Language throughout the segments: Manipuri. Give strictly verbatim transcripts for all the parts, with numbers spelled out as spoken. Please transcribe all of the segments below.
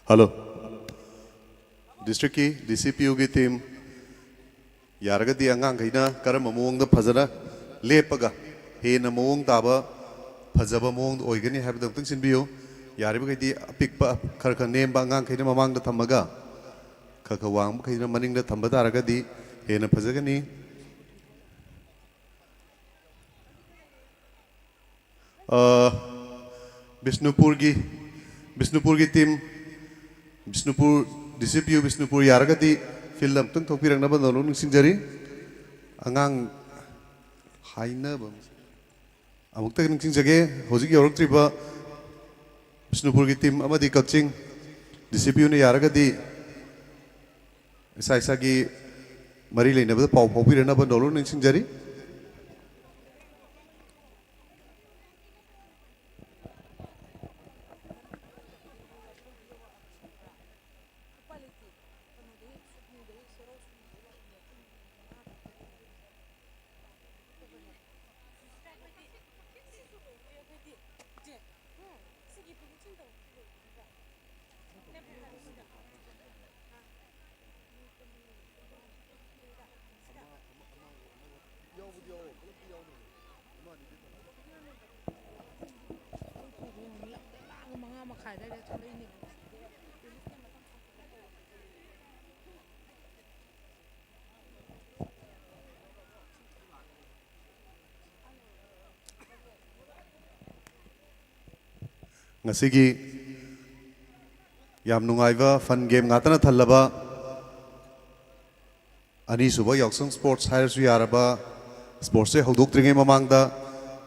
ꯍꯜꯂꯣ꯫ ꯗꯤꯁꯇ꯭ꯔꯤꯛꯀꯤ ꯗꯤ ꯁꯤ ꯄꯤ ꯌꯨꯒꯤ ꯇꯤꯝ, ꯌꯥꯔꯒꯗꯤ ꯑꯉꯥꯡꯈꯩꯅ ꯀꯔꯝꯕ ꯃꯑꯣꯡꯗ ꯐꯖꯅ ꯂꯦꯞꯄꯒ ꯍꯦꯟꯅ ꯃꯑꯣꯡ ꯇꯥꯕ, ꯐꯖꯕ ꯃꯑꯣꯡꯗ ꯑꯣꯏꯒꯅꯤ ꯍꯥꯏꯕꯗꯨ ꯑꯃꯨꯛꯇꯪ ꯁꯤꯟꯕꯤꯌꯨ꯫ ꯌꯥꯔꯤꯕꯈꯩꯗꯤ ꯑꯄꯤꯛꯄ, ꯈꯔ ꯈꯔ ꯅꯦꯝꯕ ꯑꯉꯥꯡꯈꯩꯅ ꯃꯃꯥꯡꯗ ꯊꯝꯃꯒ, ꯈꯔ ꯈꯔ ꯋꯥꯡꯕꯈꯩꯅ ꯃꯅꯤꯡꯗ ꯊꯝꯕ ꯇꯥꯔꯒꯗꯤ ꯍꯦꯟꯅ ꯐꯖꯒꯅꯤ꯫ ꯑ, ꯕꯤꯁꯅꯨꯄꯨꯔꯒꯤ, ꯕꯤꯁꯅꯨꯄꯨꯔꯒꯤ ꯇꯤꯝ, ꯕꯤꯁꯅꯨꯄꯨꯔ, ꯗꯤ ꯁꯤ ꯄꯤ ꯌꯨ ꯕꯤꯁꯅꯨꯄꯨꯔ, ꯌꯥꯔꯒꯗꯤ ꯐꯤꯜꯗ ꯑꯃꯨꯛꯇꯪ ꯊꯣꯛꯄꯤꯔꯛꯅꯕ ꯅꯣꯜꯂꯨꯛ ꯅꯤꯡꯁꯤꯡꯖꯔꯤ꯫ ꯑꯉꯥꯡ ꯍꯥꯏꯅꯕ ꯑꯃꯨꯛꯇ ꯅꯤꯡꯁꯤꯡꯖꯒꯦ, ꯍꯧꯖꯤꯛ ꯌꯧꯔꯛꯇ꯭ꯔꯤꯕ ꯕꯤꯁꯅꯨꯄꯨꯔꯒꯤ ꯇꯤꯝ ꯑꯃꯗꯤ ꯀꯛꯆꯤꯡ ꯗꯤ ꯁꯤ ꯄꯤ ꯌꯨꯅ ꯌꯥꯔꯒꯗꯤ ꯏꯁꯥ ꯏꯁꯥꯒꯤ ꯃꯔꯤ ꯂꯩꯅꯕꯗ ꯄꯥꯎ ꯐꯥꯎꯕꯤꯔꯅꯕ ꯅꯣꯜꯂꯨꯛ ꯅꯤꯡꯁꯤꯡꯖꯔꯤ꯫ ꯃꯉꯥ ꯃꯈꯥꯏ ꯑꯗꯨꯋꯥꯏꯗ ꯊꯣꯛꯂꯛꯏꯅꯦꯕ꯫ ꯉꯁꯤꯒꯤ ꯌꯥꯝ ꯅꯨꯡꯉꯥꯏꯕ ꯐꯟ ꯒꯦꯝ ꯉꯥꯛꯇꯅ ꯊꯜꯂꯕ ꯑꯅꯤꯁꯨꯕ ꯌꯥꯎꯁꯪ ꯁ꯭ꯄꯣꯔꯠꯁ ꯍꯥꯏꯔꯁꯨ ꯌꯥꯔꯕ ꯁ꯭ꯄꯣꯔꯠꯁꯁꯦ ꯍꯧꯗꯣꯛꯇ꯭ꯔꯤꯉꯩ ꯃꯃꯥꯡꯗ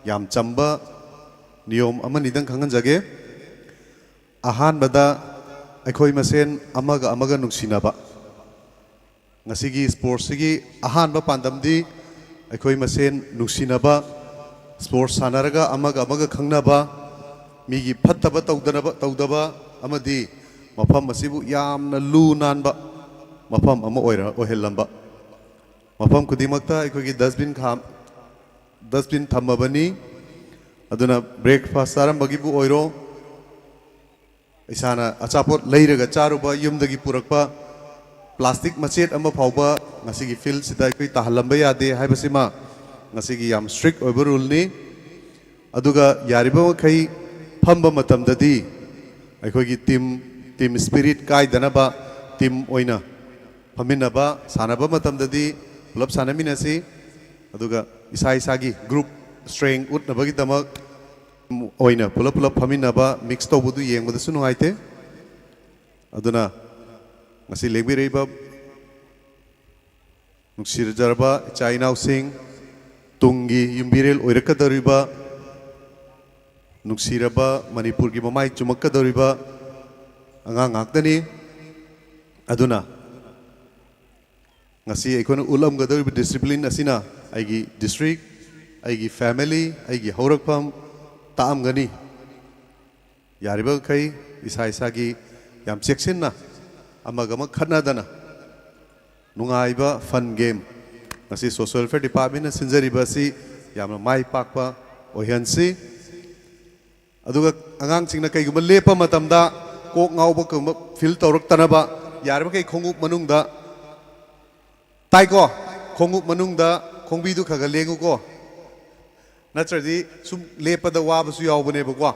ꯌꯥꯝ ꯆꯝꯕ ꯅꯤꯌꯣꯝ ꯑꯃꯅꯤꯗꯪ ꯈꯪꯍꯟꯖꯒꯦ꯫ ꯑꯍꯥꯟꯕꯗ ꯑꯩꯈꯣꯏ ꯃꯁꯦꯟ ꯑꯃꯒ ꯑꯃꯒ ꯅꯨꯡꯁꯤꯅꯕ꯫ ꯉꯁꯤꯒꯤ ꯁ꯭ꯄꯣꯔꯠꯁꯁꯤꯒꯤ ꯑꯍꯥꯟꯕ ꯄꯥꯟꯗꯝꯗꯤ ꯑꯩꯈꯣꯏ ꯃꯁꯦꯟ ꯅꯨꯡꯁꯤꯅꯕ, ꯁ꯭ꯄꯣꯔꯠꯁ ꯁꯥꯟꯅꯔꯒ ꯑꯃꯒ ꯑꯃꯒ ꯈꯪꯅꯕ, ꯃꯤꯒꯤ ꯐꯠꯇꯕ ꯇꯧꯗꯅꯕ, ꯇꯧꯗꯕ ꯑꯃꯗꯤ ꯃꯐꯝ ꯑꯁꯤꯕꯨ ꯌꯥꯝꯅ ꯂꯨ ꯅꯥꯟꯕ ꯃꯐꯝ ꯑꯃ ꯑꯣꯏꯔ-, ꯑꯣꯏꯍꯜꯂꯝꯕ꯫ ꯃꯐꯝ ꯈꯨꯗꯤꯡꯃꯛꯇ ꯑꯩꯈꯣꯏꯒꯤ ꯗꯁꯕꯤꯟ ꯈꯥꯝ-, ꯗꯁꯕꯤꯟ ꯊꯝꯃꯕꯅꯤ꯫ ꯑꯗꯨꯅ ꯕ꯭ꯔꯦꯛꯐꯥꯁ ꯆꯥꯔꯝꯕꯒꯤꯕꯨ ꯑꯣꯏꯔꯣ, ꯏꯁꯥꯅ ꯑꯆꯥꯄꯣꯠ ꯂꯩꯔꯒ ꯆꯥꯔꯨꯕ, ꯌꯨꯝꯗꯒꯤ ꯄꯨꯔꯛꯄ ꯄ꯭ꯂꯥꯁꯇꯤꯛ ꯃꯆꯦꯠ ꯑꯃ ꯐꯥꯎꯕ ꯉꯁꯤꯒꯤ ꯐꯤꯜꯁꯤꯗ ꯑꯩꯈꯣꯏ ꯇꯥꯍꯜꯂꯝꯕ ꯌꯥꯗꯦ ꯍꯥꯏꯕꯁꯤꯃ ꯉꯁꯤꯒꯤ ꯌꯥꯝ ꯁ꯭ꯇ꯭ꯔꯤꯛ ꯑꯣꯏꯕ ꯔꯨꯜꯅꯤ꯫ ꯑꯗꯨꯒ ꯌꯥꯔꯤꯕ ꯃꯈꯩ ꯐꯝꯕ ꯃꯇꯝꯗꯗꯤ ꯑꯩꯈꯣꯏꯒꯤ ꯇꯤꯝ, ꯇꯤꯝ ꯁ꯭ꯄꯤꯔꯤꯠ ꯀꯥꯏꯗꯅꯕ ꯇꯤꯝ ꯑꯣꯏꯅ ꯐꯝꯃꯤꯟꯅꯕ, ꯁꯥꯟꯅꯕ ꯃꯇꯝꯗꯗꯤ ꯄꯨꯂꯞ ꯁꯥꯟꯅꯃꯤꯟꯅꯁꯤ꯫ ꯑꯗꯨꯒ ꯏꯁꯥ ꯏꯁꯥꯒꯤ ꯒ꯭ꯔꯨꯞ ꯁ꯭ꯇ꯭ꯔꯦꯡ ꯎꯠꯅꯕꯒꯤꯗꯃꯛ ꯑꯣꯏꯅ ꯄꯨꯂꯞ ꯄꯨꯂꯞ ꯐꯝꯃꯤꯟꯅꯕ, ꯃꯤꯛꯁ ꯇꯧꯕꯗꯨ ꯌꯦꯡꯕꯗꯁꯨ ꯅꯨꯡꯉꯥꯏꯇꯦ꯫ ꯑꯗꯨꯅ ꯉꯁꯤ ꯂꯦꯡꯕꯤꯔꯛꯏꯕ ꯅꯨꯡꯁꯤꯖꯔꯕ ꯏꯆꯥ ꯏꯅꯥꯎꯁꯤꯡ, ꯇꯨꯡꯒꯤ ꯌꯨꯝꯕꯤꯔꯦꯜ ꯑꯣꯏꯔꯛꯀꯗꯧꯔꯤꯕ, ꯅꯨꯡꯁꯤꯔꯕ ꯃꯅꯤꯄꯨꯔꯒꯤ ꯃꯃꯥꯏ ꯆꯨꯝꯃꯛꯀꯗꯧꯔꯤꯕ ꯑꯉꯥꯡ ꯉꯥꯛꯇꯅꯤ꯫ ꯑꯗꯨꯅ ꯉꯁꯤ ꯑꯩꯈꯣꯏꯅ ꯎꯠꯂꯝꯒꯗꯧꯔꯤꯕ ꯗꯤꯁꯤꯄ꯭ꯂꯤꯟ ꯑꯁꯤꯅ ꯑꯩꯒꯤ ꯗꯤꯁꯇ꯭ꯔꯤꯛ, ꯑꯩꯒꯤ ꯐꯦꯃꯤꯂꯤ, ꯑꯩꯒꯤ ꯍꯧꯔꯛꯐꯝ ꯇꯥꯛꯑꯝꯒꯅꯤ꯫ ꯌꯥꯔꯤꯕ ꯃꯈꯩ ꯏꯁꯥ ꯏꯁꯥꯒꯤ ꯌꯥꯝ ꯆꯦꯛꯁꯤꯟꯅ, ꯑꯃꯒ ꯑꯃ ꯈꯠꯅꯗꯅ, ꯅꯨꯡꯉꯥꯏꯕ ꯐꯟ ꯒꯦꯝ ꯉꯁꯤ ꯁꯣꯁꯤꯌꯦꯜ ꯋꯦꯜꯐꯤꯌꯔ ꯗꯤꯄꯥꯔꯠꯃꯦꯟꯅ ꯁꯤꯟꯖꯔꯤꯕ ꯑꯁꯤ ꯌꯥꯝꯅ ꯃꯥꯏ ꯄꯥꯛꯄ ꯑꯣꯏꯍꯟꯁꯤ꯫ ꯑꯗꯨꯒ ꯑꯉꯥꯡꯁꯤꯡꯅ ꯀꯩꯒꯨꯝꯕ ꯂꯦꯞꯄ ꯃꯇꯝꯗ ꯀꯣꯛ ꯉꯥꯎꯕꯒꯨꯝꯕ ꯐꯤꯜ ꯇꯧꯔꯛꯇꯅꯕ, ꯌꯥꯔꯤꯕꯈꯩ ꯈꯣꯡꯎꯞ ꯃꯅꯨꯡꯗ, ꯇꯥꯏꯀꯣ? ꯈꯣꯡꯎꯞ ꯃꯅꯨꯡꯗ ꯈꯣꯡꯕꯤꯗꯨ ꯈꯔ ꯈꯔ ꯂꯦꯡꯉꯨꯀꯣ, ꯅꯠꯇ꯭ꯔꯗꯤ ꯁꯨꯝ ꯂꯦꯞꯄꯗ ꯋꯥꯕꯁꯨ ꯌꯥꯎꯕꯅꯦꯕꯀꯣ꯫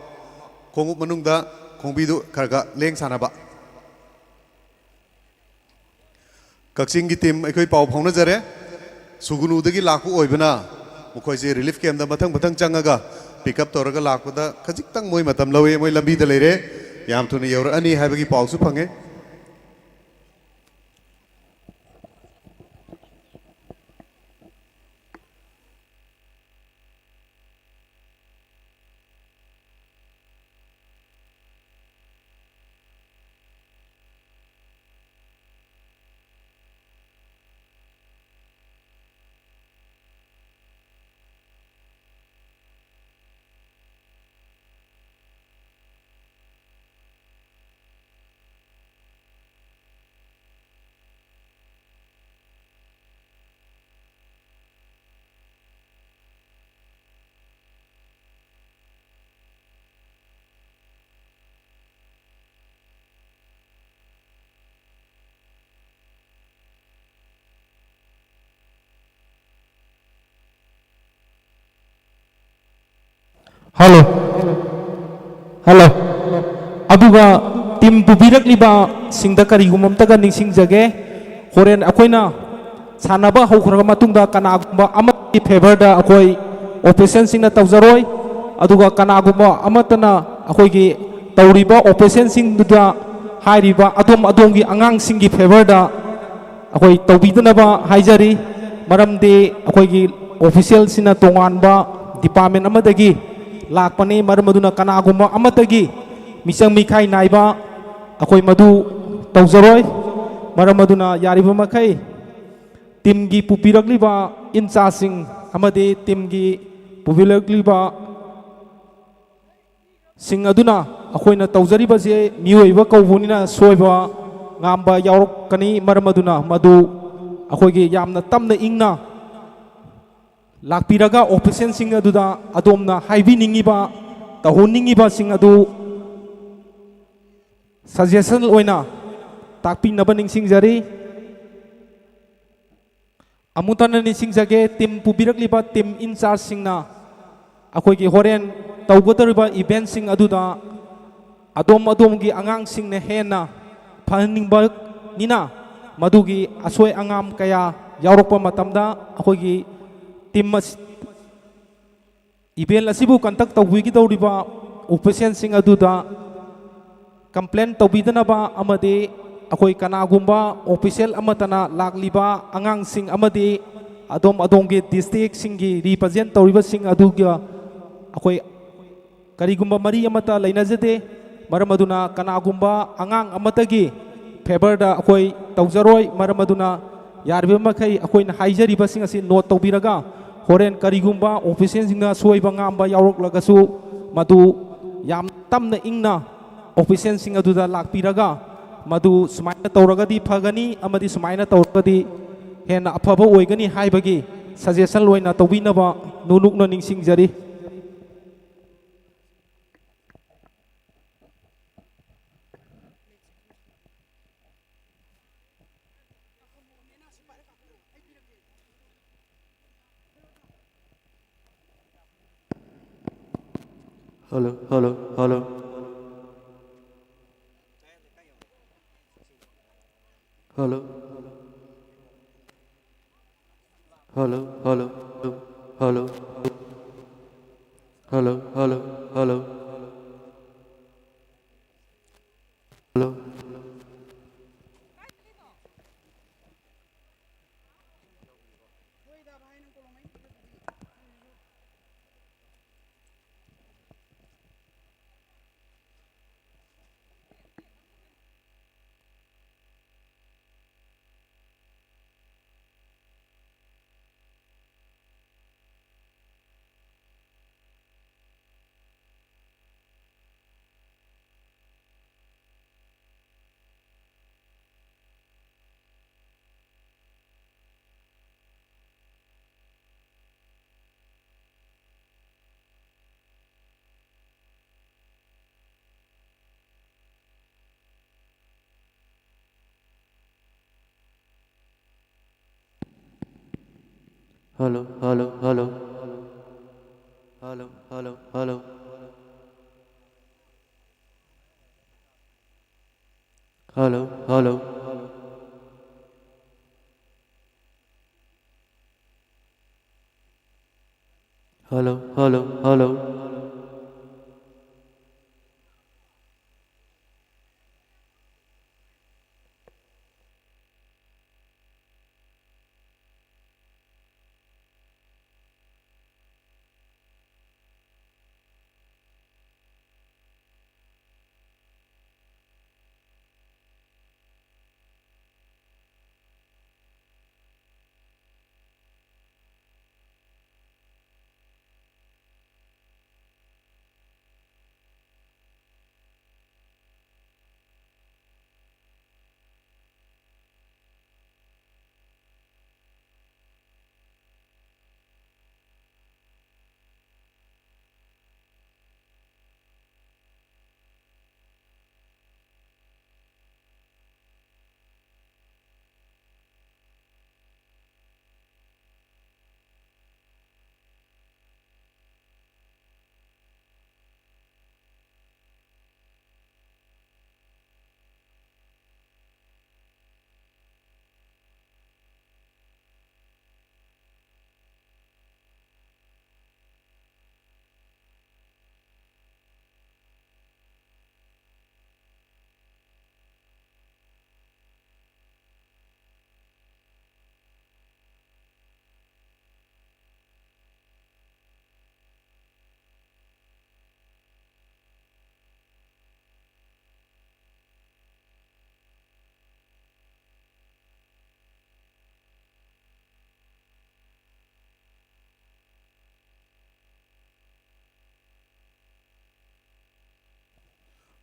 ꯈꯣꯡꯎꯞ ꯃꯅꯨꯡꯗ ꯈꯣꯡꯕꯤꯗꯨ ꯈꯔ ꯈꯔ ꯂꯦꯡ ꯁꯥꯟꯅꯕ꯫ ꯀꯛꯆꯤꯡꯒꯤ ꯇꯤꯝ ꯑꯩꯈꯣꯏ ꯄꯥꯎ ꯐꯥꯎꯅꯖꯔꯦ꯫ ꯁꯨꯒꯨꯅꯨꯗꯒꯤ ꯂꯥꯛꯄ ꯑꯣꯏꯕꯅ ꯃꯈꯣꯏꯁꯦ ꯔꯤꯂꯤꯐ ꯀꯦꯝꯗ ꯃꯊꯪ ꯃꯊꯪ ꯆꯪꯉꯒ ꯄꯤꯛ ꯑꯞ ꯇꯧꯔꯒ ꯂꯥꯛꯄꯗ ꯈꯖꯤꯛꯇꯪ ꯃꯣꯏ ꯃꯇꯝ ꯂꯧꯋꯤ꯫ ꯃꯣꯏ ꯂꯝꯕꯤꯗ ꯂꯩꯔꯦ, ꯌꯥꯝ ꯊꯨꯅ ꯌꯧꯔꯛꯑꯅꯤ ꯍꯥꯏꯕꯒꯤ ꯄꯥꯎꯁꯨ ꯐꯪꯉꯦ꯫ Hello. Hello. ꯑꯗꯨꯒ ꯇꯤꯝ ꯄꯨꯕꯤꯔꯛꯂꯤꯕꯁꯤꯡꯗ ꯀꯔꯤꯒꯨꯝꯕ ꯑꯝꯇꯒ ꯅꯤꯡꯁꯤꯡꯖꯒꯦ꯫ ꯍꯣꯔꯦꯟ ꯑꯩꯈꯣꯏꯅ ꯁꯥꯟꯅꯕ ꯍꯧꯈ꯭ꯔꯕ ꯃꯇꯨꯡꯗ ꯀꯅꯥꯒꯨꯝꯕ ꯑꯃꯒꯤ ꯐꯦꯚꯔꯗ ꯑꯩꯈꯣꯏ ꯑꯣꯐꯤꯁꯤꯌꯦꯜꯁꯤꯡꯅ ꯇꯧꯖꯔꯣꯏ, ꯑꯗꯨꯒ ꯀꯅꯥꯒꯨꯝꯕ ꯑꯃꯠꯇꯅ ꯑꯩꯈꯣꯏꯒꯤ ꯇꯧꯔꯤꯕ ꯑꯣꯐꯤꯁꯤꯌꯦꯜꯁꯤꯡꯗꯨꯗ ꯍꯥꯏꯔꯤꯕ ꯑꯗꯣꯝ ꯑꯗꯣꯝꯒꯤ ꯑꯉꯥꯡꯁꯤꯡꯒꯤ ꯐꯦꯚꯔꯗ ꯑꯩꯈꯣꯏ ꯇꯧꯕꯤꯗꯅꯕ ꯍꯥꯏꯖꯔꯤ꯫ ꯃꯔꯝꯗꯤ ꯑꯩꯈꯣꯏꯒꯤ ꯑꯣꯐꯤꯁꯤꯌꯦꯜꯁꯤꯅ ꯇꯣꯉꯥꯟꯕ ꯗꯤꯄꯥꯔꯠꯃꯦꯟ ꯑꯃꯗꯒꯤ ꯂꯥꯛꯄꯅꯤ꯫ ꯃꯔꯝ ꯑꯗꯨꯅ ꯀꯅꯥꯒꯨꯝꯕ ꯑꯃꯠꯇꯒꯤ ꯃꯤꯆꯪ ꯃꯤꯈꯥꯏ ꯅꯥꯏꯕ ꯑꯩꯈꯣꯏ ꯃꯗꯨ ꯇꯧꯖꯔꯣꯏ꯫ ꯃꯔꯝ ꯑꯗꯨꯅ ꯌꯥꯔꯤꯕ ꯃꯈꯩ ꯇꯤꯝꯒꯤ ꯄꯨꯕꯤꯔꯛꯂꯤꯕ ꯏꯟꯆꯥꯔꯖꯁꯤꯡ ꯑꯃꯗꯤ ꯇꯤꯝꯒꯤ ꯄꯨꯕꯤꯔꯛꯂꯤꯕ ꯁꯤꯡ ꯑꯗꯨꯅ ꯑꯩꯈꯣꯏꯅ ꯇꯧꯖꯔꯤꯕꯁꯦ ꯃꯤꯑꯣꯏꯕ ꯀꯧꯕꯅꯤꯅ ꯁꯣꯏꯕ ꯉꯥꯝꯕ ꯌꯥꯎꯔꯛꯀꯅꯤ꯫ ꯃꯔꯝ ꯑꯗꯨꯅ ꯃꯗꯨ ꯑꯩꯈꯣꯏꯒꯤ ꯌꯥꯝꯅ ꯇꯞꯅ ꯏꯪꯅ ꯂꯥꯛꯄꯤꯔꯒ ꯑꯣꯐꯤꯁꯤꯌꯦꯜꯁꯤꯡ ꯑꯗꯨꯗ ꯑꯗꯣꯝꯅ ꯍꯥꯏꯕꯤꯅꯤꯡꯉꯤꯕ, ꯇꯧꯍꯟꯅꯤꯡꯉꯤꯕꯁꯤꯡ ꯑꯗꯨ ꯁꯖꯦꯁꯟ ꯑꯣꯏꯅ ꯇꯥꯛꯄꯤꯅꯕ ꯅꯤꯡꯁꯤꯡꯖꯔꯤ꯫ ꯑꯃꯨꯛ ꯍꯟꯅ ꯅꯤꯡꯁꯤꯡꯖꯒꯦ, ꯇꯤꯝ ꯄꯨꯕꯤꯔꯛꯂꯤꯕ ꯇꯤꯝ ꯏꯟꯆꯥꯔꯖꯁꯤꯡꯅ ꯑꯩꯈꯣꯏꯒꯤ ꯍꯣꯔꯦꯟ ꯇꯧꯒꯗꯧꯔꯤꯕ ꯏꯚꯦꯟꯁꯤꯡ ꯑꯗꯨꯗ ꯑꯗꯣꯝ ꯑꯗꯣꯝꯒꯤ ꯑꯉꯥꯡꯁꯤꯡꯅ ꯍꯦꯟꯅ ꯐꯍꯟꯅꯤꯡꯕꯅꯤꯅ, ꯃꯗꯨꯒꯤ ꯑꯁꯣꯏ ꯑꯉꯥꯝ ꯀꯌꯥ ꯌꯥꯎꯔꯛꯄ ꯃꯇꯝꯗ ꯑꯩꯈꯣꯏꯒꯤ ꯇꯤꯝ ꯑꯁꯤ ꯏꯚꯦꯟ ꯑꯁꯤꯕꯨ ꯀꯟꯗꯛ ꯇꯧꯕꯤꯒꯗꯧꯔꯤꯕ ꯑꯣꯐꯤꯁꯤꯌꯦꯜꯁꯤꯡ ꯑꯗꯨꯗ ꯀꯝꯄ꯭ꯂꯦꯟ ꯇꯧꯕꯤꯗꯅꯕ ꯑꯃꯗꯤ ꯑꯩꯈꯣꯏ ꯀꯅꯥꯒꯨꯝꯕ ꯑꯣꯐꯤꯁꯤꯌꯦꯜ ꯑꯃꯠꯇꯅ ꯂꯥꯛꯂꯤꯕ ꯑꯉꯥꯡꯁꯤꯡ ꯑꯃꯗꯤ ꯑꯗꯣꯝ ꯑꯗꯣꯝꯒꯤ ꯗꯤꯁꯇ꯭ꯔꯤꯛꯁꯤꯡꯒꯤ ꯔꯤꯄ꯭ꯔꯖꯦꯟ ꯇꯧꯔꯤꯕꯁꯤꯡ ꯑꯗꯨꯒ ꯑꯩꯈꯣꯏ ꯀꯔꯤꯒꯨꯝꯕ ꯃꯔꯤ ꯑꯃꯠꯇ ꯂꯩꯅꯖꯗꯦ꯫ ꯃꯔꯝ ꯑꯗꯨꯅ ꯀꯅꯥꯒꯨꯝꯕ ꯑꯉꯥꯡ ꯑꯃꯠꯇꯒꯤ ꯐꯦꯚꯔꯗ ꯑꯩꯈꯣꯏ ꯇꯧꯖꯔꯣꯏ꯫ ꯃꯔꯝ ꯑꯗꯨꯅ ꯌꯥꯔꯤꯕ ꯃꯈꯩ ꯑꯩꯈꯣꯏꯅ ꯍꯥꯏꯖꯔꯤꯕꯁꯤꯡ ꯑꯁꯤ ꯅꯣꯠ ꯇꯧꯕꯤꯔꯒ ꯍꯣꯔꯦꯟ ꯀꯔꯤꯒꯨꯝꯕ ꯑꯣꯐꯤꯁꯤꯌꯦꯜꯁꯤꯡꯅ ꯁꯣꯏꯕ ꯉꯥꯝꯕ ꯌꯥꯎꯔꯛꯂꯒꯁꯨ ꯃꯗꯨ ꯌꯥꯝ ꯇꯞꯅ ꯏꯪꯅ ꯑꯣꯐꯤꯁꯤꯌꯦꯜꯁꯤꯡ ꯑꯗꯨꯗ ꯂꯥꯛꯄꯤꯔꯒ ꯃꯗꯨ ꯁꯨꯃꯥꯏꯅ ꯇꯧꯔꯒꯗꯤ ꯐꯒꯅꯤ ꯑꯃꯗꯤ ꯁꯨꯃꯥꯏꯅ ꯇꯧꯔꯒꯗꯤ ꯍꯦꯟꯅ ꯑꯐꯕ ꯑꯣꯏꯒꯅꯤ ꯍꯥꯏꯕꯒꯤ ꯁꯖꯦꯁꯟ ꯑꯣꯏꯅ ꯇꯧꯕꯤꯅꯕ ꯅꯨꯅꯨꯛꯅ ꯅꯤꯡꯁꯤꯡꯖꯔꯤ꯫ Hello, hello, hello. Hello. Hello, hello, hello. Hello, hello, hello. Hello. Hello, hello, hello. Hello, hello, hello. Hello, hello. Hello, hello, hello.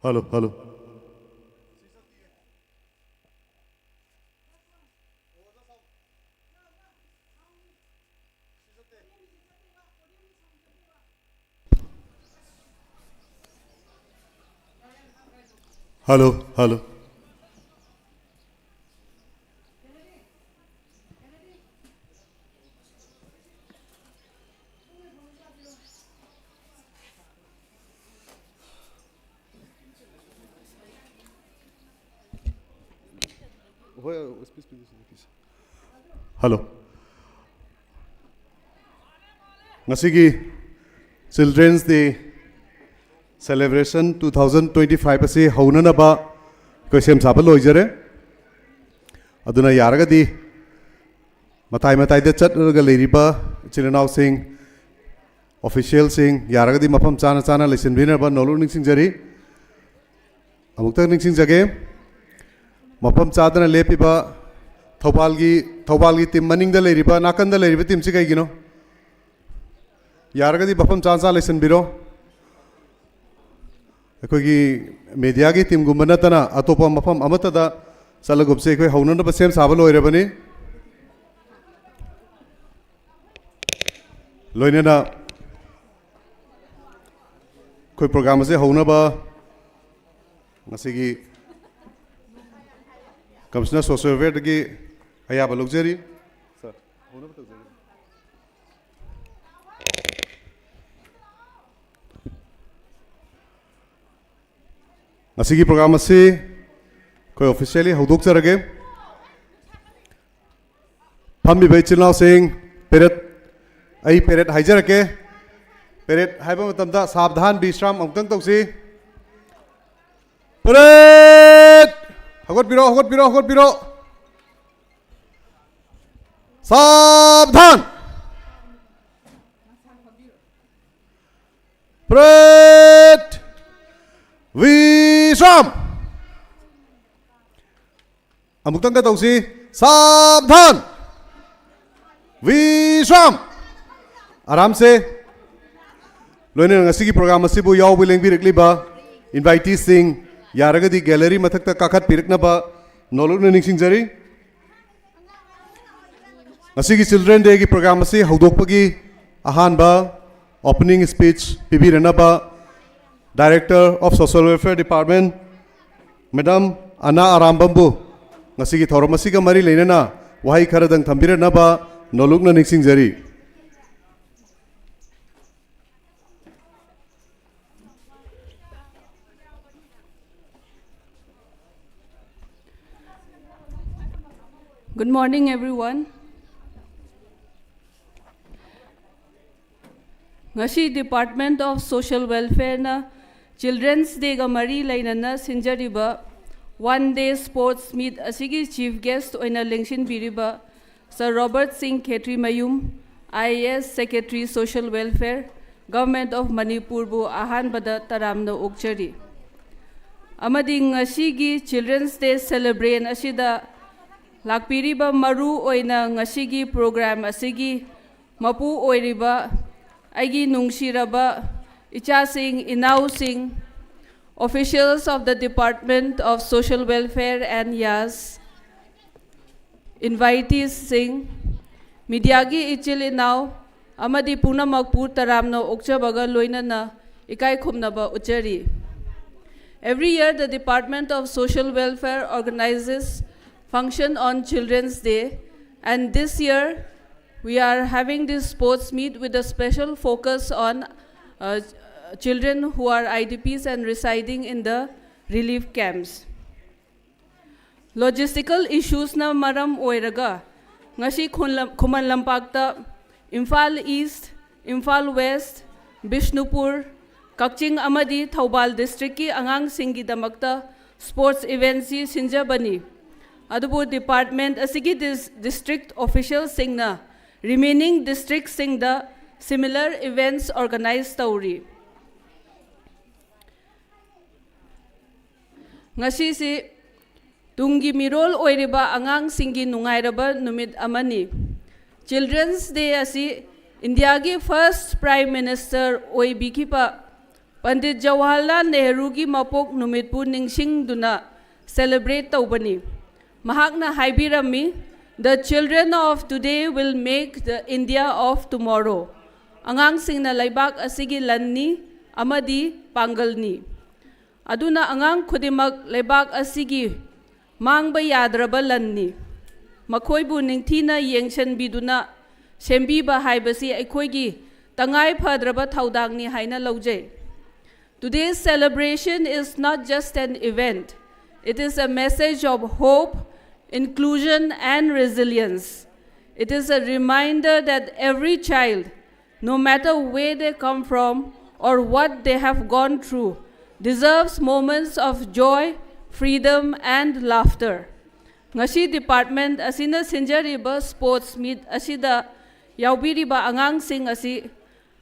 Hello, hello. Hello, hello. ꯍꯣꯏ, ꯁ꯭ꯄꯤꯁ ꯄꯤꯕꯤꯁꯤꯅꯦ, ꯄꯤꯁꯦ꯫ ꯍꯜꯂꯣ꯫ ꯉꯁꯤꯒꯤ Children's Day celebration two thousand twenty-five ꯑꯁꯤ ꯍꯧꯅꯅꯕ ꯑꯩꯈꯣꯏ ꯁꯦꯝ ꯁꯥꯕ ꯂꯣꯏꯖꯔꯦ꯫ ꯑꯗꯨꯅ ꯌꯥꯔꯒꯗꯤ ꯃꯇꯥꯏ ꯃꯇꯥꯏꯗ ꯆꯠꯂꯒ ꯂꯩꯔꯤꯕ ꯏꯆꯤꯜ ꯏꯅꯥꯎꯁꯤꯡ, officialꯁꯤꯡ, ꯌꯥꯔꯒꯗꯤ ꯃꯐꯝ ꯆꯥꯅ ꯆꯥꯅ ꯂꯩꯁꯤꯟꯕꯤꯅꯕ ꯅꯣꯂꯨꯛ ꯅꯤꯡꯁꯤꯡꯖꯔꯤ꯫ ꯑꯃꯨꯛꯇꯪ ꯅꯤꯡꯁꯤꯡꯖꯒꯦ, ꯃꯐꯝ ꯆꯥꯗꯅ ꯂꯦꯞꯄꯤꯕ ꯊꯧꯕꯥꯜꯒꯤ, ꯊꯧꯕꯥꯜꯒꯤ team ꯃꯅꯤꯡꯗ ꯂꯩꯔꯤꯕ, ꯅꯥꯀꯟꯗ ꯂꯩꯔꯤꯕ teamꯁꯤ ꯀꯩꯒꯤꯅꯣ? ꯌꯥꯔꯒꯗꯤ ꯃꯐꯝ ꯆꯥ ꯆꯥ ꯂꯩꯁꯤꯟꯕꯤꯔꯣ꯫ ꯑꯩꯈꯣꯏꯒꯤ mediaꯒꯤ teamꯒꯨꯝꯕ ꯅꯠꯇꯅ ꯑꯇꯣꯞꯄ ꯃꯐꯝ ꯑꯃꯠꯇꯗ ꯆꯠꯂꯒꯨꯝꯁꯤ꯫ ꯑꯩꯈꯣꯏ ꯍꯧꯅꯅꯕ ꯁꯦꯝ ꯁꯥꯕ ꯂꯣꯏꯔꯕꯅꯤ꯫ ꯂꯣꯏꯅꯅ ꯑꯩꯈꯣꯏ program ꯑꯁꯤ ꯍꯧꯅꯕ ꯉꯁꯤꯒꯤ Commissioner Social Welfareꯗꯒꯤ ꯑꯌꯥꯕ ꯂꯧꯖꯔꯤ꯫ Sir, ꯍꯧꯅꯕ ꯇꯧꯖꯔꯤ꯫ ꯉꯁꯤꯒꯤ program ꯑꯁꯤ ꯑꯩꯈꯣꯏ officially ꯍꯧꯗꯣꯛꯆꯔꯒꯦ꯫ ꯐꯝꯃꯤꯕ ꯏꯆꯤꯜ ꯏꯅꯥꯎꯁꯤꯡ, parade, ꯑꯩ parade ꯍꯥꯏꯖꯔꯛꯀꯦ꯫ Parade ꯍꯥꯏꯕ ꯃꯇꯝꯗ ꯁꯥꯕꯙꯥꯟ, ꯕꯤꯁ꯭ꯔꯥꯝ ꯑꯃꯨꯛꯇꯪ ꯇꯧꯁꯤ꯫ Parade! ꯍꯧꯒꯠꯄꯤꯔꯣ, ꯍꯧꯒꯠꯄꯤꯔꯣ, ꯍꯧꯒꯠꯄꯤꯔꯣ꯫ ꯁꯥꯕꯙꯥꯟ! Parade! ꯕꯤꯁ꯭ꯔꯥꯝ! ꯑꯃꯨꯛꯇꯪꯒ ꯇꯧꯁꯤ꯫ ꯁꯥꯕꯙꯥꯟ! ꯕꯤꯁ꯭ꯔꯥꯝ! ꯑꯔꯥꯝꯁꯦ꯫ ꯂꯣꯏꯅꯅ ꯉꯁꯤꯒꯤ program ꯑꯁꯤꯕꯨ ꯌꯥꯎꯕ ꯂꯦꯡꯕꯤꯔꯛꯂꯤꯕ Inviteesꯁꯤꯡ ꯌꯥꯔꯒꯗꯤ gallery ꯃꯊꯛꯇ ꯀꯥꯈꯠꯄꯤꯔꯛꯅꯕ ꯅꯣꯜꯂꯨꯛꯅ ꯅꯤꯡꯁꯤꯡꯖꯔꯤ꯫ ꯉꯁꯤꯒꯤ Children Dayꯒꯤ program ꯑꯁꯤ ꯍꯧꯗꯣꯛꯄꯒꯤ ꯑꯍꯥꯟꯕ opening speech ꯄꯤꯕꯤꯔꯅꯕ Director of Social Welfare Department, Madam Ana Arambamꯕꯨ ꯉꯁꯤꯒꯤ ꯊꯧꯔꯝ ꯑꯁꯤꯒ ꯃꯔꯤ ꯂꯩꯅꯅ ꯋꯥꯍꯩ ꯈꯔꯗꯪ ꯊꯝꯕꯤꯔꯅꯕ ꯅꯣꯜꯂꯨꯛꯅ ꯅꯤꯡꯁꯤꯡꯖꯔꯤ꯫ Good morning, everyone. ꯉꯁꯤ Department of Social Welfareꯅ Children's Dayꯒ ꯃꯔꯤ ꯂꯩꯅꯅ ꯁꯤꯟꯖꯔꯤꯕ One Day Sports Meet ꯑꯁꯤꯒꯤ chief guest ꯑꯣꯏꯅ ꯂꯦꯡꯁꯤꯟꯕꯤꯔꯤꯕ Sir Robert Singh Khetrimayum, I A S Secretary Social Welfare, Government of Manipurꯕꯨ ꯑꯍꯥꯟꯕꯗ ꯇꯔꯥꯝꯅ ꯑꯣꯛꯆꯔꯤ꯫ ꯑꯃꯗꯤ ꯉꯁꯤꯒꯤ Children's Day celebration ꯑꯁꯤꯗ ꯂꯥꯛꯄꯤꯔꯤꯕ ꯃꯔꯨ ꯑꯣꯏꯅ ꯉꯁꯤꯒꯤ program ꯑꯁꯤꯒꯤ ꯃꯄꯨ ꯑꯣꯏꯔꯤꯕ ꯑꯩꯒꯤ ꯅꯨꯡꯁꯤꯔꯕ ꯏꯆꯥꯁꯤꯡ, ꯏꯅꯥꯎꯁꯤꯡ, officials of the Department of Social Welfare and YAS, inviteesꯁꯤꯡ, mediaꯒꯤ ꯏꯆꯤꯜ ꯏꯅꯥꯎ ꯑꯃꯗꯤ ꯄꯨꯝꯅꯃꯛꯄꯨ ꯇꯔꯥꯝꯅ ꯑꯣꯛꯆꯕꯒ ꯂꯣꯏꯅꯅ ꯏꯀꯥꯏ ꯈꯨꯝꯅꯕ ꯎꯠꯆꯔꯤ꯫ Every year, the Department of Social Welfare organizes function on Children's Day, and this year we are having this sports meet with a special focus on uh, children who are I D Ps and residing in the relief camps. Logistical issuesꯅ ꯃꯔꯝ ꯑꯣꯏꯔꯒ ꯉꯁꯤ ꯈꯨꯟꯂꯝ- ꯈꯨꯃꯟ ꯂꯝꯄꯥꯛꯇ ꯏꯝꯐꯥꯜ East, ꯏꯝꯐꯥꯜ West, ꯕꯤꯁꯅꯨꯄꯨꯔ, ꯀꯛꯆꯤꯡ ꯑꯃꯗꯤ ꯊꯧꯕꯥꯜ districtꯀꯤ ꯑꯉꯥꯡꯁꯤꯡꯒꯤꯗꯃꯛꯇ sports eventꯁꯤ ꯁꯤꯟꯖꯕꯅꯤ꯫ ꯑꯗꯨꯕꯨ department ꯑꯁꯤꯒꯤ dis- district officialꯁꯤꯡꯅ remaining districtꯁꯤꯡꯗ similar events organize ꯇꯧꯔꯤ꯫ ꯉꯁꯤꯁꯤ ꯇꯨꯡꯒꯤ ꯃꯤꯔꯣꯜ ꯑꯣꯏꯔꯤꯕ ꯑꯉꯥꯡꯁꯤꯡꯒꯤ ꯅꯨꯡꯉꯥꯏꯔꯕ ꯅꯨꯃꯤꯠ ꯑꯃꯅꯤ꯫ Children's Day ꯑꯁꯤ ꯏꯟꯗꯤꯌꯥꯒꯤ first Prime Minister ꯑꯣꯏꯕꯤꯈꯤꯕ Pandit Jawaharlal ꯅꯦꯍꯔꯨꯒꯤ ꯃꯄꯣꯛ ꯅꯨꯃꯤꯠꯄꯨ ꯅꯤꯡꯁꯤꯡꯗꯨꯅ celebrate ꯇꯧꯕꯅꯤ꯫ ꯃꯍꯥꯛꯅ ꯍꯥꯏꯕꯤꯔꯝꯃꯤ, "The children of today will make the India of tomorrow." ꯑꯉꯥꯡꯁꯤꯡꯅ ꯂꯩꯕꯥꯛ ꯑꯁꯤꯒꯤ ꯂꯟꯅꯤ ꯑꯃꯗꯤ ꯄꯥꯡꯒꯜꯅꯤ꯫ ꯑꯗꯨꯅ ꯑꯉꯥꯡ ꯈꯨꯗꯤꯡꯃꯛ ꯂꯩꯕꯥꯛ ꯑꯁꯤꯒꯤ ꯃꯥꯡꯕ ꯌꯥꯗ꯭ꯔꯕ ꯂꯟꯅꯤ꯫ ꯃꯈꯣꯏꯕꯨ ꯅꯤꯡꯊꯤꯅ ꯌꯦꯡꯁꯤꯟꯕꯤꯗꯨꯅ ꯁꯦꯝꯕꯤꯕ ꯍꯥꯏꯕꯁꯤ ꯑꯩꯈꯣꯏꯒꯤ ꯇꯉꯥꯏ ꯐꯗ꯭ꯔꯕ ꯊꯧꯗꯥꯡꯅꯤ ꯍꯥꯏꯅ ꯂꯧꯖꯩ꯫ Today's celebration is not just an event, it is a message of hope, inclusion, and resilience. It is a reminder that every child, no matter where they come from or what they have gone through, deserves moments of joy, freedom, and laughter. ꯉꯁꯤ department ꯑꯁꯤꯅ ꯁꯤꯟꯖꯔꯤꯕ sports meet ꯑꯁꯤꯗ ꯌꯥꯎꯕꯤꯔꯤꯕ ꯑꯉꯥꯡꯁꯤꯡ ꯑꯁꯤ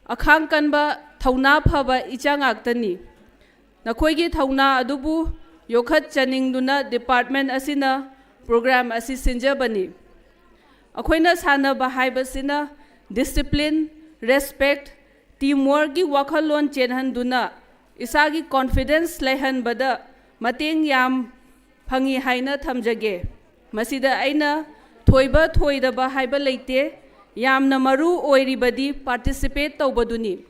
ꯑꯈꯥꯡ ꯀꯟꯕ, ꯊꯧꯅꯥ ꯐꯕ ꯏꯆꯥ ꯉꯥꯛꯇꯅꯤ꯫ ꯅꯈꯣꯏꯒꯤ ꯊꯧꯅꯥ ꯑꯗꯨꯕꯨ ꯌꯣꯛꯈꯠꯆꯅꯤꯡꯗꯨꯅ department ꯑꯁꯤꯅ program ꯑꯁꯤ ꯁꯤꯟꯖꯕꯅꯤ꯫ ꯑꯩꯈꯣꯏꯅ ꯁꯥꯟꯅꯕ ꯍꯥꯏꯕꯁꯤꯅ discipline, respect, teamworkꯀꯤ ꯋꯥꯈꯜꯂꯣꯟ ꯆꯦꯟꯍꯟꯗꯨꯅ ꯏꯁꯥꯒꯤ confidence ꯂꯩꯍꯟꯕꯗ ꯃꯇꯦꯡ ꯌꯥꯝ ꯐꯪꯏ ꯍꯥꯏꯅ ꯊꯝꯖꯒꯦ꯫ ꯃꯁꯤꯗ ꯑꯩꯅ ꯊꯣꯏꯕ ꯊꯣꯏꯗꯕ ꯍꯥꯏꯕ ꯂꯩꯇꯦ, ꯌꯥꯝꯅ ꯃꯔꯨ ꯑꯣꯏꯔꯤꯕꯗꯤ participate ꯇꯧꯕꯗꯨꯅꯤ꯫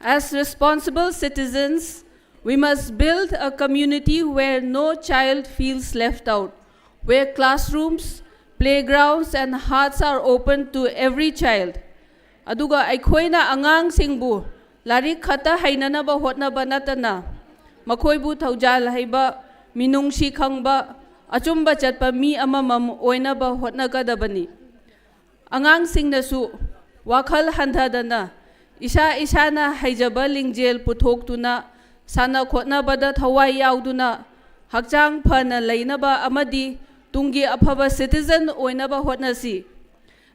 As responsible citizens, we must build a community where no child feels left out, where classrooms, playgrounds, and hearts are open to every child. ꯑꯗꯨꯒ ꯑꯩꯈꯣꯏꯅ ꯑꯉꯥꯡꯁꯤꯡꯕꯨ ꯂꯥꯏꯔꯤꯛ ꯈꯛꯇ ꯍꯩꯅꯅꯕ ꯍꯣꯠꯅꯕ ꯅꯠꯇꯅ, ꯃꯈꯣꯏꯕꯨ ꯊꯧꯖꯥꯜ ꯍꯩꯕ, ꯃꯤꯅꯨꯡꯁꯤ ꯈꯪꯕ, ꯑꯆꯨꯝꯕ ꯆꯠꯄ ꯃꯤ ꯑꯃꯃꯝ ꯑꯣꯏꯅꯕ ꯍꯣꯠꯅꯒꯗꯕꯅꯤ꯫ ꯑꯉꯥꯡꯁꯤꯡꯅꯁꯨ ꯋꯥꯈꯜ ꯍꯟꯊꯗꯅ ꯏꯁꯥ ꯏꯁꯥꯅ ꯍꯩꯖꯕ ꯂꯤꯡꯖꯦꯜ ꯄꯨꯊꯣꯛꯇꯨꯅ, ꯁꯥꯟꯅ ꯈꯣꯠꯅꯕꯗ ꯊꯋꯥꯏ ꯌꯥꯎꯗꯨꯅ, ꯍꯛꯆꯥꯡ ꯐꯅ ꯂꯩꯅꯕ ꯑꯃꯗꯤ ꯇꯨꯡꯒꯤ ꯑꯐꯕ citizen ꯑꯣꯏꯅꯕ ꯍꯣꯠꯅꯁꯤ꯫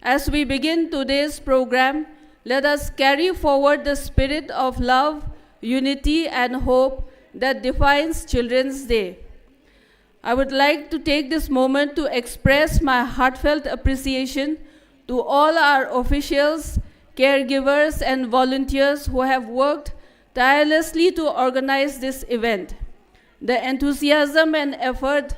As we begin today's program, let us carry forward the spirit of love, unity, and hope that defines Children's Day. I would like to take this moment to express my heartfelt appreciation to all our officials, caregivers, and volunteers who have worked tirelessly to organize this event. The enthusiasm and effort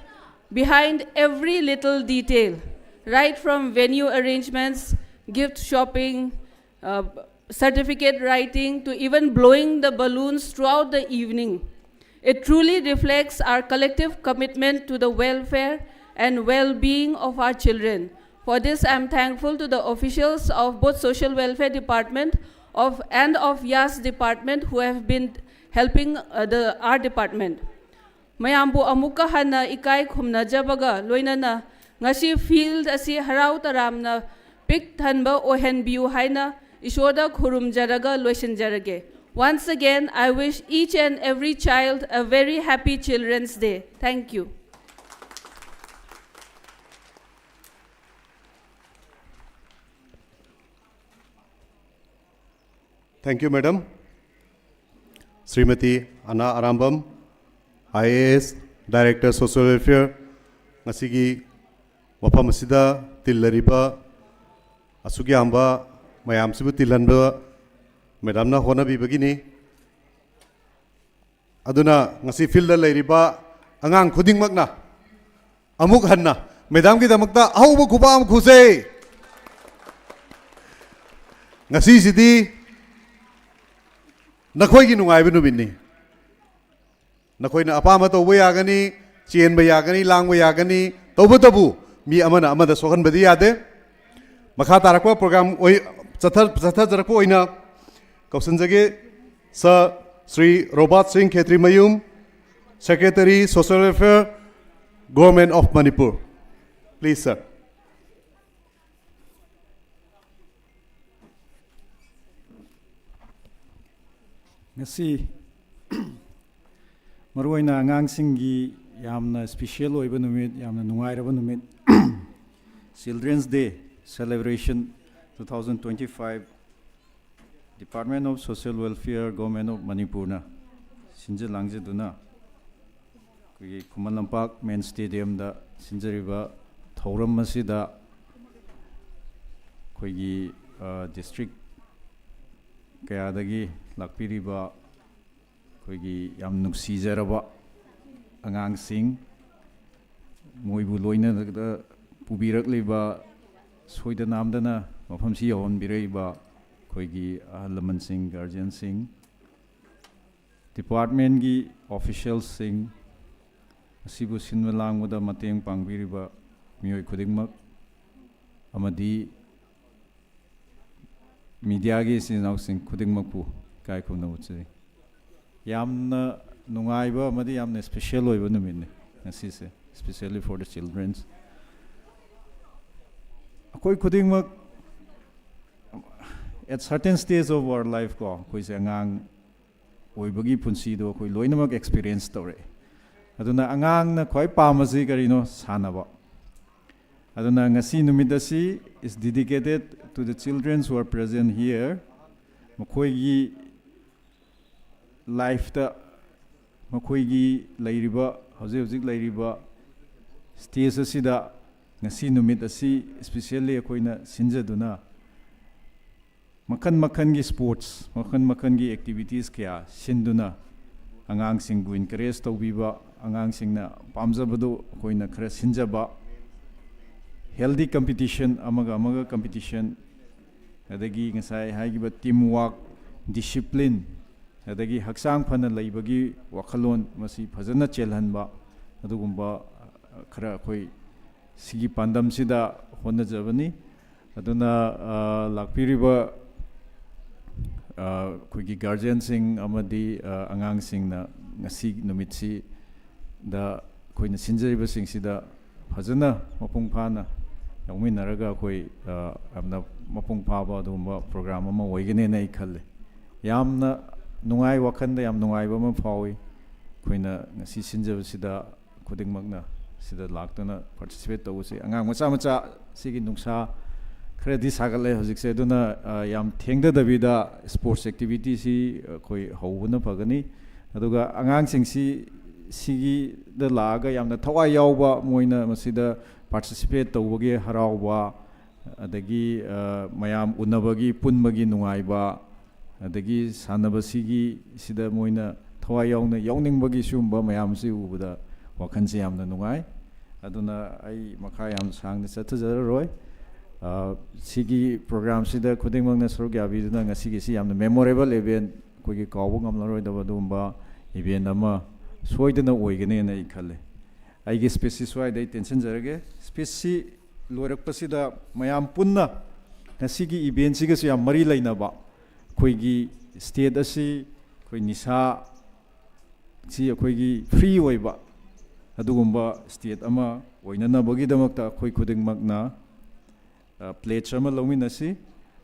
behind every little detail, right from venue arrangements, gift shopping, uh, certificate writing, to even blowing the balloons throughout the evening. It truly reflects our collective commitment to the welfare and well-being of our children. For this, I am thankful to the officials of both Social Welfare Department of, and of YAS Department who have been helping, uh, the, our department. ꯃꯌꯥꯝꯕꯨ ꯑꯃꯨꯛꯀ ꯍꯟꯅ ꯏꯀꯥꯏ ꯈꯨꯝꯅꯖꯕꯒ ꯂꯣꯏꯅꯅ ꯉꯁꯤ field ꯑꯁꯤ ꯍꯔꯥꯎ ꯇꯔꯥꯝꯅ ꯄꯤꯛ ꯊꯟꯕ ꯑꯣꯏꯍꯟꯕꯤꯌꯨ ꯍꯥꯏꯅ ꯏꯁꯣꯔꯗ ꯈꯨꯔꯨꯝꯖꯔꯒ ꯂꯣꯏꯁꯤꯟꯖꯔꯒꯦ꯫ Once again, I wish each and every child a very happy Children's Day. Thank you. Thank you, madam. Shrimati ꯑꯅꯥ Arambam, I A S, Director Social Welfare, ꯉꯁꯤꯒꯤ ꯃꯐꯝ ꯑꯁꯤꯗ ꯇꯤꯜꯂꯔꯤꯕ ꯑꯁꯨꯛ ꯌꯥꯝꯕ ꯃꯌꯥꯝꯁꯤꯕꯨ ꯇꯤꯜꯍꯟꯕ ꯃꯦꯗꯥꯝꯅ ꯍꯣꯠꯅꯕꯤꯕꯒꯤꯅꯤ꯫ ꯑꯗꯨꯅ ꯉꯁꯤ field ꯂꯩꯔꯤꯕ ꯑꯉꯥꯡ ꯈꯨꯗꯤꯡꯃꯛꯅ ꯑꯃꯨꯛ ꯍꯟꯅ ꯃꯦꯗꯥꯝꯒꯤꯗꯃꯛꯇ ꯑꯍꯧꯕ ꯈꯨꯕꯥꯛ ꯑꯃ ꯈꯨꯖꯩ꯫ ꯉꯁꯤꯁꯤꯗꯤ ꯅꯈꯣꯏꯒꯤ ꯅꯨꯡꯉꯥꯏꯕ ꯅꯨꯃꯤꯠꯅꯤ꯫ ꯅꯈꯣꯏꯅ ꯑꯄꯥꯝꯕ ꯇꯧꯕ ꯌꯥꯒꯅꯤ, ꯆꯦꯟꯕ ꯌꯥꯒꯅꯤ, ꯂꯥꯡꯕ ꯌꯥꯒꯅꯤ, ꯇꯧꯕꯇꯕꯨ ꯃꯤ ꯑꯃꯅ ꯑꯃꯗ ꯁꯣꯛꯍꯟꯕꯗꯤ ꯌꯥꯗꯦ꯫ ꯃꯈꯥ ꯇꯥꯔꯛꯄ program ꯑꯣꯏ-, ꯆꯠꯊ-, ꯆꯠꯊꯖꯔꯛꯄ ꯑꯣꯏꯅ ꯀꯧꯁꯤꯟꯖꯒꯦ꯫ Sir, Shri Robert Singh Khetrimayum, Secretary, Social Welfare, Government of Manipur. Please, sir. ꯉꯁꯤ ꯃꯔꯨꯑꯣꯏꯅ ꯑꯉꯥꯡꯁꯤꯡꯒꯤ ꯌꯥꯝꯅ special ꯑꯣꯏꯕ ꯅꯨꯃꯤꯠ, ꯌꯥꯝꯅ ꯅꯨꯡꯉꯥꯏꯔꯕ ꯅꯨꯃꯤꯠ, Children's Day celebration two thousand twenty-five, Department of Social Welfare, Government of ꯃꯅꯤꯄꯨꯔꯅ ꯁꯤꯟꯖ ꯂꯥꯡꯖꯗꯨꯅ ꯑꯩꯈꯣꯏꯒꯤ ꯈꯨꯃꯟ ꯂꯝꯄꯥꯛ main stadiumꯗ ꯁꯤꯟꯖꯔꯤꯕ ꯊꯧꯔꯝ ꯑꯁꯤꯗ ꯑꯩꯈꯣꯏꯒꯤ, ꯑ, district ꯀꯌꯥꯗꯒꯤ ꯂꯥꯛꯄꯤꯔꯤꯕ ꯑꯩꯈꯣꯏꯒꯤ ꯌꯥꯝ ꯅꯨꯡꯁꯤꯖꯔꯕ ꯑꯉꯥꯡꯁꯤꯡ, ꯃꯣꯏꯕꯨ ꯂꯣꯏꯅꯅ ꯄꯨꯕꯤꯔꯛꯂꯤꯕ, ꯁꯣꯏꯗ ꯅꯥꯝꯗꯅ ꯃꯐꯝꯁꯤ ꯌꯧꯍꯟꯕꯤꯔꯛꯏꯕ ꯑꯩꯈꯣꯏꯒꯤ ꯑꯍꯜ ꯂꯃꯟꯁꯤꯡ, ꯒꯥꯔꯖꯤꯌꯟꯁꯤꯡ, ꯗꯤꯄꯥꯔꯠꯃꯦꯟꯒꯤ ꯑꯣꯐꯤꯁꯤꯌꯦꯜꯁꯤꯡ, ꯑꯁꯤꯕꯨ ꯁꯤꯟꯕ ꯂꯥꯡꯕꯗ ꯃꯇꯦꯡ ꯄꯥꯡꯕꯤꯔꯤꯕ ꯃꯤꯑꯣꯏ ꯈꯨꯗꯤꯡꯃꯛ ꯑꯃꯗꯤ ꯃꯤꯗꯤꯌꯥꯒꯤ ꯏꯆꯤꯟ ꯏꯅꯥꯎꯁꯤꯡ ꯈꯨꯗꯤꯡꯃꯛꯄꯨ ꯏꯀꯥꯏ ꯈꯨꯝꯅꯕ ꯎꯠꯆꯔꯤ꯫ ꯌꯥꯝꯅ ꯅꯨꯡꯉꯥꯏꯕ ꯑꯃꯗꯤ ꯌꯥꯝꯅ ꯏꯁꯄꯤꯁꯦꯜ ꯑꯣꯏꯕ ꯅꯨꯃꯤꯠꯅꯤ ꯉꯁꯤꯁꯦ, especially for the childrens. ꯑꯩꯈꯣꯏ ꯈꯨꯗꯤꯡꯃꯛ at certain stage of our life ꯀꯣ, ꯑꯩꯈꯣꯏꯁꯦ ꯑꯉꯥꯡ ꯑꯣꯏꯕꯒꯤ ꯄꯨꯟꯁꯤꯗꯣ ꯑꯩꯈꯣꯏ ꯂꯣꯏꯅꯃꯛ ꯑꯦꯛꯁꯄꯤꯔꯤꯌꯦꯟꯁ ꯇꯧꯔꯛꯑꯦ꯫ ꯑꯗꯨꯅ ꯑꯉꯥꯡꯅ ꯈ꯭ꯋꯥꯏ ꯄꯥꯝꯕꯁꯤ ꯀꯔꯤꯅꯣ? ꯁꯥꯟꯅꯕ꯫ ꯑꯗꯨꯅ ꯉꯁꯤ ꯅꯨꯃꯤꯠ ꯑꯁꯤ is dedicated to the children who are present here. ꯃꯈꯣꯏꯒꯤ ꯂꯥꯏꯐꯇ, ꯃꯈꯣꯏꯒꯤ ꯂꯩꯔꯤꯕ, ꯍꯧꯖꯤꯛ ꯍꯧꯖꯤꯛ ꯂꯩꯔꯤꯕ ꯁ꯭ꯇꯦꯖ ꯑꯁꯤꯗ ꯉꯁꯤ ꯅꯨꯃꯤꯠ ꯑꯁꯤ ꯏꯁꯄꯤꯁꯦꯜꯂꯤ ꯑꯩꯈꯣꯏꯅ ꯁꯤꯟꯖꯗꯨꯅ ꯃꯈꯜ ꯃꯈꯜꯒꯤ ꯁ꯭ꯄꯣꯔꯠꯁ, ꯃꯈꯜ ꯃꯈꯜꯒꯤ ꯑꯦꯛꯇꯤꯚꯤꯇꯤꯁ ꯀꯌꯥ ꯁꯤꯟꯗꯨꯅ ꯑꯉꯥꯡꯁꯤꯡꯕꯨ ꯏꯟꯀꯔꯦꯖ ꯇꯧꯕꯤꯕ, ꯑꯉꯥꯡꯁꯤꯡꯅ ꯄꯥꯝꯖꯕꯗꯨ ꯑꯩꯈꯣꯏꯅ ꯈꯔ ꯁꯤꯟꯖꯕ, ꯍꯦꯜꯗꯤ ꯀꯝꯄꯤꯇꯤꯁꯟ, ꯑꯃꯒ ꯑꯃꯒ ꯀꯝꯄꯤꯇꯤꯁꯟ, ꯑꯗꯒꯤ ꯉꯁꯥꯏ ꯍꯥꯏꯈꯤꯕ ꯇꯤꯝ ꯋꯥꯔꯛ, ꯗꯤꯁꯤꯄ꯭ꯂꯤꯟ, ꯑꯗꯒꯤ ꯍꯛꯆꯥꯡ ꯐꯅ ꯂꯩꯕꯒꯤ ꯋꯥꯈꯜꯂꯣꯟ, ꯃꯁꯤ ꯐꯖꯅ ꯆꯦꯜꯍꯟꯕ, ꯑꯗꯨꯒꯨꯝꯕ ꯈꯔ ꯑꯩꯈꯣꯏ ꯁꯤꯒꯤ ꯄꯥꯟꯗꯝꯁꯤꯗ ꯍꯣꯠꯅꯖꯕꯅꯤ꯫ ꯑꯗꯨꯅ, ꯑ, ꯂꯥꯛꯄꯤꯔꯤꯕ, ꯑ, ꯑꯩꯈꯣꯏꯒꯤ ꯒꯥꯔꯖꯤꯌꯟꯁꯤꯡ ꯑꯃꯗꯤ, ꯑ, ꯑꯉꯥꯡꯁꯤꯡꯅ ꯉꯁꯤ ꯅꯨꯃꯤꯠꯁꯤꯗ ꯑꯩꯈꯣꯏꯅ ꯁꯤꯟꯖꯔꯤꯕꯁꯤꯡꯁꯤꯗ ꯐꯖꯅ ꯃꯄꯨꯡ ꯐꯥꯅ ꯌꯥꯎꯃꯤꯟꯅꯔꯒ ꯑꯩꯈꯣꯏ, ꯑ, ꯌꯥꯝꯅ ꯃꯄꯨꯡ ꯐꯥꯕ ꯑꯗꯨꯒꯨꯝꯕ ꯄ꯭ꯔꯣꯒ꯭ꯔꯥꯝ ꯑꯃ ꯑꯣꯏꯒꯅꯦꯅ ꯑꯩ ꯈꯜꯂꯤ꯫ ꯌꯥꯝꯅ ꯅꯨꯡꯉꯥꯏ, ꯋꯥꯈꯜꯗ ꯌꯥꯝ ꯅꯨꯡꯉꯥꯏꯕ ꯑꯃ ꯐꯥꯎꯏ꯫ ꯑꯩꯈꯣꯏꯅ ꯉꯁꯤ ꯁꯤꯟꯖꯕꯁꯤꯗ ꯈꯨꯗꯤꯡꯃꯛꯅ ꯁꯤꯗ ꯂꯥꯛꯇꯨꯅ ꯄꯥꯔꯇꯤꯁꯤꯄꯦꯠ ꯇꯧꯕꯁꯦ, ꯑꯉꯥꯡ ꯃꯆꯥ ꯃꯆꯥ ꯁꯤꯒꯤ ꯅꯨꯡꯁꯥ ꯈꯔꯗꯤ ꯁꯥꯒꯠꯂꯦ ꯍꯧꯖꯤꯛꯁꯦ, ꯑꯗꯨꯅ, ꯑ, ꯌꯥꯝ ꯊꯦꯡꯊꯗꯕꯤꯗ ꯁ꯭ꯄꯣꯔꯠꯁ ꯑꯦꯛꯇꯤꯚꯤꯇꯤꯁꯤ ꯑꯩꯈꯣꯏ ꯍꯧꯕꯅ ꯐꯒꯅꯤ꯫ ꯑꯗꯨꯒ ꯑꯉꯥꯡꯁꯤꯡꯁꯤ ꯁꯤꯒꯤꯗ ꯂꯥꯛꯑꯒ ꯌꯥꯝꯅ ꯊꯋꯥꯏ ꯌꯥꯎꯕ, ꯃꯣꯏꯅ ꯃꯁꯤꯗ ꯄꯥꯔꯇꯤꯁꯤꯄꯦꯠ ꯇꯧꯕꯒꯤ ꯍꯔꯥꯎꯕ, ꯑꯗꯒꯤ, ꯑ, ꯃꯌꯥꯝ ꯎꯅꯕꯒꯤ, ꯄꯨꯟꯕꯒꯤ ꯅꯨꯡꯉꯥꯏꯕ, ꯑꯗꯒꯤ ꯁꯥꯟꯅꯕꯁꯤꯒꯤ ꯁꯤꯗ ꯃꯣꯏꯅ ꯊꯋꯥꯏ ꯌꯥꯎꯅ ꯌꯥꯎꯅꯤꯡꯕꯒꯤ ꯁꯤꯒꯨꯝꯕ ꯃꯌꯥꯝꯁꯤ ꯎꯕꯗ ꯋꯥꯈꯜꯁꯦ ꯌꯥꯝꯅ ꯅꯨꯡꯉꯥꯏ꯫ ꯑꯗꯨꯅ ꯑꯩ ꯃꯈꯥ ꯌꯥꯝ ꯁꯥꯡꯅ ꯆꯠꯊꯖꯔꯔꯣꯏ꯫ ꯑ, ꯁꯤꯒꯤ ꯄ꯭ꯔꯣꯒ꯭ꯔꯥꯝꯁꯤꯗ ꯈꯨꯗꯤꯡꯃꯛꯅ ꯁꯔꯨꯛ ꯌꯥꯕꯤꯗꯨꯅ ꯉꯁꯤꯒꯤꯁꯤ ꯌꯥꯝꯅ memorable event, ꯑꯩꯈꯣꯏꯒꯤ ꯀꯥꯎꯕ ꯉꯝꯂꯔꯣꯏꯗꯕ ꯑꯗꯨꯒꯨꯝꯕ event ꯑꯃ ꯁꯣꯏꯗꯅ ꯑꯣꯏꯒꯅꯦꯅ ꯑꯩ ꯈꯜꯂꯦ꯫ ꯑꯩꯒꯤ speechꯁꯤ ꯁ꯭ꯋꯥꯏꯗ ꯑꯩ ꯇꯦꯟꯁꯤꯟꯖꯔꯒꯦ꯫ Speechꯁꯤ ꯂꯣꯏꯔꯛꯄꯁꯤꯗ ꯃꯌꯥꯝ ꯄꯨꯟꯅ ꯉꯁꯤꯒꯤ eventꯁꯤꯒꯁꯨ ꯌꯥꯝ ꯃꯔꯤ ꯂꯩꯅꯕ ꯑꯩꯈꯣꯏꯒꯤ state ꯑꯁꯤ ꯑꯩꯈꯣꯏ ꯅꯤꯁꯥ ꯁꯤ ꯑꯩꯈꯣꯏꯒꯤ free ꯑꯣꯏꯕ ꯑꯗꯨꯒꯨꯝꯕ state ꯑꯃ ꯑꯣꯏꯅꯅꯕꯒꯤꯗꯃꯛꯇ ꯑꯩꯈꯣꯏ ꯈꯨꯗꯤꯡꯃꯛꯅ, ꯑ, pledge ꯑꯃ ꯂꯧꯃꯤꯟꯅꯁꯤ꯫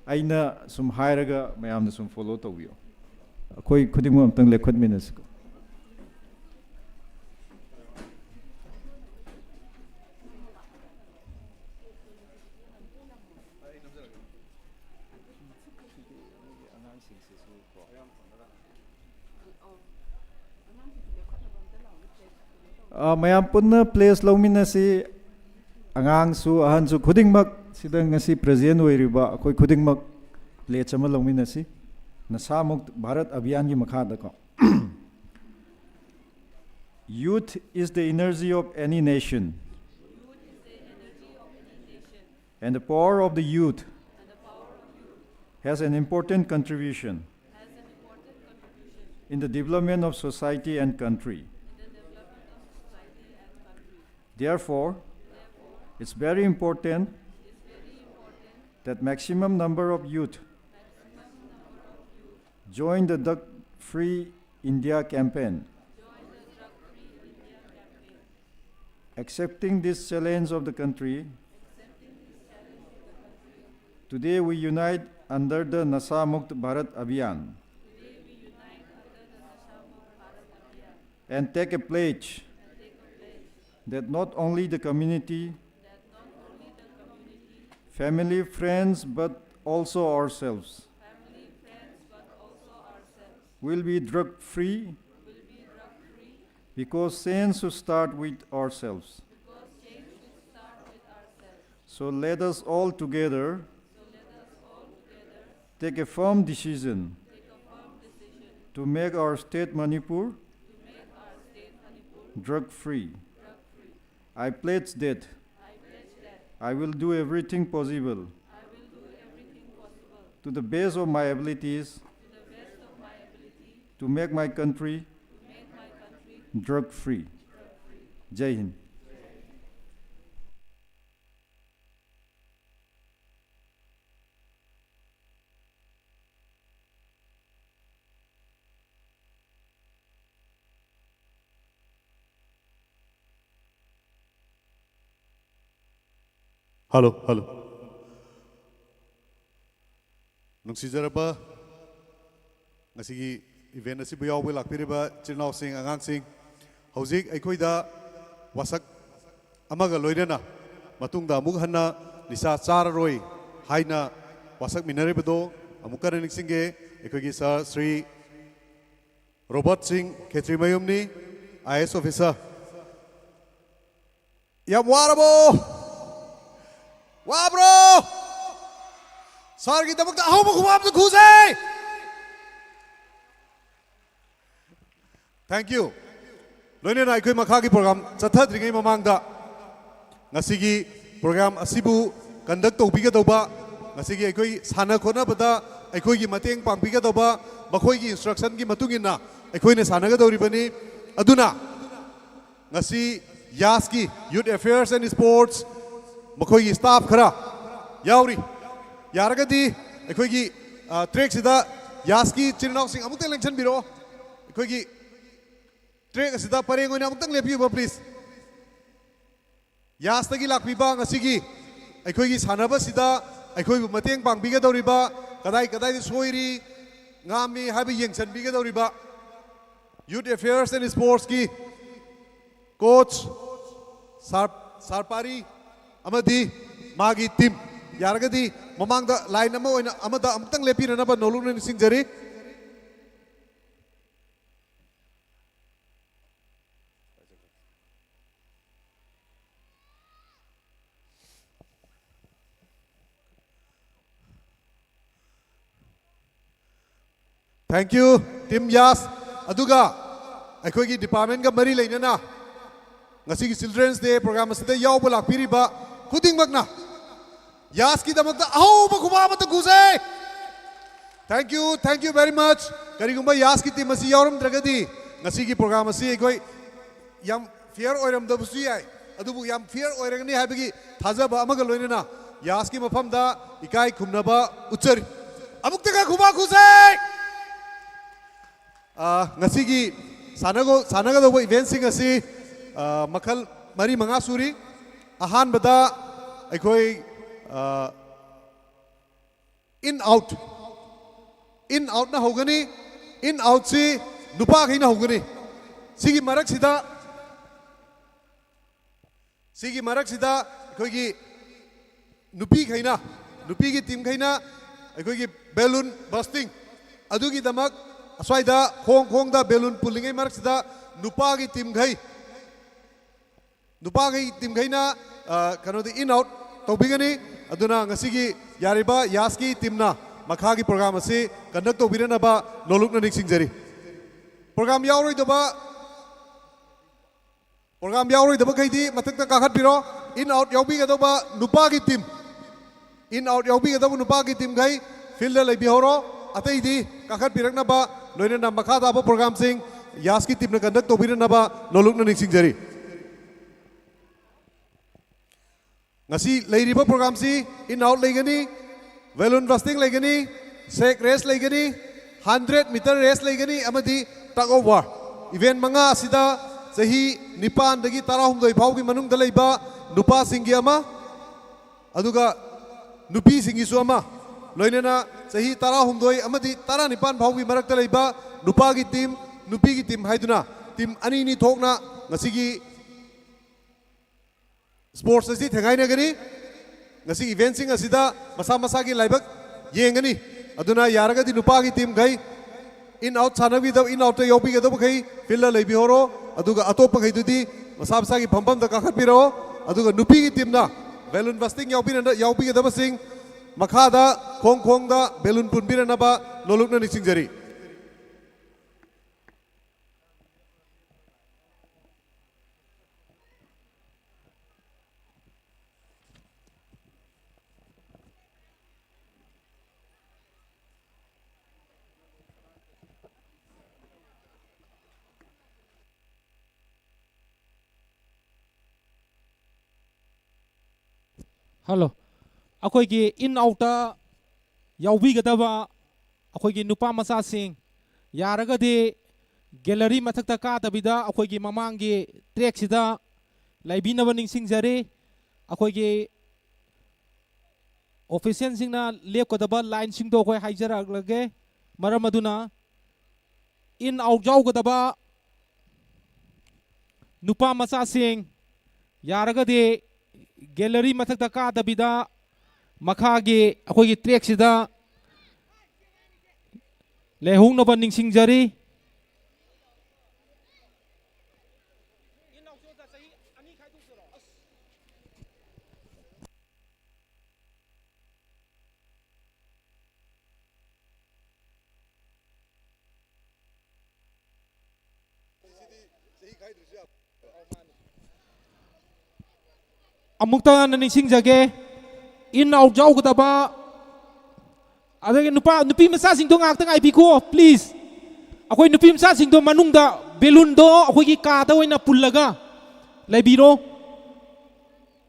ꯑꯩꯅ ꯁꯨꯝ ꯍꯥꯏꯔꯒ ꯃꯌꯥꯝꯅ ꯁꯨꯝ follow ꯇꯧꯕꯤꯌꯨ꯫ ꯑꯩꯈꯣꯏ ꯈꯨꯗꯤꯡꯃꯛ ꯑꯝꯇꯪ ꯂꯦꯞꯈꯠꯃꯤꯟꯅꯁꯤꯀꯣ꯫ ꯑ, ꯃꯌꯥꯝ ꯄꯨꯟꯅ pledge ꯂꯧꯃꯤꯟꯅꯁꯤ꯫ ꯑꯉꯥꯡꯁꯨ ꯑꯍꯟꯁꯨ ꯈꯨꯗꯤꯡꯃꯛ, ꯁꯤꯗ ꯉꯁꯤ present ꯑꯣꯏꯔꯤꯕ ꯑꯩꯈꯣꯏ ꯈꯨꯗꯤꯡꯃꯛ pledge ꯑꯃ ꯂꯧꯃꯤꯟꯅꯁꯤ꯫ ꯅꯁꯥ ꯃꯨꯛ Bharat ꯑꯚꯤꯌꯥꯟꯒꯤ ꯃꯈꯥꯗꯀꯣ꯫ Youth is the energy of any nation. And the power of the youth has an important contribution in the development of society and country. Therefore, it's very important that maximum number of youth join the drug-free India campaign. Accepting this challenge of the country, today we unite under the Nasha Mukt Bharat Abhiyan and take a pledge that not only the community, family, friends, but also ourselves will be drug free because change should start with ourselves. So let us all together take a firm decision To make our state Manipur drug free. I pledge that I will do everything possible to the best of my abilities to make my country drug free. Jai Hind. Hello, hello. ꯅꯨꯡꯁꯤꯖꯔꯕ ꯉꯁꯤꯒꯤ event ꯑꯁꯤꯕꯨ ꯌꯥꯎꯕ ꯂꯥꯛꯄꯤꯔꯤꯕ ꯏꯆꯤꯜ ꯏꯅꯥꯎꯁꯤꯡ, ꯑꯉꯥꯡꯁꯤꯡ, ꯍꯧꯖꯤꯛ ꯑꯩꯈꯣꯏꯗ ꯋꯥꯁꯛ ꯑꯃꯒ ꯂꯣꯏꯅꯅ ꯃꯇꯨꯡꯗ ꯑꯃꯨꯛ ꯍꯟꯅ ꯅꯤꯁꯥ ꯆꯥꯔꯔꯣꯏ ꯍꯥꯏꯅ ꯋꯥꯁꯛꯃꯤꯟꯅꯔꯤꯕꯗꯣ ꯑꯃꯨꯛ ꯍꯟꯅ ꯅꯤꯡꯁꯤꯡꯒꯦ꯫ ꯑꯩꯈꯣꯏꯒꯤ sir ꯁ꯭ꯔꯤ ꯔꯣꯕꯔꯠ ꯁꯤꯡ ꯈꯦꯇ꯭ꯔꯤꯃꯌꯨꯝꯅꯤ, I A S officer꯫ ꯌꯥꯝ ꯋꯥꯔꯕꯣ? ꯋꯥꯕ꯭ꯔꯣ? Sir ꯒꯤꯗꯃꯛꯇ ꯑꯍꯧꯕ ꯈꯨꯕꯥꯛ ꯑꯝꯇ ꯈꯨꯁꯦ꯫ Thank you꯫ ꯂꯣꯏꯅꯅ ꯑꯩꯈꯣꯏ ꯃꯈꯥꯒꯤ program ꯆꯠꯊꯗ꯭ꯔꯤꯉꯩ ꯃꯃꯥꯡꯗ ꯉꯁꯤꯒꯤ program ꯑꯁꯤꯕꯨ conduct ꯇꯧꯕꯤꯒꯗꯧꯕ, ꯉꯁꯤꯒꯤ ꯑꯩꯈꯣꯏ ꯁꯥꯟꯅ ꯈꯣꯠꯅꯕꯗ ꯑꯩꯈꯣꯏꯒꯤ ꯃꯇꯦꯡ ꯄꯥꯡꯕꯤꯒꯗꯧꯕ, ꯃꯈꯣꯏꯒꯤ instruction ꯒꯤ ꯃꯇꯨꯡ ꯏꯟꯅ ꯑꯩꯈꯣꯏꯅ ꯁꯥꯟꯅꯒꯗꯧꯔꯤꯕꯅꯤ꯫ ꯑꯗꯨꯅ ꯉꯁꯤ ꯌꯥꯁꯀꯤ, Youth Affairs and Sports, ꯃꯈꯣꯏꯒꯤ staff ꯈꯔ ꯌꯥꯎꯔꯤ꯫ ꯌꯥꯔꯒꯗꯤ ꯑꯩꯈꯣꯏꯒꯤ, ꯑ, track ꯁꯤꯗ ꯌꯥꯁꯀꯤ ꯏꯆꯤꯜ ꯏꯅꯥꯎꯁꯤꯡ ꯑꯃꯨꯛꯇ ꯂꯦꯡꯁꯤꯟꯕꯤꯔꯛꯑꯣ꯫ ꯑꯩꯈꯣꯏꯒꯤ track ꯑꯁꯤꯗ ꯄꯔꯦꯡ ꯑꯣꯏꯅ ꯑꯃꯨꯛꯇꯪ ꯂꯦꯞꯄꯤꯌꯨꯕ, please꯫ ꯌꯥꯁꯇꯒꯤ ꯂꯥꯛꯄꯤꯕ ꯉꯁꯤꯒꯤ ꯑꯩꯈꯣꯏꯒꯤ ꯁꯥꯟꯅꯕꯁꯤꯗ ꯑꯩꯈꯣꯏꯕꯨ ꯃꯇꯦꯡ ꯄꯥꯡꯕꯤꯒꯗꯧꯔꯤꯕ, ꯀꯗꯥꯏ ꯀꯗꯥꯏꯗ ꯁꯣꯏꯔꯤ, ꯉꯥꯝꯃꯤ ꯍꯥꯏꯕ ꯌꯦꯡꯁꯤꯟꯕꯤꯒꯗꯧꯔꯤꯕ Youth Affairs and Sports ꯀꯤ coach, sir, sir ꯄꯥꯔꯤ ꯑꯃꯗꯤ ꯃꯥꯒꯤ team, ꯌꯥꯔꯒꯗꯤ ꯃꯃꯥꯡꯗ line ꯑꯃ ꯑꯣꯏꯅ ꯑꯃꯗ ꯑꯃꯨꯛꯇꯪ ꯂꯦꯞꯄꯤꯅꯅꯕ ꯅꯧꯂꯨꯛꯅ ꯅꯤꯡꯁꯤꯡꯖꯔꯤ꯫ Thank you. ꯇꯤꯝ ꯌꯥꯁ, ꯑꯗꯨꯒ ꯑꯩꯈꯣꯏꯒꯤ ꯗꯤꯄꯥꯔꯠꯃꯦꯟꯒ ꯃꯔꯤ ꯂꯩꯅꯅ ꯉꯁꯤꯒꯤ ꯆꯤꯜꯗ꯭ꯔꯦꯟꯁ ꯗꯦ ꯄ꯭ꯔꯣꯒ꯭ꯔꯥꯝ ꯑꯁꯤꯗ ꯌꯥꯎꯕ ꯂꯥꯛꯄꯤꯔꯤꯕ ꯈꯨꯗꯤꯡꯃꯛꯅ ꯌꯥꯁꯀꯤꯗꯃꯛꯇ ꯑꯍꯧꯕ ꯈꯨꯕꯥꯛ ꯑꯃꯇ ꯈꯨꯖꯩ꯫ Thank you, thank you very much. ꯀꯔꯤꯒꯨꯝꯕ ꯌꯥꯁꯀꯤ ꯇꯤꯝ ꯑꯁꯤ ꯌꯥꯎꯔꯝꯗ꯭ꯔꯒꯗꯤ ꯉꯁꯤꯒꯤ ꯄ꯭ꯔꯣꯒ꯭ꯔꯥꯝ ꯑꯁꯤ ꯑꯩꯈꯣꯏ ꯌꯥꯝ ꯐꯤꯌꯔ ꯑꯣꯏꯔꯝꯗꯕꯁꯨ ꯌꯥꯏ, ꯑꯗꯨꯕꯨ ꯌꯥꯝ ꯐꯤꯌꯔ ꯑꯣꯏꯔꯒꯅꯤ ꯍꯥꯏꯕꯒꯤ ꯊꯥꯖꯕ ꯑꯃꯒ ꯂꯣꯏꯅꯅ ꯌꯥꯁꯀꯤ ꯃꯐꯝꯗ ꯏꯀꯥꯏ ꯈꯨꯝꯅꯕ ꯎꯠꯆꯔꯤ꯫ ꯑꯃꯨꯛꯇꯒ ꯈꯨꯕꯥꯛ ꯈꯨꯖꯩ꯫ ꯑ, ꯉꯁꯤꯒꯤ ꯁꯥꯟꯅꯒ-, ꯁꯥꯟꯅꯒꯗꯧꯕ ꯏꯚꯦꯟꯁꯤꯡ ꯑꯁꯤ, ꯑ, ꯃꯈꯜ ꯃꯔꯤ ꯃꯉꯥ ꯁꯨꯔꯤ꯫ ꯑꯍꯥꯟꯕꯗ ꯑꯩꯈꯣꯏ, ꯑ, ꯏꯟ ꯑꯥꯎꯠ, ꯏꯟ ꯑꯥꯎꯠꯅ ꯍꯧꯒꯅꯤ꯫ ꯏꯟ ꯑꯥꯎꯠꯁꯤ ꯅꯨꯄꯥꯈꯩꯅ ꯍꯧꯒꯅꯤ꯫ ꯁꯤꯒꯤ ꯃꯔꯛꯁꯤꯗ, ꯁꯤꯒꯤ ꯃꯔꯛꯁꯤꯗ ꯑꯩꯈꯣꯏꯒꯤ ꯅꯨꯄꯤꯈꯩꯅ, ꯅꯨꯄꯤꯒꯤ ꯇꯤꯝꯈꯩꯅ ꯑꯩꯈꯣꯏꯒꯤ ꯕꯦꯂꯨꯟ ꯕꯁꯇꯤꯡ ꯑꯗꯨꯒꯤꯗꯃꯛ ꯑꯁ꯭ꯋꯥꯏꯗ ꯈꯣꯡ ꯈꯣꯡꯗ ꯕꯦꯂꯨꯟ ꯄꯨꯜꯂꯤꯉꯩ ꯃꯔꯛꯁꯤꯗ ꯅꯨꯄꯥꯒꯤ ꯇꯤꯝꯈꯩ, ꯅꯨꯄꯥꯒꯤ ꯇꯤꯝꯈꯩꯅ, ꯑ, ꯀꯩꯅꯣꯗ ꯏꯟ ꯑꯥꯎꯠ ꯇꯧꯕꯤꯒꯅꯤ꯫ ꯑꯗꯨꯅ ꯉꯁꯤꯒꯤ ꯌꯥꯔꯤꯕ ꯌꯥꯁꯀꯤ ꯇꯤꯝꯅ ꯃꯈꯥꯒꯤ ꯄ꯭ꯔꯣꯒ꯭ꯔꯥꯝ ꯑꯁꯤ ꯀꯟꯗꯛ ꯇꯧꯕꯤꯅꯅꯕ ꯅꯣꯂꯨꯛꯅ ꯅꯤꯡꯁꯤꯡꯖꯔꯤ꯫ ꯄ꯭ꯔꯣꯒ꯭ꯔꯥꯝ ꯌꯥꯎꯔꯣꯏꯗꯕ, ꯄ꯭ꯔꯣꯒ꯭ꯔꯥꯝ ꯌꯥꯎꯔꯣꯏꯗꯕꯈꯩꯗꯤ ꯃꯊꯛꯇ ꯀꯥꯈꯠꯄꯤꯔꯣ꯫ ꯏꯟ ꯑꯥꯎꯠ ꯌꯥꯎꯕꯤꯒꯗꯧꯕ ꯅꯨꯄꯥꯒꯤ ꯇꯤꯝ, ꯏꯟ ꯑꯥꯎꯠ ꯌꯥꯎꯕꯤꯒꯗꯧꯕ ꯅꯨꯄꯥꯒꯤ ꯇꯤꯝꯈꯩ ꯐꯤꯜꯗ ꯂꯩꯕꯤꯍꯧꯔꯣ꯫ ꯑꯇꯩꯗꯤ ꯀꯥꯈꯠꯄꯤꯔꯛꯅꯕ ꯂꯣꯏꯅꯅ ꯃꯈꯥ ꯇꯥꯕ ꯄ꯭ꯔꯣꯒ꯭ꯔꯥꯝꯁꯤꯡ ꯌꯥꯁꯀꯤ ꯇꯤꯝꯅ ꯀꯟꯗꯛ ꯇꯧꯕꯤꯅꯅꯕ ꯅꯣꯂꯨꯛꯅ ꯅꯤꯡꯁꯤꯡꯖꯔꯤ꯫ ꯉꯁꯤ ꯂꯩꯔꯤꯕ ꯄ꯭ꯔꯣꯒ꯭ꯔꯥꯝꯁꯤ ꯏꯟ ꯑꯥꯎꯠ ꯂꯩꯒꯅꯤ, ꯕꯦꯂꯨꯟ ꯕꯁꯇꯤꯡ ꯂꯩꯒꯅꯤ, ꯁꯦꯛ ꯔꯦꯁ ꯂꯩꯒꯅꯤ, ꯍꯟꯗ꯭ꯔꯦꯠ ꯃꯤꯇꯔ ꯔꯦꯁ ꯂꯩꯒꯅꯤ ꯑꯃꯗꯤ ꯇꯒ ꯑꯣꯐ ꯋꯥꯔ꯫ ꯏꯚꯦꯟ ꯃꯉꯥ ꯑꯁꯤꯗ ꯆꯍꯤ ꯅꯤꯄꯥꯟꯗꯒꯤ ꯇꯔꯥꯍꯨꯝꯗꯣꯏ ꯐꯥꯎꯒꯤ ꯃꯅꯨꯡꯗ ꯂꯩꯕ ꯅꯨꯄꯥꯁꯤꯡꯒꯤ ꯑꯃ, ꯑꯗꯨꯒ ꯅꯨꯄꯤꯁꯤꯡꯒꯤꯁꯨ ꯑꯃ, ꯂꯣꯏꯅꯅ ꯆꯍꯤ ꯇꯔꯥꯍꯨꯝꯗꯣꯏ ꯑꯃꯗꯤ ꯇꯔꯥꯅꯤꯄꯥꯟ ꯐꯥꯎꯒꯤ ꯃꯔꯛꯇ ꯂꯩꯕ ꯅꯨꯄꯥꯒꯤ ꯇꯤꯝ, ꯅꯨꯄꯤꯒꯤ ꯇꯤꯝ ꯍꯥꯏꯗꯨꯅ ꯇꯤꯝ ꯑꯅꯤ ꯑꯅꯤ ꯊꯣꯛꯅ ꯉꯁꯤꯒꯤ ꯁ꯭ꯄꯣꯔꯠꯁ ꯑꯁꯤ ꯊꯦꯡꯒꯥꯏꯅꯒꯅꯤ꯫ ꯉꯁꯤ ꯏꯚꯦꯟꯁꯤꯡ ꯑꯁꯤꯗ ꯃꯁꯥ ꯃꯁꯥꯒꯤ ꯂꯥꯏꯕꯛ ꯌꯦꯡꯒꯅꯤ꯫ ꯑꯗꯨꯅ ꯌꯥꯔꯒꯗꯤ ꯅꯨꯄꯥꯒꯤ ꯇꯤꯝꯈꯩ ꯏꯟ ꯑꯥꯎꯠ ꯁꯥꯟꯅꯕꯤꯗꯕ, ꯏꯟ ꯑꯥꯎꯠꯇ ꯌꯥꯎꯕꯤꯒꯗꯕꯈꯩ ꯐꯤꯜꯗ ꯂꯩꯕꯤꯍꯧꯔꯣ꯫ ꯑꯗꯨꯒ ꯑꯇꯣꯞꯄꯈꯩꯗꯨꯗꯤ ꯃꯁꯥ ꯃꯁꯥꯒꯤ ꯐꯝꯐꯝꯗ ꯀꯥꯈꯠꯄꯤꯔꯛꯑꯣ꯫ ꯑꯗꯨꯒ ꯅꯨꯄꯤꯒꯤ ꯇꯤꯝꯅ ꯕꯦꯂꯨꯟ ꯕꯁꯇꯤꯡ ꯌꯥꯎꯕꯤꯔꯅ-, ꯌꯥꯎꯕꯤꯒꯗꯕꯁꯤꯡ ꯃꯈꯥꯗ ꯈꯣꯡ ꯈꯣꯡꯗ ꯕꯦꯂꯨꯟ ꯄꯨꯟꯕꯤꯔꯅꯕ ꯅꯣꯂꯨꯛꯅ ꯅꯤꯡꯁꯤꯡꯖꯔꯤ꯫ ꯍꯜꯂꯣ꯫ ꯑꯩꯈꯣꯏꯒꯤ ꯏꯟ ꯑꯥꯎꯠꯇ ꯌꯥꯎꯕꯤꯒꯗꯕ ꯑꯩꯈꯣꯏꯒꯤ ꯅꯨꯄꯥ ꯃꯆꯥꯁꯤꯡ, ꯌꯥꯔꯒꯗꯤ ꯒꯦꯂꯔꯤ ꯃꯊꯛꯇ ꯀꯥꯗꯕꯤꯗ ꯑꯩꯈꯣꯏꯒꯤ ꯃꯃꯥꯡꯒꯤ ꯇ꯭ꯔꯦꯛꯁꯤꯗ ꯂꯩꯕꯤꯅꯕ ꯅꯤꯡꯁꯤꯡꯖꯔꯤ꯫ ꯑꯩꯈꯣꯏꯒꯤ ꯑꯣꯐꯤꯁꯤꯌꯦꯜꯁꯤꯡꯅ ꯂꯦꯞꯀꯗꯕ ꯂꯥꯏꯟꯁꯤꯡꯗꯣ ꯑꯩꯈꯣꯏ ꯍꯥꯏꯖꯔꯛꯂꯒꯦ꯫ ꯃꯔꯝ ꯑꯗꯨꯅ ꯏꯟ ꯑꯥꯎꯠ ꯌꯥꯎꯒꯗꯕ ꯅꯨꯄꯥ ꯃꯆꯥꯁꯤꯡ, ꯌꯥꯔꯒꯗꯤ ꯒꯦꯂꯔꯤ ꯃꯊꯛꯇ ꯀꯥꯗꯕꯤꯗ ꯃꯈꯥꯒꯤ ꯑꯩꯈꯣꯏꯒꯤ ꯇ꯭ꯔꯦꯛꯁꯤꯗ ꯂꯩꯍꯧꯅꯕ ꯅꯤꯡꯁꯤꯡꯖꯔꯤ꯫ ꯑꯃꯨꯛꯇ ꯍꯟꯅ ꯅꯤꯡꯁꯤꯡꯖꯒꯦ, ꯏꯟ ꯑꯥꯎꯠ ꯌꯥꯎꯒꯗꯕ, ꯑꯗꯒꯤ ꯅꯨꯄꯥ, ꯅꯨꯄꯤ ꯃꯆꯥꯁꯤꯡꯗꯣ ꯉꯥꯏꯍꯥꯛꯇ ꯉꯥꯏꯕꯤꯈꯣ, ꯄ꯭ꯂꯤꯖ꯫ ꯑꯩꯈꯣꯏ ꯅꯨꯄꯤ ꯃꯆꯥꯁꯤꯡꯗꯣ ꯃꯅꯨꯡꯗ ꯕꯦꯂꯨꯟꯗꯣ ꯑꯩꯈꯣꯏꯒꯤ ꯀꯥꯗ ꯑꯣꯏꯅ ꯄꯨꯜꯂꯒ ꯂꯩꯕꯤꯔꯣ꯫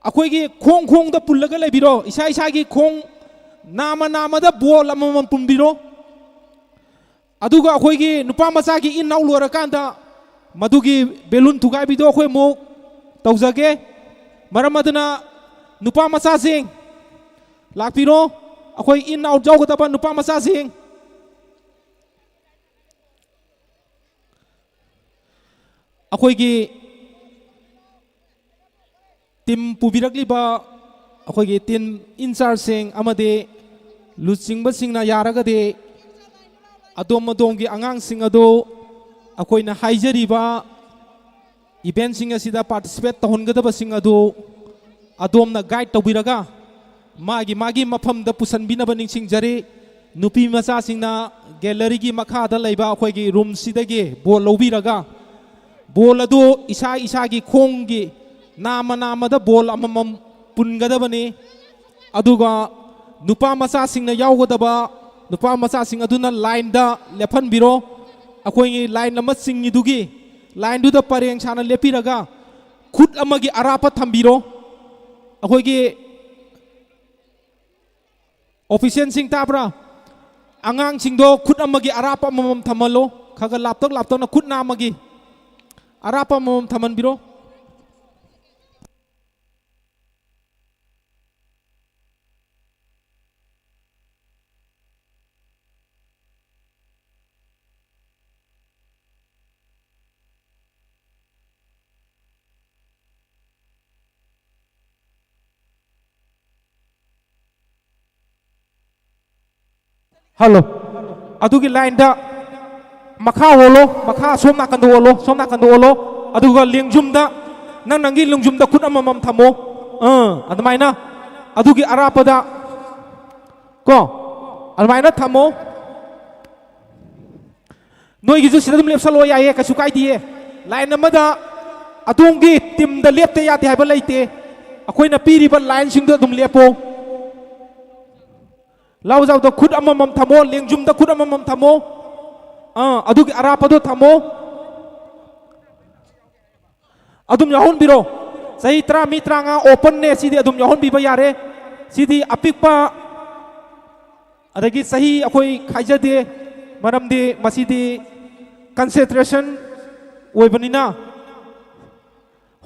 ꯑꯩꯈꯣꯏꯒꯤ ꯈꯣꯡ ꯈꯣꯡꯗ ꯄꯨꯜꯂꯒ ꯂꯩꯕꯤꯔꯣ꯫ ꯏꯁꯥ ꯏꯁꯥꯒꯤ ꯈꯣꯡ, ꯅꯥꯃ ꯅꯥꯃꯗ ꯕꯣꯜ ꯑꯃꯃꯝ ꯄꯨꯟꯕꯤꯔꯣ꯫ ꯑꯗꯨꯒ ꯑꯩꯈꯣꯏꯒꯤ ꯅꯨꯄꯥ ꯃꯆꯥꯒꯤ ꯏꯟ ꯑꯥꯎꯠ ꯂꯣꯏꯔꯀꯥꯟꯗ ꯃꯗꯨꯒꯤ ꯕꯦꯂꯨꯟ ꯊꯨꯒꯥꯏꯕꯤꯗꯣ ꯑꯩꯈꯣꯏ ꯑꯃꯨꯛ ꯇꯧꯖꯒꯦ꯫ ꯃꯔꯝ ꯑꯗꯨꯅ ꯅꯨꯄꯥ ꯃꯆꯥꯁꯤꯡ ꯂꯥꯛꯄꯤꯔꯣ꯫ ꯑꯩꯈꯣꯏ ꯏꯟ ꯑꯥꯎꯠ ꯌꯥꯎꯒꯗꯕ ꯅꯨꯄꯥ ꯃꯆꯥꯁꯤꯡ, ꯑꯩꯈꯣꯏꯒꯤ ꯇꯤꯝ ꯄꯨꯕꯤꯔꯛꯂꯤꯕ ꯑꯩꯈꯣꯏꯒꯤ ꯇꯤꯝ ꯏꯟꯆꯥꯔꯖꯁꯤꯡ ꯑꯃꯗꯤ ꯂꯨꯆꯤꯡꯕꯁꯤꯡꯅ ꯌꯥꯔꯒꯗꯤ ꯑꯗꯣꯝ ꯑꯗꯣꯝꯒꯤ ꯑꯉꯥꯡꯁꯤꯡ ꯑꯗꯨ ꯑꯩꯈꯣꯏꯅ ꯍꯥꯏꯖꯔꯤꯕ ꯏꯚꯦꯟꯁꯤꯡ ꯑꯁꯤꯗ ꯄꯥꯔꯇꯤꯁꯤꯄꯦꯠ ꯇꯧꯍꯟꯒꯗꯕꯁꯤꯡ ꯑꯗꯨ ꯑꯗꯣꯝꯅ ꯒꯥꯏꯗ ꯇꯧꯕꯤꯔꯒ ꯃꯥꯒꯤ ꯃꯥꯒꯤ ꯃꯐꯝꯗ ꯄꯨꯁꯟꯕꯤꯅꯕ ꯅꯤꯡꯁꯤꯡꯖꯔꯤ꯫ ꯅꯨꯄꯤ ꯃꯆꯥꯁꯤꯡꯅ ꯒꯦꯂꯔꯤꯒꯤ ꯃꯈꯥꯗ ꯂꯩꯕ ꯑꯩꯈꯣꯏꯒꯤ ꯔꯨꯝꯁꯤꯗꯒꯤ ꯕꯣꯜ ꯂꯧꯕꯤꯔꯒ ꯕꯣꯜ ꯑꯗꯨ ꯏꯁꯥ ꯏꯁꯥꯒꯤ ꯈꯣꯡꯒꯤ ꯅꯥꯃ ꯅꯥꯃꯗ ꯕꯣꯜ ꯑꯃꯃꯝ ꯄꯨꯟꯒꯗꯕꯅꯤ꯫ ꯑꯗꯨꯒ ꯅꯨꯄꯥ ꯃꯆꯥꯁꯤꯡꯅ ꯌꯥꯎꯒꯗꯕ ꯅꯨꯄꯥ ꯃꯆꯥꯁꯤꯡ ꯑꯗꯨꯅ ꯂꯥꯏꯟꯗ ꯂꯦꯞꯍꯟꯕꯤꯔꯣ꯫ ꯑꯩꯈꯣꯏꯒꯤ ꯂꯥꯏꯟ ꯑꯃ ꯆꯤꯡꯉꯤꯗꯨꯒꯤ ꯂꯥꯏꯟꯗꯨꯗ ꯄꯔꯦꯡ ꯁꯥꯅ ꯂꯦꯞꯄꯤꯔꯒ ꯈꯨꯠ ꯑꯃꯒꯤ ꯑꯔꯥꯞꯄ ꯊꯝꯕꯤꯔꯣ꯫ ꯑꯩꯈꯣꯏꯒꯤ ꯑꯣꯐꯤꯁꯤꯌꯦꯜꯁꯤꯡ ꯇꯥꯕ꯭ꯔꯥ? ꯑꯉꯥꯡꯁꯤꯡꯗꯣ ꯈꯨꯠ ꯑꯃꯒꯤ ꯑꯔꯥꯞꯄ ꯑꯃꯃꯝ ꯊꯝꯍꯜꯂꯣ꯫ ꯈꯔ ꯈꯔ ꯂꯥꯞꯇꯛ ꯂꯥꯞꯇꯛꯅ ꯈꯨꯠ ꯅꯥꯝꯃꯒꯤ ꯑꯔꯥꯞꯄ ꯑꯃꯃꯝ ꯊꯝꯍꯟꯕꯤꯔꯣ꯫ ꯍꯜꯂꯣ꯫ ꯑꯗꯨꯒꯤ ꯂꯥꯏꯟꯗ ꯃꯈꯥ ꯑꯣꯜꯂꯣ, ꯃꯈꯥ ꯁꯣꯝ ꯅꯥꯀꯟꯗ ꯑꯣꯜꯂꯣ, ꯁꯣꯝ ꯅꯥꯀꯟꯗ ꯑꯣꯜꯂꯣ꯫ ꯑꯗꯨꯒ ꯂꯦꯡꯖꯨꯝꯗ, ꯅꯪ ꯅꯪꯒꯤ ꯂꯦꯡꯖꯨꯝꯗ ꯈꯨꯠ ꯑꯃꯃꯝ ꯊꯝꯃꯣ꯫ ꯑꯥ, ꯑꯗꯨꯃꯥꯏꯅ꯫ ꯑꯗꯨꯒꯤ ꯑꯔꯥꯞꯄꯗ ꯀꯣ, ꯑꯗꯨꯃꯥꯏꯅ ꯊꯝꯃꯣ꯫ ꯅꯣꯏꯒꯤꯁꯨ ꯁꯤꯗ ꯑꯗꯨꯝ ꯂꯦꯞꯁꯜꯂꯣ, ꯌꯥꯏꯌꯦ, ꯀꯩꯁꯨ ꯀꯥꯏꯗꯤꯌꯦ꯫ ꯂꯥꯏꯟ ꯑꯃꯗ ꯑꯗꯣꯝꯒꯤ ꯇꯤꯝꯗ ꯂꯦꯞꯇ ꯌꯥꯗꯦ ꯍꯥꯏꯕ ꯂꯩꯇꯦ꯫ ꯑꯩꯈꯣꯏꯅ ꯄꯤꯔꯤꯕ ꯂꯥꯏꯟꯁꯤꯡꯗꯣ ꯑꯗꯨꯝ ꯂꯦꯞꯄꯣ꯫ ꯂꯥꯎꯖꯥꯎꯗ ꯈꯨꯠ ꯑꯃꯃꯝ ꯊꯝꯃꯣ, ꯂꯦꯡꯖꯨꯝꯗ ꯈꯨꯠ ꯑꯃꯃꯝ ꯊꯝꯃꯣ꯫ ꯑꯥ, ꯑꯗꯨꯒꯤ ꯑꯔꯥꯞꯄꯗꯣ ꯊꯝꯃꯣ꯫ ꯑꯗꯨꯝ ꯌꯥꯎꯍꯟꯕꯤꯔꯣ꯫ ꯆꯍꯤ ꯇꯔꯥ, ꯃꯤ ꯇꯔꯥꯃꯉꯥ ꯑꯣꯄꯟꯅꯦ, ꯁꯤꯗꯤ ꯑꯗꯨꯝ ꯌꯥꯎꯍꯟꯕꯤꯕ ꯌꯥꯔꯦ꯫ ꯁꯤꯗꯤ ꯑꯄꯤꯛꯄ, ꯑꯗꯒꯤ ꯆꯍꯤ ꯑꯩꯈꯣꯏ ꯈꯥꯏꯖꯗꯦ, ꯃꯔꯝꯗꯤ ꯃꯁꯤꯗꯤ ꯀꯟꯁꯦꯟꯇ꯭ꯔꯦꯁꯟ ꯑꯣꯏꯕꯅꯤꯅ꯫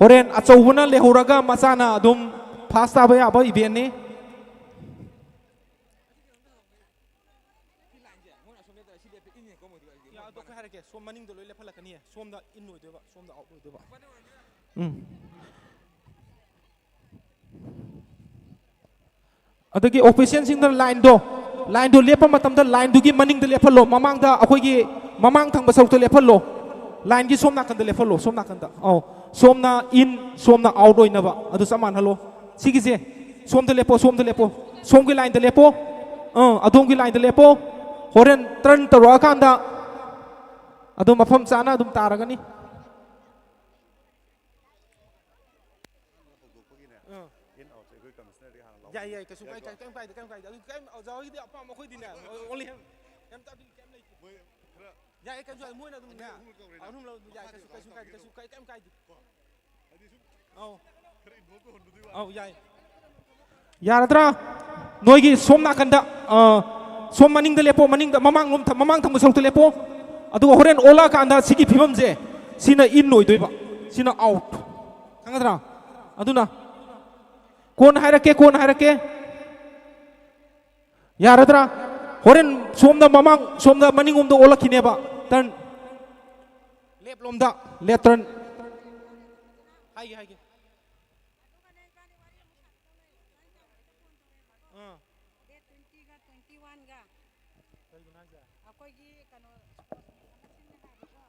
ꯍꯣꯔꯦꯟ ꯑꯆꯧꯕꯅ ꯂꯩꯍꯧꯔꯒ ꯃꯆꯥꯅ ꯑꯗꯨꯝ ꯐꯥꯁ ꯇꯥꯕ ꯌꯥꯕ ꯏꯚꯦꯟꯅꯤ꯫ ꯌꯥ, ꯑꯗꯣ ꯑꯩꯈꯣꯏ ꯍꯥꯏꯔꯛꯀꯦ, ꯁꯣꯝ ꯃꯅꯤꯡꯗ ꯂꯣꯏ ꯂꯦꯞꯍꯜꯂꯛꯀꯅꯤꯌꯦ, ꯁꯣꯝꯗ ꯏꯟ ꯑꯣꯏꯗꯣꯏꯕ, ꯁꯣꯝꯗ ꯑꯥꯎꯠ ꯑꯣꯏꯗꯣꯏꯕ꯫ ꯎꯝ꯫ ꯑꯗꯒꯤ ꯑꯣꯐꯤꯁꯤꯌꯦꯜꯁꯤꯡꯅ ꯂꯥꯏꯟꯗꯣ, ꯂꯥꯏꯟꯗꯣ ꯂꯦꯞꯄ ꯃꯇꯝꯗ ꯂꯥꯏꯟꯗꯨꯒꯤ ꯃꯅꯤꯡꯗ ꯂꯦꯞꯍꯜꯂꯣ, ꯃꯃꯥꯡꯗ, ꯑꯩꯈꯣꯏꯒꯤ ꯃꯃꯥꯡ ꯊꯪꯕ ꯁꯔꯨꯛꯇ ꯂꯦꯞꯍꯜꯂꯣ꯫ ꯂꯥꯏꯟꯒꯤ ꯁꯣꯝ ꯅꯥꯀꯟꯗ ꯂꯦꯞꯍꯜꯂꯣ, ꯁꯣꯝ ꯅꯥꯀꯟꯗ꯫ ꯑꯧ, ꯁꯣꯝꯅ ꯏꯟ, ꯁꯣꯝꯅ ꯑꯥꯎꯠ ꯑꯣꯏꯅꯕ, ꯑꯗꯨ ꯆꯞ ꯃꯥꯟꯅꯍꯜꯂꯣ꯫ ꯁꯤꯒꯤꯁꯦ, ꯁꯣꯝꯗ ꯂꯦꯞꯄꯣ, ꯁꯣꯝꯗ ꯂꯦꯞꯄꯣ, ꯁꯣꯝꯒꯤ ꯂꯥꯏꯟꯗ ꯂꯦꯞꯄꯣ꯫ ꯑꯥ, ꯑꯗꯣꯝꯒꯤ ꯂꯥꯏꯟꯗ ꯂꯦꯞꯄꯣ꯫ ꯍꯣꯔꯦꯟ ꯇꯔꯟ ꯇꯧꯔꯛꯑꯀꯥꯟꯗ ꯑꯗꯨꯝ ꯃꯐꯝ ꯆꯥꯅ ꯑꯗꯨꯝ ꯇꯥꯔꯒꯅꯤ꯫ ꯑꯥ꯫ ꯌꯥꯏ, ꯌꯥꯏ, ꯀꯩꯁꯨ ꯀꯥꯏ-, ꯀꯥꯏ-, ꯀꯩꯝ ꯀꯥꯏꯗꯦ, ꯀꯩꯝ ꯀꯥꯏꯗꯦ꯫ ꯑꯗꯨ ꯀꯩꯝ, ꯑꯣꯖꯥ ꯍꯣꯏꯒꯤꯗꯤ ꯑꯄꯥꯝꯕ ꯑꯩꯈꯣꯏꯗꯤꯅꯦ, only him꯫ ꯀꯩꯝꯇ ꯑꯗꯨꯒꯤ ꯀꯩꯝ ꯂꯩꯇꯦ꯫ ꯌꯥꯏ, ꯀꯩꯝ ꯀꯥꯏꯗꯦ꯫ ꯃꯣꯏꯅ ꯑꯗꯨꯝꯅꯦ, ꯑꯍꯨꯝꯂꯛ ꯇꯧꯔꯦꯅ꯫ ꯑꯍꯨꯝꯂꯛ ꯑꯗꯨꯝ ꯌꯥꯏ, ꯃꯈꯥꯗꯤ ꯀꯩꯁꯨ, ꯀꯩꯁꯨ ꯀꯥꯏꯗꯦ, ꯀꯩꯁꯨ ꯀꯥꯏ-, ꯀꯩꯝ ꯀꯥꯏꯗꯦ꯫ ꯑꯧ꯫ ꯑꯧ, ꯌꯥꯏ꯫ ꯌꯥꯔꯗ꯭ꯔꯥ? ꯅꯣꯏꯒꯤ ꯁꯣꯝ ꯅꯥꯀꯟꯗ, ꯑ, ꯁꯣꯝ ꯃꯅꯤꯡꯗ ꯂꯦꯞꯄꯣ, ꯃꯅꯤꯡꯗ, ꯃꯃꯥꯡꯂꯣꯝ ꯊ-, ꯃꯃꯥꯡ ꯊꯪꯕ ꯁꯔꯨꯛꯇ ꯂꯦꯞꯄꯣ꯫ ꯑꯗꯨꯒ ꯍꯣꯔꯦꯟ ꯑꯣꯜꯂꯛꯑꯀꯥꯟꯗ ꯁꯤꯒꯤ ꯐꯤꯕꯝꯁꯦ, ꯁꯤꯅ in ꯑꯣꯏꯗꯣꯏꯕ, ꯁꯤꯅ out꯫ ꯈꯪꯒꯗ꯭ꯔꯥ? ꯑꯗꯨꯅ ꯀꯣꯟꯅ ꯍꯥꯏꯔꯛꯀꯦ, ꯀꯣꯟꯅ ꯍꯥꯏꯔꯛꯀꯦ꯫ ꯌꯥꯔꯗ꯭ꯔꯥ? ꯍꯣꯔꯦꯟ ꯁꯣꯝꯗ ꯃꯃꯥꯡ, ꯁꯣꯝꯗ ꯃꯅꯤꯡꯂꯣꯝꯗ ꯑꯣꯜꯂꯛꯈꯤꯅꯦꯕ, turn꯫ Left ꯂꯣꯝꯗ, left turn꯫ ꯍꯥꯏꯒꯦ, ꯍꯥꯏꯒꯦ꯫ ꯑꯥ꯫ ꯗꯦꯠ ꯇ꯭ꯋꯦꯟꯇꯤꯒ ꯇ꯭ꯋꯦꯟꯇꯤ ꯋꯥꯟꯒ꯫ ꯀꯩꯒꯤꯅꯣ ꯍꯥꯏꯁꯦ? ꯑꯩꯈꯣꯏꯒꯤ ꯀꯩꯅꯣ, ꯁ꯭ꯄꯣꯔꯠꯁ ꯃꯤꯠ ꯑꯃ ꯁꯤꯟꯅꯤ ꯍꯥꯏꯕꯀꯣ꯫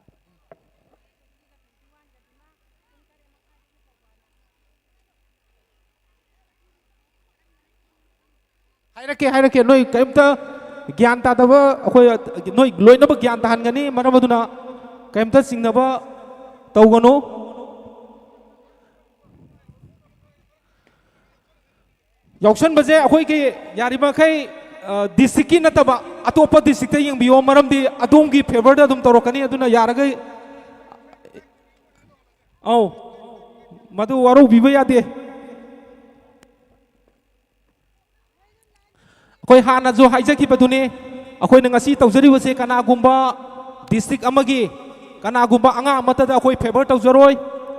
ꯗꯦꯠ ꯇ꯭ꯋꯦꯟꯇꯤꯒ ꯇ꯭ꯋꯦꯟꯇꯤ ꯋꯥꯟꯒꯗꯨꯅ ꯄꯨꯡ ꯇꯔꯦꯠ ꯃꯈꯥꯏꯗꯒꯤ ꯍꯧꯕ ꯍꯥꯏꯅ꯫ ꯍꯥꯏꯔꯛꯀꯦ, ꯍꯥꯏꯔꯛꯀꯦ꯫ ꯅꯣꯏ ꯀꯔꯤꯝꯇ ꯒ꯭ꯌꯥꯟ ꯇꯥꯗꯕ, ꯑꯩꯈꯣꯏ, ꯅꯣꯏ ꯂꯣꯏꯅꯃꯛ ꯒ꯭ꯌꯥꯟ ꯇꯥꯍꯟꯒꯅꯤ꯫ ꯃꯔꯝ ꯑꯗꯨꯅ ꯀꯔꯤꯝꯇ ꯆꯤꯡꯅꯕ ꯇꯧꯒꯅꯨ꯫ ꯌꯥꯎꯁꯟꯕꯁꯦ ꯑꯩꯈꯣꯏꯒꯤ ꯌꯥꯔꯤꯕꯃꯈꯩ, ꯑ, districtꯀꯤ ꯅꯠꯇꯕ ꯑꯇꯣꯞꯄ districtꯇ ꯌꯦꯡꯕꯤꯌꯣ, ꯃꯔꯝꯗꯤ ꯑꯗꯣꯝꯒꯤ favourꯗ ꯑꯗꯨꯝ ꯇꯧꯔꯛꯀꯅꯤ꯫ ꯑꯗꯨꯅ ꯌꯥꯔꯒꯩ, ꯑꯧ, ꯃꯗꯨ ꯋꯥꯔꯧꯕꯤꯕ ꯌꯥꯗꯦ꯫ ꯑꯩꯈꯣꯏ ꯍꯥꯟꯅꯁꯨ ꯍꯥꯏꯖꯈꯤꯕꯗꯨꯅꯤ, ꯑꯩꯈꯣꯏꯅ ꯉꯁꯤ ꯇꯧꯖꯔꯤꯕꯁꯦ ꯀꯅꯥꯒꯨꯝꯕ district ꯑꯃꯒꯤ, ꯀꯅꯥꯒꯨꯝꯕ ꯑꯉꯥꯡ ꯑꯃꯠꯇꯗ ꯑꯩꯈꯣꯏ favour ꯇꯧꯖꯔꯣꯏ꯫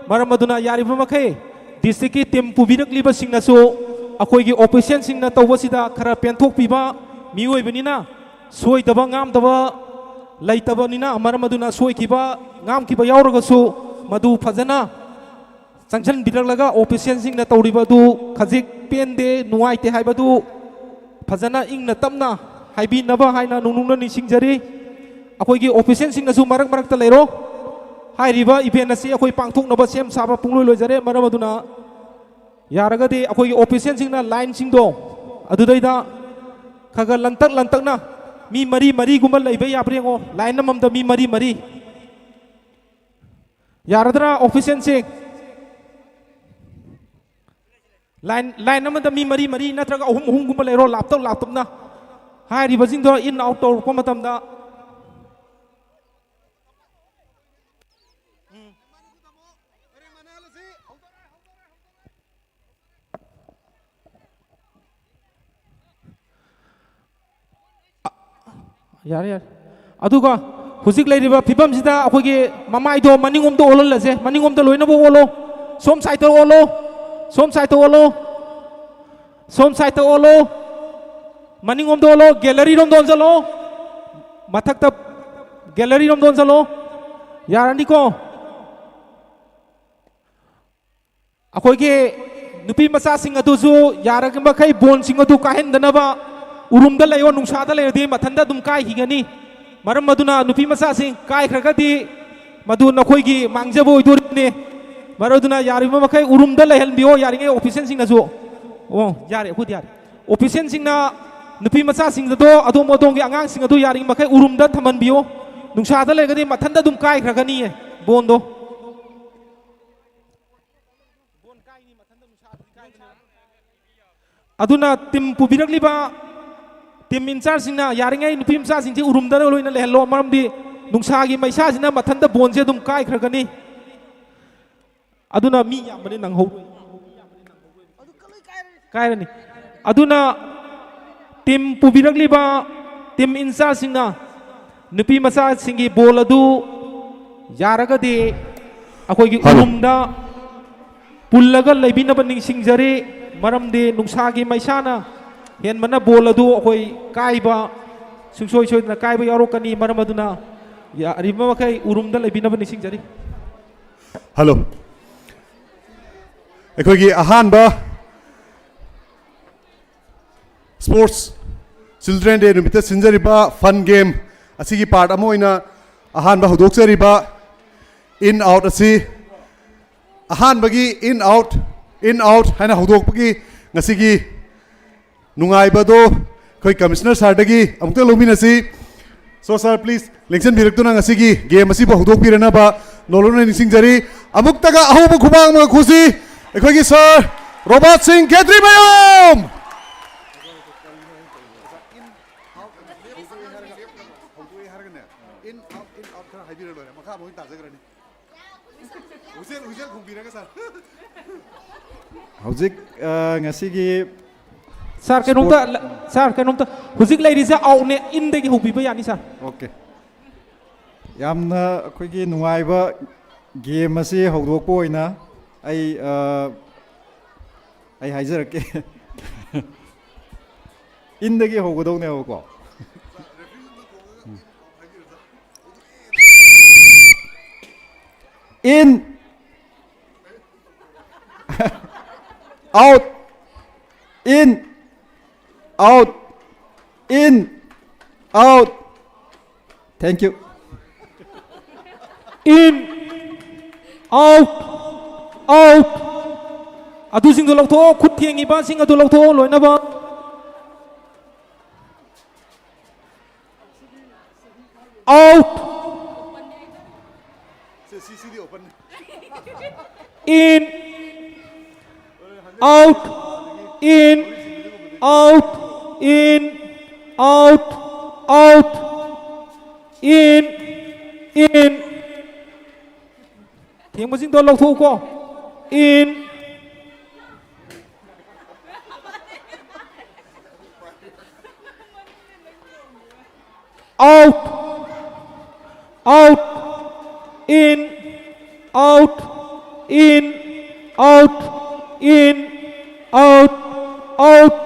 ꯃꯔꯝ ꯑꯗꯨꯅ ꯌꯥꯔꯤꯕ ꯃꯈꯩ districtꯀꯤ team ꯄꯨꯕꯤꯔꯛꯂꯤꯕꯁꯤꯡꯅꯁꯨ ꯑꯩꯈꯣꯏꯒꯤ officialꯁꯤꯡꯅ ꯇꯧꯕꯁꯤꯗ ꯈꯔ ꯄꯦꯟꯊꯣꯛꯄꯤꯕ, ꯃꯤꯑꯣꯏꯕꯅꯤꯅ ꯁꯣꯏꯗꯕ ꯉꯥꯝꯗꯕ ꯂꯩꯇꯕꯅꯤꯅ, ꯃꯔꯝ ꯑꯗꯨꯅ ꯁꯣꯏꯈꯤꯕ ꯉꯥꯝꯈꯤꯕ ꯌꯥꯎꯔꯒꯁꯨ ꯃꯗꯨ ꯐꯖꯅ ꯆꯪꯁꯤꯟꯕꯤꯔꯛꯂꯒ officialꯁꯤꯡꯅ ꯇꯧꯔꯤꯕ ꯑꯗꯨ ꯈꯖꯤꯛ ꯄꯦꯟꯗꯦ, ꯅꯨꯡꯉꯥꯏꯇꯦ ꯍꯥꯏꯕꯗꯨ ꯐꯖꯅ ꯏꯪꯅ ꯇꯞꯅ ꯍꯥꯏꯕꯤꯅꯕ ꯍꯥꯏꯅ ꯅꯨꯡꯅꯨꯡꯅ ꯅꯤꯡꯁꯤꯡꯖꯔꯤ꯫ ꯑꯩꯈꯣꯏꯒꯤ officialꯁꯤꯡꯅꯁꯨ ꯃꯔꯛ ꯃꯔꯛꯇ ꯂꯩꯔꯣ꯫ ꯍꯥꯏꯔꯤꯕ event ꯑꯁꯤ ꯑꯩꯈꯣꯏ ꯄꯥꯡꯊꯣꯛꯅꯕ ꯁꯦꯝ ꯁꯥꯕ ꯄꯨꯡꯂꯣꯏ ꯂꯣꯏꯖꯔꯦ꯫ ꯃꯔꯝ ꯑꯗꯨꯅ ꯌꯥꯔꯒꯗꯤ ꯑꯩꯈꯣꯏꯒꯤ officialꯁꯤꯡꯅ lineꯁꯤꯡꯗꯣ ꯑꯗꯨꯗꯩꯗ ꯈꯔ ꯈꯔ ꯂꯟꯇꯛ ꯂꯟꯇꯛꯅ ꯃꯤ ꯃꯔꯤ ꯃꯔꯤꯒꯨꯝꯕ ꯂꯩꯕ ꯌꯥꯕ꯭ꯔꯥ ꯌꯦꯡꯉꯣ, line ꯑꯃꯃꯝꯗ ꯃꯤ ꯃꯔꯤ ꯃꯔꯤ꯫ ꯌꯥꯔꯗ꯭ꯔꯥ officialꯁꯤꯡ? Line, line ꯑꯃꯗ ꯃꯤ ꯃꯔꯤ ꯃꯔꯤ ꯅꯠꯇ꯭ꯔꯒ ꯑꯍꯨꯝ ꯑꯍꯨꯝꯒꯨꯝꯕ ꯂꯩꯔꯣ, ꯂꯥꯞꯇꯛ ꯂꯥꯞꯇꯛꯅ꯫ ꯍꯥꯏꯔꯤꯕꯁꯤꯡꯗꯣ in out ꯇꯧꯔꯛꯄ ꯃꯇꯝꯗ꯫ ꯎꯝ꯫ ꯌꯥꯔꯦ, ꯌꯥꯔꯦ꯫ ꯑꯗꯨꯒ ꯍꯧꯖꯤꯛ ꯂꯩꯔꯤꯕ ꯐꯤꯕꯝꯁꯤꯗ ꯑꯩꯈꯣꯏꯒꯤ ꯃꯃꯥꯏꯗꯣ ꯃꯅꯤꯡꯂꯣꯝꯗ ꯑꯣꯜꯍꯜꯂꯁꯦ, ꯃꯅꯤꯡꯂꯣꯝꯗ ꯂꯣꯏꯅꯃꯛ ꯑꯣꯜꯂꯣ꯫ ꯁꯣꯝ ꯁꯥꯏꯠꯇ ꯑꯣꯜꯂꯣ, ꯁꯣꯝ ꯁꯥꯏꯠꯇ ꯑꯣꯜꯂꯣ, ꯁꯣꯝ ꯁꯥꯏꯠꯇ ꯑꯣꯜꯂꯣ, ꯃꯅꯤꯡꯂꯣꯝꯗ ꯑꯣꯜꯂꯣ, ꯒꯦꯂꯔꯤꯔꯣꯝꯗ ꯑꯣꯟꯁꯤꯜꯂꯣ, ꯃꯊꯛꯇ ꯒꯦꯂꯔꯤꯔꯣꯝꯗ ꯑꯣꯟꯁꯤꯜꯂꯣ꯫ ꯌꯥꯔꯅꯤꯀꯣ? ꯑꯩꯈꯣꯏꯒꯤ ꯅꯨꯄꯤ ꯃꯆꯥꯁꯤꯡ ꯑꯗꯨꯁꯨ ꯌꯥꯔꯤꯕ ꯃꯈꯩ ꯕꯣꯟꯁꯤꯡ ꯑꯗꯨ ꯀꯥꯏꯍꯟꯗꯅꯕ ꯎꯔꯨꯝꯗ ꯂꯩꯌꯣ, ꯅꯨꯡꯁꯥꯗ ꯂꯩꯔꯗꯤ ꯃꯊꯟꯇ ꯑꯗꯨꯝ ꯀꯥꯏꯈꯤꯒꯅꯤ꯫ ꯃꯔꯝ ꯑꯗꯨꯅ ꯅꯨꯄꯤ ꯃꯆꯥꯁꯤꯡ ꯀꯥꯏꯈ꯭ꯔꯒꯗꯤ ꯃꯗꯨ ꯅꯈꯣꯏꯒꯤ ꯃꯥꯡꯖꯕ ꯑꯣꯏꯗꯣꯔꯤꯕꯅꯤ꯫ ꯃꯔꯝ ꯑꯗꯨꯅ ꯌꯥꯔꯤꯕ ꯃꯈꯩ ꯎꯔꯨꯝꯗ ꯂꯩꯍꯟꯕꯤꯌꯣ, ꯌꯥꯔꯤꯉꯩ ꯑꯣꯐꯤꯁꯤꯌꯦꯜꯁꯤꯡꯅꯁꯨ꯫ ꯑꯣ, ꯌꯥꯔꯦ, ꯑꯩꯈꯣꯏꯗꯤ ꯌꯥꯔꯦ꯫ ꯑꯣꯐꯤꯁꯤꯌꯦꯜꯁꯤꯡꯅ ꯅꯨꯄꯤ ꯃꯆꯥꯁꯤꯡ ꯑꯗꯣ, ꯑꯗꯣꯝ ꯑꯗꯣꯝꯒꯤ ꯑꯉꯥꯡꯁꯤꯡ ꯑꯗꯨ ꯌꯥꯔꯤꯉꯩ ꯃꯈꯩ ꯎꯔꯨꯝꯗ ꯊꯝꯍꯟꯕꯤꯌꯣ꯫ ꯅꯨꯡꯁꯥꯗ ꯂꯩꯔꯒꯗꯤ ꯃꯊꯟꯇ ꯑꯗꯨꯝ ꯀꯥꯏꯈ꯭ꯔꯒꯅꯤꯌꯦ ꯕꯣꯟꯗꯣ꯫ ꯑꯗꯨꯅ ꯇꯤꯝ ꯄꯨꯕꯤꯔꯛꯂꯤꯕ ꯇꯤꯝ ꯏꯟꯆꯥꯔꯖꯁꯤꯡꯅ ꯌꯥꯔꯤꯉꯩ ꯅꯨꯄꯤ ꯃꯆꯥꯁꯤꯡꯁꯤ ꯎꯔꯨꯝꯗ ꯂꯣꯏꯅ ꯂꯩꯍꯜꯂꯣ, ꯃꯔꯝꯗꯤ ꯅꯨꯡꯁꯥꯒꯤ ꯃꯩꯁꯥꯁꯤꯅ ꯃꯊꯟꯇ ꯕꯣꯟꯁꯦ ꯑꯗꯨꯝ ꯀꯥꯏꯈ꯭ꯔꯒꯅꯤ꯫ ꯑꯗꯨꯅ ꯃꯤ ꯌꯥꯝꯕꯅꯤ ꯅꯪꯍꯧꯔꯣꯏ꯫ ꯀꯥꯏꯔꯅꯤ꯫ ꯑꯗꯨꯅ ꯇꯤꯝ ꯄꯨꯕꯤꯔꯛꯂꯤꯕ ꯇꯤꯝ ꯏꯟꯆꯥꯔꯖꯁꯤꯡꯅ ꯅꯨꯄꯤ ꯃꯆꯥꯁꯤꯡꯒꯤ ꯕꯣꯜ ꯑꯗꯨ ꯌꯥꯔꯒꯗꯤ ꯑꯩꯈꯣꯏꯒꯤ ꯍꯜꯂꯣ꯫ ꯎꯔꯨꯝꯗ ꯄꯨꯜꯂꯒ ꯂꯩꯕꯤꯅꯕ ꯅꯤꯡꯁꯤꯡꯖꯔꯤ꯫ ꯃꯔꯝꯗꯤ ꯅꯨꯡꯁꯥꯒꯤ ꯃꯩꯁꯥꯅ ꯍꯦꯟꯕꯅ ꯕꯣꯜ ꯑꯗꯨ ꯑꯩꯈꯣꯏ ꯀꯥꯏꯕ ꯁꯨꯡꯁꯣꯏ ꯁꯣꯏꯗꯅ ꯀꯥꯏꯕ ꯌꯥꯎꯔꯛꯀꯅꯤ꯫ ꯃꯔꯝ ꯑꯗꯨꯅ ꯌꯥꯔꯤꯕ ꯃꯈꯩ ꯎꯔꯨꯝꯗ ꯂꯩꯕꯤꯅꯕ ꯅꯤꯡꯁꯤꯡꯖꯔꯤ꯫ ꯍꯜꯂꯣ꯫ ꯑꯩꯈꯣꯏꯒꯤ ꯑꯍꯥꯟꯕ ꯁ꯭ꯄꯣꯔꯠꯁ ꯆꯤꯜꯗ꯭ꯔꯦꯟ ꯗꯦ ꯅꯨꯃꯤꯠꯇ ꯁꯤꯟꯖꯔꯤꯕ ꯐꯟ ꯒꯦꯝ ꯑꯁꯤꯒꯤ ꯄꯥꯔꯠ ꯑꯃ ꯑꯣꯏꯅ ꯑꯍꯥꯟꯕ ꯍꯧꯗꯣꯛꯆꯔꯤꯕ ꯏꯟ ꯑꯥꯎꯠ ꯑꯁꯤ, ꯑꯍꯥꯟꯕꯒꯤ ꯏꯟ ꯑꯥꯎꯠ, ꯏꯟ ꯑꯥꯎꯠ ꯍꯥꯏꯅ ꯍꯧꯗꯣꯛꯄꯒꯤ ꯉꯁꯤꯒꯤ ꯅꯨꯡꯉꯥꯏꯕꯗꯣ ꯑꯩꯈꯣꯏ ꯀꯃꯤꯁꯅꯔ ꯁꯥꯔꯗꯒꯤ ꯑꯃꯨꯛꯇ ꯂꯧꯃꯤꯟꯅꯁꯤ꯫ So sir, please, ꯂꯦꯡꯁꯤꯟꯕꯤꯔꯛꯇꯨꯅ ꯉꯁꯤꯒꯤ ꯒꯦꯝ ꯑꯁꯤꯕꯨ ꯍꯧꯗꯣꯛꯄꯤꯔꯅꯕ ꯅꯣꯂꯨꯛꯅ ꯅꯤꯡꯁꯤꯡꯖꯔꯤ꯫ ꯑꯃꯨꯛꯇꯒ ꯑꯍꯧꯕ ꯈꯨꯕꯥꯛ ꯑꯃꯒ ꯈꯨꯁꯤ ꯑꯩꯈꯣꯏꯒꯤ ꯁꯥꯔ ꯔꯣꯕꯥꯔꯠ ꯁꯤꯡ ꯈꯦꯇ꯭ꯔꯤꯃꯌꯨꯝ꯫ ꯍꯧꯖꯤꯛ, ꯑ, ꯉꯁꯤꯒꯤ ꯁꯥꯔ, ꯀꯩꯅꯣꯝꯇ, ꯁꯥꯔ, ꯀꯩꯅꯣꯝꯇ, ꯍꯧꯖꯤꯛ ꯂꯩꯔꯤꯁꯦ ꯑꯥꯎꯠꯅꯦ, ꯏꯟꯗꯒꯤ ꯍꯧꯕꯤꯕ ꯌꯥꯅꯤ, ꯁꯥꯔ꯫ ꯑꯣꯀꯦ꯫ ꯌꯥꯝꯅ ꯑꯩꯈꯣꯏꯒꯤ ꯅꯨꯡꯉꯥꯏꯕ ꯒꯦꯝ ꯑꯁꯤ ꯍꯧꯗꯣꯛꯄ ꯑꯣꯏꯅ ꯑꯩ, ꯑ, ꯑꯩ ꯍꯥꯏꯖꯔꯛꯀꯦ꯫ ꯏꯟꯗꯒꯤ ꯍꯧꯒꯗꯧꯅꯦꯕꯀꯣ꯫ In. Out. In. Out. In. Out. Thank you. In, out, out. ꯑꯗꯨꯁꯤꯡꯗꯣ ꯂꯧꯊꯣꯛꯑꯣ, ꯈꯨꯠ ꯊꯦꯡꯉꯤꯕꯁꯤꯡ ꯑꯗꯨ ꯂꯧꯊꯣꯛꯑꯣ ꯂꯣꯏꯅꯃꯛ꯫ Out. In, out, in, out, in, out, out, in, in. ꯊꯦꯡꯕꯁꯤꯡꯗꯣ ꯂꯧꯊꯣꯛꯎꯀꯣ꯫ In. Out. Out. In. Out. In. Out. In. Out. Out.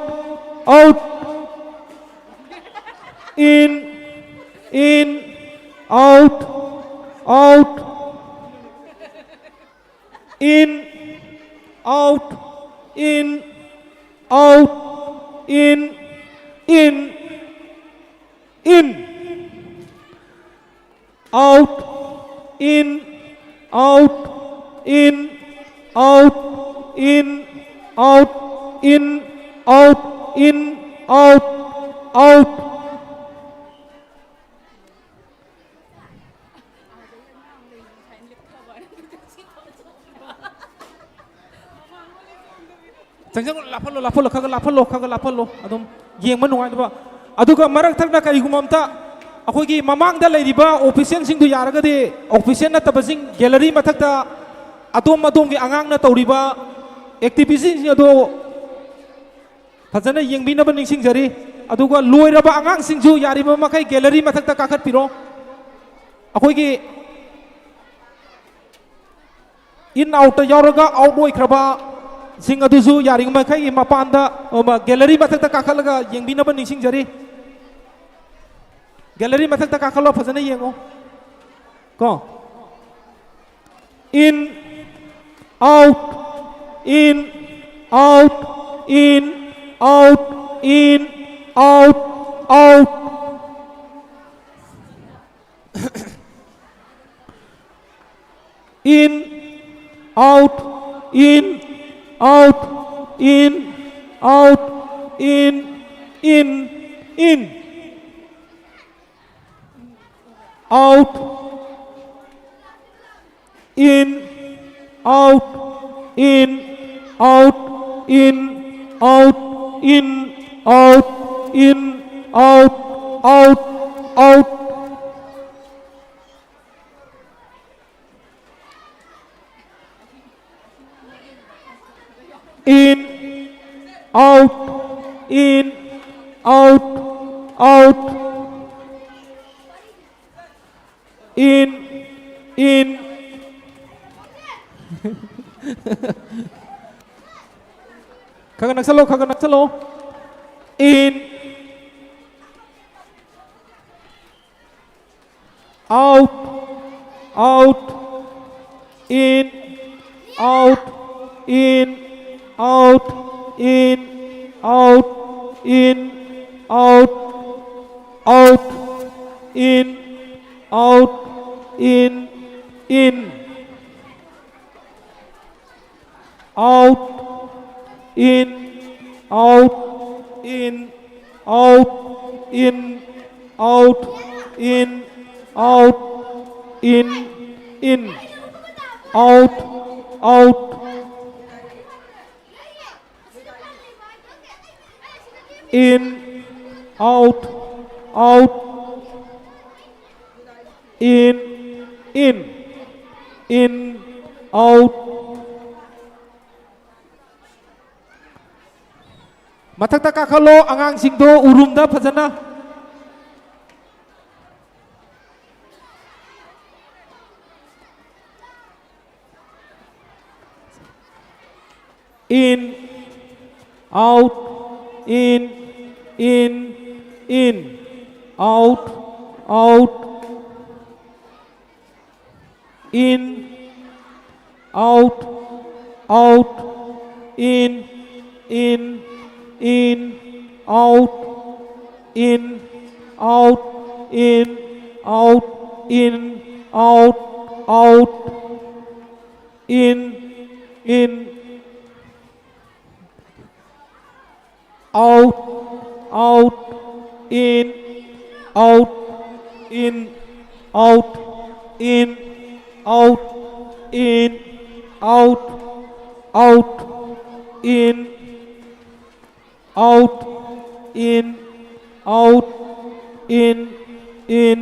Out. In. In. Out. Out. In, out, in, out, in, in, in. Out, in, out, in, out, in, out, in, out, in, out, out. ꯆꯪꯁꯪ ꯂꯥꯞꯍꯜꯂꯣ, ꯂꯥꯞꯍꯜꯂꯣ, ꯈꯔ ꯈꯔ ꯂꯥꯞꯍꯜꯂꯣ, ꯈꯔ ꯈꯔ ꯂꯥꯞꯍꯜꯂꯣ, ꯑꯗꯨꯝ ꯌꯦꯡꯕ ꯅꯨꯡꯉꯥꯏꯅꯕ꯫ ꯑꯗꯨꯒ ꯃꯔꯛ ꯊꯛꯅ ꯀꯔꯤꯒꯨꯝꯕ ꯑꯝꯇ ꯑꯩꯈꯣꯏꯒꯤ ꯃꯃꯥꯡꯗ ꯂꯩꯔꯤꯕ ꯑꯣꯐꯤꯁꯤꯌꯦꯜꯁꯤꯡꯗꯨ ꯌꯥꯔꯒꯗꯤ ꯑꯣꯐꯤꯁꯤꯌꯦꯜ ꯅꯠꯇꯕꯁꯤꯡ ꯒꯦꯂꯔꯤ ꯃꯊꯛꯇ ꯑꯗꯣꯝ ꯑꯗꯣꯝꯒꯤ ꯑꯉꯥꯡꯅ ꯇꯧꯔꯤꯕ ꯑꯦꯛꯇꯤꯚꯤꯇꯤꯁꯤꯡ ꯑꯗꯨ ꯐꯖꯅ ꯌꯦꯡꯕꯤꯅꯕ ꯅꯤꯡꯁꯤꯡꯖꯔꯤ꯫ ꯑꯗꯨꯒ ꯂꯣꯏꯔꯕ ꯑꯉꯥꯡꯁꯤꯡꯁꯨ ꯌꯥꯔꯤꯕ ꯃꯈꯩ ꯒꯦꯂꯔꯤ ꯃꯊꯛꯇ ꯀꯥꯈꯠꯄꯤꯔꯣ꯫ ꯑꯩꯈꯣꯏꯒꯤ ꯏꯟ ꯑꯥꯎꯠꯇ ꯌꯥꯎꯔꯒ ꯑꯥꯎꯠ ꯑꯣꯏꯈ꯭ꯔꯕꯁꯤꯡ ꯑꯗꯨꯁꯨ ꯌꯥꯔꯤꯕ ꯃꯈꯩ ꯃꯄꯥꯟꯗ, ꯑ, ꯒꯦꯂꯔꯤ ꯃꯊꯛꯇ ꯀꯥꯈꯠꯂꯒ ꯌꯦꯡꯕꯤꯅꯕ ꯅꯤꯡꯁꯤꯡꯖꯔꯤ꯫ ꯒꯦꯂꯔꯤ ꯃꯊꯛꯇ ꯀꯥꯈꯠꯂꯣ, ꯐꯖꯅ ꯌꯦꯡꯉꯣ꯫ ꯀꯣ꯫ In, out, in, out, in, out, in, out, out. In, out, in, out, in, out, in, in, in. Out, in, out, in, out, in, out, in, out, in, out, out, out. In, out, in, out, out. In, in. ꯈꯔ ꯈꯔ ꯅꯛꯁꯜꯂꯣ, ꯈꯔ ꯈꯔ ꯅꯛꯁꯜꯂꯣ꯫ In, out, out, in, out, in, out, in, out, in, out, out, in, out, in, in. Out, in, out, in, out, in, out, in, out, in, in. Out, out. In, out, out. In, in, in, out. ꯃꯊꯛꯇ ꯀꯥꯈꯠꯂꯣ, ꯑꯉꯥꯡꯁꯤꯡꯗꯣ ꯎꯔꯨꯝꯗ ꯐꯖꯅ꯫ In, out, in, in, in, out, out, in, out, out, in, in, in, out, in, out, in, out, in, out, out, in, in, out, out, in, out, in, out, in, out, in, out, out, in, out, in, out, in, in.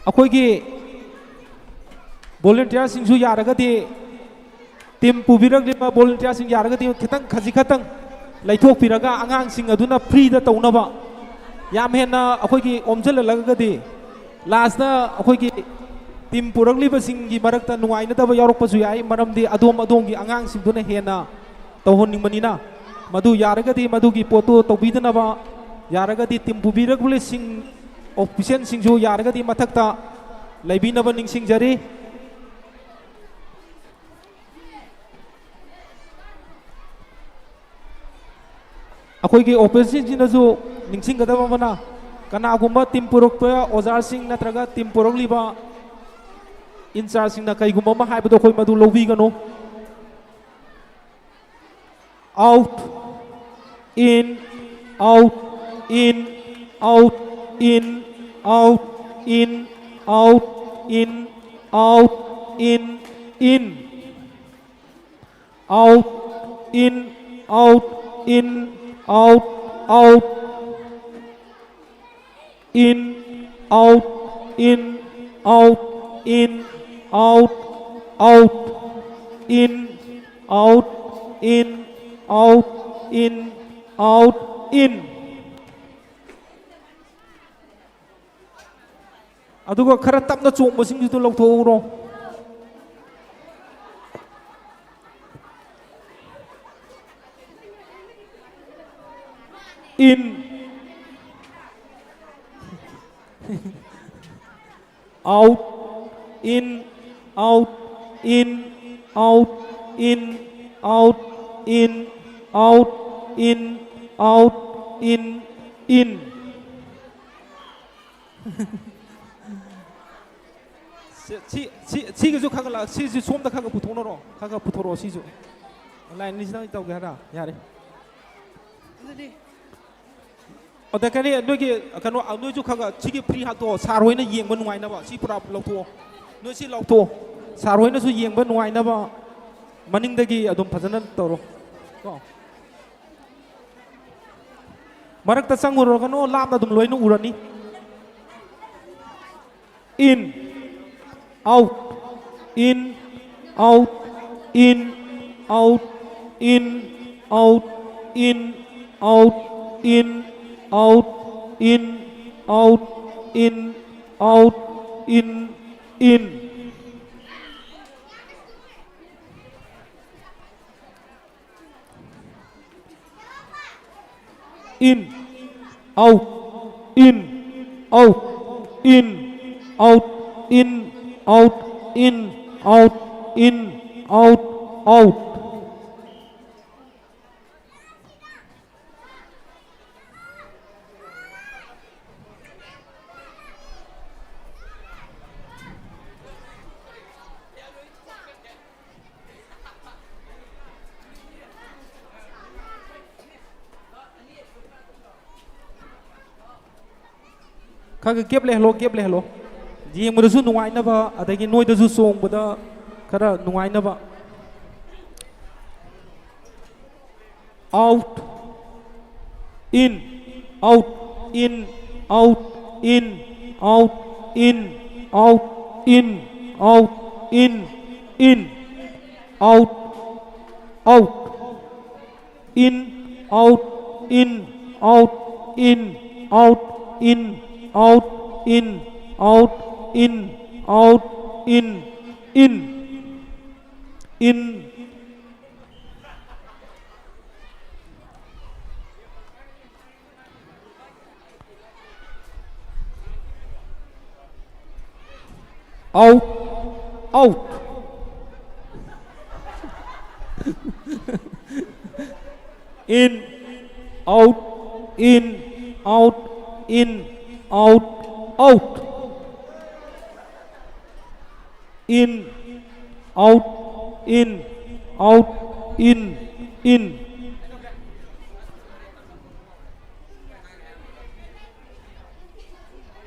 ꯑꯩꯈꯣꯏꯒꯤ volunteerꯁꯤꯡꯁꯨ ꯌꯥꯔꯒꯗꯤ, team ꯄꯨꯕꯤꯔꯛꯂꯤꯕ volunteerꯁꯤꯡ ꯌꯥꯔꯒꯗꯤ ꯈꯤꯇꯪ, ꯈꯖꯤꯛ ꯈꯛꯇꯪ ꯂꯩꯊꯣꯛꯄꯤꯔꯒ ꯑꯉꯥꯡꯁꯤꯡ ꯑꯗꯨꯅ freeꯗ ꯇꯧꯅꯕ, ꯌꯥꯝ ꯍꯦꯟꯅ ꯑꯩꯈꯣꯏꯒꯤ ꯑꯣꯝꯁꯤꯜꯍꯜꯂꯒꯗꯤ lastꯇ ꯑꯩꯈꯣꯏꯒꯤ team ꯄꯨꯔꯛꯂꯤꯕꯁꯤꯡꯒꯤ ꯃꯔꯛꯇ ꯅꯨꯡꯉꯥꯏꯅꯗꯕ ꯌꯥꯎꯔꯛꯄꯁꯨ ꯌꯥꯏ, ꯃꯔꯝꯗꯤ ꯑꯗꯣꯝ ꯑꯗꯣꯝꯒꯤ ꯑꯉꯥꯡꯁꯤꯡꯗꯨꯅ ꯍꯦꯟꯅ ꯇꯧꯍꯟꯅꯤꯡꯕꯅꯤꯅ꯫ ꯃꯗꯨ ꯌꯥꯔꯒꯗꯤ ꯃꯗꯨꯒꯤ ꯄꯣꯠꯇꯨ ꯇꯧꯕꯤꯗꯅꯕ, ꯌꯥꯔꯒꯗꯤ team ꯄꯨꯕꯤꯔꯛꯂꯤꯕꯁꯤꯡ, officialꯁꯤꯡꯁꯨ ꯌꯥꯔꯒꯗꯤ ꯃꯊꯛꯇ ꯂꯩꯕꯤꯅꯕ ꯅꯤꯡꯁꯤꯡꯖꯔꯤ꯫ ꯑꯩꯈꯣꯏꯒꯤ officialꯁꯤꯡꯅꯁꯨ ꯅꯤꯡꯁꯤꯡꯒꯗꯕ ꯑꯃꯅ, ꯀꯅꯥꯒꯨꯝꯕ team ꯄꯨꯔꯛꯄ ꯑꯣꯖꯥꯁꯤꯡ ꯅꯠꯇ꯭ꯔꯒ team ꯄꯨꯔꯛꯂꯤꯕ in-chargeꯁꯤꯡꯅ ꯀꯩꯒꯨꯝꯕ ꯑꯃ ꯍꯥꯏꯕꯗꯣ ꯑꯩꯈꯣꯏ ꯃꯗꯨ ꯂꯧꯕꯤꯒꯅꯨ꯫ Out, in, out, in, out, in, out, in, out, in, out, in, in. Out, in, out, in, out, out. In, out, in, out, in, out, Out, in, out, in, out, in, out, in. ꯑꯗꯨꯒ ꯈꯔ ꯇꯞꯅ ꯆꯣꯡꯕꯁꯤꯡꯗꯨꯗ ꯂꯧꯊꯣꯛꯍꯧꯔꯣ꯫ In. Out, in, out, in, out, in, out, in, out, in, out, in, in. ꯁꯤ, ꯁꯤ, ꯁꯤ, ꯁꯤꯒꯤꯁꯨ ꯈꯔ ꯈꯔ ꯂꯥꯛ-, ꯁꯤꯁꯨ ꯁꯣꯝꯗ ꯈꯔ ꯈꯔ ꯄꯨꯊꯣꯛꯅꯔꯣ, ꯈꯔ ꯈꯔ ꯄꯨꯊꯣꯔꯛꯑꯣ ꯁꯤꯁꯨ꯫ ꯂꯥꯏꯟ ꯑꯅꯤꯁꯤꯗꯪ ꯇꯧꯒꯦ ꯍꯥꯏꯔ? ꯌꯥꯔꯦ꯫ ꯑꯗꯨꯗꯤ ꯑꯗ ꯀꯔꯤ ꯅꯣꯏꯒꯤ ꯀꯩꯅꯣ, ꯅꯣꯏꯁꯨ ꯈꯔ ꯈꯔ ꯁꯤꯒꯤ ꯐ꯭ꯔꯤ ꯍꯥꯞꯇꯣꯛꯑꯣ, ꯁꯥꯔ ꯍꯣꯏꯅ ꯌꯦꯡꯕ ꯅꯨꯡꯉꯥꯏꯅꯕ꯫ ꯁꯤ ꯄꯨꯔꯥ ꯂꯧꯊꯣꯛꯑꯣ, ꯅꯣꯏ ꯁꯤ ꯂꯧꯊꯣꯛꯑꯣ, ꯁꯥꯔ ꯍꯣꯏꯅꯁꯨ ꯌꯦꯡꯕ ꯅꯨꯡꯉꯥꯏꯅꯕ꯫ ꯃꯅꯤꯡꯗꯒꯤ ꯑꯗꯨꯝ ꯐꯖꯅ ꯇꯧꯔꯣ ꯀꯣ꯫ ꯃꯔꯛꯇ ꯆꯪꯉꯨꯔꯒꯅꯨ, ꯂꯥꯞꯅ ꯑꯗꯨꯝ ꯂꯣꯏꯅ ꯎꯔꯅꯤ꯫ In, out, in, out, in, out, in, out, in, out, in, out, in, out, in, out, in, in. In, out, in, out, in, out, in, out, in, out, in, out, out. ꯈꯔ ꯈꯔ ꯒꯦꯞ ꯂꯩꯍꯜꯂꯣ, ꯒꯦꯞ ꯂꯩꯍꯜꯂꯣ꯫ ꯌꯦꯡꯕꯗꯁꯨ ꯅꯨꯡꯉꯥꯏꯅꯕ, ꯑꯗꯒꯤ ꯅꯣꯏꯗꯁꯨ ꯆꯣꯡꯕꯗ ꯈꯔ ꯅꯨꯡꯉꯥꯏꯅꯕ꯫ Out, in, out, in, out, in, out, in, out, in, out, in, In, out, out. In, out, in, out, in, out, in, out, in, out, in, out, in, in, in. Out, out. In, out, in, out, in, out, out. In, out, in, out, in, in.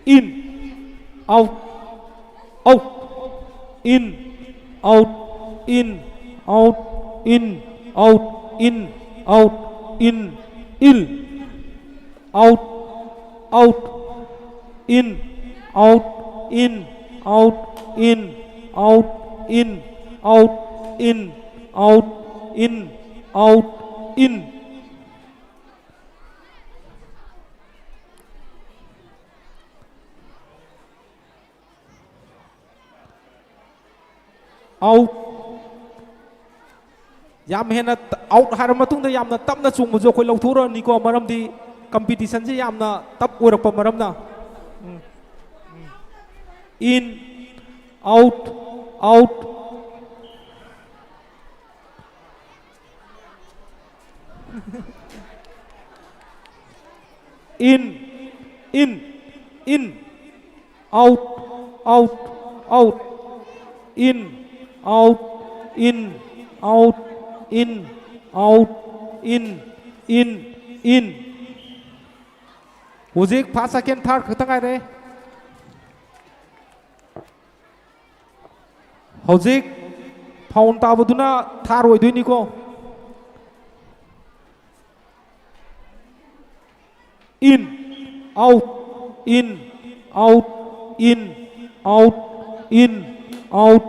In, out, out, in, out, in, out, in, out, in, out, in, in. Out, out, in, out, in, out, in, out, in, out, in, out, in, out, in. Out. ꯌꯥꯝ ꯍꯦꯟꯅ ꯇ-, out ꯍꯥꯏꯔ ꯃꯇꯨꯡꯗ ꯌꯥꯝꯅ ꯇꯞꯅ ꯆꯣꯡꯕꯁꯨ ꯑꯩꯈꯣꯏ ꯂꯧꯊꯣꯛꯎꯔꯅꯤꯀꯣ, ꯃꯔꯝꯗꯤ competition ꯁꯦ ꯌꯥꯝꯅ tough ꯑꯣꯏꯔꯛꯄ ꯃꯔꯝꯅ꯫ ꯎꯝ꯫ ꯎꯝ꯫ In, out, out. In, in, in. Out, out, out. In, out, in, out, in, out, in, in, in. ꯍꯧꯖꯤꯛ first, second, third ꯈꯛꯇ ꯉꯥꯏꯔꯦ꯫ ꯍꯧꯖꯤꯛ foul ꯇꯥꯕꯗꯨꯅ third ꯑꯣꯏꯗꯣꯏꯅꯤꯀꯣ꯫ In, out, in, out, in, out, in, out,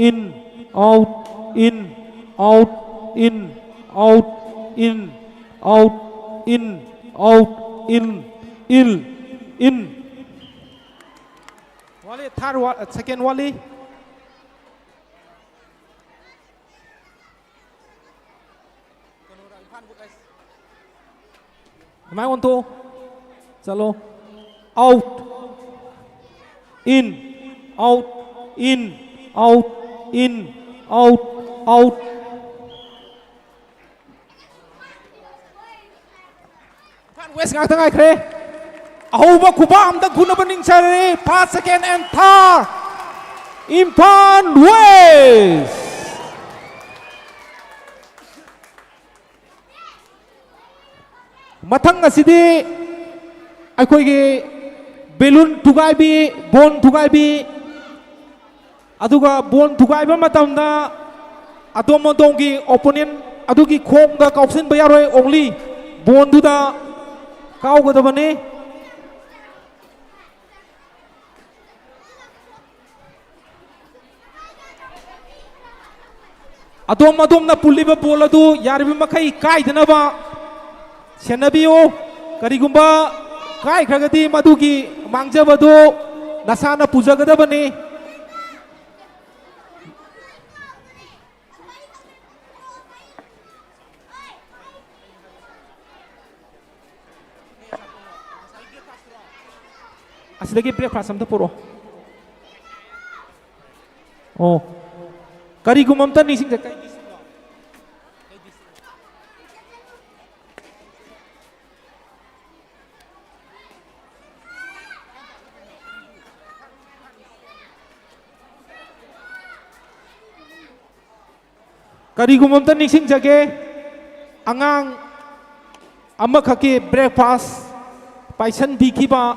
in, Out, in, out, in, out, in, out, in, out, in, in, in. Wali, third wa-, second wali. ꯃꯥꯏ ꯑꯣꯟꯊꯣꯛꯑꯣ꯫ ꯆꯠꯂꯣ꯫ Out, in, out, in, out, in, out, out. Imphal west ꯉꯥꯛꯇ ꯉꯥꯏꯈ꯭ꯔꯦ꯫ ꯑꯍꯧꯕ ꯈꯨꯕꯥꯛ ꯑꯝꯇ ꯈꯨꯅꯕ ꯅꯤꯡꯁꯔꯦ꯫ First, second and third, Imphal west. ꯃꯊꯪ ꯑꯁꯤꯗꯤ ꯑꯩꯈꯣꯏꯒꯤ ꯕꯦꯂꯨꯟ ꯊꯨꯒꯥꯏꯕꯤ, ꯕꯣꯟ ꯊꯨꯒꯥꯏꯕꯤ, ꯑꯗꯨꯒ ꯕꯣꯟ ꯊꯨꯒꯥꯏꯕ ꯃꯇꯝꯗ ꯑꯗꯣꯝ ꯑꯗꯣꯝꯒꯤ opponent ꯑꯗꯨꯒꯤ ꯈꯣꯡꯗ ꯀꯥꯎꯁꯤꯟꯕ ꯌꯥꯔꯣꯏ, only ꯕꯣꯟꯗꯨꯗ ꯀꯥꯎꯒꯗꯕꯅꯤ꯫ ꯑꯗꯣꯝ ꯑꯗꯣꯝꯅ ꯄꯨꯜꯂꯤꯕ ꯕꯣꯜ ꯑꯗꯨ ꯌꯥꯔꯤꯕ ꯃꯈꯩ ꯀꯥꯏꯗꯅꯕ ꯁꯦꯟꯅꯕꯤꯌꯨ꯫ ꯀꯔꯤꯒꯨꯝꯕ ꯀꯥꯏꯈ꯭ꯔꯒꯗꯤ ꯃꯗꯨꯒꯤ ꯃꯥꯡꯖꯕꯗꯨ ꯅꯁꯥꯅ ꯄꯨꯖꯒꯗꯕꯅꯤ꯫ ꯑꯁꯤꯗꯒꯤ breakfast ꯑꯝꯇ ꯄꯨꯔꯛꯑꯣ꯫ ꯑꯣ, ꯀꯔꯤꯒꯨꯝꯕ ꯑꯝꯇ ꯅꯤꯡꯁꯤꯡꯖ-, ꯀꯩ districtꯅꯣ? ꯀꯔꯤꯒꯨꯝꯕ ꯑꯝꯇ ꯅꯤꯡꯁꯤꯡꯖꯒꯦ, ꯑꯉꯥꯡ ꯑꯃꯈꯛꯀꯤ breakfast ꯄꯥꯏꯁꯟꯕꯤꯈꯤꯕ,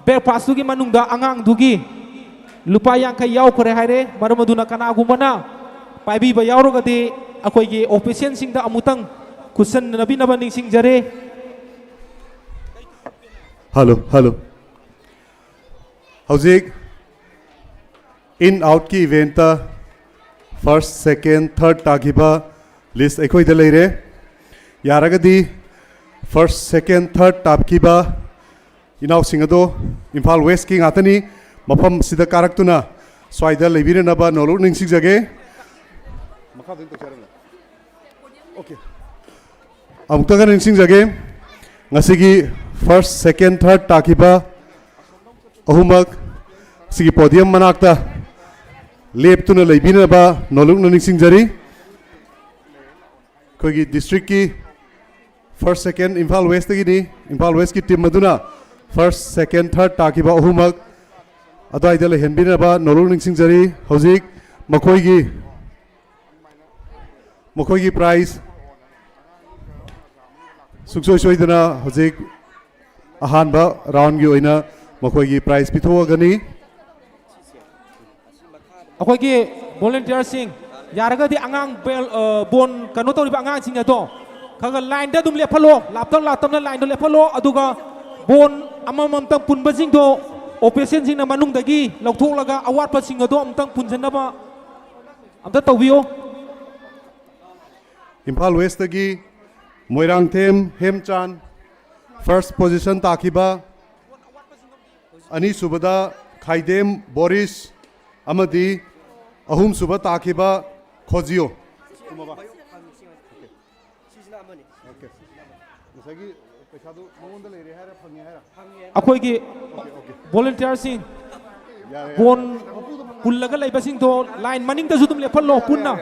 breakfastꯇꯨꯒꯤ ꯃꯅꯨꯡꯗ ꯑꯉꯥꯡꯗꯨꯒꯤ ꯂꯨꯄꯥ ꯌꯥꯡꯈꯩ ꯌꯥꯎꯈ꯭ꯔꯦ ꯍꯥꯏꯔꯦ꯫ ꯃꯔꯝ ꯑꯗꯨꯅ ꯀꯅꯥꯒꯨꯝꯕꯅ ꯄꯥꯏꯕꯤꯕ ꯌꯥꯎꯔꯒꯗꯤ ꯑꯩꯈꯣꯏꯒꯤ officialꯁꯤꯡꯗ ꯑꯃꯨꯛꯇꯪ ꯈꯨꯠꯁꯟꯅꯕꯤꯅꯕ ꯅꯤꯡꯁꯤꯡꯖꯔꯤ꯫ Hello, hello. ꯍꯧꯖꯤꯛ in outꯀꯤ eventꯇ First, second, third ꯇꯥꯈꯤꯕ list ꯑꯩꯈꯣꯏꯗ ꯂꯩꯔꯦ꯫ ꯌꯥꯔꯒꯗꯤ first, second, third ꯇꯥꯈꯤꯕ ꯏꯅꯥꯎꯁꯤꯡ ꯑꯗꯣ ꯏꯝꯐꯥꯜ ꯋꯦꯁꯀꯤ ꯉꯥꯛꯇꯅꯤ꯫ ꯃꯐꯝꯁꯤꯗ ꯀꯥꯔꯛꯇꯨꯅ ꯁ꯭ꯋꯥꯏꯗ ꯂꯩꯕꯤꯔꯅꯕ ꯅꯣꯂꯨꯛ ꯅꯤꯡꯁꯤꯡꯖꯒꯦ꯫ ꯃꯈꯥꯗ ꯑꯗꯨꯝ ꯇꯧꯖꯔꯝꯃꯣ꯫ Okay꯫ ꯑꯃꯨꯛꯇꯒ ꯅꯤꯡꯁꯤꯡꯖꯒꯦ, ꯉꯁꯤꯒꯤ first, second, third ꯇꯥꯈꯤꯕ ꯑꯍꯨꯝꯃꯛ ꯁꯤꯒꯤ podium ꯃꯅꯥꯛꯇ ꯂꯦꯞꯇꯨꯅ ꯂꯩꯕꯤꯅꯕ ꯅꯣꯂꯨꯛꯅ ꯅꯤꯡꯁꯤꯡꯖꯔꯤ꯫ ꯑꯩꯈꯣꯏꯒꯤ districtꯀꯤ first, second ꯏꯝꯐꯥꯜ ꯋꯦꯁꯇꯒꯤꯅꯤ꯫ ꯏꯝꯐꯥꯜ ꯋꯦꯁꯀꯤ team ꯑꯗꯨꯅ first, second, third ꯇꯥꯈꯤꯕ ꯑꯍꯨꯝꯃꯛ ꯑꯗꯨꯋꯥꯏꯗ ꯂꯩꯍꯟꯕꯤꯅꯕ ꯅꯣꯂꯨꯛ ꯅꯤꯡꯁꯤꯡꯖꯔꯤ꯫ ꯍꯧꯖꯤꯛ ꯃꯈꯣꯏꯒꯤ ꯃꯈꯣꯏꯒꯤ prize ꯁꯨꯡꯁꯣꯏ ꯁꯣꯏꯗꯅ ꯍꯧꯖꯤꯛ ꯑꯍꯥꯟꯕ roundꯒꯤ ꯑꯣꯏꯅ ꯃꯈꯣꯏꯒꯤ prize ꯄꯤꯊꯣꯛꯑꯒꯅꯤ꯫ ꯑꯩꯈꯣꯏꯒꯤ volunteerꯁꯤꯡ, ꯌꯥꯔꯒꯗꯤ ꯑꯉꯥꯡ ꯕꯦꯜ- ꯑ, ꯕꯣꯟ ꯀꯩꯅꯣ ꯇꯧꯔꯤꯕ ꯑꯉꯥꯡꯁꯤꯡ ꯑꯗꯣ ꯈꯔ ꯈꯔ lineꯗ ꯑꯗꯨꯝ ꯂꯦꯞꯍꯜꯂꯣ, ꯂꯥꯞꯇꯛ ꯂꯥꯞꯇꯛꯅ lineꯗ ꯂꯦꯞꯍꯜꯂꯣ꯫ ꯑꯗꯨꯒ ꯕꯣꯟ ꯑꯃꯃꯝꯇꯪ ꯄꯨꯟꯕꯁꯤꯡꯗꯣ oppositionꯁꯤꯡꯅ ꯃꯅꯨꯡꯗꯒꯤ ꯂꯧꯊꯣꯛꯂꯒ ꯑꯋꯥꯠꯄꯁꯤꯡ ꯑꯗꯣ ꯑꯃꯨꯛꯇꯪ ꯄꯨꯟꯁꯤꯟꯅꯕ ꯑꯝꯇ ꯇꯧꯕꯤꯌꯣ꯫ ꯏꯝꯐꯥꯜ ꯋꯦꯁꯇꯒꯤ ꯃꯣꯏꯔꯥꯡꯊꯦꯝ ꯍꯦꯝꯆꯥꯟ first position ꯇꯥꯈꯤꯕ, ꯑꯅꯤꯁꯨꯕꯗ ꯈꯥꯏꯗꯦꯝ ꯕꯣꯔꯤꯁ ꯑꯃꯗꯤ ꯑꯍꯨꯝꯁꯨꯕ ꯇꯥꯈꯤꯕ ꯈꯣꯖꯤꯌꯣ꯫ ꯉꯁꯥꯏꯒꯤ ꯄꯩꯁꯥꯗꯨ ꯃꯉꯣꯟꯗ ꯂꯩꯔꯦ ꯍꯥꯏꯔ ꯐꯪꯉꯦ ꯍꯥꯏꯔ? ꯑꯩꯈꯣꯏꯒꯤ volunteerꯁꯤꯡ, ꯕꯣꯟ ꯄꯨꯜꯂꯒ ꯂꯩꯕꯁꯤꯡꯗꯣ line ꯃꯅꯤꯡꯗꯁꯨ ꯑꯗꯨꯝ ꯂꯦꯞꯍꯜꯂꯣ꯫ ꯄꯨꯟꯅ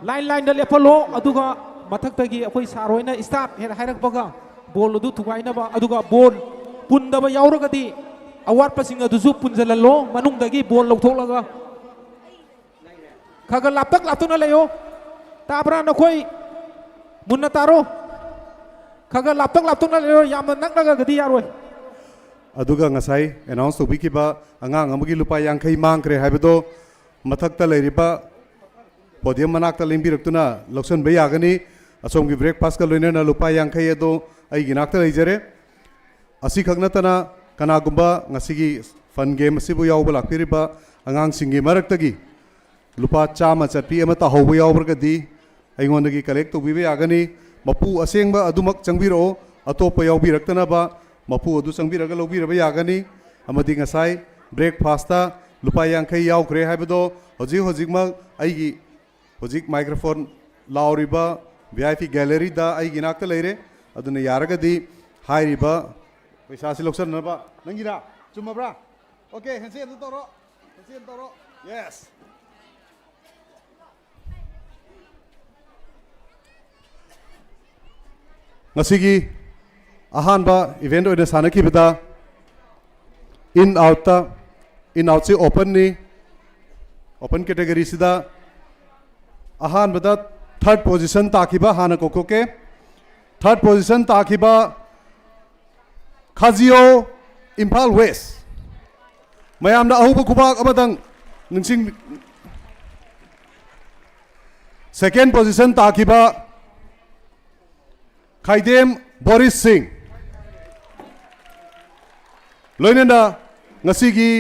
line lineꯗ ꯂꯦꯞꯍꯜꯂꯣ꯫ ꯑꯗꯨꯒ ꯃꯊꯛꯇꯒꯤ ꯑꯩꯈꯣꯏ sir ꯍꯣꯏꯅ staff ꯍꯦꯛ ꯍꯥꯏꯔꯛꯄꯒ ꯕꯣꯜ ꯑꯗꯨ ꯊꯨꯒꯥꯏꯅꯕ, ꯑꯗꯨꯒ ꯕꯣꯜ ꯄꯨꯟꯗꯕ ꯌꯥꯎꯔꯒꯗꯤ ꯑꯋꯥꯠꯄꯁꯤꯡ ꯑꯗꯨꯁꯨ ꯄꯨꯟꯁꯤꯜꯍꯜꯂꯣ ꯃꯅꯨꯡꯗꯒꯤ ꯕꯣꯜ ꯂꯧꯊꯣꯛꯂꯒ꯫ ꯈꯔ ꯈꯔ ꯂꯥꯞꯇꯛ ꯂꯥꯞꯇꯛꯅ ꯂꯩꯌꯣ꯫ ꯇꯥꯕ꯭ꯔꯥ ꯅꯈꯣꯏ? ꯃꯨꯟꯅ ꯇꯥꯔꯣ꯫ ꯈꯔ ꯈꯔ ꯂꯥꯞꯇꯛ ꯂꯥꯞꯇꯛꯅ ꯂꯩꯌꯣ, ꯌꯥꯝꯅ ꯅꯛꯅꯒꯗꯤ ꯌꯥꯔꯣꯏ꯫ ꯑꯗꯨꯒ ꯉꯁꯥꯏ announce ꯇꯧꯕꯤꯈꯤꯕ ꯑꯉꯥꯡ ꯑꯃꯒꯤ ꯂꯨꯄꯥ ꯌꯥꯡꯈꯩ ꯃꯥꯡꯈ꯭ꯔꯦ ꯍꯥꯏꯕꯗꯣ ꯃꯊꯛꯇ ꯂꯩꯔꯤꯕ podium ꯃꯅꯥꯛꯇ ꯂꯦꯡꯕꯤꯔꯛꯇꯨꯅ ꯂꯧꯁꯤꯟꯕ ꯌꯥꯒꯅꯤ꯫ ꯑꯁꯣꯝꯒꯤ breakfastꯀ ꯂꯣꯏꯅꯅ ꯂꯨꯄꯥ ꯌꯥꯡꯈꯩ ꯑꯗꯣ ꯑꯩꯒꯤ ꯅꯥꯛꯇ ꯂꯩꯖꯔꯦ꯫ ꯑꯁꯤꯈꯛ ꯅꯠꯇꯅ ꯀꯅꯥꯒꯨꯝꯕ ꯉꯁꯤꯒꯤ fun game ꯑꯁꯤꯕꯨ ꯌꯥꯎꯕ ꯂꯥꯛꯄꯤꯔꯤꯕ ꯑꯉꯥꯡꯁꯤꯡꯒꯤ ꯃꯔꯛꯇꯒꯤ ꯂꯨꯄꯥ ꯆꯥꯝꯃ ꯆꯠꯄꯤ ꯑꯃ ꯇꯥꯍꯧꯕ ꯌꯥꯎꯕ꯭ꯔꯒꯗꯤ ꯑꯩꯉꯣꯟꯗꯒꯤ ꯀꯂꯦꯛ ꯇꯧꯕꯤꯕ ꯌꯥꯒꯅꯤ꯫ ꯃꯄꯨ ꯑꯁꯦꯡꯕ ꯑꯗꯨꯃꯛ ꯆꯪꯕꯤꯔꯛꯑꯣ, ꯑꯇꯣꯞꯄ ꯌꯥꯎꯕꯤꯔꯛꯇꯅꯕ꯫ ꯃꯄꯨ ꯑꯗꯨ ꯆꯪꯕꯤꯔꯒ ꯂꯧꯕꯤꯔꯕ ꯌꯥꯒꯅꯤ꯫ ꯑꯃꯗꯤ ꯉꯁꯥꯏ ꯕ꯭ꯔꯦꯛꯐꯥꯁꯇ ꯂꯨꯄꯥ ꯌꯥꯡꯈꯩ ꯌꯥꯎꯈ꯭ꯔꯦ ꯍꯥꯏꯕꯗꯣ ꯍꯧꯖꯤꯛ ꯍꯧꯖꯤꯛꯃꯛ ꯑꯩꯒꯤ ꯍꯧꯖꯤꯛ ꯃꯥꯏꯀ꯭ꯔꯣꯐꯣꯟ ꯂꯥꯎꯔꯤꯕ ꯚꯤ ꯑꯥꯏ ꯄꯤ ꯒꯦꯂꯔꯤꯗ ꯑꯩꯒꯤ ꯏꯅꯥꯛꯇ ꯂꯩꯔꯦ꯫ ꯑꯗꯨꯅ ꯌꯥꯔꯒꯗꯤ ꯍꯥꯏꯔꯤꯕ ꯄꯩꯁꯥꯁꯤ ꯂꯧꯁꯤꯟꯅꯕ꯫ ꯅꯪꯒꯤꯔꯥ? ꯆꯨꯝꯃꯕ꯭ꯔꯥ? ꯑꯣꯀꯦ, ꯍꯦꯟꯁꯦ ꯑꯗꯨ ꯇꯧꯔꯣ꯫ ꯍꯦꯟꯁꯦ ꯑꯗꯨ ꯇꯧꯔꯣ꯫ ꯌꯦꯁ꯫ ꯉꯁꯤꯒꯤ ꯑꯍꯥꯟꯕ ꯏꯚꯦꯟꯠ ꯑꯣꯏꯅ ꯁꯥꯟꯅꯈꯤꯕꯗ ꯏꯟ ꯑꯥꯎꯠꯇ, ꯏꯟ ꯑꯥꯎꯠꯁꯤ ꯑꯣꯄꯟꯅꯤ꯫ ꯑꯣꯄꯟ ꯀꯦꯇꯦꯒꯣꯔꯤꯁꯤꯗ ꯑꯍꯥꯟꯕꯗ ꯊꯥꯔꯠ ꯄꯣꯖꯤꯁꯟ ꯇꯥꯈꯤꯕ ꯍꯥꯟꯅ ꯀꯧꯊꯣꯛꯀꯦ꯫ ꯊꯥꯔꯠ ꯄꯣꯖꯤꯁꯟ ꯇꯥꯈꯤꯕ ꯈꯥꯖꯤꯌꯣ, ꯏꯝꯐꯥꯜ ꯋꯦꯁ꯫ ꯃꯌꯥꯝꯅ ꯑꯍꯧꯕ ꯈꯨꯕꯥꯛ ꯑꯃꯇꯪ ꯅꯤꯡꯁꯤꯡ-, ꯁꯦꯀꯦꯟ ꯄꯣꯖꯤꯁꯟ ꯇꯥꯈꯤꯕ ꯈꯥꯏꯗꯦꯝ ꯕꯣꯔꯤꯁ ꯁꯤꯡ꯫ ꯂꯣꯏꯅꯅ ꯉꯁꯤꯒꯤ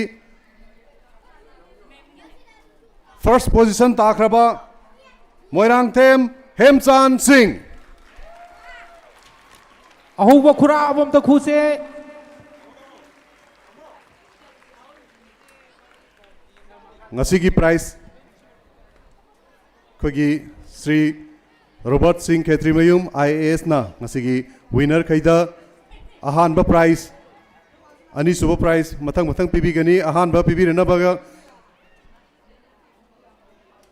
ꯐꯥꯔꯁ ꯄꯣꯖꯤꯁꯟ ꯇꯥꯈ꯭ꯔꯕ ꯃꯣꯏꯔꯥꯡꯊꯦꯝ ꯍꯦꯝꯆꯥꯟ ꯁꯤꯡ꯫ ꯑꯍꯧꯕ ꯈꯨꯔꯥ ꯑꯃꯃꯝꯇ ꯈꯨꯁꯦ꯫ ꯉꯁꯤꯒꯤ ꯄ꯭ꯔꯥꯏꯖ ꯑꯩꯈꯣꯏꯒꯤ ꯁ꯭ꯔꯤ ꯔꯣꯕꯔꯠ ꯁꯤꯡ ꯈꯦꯇ꯭ꯔꯤꯃꯌꯨꯝ ꯑꯥꯏ ꯑꯦ ꯑꯦꯁꯅ ꯉꯁꯤꯒꯤ ꯋꯤꯅꯔꯈꯩꯗ ꯑꯍꯥꯟꯕ ꯄ꯭ꯔꯥꯏꯖ, ꯑꯅꯤꯁꯨꯕ ꯄ꯭ꯔꯥꯏꯖ ꯃꯊꯪ ꯃꯊꯪ ꯄꯤꯕꯤꯒꯅꯤ꯫ ꯑꯍꯥꯟꯕ ꯄꯤꯕꯤꯔꯅꯕꯒ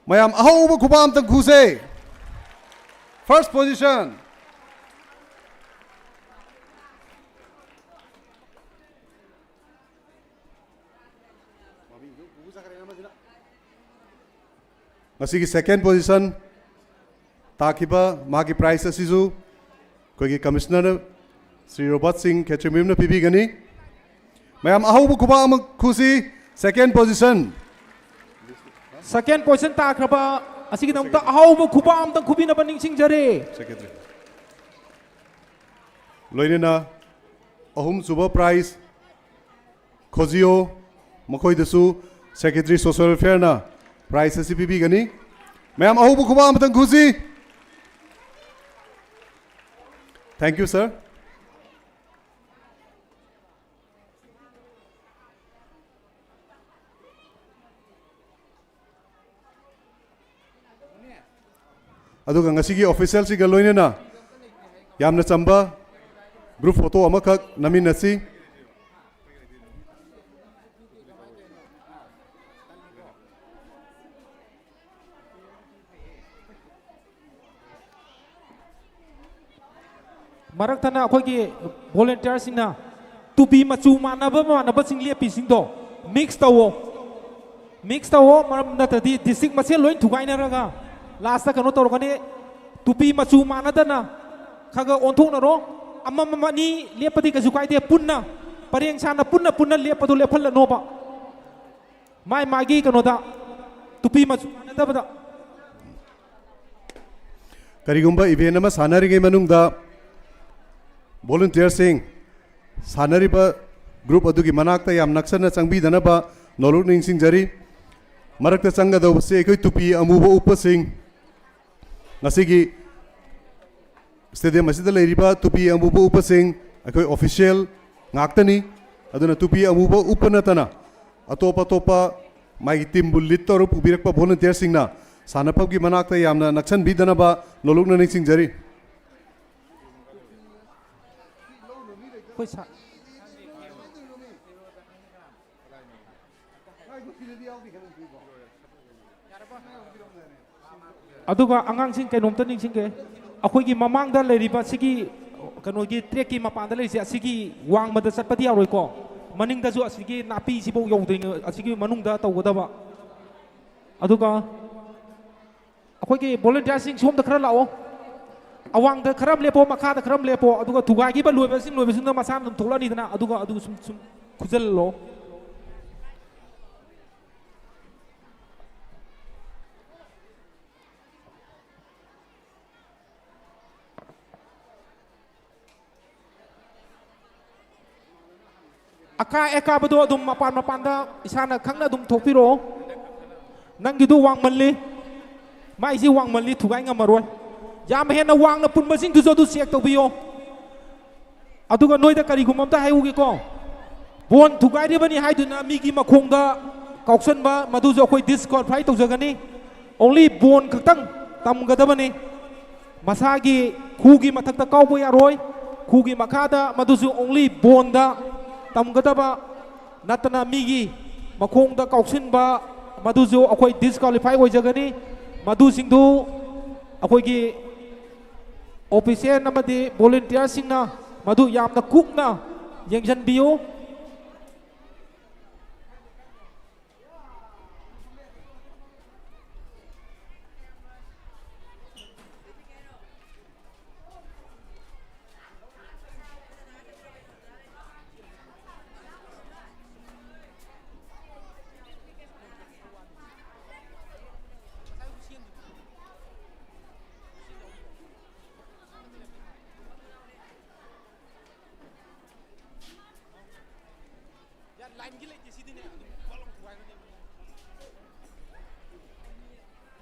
ꯃꯌꯥꯝ ꯑꯍꯧꯕ ꯈꯨꯕꯥꯛ ꯑꯝꯇꯪ ꯈꯨꯁꯦ꯫ First position. ꯉꯁꯤꯒꯤ ꯁꯦꯀꯦꯟ ꯄꯣꯖꯤꯁꯟ ꯇꯥꯈꯤꯕ ꯃꯥꯒꯤ ꯄ꯭ꯔꯥꯏꯖ ꯑꯁꯤꯁꯨ ꯑꯩꯈꯣꯏꯒꯤ ꯀꯃꯤꯁꯅꯔ ꯁ꯭ꯔꯤ ꯔꯣꯕꯔꯠ ꯁꯤꯡ ꯈꯦꯇ꯭ꯔꯤꯃꯌꯨꯝꯅ ꯄꯤꯕꯤꯒꯅꯤ꯫ ꯃꯌꯥꯝ ꯑꯍꯧꯕ ꯈꯨꯕꯥꯛ ꯑꯃ ꯈꯨꯁꯤ꯫ ꯁꯦꯀꯦꯟ ꯄꯣꯖꯤꯁꯟ꯫ ꯁꯦꯀꯦꯟ ꯄꯣꯖꯤꯁꯟ ꯇꯥꯈ꯭ꯔꯕ ꯑꯁꯤꯒꯤꯗꯃꯛꯇ ꯑꯍꯧꯕ ꯈꯨꯕꯥꯛ ꯑꯃꯇꯪ ꯈꯨꯕꯤꯅꯕ ꯅꯤꯡꯁꯤꯡꯖꯔꯤ꯫ ꯁꯦꯀ꯭ꯔꯦꯇꯔꯤ꯫ ꯂꯣꯏꯅꯅ ꯑꯍꯨꯝꯁꯨꯕ ꯄ꯭ꯔꯥꯏꯖ ꯈꯣꯖꯤꯌꯣ, ꯃꯈꯣꯏꯗꯁꯨ ꯁꯦꯀ꯭ꯔꯦꯇꯔꯤ ꯁꯣꯁꯤꯌꯦꯜ ꯋꯦꯜꯐꯤꯌꯔꯅ Prize ꯑꯁꯤ ꯄꯤꯕꯤꯒꯅꯤ꯫ ꯃꯌꯥꯝ ꯑꯍꯧꯕ ꯈꯨꯕꯥꯛ ꯑꯃꯇꯪ ꯈꯨꯁꯤ꯫ Thank you, sir. ꯑꯗꯨꯒ ꯉꯁꯤꯒꯤ officialꯁꯤꯒ ꯂꯣꯏꯅꯅ ꯌꯥꯝꯅ ꯆꯝꯕ group photo ꯑꯃꯈꯛ ꯅꯝꯃꯤꯟꯅꯁꯤ꯫ ꯃꯔꯛꯇꯅ ꯑꯩꯈꯣꯏꯒꯤ volunteerꯁꯤꯡꯅ ꯇꯨꯄꯤ ꯃꯆꯨ ꯃꯥꯟꯅꯕ ꯃꯥꯟꯅꯕꯁꯤꯡ ꯂꯦꯞꯄꯤꯁꯤꯡꯗꯣ mix ꯇꯧꯋꯣ꯫ Mix ꯇꯧꯋꯣ, ꯃꯔꯝ ꯅꯠꯇ꯭ꯔꯗꯤ district ꯃꯁꯦꯜ ꯂꯣꯏ ꯊꯨꯒꯥꯏꯅꯔꯒ lastꯇ ꯀꯩꯅꯣ ꯇꯧꯔꯛꯀꯅꯤ꯫ ꯇꯨꯄꯤ ꯃꯆꯨ ꯃꯥꯟꯅꯗꯅ ꯈꯔ ꯈꯔ ꯑꯣꯟꯊꯣꯛꯅꯔꯣ꯫ ꯑꯃꯃꯝ ꯑꯅꯤ ꯂꯦꯞꯄꯗꯤ ꯀꯩꯁꯨ ꯀꯥꯏꯗꯦ, ꯄꯨꯟꯅ ꯄꯔꯦꯡ ꯁꯥꯅ ꯄꯨꯟꯅ ꯄꯨꯟꯅ ꯂꯦꯞꯄꯗꯣ ꯂꯦꯞꯍꯜꯂꯅꯣꯕ꯫ ꯃꯥꯏ ꯃꯥꯒꯤ ꯀꯩꯅꯣꯗ ꯇꯨꯄꯤ ꯃꯆꯨ ꯃꯥꯟꯅꯗꯕꯗ꯫ ꯀꯔꯤꯒꯨꯝꯕ event ꯑꯃ ꯁꯥꯟꯅꯔꯤꯉꯩ ꯃꯅꯨꯡꯗ volunteerꯁꯤꯡ ꯁꯥꯟꯅꯔꯤꯕ group ꯑꯗꯨꯒꯤ ꯃꯅꯥꯛꯇ ꯌꯥꯝ ꯅꯛꯁꯟꯅ ꯆꯪꯕꯤꯗꯅꯕ ꯅꯣꯂꯨꯛ ꯅꯤꯡꯁꯤꯡꯖꯔꯤ꯫ ꯃꯔꯛꯇ ꯆꯪꯒꯗꯧꯕꯁꯤ ꯑꯩꯈꯣꯏ ꯇꯨꯄꯤ ꯑꯃꯨꯕ ꯎꯞꯄꯁꯤꯡ, ꯉꯁꯤꯒꯤ stadium ꯑꯁꯤꯗ ꯂꯩꯔꯤꯕ ꯇꯨꯄꯤ ꯑꯃꯨꯕ ꯎꯞꯄꯁꯤꯡ ꯑꯩꯈꯣꯏ official ꯉꯥꯛꯇꯅꯤ꯫ ꯑꯗꯨꯅ ꯇꯨꯄꯤ ꯑꯃꯨꯕ ꯎꯞꯄ ꯅꯠꯇꯅ ꯑꯇꯣꯞ ꯑꯇꯣꯞꯄ ꯃꯥꯒꯤ teamꯕꯨ lead ꯇꯧꯔ ꯄꯨꯕꯤꯔꯛꯄ volunteerꯁꯤꯡꯅ ꯁꯥꯟꯅꯐꯝꯒꯤ ꯃꯅꯥꯛꯇ ꯌꯥꯝꯅ ꯅꯛꯁꯟꯕꯤꯗꯅꯕ ꯅꯣꯂꯨꯛꯅ ꯅꯤꯡꯁꯤꯡꯖꯔꯤ꯫ ꯑꯩꯈꯣꯏ ꯁꯥ-, ꯑꯗꯨꯒ ꯑꯉꯥꯡꯁꯤꯡ, ꯀꯩꯅꯣꯝꯇ ꯅꯤꯡꯁꯤꯡꯒꯦ, ꯑꯩꯈꯣꯏꯒꯤ ꯃꯃꯥꯡꯗ ꯂꯩꯔꯤꯕ ꯁꯤꯒꯤ ꯀꯩꯅꯣꯒꯤ trackꯀꯤ ꯃꯄꯥꯟꯗ ꯂꯩꯔꯤꯁꯦ, ꯑꯁꯤꯒꯤ ꯋꯥꯡꯃꯗ ꯆꯠꯄꯗꯤ ꯌꯥꯔꯣꯏꯀꯣ, ꯃꯅꯤꯡꯗꯁꯨ ꯑꯁꯤꯒꯤ ꯅꯥꯄꯤꯁꯤꯐꯥꯎ ꯌꯧꯗ꯭ꯔꯤꯉꯩ ꯑꯁꯤꯒꯤ ꯃꯅꯨꯡꯗ ꯇꯧꯒꯗꯕ꯫ ꯑꯗꯨꯒ ꯑꯩꯈꯣꯏꯒꯤ volunteerꯁꯤꯡ ꯁꯣꯝꯗ ꯈꯔ ꯂꯥꯛꯑꯣ꯫ ꯑꯋꯥꯡꯗ ꯈꯔ ꯑꯃ ꯂꯦꯞꯄꯣ, ꯃꯈꯥꯗ ꯈꯔ ꯑꯃ ꯂꯦꯞꯄꯣ, ꯑꯗꯨꯒ ꯊꯨꯒꯥꯏꯈꯤꯕ ꯂꯣꯏꯕꯁꯤꯡ ꯂꯣꯏꯕꯁꯤꯡꯗꯨꯅ ꯃꯁꯥꯅ ꯑꯗꯨꯝ ꯊꯣꯛꯂꯛꯑꯅꯤꯗꯅ, ꯑꯗꯨꯒ ꯑꯗꯨ ꯁꯨꯝ ꯁꯨꯝ ꯈꯨꯖꯜꯂꯣ꯫ ꯑꯀꯥ ꯑꯀꯥꯕꯗꯣ ꯑꯗꯨꯝ ꯃꯄꯥꯟ ꯃꯄꯥꯟꯗ ꯏꯁꯥꯅ ꯈꯪꯅ ꯑꯗꯨꯝ ꯊꯣꯛꯄꯤꯔꯛꯑꯣ꯫ ꯅꯪꯒꯤꯗꯨ ꯋꯥꯡꯃꯜꯂꯤ꯫ ꯃꯥꯏꯁꯤ ꯋꯥꯡꯃꯜꯂꯤ, ꯊꯨꯒꯥꯏ ꯉꯝꯃꯔꯣꯏ꯫ ꯌꯥꯝ ꯍꯦꯟꯅ ꯋꯥꯡꯅ ꯄꯨꯟꯕꯁꯤꯡꯗꯨꯁꯨ ꯑꯗꯨ ꯆꯦꯛ ꯇꯧꯕꯤꯌꯣ꯫ ꯑꯗꯨꯒ ꯅꯣꯏꯗ ꯀꯔꯤꯒꯨꯝꯕ ꯑꯝꯇ ꯍꯥꯏꯍꯧꯒꯦꯀꯣ꯫ ꯕꯣꯟ ꯊꯨꯒꯥꯏꯔꯤꯕꯅꯤ ꯍꯥꯏꯗꯨꯅ ꯃꯤꯒꯤ ꯃꯈꯣꯡꯗ ꯀꯥꯎꯁꯟꯕ, ꯃꯗꯨꯁꯨ ꯑꯩꯈꯣꯏ ꯗꯤꯁꯀ꯭ꯋꯥꯂꯤꯐꯥꯏ ꯇꯧꯖꯒꯅꯤ꯫ ꯑꯣꯡꯂꯤ ꯕꯣꯟ ꯈꯛꯇꯪ ꯇꯝꯒꯗꯕꯅꯤ꯫ ꯃꯁꯥꯒꯤ ꯈꯨꯒꯤ ꯃꯊꯛꯇ ꯀꯥꯎꯕ ꯌꯥꯔꯣꯏ꯫ ꯈꯨꯒꯤ ꯃꯈꯥꯗ, ꯃꯗꯨꯁꯨ ꯑꯣꯡꯂꯤ ꯕꯣꯟꯗ ꯇꯝꯒꯗꯕ ꯅꯠꯇꯅ ꯃꯤꯒꯤ ꯃꯈꯣꯡꯗ ꯀꯥꯎꯁꯤꯟꯕ, ꯃꯗꯨꯁꯨ ꯑꯩꯈꯣꯏ ꯗꯤꯁꯀ꯭ꯋꯥꯂꯤꯐꯥꯏ ꯑꯣꯏꯖꯒꯅꯤ꯫ ꯃꯗꯨꯁꯤꯡꯗꯨ ꯑꯩꯈꯣꯏꯒꯤ ꯑꯣꯐꯤꯁꯤꯌꯦꯜ ꯑꯃꯗꯤ ꯚꯣꯂꯨꯟꯇꯤꯌꯔꯁꯤꯡꯅ ꯃꯗꯨ ꯌꯥꯝꯅ ꯀꯨꯞꯅ ꯌꯦꯡꯁꯤꯟꯕꯤꯌꯨ꯫ ꯌꯥ, ꯂꯥꯏꯟꯒꯤ ꯂꯩꯇꯦ, ꯁꯤꯗꯤꯅꯦ, ꯑꯗꯨꯝ ꯄꯣꯠ ꯑꯃ ꯊꯨꯒꯥꯏꯈ꯭ꯔꯅꯦꯕ꯫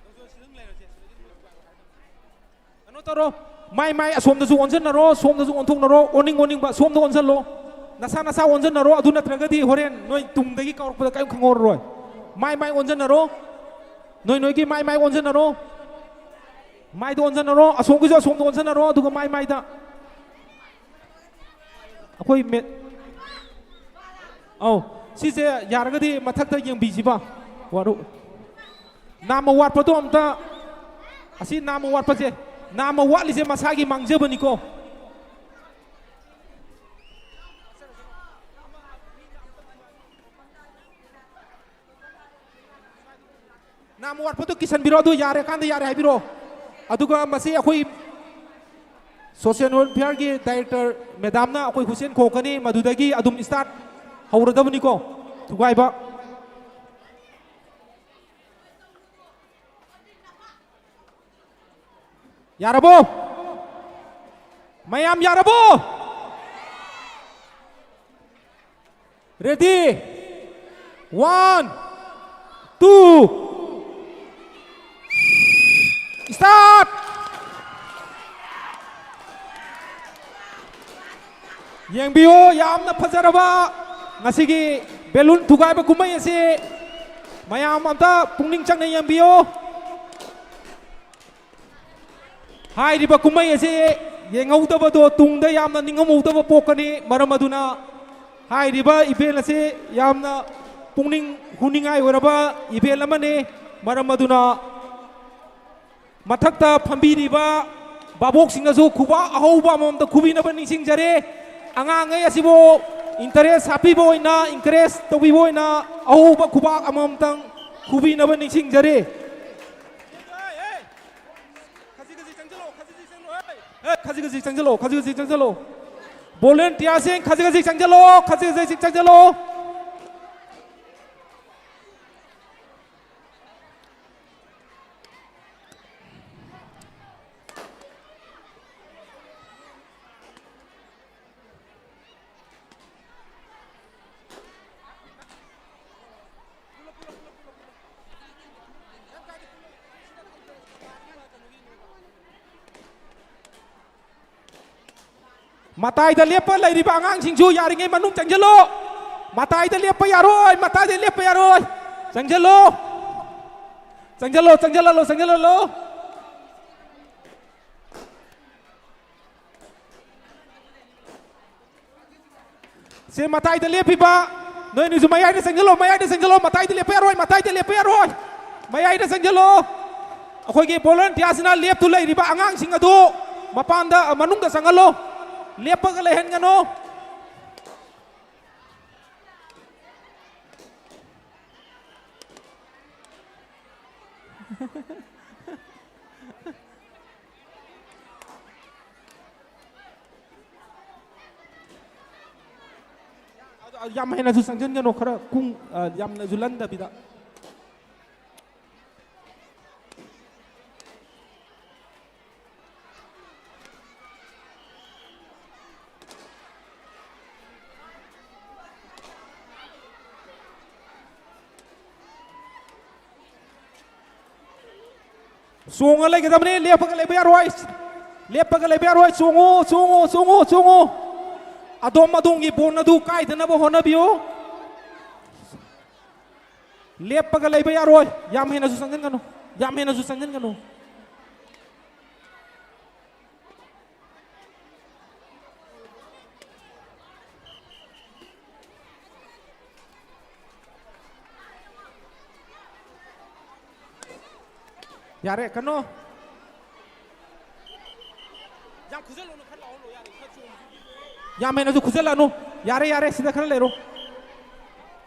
ꯅꯪꯁꯨ ꯁꯤꯗ ꯑꯗꯨꯝ ꯂꯩꯔꯁꯦ, ꯁꯤꯗꯗꯤ ꯑꯗꯨꯝ ꯊꯨꯒꯥꯏꯔꯣ ꯍꯥꯏꯔꯗꯕꯅꯦ꯫ ꯀꯩꯅꯣ ꯇꯧꯔꯣ, ꯃꯥꯏ ꯃꯥꯏ ꯑꯁꯣꯝꯗꯁꯨ ꯑꯣꯟꯁꯤꯟꯅꯔꯣ, ꯁꯣꯝꯗꯁꯨ ꯑꯣꯟꯊꯣꯛꯅꯔꯣ, ꯑꯣꯟꯅꯤꯡ ꯑꯣꯟꯅꯤꯡꯕ ꯑꯁꯣꯝꯗ ꯑꯣꯟꯁꯤꯜꯂꯣ꯫ ꯅꯁꯥ ꯅꯁꯥ ꯑꯣꯟꯁꯤꯟꯅꯔꯣ, ꯑꯗꯨ ꯅꯠꯇ꯭ꯔꯒꯗꯤ ꯍꯣꯔꯦꯟ ꯅꯣꯏ ꯇꯨꯡꯗꯒꯤ ꯀꯧꯔꯛꯄꯗ ꯀꯔꯤꯝ ꯈꯪꯍꯧꯔꯔꯣꯏ꯫ ꯃꯥꯏ ꯃꯥꯏ ꯑꯣꯟꯁꯤꯟꯅꯔꯣ, ꯅꯣꯏ ꯅꯣꯏꯒꯤ ꯃꯥꯏ ꯃꯥꯏ ꯑꯣꯟꯁꯤꯟꯅꯔꯣ, ꯃꯥꯏꯗ ꯑꯣꯟꯁꯤꯟꯅꯔꯣ, ꯑꯁꯣꯝꯒꯤꯁꯨ ꯑꯁꯣꯝꯗ ꯑꯣꯟꯁꯤꯟꯅꯔꯣ, ꯑꯗꯨꯒ ꯃꯥꯏ ꯃꯥꯏꯗ꯫ ꯑꯩꯈꯣꯏ ꯃꯦ-, ꯑꯧ, ꯁꯤꯁꯦ ꯌꯥꯔꯒꯗꯤ ꯃꯊꯛꯇ ꯌꯦꯡꯕꯤꯁꯤꯕ꯫ ꯋꯥꯔꯨ-, ꯅꯥꯝꯃ ꯋꯥꯠꯄꯗꯣ ꯑꯝꯇ, ꯑꯁꯤ ꯅꯥꯝꯃ ꯋꯥꯠꯄꯁꯦ, ꯅꯥꯝꯃ ꯋꯥꯠꯂꯤꯁꯦ ꯃꯁꯥꯒꯤ ꯃꯥꯡꯖꯕꯅꯤꯀꯣ꯫ ꯅꯥꯝ ꯋꯥꯠꯄꯗꯨ ꯀꯤꯁꯟꯕꯤꯔꯣ, ꯑꯗꯨ ꯌꯥꯔꯦ ꯀꯥꯟꯗ ꯌꯥꯔꯦ ꯍꯥꯏꯕꯤꯔꯣ꯫ ꯑꯗꯨꯒ ꯃꯁꯤ ꯑꯩꯈꯣꯏ ꯁꯣꯁꯤꯌꯦꯜ ꯋꯦꯜꯐꯤꯌꯔꯒꯤ ꯗꯥꯏꯔꯦꯛꯇꯔ ꯃꯦꯗꯥꯝꯅ ꯑꯩꯈꯣꯏ ꯍꯨꯁꯦꯟ ꯈꯣꯛꯀꯅꯤ, ꯃꯗꯨꯗꯒꯤ ꯑꯗꯨꯝ ꯁ꯭ꯇꯥꯔꯠ ꯍꯧꯔꯗꯕꯅꯤꯀꯣ꯫ ꯊꯨꯒꯥꯏꯕ꯫ ꯌꯥꯔꯕꯣ? ꯃꯌꯥꯝ ꯌꯥꯔꯕꯣ? Ready? One, two, Start! ꯌꯦꯡꯕꯤꯌꯨ, ꯌꯥꯝꯅ ꯐꯖꯔꯕ ꯉꯁꯤꯒꯤ ꯕꯦꯂꯨꯟ ꯊꯨꯒꯥꯏꯕ ꯀꯨꯝꯍꯩ ꯑꯁꯤ ꯃꯌꯥꯝ ꯑꯝꯇ ꯄꯨꯛꯅꯤꯡ ꯆꯪꯅ ꯌꯦꯡꯕꯤꯌꯨ꯫ ꯍꯥꯏꯔꯤꯕ ꯀꯨꯝꯍꯩ ꯑꯁꯤ ꯌꯦꯡꯍꯧꯗꯕꯗꯣ ꯇꯨꯡꯗ ꯌꯥꯝꯅ ꯅꯤꯡꯉꯝꯍꯧꯗꯕ ꯄꯣꯛꯀꯅꯤ꯫ ꯃꯔꯝ ꯑꯗꯨꯅ ꯍꯥꯏꯔꯤꯕ event ꯑꯁꯤ ꯌꯥꯝꯅ ꯄꯨꯛꯅꯤꯡ ꯍꯨꯅꯤꯡꯉꯥꯏ ꯑꯣꯏꯔꯕ event ꯑꯃꯅꯤ꯫ ꯃꯔꯝ ꯑꯗꯨꯅ ꯃꯊꯛꯇ ꯐꯝꯕꯤꯔꯤꯕ ꯚꯥꯕꯣꯛꯁꯤꯡꯅꯁꯨ ꯈꯨꯕꯥꯛ ꯑꯍꯧꯕ ꯑꯃꯃꯝꯇ ꯈꯨꯕꯤꯅꯕ ꯅꯤꯡꯁꯤꯡꯖꯔꯤ꯫ ꯑꯉꯥꯡꯉꯩ ꯑꯁꯤꯕꯨ interest ꯍꯥꯞꯄꯤꯕ ꯑꯣꯏꯅ, encourage ꯇꯧꯕꯤꯕ ꯑꯣꯏꯅ ꯑꯍꯧꯕ ꯈꯨꯕꯥꯛ ꯑꯃꯃꯝꯇꯪ ꯈꯨꯕꯤꯅꯕ ꯅꯤꯡꯁꯤꯡꯖꯔꯤ꯫ ꯈꯖꯤꯛ ꯈꯖꯤꯛ ꯆꯪꯁꯤꯜꯂꯣ, ꯈꯖꯤꯛ ꯈꯖꯤꯛ ꯆꯪꯁꯤꯜꯂꯣ꯫ ꯑꯦ, ꯈꯖꯤꯛ ꯈꯖꯤꯛ ꯆꯪꯁꯤꯜꯂꯣ, ꯈꯖꯤꯛ ꯈꯖꯤꯛ ꯆꯪꯁꯤꯜꯂꯣ꯫ Volunteerꯁꯤꯡ ꯈꯖꯤꯛ ꯈꯖꯤꯛ ꯆꯪꯁꯤꯜꯂꯣ, ꯈꯖꯤꯛ ꯈꯖꯤꯛ ꯆꯪꯁꯤꯜꯂꯣ꯫ ꯃꯇꯥꯏꯗ ꯂꯦꯞꯄ ꯂꯩꯔꯤꯕ ꯑꯉꯥꯡꯁꯤꯡꯁꯨ ꯌꯥꯔꯤꯉꯩ ꯃꯅꯨꯡ ꯆꯪꯁꯤꯜꯂꯣ꯫ ꯃꯇꯥꯏꯗ ꯂꯦꯞꯄ ꯌꯥꯔꯣꯏ, ꯃꯇꯥꯏꯗ ꯂꯦꯞꯄ ꯌꯥꯔꯣꯏ꯫ ꯆꯪꯁꯤꯜꯂꯣ, ꯆꯪꯁꯤꯜꯂꯣ, ꯆꯪꯁꯤꯜꯍꯜꯂꯣ, ꯆꯪꯁꯤꯜꯍꯜꯂꯣ꯫ ꯁꯦ, ꯃꯇꯥꯏꯗ ꯂꯦꯞꯄꯤꯕ ꯅꯣꯏꯅꯤꯁꯨ ꯃꯌꯥꯏꯗ ꯆꯪꯁꯤꯜꯂꯣ, ꯃꯌꯥꯏꯗ ꯆꯪꯁꯤꯜꯂꯣ꯫ ꯃꯇꯥꯏꯗ ꯂꯦꯞꯄ ꯌꯥꯔꯣꯏ, ꯃꯇꯥꯏꯗ ꯂꯦꯞꯄ ꯌꯥꯔꯣꯏ꯫ ꯃꯌꯥꯏꯗ ꯆꯪꯁꯤꯜꯂꯣ꯫ ꯑꯩꯈꯣꯏꯒꯤ volunteerꯁꯤꯅ ꯂꯦꯞꯇꯨ ꯂꯩꯔꯤꯕ ꯑꯉꯥꯡꯁꯤꯡ ꯑꯗꯨ ꯃꯄꯥꯟꯗ, ꯃꯅꯨꯡꯗ ꯆꯪꯍꯜꯂꯣ꯫ ꯂꯦꯞꯄꯒ ꯂꯩꯍꯟꯒꯅꯨ꯫ ꯑꯗꯣ, ꯌꯥꯝ ꯍꯦꯟꯅꯁꯨ ꯆꯪꯁꯤꯟꯒꯅꯨ, ꯈꯔ ꯀꯨꯡ-, ꯑ, ꯌꯥꯝꯅꯁꯨ ꯂꯟꯗꯕꯤꯗ꯫ ꯆꯣꯡꯉ ꯂꯩꯒꯗꯕꯅꯤ, ꯂꯦꯞꯄꯒ ꯂꯩꯕ ꯌꯥꯔꯣꯏ꯫ ꯂꯦꯞꯄꯒ ꯂꯩꯕ ꯌꯥꯔꯣꯏ꯫ ꯆꯣꯡꯉꯨ, ꯆꯣꯡꯉꯨ, ꯆꯣꯡꯉꯨ, ꯆꯣꯡꯉꯨ꯫ ꯑꯗꯣꯝ ꯑꯗꯣꯝꯒꯤ ꯕꯣꯟ ꯑꯗꯨ ꯀꯥꯏꯗꯅꯕ ꯍꯣꯠꯅꯕꯤꯌꯨ꯫ ꯂꯦꯞꯄꯒ ꯂꯩꯕ ꯌꯥꯔꯣꯏ꯫ ꯌꯥꯝ ꯍꯦꯟꯅꯁꯨ ꯆꯪꯁꯤꯟꯒꯅꯨ꯫ ꯌꯥꯝ ꯍꯦꯟꯅꯁꯨ ꯆꯪꯁꯤꯟꯒꯅꯨ꯫ ꯌꯥꯔꯦ, ꯀꯩꯅꯣ꯫ ꯌꯥꯝ ꯈꯨꯖꯜꯂꯨꯅꯨ, ꯈꯔ ꯂꯥꯎꯍꯜꯂꯣ, ꯌꯥꯔꯦ, ꯈꯔ ꯆꯣꯡꯉꯨ꯫ ꯌꯥꯝ ꯍꯦꯟꯅꯁꯨ ꯈꯨꯖꯜꯂꯛꯑꯅꯨ꯫ ꯌꯥꯔꯦ, ꯌꯥꯔꯦ, ꯁꯤꯗ ꯈꯔ ꯂꯩꯔꯣ꯫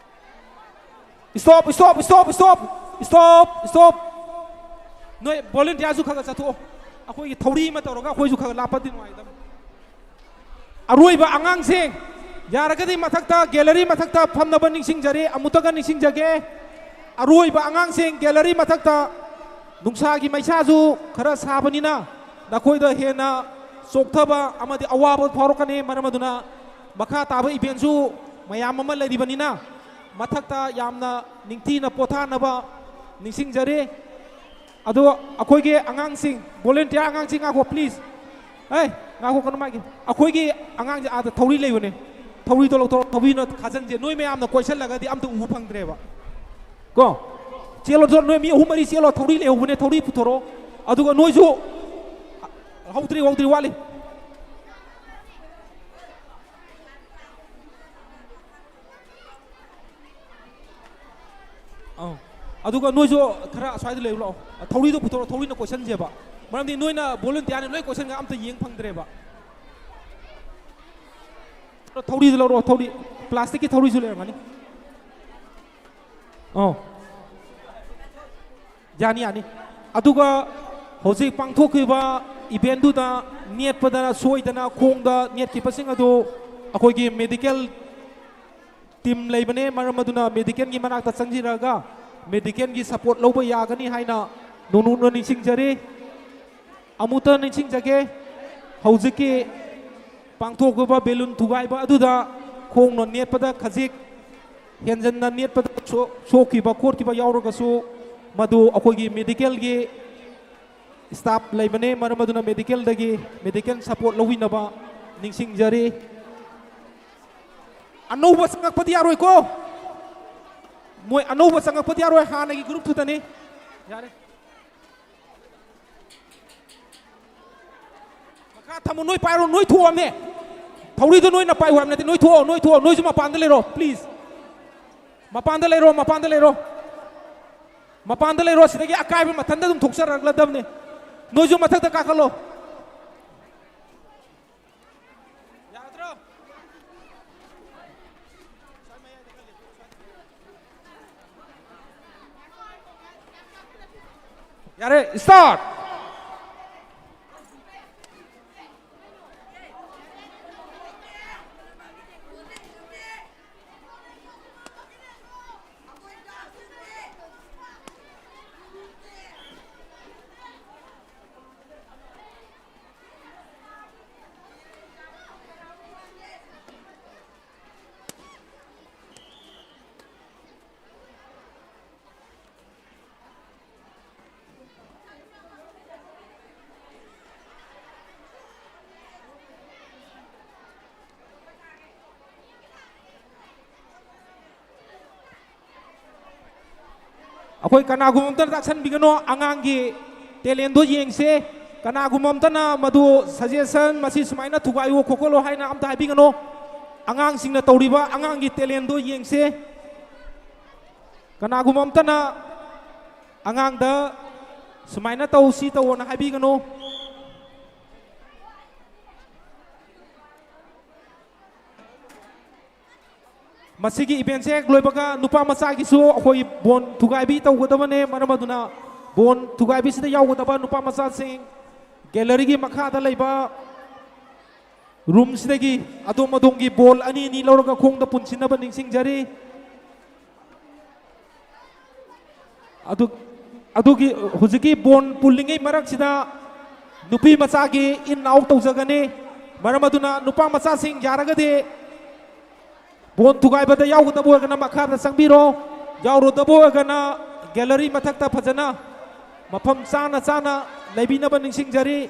Stop, stop, stop, stop, stop, stop. ꯅꯣꯏ volunteerꯁꯨ ꯈꯔ ꯈꯔ ꯆꯠꯊꯣꯛꯑꯣ꯫ ꯑꯩꯈꯣꯏꯒꯤ ꯊꯧꯔꯤ ꯑꯃ ꯇꯧꯔꯒ ꯑꯩꯈꯣꯏꯁꯨ ꯈꯔ ꯈꯔ ꯂꯥꯞꯄꯗꯤ ꯅꯨꯡꯉꯥꯏꯒꯗꯕꯅꯤ꯫ ꯑꯔꯣꯏꯕ ꯑꯉꯥꯡꯁꯤꯡ, ꯌꯥꯔꯒꯗꯤ ꯃꯊꯛꯇ, gallery ꯃꯊꯛꯇ ꯐꯝꯅꯕ ꯅꯤꯡꯁꯤꯡꯖꯔꯤ꯫ ꯑꯃꯨꯛꯇꯒ ꯅꯤꯡꯁꯤꯡꯖꯒꯦ, ꯑꯔꯣꯏꯕ ꯑꯉꯥꯡꯁꯤꯡ gallery ꯃꯊꯛꯇ, ꯅꯨꯡꯁꯥꯒꯤ ꯃꯩꯁꯥꯁꯨ ꯈꯔ ꯁꯥꯕꯅꯤꯅ ꯅꯈꯣꯏꯗ ꯍꯦꯟꯅ ꯆꯣꯛꯊꯕ ꯑꯃꯗꯤ ꯑꯋꯥꯕ ꯐꯥꯎꯔꯛꯀꯅꯤ꯫ ꯃꯔꯝ ꯑꯗꯨꯅ ꯃꯈꯥ ꯇꯥꯕ eventꯁꯨ ꯃꯌꯥꯝ ꯑꯃ ꯂꯩꯔꯤꯕꯅꯤꯅ ꯃꯊꯛꯇ ꯌꯥꯝꯅ ꯅꯤꯡꯊꯤꯅ ꯄꯣꯊꯥꯅꯕ ꯅꯤꯡꯁꯤꯡꯖꯔꯤ꯫ ꯑꯗꯣ ꯑꯩꯈꯣꯏꯒꯤ ꯑꯉꯥꯡꯁꯤꯡ, volunteer ꯑꯉꯥꯡꯁꯤꯡ, ꯉꯥꯏꯈꯣ please꯫ ꯑꯦ, ꯉꯥꯏꯈꯣ, ꯀꯩꯅꯣ ꯃꯥꯒꯤ꯫ ꯑꯩꯈꯣꯏꯒꯤ ꯑꯉꯥꯡꯁꯦ ꯑꯥꯗ ꯊꯧꯔꯤ ꯂꯩꯕꯅꯦ꯫ ꯊꯧꯔꯤꯗꯣ ꯂꯧꯊꯣꯔꯛꯑꯣ, ꯊꯧꯔꯤꯅ ꯈꯥꯖꯟꯁꯦ꯫ ꯅꯣꯏ ꯃꯌꯥꯝꯅ ꯀꯣꯏꯁꯜꯂꯒꯗꯤ ꯑꯝꯇ ꯎꯕ ꯐꯪꯗ꯭ꯔꯦꯕ꯫ ꯀꯣ? ꯆꯦꯜꯂꯣ, ꯆꯦꯜꯂꯣ, ꯅꯣꯏ ꯃꯤ ꯑꯍꯨꯝ ꯃꯔꯤ ꯆꯦꯜꯂꯣ, ꯊꯧꯔꯤ ꯂꯩꯍꯧꯕꯅꯦ, ꯊꯧꯔꯤ ꯄꯨꯊꯣꯔꯛꯑꯣ꯫ ꯑꯗꯨꯒ ꯅꯣꯏꯁꯨ, ꯍꯧꯗ꯭ꯔꯤ, ꯍꯧꯗ꯭ꯔꯤ, ꯋꯥꯠꯂꯤ꯫ ꯑꯧ꯫ ꯑꯗꯨꯒ ꯅꯣꯏꯁꯨ ꯈꯔ ꯑꯁ꯭ꯋꯥꯏꯗ ꯂꯩꯔꯨ ꯂꯥꯛꯑꯣ꯫ ꯊꯧꯔꯤꯗꯣ ꯄꯨꯊꯣꯔꯛꯑꯣ, ꯊꯧꯔꯤꯅ ꯀꯣꯏꯁꯟꯁꯦꯕ꯫ ꯃꯔꯝꯗꯤ ꯅꯣꯏꯅ volunteerꯅꯤ, ꯂꯣꯏ ꯀꯣꯏꯁꯟꯒ ꯑꯝꯇ ꯌꯦꯡ ꯐꯪꯗ꯭ꯔꯦꯕ꯫ ꯊꯧꯔꯤꯗꯨ ꯂꯧꯔꯛꯑꯣ, ꯊꯧꯔꯤ꯫ Plasticꯀꯤ ꯊꯧꯔꯤꯁꯨ ꯂꯩꯔꯝꯒꯅꯤ꯫ ꯑꯧ꯫ ꯌꯥꯅꯤ, ꯌꯥꯅꯤ꯫ ꯑꯗꯨꯒ ꯍꯧꯖꯤꯛ ꯄꯥꯡꯊꯣꯛꯈꯤꯕ eventꯗꯨꯗ ꯅꯦꯠꯄꯗ ꯁꯣꯏꯗꯅ ꯈꯣꯡꯗ ꯅꯦꯠꯈꯤꯕꯁꯤꯡ ꯑꯗꯨ ꯑꯩꯈꯣꯏꯒꯤ medical team ꯂꯩꯕꯅꯦ, ꯃꯔꯝ ꯑꯗꯨꯅ medicalꯒꯤ ꯃꯅꯥꯛꯇ ꯆꯪꯁꯤꯜꯂꯒ medicalꯒꯤ support ꯂꯧꯕ ꯌꯥꯒꯅꯤ ꯍꯥꯏꯅ ꯅꯣꯡꯅꯨꯡꯅ ꯅꯤꯡꯁꯤꯡꯖꯔꯤ꯫ ꯑꯃꯨꯛꯇ ꯅꯤꯡꯁꯤꯡꯖꯒꯦ, ꯍꯧꯖꯤꯛꯀꯤ ꯄꯥꯡꯊꯣꯛꯈꯤꯕ balloon ꯊꯨꯒꯥꯏꯕ ꯑꯗꯨꯗ ꯈꯣꯡꯅ ꯅꯦꯠꯄꯗ ꯈꯖꯤꯛ ꯍꯦꯟꯖꯟꯅ ꯅꯦꯠꯄꯗ ꯁꯣ-, ꯁꯣꯛꯈꯤꯕ ꯈꯣꯠꯈꯤꯕ ꯌꯥꯎꯔꯒꯁꯨ, ꯃꯗꯨ ꯑꯩꯈꯣꯏꯒꯤ medicalꯒꯤ ꯁ꯭ꯇꯥꯐ ꯂꯩꯕꯅꯦ, ꯃꯔꯝ ꯑꯗꯨꯅ ꯃꯦꯗꯤꯀꯦꯜꯗꯒꯤ ꯃꯦꯗꯤꯀꯦꯜ ꯁꯄꯣꯔꯠ ꯂꯧꯕꯤꯅꯕ ꯅꯤꯡꯁꯤꯡꯖꯔꯤ꯫ ꯑꯅꯧꯕ ꯆꯪꯉꯛꯄꯗꯤ ꯌꯥꯔꯣꯏꯀꯣ꯫ ꯃꯣꯏ ꯑꯅꯧꯕ ꯆꯪꯉꯛꯄꯗꯤ ꯌꯥꯔꯣꯏ, ꯍꯥꯟꯅꯒꯤ ꯒ꯭ꯔꯨꯞꯇꯨꯗꯅꯤ꯫ ꯌꯥꯔꯦ꯫ ꯃꯈꯥ ꯊꯝꯃꯨ, ꯅꯣꯏ ꯄꯥꯏꯔꯣ, ꯅꯣꯏ ꯊꯣꯛꯑꯝꯅꯦ꯫ ꯊꯧꯔꯤꯗꯣ ꯅꯣꯏꯅ ꯄꯥꯏꯌꯨ ꯍꯥꯏꯕ ꯅꯠꯇꯦ, ꯅꯣꯏ ꯊꯣꯛꯑꯣ, ꯅꯣꯏ ꯊꯣꯛꯑꯣ, ꯅꯣꯏꯁꯨ ꯃꯄꯥꯟꯗ ꯂꯩꯔꯣ, ꯄ꯭ꯂꯤꯖ꯫ ꯃꯄꯥꯟꯗ ꯂꯩꯔꯣ, ꯃꯄꯥꯟꯗ ꯂꯩꯔꯣ꯫ ꯃꯄꯥꯟꯗ ꯂꯩꯔꯣ, ꯁꯤꯗꯒꯤ ꯑꯀꯥꯏꯕ ꯃꯊꯟꯇ ꯑꯗꯨꯝ ꯊꯣꯛꯆꯔꯛꯂꯗꯕꯅꯦ꯫ ꯅꯣꯏꯁꯨ ꯃꯊꯛꯇ ꯀꯥꯈꯠꯂꯣ꯫ ꯌꯥꯔꯗ꯭ꯔꯣ? ꯌꯥꯔꯦ, ꯁ꯭ꯇꯥꯔꯠ! ꯑꯩꯈꯣꯏ ꯀꯅꯥꯒꯨꯝꯕ ꯑꯝꯇꯅ ꯇꯥꯛꯁꯟꯕꯤꯒꯅꯣ, ꯑꯉꯥꯡꯒꯤ ꯇꯦꯂꯦꯟꯗꯣ ꯌꯦꯡꯁꯦ꯫ ꯀꯅꯥꯒꯨꯝꯕ ꯑꯝꯇꯅ ꯃꯗꯨ ꯁꯖꯦꯁꯟ, "ꯃꯁꯤ ꯁꯨꯃꯥꯏꯅ ꯊꯨꯒꯥꯏꯌꯨ ꯈꯣꯠꯀꯠꯂꯣ" ꯍꯥꯏꯅ ꯑꯝꯇ ꯍꯥꯏꯕꯤꯒꯅꯣ꯫ ꯑꯉꯥꯡꯁꯤꯡꯅ ꯇꯧꯔꯤꯕ ꯑꯉꯥꯡꯒꯤ ꯇꯦꯂꯦꯟꯗꯣ ꯌꯦꯡꯁꯦ꯫ ꯀꯅꯥꯒꯨꯝꯕ ꯑꯝꯇꯅ ꯑꯉꯥꯡꯗ "ꯁꯨꯃꯥꯏꯅ ꯇꯧ, ꯁꯤ ꯇꯧꯑꯣꯅ" ꯍꯥꯏꯕꯤꯒꯅꯨ꯫ ꯃꯁꯤꯒꯤ ꯏꯚꯦꯟꯁꯦ ꯍꯦꯛ ꯂꯣꯏꯕꯒ ꯅꯨꯄꯥ ꯃꯆꯥꯒꯤꯁꯨ ꯑꯩꯈꯣꯏ ꯕꯣꯟ ꯊꯨꯒꯥꯏꯕꯤ ꯇꯧꯒꯗꯕꯅꯦ꯫ ꯃꯔꯝ ꯑꯗꯨꯅ ꯕꯣꯟ ꯊꯨꯒꯥꯏꯕꯤꯁꯤꯗ ꯌꯥꯎꯒꯗꯕ ꯅꯨꯄꯥ ꯃꯆꯥꯁꯤꯡ ꯒꯦꯂꯔꯤꯒꯤ ꯃꯈꯥꯗ ꯂꯩꯕ ꯔꯨꯝꯁꯤꯗꯒꯤ ꯑꯗꯣꯝ ꯑꯗꯣꯝꯒꯤ ꯕꯣꯜ ꯑꯅꯤ ꯑꯅꯤ ꯂꯧꯔꯒ ꯈꯣꯡꯗ ꯄꯨꯟꯁꯤꯟꯅꯕ ꯅꯤꯡꯁꯤꯡꯖꯔꯤ꯫ ꯑꯗꯨ, ꯑꯗꯨꯒꯤ ꯍꯧꯖꯤꯛꯀꯤ ꯕꯣꯟ ꯄꯨꯜꯂꯤꯉꯩ ꯃꯔꯛꯁꯤꯗ ꯅꯨꯄꯤ ꯃꯆꯥꯒꯤ ꯏꯟ ꯑꯥꯎꯠ ꯇꯧꯖꯒꯅꯤ꯫ ꯃꯔꯝ ꯑꯗꯨꯅ ꯅꯨꯄꯥ ꯃꯆꯥꯁꯤꯡ ꯌꯥꯔꯒꯗꯤ ꯕꯣꯟ ꯊꯨꯒꯥꯏꯕꯗ ꯌꯥꯎꯒꯗꯕ ꯑꯣꯏꯔꯒꯅ ꯃꯈꯥꯗ ꯆꯪꯕꯤꯔꯣ, ꯌꯥꯎꯔꯣꯏꯗꯕ ꯑꯣꯏꯔꯒꯅ ꯒꯦꯂꯔꯤ ꯃꯊꯛꯇ ꯐꯖꯅ ꯃꯐꯝ ꯆꯥꯅ ꯆꯥꯅ ꯂꯩꯕꯤꯅꯕ ꯅꯤꯡꯁꯤꯡꯖꯔꯤ꯫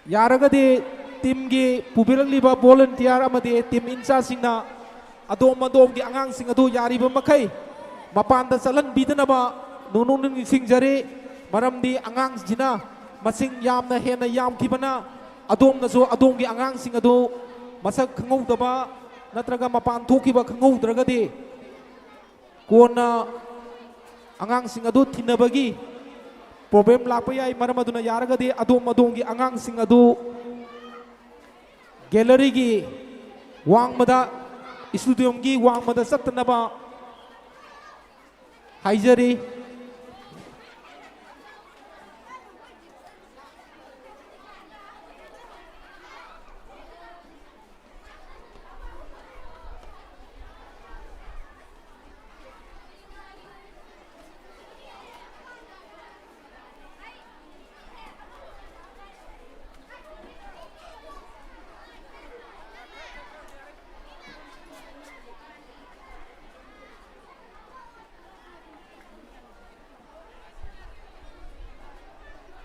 ꯌꯥꯔꯒꯗꯤ ꯇꯤꯝꯒꯤ ꯄꯨꯕꯤꯔꯛꯂꯤꯕ ꯚꯣꯂꯨꯟꯇꯤꯌꯥꯔ ꯑꯃꯗꯤ ꯇꯤꯝ ꯏꯟꯆꯥꯔꯖꯁꯤꯡꯅ ꯑꯗꯣꯝ ꯑꯗꯣꯝꯒꯤ ꯑꯉꯥꯡꯁꯤꯡ ꯑꯗꯨ ꯌꯥꯔꯤꯕ ꯃꯈꯩ ꯃꯄꯥꯟꯗ ꯆꯠꯍꯟꯕꯤꯗꯅꯕ ꯅꯣꯡꯅꯤꯡ ꯅꯤꯡꯁꯤꯡꯖꯔꯤ꯫ ꯃꯔꯝꯗꯤ ꯑꯉꯥꯡꯁꯤꯅ ꯃꯁꯤꯡ ꯌꯥꯝꯅ ꯍꯦꯟꯅ ꯌꯥꯝꯈꯤꯕꯅ ꯑꯗꯣꯝꯅꯁꯨ ꯑꯗꯣꯝꯒꯤ ꯑꯉꯥꯡꯁꯤꯡ ꯑꯗꯨ ꯃꯁꯛ ꯈꯪꯍꯧꯗꯕ ꯅꯠꯇ꯭ꯔꯒ ꯃꯄꯥꯟ ꯊꯣꯛꯈꯤꯕ ꯈꯪꯍꯧꯗ꯭ꯔꯒꯗꯤ ꯀꯣꯟꯅ ꯑꯉꯥꯡꯁꯤꯡ ꯑꯗꯨ ꯊꯤꯟꯅꯕꯒꯤ ꯄ꯭ꯔꯣꯕ꯭ꯂꯦꯝ ꯂꯥꯛꯄ ꯌꯥꯏ꯫ ꯃꯔꯝ ꯑꯗꯨꯅ ꯌꯥꯔꯒꯗꯤ ꯑꯗꯣꯝ ꯑꯗꯣꯝꯒꯤ ꯑꯉꯥꯡꯁꯤꯡ ꯑꯗꯨ ꯒꯦꯂꯔꯤꯒꯤ ꯋꯥꯡꯃꯗ, ꯁ꯭ꯇꯦꯗꯤꯌꯝꯒꯤ ꯋꯥꯡꯃꯗ ꯆꯠꯇꯅꯕ ꯍꯥꯏꯖꯔꯤ꯫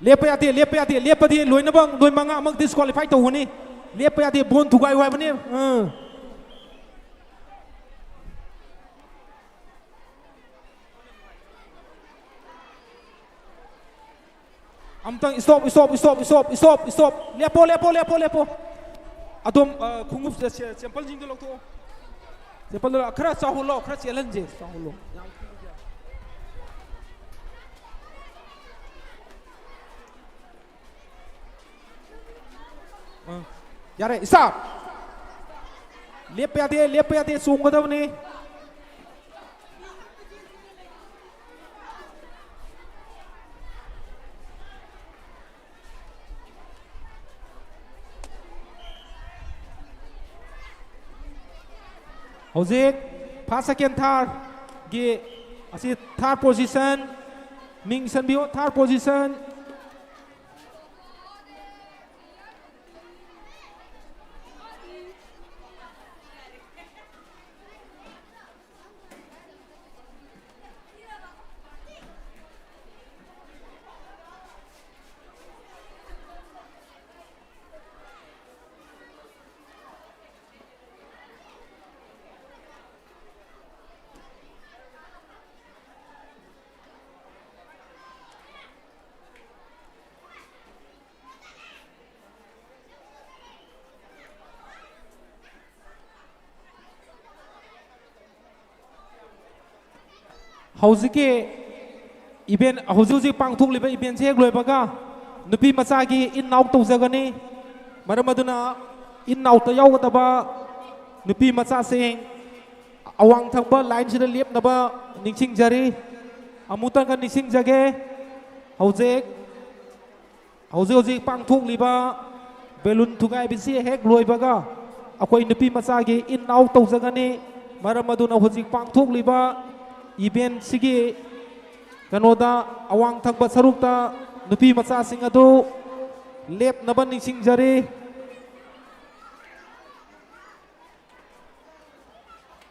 ꯂꯦꯞꯄ ꯌꯥꯗꯦ, ꯂꯦꯞꯄ ꯌꯥꯗꯦ, ꯂꯦꯞꯄꯗꯤ ꯂꯣꯏꯅꯃꯛ ꯅꯣꯏ ꯃꯉꯥꯃꯛ ꯗꯤꯁꯀ꯭ꯋꯥꯂꯤꯐꯥꯏ ꯇꯧꯒꯅꯤ꯫ ꯂꯦꯞꯄ ꯌꯥꯗꯦ, ꯕꯣꯟ ꯊꯨꯒꯥꯏꯌꯨ ꯍꯥꯏꯕꯅꯤ꯫ ꯑꯥ꯫ ꯑꯃꯨꯛꯇꯪ stop, stop, stop, stop, stop, stop. ꯂꯦꯞꯄꯣ, ꯂꯦꯞꯄꯣ, ꯂꯦꯞꯄꯣ, ꯂꯦꯞꯄꯣ꯫ ꯑꯗꯣꯝ, ꯑ, ꯈꯣꯡꯎꯞ, ꯆꯦ-, ꯆꯦ-, ꯆꯦꯝꯄꯜꯁꯤꯡꯗꯣ ꯂꯧꯊꯣꯛꯑꯣ꯫ ꯆꯦꯝꯄꯜꯗꯣ ꯈꯔ ꯆꯥꯎꯍꯜꯂꯣ, ꯈꯔ ꯆꯦꯜꯍꯟꯁꯦ, ꯆꯥꯎꯍꯜꯂꯣ꯫ ꯌꯥꯝ ꯀꯨꯏꯗꯦ꯫ ꯑ, ꯌꯥꯔꯦ, stop꯫ ꯂꯦꯞꯄ ꯌꯥꯗꯦ, ꯂꯦꯞꯄ ꯌꯥꯗꯦ, ꯆꯣꯡꯒꯗꯕꯅꯤ꯫ ꯍꯧꯖꯤꯛ first, second, third ꯒꯤ ꯑꯁꯤ third position, ꯃꯤꯡ ꯆꯟꯕꯤꯌꯨ, third position꯫ ꯍꯧꯖꯤꯛꯀꯤ ꯏꯚꯦꯟ, ꯍꯧꯖꯤꯛ ꯍꯧꯖꯤꯛ ꯄꯥꯡꯊꯣꯛꯂꯤꯕ ꯏꯚꯦꯟꯁꯦ ꯍꯦꯛ ꯂꯣꯏꯕꯒ ꯅꯨꯄꯤ ꯃꯆꯥꯒꯤ ꯏꯟ ꯑꯥꯎꯠ ꯇꯧꯖꯒꯅꯤ꯫ ꯃꯔꯝ ꯑꯗꯨꯅ ꯏꯟ ꯑꯥꯎꯠꯇ ꯌꯥꯎꯒꯗꯕ ꯅꯨꯄꯤ ꯃꯆꯥꯁꯤꯡ ꯑꯋꯥꯡ ꯊꯪꯕ ꯂꯥꯏꯟꯁꯤꯗ ꯂꯦꯞꯅꯕ ꯅꯤꯡꯁꯤꯡꯖꯔꯤ꯫ ꯑꯃꯨꯛꯇꯪꯒ ꯅꯤꯡꯁꯤꯡꯖꯒꯦ, ꯍꯧꯖꯤꯛ ꯍꯧꯖꯤꯛ ꯍꯧꯖꯤꯛ ꯄꯥꯡꯊꯣꯛꯂꯤꯕ ꯕꯦꯂꯨꯟ ꯊꯨꯒꯥꯏꯕꯁꯤ ꯍꯦꯛ ꯂꯣꯏꯕꯒ ꯑꯩꯈꯣꯏ ꯅꯨꯄꯤ ꯃꯆꯥꯒꯤ ꯏꯟ ꯑꯥꯎꯠ ꯇꯧꯖꯒꯅꯤ꯫ ꯃꯔꯝ ꯑꯗꯨꯅ ꯍꯧꯖꯤꯛ ꯄꯥꯡꯊꯣꯛꯂꯤꯕ ꯏꯚꯦꯟꯁꯤꯒꯤ ꯀꯩꯅꯣꯗ, ꯑꯋꯥꯡ ꯊꯪꯕ ꯁꯔꯨꯛꯇ ꯅꯨꯄꯤ ꯃꯆꯥꯁꯤꯡ ꯑꯗꯨ ꯂꯦꯞꯅꯕ ꯅꯤꯡꯁꯤꯡꯖꯔꯤ꯫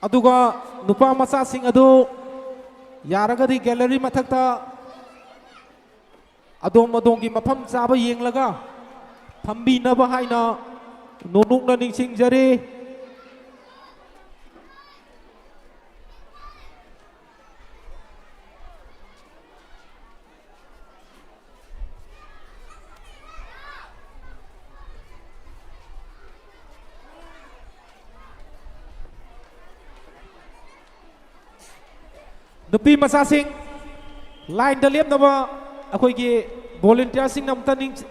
ꯑꯗꯨꯒ ꯅꯨꯄꯥ ꯃꯆꯥꯁꯤꯡ ꯑꯗꯨ ꯌꯥꯔꯒꯗꯤ ꯒꯦꯂꯔꯤ ꯃꯊꯛꯇ ꯑꯗꯣꯝ ꯑꯗꯣꯝꯒꯤ ꯃꯐꯝ ꯆꯥꯕ ꯌꯦꯡꯂꯒ ꯐꯝꯕꯤꯅꯕ ꯍꯥꯏꯅ ꯅꯣꯂꯨꯛꯅ ꯅꯤꯡꯁꯤꯡꯖꯔꯤ꯫ ꯅꯨꯄꯤ ꯃꯆꯥꯁꯤꯡ, ꯂꯥꯏꯟꯗ ꯂꯦꯞꯅꯕ ꯑꯩꯈꯣꯏꯒꯤ ꯚꯣꯂꯨꯟꯇꯤꯌꯔꯁꯤꯡꯅ ꯑꯃꯨꯛꯇ ꯅꯤꯡ-,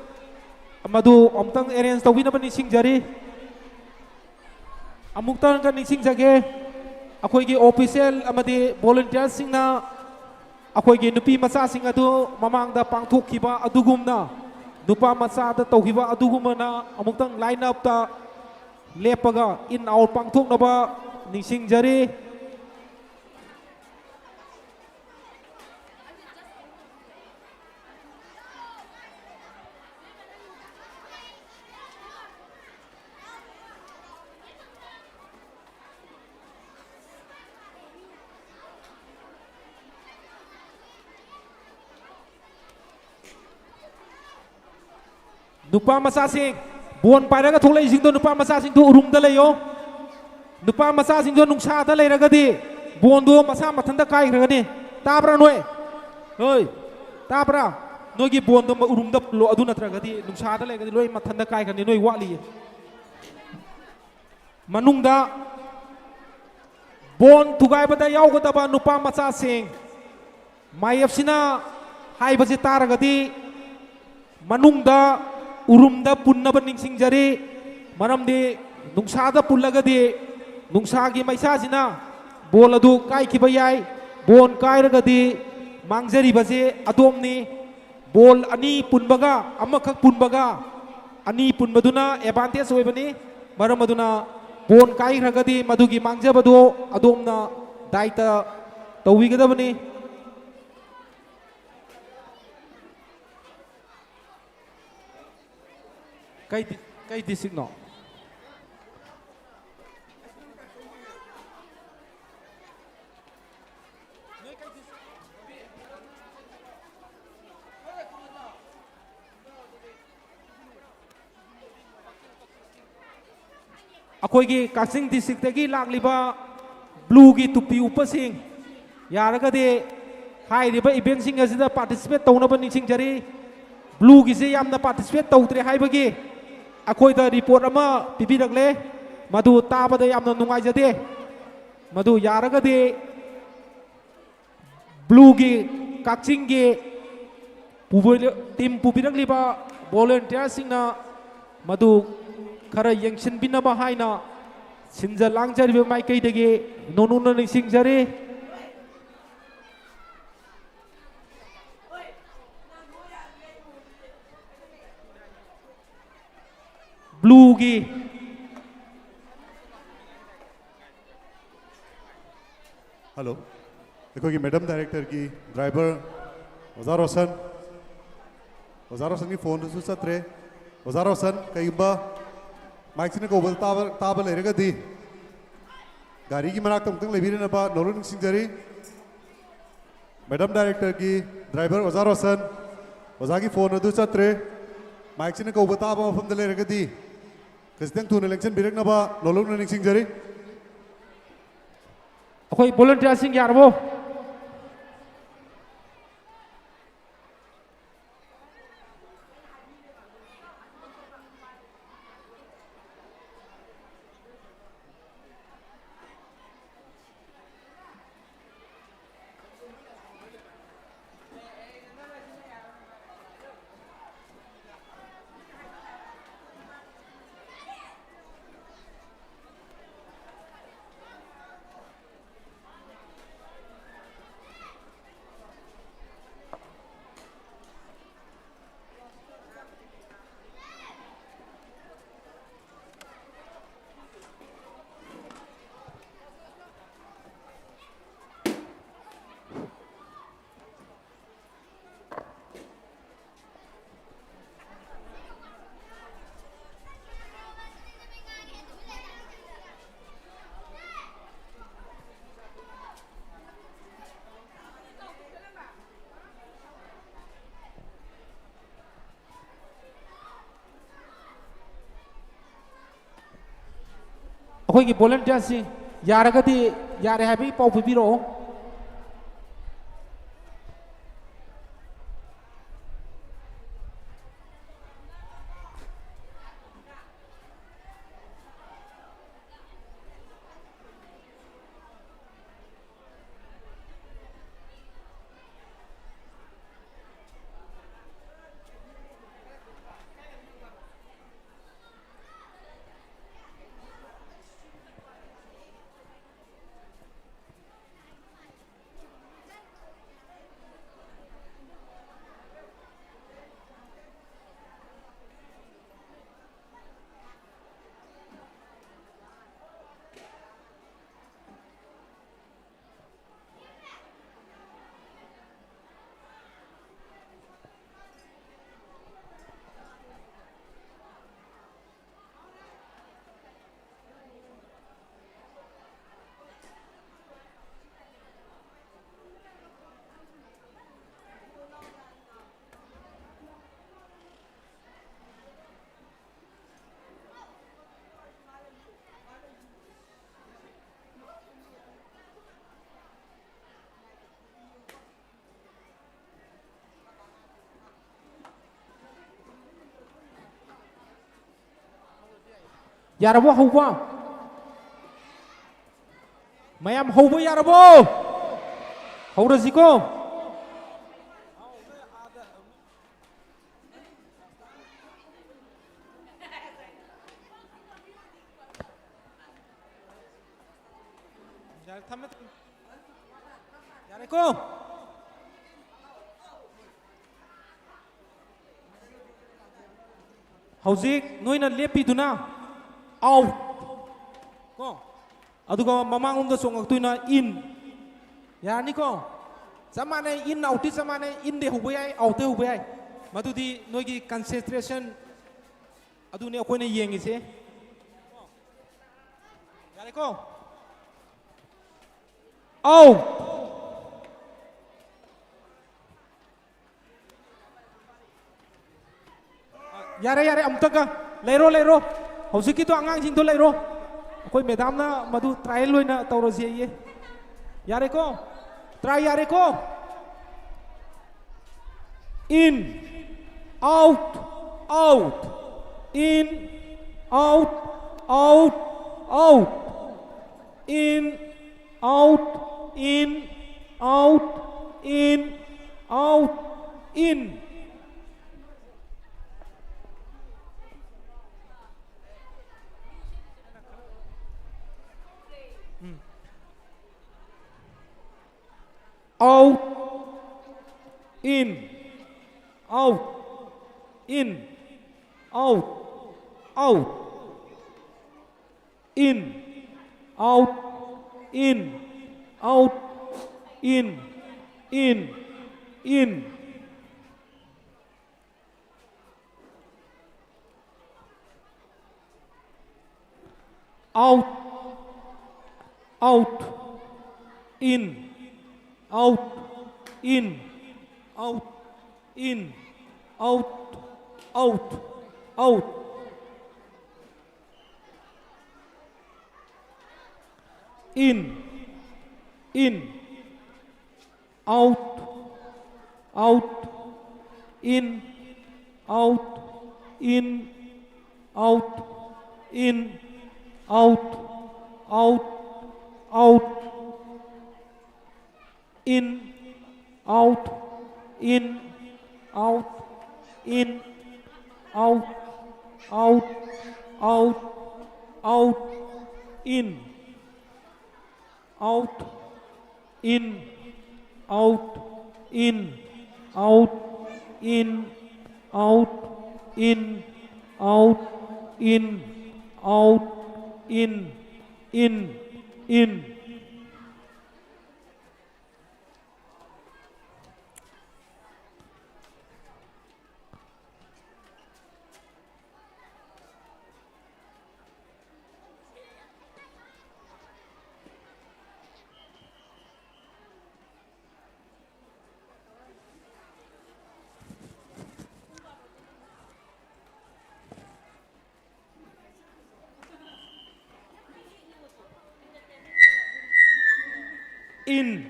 ꯃꯗꯨ ꯑꯃꯨꯛꯇꯪ ꯑꯦꯔꯦꯟꯖ ꯇꯧꯕꯤꯅꯕ ꯅꯤꯡꯁꯤꯡꯖꯔꯤ꯫ ꯑꯃꯨꯛꯇꯪꯒ ꯅꯤꯡꯁꯤꯡꯖꯒꯦ, ꯑꯩꯈꯣꯏꯒꯤ ꯑꯣꯐꯤꯁꯤꯌꯦꯜ ꯑꯃꯗꯤ ꯚꯣꯂꯨꯟꯇꯤꯌꯔꯁꯤꯡꯅ ꯑꯩꯈꯣꯏꯒꯤ ꯅꯨꯄꯤ ꯃꯆꯥꯁꯤꯡ ꯑꯗꯨ ꯃꯃꯥꯡꯗ ꯄꯥꯡꯊꯣꯛꯈꯤꯕ ꯑꯗꯨꯒꯨꯝꯅ, ꯅꯨꯄꯥ ꯃꯆꯥꯗ ꯇꯧꯈꯤꯕ ꯑꯗꯨꯒꯨꯝꯕꯅ ꯑꯃꯨꯛꯇꯪ ꯂꯥꯏꯟ ꯑꯞꯇ ꯂꯦꯞꯄꯒ ꯏꯟ ꯑꯥꯎꯠ ꯄꯥꯡꯊꯣꯛꯅꯕ ꯅꯤꯡꯁꯤꯡꯖꯔꯤ꯫ ꯅꯨꯄꯥ ꯃꯆꯥꯁꯤꯡ, ꯕꯣꯟ ꯄꯥꯏꯔꯒ ꯊꯣꯛꯂꯛꯏꯁꯤꯡꯗꯣ, ꯅꯨꯄꯥ ꯃꯆꯥꯁꯤꯡꯗꯣ ꯎꯔꯨꯝꯗ ꯂꯩꯌꯣ꯫ ꯅꯨꯄꯥ ꯃꯆꯥꯁꯤꯡꯗꯣ ꯅꯨꯡꯁꯥꯗ ꯂꯩꯔꯒꯗꯤ ꯕꯣꯟꯗꯣ ꯃꯁꯥ ꯃꯊꯟꯇ ꯀꯥꯏꯈ꯭ꯔꯒꯅꯤ꯫ ꯇꯥꯕ꯭ꯔꯥ ꯅꯣꯏ? ꯍꯣꯏ, ꯇꯥꯕ꯭ꯔꯥ? ꯅꯣꯏꯒꯤ ꯕꯣꯟꯗꯣ ꯎꯔꯨꯝꯗ ꯄꯨꯜꯂꯣ, ꯑꯗꯨ ꯅꯠꯇ꯭ꯔꯒꯗꯤ ꯅꯨꯡꯁꯥꯗ ꯂꯩꯔꯒꯗꯤ ꯂꯣꯏ ꯃꯊꯟꯇ ꯀꯥꯏꯈ꯭ꯔꯅꯤ, ꯅꯣꯏ ꯋꯥꯠꯂꯤꯌꯦ꯫ ꯃꯅꯨꯡꯗ ꯕꯣꯟ ꯊꯨꯒꯥꯏꯕꯗ ꯌꯥꯎꯒꯗꯕ ꯅꯨꯄꯥ ꯃꯆꯥꯁꯤꯡ, ꯃꯥꯏ ꯑꯦꯐꯁꯤꯅ ꯍꯥꯏꯕꯁꯤ ꯇꯥꯔꯒꯗꯤ ꯃꯅꯨꯡꯗ ꯎꯔꯨꯝꯗ ꯄꯨꯟꯅꯕ ꯅꯤꯡꯁꯤꯡꯖꯔꯤ꯫ ꯃꯔꯝꯗꯤ ꯅꯨꯡꯁꯥꯗ ꯄꯨꯜꯂꯒꯗꯤ ꯅꯨꯡꯁꯥꯒꯤ ꯃꯩꯁꯥꯁꯤꯅ ꯕꯣꯜ ꯑꯗꯨ ꯀꯥꯏꯈꯤꯕ ꯌꯥꯏ꯫ ꯕꯣꯜ ꯀꯥꯏꯔꯒꯗꯤ ꯃꯥꯡꯖꯔꯤꯕꯁꯦ ꯑꯗꯣꯝꯅꯤ꯫ ꯕꯣꯜ ꯑꯅꯤ ꯄꯨꯟꯕꯒ ꯑꯃꯈꯛ ꯄꯨꯟꯕꯒ ꯑꯅꯤ ꯄꯨꯟꯕꯗꯨꯅ ꯑꯦꯗꯚꯥꯟꯇꯦꯖ ꯑꯣꯏꯕꯅꯤ꯫ ꯃꯔꯝ ꯑꯗꯨꯅ ꯕꯣꯜ ꯀꯥꯏꯈ꯭ꯔꯒꯗꯤ ꯃꯗꯨꯒꯤ ꯃꯥꯡꯖꯕꯗꯨ ꯑꯗꯣꯝꯅ ꯗꯥꯏꯇ ꯇꯧꯕꯤꯒꯗꯕꯅꯤ꯫ ꯀꯩ ꯗꯤ-, ꯀꯩ ꯗꯤꯁꯇ꯭ꯔꯤꯛꯅꯣ? ꯑꯩꯈꯣꯏꯒꯤ ꯀꯛꯆꯤꯡ ꯗꯤꯁꯇ꯭ꯔꯤꯛꯇꯒꯤ ꯂꯥꯛꯂꯤꯕ ꯕ꯭ꯂꯨꯒꯤ ꯇꯨꯄꯤ ꯎꯞꯄꯁꯤꯡ, ꯌꯥꯔꯒꯗꯤ ꯍꯥꯏꯔꯤꯕ ꯏꯚꯦꯟꯁꯤꯡ ꯑꯁꯤꯗ ꯄꯥꯔꯇꯤꯁꯤꯄꯦꯠ ꯇꯧꯅꯕ ꯅꯤꯡꯁꯤꯡꯖꯔꯤ꯫ ꯕ꯭ꯂꯨꯒꯤꯁꯦ ꯌꯥꯝꯅ ꯄꯥꯔꯇꯤꯁꯤꯄꯦꯠ ꯇꯧꯗ꯭ꯔꯦ ꯍꯥꯏꯕꯒꯤ ꯑꯩꯈꯣꯏꯗ ꯔꯤꯄꯣꯔꯠ ꯑꯃ ꯄꯤꯕꯤꯔꯛꯂꯦ, ꯃꯗꯨ ꯇꯥꯕꯗ ꯌꯥꯝꯅ ꯅꯨꯡꯉꯥꯏꯖꯗꯦ꯫ ꯃꯗꯨ ꯌꯥꯔꯒꯗꯤ ꯕ꯭ꯂꯨꯒꯤ, ꯀꯛꯆꯤꯡꯒꯤ ꯄꯨꯕ-, ꯇꯤꯝ ꯄꯨꯕꯤꯔꯛꯂꯤꯕ ꯚꯣꯂꯨꯟꯇꯤꯌꯔꯁꯤꯡꯅ ꯃꯗꯨ ꯈꯔ ꯌꯦꯡꯁꯤꯟꯕꯤꯅꯕ ꯍꯥꯏꯅ ꯁꯤꯟꯖ ꯂꯥꯡꯖꯔꯤꯕ ꯃꯥꯏꯀꯩꯗꯒꯤ ꯅꯣꯂꯨꯛꯅ ꯅꯤꯡꯁꯤꯡꯖꯔꯤ꯫ ꯕ꯭ꯂꯨꯒꯤ ꯍꯜꯂꯣ, ꯑꯩꯈꯣꯏꯒꯤ ꯃꯦꯗꯝ ꯗꯥꯏꯔꯦꯛꯇꯔꯒꯤ ꯗ꯭ꯔꯥꯏꯚꯔ ꯑꯣꯖꯥ ꯔꯣꯁꯟ, ꯑꯣꯖꯥ ꯔꯣꯁꯟꯒꯤ ꯐꯣꯟꯗꯨꯁꯨ ꯆꯠꯇ꯭ꯔꯦ꯫ ꯑꯣꯖꯥ ꯔꯣꯁꯟ, ꯀꯩꯒꯨꯝꯕ ꯃꯥꯏꯛꯁꯤꯅ ꯀꯧꯕꯗ ꯇꯥꯕ, ꯇꯥꯕ ꯂꯩꯔꯒꯗꯤ ꯒꯥꯔꯤꯒꯤ ꯃꯅꯥꯛꯇ ꯑꯃꯨꯛꯇꯪ ꯂꯩꯕꯤꯔꯅꯕ ꯅꯣꯂꯨꯛ ꯅꯤꯡꯁꯤꯡꯖꯔꯤ꯫ ꯃꯦꯗꯝ ꯗꯥꯏꯔꯦꯛꯇꯔꯒꯤ ꯗ꯭ꯔꯥꯏꯚꯔ ꯑꯣꯖꯥ ꯔꯣꯁꯟ, ꯑꯣꯖꯥꯒꯤ ꯐꯣꯟ ꯑꯗꯨ ꯆꯠꯇ꯭ꯔꯦ꯫ ꯃꯥꯏꯛꯁꯤꯅ ꯀꯧꯕ ꯇꯥꯕ ꯃꯐꯝꯗ ꯂꯩꯔꯒꯗꯤ ꯈꯖꯤꯛꯇꯪ ꯊꯨꯅ ꯂꯦꯡꯁꯤꯟꯕꯤꯔꯛꯅꯕ ꯅꯣꯂꯨꯛꯅ ꯅꯤꯡꯁꯤꯡꯖꯔꯤ꯫ ꯑꯩꯈꯣꯏ ꯚꯣꯂꯨꯟꯇꯤꯌꯔꯁꯤꯡ ꯌꯥꯔꯕꯣ? ꯑꯩꯈꯣꯏꯒꯤ ꯚꯣꯂꯨꯟꯇꯤꯌꯔꯁꯤꯡ ꯌꯥꯔꯒꯗꯤ, ꯌꯥꯔꯦ ꯍꯥꯏꯕꯒꯤ ꯄꯥꯎ ꯄꯤꯕꯤꯔꯛꯑꯣ꯫ ꯌꯥꯔꯕꯣ ꯍꯧꯕ? ꯃꯌꯥꯝ ꯍꯧꯕ ꯌꯥꯔꯕꯣ? ꯍꯧꯔꯁꯤꯀꯣ꯫ ꯌꯥꯔꯦ, ꯊꯝꯃꯦ, ꯊꯝꯃꯦ꯫ ꯌꯥꯔꯦꯀꯣ? ꯍꯧꯖꯤꯛ ꯅꯣꯏꯅ ꯂꯦꯞꯄꯤꯗꯨꯅ ꯑꯥꯎꯠ ꯀꯣ, ꯑꯗꯨꯒ ꯃꯃꯥꯡꯂꯣꯝꯗ ꯆꯣꯡꯉꯛꯇꯣꯏꯅ ꯏꯟ꯫ ꯌꯥꯔꯅꯤꯀꯣ? ꯆꯞ ꯃꯥꯟꯅꯩ, ꯏꯟ ꯑꯥꯎꯠꯇꯤ ꯆꯞ ꯃꯥꯟꯅꯩ, ꯏꯟꯗꯩ ꯍꯧꯕ ꯌꯥꯏ, ꯑꯥꯎꯠꯇꯩ ꯍꯧꯕ ꯌꯥꯏ꯫ ꯃꯗꯨꯗꯤ ꯅꯣꯏꯒꯤ ꯀꯟꯁꯦꯟꯇ꯭ꯔꯦꯁꯟ ꯑꯗꯨꯅꯤ ꯑꯩꯈꯣꯏꯅ ꯌꯦꯡꯉꯤꯁꯦ꯫ ꯌꯥꯔꯦꯀꯣ? ꯑꯥꯎ꯫ ꯌꯥꯔꯦ, ꯌꯥꯔꯦ, ꯑꯃꯨꯛꯇꯪꯒ꯫ ꯂꯩꯔꯣ, ꯂꯩꯔꯣ꯫ ꯍꯧꯖꯤꯛꯀꯤꯗꯣ ꯑꯉꯥꯡꯁꯤꯡꯗꯣ ꯂꯩꯔꯣ꯫ ꯑꯩꯈꯣꯏ ꯃꯦꯗꯥꯝꯅ ꯃꯗꯨ ꯇ꯭ꯔꯥꯏꯌꯦꯜ ꯑꯣꯏꯅ ꯇꯧꯔꯁꯦꯌꯦ꯫ ꯌꯥꯔꯦꯀꯣ? ꯇ꯭ꯔꯥꯏ ꯌꯥꯔꯦꯀꯣ? In, out, out. In, out, out, out. In, out, in, out, in, out, in. Out, in, out, in, out, out. In, out, in, out, in, in, in. Out, out, in, out, in, out, in, out, out, out. In, in, out, out, in, out, in, out, in, out, out, out. In, out, in, out, in, out, out, out, out, in. Out, in, out, in, out, in, out, in, out, in, out, in, in, in. In.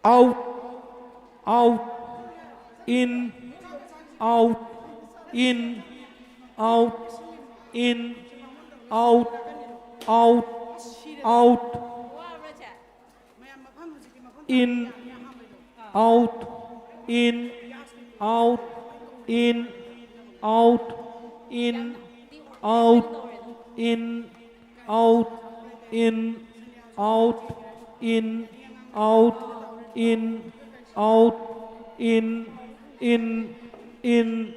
Out, out, in, out, in, out, in, out, out, out, in, out, in, out, in, out, in, out, in, out, in, out, in, out, in, out, in, in, in,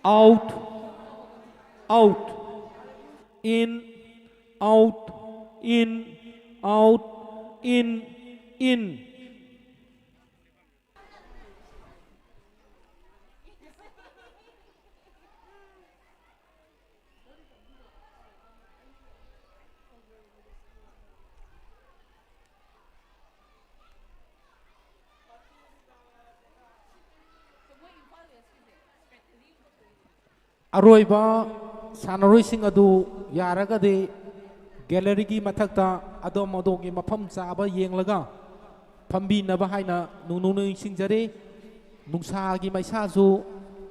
out, out, in, out, in, out, in, in. ꯑꯔꯣꯏꯕ ꯁꯥꯟꯅꯔꯣꯏꯁꯤꯡ ꯑꯗꯨ ꯌꯥꯔꯒꯗꯤ ꯒꯦꯂꯔꯤꯒꯤ ꯃꯊꯛꯇ ꯑꯗꯣꯝ ꯑꯗꯣꯝꯒꯤ ꯃꯐꯝ ꯆꯥꯕ ꯌꯦꯡꯂꯒ ꯐꯝꯕꯤꯅꯕ ꯍꯥꯏꯅ ꯅꯨꯡꯅꯨꯡ ꯅꯤꯡꯁꯤꯡꯖꯔꯤ꯫ ꯅꯨꯡꯁꯥꯒꯤ ꯃꯩꯁꯥꯁꯨ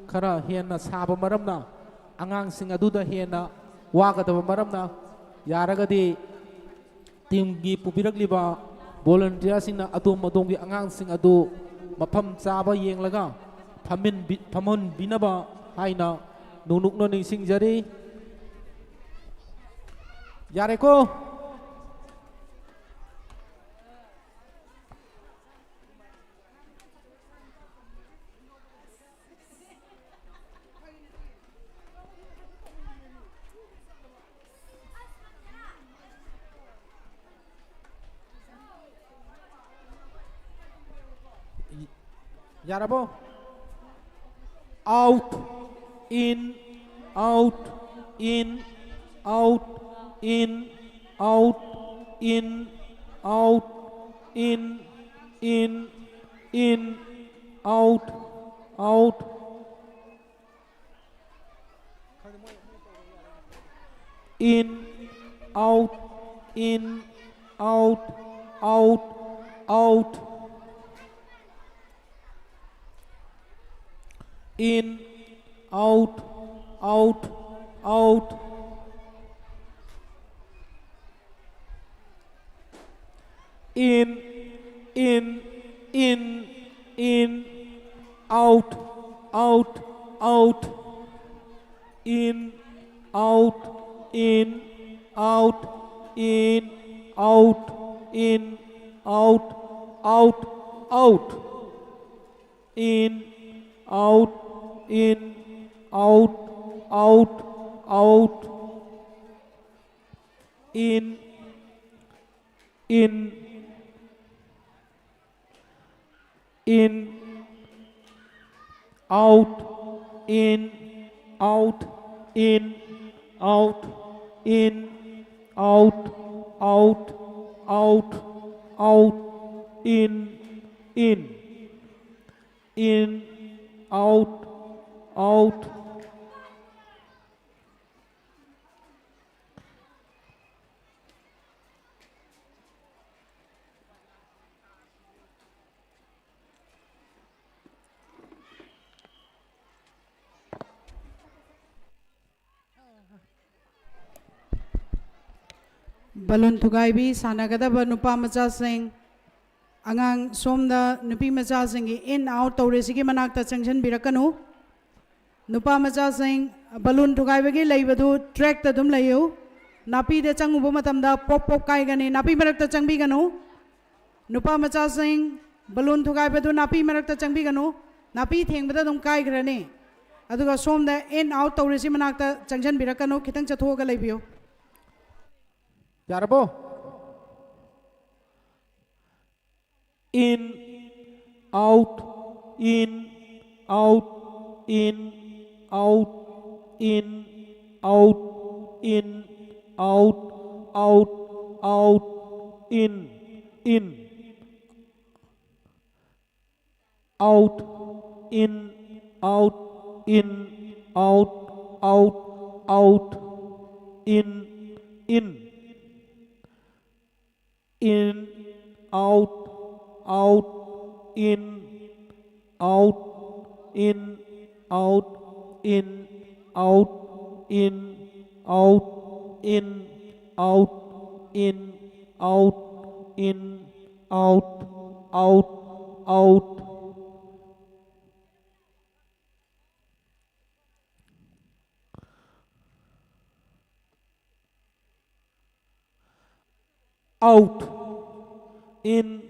ꯈꯔ ꯍꯦꯟꯅ ꯁꯥꯕ ꯃꯔꯝꯅ ꯑꯉꯥꯡꯁꯤꯡ ꯑꯗꯨꯗ ꯍꯦꯟꯅ ꯋꯥꯒꯗꯕ ꯃꯔꯝꯅ ꯌꯥꯔꯒꯗꯤ ꯇꯤꯝꯒꯤ ꯄꯨꯕꯤꯔꯛꯂꯤꯕ ꯚꯣꯂꯨꯟꯇꯤꯌꯔꯁꯤꯡꯅ ꯑꯗꯣꯝ ꯑꯗꯣꯝꯒꯤ ꯑꯉꯥꯡꯁꯤꯡ ꯑꯗꯨ ꯃꯐꯝ ꯆꯥꯕ ꯌꯦꯡꯂꯒ ꯐꯝꯃꯤꯟꯕꯤ-, ꯐꯝꯍꯟꯕꯤꯅꯕ ꯍꯥꯏꯅ ꯅꯨꯡꯅꯨꯛꯅ ꯅꯤꯡꯁꯤꯡꯖꯔꯤ꯫ ꯌꯥꯔꯦꯀꯣ? ꯌꯥꯔꯕꯣ? Out, in, out, in, out, in, out. In, out, in, in, in, out, out. In, out, in, out, out, out. In, out, out, out. In, in, in, in, out, out, out. In, out, in, out, in, out, in, out, out, out. In, out, in, out, out, out. In, in, in, out, in, out, in, out, in, out, out, out, out, in, in, in, out, out. ꯕꯂꯨꯟ ꯊꯨꯒꯥꯏꯕꯤ ꯁꯥꯟꯅꯒꯗꯕ ꯅꯨꯄꯥ ꯃꯆꯥꯁꯤꯡ, ꯑꯉꯥꯡ ꯁꯣꯝꯗ ꯅꯨꯄꯤ ꯃꯆꯥꯁꯤꯡꯒꯤ in out ꯇꯧꯔꯤꯁꯤꯒꯤ ꯃꯅꯥꯛꯇ ꯆꯪꯁꯤꯟꯕꯤꯔꯛꯀꯅꯨ꯫ ꯅꯨꯄꯥ ꯃꯆꯥꯁꯤꯡ, ꯕꯂꯨꯟ ꯊꯨꯒꯥꯏꯕꯒꯤ ꯂꯩꯕꯗꯨ trackꯇ ꯑꯗꯨꯝ ꯂꯩꯌꯨ꯫ ꯅꯥꯄꯤꯗ ꯆꯪꯉꯨꯕ ꯃꯇꯝꯗ ꯄꯣꯞ ꯄꯣꯞ ꯀꯥꯏꯒꯅꯤ, ꯅꯥꯄꯤ ꯃꯔꯛꯇ ꯆꯪꯕꯤꯒꯅꯨ꯫ ꯅꯨꯄꯥ ꯃꯆꯥꯁꯤꯡ, ꯕꯂꯨꯟ ꯊꯨꯒꯥꯏꯕꯗꯨ ꯅꯥꯄꯤ ꯃꯔꯛꯇ ꯆꯪꯕꯤꯒꯅꯨ, ꯅꯥꯄꯤ ꯊꯦꯡꯕꯗ ꯑꯗꯨꯝ ꯀꯥꯏꯈ꯭ꯔꯅꯤ꯫ ꯑꯗꯨꯒ ꯁꯣꯝꯗ in out ꯇꯧꯔꯤꯁꯤ ꯃꯅꯥꯛꯇ ꯆꯪꯁꯤꯟꯕꯤꯔꯛꯀꯅꯨ, ꯈꯤꯇꯪ ꯆꯠꯊꯣꯛꯑꯒ ꯂꯩꯕꯤꯌꯨ꯫ ꯌꯥꯔꯕꯣ? In, out, in, out, in, out, in, out, in, out, out, out, in, in, out, in, out, in, out, out, out, in, in, in, out, out, in, out, in, out, in, out, in, out, in, out, in, out, in, out, out, out. Out, in,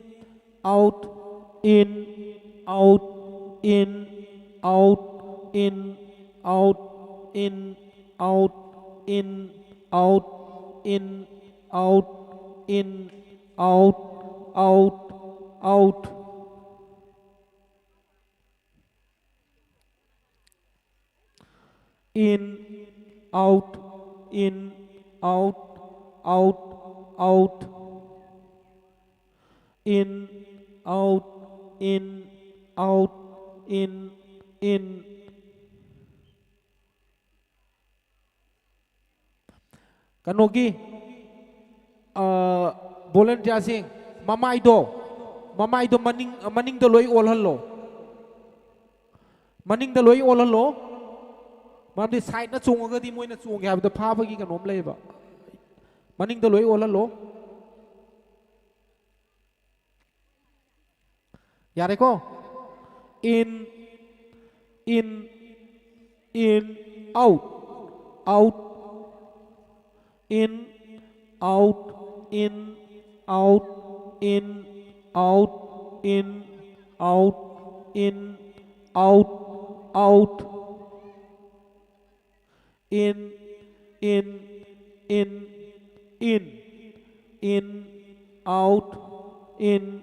out, in, out, in, out, in, out, in, out, in, out, in, out, in, out, out, out. In, out, in, out, out, out. In, out, in, out, in, in. ꯀꯩꯅꯣꯒꯤ, ꯑ, volunteerꯁꯤꯡ, ꯃꯃꯥꯏꯗꯣ, ꯃꯃꯥꯏꯗꯣ ꯃꯅꯤꯡ, ꯃꯅꯤꯡꯗ ꯂꯣꯏ ꯑꯣꯜꯍꯜꯂꯣ꯫ ꯃꯅꯤꯡꯗ ꯂꯣꯏ ꯑꯣꯜꯍꯜꯂꯣ꯫ ꯃꯔꯝꯗꯤ sideꯅ ꯆꯣꯡꯉꯒꯗꯤ ꯃꯣꯏꯅ ꯆꯣꯡꯒꯦ ꯍꯥꯏꯕꯗ ꯐꯥꯕꯒꯤ ꯀꯩꯅꯣꯝ ꯂꯩꯌꯦꯕ꯫ ꯃꯅꯤꯡꯗ ꯂꯣꯏ ꯑꯣꯜꯍꯜꯂꯣ꯫ ꯌꯥꯔꯦꯀꯣ? In, in, in, out, out, in, out, in, out, in, out, in, out, in, out, out. In, in, in, in, in, out, in,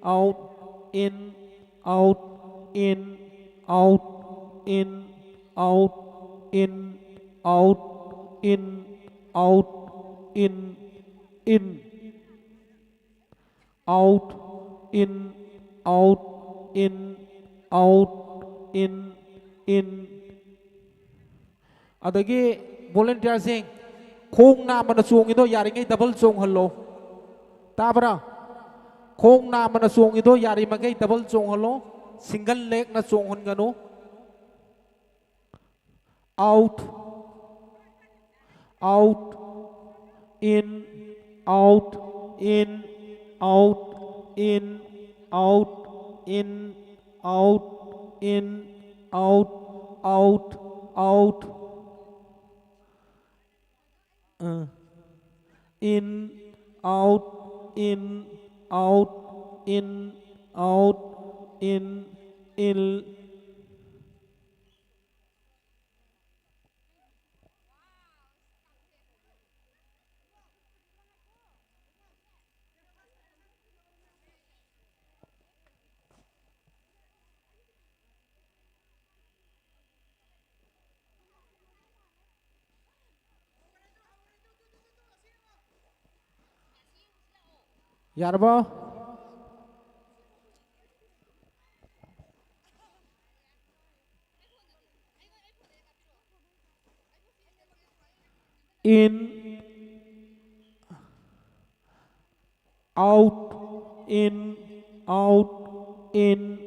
out, in, out, in, out, in, out, in, out, in, out, in, In, out, in, out, in, out, in, in. ꯑꯗꯒꯤ volunteerꯁꯤꯡ, ꯈꯣꯡ ꯅꯥꯝꯃꯅ ꯆꯣꯡꯉꯤꯗꯣ ꯌꯥꯔꯤꯉꯩ double ꯆꯣꯡꯍꯜꯂꯣ꯫ ꯇꯥꯕ꯭ꯔꯥ? ꯈꯣꯡ ꯅꯥꯝꯃꯅ ꯆꯣꯡꯉꯤꯗꯣ ꯌꯥꯔꯤꯃꯈꯩ double ꯆꯣꯡꯍꯜꯂꯣ, single legꯅ ꯆꯣꯡꯍꯟꯒꯅꯨ꯫ Out, out, in, out, in, out, in, out, in, out, in, out, out, out. Uh, in, out, in, out, in, out, in, in. ꯌꯥꯔꯕꯣ? In, out, in, out, in,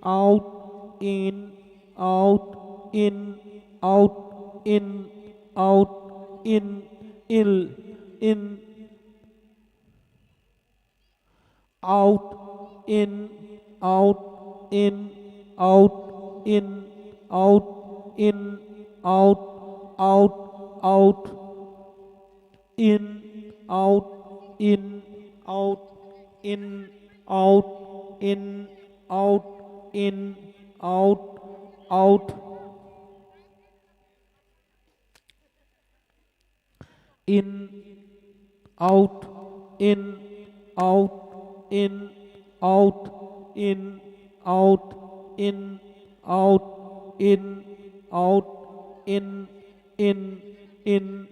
out, in, out, in, out, in, out, in, il, in. Out, in, out, in, out, in, out, in, out, out, out. In, out, in, out, in, out, in, out, in, out, out. In, out, in, out, in, out, in, out, in, out, in, in, in.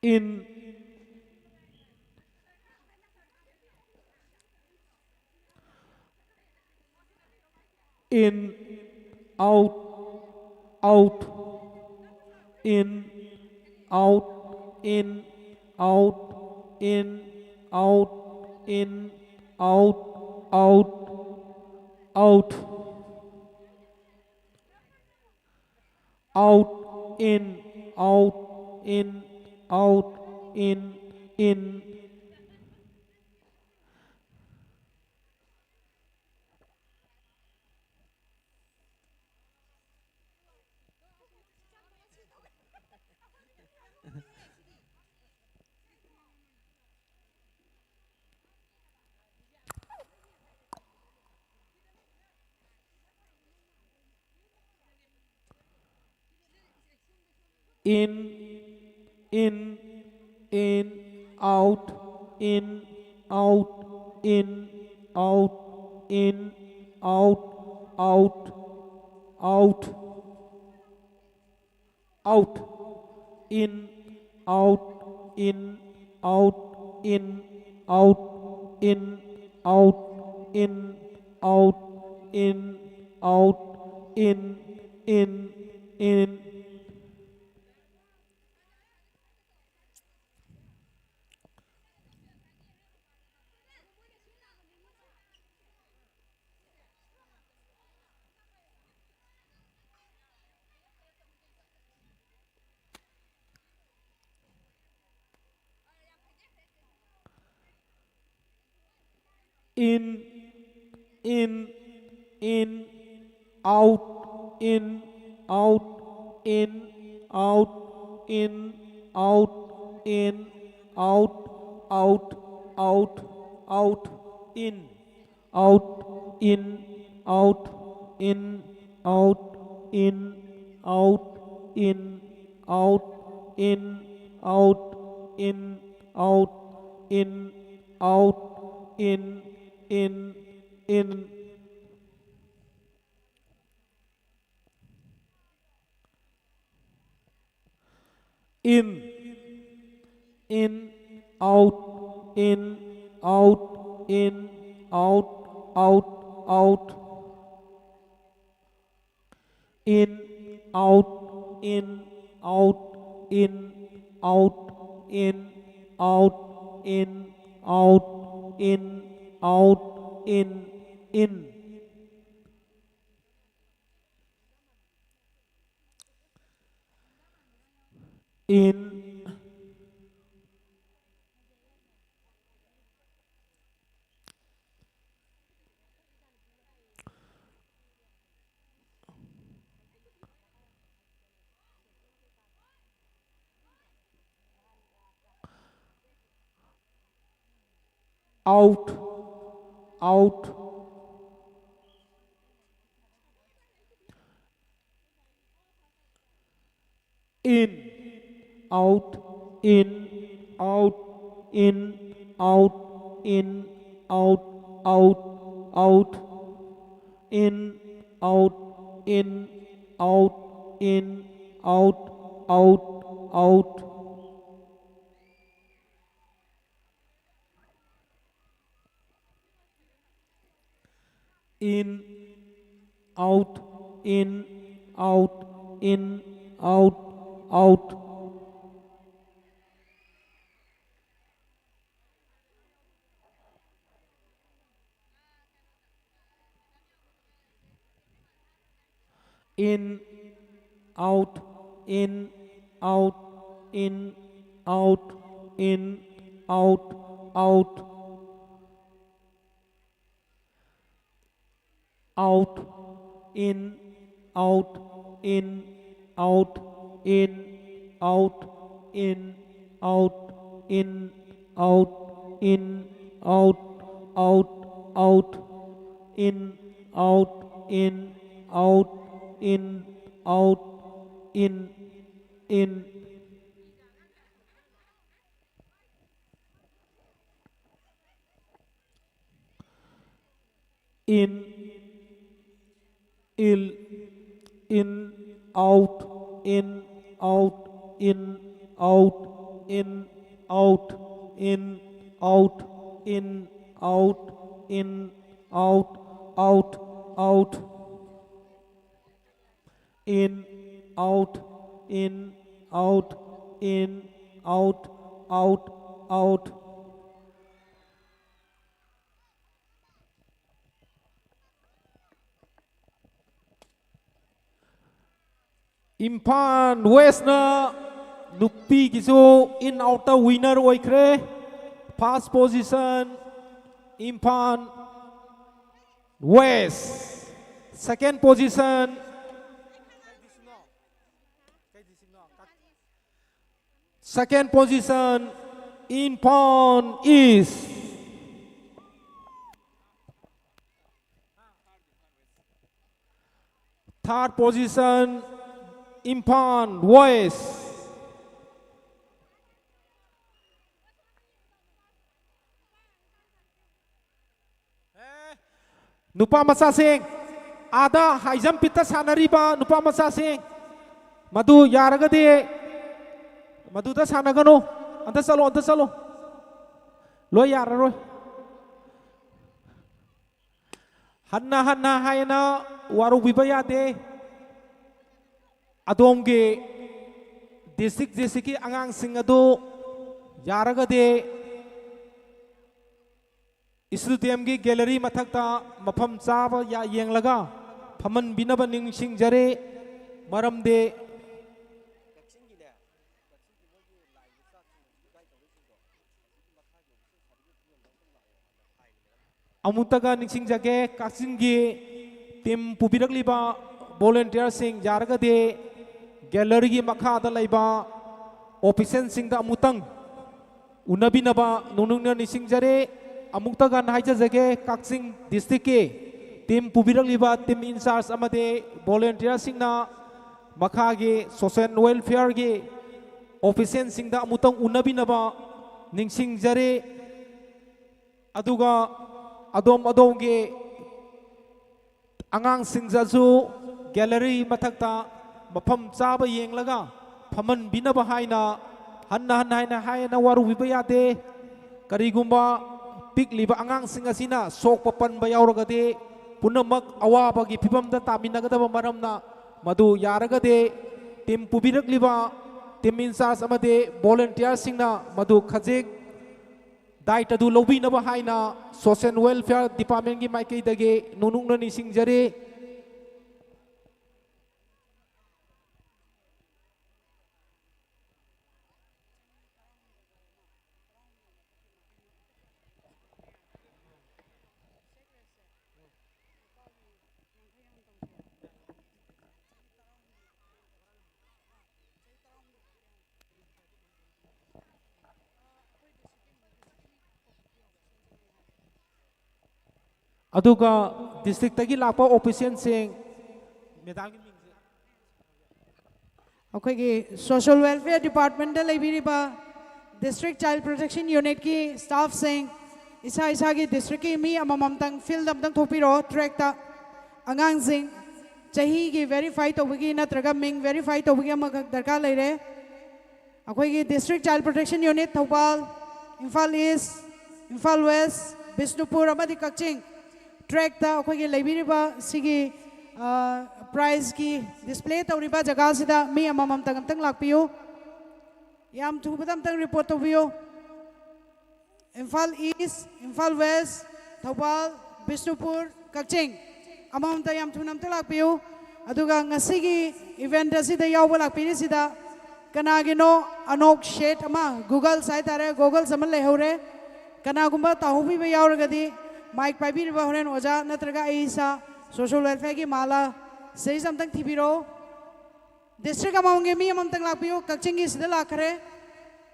in, in, out, out, in, out, in, out, in, out, in, out, out, out, out, in, out, in, out, in, in. In, in, in, out, in, out, in, out, in, out, out, out, out, in, out, in, out, in, out, in, out, in, out, in, out, in, in, in. In, in, in, out, in, out, in, out, in, out, in, out, out, out, out, in, out, in, out, in, out, in, out, in, out, in, out, in, out, in, out, in, in, in. In, In, out, in, out, in, out, out, out. In, out, in, out, in, out, in, out, in, out, in, out, in, in. In, out, out. In, out, in, out, in, out, in, out, out, out. In, out, in, out, in, out, out, out. In, out, in, out, in, out, out. In, out, in, out, in, out, in, out, out. Out, in, out, in, out, in, out, in, out, in, out, in, out, out, out. In, out, in, out, in, out, in, in. In, il, in, out, in, out, in, out, in, Out, in, out, in, out, in, out, out, out. In, out, in, out, in, out, out, out. Imphal ꯋꯦꯁꯅ ꯅꯨꯄꯤꯒꯤꯁꯨ in outꯇ winner ꯑꯣꯏꯈ꯭ꯔꯦ꯫ First position, Imphal west. Second position, second position, Imphal east. Third position, Imphal west. ꯅꯨꯄꯥ ꯃꯆꯥꯁꯤꯡ, ꯑꯥꯗ high jump pit ꯇ ꯁꯥꯟꯅꯔꯤꯕ ꯅꯨꯄꯥ ꯃꯆꯥꯁꯤꯡ, ꯃꯗꯨ ꯌꯥꯔꯒꯗꯤ ꯃꯗꯨꯗ ꯁꯥꯟꯅꯒꯅꯨ꯫ ꯑꯟꯇ ꯆꯠꯂꯣ, ꯑꯟꯇ ꯆꯠꯂꯣ꯫ ꯂꯣꯏ ꯌꯥꯔꯔꯣꯏ꯫ ꯍꯟꯅ ꯍꯟꯅ ꯍꯥꯏꯅ ꯋꯥꯔꯧꯕꯤꯕ ꯌꯥꯗꯦ꯫ ꯑꯗꯣꯝꯒꯤ district district ꯀꯤ ꯑꯉꯥꯡꯁꯤꯡ ꯑꯗꯨ ꯌꯥꯔꯒꯗꯤ stadium ꯒꯤ gallery ꯃꯊꯛꯇ ꯃꯐꯝ ꯆꯥꯕ ꯌꯥ-, ꯌꯦꯡꯂꯒ ꯐꯝꯍꯟꯕꯤꯅꯕ ꯅꯤꯡꯁꯤꯡꯖꯔꯤ꯫ ꯃꯔꯝꯗꯤ ꯑꯃꯨꯛꯇꯒ ꯅꯤꯡꯁꯤꯡꯖꯒꯦ, ꯀꯛꯆꯤꯡꯒꯤ team ꯄꯨꯕꯤꯔꯛꯂꯤꯕ volunteer ꯁꯤꯡ ꯌꯥꯔꯒꯗꯤ gallery ꯒꯤ ꯃꯈꯥꯗ ꯂꯩꯕ official ꯁꯤꯡꯗ ꯑꯃꯨꯛꯇꯪ ꯎꯅꯕꯤꯅꯕ ꯅꯣꯡꯅꯤꯡꯅ ꯅꯤꯡꯁꯤꯡꯖꯔꯤ꯫ ꯑꯃꯨꯛꯇꯒ ꯍꯥꯏꯖꯖꯒꯦ, ꯀꯛꯆꯤꯡ district ꯀꯤ team ꯄꯨꯕꯤꯔꯛꯂꯤꯕ team in charge ꯑꯃꯗꯤ volunteer ꯁꯤꯡꯅ ꯃꯈꯥꯒꯤ social welfare ꯒꯤ official ꯁꯤꯡꯗ ꯑꯃꯨꯛꯇꯪ ꯎꯅꯕꯤꯅꯕ ꯅꯤꯡꯁꯤꯡꯖꯔꯤ꯫ ꯑꯗꯨꯒ ꯑꯗꯣꯝ ꯑꯗꯣꯝꯒꯤ ꯑꯉꯥꯡꯁꯤꯡꯗꯁꯨ gallery ꯃꯊꯛꯇ ꯃꯐꯝ ꯆꯥꯕ ꯌꯦꯡꯂꯒ ꯐꯝꯍꯟꯕꯤꯅꯕ ꯍꯥꯏꯅ ꯍꯟꯅ ꯍꯟꯅ ꯍꯥꯏꯅ ꯍꯥꯏꯅ ꯋꯥꯔꯧꯕꯤꯕ ꯌꯥꯗꯦ꯫ ꯀꯔꯤꯒꯨꯝꯕ ꯄꯤꯛꯂꯤꯕ ꯑꯉꯥꯡꯁꯤꯡ ꯑꯁꯤꯅ ꯁꯣꯛꯄ ꯄꯟꯕ ꯌꯥꯎꯔꯒꯗꯤ, ꯄꯨꯝꯅꯃꯛ ꯑꯋꯥꯕꯒꯤ ꯐꯤꯕꯝꯗ ꯇꯥꯃꯤꯟꯅꯒꯗꯕ ꯃꯔꯝꯅ, ꯃꯗꯨ ꯌꯥꯔꯒꯗꯤ ꯇꯤꯝ ꯄꯨꯕꯤꯔꯛꯂꯤꯕ ꯇꯤꯝ ꯏꯟꯆꯥꯔꯖ ꯑꯃꯗꯤ ꯚꯣꯂꯨꯟꯇꯤꯌꯔꯁꯤꯡꯅ ꯃꯗꯨ ꯈꯖꯤꯛ ꯗꯥꯏꯇꯗꯨ ꯂꯧꯕꯤꯅꯕ ꯍꯥꯏꯅ ꯁꯣꯁꯤꯌꯦꯜ ꯋꯦꯜꯐꯤꯌꯔ ꯗꯤꯄꯥꯔꯠꯃꯦꯟꯒꯤ ꯃꯥꯏꯀꯩꯗꯒꯤ ꯅꯣꯡꯅꯨꯡꯅ ꯅꯤꯡꯁꯤꯡꯖꯔꯤ꯫ ꯑꯗꯨꯒ ꯗꯤꯁꯇ꯭ꯔꯤꯛꯇꯒꯤ ꯂꯥꯛꯄ ꯑꯣꯐꯤꯁꯤꯌꯦꯜꯁꯤꯡ, ꯃꯦꯗꯥꯝꯒꯤ ꯃꯤꯡꯁꯦ꯫ ꯑꯩꯈꯣꯏꯒꯤ ꯁꯣꯁꯤꯌꯦꯜ ꯋꯦꯜꯐꯤꯌꯔ ꯗꯤꯄꯥꯔꯠꯃꯦꯟꯗ ꯂꯩꯕꯤꯔꯤꯕ ꯗꯤꯁꯇ꯭ꯔꯤꯛ ꯆꯥꯏꯜ ꯄ꯭ꯔꯣꯇꯦꯛꯁꯟ ꯌꯨꯅꯤꯠꯀꯤ ꯁ꯭ꯇꯥꯐꯁꯤꯡ, ꯏꯁꯥ ꯏꯁꯥꯒꯤ ꯗꯤꯁꯇ꯭ꯔꯤꯛꯀꯤ ꯃꯤ ꯑꯃꯃꯝꯇꯪ ꯐꯤꯜꯗ ꯑꯝꯇꯪ ꯊꯣꯛꯄꯤꯔꯛꯑꯣ꯫ ꯇ꯭ꯔꯦꯛꯇ ꯑꯉꯥꯡꯁꯤꯡ ꯆꯍꯤꯒꯤ ꯚꯦꯔꯤꯐꯥꯏ ꯇꯧꯕꯒꯤ ꯅꯠꯇ꯭ꯔꯒ ꯃꯤꯡ ꯚꯦꯔꯤꯐꯥꯏ ꯇꯧꯕꯒꯤ ꯑꯃꯈꯛ ꯗꯔꯀꯥꯔ ꯂꯩꯔꯦ꯫ ꯑꯩꯈꯣꯏꯒꯤ district child protection unit Thoubal, Imphal east, Imphal west, Bishnupur ꯑꯃꯗꯤ ꯀꯛꯆꯤꯡ ꯇ꯭ꯔꯦꯛꯇ ꯑꯩꯈꯣꯏꯒꯤ ꯂꯩꯕꯤꯔꯤꯕ ꯁꯤꯒꯤ, ꯑ, ꯄ꯭ꯔꯥꯏꯖꯀꯤ ꯗꯤꯁꯄ꯭ꯂꯦ ꯇꯧꯔꯤꯕ ꯖꯒꯥꯁꯤꯗ ꯃꯤ ꯑꯃꯃꯝꯇꯪ ꯑꯝꯇꯪ ꯂꯥꯛꯄꯤꯌꯨ꯫ ꯌꯥꯝ ꯊꯨꯕꯗ ꯑꯝꯇꯪ ꯔꯤꯄꯣꯔꯠ ꯇꯧꯕꯤꯌꯨ꯫ ꯏꯝꯐꯥꯜ ꯏꯁ, ꯏꯝꯐꯥꯜ ꯋꯦꯁ, ꯊꯧꯕꯥꯜ, ꯕꯤꯁꯅꯨꯄꯨꯔ, ꯀꯛꯆꯤꯡ꯫ ꯑꯃꯃꯝꯇ ꯌꯥꯝ ꯊꯨꯅ ꯑꯝꯇ ꯂꯥꯛꯄꯤꯌꯨ꯫ ꯑꯗꯨꯒ ꯉꯁꯤꯒꯤ ꯏꯚꯦꯟꯠ ꯑꯁꯤꯗ ꯌꯥꯎꯕ ꯂꯥꯛꯄꯤꯔꯤꯁꯤꯗ ꯀꯅꯥꯒꯤꯅꯣ ꯑꯅꯣꯛ ꯁꯦꯠ ꯑꯃ, ꯒꯨꯒꯜꯁ ꯍꯥꯏꯇꯥꯔꯦ, ꯒꯣꯒꯜꯁ ꯑꯃ ꯂꯩꯍꯧꯔꯦ꯫ ꯀꯅꯥꯒꯨꯝꯕ ꯇꯥꯍꯧꯕꯤꯕ ꯌꯥꯎꯔꯒꯗꯤ ꯃꯥꯏꯛ ꯄꯥꯏꯕꯤꯔꯤꯕ ꯍꯣꯔꯦꯟ ꯑꯣꯖꯥ ꯅꯠꯇ꯭ꯔꯒ ꯑꯩ ꯏꯁꯥ ꯁꯣꯁꯤꯌꯦꯜ ꯋꯦꯜꯐꯤꯌꯔꯒꯤ ꯃꯥꯂꯥ ꯁꯤꯗꯩꯁꯤꯗ ꯑꯝꯇꯪ ꯊꯤꯕꯤꯔꯛꯑꯣ꯫ ꯗꯤꯁꯇ꯭ꯔꯤꯛ ꯑꯃꯃꯝꯒꯤ ꯃꯤ ꯑꯃꯃꯝꯇꯪ ꯂꯥꯛꯄꯤꯌꯨ꯫ ꯀꯛꯆꯤꯡꯒꯤ ꯁꯤꯗ ꯂꯥꯛꯈ꯭ꯔꯦ꯫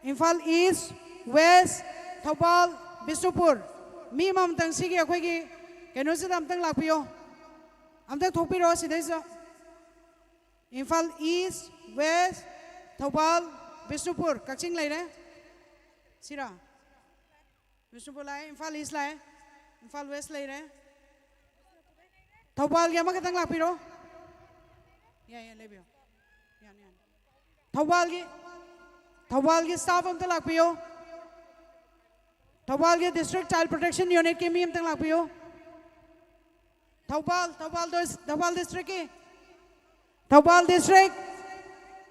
ꯏꯝꯐꯥꯜ ꯏꯁ, ꯋꯦꯁ, ꯊꯧꯕꯥꯜ, ꯕꯤꯁꯅꯨꯄꯨꯔ꯫ ꯃꯤ ꯑꯃꯃꯝꯇꯪ ꯁꯤꯒꯤ ꯑꯩꯈꯣꯏꯒꯤ ꯀꯩꯅꯣꯁꯤꯗ ꯑꯝꯇꯪ ꯂꯥꯛꯄꯤꯌꯣ꯫ ꯑꯝꯇꯪ ꯊꯣꯛꯄꯤꯔꯛꯑꯣ ꯁꯤꯗꯩꯁꯤꯗ꯫ ꯏꯝꯐꯥꯜ ꯏꯁ, ꯋꯦꯁ, ꯊꯧꯕꯥꯜ, ꯕꯤꯁꯅꯨꯄꯨꯔ, ꯀꯛꯆꯤꯡ ꯂꯩꯔꯦ꯫ ꯁꯤꯔꯥ? ꯕꯤꯁꯅꯨꯄꯨꯔ ꯂꯥꯛꯑꯦ, ꯏꯝꯐꯥꯜ ꯏꯁ ꯂꯥꯛꯑꯦ, ꯏꯝꯐꯥꯜ ꯋꯦꯁ ꯂꯩꯔꯦ꯫ ꯊꯧꯕꯥꯜꯒꯤ ꯑꯃꯈꯛꯇꯪ ꯂꯥꯛꯄꯤꯔꯣ꯫ ꯌꯥꯏ, ꯌꯥꯏ, ꯂꯩꯕꯤꯌꯣ꯫ ꯌꯥꯅꯤ, ꯌꯥꯅꯤ꯫ ꯊꯧꯕꯥꯜꯒꯤ, ꯊꯧꯕꯥꯜꯒꯤ staff ꯑꯝꯇ ꯂꯥꯛꯄꯤꯌꯨ꯫ ꯊꯧꯕꯥꯜꯒꯤ District Child Protection Unitꯀꯤ ꯃꯤ ꯑꯝꯇꯪ ꯂꯥꯛꯄꯤꯌꯨ꯫ Thoubal, Thoubal ꯗꯣꯏꯁ-, Thoubal Districtꯀꯤ, Thoubal District,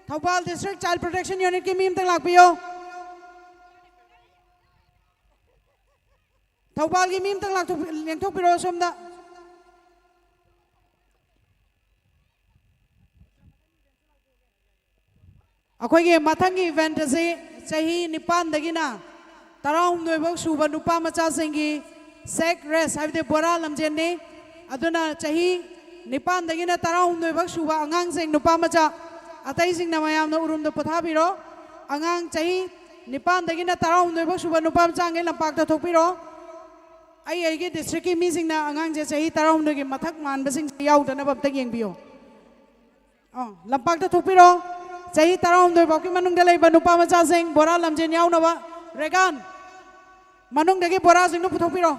Thoubal District Child Protection Unitꯀꯤ ꯃꯤ ꯑꯝꯇꯪ ꯂꯥꯛꯄꯤꯌꯨ꯫ ꯊꯧꯕꯥꯜꯒꯤ ꯃꯤ ꯑꯝꯇꯪ ꯂꯥꯛꯊꯣꯛ-, ꯂꯦꯡꯊꯣꯛꯄꯤꯔꯛꯑꯣ ꯁꯣꯝꯗ꯫ ꯑꯩꯈꯣꯏꯒꯤ ꯃꯊꯪꯒꯤ event ꯑꯁꯤ ꯆꯍꯤ ꯅꯤꯄꯥꯟꯗꯒꯤꯅ ꯇꯔꯥꯍꯨꯝꯗꯣꯏ ꯐꯥꯎ ꯁꯨꯕ ꯅꯨꯄꯥ ꯃꯆꯥꯁꯤꯡꯒꯤ sack race, ꯍꯥꯏꯕꯗꯤ ꯕꯣꯔꯥ ꯂꯝꯖꯦꯟꯅꯤ꯫ ꯑꯗꯨꯅ ꯆꯍꯤ ꯅꯤꯄꯥꯟꯗꯒꯤꯅ ꯇꯔꯥꯍꯨꯝꯗꯣꯏ ꯐꯥꯎ ꯁꯨꯕ ꯑꯉꯥꯡꯁꯤꯡ, ꯅꯨꯄꯥ ꯃꯆꯥ, ꯑꯇꯩꯁꯤꯡꯅ ꯃꯌꯥꯝꯅ ꯎꯔꯨꯝꯗ ꯄꯣꯊꯥꯕꯤꯔꯣ꯫ ꯑꯉꯥꯡ ꯆꯍꯤ ꯅꯤꯄꯥꯟꯗꯒꯤꯅ ꯇꯔꯥꯍꯨꯝꯗꯣꯏ ꯐꯥꯎ ꯁꯨꯕ ꯅꯨꯄꯥ ꯃꯆꯥꯉꯩ ꯂꯝꯄꯥꯛꯇ ꯊꯣꯛꯄꯤꯔꯣ꯫ ꯑꯩ ꯑꯩꯒꯤ districtꯀꯤ ꯃꯤꯁꯤꯡꯅ ꯑꯉꯥꯡꯁꯦ ꯆꯍꯤ ꯇꯔꯥꯍꯨꯝꯗꯣꯏꯒꯤ ꯃꯊꯛ ꯃꯥꯟꯕꯁꯤꯡꯁꯦ ꯌꯥꯎꯗꯅꯕ ꯑꯝꯇ ꯌꯦꯡꯕꯤꯌꯣ꯫ ꯑ, ꯂꯝꯄꯥꯛꯇ ꯊꯣꯛꯄꯤꯔꯣ꯫ ꯆꯍꯤ ꯇꯔꯥꯍꯨꯝꯗꯣꯏ ꯐꯥꯎꯒꯤ ꯃꯅꯨꯡꯗ ꯂꯩꯕ ꯅꯨꯄꯥ ꯃꯆꯥꯁꯤꯡ ꯕꯣꯔꯥ ꯂꯝꯖꯦꯟ ꯌꯥꯎꯅꯕ꯫ ꯔꯦꯒꯥꯟ, ꯃꯅꯨꯡꯗꯒꯤ ꯕꯣꯔꯥꯁꯤꯡꯗꯨ ꯄꯨꯊꯣꯛꯄꯤꯔꯣ꯫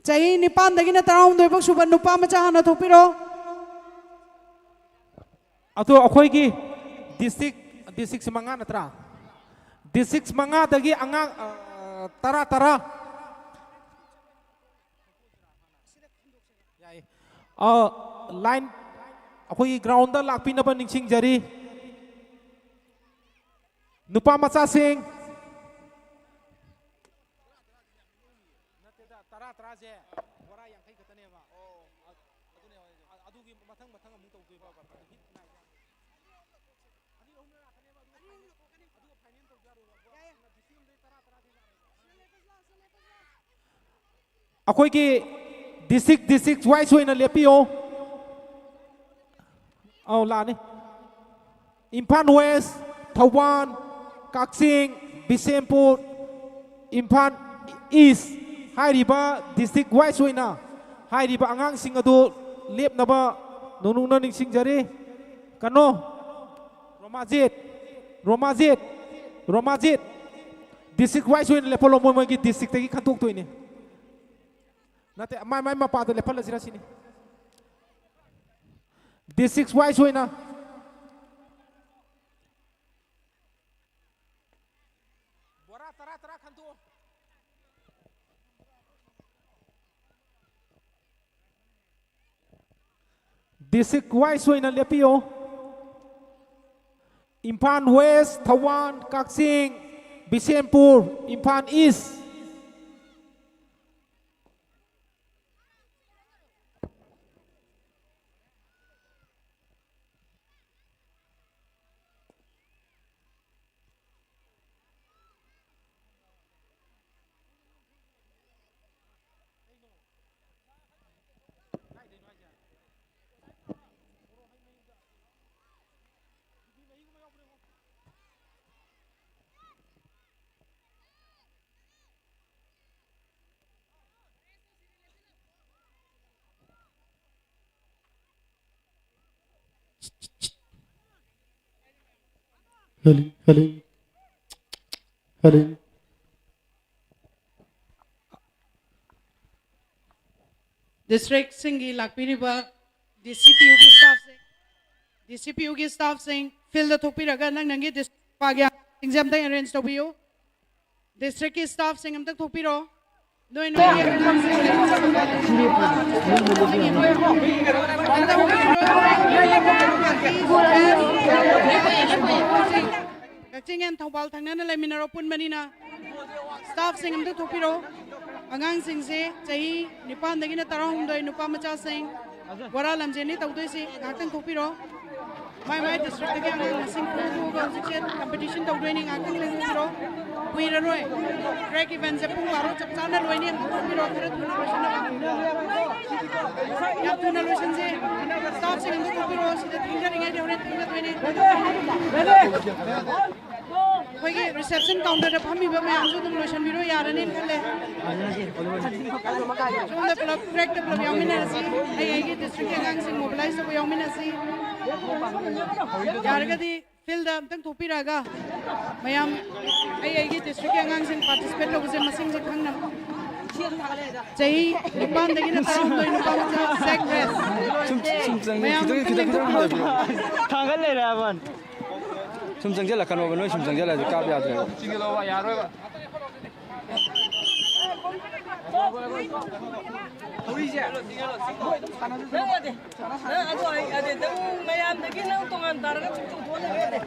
ꯆꯍꯤ ꯅꯤꯄꯥꯟꯗꯒꯤꯅ ꯇꯔꯥꯍꯨꯝꯗꯣꯏ ꯐꯥꯎ ꯁꯨꯕ ꯅꯨꯄꯥ ꯃꯆꯥ ꯍꯥꯟꯅ ꯊꯣꯛꯄꯤꯔꯣ꯫ ꯑꯗꯣ ꯑꯩꯈꯣꯏꯒꯤ district, districtꯁꯦ ꯃꯉꯥ ꯅꯠꯇ꯭ꯔꯥ? District ꯃꯉꯥꯗꯒꯤ ꯑꯉꯥꯡ, ꯑ, ꯇꯔꯥ, ꯇꯔꯥ꯫ ꯌꯥꯏ꯫ ꯑ, line ꯑꯩꯈꯣꯏꯒꯤ groundꯗ ꯂꯥꯛꯄꯤꯅꯕ ꯅꯤꯡꯁꯤꯡꯖꯔꯤ꯫ ꯅꯨꯄꯥ ꯃꯆꯥꯁꯤꯡ꯫ ꯅꯠꯇꯦꯗ, ꯇꯔꯥ, ꯇꯔꯥꯁꯦ ꯕꯣꯔꯥ ꯌꯥꯡꯈꯩ ꯈꯛꯇꯅꯦꯕ꯫ ꯑꯗꯨꯅꯦ ꯍꯣꯏ꯫ ꯑꯗꯨꯒꯤ ꯃꯊꯪ ꯃꯊꯪ ꯑꯃꯨꯛ ꯇꯧꯗꯣꯏꯕ꯫ ꯑꯅꯤ ꯑꯍꯨꯝ ꯂꯥꯛꯀꯅꯦꯕ, ꯑꯗꯨꯒ final, ꯑꯗꯨꯒ final ꯇꯧꯁꯦ ꯍꯥꯏꯔꯣ꯫ ꯑꯩꯈꯣꯏꯒꯤ district, district wise ꯑꯣꯏꯅ ꯂꯦꯞꯄꯤꯌꯣ꯫ ꯑꯧ, ꯂꯥꯛꯑꯅꯤ꯫ ꯏꯝꯐꯥꯜ West, ꯊꯧꯕꯥꯜ, ꯀꯛꯆꯤꯡ, ꯕꯤꯁꯦꯝꯄꯨꯔ, ꯏꯝꯐꯥꯜ East ꯍꯥꯏꯔꯤꯕ district wise ꯑꯣꯏꯅ ꯍꯥꯏꯔꯤꯕ ꯑꯉꯥꯡꯁꯤꯡ ꯑꯗꯨ ꯂꯦꯞꯅꯕ ꯅꯧꯅꯧꯅ ꯅꯤꯡꯁꯤꯡꯖꯔꯤ꯫ ꯀꯩꯅꯣ, ꯔꯣꯃꯥꯖꯤꯠ, ꯔꯣꯃꯥꯖꯤꯠ, ꯔꯣꯃꯥꯖꯤꯠ, district wise ꯑꯣꯏꯅ ꯂꯦꯞꯍꯜꯂꯣ, ꯃꯣꯏ ꯃꯣꯏꯒꯤ districtꯇꯒꯤ ꯈꯟꯗꯣꯛꯇꯣꯏꯅꯦ꯫ ꯅꯠꯇꯦ, ꯃꯥꯏ ꯃꯥꯏ ꯃꯄꯥꯗ ꯂꯦꯞꯍꯜꯂꯁꯤꯔ ꯁꯤꯅꯤ꯫ District wise ꯑꯣꯏꯅ District wise ꯑꯣꯏꯅ ꯂꯦꯞꯄꯤꯌꯨ꯫ Imphal West, Thoubal, Kakching, Bishenpur, Imphal East꯫ ꯍꯦꯂꯤ, ꯍꯦꯂꯤ, ꯍꯦꯂꯤ꯫ ꯗꯤꯁꯇ꯭ꯔꯤꯛꯁꯤꯡꯒꯤ ꯂꯥꯛꯄꯤꯔꯤꯕ ꯗꯤ ꯁꯤ ꯄꯤ ꯌꯨꯒꯤ ꯁ꯭ꯇꯥꯐꯁꯤꯡ, ꯗꯤ ꯁꯤ ꯄꯤ ꯌꯨꯒꯤ ꯁ꯭ꯇꯥꯐꯁꯤꯡ ꯐꯤꯜꯗ ꯊꯣꯛꯄꯤꯔꯒ ꯅꯪ ꯅꯪꯒꯤ ꯗꯤꯁꯇ꯭ꯔꯤꯛ ꯑꯦꯔꯦꯟꯖ ꯇꯧꯕꯤꯌꯨ꯫ ꯗꯤꯁꯇ꯭ꯔꯤꯛꯀꯤ ꯁ꯭ꯇꯥꯐꯁꯤꯡ ꯑꯝꯇꯪ ꯊꯣꯛꯄꯤꯔꯣ꯫ ꯅꯣꯏ ꯅꯣꯏꯒꯤ ꯑꯉꯥꯡꯁꯤꯡ ꯀꯛꯆꯤꯡ and ꯊꯧꯕꯥꯜ ꯊꯪꯅꯅ ꯂꯩꯃꯤꯟꯅꯔꯣ ꯄꯨꯟꯕꯅꯤꯅ꯫ ꯁ꯭ꯇꯥꯐꯁꯤꯡ ꯑꯝꯇ ꯊꯣꯛꯄꯤꯔꯣ꯫ ꯑꯉꯥꯡꯁꯤꯡꯁꯦ ꯆꯍꯤ ꯅꯤꯄꯥꯟꯗꯒꯤꯅ ꯇꯔꯥꯍꯨꯝꯗꯣꯏ, ꯅꯨꯄꯥ ꯃꯆꯥꯁꯤꯡ꯫ ꯕꯣꯔꯥ ꯂꯝꯖꯦꯟꯅꯤ ꯇꯧꯗꯣꯏꯁꯤ, ꯉꯥꯏꯍꯥꯛꯇꯪ ꯊꯣꯛꯄꯤꯔꯣ꯫ ꯃꯥꯏ ꯃꯥꯏ ꯗꯤꯁꯇ꯭ꯔꯤꯛꯇꯒꯤ ꯑꯉꯥꯡ ꯃꯁꯤꯡ ꯄꯨꯊꯣꯛꯑꯒ ꯍꯧꯖꯤꯛꯁꯦ ꯀꯝꯄꯤꯇꯤꯁꯟ ꯇꯧꯗꯣꯏꯅꯤ, ꯉꯥꯏꯍꯥꯛꯇꯪ ꯂꯦꯡꯕꯤꯔꯣ꯫ ꯀꯨꯏꯔꯔꯣꯏ꯫ ꯇ꯭ꯔꯦꯛ ꯏꯚꯦꯟꯁꯦ ꯄꯨꯡ ꯕꯥꯔꯣ ꯆꯞ ꯆꯥꯅ ꯂꯣꯏꯅꯤ, ꯑꯃꯨꯛ ꯊꯣꯛꯄꯤꯔꯣ, ꯈꯔ ꯊꯨꯅ ꯂꯣꯏꯁꯤꯟꯅꯕ꯫ ꯌꯥꯝ ꯊꯨꯅ ꯂꯣꯏꯁꯤꯟꯁꯦ꯫ ꯁ꯭ꯇꯥꯐꯁꯤꯡ ꯑꯃꯨꯛ ꯊꯣꯛꯄꯤꯔꯣ, ꯁꯤꯗ ꯊꯦꯡꯊꯔꯤꯉꯩꯗ ꯍꯣꯔꯦꯟ ꯊꯦꯡꯊꯗꯣꯏꯅꯤ꯫ ꯑꯩꯈꯣꯏꯒꯤ ꯔꯤꯁꯦꯞꯁꯟ ꯀꯥꯎꯟꯇꯔꯗ ꯐꯝꯃꯤꯕ ꯃꯌꯥꯝꯁꯨ ꯑꯗꯨꯝ ꯂꯣꯏꯁꯤꯟꯕꯤꯔꯣ, ꯌꯥꯔꯅꯤ ꯈꯜꯂꯦ꯫ ꯁꯣꯝꯗ ꯄꯨꯂꯞ ꯇ꯭ꯔꯦꯛꯇ ꯄꯨꯂꯞ ꯌꯥꯎꯃꯤꯟꯅꯔꯁꯤ꯫ ꯑꯩ ꯑꯩꯒꯤ ꯗꯤꯁꯇ꯭ꯔꯤꯛꯀꯤ ꯑꯉꯥꯡꯁꯤꯡ ꯃꯣꯕꯤꯂꯥꯏꯁ ꯇꯧꯕ ꯌꯥꯎꯃꯤꯟꯅꯁꯤ꯫ ꯌꯥꯔꯒꯗꯤ ꯐꯤꯜꯗ ꯑꯝꯇꯪ ꯊꯣꯛꯄꯤꯔꯛꯑꯒ ꯃꯌꯥꯝ ꯑꯩ ꯑꯩꯒꯤ ꯗꯤꯁꯇ꯭ꯔꯤꯛꯀꯤ ꯑꯉꯥꯡꯁꯤꯡ ꯄꯥꯔꯇꯤꯁꯤꯄꯦꯠ ꯇꯧꯕꯁꯦ ꯃꯁꯤꯡꯁꯦ ꯈꯪꯅꯕ꯫ ꯆꯍꯤ ꯅꯤꯄꯥꯟꯗꯒꯤꯅ ꯇꯔꯥꯍꯨꯝꯗꯣꯏ ꯅꯨꯄꯥ ꯃꯆꯥ ꯁꯦꯛ ꯔꯦꯁ꯫ ꯁꯨꯝ, ꯁꯨꯝ ꯆꯪꯉꯦ, ꯃꯌꯥꯝ ꯈꯤꯇꯪ, ꯑꯝꯇꯪ ꯈꯤꯇꯪ, ꯈꯤꯇꯪ ꯂꯦꯡꯊꯣꯛꯄꯤꯔꯛꯑꯣ꯫ ꯊꯥꯡꯒꯠ ꯂꯩꯔꯦ ꯍꯥꯏꯕ꯫ ꯁꯨꯝ ꯆꯪꯁꯤꯜꯂꯛꯀꯅꯣꯕ, ꯅꯣꯏ ꯁꯨꯝ ꯆꯪꯁꯤꯜꯂꯛꯑꯗꯤ ꯀꯥꯞ ꯌꯥꯗ꯭ꯔꯦꯕ꯫ ꯅꯪ ꯌꯥꯗꯦ꯫ ꯅꯪ ꯑꯗꯨ ꯍꯥꯏ ꯌꯥꯗꯦ꯫ ꯅꯪ ꯃꯌꯥꯝꯗꯒꯤ ꯅꯪ ꯇꯣꯉꯥꯟ ꯇꯥꯔꯒ ꯆꯨꯝ ꯆꯨꯝꯊꯣꯛꯑ ꯂꯩꯕ ꯌꯥꯗꯦ꯫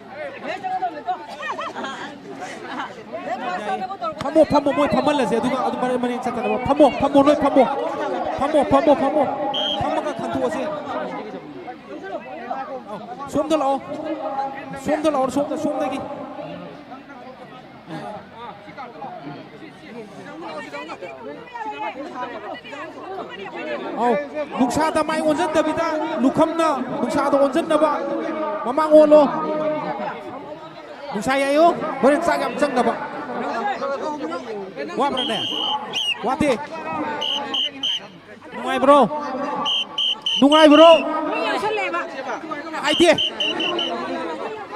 ꯃꯦꯠ ꯆꯪꯒꯗꯕꯅꯤꯀꯣ꯫ ꯅꯪ ꯄꯥꯁ ꯇꯧꯅꯕ ꯇꯧꯔꯛꯄ꯫ ꯐꯝꯃꯣ, ꯐꯝꯃꯣ, ꯃꯣꯏ ꯐꯝꯍꯜꯂꯁꯦ꯫ ꯑꯗꯨꯒ ꯑꯗꯨꯝ ꯃꯔꯦꯡ ꯃꯔꯦꯡ ꯆꯠꯇꯅꯕ꯫ ꯐꯝꯃꯣ, ꯐꯝꯃꯣ, ꯅꯣꯏ ꯐꯝꯃꯣ꯫ ꯐꯝꯃꯣ, ꯐꯝꯃꯣ, ꯐꯝꯃꯣ꯫ ꯐꯝꯃꯒ ꯈꯟꯗꯣꯛꯑꯁꯦ꯫ ꯁꯣꯝꯗ ꯂꯥꯛꯑꯣ꯫ ꯁꯣꯝꯗ ꯂꯥꯛꯑꯣ, ꯁꯣꯝꯗ, ꯁꯣꯝꯗꯒꯤ꯫ ꯑꯧ, ꯅꯨꯡꯁꯥꯗ ꯃꯥꯏ ꯑꯣꯟꯁꯤꯟꯗꯕꯤꯗ ꯂꯨꯈꯝꯅ ꯅꯨꯡꯁꯥꯗ ꯑꯣꯟꯁꯤꯟꯅꯕ꯫ ꯃꯃꯥꯡ ꯑꯣꯜꯂꯣ꯫ ꯅꯨꯡꯁꯥ ꯌꯥꯏꯌꯣ꯫ ꯍꯣꯔꯦꯟ ꯆꯥꯛ ꯌꯥꯝ ꯆꯪꯅꯕ꯫ ꯋꯥꯕ꯭ꯔꯥꯅꯦ? ꯋꯥꯗꯦ꯫ ꯅꯨꯡꯉꯥꯏꯕ꯭ꯔꯣ? ꯅꯨꯡꯉꯥꯏꯕ꯭ꯔꯣ? ꯍꯥꯏꯗꯦ꯫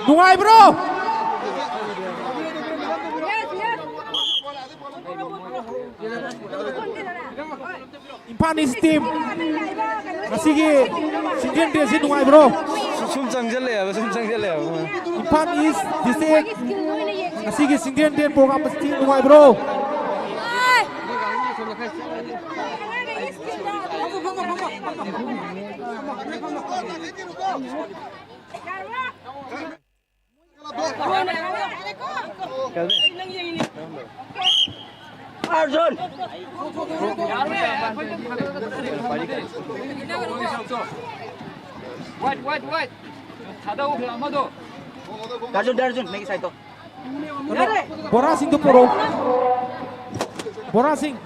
ꯅꯨꯡꯉꯥꯏꯕ꯭ꯔꯣ? ꯏꯝꯐꯥꯜ ꯏꯁ ꯇꯤꯝ, ꯉꯁꯤꯒꯤ ꯁꯤꯡꯖꯦꯟ ꯗꯦꯁꯤ ꯅꯨꯡꯉꯥꯏꯕ꯭ꯔꯣ? ꯁꯨꯝ ꯆꯪꯁꯤꯜꯂꯛꯑꯦꯕ, ꯁꯨꯝ ꯆꯪꯁꯤꯜꯂꯛꯑꯦꯕ꯫ ꯏꯝꯐꯥꯜ ꯏꯁ ꯗꯤꯁꯇ꯭ꯔꯤꯛ, ꯉꯁꯤꯒꯤ ꯁꯤꯡꯖꯦꯟ ꯗꯦ ꯄ꯭ꯔꯣꯒ꯭ꯔꯥꯝ ꯑꯁꯤ ꯅꯨꯡꯉꯥꯏꯕ꯭ꯔꯣ? Wait, wait, wait. ꯊꯥꯗꯧ ꯑꯃꯗꯣ꯫ ꯗꯥꯔꯖꯨꯟ, ꯗꯥꯔꯖꯨꯟ, ꯅꯪꯒꯤ ꯁꯥꯏꯠꯇꯣ꯫ ꯕꯣꯔꯥꯁꯤꯡꯗꯨ ꯄꯨꯔꯛꯑꯣ꯫ ꯕꯣꯔꯥꯁꯤꯡ꯫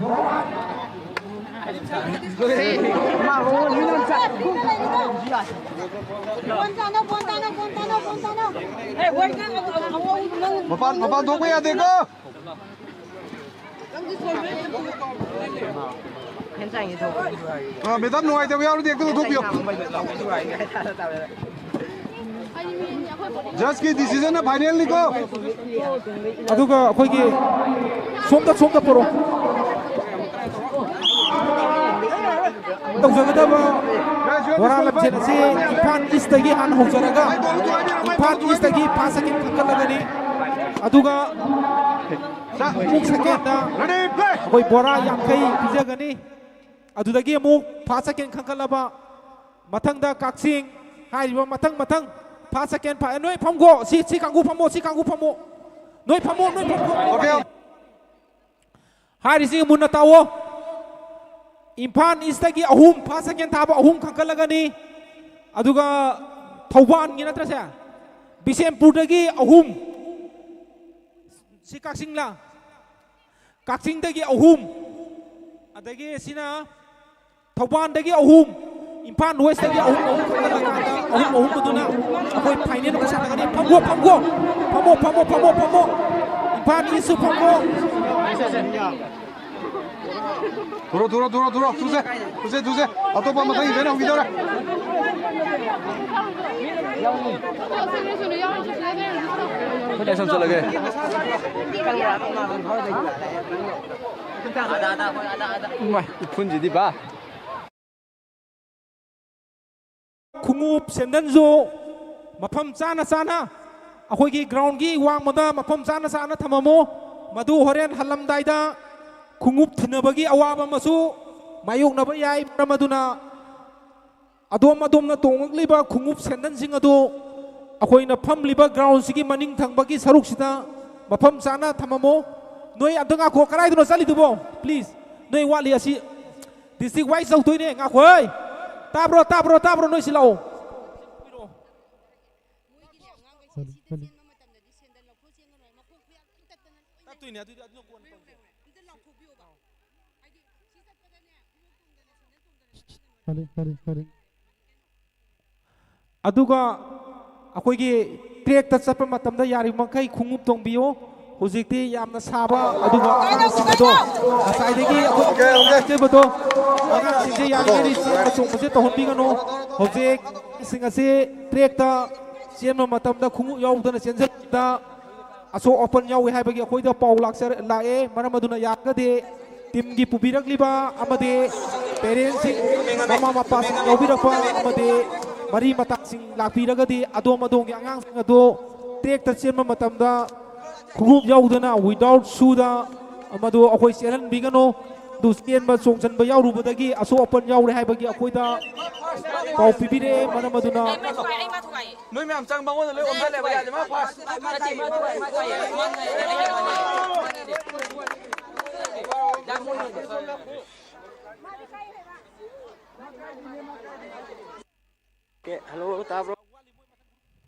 ꯃꯄꯥꯟ, ꯃꯄꯥꯟ ꯊꯣꯛꯄ ꯌꯥꯗꯦꯀꯣ꯫ ꯑ, ꯃꯦꯗꯥꯝ, ꯅꯨꯡꯉꯥꯏꯇꯕ ꯌꯥꯎꯔꯗꯤ ꯍꯦꯛꯇ ꯂꯧꯊꯣꯛꯄꯤꯌꯣ꯫ ꯖꯁꯀꯤ ꯗꯤꯁꯤꯖꯟꯅ ꯐꯥꯏꯅꯦꯜꯅꯤꯀꯣ꯫ ꯑꯗꯨꯒ ꯑꯩꯈꯣꯏꯒꯤ ꯁꯣꯝꯗ, ꯁꯣꯝꯗ ꯄꯨꯔꯛꯑꯣ꯫ ꯇꯧꯖꯒꯗꯕ ꯕꯣꯔꯥ ꯂꯝꯖꯦꯜ ꯑꯁꯤ ꯏꯝꯐꯥꯜ ꯏꯁꯇꯒꯤ ꯍꯥꯟꯅ ꯍꯧꯖꯔꯒ, ꯏꯝꯐꯥꯜ ꯏꯁꯇꯒꯤ ꯐꯥꯔꯁ ꯁꯦꯀꯦꯟ ꯈꯟꯒꯠꯂꯒꯅꯤ꯫ ꯑꯗꯨꯒ ꯑꯃꯨꯛ ꯁꯦꯀꯦꯟꯗ ꯑꯩꯈꯣꯏ ꯕꯣꯔꯥ ꯌꯥꯡꯈꯩ ꯄꯤꯖꯒꯅꯤ꯫ ꯑꯗꯨꯗꯒꯤ ꯑꯃꯨꯛ first second ꯈꯟꯒꯠꯂꯕ, ꯃꯊꯪꯗ ꯀꯛꯆꯤꯡ꯫ ꯍꯥꯏꯔꯤꯕ ꯃꯊꯪ ꯃꯊꯪ first second ꯐ-, ꯅꯣꯏ ꯐꯝꯒꯣ, ꯁꯤ, ꯁꯤ ꯀꯥꯡꯕꯨ ꯐꯝꯃꯣ, ꯁꯤ ꯀꯥꯡꯕꯨ ꯐꯝꯃꯣ꯫ ꯅꯣꯏ ꯐꯝꯃꯣ, ꯅꯣꯏ ꯐꯝꯃꯣ꯫ Okay. ꯍꯥꯏꯔꯤꯁꯤ ꯃꯨꯟꯅ ꯇꯥꯎꯑꯣ꯫ ꯏꯝꯐꯥꯜ East ꯇꯒꯤ ꯑꯍꯨꯝ, first second ꯊꯥꯕ ꯑꯍꯨꯝ ꯈꯟꯒꯠꯂꯒꯅꯤ꯫ ꯑꯗꯨꯒ ꯊꯧꯕꯥꯜꯒꯤ ꯅꯠꯇ꯭ꯔꯁꯦ, ꯕꯤꯁꯦꯝꯄꯨꯔꯗꯒꯤ ꯑꯍꯨꯝ, ꯁꯤ ꯀꯛꯆꯤꯡꯂꯥ? ꯀꯛꯆꯤꯡꯗꯒꯤ ꯑꯍꯨꯝ, ꯑꯗꯒꯤ ꯁꯤꯅ ꯊꯧꯕꯥꯜꯗꯒꯤ ꯑꯍꯨꯝ, ꯏꯝꯐꯥꯜ West ꯇꯒꯤ ꯑꯍꯨꯝ, ꯑꯍꯨꯝ ꯈꯟꯒꯠꯂꯀꯥꯟꯗ ꯑꯍꯨꯝ ꯑꯍꯨꯝ ꯑꯗꯨꯅ ꯑꯩꯈꯣꯏ final ꯑꯃ ꯁꯥꯟꯅꯒꯅꯤ꯫ ꯐꯝꯒꯣ, ꯐꯝꯒꯣ, ꯐꯝꯃꯣ, ꯐꯝꯃꯣ, ꯐꯝꯃꯣ, ꯐꯝꯃꯣ꯫ ꯏꯝꯐꯥꯜ East ꯁꯨ ꯐꯝꯒꯣ꯫ ꯊꯨꯔꯣ, ꯊꯨꯔꯣ, ꯊꯨꯔꯣ, ꯊꯨꯔꯣ, ꯊꯨꯁꯦ, ꯊꯨꯁꯦ, ꯊꯨꯁꯦ꯫ ꯑꯇꯣꯞꯄ ꯃꯊꯪ event ꯍꯧꯈꯤꯗꯧꯔꯦ꯫ ꯑꯩꯈꯣꯏ ꯂꯥꯏꯁ꯭ꯔꯝ ꯆꯠꯂꯒꯦ꯫ ꯏꯃꯥꯏ, ꯎꯐꯨꯟꯁꯤꯗꯤ ꯕꯥ꯫ ꯈꯣꯡꯎꯞ ꯁꯦꯟꯗꯟꯁꯨ ꯃꯐꯝ ꯆꯥꯅ ꯆꯥꯅ ꯑꯩꯈꯣꯏꯒꯤ ground ꯒꯤ ꯋꯥꯡꯃꯗ ꯃꯐꯝ ꯆꯥꯅ ꯆꯥꯅ ꯊꯝꯃꯝꯃꯨ꯫ ꯃꯗꯨ ꯍꯣꯔꯦꯟ ꯍꯜꯂꯝꯗꯥꯏꯗ ꯈꯣꯡꯎꯞ ꯊꯤꯟꯅꯕꯒꯤ ꯑꯋꯥꯕ ꯑꯃꯁꯨ ꯃꯥꯌꯣꯛꯅꯕ ꯌꯥꯏ꯫ ꯃꯔꯝ ꯑꯗꯨꯅ ꯑꯗꯣꯝ ꯑꯗꯣꯝꯅ ꯇꯣꯡꯂꯛꯂꯤꯕ ꯈꯣꯡꯎꯞ ꯁꯦꯟꯗꯟꯁꯤꯡ ꯑꯗꯨ ꯑꯩꯈꯣꯏꯅ ꯐꯝꯂꯤꯕ ground ꯁꯤꯒꯤ ꯃꯅꯤꯡ ꯊꯪꯕꯒꯤ ꯁꯔꯨꯛꯁꯤꯗ ꯃꯐꯝ ꯆꯥꯅ ꯊꯝꯃꯝꯃꯨ꯫ ꯅꯣꯏ ꯑꯝꯇ ꯉꯥꯈꯣ, ꯀꯗꯥꯏꯗꯅꯣ ꯆꯠꯂꯤꯗꯨꯕꯣ? Please, ꯅꯣꯏ ꯋꯥꯠꯂꯤ꯫ ꯑꯁꯤ district wise ꯇꯧꯗꯣꯏꯅꯦ꯫ ꯉꯥꯈꯣ, ꯍꯩ! ꯇꯥꯕ꯭ꯔꯣ, ꯇꯥꯕ꯭ꯔꯣ, ꯇꯥꯕ꯭ꯔꯣ? ꯅꯣꯏ ꯁꯤ ꯂꯥꯛꯑꯣ꯫ ꯃꯣꯏꯒꯤꯅꯦ, ꯑꯉꯥꯡꯈꯩꯁꯦ ꯁꯤꯗ ꯆꯦꯟꯕ ꯃꯇꯝꯗꯗꯤ ꯁꯦꯟꯗꯜ ꯂꯧꯊꯣꯛ ꯆꯦꯟꯒꯅꯨ ꯍꯥꯏ꯫ ꯃꯈꯣꯡ ꯈꯨꯌꯥꯠ ꯂꯣꯏ ꯇꯠꯇꯅ ꯂꯣꯏ ꯇꯠꯇꯣꯏꯅꯦ꯫ ꯑꯗꯨꯗꯤ ꯑꯗꯨꯅ ꯀꯣꯟꯅ ꯇꯧꯁꯦ꯫ ꯑꯝꯇ ꯂꯥꯎꯊꯣꯛꯄꯤꯌꯣꯕ꯫ ꯍꯥꯏꯗꯤ ꯁꯤ ꯆꯠꯄꯗꯅꯦ, ꯈꯣꯡꯎꯞ ꯇꯣꯡꯗꯅ ꯁꯦꯟꯗꯜ ꯇꯣꯡꯗꯅ ꯆꯠꯀꯗꯕꯅꯦꯕ꯫ ꯐꯔꯦ, ꯐꯔꯦ, ꯐꯔꯦ꯫ ꯑꯗꯨꯒ ꯑꯩꯈꯣꯏꯒꯤ track ꯇ ꯆꯠꯄ ꯃꯇꯝꯗ ꯌꯥꯔꯤꯕ ꯃꯈꯩ ꯈꯣꯡꯎꯞ ꯇꯣꯡꯕꯤꯌꯨ꯫ ꯍꯧꯖꯤꯛꯇꯤ ꯌꯥꯝꯅ ꯁꯥꯕ, ꯑꯗꯨꯒ ꯑꯉꯥꯡꯁꯤꯡ ꯑꯗꯣ ꯉꯁꯥꯏꯗꯒꯤ ꯑꯩꯈꯣꯏ Okay, okay. ꯆꯦꯟꯕꯗꯣ, ꯑꯉꯥꯡꯁꯤꯡꯁꯦ ꯌꯥꯔꯤꯉꯩꯗꯤ ꯆꯦꯟꯕ ꯆꯣꯡꯕꯁꯦ ꯇꯧꯍꯟꯕꯤꯒꯅꯨ꯫ ꯍꯧꯖꯤꯛ ꯑꯉꯥꯡꯁꯤꯡ ꯑꯁꯤ track ꯇ ꯆꯦꯟꯕ ꯃꯇꯝꯗ ꯈꯣꯡꯎꯞ ꯌꯥꯎꯗꯅ ꯆꯦꯟꯖꯕꯗ ꯑꯁꯣꯛ ꯑꯄꯟ ꯌꯥꯎꯏ ꯍꯥꯏꯕꯒꯤ ꯑꯩꯈꯣꯏꯗ ꯄꯥꯎ ꯂꯥꯛꯆꯔ-, ꯂꯥꯛꯑꯦ꯫ ꯃꯔꯝ ꯑꯗꯨꯅ ꯌꯥꯔꯒꯗꯤ team ꯒꯤ ꯄꯨꯕꯤꯔꯛꯂꯤꯕ ꯑꯃꯗꯤ parents ꯁꯤꯡ, ꯃꯃꯥ ꯃꯄꯥꯁꯤꯡ ꯌꯥꯎꯕꯤꯔꯛꯄ ꯑꯃꯗꯤ ꯃꯔꯤ ꯃꯇꯥꯁꯤꯡ ꯂꯥꯛꯄꯤꯔꯒꯗꯤ ꯑꯗꯣꯝ ꯑꯗꯣꯝꯒꯤ ꯑꯉꯥꯡꯁꯤꯡ ꯑꯗꯨ track ꯇ ꯆꯦꯟꯕ ꯃꯇꯝꯗ ꯈꯣꯡꯎꯞ ꯌꯥꯎꯗꯅ, without shoe ꯗ ꯃꯗꯨ ꯑꯩꯈꯣꯏ ꯆꯦꯜꯍꯟꯕꯤꯒꯅꯨ꯫ ꯑꯗꯨ ꯆꯦꯟꯕ ꯆꯣꯡꯁꯤꯟꯕ ꯌꯥꯎꯔꯨꯕꯗꯒꯤ ꯑꯁꯣꯛ ꯑꯄꯟ ꯌꯥꯎꯔꯦ ꯍꯥꯏꯕꯒꯤ ꯑꯩꯈꯣꯏꯗ ꯄꯥꯎ ꯄꯤꯕꯤꯔꯛꯑꯦ꯫ ꯃꯔꯝ ꯑꯗꯨꯅ ꯅꯣꯏ ꯃꯌꯥꯝ ꯆꯪ ꯃꯉꯣꯟꯗ ꯂꯣꯏ ꯑꯣꯟꯊꯜꯂꯦꯕ꯫ ꯌꯥꯗꯦ, ꯃꯥ ꯐꯥꯁ꯫ ꯍꯜꯂꯣ, ꯇꯥꯕ꯭ꯔꯣ?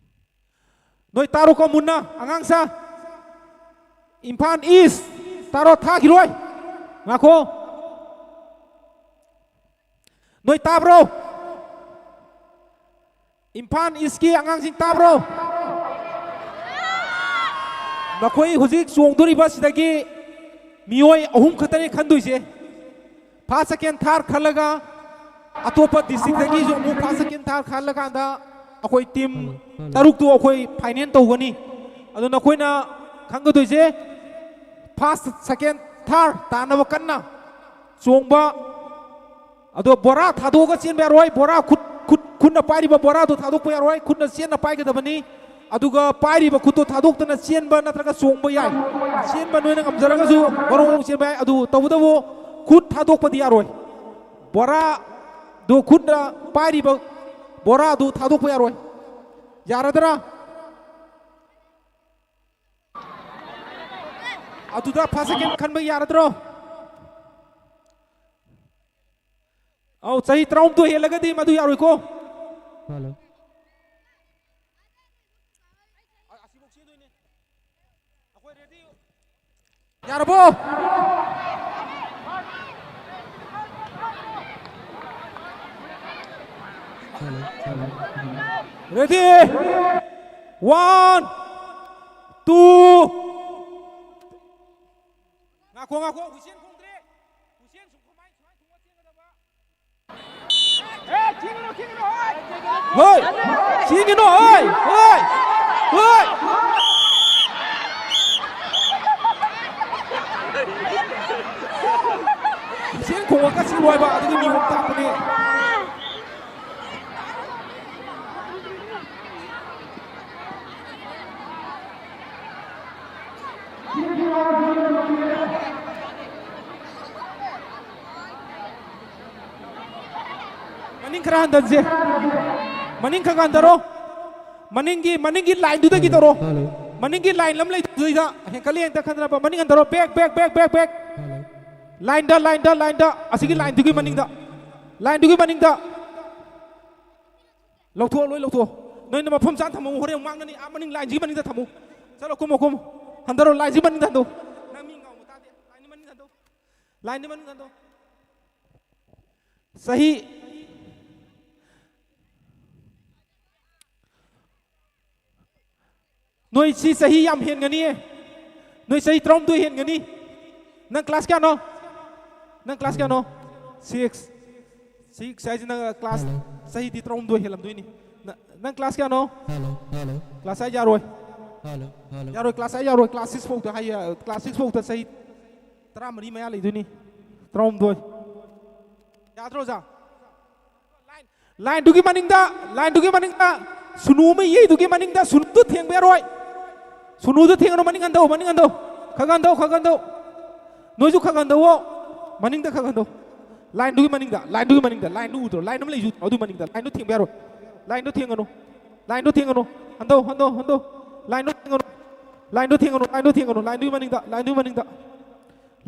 ꯅꯣꯏ ꯇꯥꯔꯣꯀꯣ ꯃꯨꯟꯅ, ꯑꯉꯥꯡꯁꯥ꯫ ꯏꯝꯐꯥꯜ ꯏꯁ ꯇꯥꯔꯣ, ꯊꯥꯈꯤꯔꯣꯏ꯫ ꯉꯥꯈꯣ꯫ ꯅꯣꯏ ꯇꯥꯕ꯭ꯔꯣ? ꯏꯝꯐꯥꯜ ꯏꯁꯀꯤ ꯑꯉꯥꯡꯁꯤꯡ ꯇꯥꯕ꯭ꯔꯣ? ꯅꯈꯣꯏ ꯍꯧꯖꯤꯛ ꯆꯣꯡꯗꯣꯔꯤꯕ ꯁꯤꯗꯒꯤ ꯃꯤꯑꯣꯏ ꯑꯍꯨꯝ ꯈꯛꯇꯅꯤ ꯈꯟꯗꯣꯏꯁꯦ꯫ ꯐꯥꯔꯁ, ꯁꯦꯀꯦꯟ, ꯊꯥꯔꯠ ꯈꯜꯂꯒ ꯑꯇꯣꯞꯄ ꯗꯤꯁꯇ꯭ꯔꯤꯛꯇꯒꯤꯁꯨ ꯑꯃꯨꯛ ꯐꯥꯔꯁ, ꯁꯦꯀꯦꯟ, ꯊꯥꯔꯠ ꯈꯜꯂꯀꯥꯟꯗ ꯑꯩꯈꯣꯏ ꯇꯤꯝ ꯍꯜꯂꯣ, ꯍꯜꯂꯣ꯫ ꯇꯔꯨꯛꯇꯨ ꯑꯩꯈꯣꯏ ꯐꯥꯏꯅꯦꯜ ꯇꯧꯒꯅꯤ꯫ ꯑꯗꯨ ꯅꯈꯣꯏꯅ ꯈꯪꯒꯗꯣꯏꯁꯦ ꯐꯥꯔꯁ, ꯁꯦꯀꯦꯟ, ꯊꯥꯔꯠ ꯇꯥꯅꯕ ꯀꯟꯅ ꯆꯣꯡꯕ꯫ ꯑꯗꯣ ꯕꯣꯔꯥ ꯊꯥꯗꯣꯛꯑꯒ ꯆꯦꯟꯕ ꯌꯥꯔꯣꯏ꯫ ꯕꯣꯔꯥ ꯈꯨꯠ, ꯈꯨꯠ, ꯈꯨꯠꯅ ꯄꯥꯏꯔꯤꯕ ꯕꯣꯔꯥꯗꯣ ꯊꯥꯗꯣꯛꯄ ꯌꯥꯔꯣꯏ꯫ ꯈꯨꯠꯅ ꯆꯦꯟꯅ ꯄꯥꯏꯒꯗꯕꯅꯤ꯫ ꯑꯗꯨꯒ ꯄꯥꯏꯔꯤꯕ ꯈꯨꯠꯇꯣ ꯊꯥꯗꯣꯛꯇꯅ ꯆꯦꯟꯕ ꯅꯠꯇ꯭ꯔꯒ ꯆꯣꯡꯕ ꯌꯥꯏ꯫ ꯆꯦꯟꯕ ꯅꯣꯏꯅ ꯉꯝꯖꯔꯒꯁꯨ ꯃꯔꯣꯡ ꯃꯔꯣꯡ ꯆꯦꯟꯕ ꯌꯥꯏ꯫ ꯑꯗꯨ ꯇꯧꯕꯇꯕꯨ ꯈꯨꯠ ꯊꯥꯗꯣꯛꯄꯗꯤ ꯌꯥꯔꯣꯏ꯫ ꯕꯣꯔꯥꯗꯨ ꯈꯨꯠꯅ ꯄꯥꯏꯔꯤꯕ ꯕꯣꯔꯥꯗꯨ ꯊꯥꯗꯣꯛꯄ ꯌꯥꯔꯣꯏ꯫ ꯌꯥꯔꯗ꯭ꯔꯥ? ꯑꯗꯨꯗ ꯐꯥꯔꯁ ꯁꯦꯀꯦꯟ ꯈꯟꯕ ꯌꯥꯔꯗ꯭ꯔꯣ? ꯑꯧ, ꯆꯍꯤ ꯇꯔꯥꯍꯨꯝꯗꯣꯏ ꯍꯦꯜꯂꯒꯗꯤ ꯃꯗꯨ ꯌꯥꯔꯣꯏꯀꯣ꯫ ꯍꯜꯂꯣ꯫ ꯌꯥꯔꯕꯣ? Hello, hello. Ready? One, two. ꯉꯥꯈꯣ, ꯉꯥꯈꯣ, ꯍꯨꯏꯁꯦꯟ ꯈꯣꯡꯗ꯭ꯔꯤ꯫ ꯍꯨꯏꯁꯦꯟ ꯁꯨꯝ ꯀꯃꯥꯏ, ꯁꯨꯃꯥꯏ ꯊꯣꯡꯉ ꯆꯦꯟꯒꯗꯕ꯫ ꯍꯣꯏ! ꯆꯦꯟꯒꯅꯨ, ꯍꯣꯏ! ꯍꯣꯏ! ꯍꯣꯏ! ꯍꯨꯏꯁꯦꯟ ꯈꯣꯡꯉꯒ ꯆꯦꯜꯂꯣ ꯍꯥꯏꯕ, ꯑꯗꯨꯒꯤ ꯅꯤꯌꯣꯝ ꯇꯥꯛꯄꯅꯦ꯫ ꯃꯅꯤꯡ ꯈꯔ ꯍꯟꯊꯟꯁꯦ꯫ ꯃꯅꯤꯡ ꯈꯔ ꯍꯟꯊꯔꯣ꯫ ꯃꯅꯤꯡꯒꯤ, ꯃꯅꯤꯡꯒꯤ ꯂꯥꯏꯟꯗꯨꯗꯒꯤ ꯇꯧꯔꯣ꯫ ꯃꯅꯤꯡꯒꯤ ꯂꯥꯏꯟ ꯑꯃ ꯂꯩꯗꯨꯗꯩꯗ ꯍꯦꯟꯀꯠꯂꯤ ꯍꯦꯟꯀꯠ ꯈꯟꯗꯅꯕ ꯃꯅꯤꯡ ꯍꯟꯊꯔꯣ꯫ Back, back, back, back, back. ꯂꯥꯏꯟꯗ, ꯂꯥꯏꯟꯗ, ꯂꯥꯏꯟꯗ꯫ ꯑꯁꯤꯒꯤ ꯂꯥꯏꯟꯗꯨꯒꯤ ꯃꯅꯤꯡꯗ꯫ ꯂꯥꯏꯟꯗꯨꯒꯤ ꯃꯅꯤꯡꯗ꯫ ꯂꯧꯊꯣꯛꯑꯣ, ꯂꯣꯏ ꯂꯧꯊꯣꯛꯑꯣ꯫ ꯅꯣꯏꯅ ꯃꯐꯝ ꯆꯥꯅ ꯊꯝꯃꯣ, ꯍꯣꯔꯦꯟ ꯃꯥꯡꯅꯅꯤ꯫ ꯑꯥ, ꯃꯅꯤꯡ ꯂꯥꯏꯟꯁꯤꯒꯤ ꯃꯅꯤꯡꯗ ꯊꯝꯃꯨ꯫ ꯆꯠꯂꯣ, ꯀꯨꯝꯃꯣ, ꯀꯨꯝꯃꯣ꯫ ꯍꯟꯊꯔꯣ, ꯂꯥꯏꯟꯁꯤꯒꯤ ꯃꯅꯤꯡꯗ ꯍꯟꯊꯧ꯫ ꯅꯪ ꯃꯤ ꯉꯥꯎꯕ ꯇꯥꯗꯦ꯫ ꯂꯥꯏꯟꯒꯤ ꯃꯅꯤꯡꯗ ꯍꯟꯊꯧ꯫ ꯂꯥꯏꯟꯒꯤ ꯃꯅꯤꯡꯗ ꯍꯟꯊꯧ꯫ ꯆꯍꯤ ꯅꯣꯏ ꯁꯤ ꯆꯍꯤ ꯌꯥꯝ ꯍꯦꯟꯒꯅꯤꯌꯦ꯫ ꯅꯣꯏ ꯆꯍꯤ ꯇꯔꯥꯍꯨꯝꯗꯣꯏ ꯍꯦꯟꯒꯅꯤ꯫ ꯅꯪ ꯀ꯭ꯂꯥꯁ ꯀꯌꯥꯅꯣ? ꯅꯪ ꯀ꯭ꯂꯥꯁ ꯀꯌꯥꯅꯣ? ꯁꯤꯛꯁ꯫ ꯁꯤꯛꯁ ꯍꯥꯏꯁꯤ ꯅꯪ ꯀ꯭ꯂꯥꯁ ꯆꯍꯤꯗꯤ ꯇꯔꯥꯍꯨꯝꯗꯣꯏ ꯍꯦꯜꯂꯝꯗꯣꯏꯅꯤ꯫ ꯅ-, ꯅꯪ ꯀ꯭ꯂꯥꯁ ꯀꯌꯥꯅꯣ? ꯀ꯭ꯂꯥꯁ ꯑꯥꯏꯠ ꯌꯥꯔꯣꯏ꯫ ꯌꯥꯔꯣꯏ, ꯀ꯭ꯂꯥꯁ ꯑꯥꯏꯠ ꯌꯥꯔꯣꯏ꯫ ꯀ꯭ꯂꯥꯁ ꯁꯤꯛꯁ ꯐꯥꯎꯗ ꯍꯥꯏ, ꯀ꯭ꯂꯥꯁ ꯁꯤꯛꯁ ꯐꯥꯎꯗ ꯆꯍꯤ ꯇꯔꯥꯃꯔꯤ ꯃꯌꯥ ꯂꯩꯗꯣꯏꯅꯤ꯫ ꯇꯔꯥꯍꯨꯝꯗꯣꯏ꯫ ꯌꯥꯗ꯭ꯔꯣ, ꯑꯣꯖꯥ? ꯂꯥꯏꯟꯗꯨꯒꯤ ꯃꯅꯤꯡꯗ, ꯂꯥꯏꯟꯗꯨꯒꯤ ꯃꯅꯤꯡꯗ, ꯁꯨꯅꯨ ꯑꯃ ꯌꯩꯗꯨꯒꯤ ꯃꯅꯤꯡꯗ, ꯁꯨꯅꯨꯗꯨ ꯊꯦꯡꯕ ꯌꯥꯔꯣꯏ꯫ ꯁꯨꯅꯨꯗꯨ ꯊꯦꯡꯒꯅꯨ, ꯃꯅꯤꯡ ꯍꯟꯊꯧ, ꯃꯅꯤꯡ ꯍꯟꯊꯧ꯫ ꯈꯔ ꯍꯟꯊꯧ, ꯈꯔ ꯍꯟꯊꯧ꯫ ꯅꯣꯏꯁꯨ ꯈꯔ ꯍꯟꯊꯧꯋꯣ꯫ ꯃꯅꯤꯡꯗ ꯈꯔ ꯍꯟꯊꯧ꯫ ꯂꯥꯏꯟꯗꯨꯒꯤ ꯃꯅꯤꯡꯗ, ꯂꯥꯏꯟꯗꯨꯒꯤ ꯃꯅꯤꯡꯗ, ꯂꯥꯏꯟꯗꯨ ꯎꯗ꯭ꯔꯣ? ꯂꯥꯏꯟ ꯑꯃ ꯂꯩꯁꯨ ꯑꯗꯨ ꯃꯅꯤꯡꯗ꯫ ꯂꯥꯏꯟꯗꯨ ꯊꯦꯡꯕ ꯌꯥꯔꯣꯏ꯫ ꯂꯥꯏꯟꯗꯨ ꯊꯦꯡꯒꯅꯨ꯫ ꯂꯥꯏꯟꯗꯨ ꯊꯦꯡꯒꯅꯨ꯫ ꯍꯟꯊꯧ, ꯍꯟꯊꯧ, ꯍꯟꯊꯧ꯫ ꯂꯥꯏꯟꯗꯨ ꯊꯦꯡꯒꯅꯨ꯫ ꯂꯥꯏꯟꯗꯨ ꯊꯦꯡꯒꯅꯨ, ꯂꯥꯏꯟꯗꯨ ꯊꯦꯡꯒꯅꯨ, ꯂꯥꯏꯟꯗꯨꯒꯤ ꯃꯅꯤꯡꯗ, ꯂꯥꯏꯟꯗꯨꯒꯤ ꯃꯅꯤꯡꯗ꯫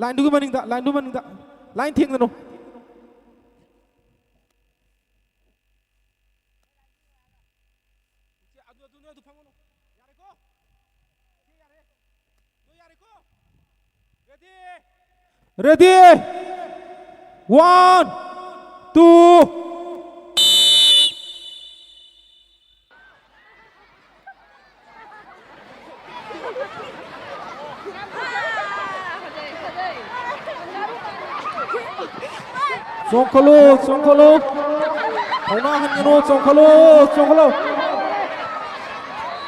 ꯂꯥꯏꯟꯗꯨꯒꯤ ꯃꯅꯤꯡꯗ, ꯂꯥꯏꯟꯗꯨꯒꯤ ꯃꯅꯤꯡꯗ꯫ ꯂꯥꯏꯟ ꯊꯦꯡꯒꯅꯨ꯫ ꯏꯆꯦ, ꯑꯗꯨ, ꯑꯗꯨ, ꯅꯣꯏ ꯑꯗꯨ ꯐꯝꯒꯅꯨ꯫ ꯌꯥꯔꯦꯀꯣ? ꯏꯆꯦ, ꯌꯥꯔꯦ꯫ ꯅꯣꯏ ꯌꯥꯔꯦꯀꯣ? Ready? Ready? One, two. ꯆꯣꯡꯈꯠꯂꯨ, ꯆꯣꯡꯈꯠꯂꯨ꯫ ꯊꯧꯅꯥ ꯍꯟꯒꯅꯨ, ꯆꯣꯡꯈꯠꯂꯨ, ꯆꯣꯡꯈꯠꯂꯨ꯫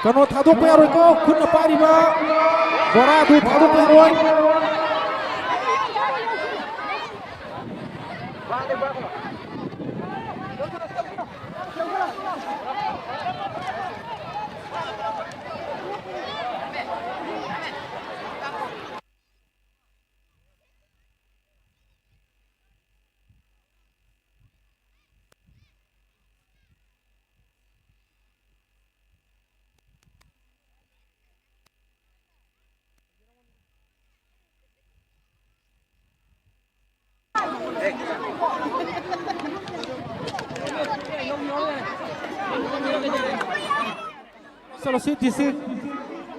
ꯀꯩꯅꯣ ꯊꯥꯗꯣꯛꯄ ꯌꯥꯔꯣꯏꯀꯣ, ꯈꯨꯠꯅ ꯄꯥꯏꯔꯤꯕ ꯕꯣꯔꯥꯗꯨ ꯊꯥꯗꯣꯛꯄ ꯌꯥꯔꯣꯏ꯫ ꯆꯠꯂꯣ, ꯁꯤ ꯗꯤꯁꯇ꯭ꯔꯤꯛ,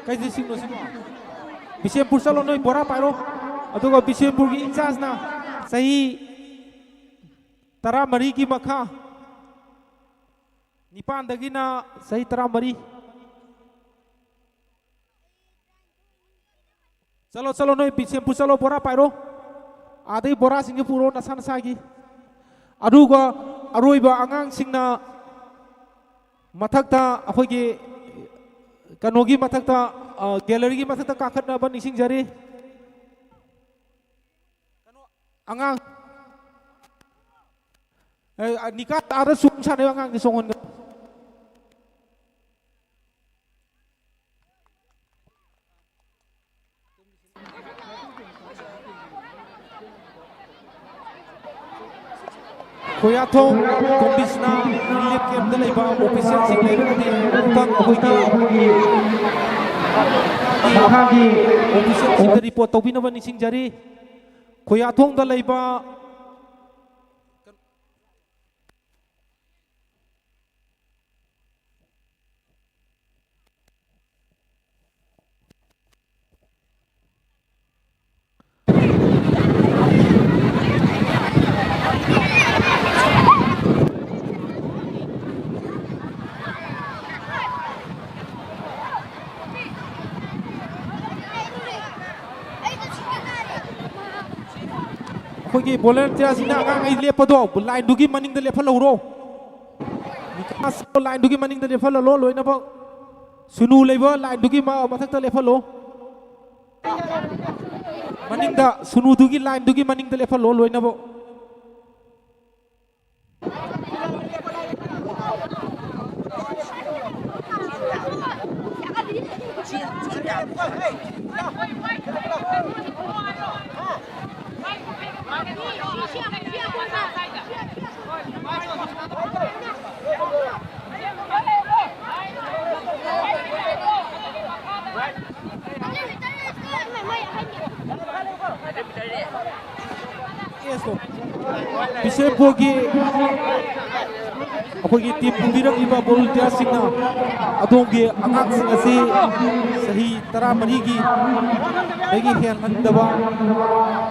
ꯀꯩ ꯗꯤꯁꯇ꯭ꯔꯤꯛꯅꯣ ꯁꯤꯕꯣ? ꯕꯤꯁꯦꯝꯄꯨꯔ ꯆꯠꯂꯣ, ꯅꯣꯏ ꯕꯣꯔꯥ ꯄꯥꯏꯔꯣ꯫ ꯑꯗꯨꯒ ꯕꯤꯁꯦꯝꯄꯨꯔꯒꯤ ꯏꯟꯆꯥꯔꯖꯅ ꯆꯍꯤ ꯇꯔꯥꯃꯔꯤꯒꯤ ꯃꯈꯥ, ꯅꯤꯄꯥꯟꯗꯒꯤꯅ ꯆꯍꯤ ꯇꯔꯥꯃꯔꯤ꯫ ꯆꯠꯂꯣ, ꯆꯠꯂꯣ, ꯅꯣꯏ ꯕꯤꯁꯦꯝꯄꯨꯔ ꯆꯠꯂꯣ, ꯕꯣꯔꯥ ꯄꯥꯏꯔꯣ꯫ ꯑꯥꯗꯩ ꯕꯣꯔꯥꯁꯤꯡꯁꯦ ꯄꯨꯔꯣ ꯅꯁꯥ ꯅꯁꯥꯒꯤ꯫ ꯑꯗꯨꯒ ꯑꯔꯣꯏꯕ ꯑꯉꯥꯡꯁꯤꯡꯅ ꯃꯊꯛꯇ, ꯑꯩꯈꯣꯏꯒꯤ ꯀꯩꯅꯣꯒꯤ ꯃꯊꯛꯇ, ꯑ, ꯒꯦꯂꯔꯤꯒꯤ ꯃꯊꯛꯇ ꯀꯥꯈꯠꯅꯕ ꯅꯤꯡꯁꯤꯡꯖꯔꯤ꯫ ꯑꯉꯥꯡ, ꯑꯦ, ꯅꯤꯀꯥ ꯑꯥꯗ ꯆꯣꯡ ꯁꯥꯟꯅꯩ ꯑꯉꯥꯡꯁꯦ ꯆꯣꯡꯍꯟꯒꯅꯨ꯫ ꯈꯣꯌꯥꯊꯣꯡ ꯀꯣꯝꯕꯤꯁꯅꯥ ꯔꯤꯂꯤꯐ ꯀꯦꯝꯞꯇ ꯂꯩꯕ ꯑꯣꯐꯤꯁꯤꯌꯦꯜꯁꯤꯡ ꯂꯩꯔꯒꯗꯤ ꯑꯃꯨꯛꯇꯪ ꯑꯩꯈꯣꯏꯒꯤ ꯃꯈꯥꯒꯤ ꯑꯣꯐꯤꯁꯤꯌꯦꯜꯁꯤꯡꯗ ꯔꯤꯄꯣꯔꯠ ꯇꯧꯕꯤꯅꯕ ꯅꯤꯡꯁꯤꯡꯖꯔꯤ꯫ ꯈꯣꯌꯥꯊꯣꯡꯗ ꯂꯩꯕ ꯑꯩꯈꯣꯏꯒꯤ ꯚꯣꯂꯟꯇꯤꯌꯔꯁꯤꯡꯅ ꯑꯉꯥꯡꯈꯩ ꯂꯦꯞꯄꯗꯣ ꯂꯥꯏꯟꯗꯨꯒꯤ ꯃꯅꯤꯡꯗ ꯂꯦꯞꯍꯜꯍꯧꯔꯣ꯫ ꯂꯥꯏꯟꯗꯨꯒꯤ ꯃꯅꯤꯡꯗ ꯂꯦꯞꯍꯜꯍꯜꯂꯣ ꯂꯣꯏꯅꯃꯛ꯫ ꯁꯨꯅꯨ ꯂꯩꯕ ꯂꯥꯏꯟꯗꯨꯒꯤ ꯃ-, ꯃꯊꯛꯇ ꯂꯦꯞꯍꯜꯂꯣ꯫ ꯃꯅꯤꯡꯗ, ꯁꯨꯅꯨꯗꯨꯒꯤ ꯂꯥꯏꯟꯗꯨꯒꯤ ꯃꯅꯤꯡꯗ ꯂꯦꯞꯍꯜꯂꯣ ꯂꯣꯏꯅꯃꯛ꯫ ꯕꯤꯁꯦꯝꯄꯨꯔꯒꯤ ꯑꯩꯈꯣꯏꯒꯤ ꯇꯤꯝ ꯄꯨꯕꯤꯔꯛꯂꯤꯕ ꯚꯣꯂꯨꯟꯇꯤꯌꯥꯔꯁꯤꯡꯅ ꯑꯗꯣꯝꯒꯤ ꯑꯉꯥꯡꯁꯤꯡ ꯑꯁꯤ ꯆꯍꯤ ꯇꯔꯥꯃꯔꯤꯒꯤ ꯗꯒꯤ ꯍꯦꯟꯍꯟꯗꯕ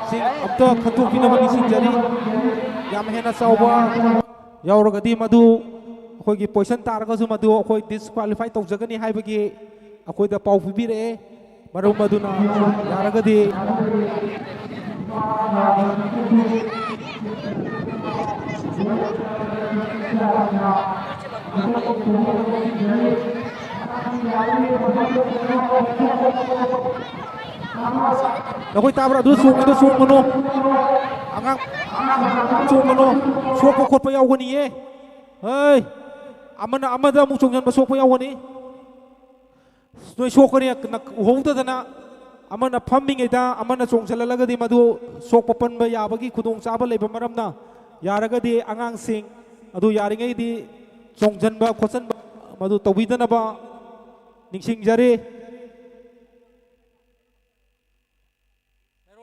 ꯁꯤ ꯑꯝꯇ ꯈꯟꯗꯣꯛꯄꯤꯅꯕ ꯅꯤꯡꯁꯤꯡꯖꯔꯤ꯫ ꯌꯥꯝ ꯍꯦꯟꯅ ꯆꯥꯎꯕ ꯌꯥꯎꯔꯒꯗꯤ ꯃꯗꯨ ꯑꯩꯈꯣꯏꯒꯤ ꯄꯣꯏꯁꯟ ꯇꯥꯔꯒꯁꯨ ꯃꯗꯨ ꯑꯩꯈꯣꯏ ꯗꯤꯁꯀ꯭ꯋꯥꯂꯤꯐꯥꯏ ꯇꯧꯖꯒꯅꯤ ꯍꯥꯏꯕꯒꯤ ꯑꯩꯈꯣꯏꯗ ꯄꯥꯎ ꯄꯤꯕꯤꯔꯛꯑꯦ꯫ ꯃꯔꯝ ꯑꯗꯨꯅ ꯌꯥꯔꯒꯗꯤ ꯅꯈꯣꯏ ꯇꯥꯕ꯭ꯔꯥ? ꯑꯗꯨ ꯆꯣꯡꯕꯗꯣ ꯆꯣꯡꯒꯅꯨ꯫ ꯑꯉꯥꯡ ꯆꯣꯡꯒꯅꯨ꯫ ꯁꯣꯛꯄ ꯈꯣꯠꯄ ꯌꯥꯎꯒꯅꯤꯌꯦ꯫ ꯍꯩ! ꯑꯃꯅ ꯑꯃꯗ ꯑꯃꯨꯛ ꯆꯣꯡꯁꯤꯟꯕ ꯁꯣꯛꯄ ꯌꯥꯎꯒꯅꯤ꯫ ꯅꯣꯏ ꯁꯣꯛꯀꯅꯤ, ꯎꯍꯧꯗꯗꯅ ꯑꯃꯅ ꯐꯝꯃꯤꯉꯩꯗ ꯑꯃꯅ ꯆꯣꯡꯁꯤꯜꯍꯜꯂꯒꯗꯤ ꯃꯗꯨ ꯁꯣꯛꯄ ꯄꯟꯕ ꯌꯥꯕꯒꯤ ꯈꯨꯗꯣꯡꯆꯥꯕ ꯂꯩꯕ ꯃꯔꯝꯅ, ꯌꯥꯔꯒꯗꯤ ꯑꯉꯥꯡꯁꯤꯡ ꯑꯗꯨ ꯌꯥꯔꯤꯉꯩꯗꯤ ꯆꯣꯡꯁꯤꯟꯕ ꯈꯣꯠꯆꯟꯕ ꯃꯗꯨ ꯇꯧꯕꯤꯗꯅꯕ ꯅꯤꯡꯁꯤꯡꯖꯔꯤ꯫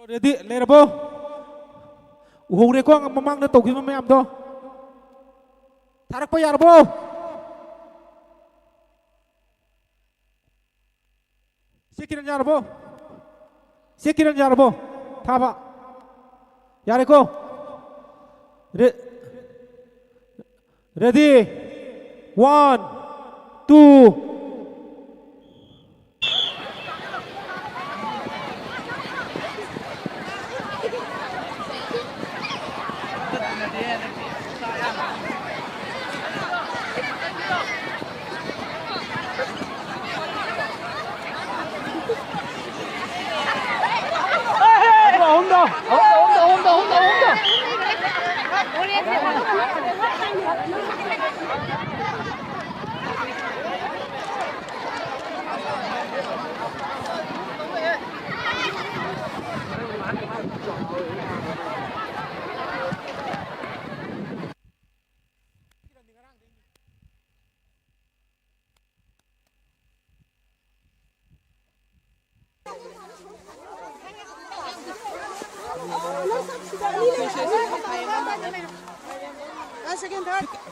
ꯔꯦꯗꯤ ꯂꯩꯔꯕꯣ? ꯎꯍꯧꯔꯦꯀꯣ, ꯃꯃꯥꯡꯗ ꯇꯧꯈꯤꯕ ꯃꯌꯥꯝꯗꯣ꯫ ꯊꯥꯔꯛꯄ ꯌꯥꯔꯕꯣ? ꯆꯦ ꯀꯤꯔꯟ ꯌꯥꯔꯕꯣ? ꯆꯦ ꯀꯤꯔꯟ ꯌꯥꯔꯕꯣ? ꯊꯥꯕ ꯌꯥꯔꯦꯀꯣ? ꯔꯦ-, ready? One, two.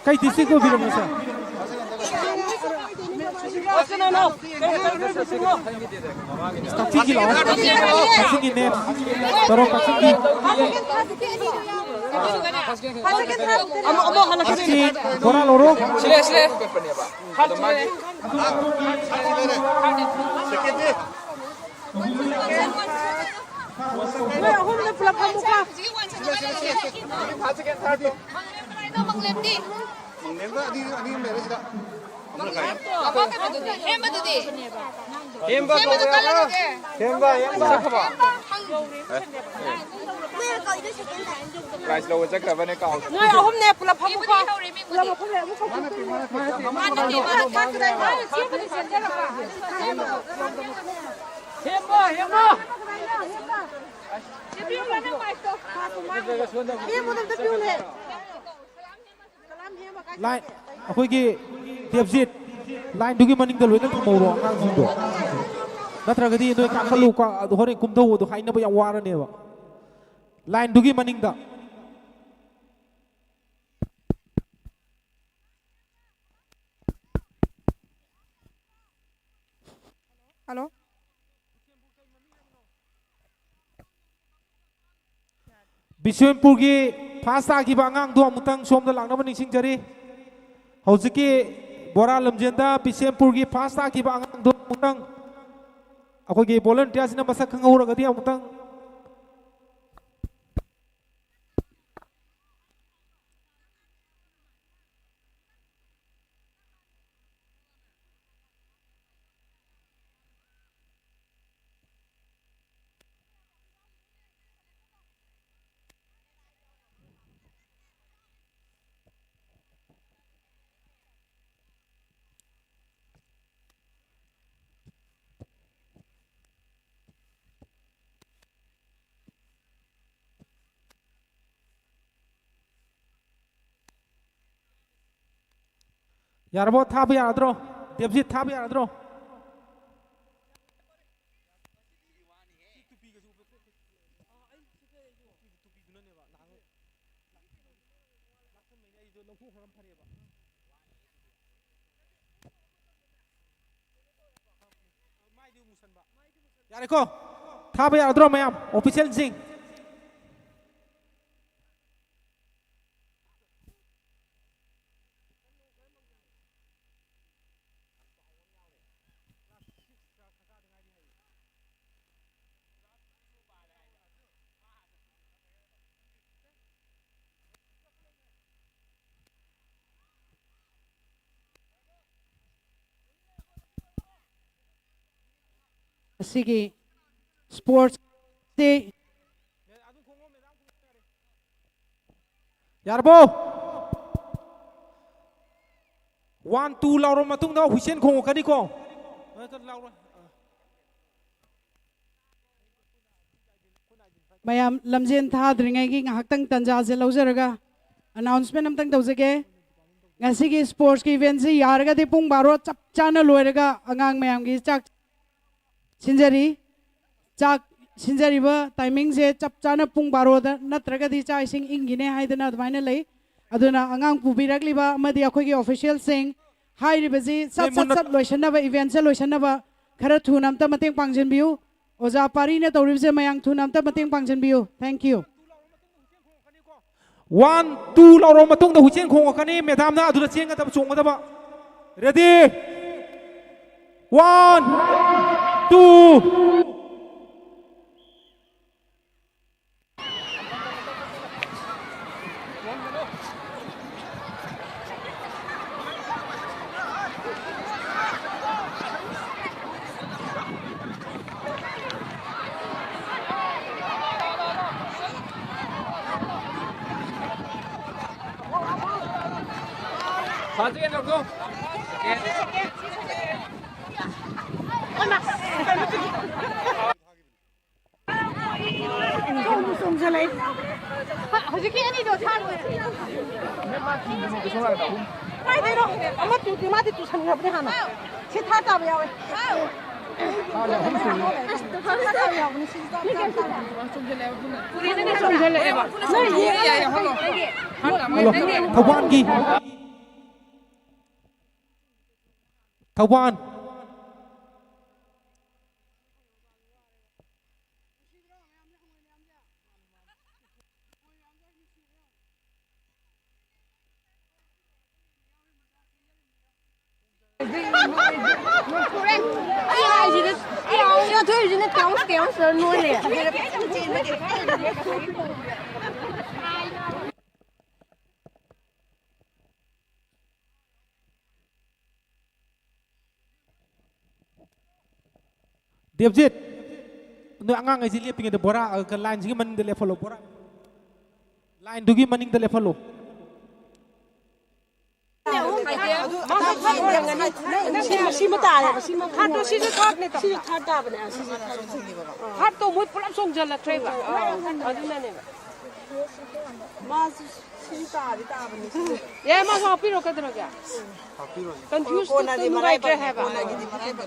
ꯀꯩ district ꯑꯣꯏꯕꯤꯔꯕꯅꯣ, sir? ꯀꯛꯆꯤꯡꯒꯤ ꯂꯥꯛꯑꯣ꯫ ꯀꯛꯆꯤꯡꯒꯤꯅꯦ꯫ ꯇꯧꯔꯣ, ꯀꯛꯆꯤꯡꯒꯤ꯫ ꯀꯛꯆꯤꯡ, ꯕꯣꯔꯥ ꯂꯧꯔꯣ꯫ ꯁꯤꯂꯦ, ꯁꯤꯂꯦ꯫ ꯅꯣꯏ ꯑꯍꯨꯝꯗ ꯄꯨꯂꯞ ꯐꯝꯃꯨꯀꯣ꯫ ꯃꯪꯂꯦꯝꯗꯤ? ꯃꯪꯂꯦꯝꯒ ꯑꯅꯤ, ꯑꯅꯤ ꯑꯍꯨꯝ ꯂꯩꯔꯦ ꯁꯤꯗ꯫ ꯍꯦꯝꯕꯗꯨꯗꯤ? ꯍꯦꯝꯕ ꯍꯦꯝꯕꯗꯨ ꯀꯥꯏ ꯂꯩꯒꯦ? ꯍꯦꯝꯕ, ꯍꯦꯝꯕ꯫ ꯆꯠꯈ꯭ꯔꯕꯣ? ꯍꯪ-, prize ꯂꯧꯕ ꯆꯠꯈ꯭ꯔꯕꯅꯦ, ꯀꯥꯎ꯫ ꯅꯣꯏ ꯑꯍꯨꯝꯅꯦ ꯄꯨꯂꯞ ꯐꯝꯃꯨꯀꯣ꯫ ꯄꯨꯂꯞ ꯃꯐꯝ ꯂꯩꯔꯦ, ꯑꯃꯨꯛ ꯐꯝꯃꯨꯀꯣ꯫ ꯃꯥꯅ ꯄꯤ, ꯃꯥꯅ ꯄꯤ꯫ ꯍꯦꯝꯕ, ꯍꯦꯝꯕ꯫ ꯍꯦꯝꯕꯗꯣ ꯑꯝꯇ ꯄꯤꯌꯨꯅꯦ꯫ Line, ꯑꯩꯈꯣꯏꯒꯤ ꯗꯦꯕꯖꯤꯠ, line-ꯗꯨꯒꯤ ꯃꯅꯤꯡꯗ ꯂꯣꯏꯅ ꯊꯝꯍꯧꯔꯣ ꯑꯉꯥꯡꯁꯤꯡꯗꯣ꯫ ꯅꯠꯇ꯭ꯔꯒꯗꯤ ꯅꯣꯏ ꯀꯥꯈꯠꯂꯨ, ꯀꯥ-, ꯑꯗꯨ ꯍꯣꯔꯦꯟ ꯀꯨꯝꯊꯧ, ꯑꯗꯨ ꯍꯥꯏꯅꯕ ꯌꯥꯝ ꯋꯥꯔꯅꯦꯕ꯫ Line-ꯗꯨꯒꯤ ꯃꯅꯤꯡꯗ꯫ Hello? ꯕꯤꯁꯦꯝꯄꯨꯔꯒꯤ first ꯇꯥꯈꯤꯕ ꯑꯉꯥꯡꯗꯣ ꯑꯃꯨꯛꯇꯪ ꯁꯣꯝꯗ ꯂꯥꯛꯅꯕ ꯅꯤꯡꯁꯤꯡꯖꯔꯤ꯫ ꯍꯧꯖꯤꯛꯀꯤ ꯕꯣꯔꯥ ꯂꯝꯖꯦꯟꯗ ꯕꯤꯁꯦꯝꯄꯨꯔꯒꯤ first ꯇꯥꯈꯤꯕ ꯑꯉꯥꯡꯗꯣ ꯑꯃꯨꯛꯇꯪ ꯑꯩꯈꯣꯏꯒꯤ volunteer-ꯁꯤꯅ ꯃꯁꯛ ꯈꯪꯍꯧꯔꯒꯗꯤ ꯑꯃꯨꯛꯇꯪ꯫ ꯌꯥꯔꯕꯣ? ꯊꯥꯕ ꯌꯥꯔꯗ꯭ꯔꯣ? ꯗꯦꯕꯖꯤꯠ, ꯊꯥꯕ ꯌꯥꯔꯗ꯭ꯔꯣ? ꯌꯥꯔꯦꯀꯣ? ꯊꯥꯕ ꯌꯥꯔꯗ꯭ꯔꯣ ꯃꯌꯥꯝ? Officialꯁꯤꯡ? ꯑꯁꯤꯒꯤ sportsꯁꯤ ꯌꯥꯔꯕꯣ? One, two ꯂꯥꯎꯔꯕ ꯃꯇꯨꯡꯗ ꯍꯨꯏꯁꯦꯟ ꯈꯣꯡꯉꯛꯀꯅꯤꯀꯣ꯫ ꯂꯥꯎꯔꯣꯏ꯫ ꯃꯌꯥꯝ ꯂꯝꯖꯦꯟ ꯊꯥꯗ꯭ꯔꯤꯉꯩꯒꯤ ꯉꯥꯏꯍꯥꯛꯇꯪ ꯇꯟꯖꯥꯁꯦ ꯂꯧꯖꯔꯒ announcement ꯑꯝꯇꯪ ꯇꯧꯖꯒꯦ꯫ ꯉꯁꯤꯒꯤ sportsꯀꯤ eventꯁꯤ ꯌꯥꯔꯒꯗꯤ ꯄꯨꯡ ꯕꯥꯔꯣ ꯆꯞ ꯆꯥꯅ ꯂꯣꯏꯔꯒ ꯑꯉꯥꯡ ꯃꯌꯥꯝꯒꯤ ꯆꯥꯛ ꯁꯤꯟꯖꯔꯤ꯫ ꯆꯥꯛ ꯁꯤꯟꯖꯔꯤꯕ timingꯁꯦ ꯆꯞ ꯆꯥꯅ ꯄꯨꯡ ꯕꯥꯔꯣꯗ ꯅꯠꯇ꯭ꯔꯒꯗꯤ ꯆꯥꯛ ꯏꯁꯤꯡ ꯏꯪꯈꯤꯅꯤ ꯍꯥꯏꯗꯅ ꯑꯗꯨꯃꯥꯏꯅ ꯂꯩ꯫ ꯑꯗꯨꯅ ꯑꯉꯥꯡ ꯄꯨꯕꯤꯔꯛꯂꯤꯕ ꯑꯃꯗꯤ ꯑꯩꯈꯣꯏꯒꯤ officialꯁꯤꯡ ꯍꯥꯏꯔꯤꯕꯁꯤ ꯁꯠ ꯁꯠ ꯁꯠ ꯂꯣꯏꯁꯤꯟꯅꯕ, eventꯁꯦ ꯂꯣꯏꯁꯤꯟꯅꯕ ꯈꯔ ꯊꯨꯅ ꯑꯝꯇ ꯃꯇꯦꯡ ꯄꯥꯡꯁꯤꯟꯕꯤꯌꯨ꯫ ꯑꯣꯖꯥ ꯄꯥꯔꯤꯅ ꯇꯧꯔꯤꯕꯁꯦ ꯃꯌꯥꯝ ꯊꯨꯅ ꯑꯝꯇ ꯃꯇꯦꯡ ꯄꯥꯡꯁꯤꯟꯕꯤꯌꯨ꯫ Thank you꯫ One, two ꯂꯥꯎꯔꯕ ꯃꯇꯨꯡꯗ ꯍꯨꯏꯆꯦꯟ ꯈꯣꯡꯉꯛꯀꯅꯤ꯫ Madamꯅ ꯑꯗꯨꯗ ꯆꯦꯟꯒꯗꯕ, ꯆꯣꯡꯒꯗꯕ꯫ Ready? One, two. ꯆꯣꯡꯁꯨ ꯆꯣꯡꯁꯤꯜꯂꯛꯏ꯫ ꯍꯧꯖꯤꯛꯀꯤ ꯑꯅꯤꯗꯣ ꯊꯥꯔꯣꯏ꯫ ꯀꯥꯏꯗꯩꯅꯣ? ꯑꯃ ꯇꯨꯗꯤ ꯃꯥꯗꯤ ꯇꯨꯁꯟꯈ꯭ꯔꯕꯅꯦ ꯍꯥꯟꯅ꯫ ꯁꯤ ꯊꯥ ꯇꯥꯕ ꯌꯥꯎꯋꯦ꯫ ꯍꯜꯂꯣ, ꯊꯧꯕꯥꯜꯒꯤ꯫ ꯊꯧꯕꯥꯜ꯫ ꯑꯩ ꯍꯥꯏꯁꯤꯗ, ꯑꯩ ꯍꯥꯏꯁꯤꯗ ꯊꯣꯛꯏꯁꯤꯅ ꯀꯌꯥꯃꯨꯛ, ꯀꯌꯥꯃꯨꯛ ꯁꯨꯔ ꯅꯣꯏ ꯂꯩ꯫ ꯗꯦꯕꯖꯤꯠ, ꯅꯣꯏ ꯑꯉꯥꯡꯈꯩꯁꯤ ꯂꯦꯞꯄꯤꯉꯩꯗ ꯕꯣꯔꯥ, ꯑ, ꯂꯥꯏꯟꯁꯤꯒꯤ ꯃꯅꯤꯡꯗ ꯂꯦꯞꯍꯜꯂꯣ, ꯕꯣꯔꯥ꯫ ꯂꯥꯏꯟꯗꯨꯒꯤ ꯃꯅꯤꯡꯗ ꯂꯦꯞꯍꯜꯂꯣ꯫ ꯁꯤꯃ, ꯁꯤꯃ ꯇꯥꯔꯦꯕ, ꯁꯤꯃ꯫ ꯍꯥꯠꯇꯣ, ꯁꯤꯁꯨ ꯊꯥꯔꯠꯅꯦ, ꯇꯥꯃꯣ꯫ ꯁꯤꯁꯨ ꯊꯥꯔꯠ ꯇꯥꯕꯅꯦ, ꯑ, ꯁꯤꯁꯨ ꯊꯥꯔꯠ ꯁꯤꯅꯦꯕ꯫ ꯊꯥꯔꯠꯇꯣ ꯃꯣꯏ ꯄꯨꯂꯞ ꯆꯣꯡꯁꯤꯜꯂꯛꯈ꯭ꯔꯦꯕ꯫ ꯑꯗꯨꯅꯅꯦꯕ꯫ ꯃꯥꯁꯨ ꯁꯤꯁꯨ ꯇꯥꯗꯤ ꯇꯥꯕꯅꯤ, ꯁꯤꯁꯨ꯫ ꯌꯥꯏ, ꯃꯥꯁꯨ ꯍꯥꯞꯄꯤꯔꯣ, ꯀꯩꯗꯧꯔꯒꯦ? ꯀꯣꯟꯐ꯭ꯌꯨꯁꯇꯨ ꯀꯣꯟꯅꯗꯤ ꯅꯨꯡꯉꯥꯏꯇ꯭ꯔꯦ ꯃꯔꯥꯏꯕꯛ, ꯍꯥꯏꯕ꯫ ꯀꯣꯟꯅꯒꯤꯗꯤ ꯃꯔꯥꯏꯕꯛ꯫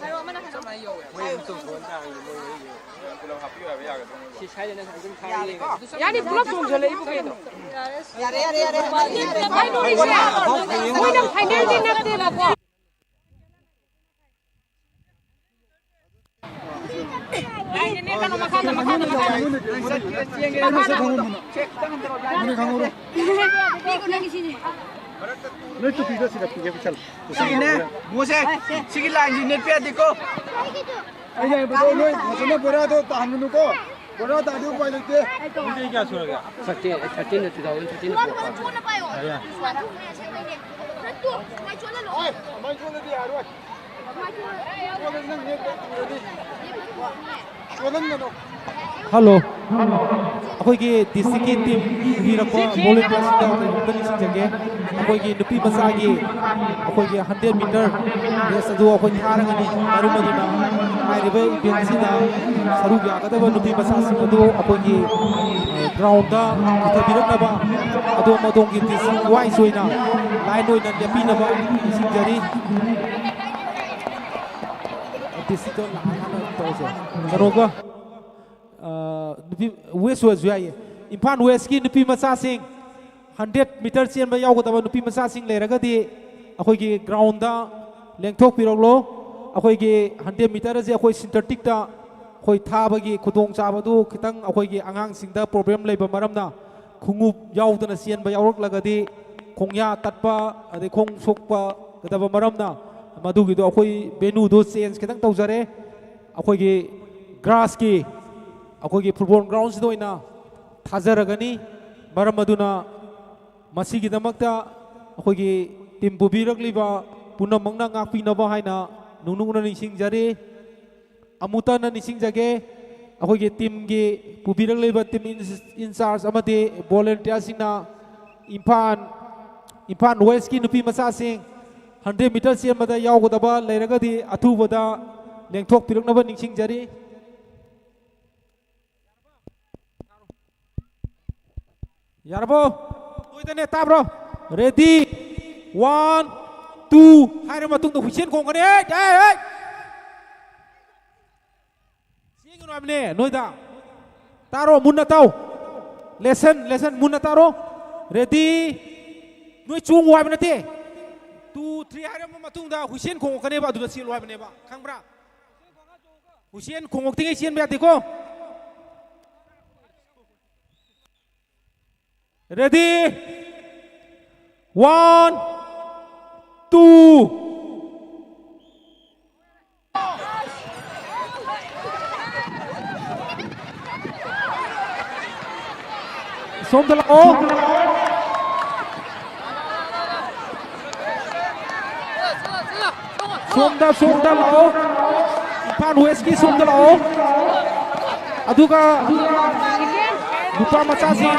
ꯃꯣꯏ ꯑꯗꯨꯝ ꯇꯣꯡꯊꯣꯛꯑ ꯇꯥꯔꯒꯗꯤ ꯃꯣꯏ ꯁꯤ ꯁꯥꯏꯗꯅ ꯑꯗꯨꯝ ꯊꯥꯔ ꯌꯦꯡꯉꯦ꯫ ꯌꯥꯅꯤ, ꯄꯨꯂꯞ ꯆꯣꯡꯁꯤꯜꯂꯛꯏꯕꯨ ꯀꯩꯅꯣ? ꯌꯥꯔꯦ, ꯌꯥꯔꯦ, ꯌꯥꯔꯦ꯫ ꯃꯣꯏꯅ ꯐꯥꯏꯅꯦꯜꯗꯤ ꯅꯠꯇꯦꯕꯀꯣ꯫ ꯅꯣꯏ ꯇꯨꯄꯤꯗꯣ ꯁꯤꯗ ꯄꯤꯒꯦ, ꯄꯤꯁꯜꯂꯣ꯫ ꯁꯤꯒꯤꯅꯦ, ꯃꯣꯁꯦ, ꯁꯤꯒꯤ ꯂꯥꯏꯟꯁꯤ ꯅꯦꯠꯄ ꯌꯥꯗꯦꯀꯣ꯫ ꯑꯩꯅ ꯍꯥꯏꯕꯗꯣ ꯅꯣꯏ ꯐꯖꯅ ꯕꯣꯔꯥꯗꯣ ꯇꯥꯍꯟꯒꯅꯨꯀꯣ꯫ ꯕꯣꯔꯥ ꯇꯥꯔꯗꯤ ꯎꯄꯥꯏ ꯂꯩꯇꯦ꯫ ꯃꯤ ꯆꯍꯤ ꯀꯌꯥ ꯁꯨꯔꯒꯦ? ꯊꯥꯔꯇꯤꯟ, ꯑꯩ ꯊꯥꯔꯇꯤꯟꯗ ꯇꯨ ꯊꯥꯎꯖꯟ ꯊꯥꯔꯇꯤꯟꯗ ꯄꯣꯛꯄ꯫ ꯍꯣꯏ, ꯑꯗꯨꯃꯥꯏꯅ ꯁꯣꯜꯂꯗꯤ ꯌꯥꯔꯣꯏ꯫ ꯁꯣꯜꯂꯗꯤ ꯅꯪ ꯅꯦꯠ ꯇꯨꯔꯗꯤ꯫ ꯁꯣꯜꯍꯟꯒꯅꯨ꯫ ꯍꯜꯂꯣ꯫ ꯑꯩꯈꯣꯏꯒꯤ ꯗꯤꯁꯇ꯭ꯔꯤꯛꯀꯤ ꯇꯤꯝ ꯄꯨꯕꯤꯔꯛꯄ ꯚꯣꯂꯨꯟꯇꯤꯌꯔꯁꯤꯡꯗ ꯀꯔꯤꯒꯨꯝꯕ ꯅꯤꯡꯁꯤꯡꯖꯒꯦ꯫ ꯑꯩꯈꯣꯏꯒꯤ ꯅꯨꯄꯤ ꯃꯆꯥꯒꯤ ꯑꯩꯈꯣꯏꯒꯤ ꯍꯟꯗ꯭ꯔꯦꯠ ꯃꯤꯇꯔ ꯔꯦꯁ ꯑꯗꯨ ꯑꯩꯈꯣꯏ ꯊꯥꯔꯒꯅꯤ꯫ ꯃꯔꯝ ꯑꯗꯨꯅ ꯍꯥꯏꯔꯤꯕ ꯏꯚꯦꯟꯠꯁꯤꯗ ꯁꯔꯨꯛ ꯌꯥꯒꯗꯕ ꯅꯨꯄꯤ ꯃꯆꯥꯁꯤꯡ ꯑꯗꯨ ꯑꯩꯈꯣꯏꯒꯤ, ꯑ, ꯒ꯭ꯔꯥꯎꯟꯗ ꯄꯨꯊꯕꯤꯔꯛꯅꯕ ꯑꯗꯣꯝ ꯑꯗꯣꯝꯒꯤ ꯗꯤꯁꯇ꯭ꯔꯤꯛ ꯋꯥꯏꯁ ꯑꯣꯏꯅ ꯂꯥꯏꯟ ꯑꯣꯏꯅ ꯂꯦꯞꯄꯤꯅꯕ ꯅꯤꯡꯁꯤꯡꯖꯔꯤ꯫ ꯗꯤꯁꯇ꯭ꯔꯤꯛꯇꯣ ꯂꯥꯛꯑꯀꯥꯟꯗ ꯇꯧꯁꯦ꯫ ꯀꯩꯅꯣꯒ, ꯑ, ꯅꯨꯄꯤ ꯋꯦꯁ ꯑꯣꯏꯔꯁꯨ ꯌꯥꯏꯌꯦ꯫ ꯏꯝꯐꯥꯜ ꯋꯦꯁꯀꯤ ꯅꯨꯄꯤ ꯃꯆꯥꯁꯤꯡ, ꯍꯟꯗ꯭ꯔꯦꯠ ꯃꯤꯇꯔ ꯆꯦꯟꯕ ꯌꯥꯎꯒꯗꯕ ꯅꯨꯄꯤ ꯃꯆꯥꯁꯤꯡ ꯂꯩꯔꯒꯗꯤ ꯑꯩꯈꯣꯏꯒꯤ ꯒ꯭ꯔꯥꯎꯟꯗ ꯂꯦꯡꯊꯣꯛꯄꯤꯔꯛꯂꯣ꯫ ꯑꯩꯈꯣꯏꯒꯤ ꯍꯟꯗ꯭ꯔꯦꯠ ꯃꯤꯇꯔ ꯑꯁꯦ ꯑꯩꯈꯣꯏ ꯁꯤꯟꯊꯦꯇꯤꯛꯇ ꯑꯩꯈꯣꯏ ꯊꯥꯕꯒꯤ ꯈꯨꯗꯣꯡꯆꯥꯕꯗꯨ ꯈꯤꯇꯪ ꯑꯩꯈꯣꯏꯒꯤ ꯑꯉꯥꯡꯁꯤꯡꯗ ꯄ꯭ꯔꯣꯕ꯭ꯂꯦꯝ ꯂꯩꯕ ꯃꯔꯝꯅ, ꯈꯣꯡꯎꯞ ꯌꯥꯎꯗꯅ ꯆꯦꯟꯕ ꯌꯥꯎꯔꯛꯂꯒꯗꯤ ꯈꯣꯡꯌꯥ ꯇꯠꯄ ꯑꯗꯩ ꯈꯣꯡ ꯁꯣꯛꯄꯒꯗꯕ ꯃꯔꯝꯅ, ꯃꯗꯨꯒꯤꯗꯣ ꯑꯩꯈꯣꯏ ꯚꯦꯅꯨꯗꯣ ꯆꯦꯟꯖ ꯈꯤꯇꯪ ꯇꯧꯖꯔꯦ꯫ ꯑꯩꯈꯣꯏꯒꯤ ꯒ꯭ꯔꯥꯁꯀꯤ ꯑꯩꯈꯣꯏꯒꯤ ꯐꯨꯠꯕꯣꯜ ꯒ꯭ꯔꯥꯎꯟꯁꯤꯗ ꯑꯣꯏꯅ ꯊꯥꯖꯔꯒꯅꯤ꯫ ꯃꯔꯝ ꯑꯗꯨꯅ ꯃꯁꯤꯒꯤꯗꯃꯛꯇ ꯑꯩꯈꯣꯏꯒꯤ ꯇꯤꯝ ꯄꯨꯕꯤꯔꯛꯂꯤꯕ ꯄꯨꯝꯅꯃꯛꯅ ꯉꯥꯛꯄꯤꯅꯕ ꯍꯥꯏꯅ ꯅꯨꯡꯅꯨꯡꯅ ꯅꯤꯡꯁꯤꯡꯖꯔꯤ꯫ ꯑꯃꯨꯛꯇ ꯍꯟꯅ ꯅꯤꯡꯁꯤꯡꯖꯒꯦ, ꯑꯩꯈꯣꯏꯒꯤ ꯇꯤꯝꯒꯤ ꯄꯨꯕꯤꯔꯛꯂꯤꯕ ꯇꯤꯝ ꯏꯟ-, ꯏꯟꯆꯥꯔꯖ ꯑꯃꯗꯤ ꯚꯣꯂꯨꯟꯇꯤꯌꯔꯁꯤꯡꯅ ꯏꯝꯐꯥꯜ, ꯏꯝꯐꯥꯜ ꯋꯦꯁꯀꯤ ꯅꯨꯄꯤ ꯃꯆꯥꯁꯤꯡ ꯍꯟꯗ꯭ꯔꯦꯠ ꯃꯤꯇꯔ ꯆꯦꯟꯕꯗ ꯌꯥꯎꯒꯗꯕ ꯂꯩꯔꯒꯗꯤ ꯑꯊꯨꯕꯗ ꯂꯦꯡꯊꯣꯛꯄꯤꯔꯛꯅꯕ ꯅꯤꯡꯁꯤꯡꯖꯔꯤ꯫ ꯌꯥꯔꯕꯣ? ꯅꯣꯏꯗꯅꯦ, ꯇꯥꯕ꯭ꯔꯣ? ꯔꯦꯗꯤ, ꯋꯥꯟ, ꯇꯨ ꯍꯥꯏꯔ ꯃꯇꯨꯡꯗ ꯍꯨꯏꯁꯦꯟ ꯈꯣꯡꯒꯅꯤ꯫ ꯑꯦ, ꯑꯦ, ꯑꯦ! ꯆꯦꯟꯒꯅꯨ ꯍꯥꯏꯕꯅꯦ ꯅꯣꯏꯗ꯫ ꯇꯥꯔꯣ, ꯃꯨꯟꯅ ꯇꯥꯎ꯫ ꯂꯦꯁꯟ, ꯂꯦꯁꯟ, ꯃꯨꯟꯅ ꯇꯥꯔꯣ꯫ ꯔꯦꯗꯤ, ꯅꯣꯏ ꯆꯣꯡꯉꯨ ꯍꯥꯏꯕ ꯅꯠꯇꯦ꯫ ꯇꯨ, ꯊ꯭ꯔꯤ ꯍꯥꯏꯔꯕ ꯃꯇꯨꯡꯗ ꯍꯨꯏꯁꯦꯟ ꯈꯣꯡꯉꯛꯀꯅꯦꯕ, ꯑꯗꯨꯗ ꯆꯦꯜꯂꯨ ꯍꯥꯏꯕꯅꯦꯕ, ꯈꯪꯕ꯭ꯔꯥ? ꯍꯨꯏꯁꯦꯟ ꯈꯣꯡꯉꯛꯇ꯭ꯔꯤꯉꯩ ꯆꯦꯟꯕ ꯌꯥꯗꯦꯀꯣ꯫ Ready, one, two. ꯁꯣꯝꯗ ꯂꯥꯛꯑꯣ꯫ ꯁꯣꯝꯗ, ꯁꯣꯝꯗ ꯂꯥꯛꯑꯣ꯫ ꯏꯝꯐꯥꯜ ꯋꯦꯁꯀꯤ ꯁꯣꯝꯗ ꯂꯥꯛꯑꯣ꯫ ꯑꯗꯨꯒ ꯅꯨꯄꯥ ꯃꯆꯥꯁꯤꯡ,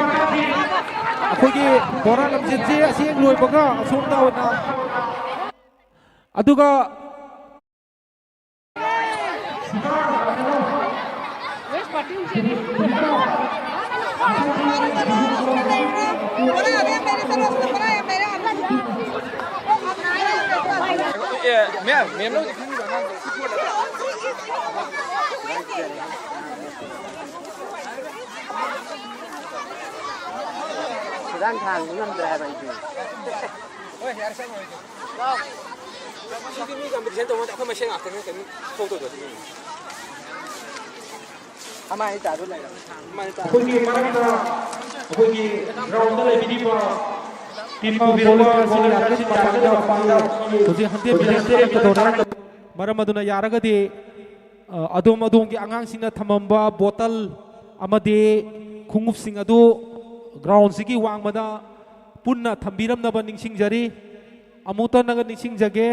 ꯑꯩꯈꯣꯏꯒꯤ ꯕꯣꯔꯥ ꯂꯝꯖꯦꯟꯁꯦ ꯑꯁꯤ ꯍꯦꯛ ꯂꯣꯏꯕꯒ ꯑꯁꯣꯝꯗ ꯑꯣꯏꯅ, ꯑꯗꯨꯒ ꯑꯦ, ꯃꯦꯝ, ꯃꯦꯝꯅꯕꯨꯗꯤ ꯈꯪꯉꯤꯕ ꯑꯉꯥꯡꯗꯣ꯫ ꯈꯤꯇꯪ ꯊꯥꯡꯕ ꯉꯝꯗ꯭ꯔꯦ ꯍꯥꯏꯕ ꯑꯩꯗꯤ꯫ ꯁꯤꯗꯤ ꯃꯤ ꯀꯝꯄꯤꯇꯤꯁꯟ ꯇꯧꯕ ꯅꯠꯇꯦ, ꯑꯩꯈꯣꯏ ꯃꯁꯦꯟ ꯉꯥꯛꯇꯅꯤ ꯀꯩꯅꯣ ꯊꯣꯛꯇꯣꯏꯗꯣ ꯁꯤꯗꯤ꯫ ꯑꯃ ꯑꯅꯤ ꯇꯥꯗꯧ ꯂꯩꯔꯦ꯫ ꯑꯃ ꯑꯅꯤ ꯇꯥꯗꯧ꯫ ꯑꯩꯈꯣꯏꯒꯤ ꯃꯔꯛꯇ ꯑꯩꯈꯣꯏꯒꯤ ꯒ꯭ꯔꯥꯎꯟꯗ ꯂꯩꯕꯤꯔꯤꯕ ꯄꯤꯕꯤꯔꯛꯄ ꯚꯣꯂꯨꯟꯇꯤꯌꯔꯁꯤꯡ ꯌꯥꯔꯒꯗꯤ ꯃꯄꯥꯟꯗ ꯍꯧꯖꯤꯛ ꯍꯟꯗꯦꯟ ꯃꯤꯇꯔ ꯁꯦꯝꯒꯗꯧꯔꯦ꯫ ꯃꯔꯝ ꯑꯗꯨꯅ ꯌꯥꯔꯒꯗꯤ, ꯑ, ꯑꯗꯣꯝ ꯑꯗꯣꯝꯒꯤ ꯑꯉꯥꯡꯁꯤꯡꯅ ꯊꯝꯃꯝꯕ ꯕꯣꯇꯜ ꯑꯃꯗꯤ ꯈꯣꯡꯎꯞꯁꯤꯡ ꯑꯗꯨ ꯒ꯭ꯔꯥꯎꯟꯁꯤꯒꯤ ꯋꯥꯡꯃꯗ ꯄꯨꯟꯅ ꯊꯝꯕꯤꯔꯝꯅꯕ ꯅꯤꯡꯁꯤꯡꯖꯔꯤ꯫ ꯑꯃꯨꯛꯇꯪꯅꯒ ꯅꯤꯡꯁꯤꯡꯖꯒꯦ,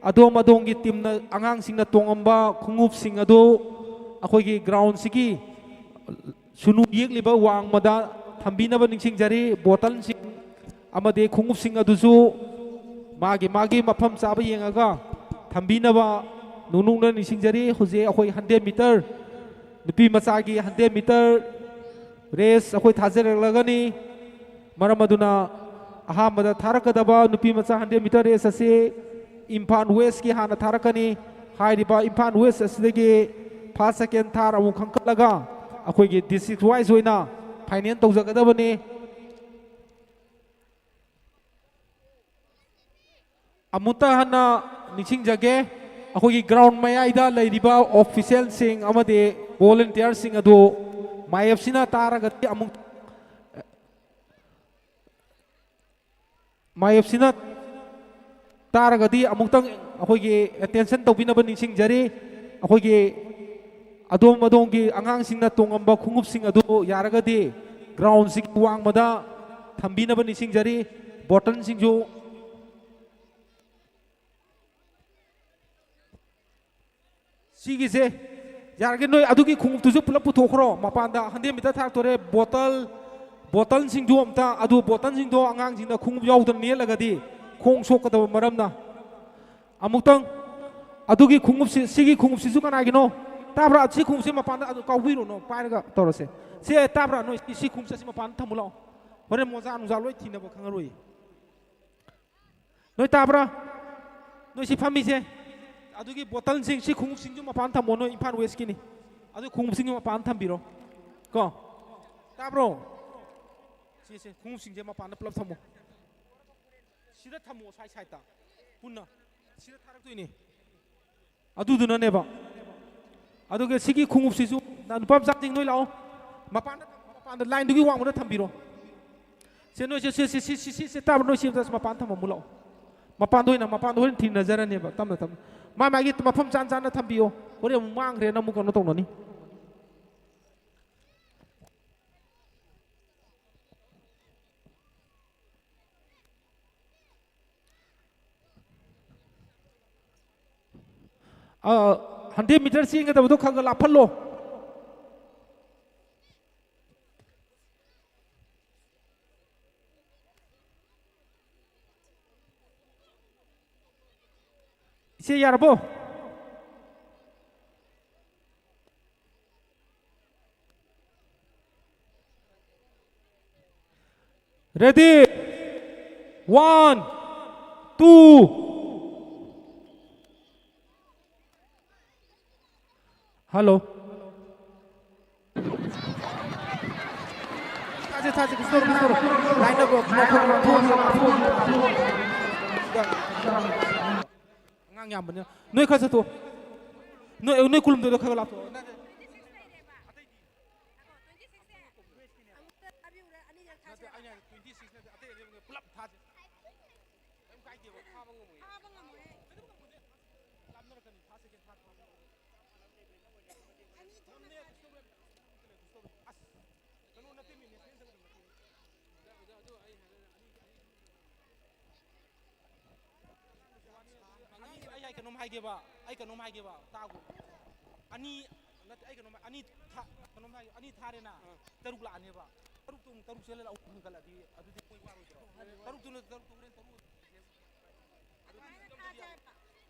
ꯑꯗꯣꯝ ꯑꯗꯣꯝꯒꯤ ꯇꯤꯝꯅ, ꯑꯉꯥꯡꯁꯤꯡꯅ ꯇꯣꯡꯉꯝꯕ ꯈꯣꯡꯎꯞꯁꯤꯡ ꯑꯗꯨ ꯑꯩꯈꯣꯏꯒꯤ ꯒ꯭ꯔꯥꯎꯟꯁꯤꯒꯤ ꯁꯨꯅꯨ ꯌꯦꯛꯂꯤꯕ ꯋꯥꯡꯃꯗ ꯊꯝꯕꯤꯅꯕ ꯅꯤꯡꯁꯤꯡꯖꯔꯤ꯫ ꯕꯣꯇꯜꯁꯤꯡ ꯑꯃꯗꯤ ꯈꯣꯡꯎꯞꯁꯤꯡ ꯑꯗꯨꯁꯨ ꯃꯥꯒꯤ ꯃꯥꯒꯤ ꯃꯐꯝ ꯆꯥꯕ ꯌꯦꯡꯉꯒ ꯊꯝꯕꯤꯅꯕ ꯅꯨꯡꯅꯨꯡꯅ ꯅꯤꯡꯁꯤꯡꯖꯔꯤ꯫ ꯍꯧꯖꯤꯛ ꯑꯩꯈꯣꯏ ꯍꯟꯗ꯭ꯔꯦꯠ ꯃꯤꯇꯔ, ꯅꯨꯄꯤ ꯃꯆꯥꯒꯤ ꯍꯟꯗ꯭ꯔꯦꯠ ꯃꯤꯇꯔ ꯔꯦꯁ ꯑꯩꯈꯣꯏ ꯊꯥꯖꯔꯛꯂꯒꯅꯤ꯫ ꯃꯔꯝ ꯑꯗꯨꯅ ꯑꯍꯥꯟꯕꯗ ꯊꯥꯔꯛꯀꯗꯕ ꯅꯨꯄꯤ ꯃꯆꯥ ꯍꯟꯗ꯭ꯔꯦꯠ ꯃꯤꯇꯔ ꯔꯦꯁ ꯑꯁꯤ ꯏꯝꯐꯥꯜ ꯋꯦꯁꯀꯤ ꯍꯥꯟꯅ ꯊꯥꯔꯛꯀꯅꯤ꯫ ꯍꯥꯏꯔꯤꯕ ꯏꯝꯐꯥꯜ ꯋꯦꯁ ꯑꯁꯤꯗꯒꯤ ꯐꯥꯔꯁ, ꯁꯦꯀꯦꯟ, ꯊꯥꯔꯠ ꯑꯃꯨꯛ ꯈꯟꯒꯠꯂꯒ ꯑꯩꯈꯣꯏꯒꯤ ꯗꯤꯁꯇ꯭ꯔꯤꯛ ꯋꯥꯏꯁ ꯑꯣꯏꯅ ꯐꯥꯏꯅꯦꯜ ꯇꯧꯖꯒꯗꯕꯅꯤ꯫ ꯑꯃꯨꯛꯇ ꯍꯟꯅ ꯅꯤꯡꯁꯤꯡꯖꯒꯦ, ꯑꯩꯈꯣꯏꯒꯤ ꯒ꯭ꯔꯥꯎꯟ ꯃꯌꯥꯏꯗ ꯂꯩꯔꯤꯕ ꯑꯣꯐꯤꯁꯦꯜꯁꯤꯡ ꯑꯃꯗꯤ ꯚꯣꯂꯨꯟꯇꯤꯌꯔꯁꯤꯡ ꯑꯗꯨ ꯃꯥꯌꯦꯞꯁꯤꯅ ꯇꯥꯔꯒꯗꯤ ꯑꯃꯨꯛ, ꯃꯥꯌꯦꯞꯁꯤꯅ ꯇꯥꯔꯒꯗꯤ ꯑꯃꯨꯛꯇꯪ ꯑꯩꯈꯣꯏꯒꯤ ꯑꯦꯇꯦꯟꯁꯟ ꯇꯧꯕꯤꯅꯕ ꯅꯤꯡꯁꯤꯡꯖꯔꯤ꯫ ꯑꯩꯈꯣꯏꯒꯤ ꯑꯗꯣꯝ ꯑꯗꯣꯝꯒꯤ ꯑꯉꯥꯡꯁꯤꯡꯅ ꯇꯣꯡꯉꯝꯕ ꯈꯣꯡꯎꯞꯁꯤꯡ ꯑꯗꯨ ꯌꯥꯔꯒꯗꯤ ꯒ꯭ꯔꯥꯎꯟꯁꯤꯒꯤ ꯋꯥꯡꯃꯗ ꯊꯝꯕꯤꯅꯕ ꯅꯤꯡꯁꯤꯡꯖꯔꯤ꯫ ꯕꯣꯇꯜꯁꯤꯡꯁꯨ ꯁꯤꯒꯤꯁꯦ ꯌꯥꯔꯒꯦ, ꯅꯣꯏ ꯑꯗꯨꯒꯤ ꯈꯣꯡꯎꯞꯇꯨꯁꯨ ꯄꯨꯂꯞ ꯄꯨꯊꯣꯛꯈ꯭ꯔꯣ ꯃꯄꯥꯟꯗ꯫ Hundred metre ꯊꯥꯔꯛꯇꯣꯔꯦ꯫ ꯕꯣꯇꯜ, ꯕꯣꯇꯜꯁꯤꯡꯗꯣ ꯑꯝꯇ, ꯑꯗꯨ ꯕꯣꯇꯜꯁꯤꯡꯗꯣ ꯑꯉꯥꯡꯁꯤꯡꯅ ꯈꯣꯡꯎꯞ ꯌꯥꯎꯗꯅ ꯅꯦꯠꯂꯒꯗꯤ ꯈꯣꯡ ꯁꯣꯛꯀꯗꯕ ꯃꯔꯝꯅ꯫ ꯑꯃꯨꯛꯇꯪ ꯑꯗꯨꯒꯤ ꯈꯣꯡꯎꯞꯁꯤ, ꯁꯤꯒꯤ ꯈꯣꯡꯎꯞꯁꯤꯁꯨ ꯀꯅꯥꯒꯤꯅꯣ? ꯇꯥꯕ꯭ꯔꯥ? ꯁꯤ ꯈꯣꯡꯎꯞꯁꯤ ꯃꯄꯥꯟꯗ ꯑꯗꯨ ꯀꯥꯎꯕꯤꯔꯨꯅꯣ, ꯄꯥꯏꯔꯒ ꯇꯧꯔꯁꯦ꯫ ꯁꯦ, ꯇꯥꯕ꯭ꯔꯥ? ꯅꯣꯏ ꯁꯤ, ꯁꯤ ꯈꯣꯡꯎꯞꯁꯦ ꯑꯁꯤ ꯃꯄꯥꯟꯗ ꯊꯝꯃꯨ ꯂꯥꯛꯑꯣ꯫ ꯍꯣꯔꯦꯟ ꯃꯣꯖꯥ ꯅꯨꯡꯖꯥ ꯂꯣꯏ ꯊꯤꯅꯕ ꯈꯪꯉꯔꯣꯏ꯫ ꯅꯣꯏ ꯇꯥꯕ꯭ꯔꯥ? ꯅꯣꯏ ꯁꯤ ꯐꯝꯃꯤꯁꯦ, ꯑꯗꯨꯒꯤ ꯕꯣꯇꯜꯁꯤꯡ, ꯁꯤ ꯈꯣꯡꯎꯞꯁꯤꯡꯁꯨ ꯃꯄꯥꯟ ꯊꯝꯃꯣ, ꯅꯣꯏ ꯏꯝꯐꯥꯜ ꯋꯦꯁꯀꯤꯅꯤ꯫ ꯑꯗꯨ ꯈꯣꯡꯎꯞꯁꯤꯡꯒꯤ ꯃꯄꯥꯟ ꯊꯝꯕꯤꯔꯣ꯫ ꯀꯣ? ꯇꯥꯕ꯭ꯔꯣ? ꯁꯤ, ꯁꯤ, ꯈꯣꯡꯎꯞꯁꯤꯡꯁꯦ ꯃꯄꯥꯟꯗ ꯄꯨꯂꯞ ꯊꯝꯃꯣ꯫ ꯁꯤꯗ ꯊꯝꯃꯣ, ꯁ꯭ꯋꯥꯏ ꯁꯥꯏꯗꯇ꯫ ꯄꯨꯟꯅ꯫ ꯁꯤꯗ ꯊꯥꯔꯛꯇꯣꯏꯅꯦ꯫ ꯑꯗꯨꯗꯨꯅꯅꯦꯕ꯫ ꯑꯗꯨꯒ ꯁꯤꯒꯤ ꯈꯣꯡꯎꯞꯁꯤꯁꯨ, ꯅ-, ꯅꯨꯄꯥ ꯃꯆꯥꯁꯤꯡ ꯅꯣꯏ ꯂꯥꯛꯑꯣ꯫ ꯃꯄꯥꯟꯗ, ꯃꯄꯥꯟꯗ ꯂꯥꯏꯟꯗꯨꯒꯤ ꯋꯥꯡꯃꯗ ꯊꯝꯕꯤꯔꯣ꯫ ꯁꯦ, ꯅꯣꯏ ꯁꯦ, ꯁꯦ, ꯁꯦ, ꯁꯦ, ꯁꯦ, ꯁꯦ, ꯁꯦ, ꯇꯥꯕ꯭ꯔꯣ? ꯅꯣꯏ ꯁꯤ ꯑꯝꯇ ꯃꯄꯥꯟ ꯊꯝꯃꯝꯃꯨ ꯂꯥꯛꯑꯣ꯫ ꯃꯄꯥꯟꯗ ꯑꯣꯏꯅ, ꯃꯄꯥꯟꯗ ꯍꯣꯔꯦꯟ ꯊꯤꯅꯖꯔꯅꯦꯕ, ꯇꯞꯅ ꯇꯞꯅ꯫ ꯃꯥ ꯃꯥꯒꯤ ꯃꯐꯝ ꯆꯥꯟ ꯆꯥꯅ ꯊꯝꯕꯤꯌꯣ꯫ ꯍꯣꯔꯦꯟ ꯑꯃꯨꯛ ꯃꯥꯡꯈ꯭ꯔꯦꯅ ꯑꯃꯨꯛ ꯀꯩꯅꯣ ꯇꯧꯅꯅꯤ꯫ ꯑ, ꯍꯟꯗ꯭ꯔꯦꯠ ꯃꯤꯇꯔ ꯆꯦꯟꯒꯗꯕꯗꯣ ꯈꯔ ꯈꯔ ꯂꯥꯞꯍꯜꯂꯣ꯫ ꯏꯆꯦ, ꯌꯥꯔꯕꯣ? Ready? One, two. Hello. ꯊꯥꯁꯦ, ꯊꯥꯁꯦ, ꯀꯩꯁꯨ ꯇꯧꯔꯣ, ꯀꯩꯁꯨ ꯇꯧꯔꯣ꯫ ꯂꯥꯏꯟ ꯑꯞ, ꯂꯥꯎꯊꯣꯛꯑꯣ, ꯂꯥꯎꯊꯣꯛꯑꯣ, ꯂꯥꯎꯊꯣꯛꯑꯣ꯫ ꯑꯉꯥꯡ ꯌꯥꯝꯕꯅꯤꯅ꯫ ꯅꯣꯏ ꯈꯔ ꯆꯠꯊꯣꯛꯑꯣ꯫ ꯅꯣꯏ, ꯅꯣꯏ ꯀꯨꯜꯍꯨꯝꯗꯣꯏꯗꯣ ꯈꯔ ꯈꯔ ꯂꯥꯞꯊꯣꯛꯑꯣ꯫ ꯅꯠꯇꯦ, ꯑꯩꯅ ꯍꯥꯏꯗꯤ twenty six ꯅꯠꯇꯦ, ꯑꯇꯩ ꯑꯇꯩ ꯄꯨꯂꯞ ꯊꯥꯁꯦ꯫ ꯀꯩꯝ ꯀꯥꯏꯗꯦꯕ, ꯐꯥꯕ ꯉꯝꯃꯣꯏꯌꯦ꯫ ꯐꯥꯕ ꯉꯝꯃꯣꯏꯍꯦ꯫ ꯀꯩꯗꯧ ꯉꯝꯃꯣꯏꯗꯣꯏ? ꯂꯥꯞꯅꯔꯛꯀꯅꯤ, ꯊꯥ second ꯊꯥ ꯊꯥ꯫ ꯑꯅꯤ ꯊꯣꯛꯅ ꯉꯝꯅꯦ, ꯊꯥꯁꯦ꯫ ꯀꯩꯁꯨ ꯇꯧꯔꯣꯏ, ꯀꯩꯁꯨ ꯇꯧꯔꯣꯏ꯫ ꯑꯁ, ꯀꯩꯅꯣ ꯅꯠꯇꯦꯃꯤ, national ꯇꯧꯕ ꯅꯠꯇꯦ꯫ ꯑꯗꯨ, ꯑꯗꯨ, ꯑꯗꯨ ꯑꯩ ꯍꯥꯏꯔꯦ, ꯑꯅꯤ, ꯑꯅꯤ ꯑꯉꯥꯡꯁꯨ ꯑꯩ, ꯑꯩ ꯀꯩꯅꯣꯝ ꯍꯥꯏꯒꯦꯕ, ꯑꯩ ꯀꯩꯅꯣꯝ ꯍꯥꯏꯒꯦꯕ, ꯇꯥꯒꯣ꯫ ꯑꯅꯤ, ꯅꯠꯇꯦ, ꯑꯩ ꯀꯩꯅꯣꯝ ꯍꯥꯏ-, ꯑꯅꯤ ꯊꯥ-, ꯀꯩꯅꯣꯝ ꯍꯥꯏ-, ꯑꯅꯤ ꯊꯥꯔꯦꯅ, ꯑꯥ꯫ ꯇꯔꯨꯛ ꯂꯥꯛꯑꯅꯦꯕ꯫ ꯇꯔꯨꯛꯇꯣ ꯑꯃꯨꯛ ꯇꯔꯨꯛ ꯆꯦꯜꯂꯒ ꯑꯍꯨꯝ ꯍꯦꯟꯒꯠꯂꯛꯑꯗꯤ ꯑꯗꯨꯗꯤ ꯃꯣꯏ ꯋꯥꯔꯣꯏꯗ꯭ꯔꯣ? ꯇꯔꯨꯛꯇꯨꯅ ꯇꯔꯨꯛꯇꯣ ꯍꯣꯔꯦꯟ ꯇꯔꯨꯛ ꯑꯗꯨꯗꯤ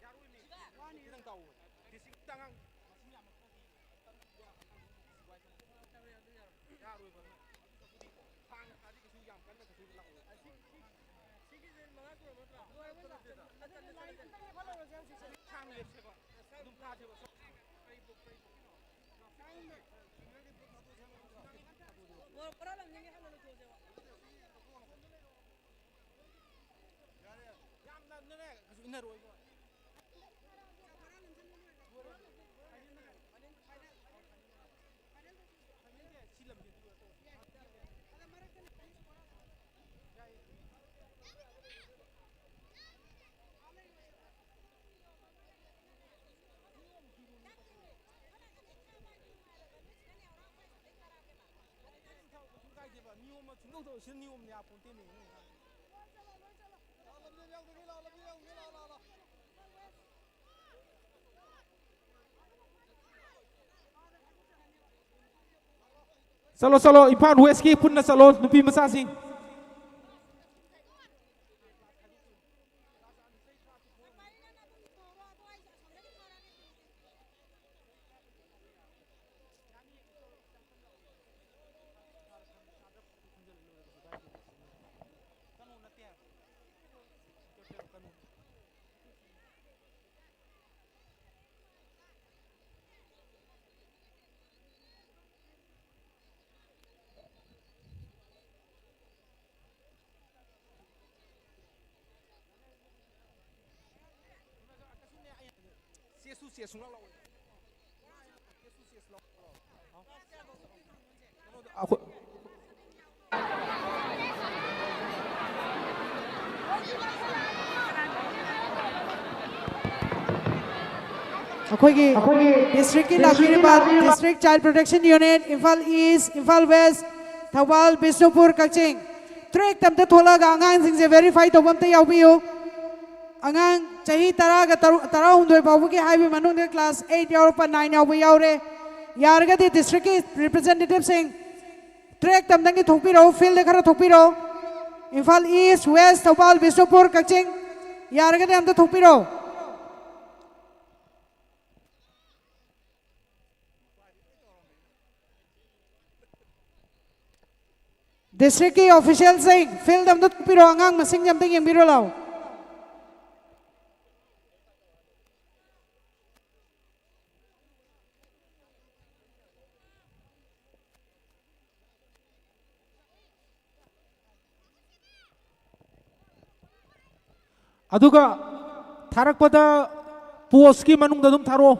ꯌꯥꯔꯣꯏꯃꯤ꯫ ꯈꯤꯇꯪ ꯇꯥꯎꯑꯣ꯫ ꯗꯤꯁꯤꯡꯗ ꯑꯉꯥꯡ ꯃꯁꯤꯡ ꯌꯥꯝꯃꯛꯇ꯭ꯔꯗꯤ ꯇꯔꯨꯛꯇꯨꯒ ꯑꯉꯥꯡ ꯌꯥꯔꯣꯏꯕ꯫ ꯊꯥꯡꯅ ꯊꯥꯗꯤ ꯀꯩꯁꯨ ꯌꯥꯝ ꯀꯟꯅ ꯀꯩꯁꯨ ꯂꯥꯛꯑꯣꯏ꯫ ꯊꯥꯡ ꯂꯦꯞꯁꯦꯕ꯫ ꯑꯗꯨꯝ ꯐꯥꯁꯦꯕ꯫ ꯁꯣꯝ ꯀꯩꯕꯨ, ꯀꯩꯕꯨ ꯀꯩꯅꯣ? ꯆꯠꯂꯣ, ꯆꯠꯂꯣ, ꯏꯝꯐꯥꯜ ꯋꯦꯁꯀꯤ ꯄꯨꯟꯅ ꯆꯠꯂꯣ, ꯅꯨꯄꯤ ꯃꯆꯥꯁꯤꯡ꯫ ꯑꯩꯈꯣꯏ ꯑꯩꯈꯣꯏꯒꯤ ꯗꯤꯁꯇ꯭ꯔꯤꯛꯀꯤ ꯂꯥꯛꯄꯤꯔꯤꯕ district child protection unit, Imphal east, Imphal west, Thoubal, Bishnupur, Kakching, ꯇ꯭ꯔꯦꯛꯇ ꯑꯝꯇ ꯊꯣꯛꯂꯛꯑꯒ ꯑꯉꯥꯡꯁꯤꯡꯁꯦ ꯚꯦꯔꯤꯐꯥꯏ ꯇꯧꯕ ꯑꯝꯇ ꯌꯥꯎꯕꯤꯌꯨ꯫ ꯑꯉꯥꯡ ꯆꯍꯤ ꯇꯔꯥꯒ ꯇꯔꯨꯛ, ꯇꯔꯥꯍꯨꯝꯗꯣꯏ ꯐꯥꯎꯕꯒꯤ ꯍꯥꯏꯕꯒꯤ ꯃꯅꯨꯡꯗ ꯀ꯭ꯂꯥꯁ ꯑꯩꯠ ꯌꯥꯎꯔꯛꯄ, ꯅꯥꯏꯟ ꯌꯥꯎꯕ ꯌꯥꯎꯔꯦ꯫ ꯌꯥꯔꯒꯗꯤ ꯗꯤꯁꯇ꯭ꯔꯤꯛꯀꯤ ꯔꯤꯄ꯭ꯔꯖꯦꯟꯇꯦꯇꯤꯚꯁꯤꯡ ꯇ꯭ꯔꯦꯛꯇ ꯑꯝꯇꯪꯗꯤ ꯊꯣꯛꯄꯤꯔꯛꯎ, ꯐꯤꯜꯗ ꯈꯔ ꯊꯣꯛꯄꯤꯔꯛꯎ꯫ ꯏꯝꯐꯥꯜ ꯏꯁ, ꯋꯦꯁ, ꯊꯧꯕꯥꯜ, ꯕꯤꯁꯅꯨꯄꯨꯔ, ꯀꯛꯆꯤꯡ, ꯌꯥꯔꯒꯗꯤ ꯑꯝꯇ ꯊꯣꯛꯄꯤꯔꯛꯎ꯫ ꯗꯤꯁꯇ꯭ꯔꯤꯛꯀꯤ ꯑꯣꯐꯤꯁꯤꯌꯦꯜꯁꯤꯡ ꯐꯤꯜꯗ ꯑꯝꯇ ꯊꯣꯛꯄꯤꯔꯛꯑꯣ, ꯑꯉꯥꯡ ꯃꯁꯤꯡꯁꯦ ꯑꯝꯇ ꯌꯦꯡꯕꯤꯔꯣ ꯂꯥꯛꯑꯣ꯫ ꯑꯗꯨꯒ ꯊꯥꯔꯛꯄꯗ ꯄꯣꯁꯀꯤ ꯃꯅꯨꯡꯗ ꯑꯗꯨꯝ ꯊꯥꯔꯛꯑꯣ꯫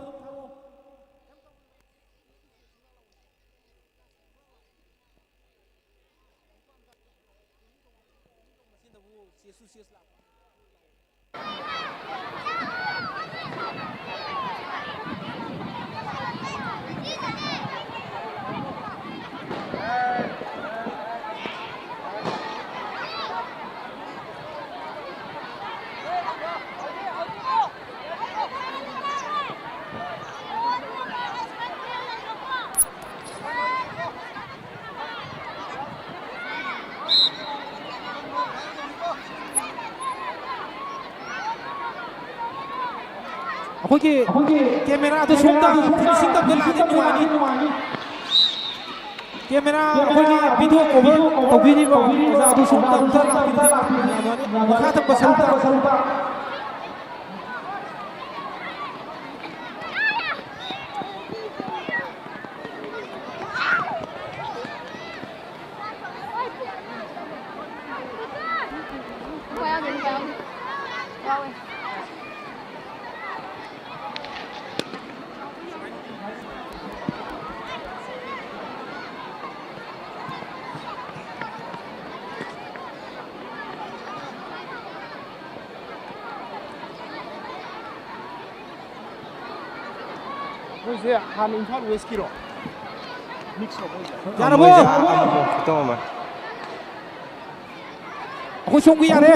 ꯑꯩꯈꯣꯏꯒꯤ ꯀꯦꯃꯦꯔꯥꯗꯨ ꯁꯣꯝꯗ ꯐꯤꯅꯤꯁꯤꯡ ꯇꯧꯗ ꯂꯥꯛꯑꯗꯤ ꯅꯨꯡꯉꯥꯏꯅꯤ꯫ ꯀꯦꯃꯦꯔꯥ ꯑꯩꯈꯣꯏꯒꯤ ꯚꯤꯗꯤꯑꯣ ꯀꯣꯚꯔ ꯇꯧꯕꯤꯔꯤꯕ ꯑꯣꯖꯥꯗꯨ ꯁꯣꯝꯗ ꯑꯝꯇ ꯂꯥꯛꯄꯤꯔꯗꯤ ꯅꯨꯡꯉꯥꯏꯅꯤ꯫ ꯃꯈꯥ ꯊꯪꯕ ꯁꯔꯨꯛꯇ꯫ ꯃꯣꯏꯁꯦ ꯍꯥꯟꯅ ꯏꯝꯐꯥꯜ ꯋꯦꯁꯀꯤꯔꯣ? ꯃꯤꯛꯁ ꯇꯧꯕ ꯑꯣꯏꯖꯥꯠꯂꯣ? ꯌꯥꯔꯕꯣ? ꯃꯣꯏꯁꯦ ꯑꯃꯨꯛ ꯈꯤꯇꯪ ꯑꯃ꯫ ꯑꯩꯈꯣꯏ ꯁꯣꯝꯒꯤ ꯌꯥꯔꯦ꯫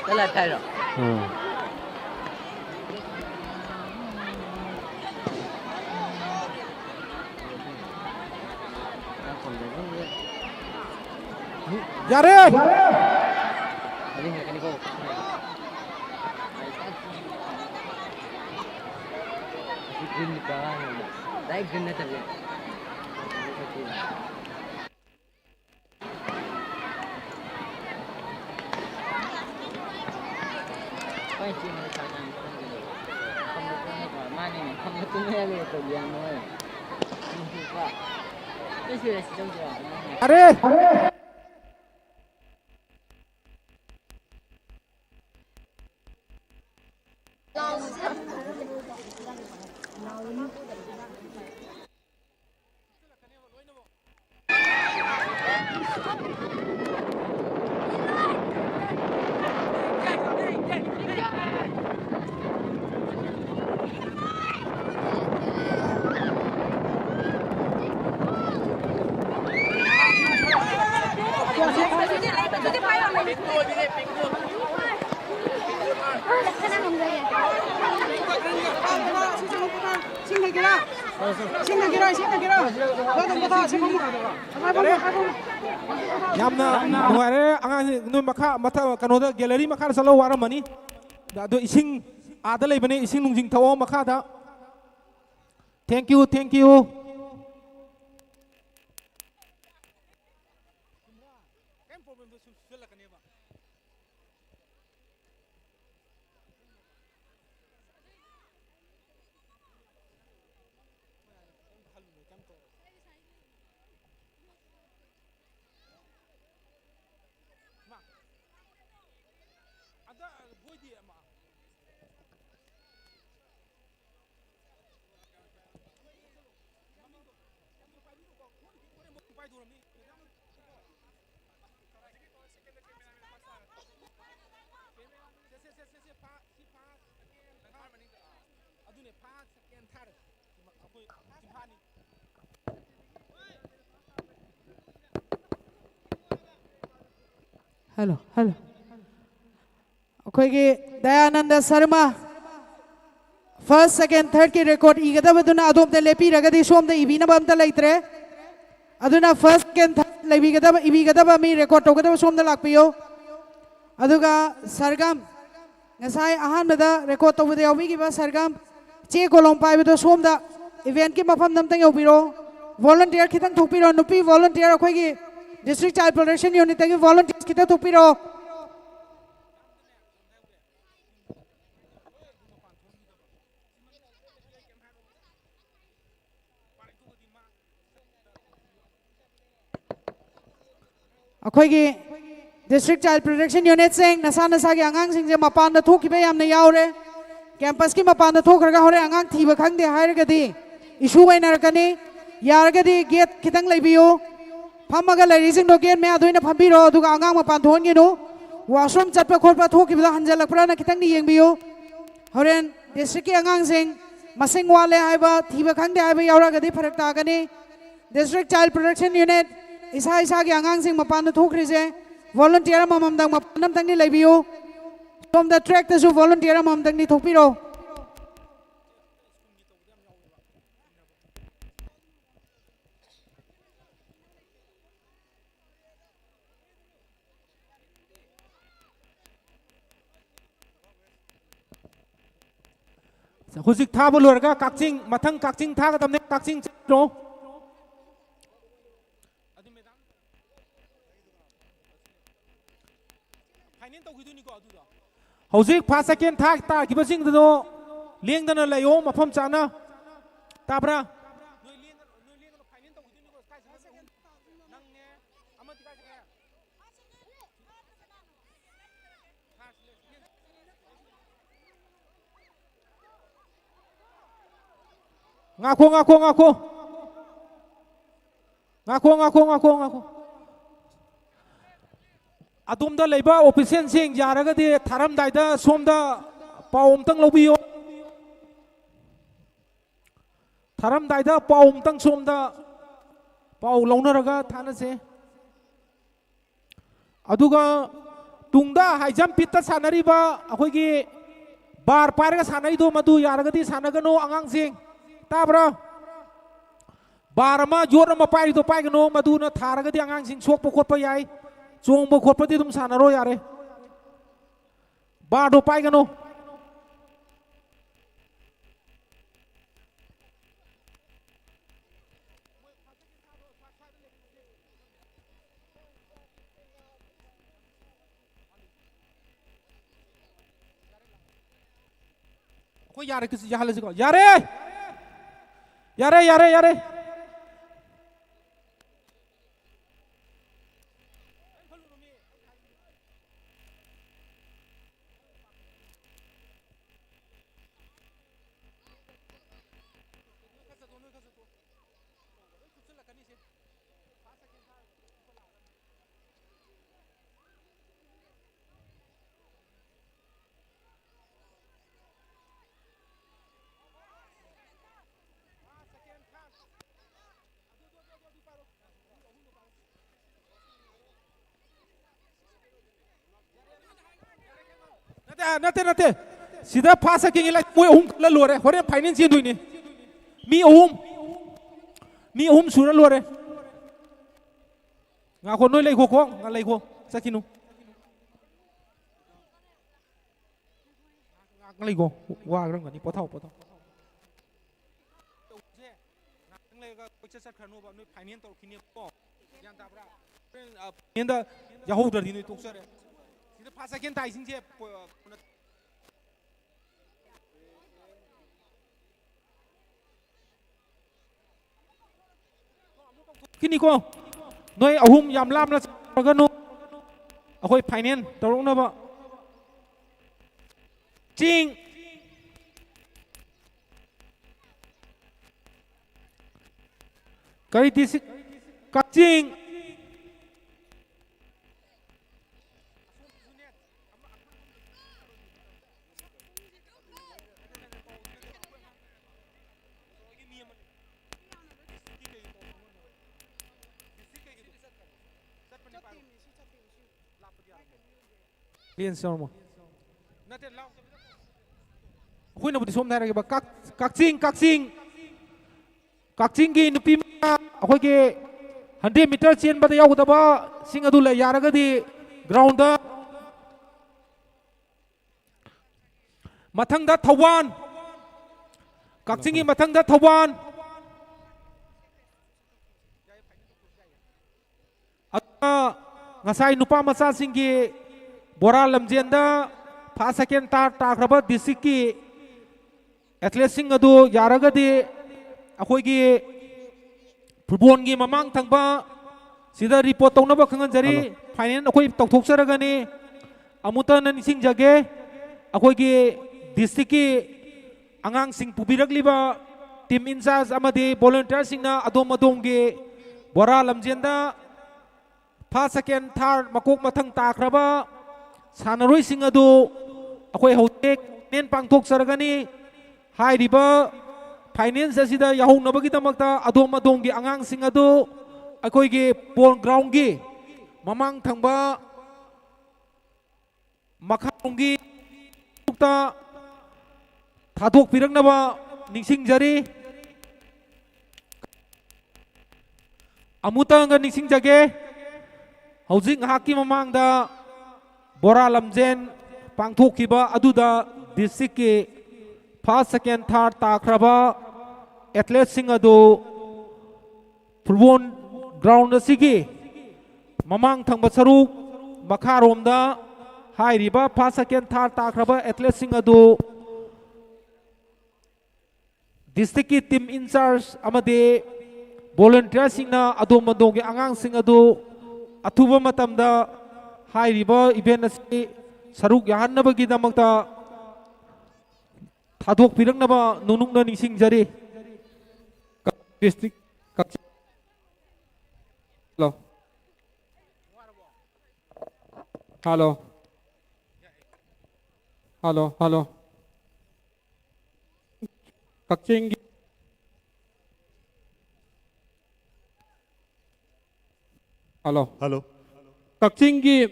ꯆꯠꯂ ꯊꯥꯏꯔꯣ? ꯎꯝ꯫ ꯌꯥꯔꯦ! ꯃꯥꯅꯦ, ꯃꯐꯝꯗ ꯇꯨꯝꯃꯦ ꯍꯥꯏꯕ ꯇꯧꯕ ꯌꯥꯝ ꯅꯨꯡꯉꯥꯏ꯫ ꯑꯔꯦ꯫ ꯌꯥꯝꯅ ꯅꯨꯡꯉꯥꯏꯔꯦ꯫ ꯑꯉꯥꯡꯁꯤꯡ ꯅꯣꯏ ꯃꯈꯥ, ꯃꯊꯛ, ꯀꯩꯅꯣꯗ, ꯒꯦꯂꯔꯤ ꯃꯈꯥꯗ ꯆꯠꯂꯒ ꯋꯥꯔꯝꯃꯅꯤ꯫ ꯑꯗꯣ ꯏꯁꯤꯡ ꯑꯥꯗ ꯂꯩꯕꯅꯦ, ꯏꯁꯤꯡ ꯅꯨꯡꯁꯤꯡ ꯊꯛꯑꯣ ꯃꯈꯥꯗ꯫ Thank you, thank you. Hello, hello. ꯑꯩꯈꯣꯏꯒꯤ Dayananda Sharma, first, second, thirdꯀꯤ record ꯏꯒꯗꯕꯗꯨꯅ ꯑꯗꯣꯝꯗ ꯂꯦꯞꯄꯤꯔꯒꯗꯤ ꯁꯣꯝꯗ ꯏꯕꯤꯅꯕ ꯑꯝꯇ ꯂꯩꯇ꯭ꯔꯦ꯫ ꯑꯗꯨꯅ first, second, third ꯂꯩꯕꯤꯒꯗꯕ, ꯏꯕꯤꯒꯗꯕ ꯃꯤ, record ꯇꯧꯒꯗꯕ ꯁꯣꯝꯗ ꯂꯥꯛꯄꯤꯌꯨ꯫ ꯑꯗꯨꯒ ꯁꯔꯒꯝ, ꯉꯁꯥꯏ ꯑꯍꯥꯟꯕꯗ record ꯇꯧꯕꯗ ꯌꯥꯎꯕꯤꯈꯤꯕ ꯁꯔꯒꯝ, ꯆꯦ ꯀꯣꯂꯣꯝ ꯄꯥꯏꯕꯗꯣ ꯁꯣꯝꯗ eventꯀꯤ ꯃꯐꯝꯗ ꯑꯝꯇꯪ ꯌꯧꯕꯤꯔꯣ꯫ Volunteer ꯈꯤꯇꯪ ꯊꯣꯛꯄꯤꯔꯣ, ꯅꯨꯄꯤ volunteer, ꯑꯩꯈꯣꯏꯒꯤ District Child Protection Unitꯇꯒꯤ volunteers ꯈꯤꯇꯪ ꯊꯣꯛꯄꯤꯔꯣ꯫ ꯑꯩꯈꯣꯏꯒꯤ District Child Protection Unitꯁꯤꯡ, ꯅꯁꯥ ꯅꯁꯥꯒꯤ ꯑꯉꯥꯡꯁꯤꯡꯁꯦ ꯃꯄꯥꯟꯗ ꯊꯣꯛꯈꯤꯕ ꯌꯥꯝꯅ ꯌꯥꯎꯔꯦ꯫ Campusꯀꯤ ꯃꯄꯥꯟꯗ ꯊꯣꯛꯈ꯭ꯔꯒ ꯍꯣꯔꯦꯟ ꯑꯉꯥꯡ ꯊꯤꯕ ꯈꯪꯗꯦ ꯍꯥꯏꯔꯒꯗꯤ issue ꯑꯣꯏꯅꯔꯛꯀꯅꯤ꯫ ꯌꯥꯔꯒꯗꯤ gate ꯈꯤꯇꯪ ꯂꯩꯕꯤꯌꯨ꯫ ꯐꯝꯃꯒ ꯂꯩꯔꯤꯁꯤꯡꯗꯣ gate ꯃꯌꯥꯗ ꯑꯣꯏꯅ ꯐꯝꯕꯤꯔꯣ, ꯑꯗꯨꯒ ꯑꯉꯥꯡ ꯃꯄꯥꯟ ꯊꯣꯛꯍꯟꯒꯅꯨ꯫ Washroom ꯆꯠꯄ ꯈꯣꯠꯄ ꯊꯣꯛꯈꯤꯕꯗꯣ ꯍꯟꯖꯜꯂꯛꯄ꯭ꯔꯥꯅ ꯈꯤꯇꯪꯗꯤ ꯌꯦꯡꯕꯤꯌꯨ꯫ ꯍꯣꯔꯦꯟ districtꯀꯤ ꯑꯉꯥꯡꯁꯤꯡ ꯃꯁꯤꯡ ꯋꯥꯠꯂꯦ ꯍꯥꯏꯕ, ꯊꯤꯕ ꯈꯪꯗꯦ ꯍꯥꯏꯕ ꯌꯥꯎꯔꯒꯗꯤ ꯐꯔꯛ ꯇꯥꯒꯅꯤ꯫ District Child Protection Unit, ꯏꯁꯥ ꯏꯁꯥꯒꯤ ꯑꯉꯥꯡꯁꯤꯡ ꯃꯄꯥꯟꯗ ꯊꯣꯛꯈ꯭ꯔꯤꯁꯦ, volunteer ꯑꯃꯃꯝꯗꯪ ꯃꯄꯥꯟ ꯑꯃꯇꯪꯗꯤ ꯂꯩꯕꯤꯌꯨ꯫ ꯁꯣꯝꯗ trackꯇꯁꯨ volunteer ꯑꯃꯃꯝꯗꯪꯗꯤ ꯊꯣꯛꯄꯤꯔꯣ꯫ ꯍꯧꯖꯤꯛ ꯊꯥꯕ ꯂꯣꯏꯔꯒ ꯀꯛꯆꯤꯡ, ꯃꯊꯪ ꯀꯛꯆꯤꯡ ꯊꯥꯒꯗꯕꯅꯦ꯫ ꯀꯛꯆꯤꯡ ꯆꯠꯇ꯭ꯔꯣ? Final ꯇꯧꯈꯤꯗꯣꯏꯅꯤꯀꯣ ꯑꯗꯨꯗꯣ꯫ ꯍꯧꯖꯤꯛ first second ꯊꯥ ꯇꯥꯈꯤꯕꯁꯤꯡꯗꯨꯗꯣ ꯂꯦꯡꯗꯅ ꯂꯩꯌꯣ, ꯃꯐꯝ ꯆꯥꯅ꯫ ꯇꯥꯕ꯭ꯔꯥ? ꯅꯣꯏ ꯂꯦꯡꯒꯅꯨ, ꯅꯣꯏ ꯂꯦꯡꯒꯅꯨ, final ꯇꯧꯈꯤꯗꯣꯏꯅꯤꯀꯣ꯫ ꯀꯥꯏ ꯆꯠꯈ꯭ꯔꯦ? ꯅꯪꯅꯦ, ꯑꯃꯗꯤ ꯀꯥꯏ ꯆꯠꯈ꯭ꯔꯦ? ꯉꯥꯈꯣ, ꯉꯥꯈꯣ, ꯉꯥꯈꯣ꯫ ꯉꯥꯈꯣ, ꯉꯥꯈꯣ, ꯉꯥꯈꯣ, ꯉꯥꯈꯣ꯫ ꯑꯗꯣꯝꯗ ꯂꯩꯕ officialꯁꯤꯡ ꯌꯥꯔꯒꯗꯤ ꯊꯥꯔꯝꯗꯥꯏꯗ ꯁꯣꯝꯗ ꯄꯥꯎ ꯑꯝꯇꯪ ꯂꯧꯕꯤꯌꯣ꯫ ꯊꯥꯔꯝꯗꯥꯏꯗ ꯄꯥꯎ ꯑꯝꯇꯪ ꯁꯣꯝꯗ ꯄꯥꯎ ꯂꯧꯅꯔꯒ ꯊꯥꯅꯁꯦ꯫ ꯑꯗꯨꯒ ꯇꯨꯡꯗ high jump pitꯇ ꯁꯥꯟꯅꯔꯤꯕ ꯑꯩꯈꯣꯏꯒꯤ bar ꯄꯥꯏꯔꯒ ꯁꯥꯟꯅꯔꯤꯗꯣ, ꯃꯗꯨ ꯌꯥꯔꯒꯗꯤ ꯁꯥꯟꯅꯒꯅꯨ ꯑꯉꯥꯡꯁꯤꯡ꯫ ꯇꯥꯕ꯭ꯔꯣ? Bar ꯑꯃ, ꯌꯣꯠ ꯑꯃ ꯄꯥꯏꯔꯤꯗꯣ ꯄꯥꯏꯒꯅꯨ, ꯃꯗꯨꯅ ꯊꯥꯔꯒꯗꯤ ꯑꯉꯥꯡꯁꯤꯡ ꯁꯣꯛꯄ ꯈꯣꯠꯄ ꯌꯥꯏ, ꯆꯣꯡꯕ ꯈꯣꯠꯄꯗꯤ ꯑꯗꯨꯝ ꯁꯥꯟꯅꯔꯣ ꯌꯥꯔꯦ꯫ Barꯗꯣ ꯄꯥꯏꯒꯅꯨ꯫ ꯑꯩꯈꯣꯏ ꯌꯥꯔꯦ, ꯌꯥꯍꯜꯂꯁꯤꯀꯣ꯫ ꯌꯥꯔꯦ! ꯌꯥꯔꯦ, ꯌꯥꯔꯦ, ꯌꯥꯔꯦ꯫ ꯑ, ꯅꯠꯇꯦ, ꯅꯠꯇꯦ꯫ ꯁꯤꯗ ꯐꯥꯔꯁ, ꯁꯦꯀꯦꯟꯒꯤ ꯂꯥꯏ, ꯃꯣꯏ ꯑꯍꯨꯝ ꯈꯜꯂ ꯂꯣꯏꯔꯦ꯫ ꯍꯣꯔꯦꯟ ꯐꯥꯏꯅꯦꯜ ꯆꯦꯟꯗꯣꯏꯅꯤ꯫ ꯃꯤ ꯑꯍꯨꯝ, ꯃꯤ ꯑꯍꯨꯝ ꯁꯨꯔ ꯂꯣꯏꯔꯦ꯫ ꯉꯥꯈꯣ, ꯅꯣꯏ ꯂꯩꯈꯣꯀꯣ, ꯉꯥ ꯂꯩꯈꯣ, ꯆꯠꯈꯤꯅꯨ꯫ ꯉꯥꯏꯍꯥꯛ ꯂꯩꯈꯣ, ꯋꯥꯔꯝꯒꯅꯤ, ꯄꯣꯊꯥꯎ, ꯄꯣꯊꯥꯎ꯫ ꯉꯥꯏꯍꯥꯛꯇꯪ ꯂꯩꯔꯒ ꯀꯣꯏꯆꯠ ꯆꯠꯈ꯭ꯔꯅꯣꯕ, ꯅꯣꯏ ꯐꯥꯏꯅꯦꯜ ꯇꯧꯔꯛꯈꯤꯅꯦꯕꯀꯣ꯫ ꯒ꯭ꯌꯥꯟ ꯇꯥꯕ꯭ꯔꯥ? ꯍꯣꯔꯦꯟ, ꯑ, ꯐꯥꯏꯅꯦꯜꯗ ꯌꯥꯎꯍꯧꯗ꯭ꯔꯗꯤ ꯅꯣꯏ ꯇꯣꯛꯆꯔꯦ꯫ ꯁꯤꯗ ꯐꯥꯔꯁ, ꯁꯦꯀꯦꯟ ꯇꯥꯏꯁꯤꯡꯁꯦ, ꯄꯣ-, ꯀꯩꯅꯣ, ꯀꯤꯅꯤꯀꯣ꯫ ꯅꯣꯏ ꯑꯍꯨꯝ ꯌꯥꯝ ꯂꯥꯞꯅ ꯆꯠꯈ꯭ꯔꯒꯅꯨ꯫ ꯑꯩꯈꯣꯏ ꯐꯥꯏꯅꯦꯜ ꯇꯧꯔꯛꯅꯕ꯫ ꯆꯤꯡ꯫ ꯀꯔꯤ ꯗꯤꯁꯇ꯭ꯔꯤꯛ? ꯀꯛꯆꯤꯡ꯫ ꯂꯦꯟꯁ ꯌꯥꯎꯔꯝꯃꯣ꯫ ꯑꯩꯈꯣꯏꯅꯕꯨꯗꯤ ꯁꯣꯝꯗ ꯍꯥꯏꯔꯒꯦꯕ, ꯀꯛ-, ꯀꯛꯆꯤꯡ, ꯀꯛꯆꯤꯡ, ꯀꯛꯆꯤꯡꯒꯤ ꯅꯨꯄꯤ ꯃꯆꯥ ꯑꯩꯈꯣꯏꯒꯤ ꯍꯟꯗ꯭ꯔꯦꯠ ꯃꯤꯇꯔ ꯆꯦꯟꯕꯗ ꯌꯥꯎꯒꯗꯕꯁꯤꯡ ꯑꯗꯨ ꯂꯩ, ꯌꯥꯔꯒꯗꯤ ꯒ꯭ꯔꯥꯎꯟꯗ꯫ ꯃꯊꯪꯗ ꯊꯧꯕꯥꯜ, ꯀꯛꯆꯤꯡꯒꯤ ꯃꯊꯪꯗ ꯊꯧꯕꯥꯜ꯫ ꯑꯗꯨꯒ ꯉꯁꯥꯏ ꯅꯨꯄꯥ ꯃꯆꯥꯁꯤꯡꯒꯤ ꯕꯣꯔꯥ ꯂꯝꯖꯦꯟꯗ ꯐꯥꯔꯁ, ꯁꯦꯀꯦꯟ, ꯊꯥꯔꯠ ꯇꯥꯈ꯭ꯔꯕ ꯗꯤꯁꯇ꯭ꯔꯤꯛꯀꯤ ꯑꯦꯊꯂꯦꯠꯁꯤꯡ ꯑꯗꯨ ꯌꯥꯔꯒꯗꯤ ꯑꯩꯈꯣꯏꯒꯤ ꯐꯨꯠꯕꯣꯜꯒꯤ ꯃꯃꯥꯡ ꯊꯪꯕ ꯁꯤꯗ ꯔꯤꯄꯣꯔꯠ ꯇꯧꯅꯕ ꯈꯪꯍꯟꯖꯔꯤ꯫ ꯍꯜꯂꯣ꯫ ꯐꯥꯏꯅꯦꯜ ꯑꯩꯈꯣꯏ ꯇꯧꯊꯣꯛꯆꯔꯒꯅꯤ꯫ ꯑꯃꯨꯛꯇ ꯅꯤꯡꯁꯤꯡꯖꯒꯦ, ꯑꯩꯈꯣꯏꯒꯤ ꯗꯤꯁꯇ꯭ꯔꯤꯛꯀꯤ ꯑꯉꯥꯡꯁꯤꯡ ꯄꯨꯕꯤꯔꯛꯂꯤꯕ ꯇꯤꯝ ꯏꯟꯆꯥꯔꯖ ꯑꯃꯗꯤ ꯚꯣꯂꯨꯟꯇꯤꯌꯔꯁꯤꯡꯅ ꯑꯗꯣꯝ ꯑꯗꯣꯝꯒꯤ ꯕꯣꯔꯥ ꯂꯝꯖꯦꯟꯗ ꯐꯥꯔꯁ, ꯁꯦꯀꯦꯟ, ꯊꯥꯔꯠ ꯃꯀꯣꯛ ꯃꯊꯪ ꯇꯥꯈ꯭ꯔꯕ ꯁꯥꯟꯅꯔꯣꯏꯁꯤꯡ ꯑꯗꯨ ꯑꯩꯈꯣꯏ ꯍꯧꯖꯤꯛ ꯐꯥꯏꯅꯦꯜ ꯄꯥꯡꯊꯣꯛꯆꯔꯒꯅꯤ꯫ ꯍꯥꯏꯔꯤꯕ ꯐꯥꯏꯅꯦꯜꯁ ꯑꯁꯤꯗ ꯌꯥꯎꯍꯧꯅꯕꯒꯤꯗꯃꯛꯇ ꯑꯗꯣꯝ ꯑꯗꯣꯝꯒꯤ ꯑꯉꯥꯡꯁꯤꯡ ꯑꯗꯨ ꯑꯩꯈꯣꯏꯒꯤ ꯕꯣꯜ ꯒ꯭ꯔꯥꯎꯟꯒꯤ ꯃꯃꯥꯡ ꯊꯪꯕ ꯃꯈꯥꯔꯣꯝꯒꯤ ꯊꯥꯗꯣꯛꯄꯤꯔꯛꯅꯕ ꯅꯤꯡꯁꯤꯡꯖꯔꯤ꯫ ꯑꯃꯨꯛꯇꯪꯒ ꯅꯤꯡꯁꯤꯡꯖꯒꯦ, ꯍꯧꯖꯤꯛ ꯉꯥꯏꯍꯥꯛꯀꯤ ꯃꯃꯥꯡꯗ ꯕꯣꯔꯥ ꯂꯝꯖꯦꯟ ꯄꯥꯡꯊꯣꯛꯈꯤꯕ ꯑꯗꯨꯗ districtꯀꯤ first, second, third ꯇꯥꯈ꯭ꯔꯕ athleteꯁꯤꯡ ꯑꯗꯨ football ground ꯑꯁꯤꯒꯤ ꯃꯃꯥꯡ ꯊꯪꯕ ꯁꯔꯨꯛ ꯃꯈꯥꯔꯣꯝꯗ ꯍꯥꯏꯔꯤꯕ first, second, third ꯇꯥꯈ꯭ꯔꯕ athleteꯁꯤꯡ ꯑꯗꯨ districtꯀꯤ team in charge ꯑꯃꯗꯤ volunteerꯁꯤꯡꯅ ꯑꯗꯣꯝ ꯑꯗꯣꯝꯒꯤ ꯑꯉꯥꯡꯁꯤꯡ ꯑꯗꯨ ꯑꯊꯨꯕ ꯃꯇꯝꯗ ꯍꯥꯏꯔꯤꯕ event ꯑꯁꯤ ꯁꯔꯨꯛ ꯌꯥꯍꯟꯅꯕꯒꯤꯗꯃꯛꯇ ꯊꯥꯗꯣꯛꯄꯤꯔꯛꯅꯕ ꯅꯣꯡꯅꯨꯡꯅ ꯅꯤꯡꯁꯤꯡꯖꯔꯤ꯫ District, ꯀꯛꯆꯤꯡ꯫ Hello. Hello. Hello, hello. ꯀꯛꯆꯤꯡꯒꯤ꯫ Hello. Hello. ꯀꯛꯆꯤꯡꯒꯤ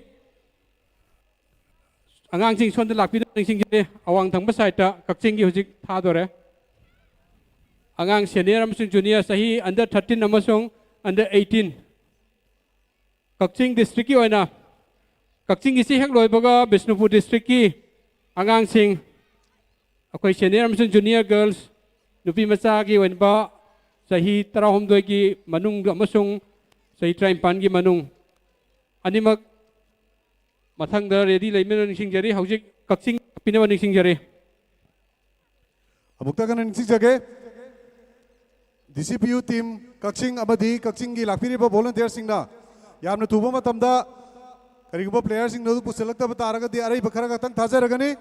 ꯑꯉꯥꯡꯁꯤꯡ ꯁꯣꯝꯗ ꯂꯥꯛꯄꯤꯅꯕ ꯅꯤꯡꯁꯤꯡꯖꯔꯤ꯫ ꯑꯋꯥꯡ ꯊꯪꯕ sideꯇ ꯀꯛꯆꯤꯡꯒꯤ ꯍꯧꯖꯤꯛ ꯊꯥꯗꯣꯔꯦ꯫ ꯑꯉꯥꯡ senior ꯑꯃꯁꯨꯡ junior, ꯆꯍꯤ under thirteen ꯑꯃꯁꯨꯡ under eighteen꯫ ꯀꯛꯆꯤꯡ districtꯀꯤ ꯑꯣꯏꯅ ꯀꯛꯆꯤꯡꯒꯤꯁꯤ ꯍꯦꯛ ꯂꯣꯏꯕꯒ ꯕꯤꯁꯅꯨꯄꯨꯔ districtꯀꯤ ꯑꯉꯥꯡꯁꯤꯡ, ꯑꯩꯈꯣꯏ senior ꯑꯃꯁꯨꯡ junior girls, ꯅꯨꯄꯤ ꯃꯆꯥꯒꯤ ꯑꯣꯏꯕ ꯆꯍꯤ ꯇꯔꯥꯍꯨꯝꯗꯣꯏꯒꯤ ꯃꯅꯨꯡ ꯑꯃꯁꯨꯡ ꯆꯍꯤ ꯇꯔꯥꯅꯤꯄꯥꯟꯒꯤ ꯃꯅꯨꯡ ꯑꯅꯤꯃꯛ ꯃꯊꯪꯗ ready ꯂꯩꯅꯕ ꯅꯤꯡꯁꯤꯡꯖꯔꯤ꯫ ꯍꯧꯖꯤꯛ ꯀꯛꯆꯤꯡ ꯄꯤꯅꯕ ꯅꯤꯡꯁꯤꯡꯖꯔꯤ꯫ ꯑꯃꯨꯛꯇ ꯍꯟꯅ ꯅꯤꯡꯁꯤꯡꯖꯒꯦ, DCPU team ꯀꯛꯆꯤꯡ ꯑꯃꯗꯤ ꯀꯛꯆꯤꯡꯒꯤ ꯂꯥꯛꯄꯤꯔꯤꯕ volunteerꯁꯤꯡꯅ ꯌꯥꯝꯅ ꯊꯨꯕ ꯃꯇꯝꯗ ꯀꯔꯤꯒꯨꯝꯕ playerꯁꯤꯡꯗꯨ ꯄꯨꯁꯤꯜꯂꯛꯇꯕ ꯇꯥꯔꯒꯗꯤ ꯑꯔꯩꯕ ꯈꯔ ꯈꯛꯇꯪ ꯊꯥꯖꯔꯒꯅꯤ꯫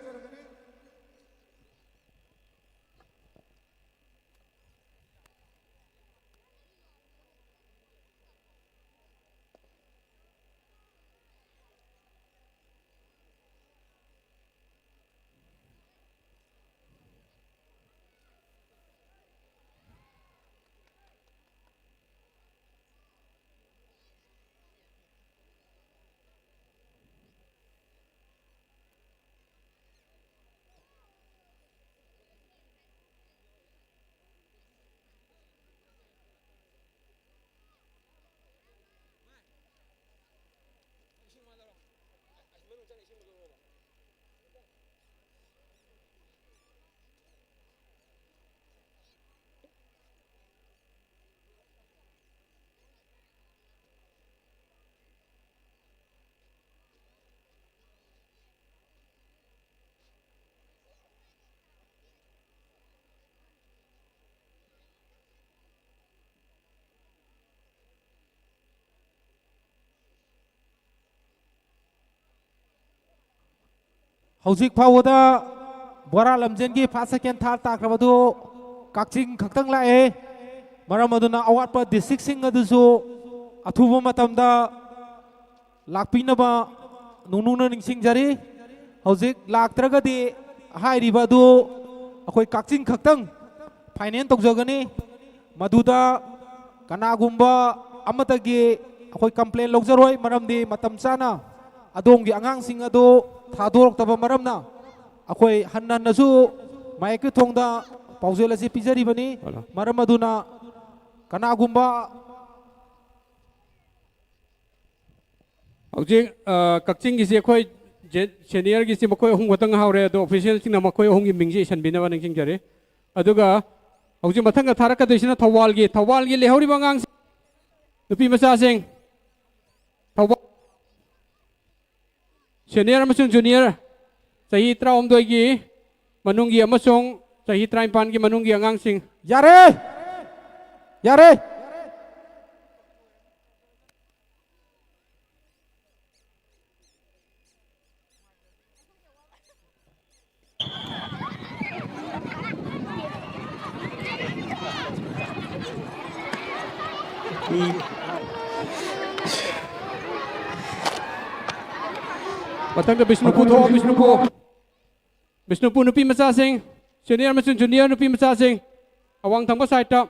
ꯍꯧꯖꯤꯛ ꯐꯥꯎꯕꯗ ꯕꯣꯔꯥ ꯂꯝꯖꯦꯟꯒꯤ ꯐꯥꯔꯁ, ꯁꯦꯀꯦꯟ, ꯊꯥꯔꯠ ꯇꯥꯈ꯭ꯔꯕꯗꯨ ꯀꯛꯆꯤꯡ ꯈꯛꯇꯪ ꯂꯥꯛꯑꯦ꯫ ꯃꯔꯝ ꯑꯗꯨꯅ ꯑꯋꯥꯠꯄ ꯗꯤꯁꯇ꯭ꯔꯤꯛꯁꯤꯡ ꯑꯗꯨꯁꯨ ꯑꯊꯨꯕ ꯃꯇꯝꯗ ꯂꯥꯛꯄꯤꯅꯕ ꯅꯨꯡꯅꯨꯡꯅ ꯅꯤꯡꯁꯤꯡꯖꯔꯤ꯫ ꯍꯧꯖꯤꯛ ꯂꯥꯛꯇ꯭ꯔꯒꯗꯤ ꯍꯥꯏꯔꯤꯕ ꯑꯗꯨ ꯑꯩꯈꯣꯏ ꯀꯛꯆꯤꯡ ꯈꯛꯇꯪ ꯐꯥꯏꯅꯦꯜ ꯇꯧꯖꯒꯅꯤ꯫ ꯃꯗꯨꯗ ꯀꯅꯥꯒꯨꯝꯕ ꯑꯃꯠꯇꯒꯤ ꯑꯩꯈꯣꯏ ꯀꯝꯄ꯭ꯂꯦꯟ ꯂꯧꯖꯔꯣꯏ, ꯃꯔꯝꯗꯤ ꯃꯇꯝ ꯆꯥꯅ ꯑꯗꯣꯝꯒꯤ ꯑꯉꯥꯡꯁꯤꯡ ꯑꯗꯨ ꯊꯥꯗꯣꯔꯛꯇꯕ ꯃꯔꯝꯅ ꯑꯩꯈꯣꯏ ꯍꯟꯅ ꯍꯟꯅꯁꯨ ꯃꯥꯌꯦꯛꯀꯤ ꯊꯣꯡꯗ ꯄꯥꯎꯖꯦꯜ ꯑꯁꯤ ꯄꯤꯖꯔꯤꯕꯅꯤ꯫ ꯍꯜꯂꯣ꯫ ꯃꯔꯝ ꯑꯗꯨꯅ ꯀꯅꯥꯒꯨꯝꯕ ꯍꯧꯖꯤꯛ, ꯑ, ꯀꯛꯆꯤꯡꯒꯤꯁꯤ ꯑꯩꯈꯣꯏ ꯖꯦ-, ꯁꯦꯅꯤꯌꯔꯒꯤꯁꯤ ꯃꯈꯣꯏ ꯑꯍꯨꯝ ꯈꯛꯇꯪ ꯉꯥꯏꯍꯧꯔꯦ, ꯑꯗꯣ ꯑꯣꯐꯤꯁꯤꯌꯦꯜꯁꯤꯡꯅ ꯃꯈꯣꯏ ꯑꯍꯨꯝꯒꯤ ꯃꯤꯡꯁꯤ ꯏꯁꯟꯕꯤꯅꯕ ꯅꯤꯡꯁꯤꯡꯖꯔꯤ꯫ ꯑꯗꯨꯒ ꯍꯧꯖꯤꯛ ꯃꯊꯪꯒ ꯊꯥꯔꯛꯀꯗꯣꯏꯁꯤꯅ ꯊꯧꯕꯥꯜꯒꯤ, ꯊꯧꯕꯥꯜꯒꯤ ꯂꯩꯍꯧꯔꯤꯕ ꯑꯉꯥꯡꯁꯤꯡ, ꯅꯨꯄꯤ ꯃꯆꯥꯁꯤꯡ, ꯊꯧꯕꯥꯜ ꯁꯦꯅꯤꯌꯔ ꯑꯃꯁꯨꯡ ꯖꯨꯅꯤꯌꯔ, ꯆꯍꯤ ꯇꯔꯥꯍꯨꯝꯗꯣꯏꯒꯤ ꯃꯅꯨꯡꯒꯤ ꯑꯃꯁꯨꯡ ꯆꯍꯤ ꯇꯔꯥꯅꯤꯄꯥꯟꯒꯤ ꯃꯅꯨꯡꯒꯤ ꯑꯉꯥꯡꯁꯤꯡ꯫ ꯌꯥꯔꯦ! ꯌꯥꯔꯦ! ꯃꯊꯪꯗ ꯕꯤꯁꯅꯨꯄꯨꯔ ꯊꯣꯛꯑꯣ, ꯕꯤꯁꯅꯨꯄꯨꯔ꯫ ꯕꯤꯁꯅꯨꯄꯨꯔ ꯅꯨꯄꯤ ꯃꯆꯥꯁꯤꯡ, ꯁꯦꯅꯤꯌꯔ ꯑꯃꯁꯨꯡ ꯖꯨꯅꯤꯌꯔ ꯅꯨꯄꯤ ꯃꯆꯥꯁꯤꯡ, ꯑꯋꯥꯡ ꯊꯪꯕ ꯁꯥꯏꯠꯇ꯫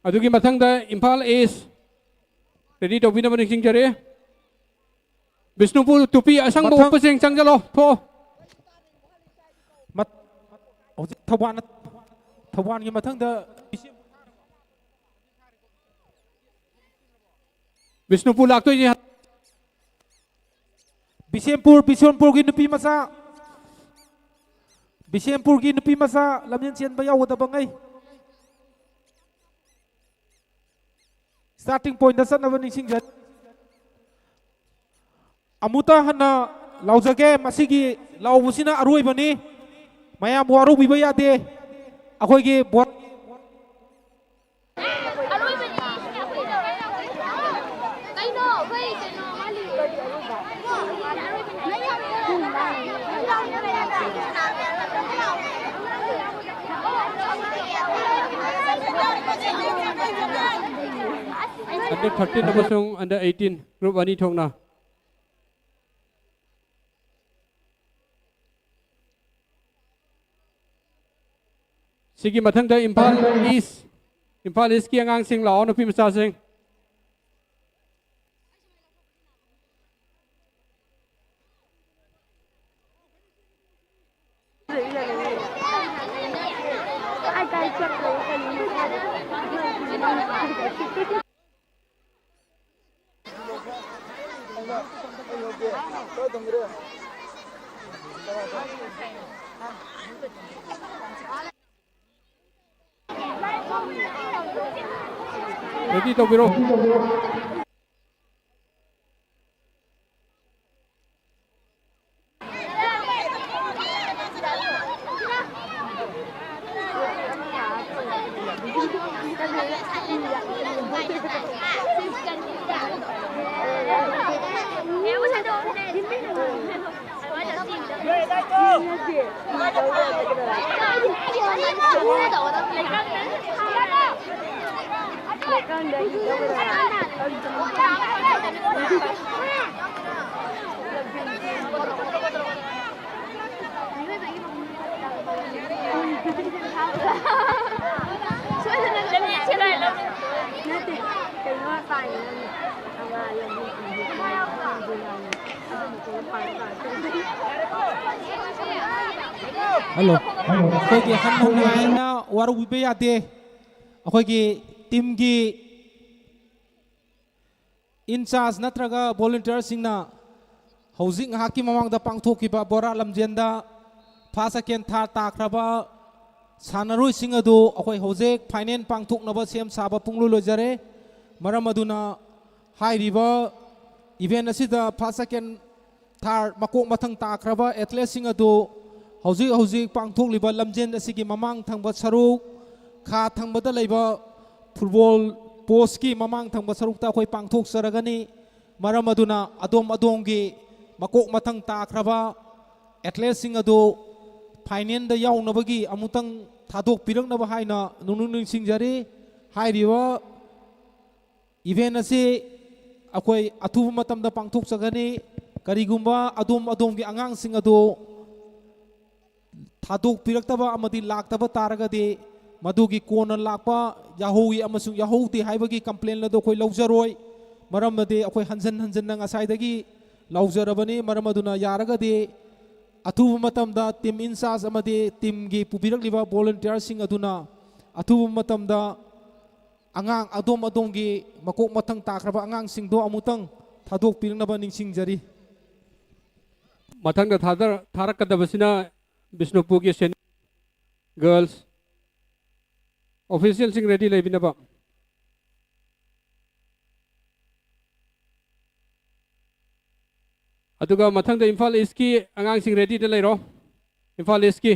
ꯑꯗꯨꯒꯤ ꯃꯊꯪꯗ ꯏꯝꯐꯥꯜ ꯏꯁ ꯔꯦꯗꯤ ꯇꯧꯕꯤꯅꯕ ꯅꯤꯡꯁꯤꯡꯖꯔꯤ꯫ ꯕꯤꯁꯅꯨꯄꯨꯔ ꯇꯨꯄꯤ ꯑꯁꯪꯕ ꯃꯊꯪ ꯎꯞꯄꯁꯤꯡ ꯆꯪꯁꯤꯜꯂꯣ, ꯊꯣꯛꯑꯣ꯫ ꯃꯠ-, ꯍꯧꯖꯤꯛ ꯊꯧꯕꯥꯜ, ꯊꯧꯕꯥꯜꯒꯤ ꯃꯊꯪꯗ ꯕꯤꯁꯦꯝ-, ꯕꯤꯁꯅꯨꯄꯨꯔ ꯂꯥꯛꯇꯣꯏꯁꯦ꯫ ꯕꯤꯁꯦꯝꯄꯨꯔ, ꯕꯤꯁꯦꯝꯄꯨꯔꯒꯤ ꯅꯨꯄꯤ ꯃꯆꯥ, ꯕꯤꯁꯦꯝꯄꯨꯔꯒꯤ ꯅꯨꯄꯤ ꯃꯆꯥ ꯂꯝꯖꯦꯟ ꯆꯦꯟꯕ ꯌꯥꯎꯒꯗꯕ ꯉꯩ ꯁ꯭ꯇꯥꯔꯇꯤꯡ ꯄꯣꯏꯟꯗ ꯆꯠꯅꯕ ꯅꯤꯡꯁꯤꯡꯖꯔꯤ꯫ ꯑꯃꯨꯛꯇ ꯍꯟꯅ ꯂꯥꯎꯖꯒꯦ, ꯃꯁꯤꯒꯤ ꯂꯥꯎꯕꯁꯤꯅ ꯑꯔꯣꯏꯕꯅꯤ꯫ ꯃꯌꯥꯝ ꯋꯥꯔꯧꯕꯤꯕ ꯌꯥꯗꯦ꯫ ꯑꯩꯈꯣꯏꯒꯤ ꯕꯣ- ꯀꯩꯅꯣ ꯑꯩꯈꯣꯏ ꯀꯩꯅꯣ ꯊꯥꯔꯇꯤꯟ ꯑꯃꯁꯨꯡ ꯑꯟꯗꯔ ꯑꯩꯠꯇꯤꯟ ꯒ꯭ꯔꯨꯞ ꯑꯅꯤ ꯊꯣꯛꯅ꯫ ꯁꯤꯒꯤ ꯃꯊꯪꯗ ꯏꯝꯐꯥꯜ ꯏꯁ, ꯏꯝꯐꯥꯜ ꯏꯁꯀꯤ ꯑꯉꯥꯡꯁꯤꯡ ꯂꯥꯛꯑꯣ, ꯅꯨꯄꯤ ꯃꯆꯥꯁꯤꯡ꯫ ꯔꯦꯗꯤ ꯇꯧꯕꯤꯔꯣ꯫ ꯍꯜꯂꯣ꯫ ꯑꯩꯈꯣꯏꯒꯤ ꯍꯟꯅ ꯅꯨꯡꯉꯥꯏꯅ ꯋꯥꯔꯧꯕꯤꯕ ꯌꯥꯗꯦ꯫ ꯑꯩꯈꯣꯏꯒꯤ ꯇꯤꯝꯒꯤ ꯏꯟꯆꯥꯔꯖ ꯅꯠꯇ꯭ꯔꯒ ꯚꯣꯂꯨꯟꯇꯤꯌꯔꯁꯤꯡꯅ ꯍꯧꯖꯤꯛ ꯉꯥꯏꯍꯥꯛꯀꯤ ꯃꯃꯥꯡꯗ ꯄꯥꯡꯊꯣꯛꯈꯤꯕ ꯕꯣꯔꯥ ꯂꯝꯖꯦꯟꯗ ꯐꯥꯔꯁ, ꯁꯦꯀꯦꯟ, ꯊꯥꯔꯠ ꯇꯥꯈ꯭ꯔꯕ ꯁꯥꯟꯅꯔꯣꯏꯁꯤꯡ ꯑꯗꯨ ꯑꯩꯈꯣꯏ ꯍꯧꯖꯤꯛ ꯐꯥꯏꯅꯦꯜ ꯄꯥꯡꯊꯣꯛꯅꯕ ꯁꯦꯝ ꯁꯥꯕ ꯄꯨꯡꯂꯣꯏ ꯂꯣꯏꯖꯔꯦ꯫ ꯃꯔꯝ ꯑꯗꯨꯅ ꯍꯥꯏꯔꯤꯕ ꯏꯚꯦꯟ ꯑꯁꯤꯗ ꯐꯥꯔꯁ, ꯁꯦꯀꯦꯟ, ꯊꯥꯔꯠ ꯃꯀꯣꯛ ꯃꯊꯪ ꯇꯥꯈ꯭ꯔꯕ ꯑꯦꯊꯂꯦꯠꯁꯤꯡ ꯑꯗꯨ ꯍꯧꯖꯤꯛ ꯍꯧꯖꯤꯛ ꯄꯥꯡꯊꯣꯛꯂꯤꯕ ꯂꯝꯖꯦꯟ ꯑꯁꯤꯒꯤ ꯃꯃꯥꯡ ꯊꯪꯕ ꯁꯔꯨꯛ, ꯈꯥ ꯊꯪꯕꯗ ꯂꯩꯕ ꯐꯨꯠꯕꯣꯜ ꯄꯣꯁꯀꯤ ꯃꯃꯥꯡ ꯊꯪꯕ ꯁꯔꯨꯛꯇ ꯑꯩꯈꯣꯏ ꯄꯥꯡꯊꯣꯛꯆꯔꯒꯅꯤ꯫ ꯃꯔꯝ ꯑꯗꯨꯅ ꯑꯗꯣꯝ ꯑꯗꯣꯝꯒꯤ ꯃꯀꯣꯛ ꯃꯊꯪ ꯇꯥꯈ꯭ꯔꯕ ꯑꯦꯊꯂꯦꯠꯁꯤꯡ ꯑꯗꯨ ꯐꯥꯏꯅꯦꯜꯗ ꯌꯥꯎꯅꯕꯒꯤ ꯑꯃꯨꯛꯇꯪ ꯊꯥꯗꯣꯛꯄꯤꯔꯛꯅꯕ ꯍꯥꯏꯅ ꯅꯨꯡꯅꯨꯡ ꯅꯤꯡꯁꯤꯡꯖꯔꯤ꯫ ꯍꯥꯏꯔꯤꯕ Event ꯑꯁꯤ ꯑꯩꯈꯣꯏ ꯑꯊꯨꯕ ꯃꯇꯝꯗ ꯄꯥꯡꯊꯣꯛꯆꯒꯅꯤ꯫ ꯀꯔꯤꯒꯨꯝꯕ ꯑꯗꯣꯝ ꯑꯗꯣꯝꯒꯤ ꯑꯉꯥꯡꯁꯤꯡ ꯑꯗꯨ ꯊꯥꯗꯣꯛꯄꯤꯔꯛꯇꯕ ꯑꯃꯗꯤ ꯂꯥꯛꯇꯕ ꯇꯥꯔꯒꯗꯤ, ꯃꯗꯨꯒꯤ ꯀꯣꯟꯅ ꯂꯥꯛꯄ ꯌꯥꯍꯧꯏ ꯑꯃꯁꯨꯡ ꯌꯥꯍꯧꯗꯦ ꯍꯥꯏꯕꯒꯤ complain ꯑꯗꯨ ꯑꯩꯈꯣꯏ ꯂꯧꯖꯔꯣꯏ꯫ ꯃꯔꯝ ꯑꯗꯤ ꯑꯩꯈꯣꯏ ꯍꯟꯖꯟ ꯍꯟꯖꯟꯅ ꯉꯁꯥꯏꯗꯒꯤ ꯂꯥꯎꯖꯔꯕꯅꯤ꯫ ꯃꯔꯝ ꯑꯗꯨꯅ ꯌꯥꯔꯒꯗꯤ ꯑꯊꯨꯕ ꯃꯇꯝꯗ team in charge ꯑꯃꯗꯤ teamꯒꯤ ꯄꯨꯕꯤꯔꯛꯂꯤꯕ volunteerꯁꯤꯡ ꯑꯗꯨꯅ ꯑꯊꯨꯕ ꯃꯇꯝꯗ ꯑꯉꯥꯡ ꯑꯗꯣꯝ ꯑꯗꯣꯝꯒꯤ ꯃꯀꯣꯛ ꯃꯊꯪ ꯇꯥꯈ꯭ꯔꯕ ꯑꯉꯥꯡꯁꯤꯡꯗꯣ ꯑꯃꯨꯛꯇꯪ ꯊꯥꯗꯣꯛꯄꯤꯔꯛꯅꯕ ꯅꯤꯡꯁꯤꯡꯖꯔꯤ꯫ ꯃꯊꯪꯗ ꯊꯥꯗꯔ-, ꯊꯥꯔꯛꯀꯗꯕꯁꯤꯅ ꯕꯤꯁꯅꯨꯄꯨꯔꯒꯤ senior girls꯫ Officialꯁꯤꯡ ready ꯂꯩꯕꯤꯅꯕ꯫ ꯑꯗꯨꯒ ꯃꯊꯪꯗ ꯏꯝꯐꯥꯜ Eastꯀꯤ ꯑꯉꯥꯡꯁꯤꯡ readyꯗ ꯂꯩꯔꯣ꯫ ꯏꯝꯐꯥꯜ Eastꯀꯤ꯫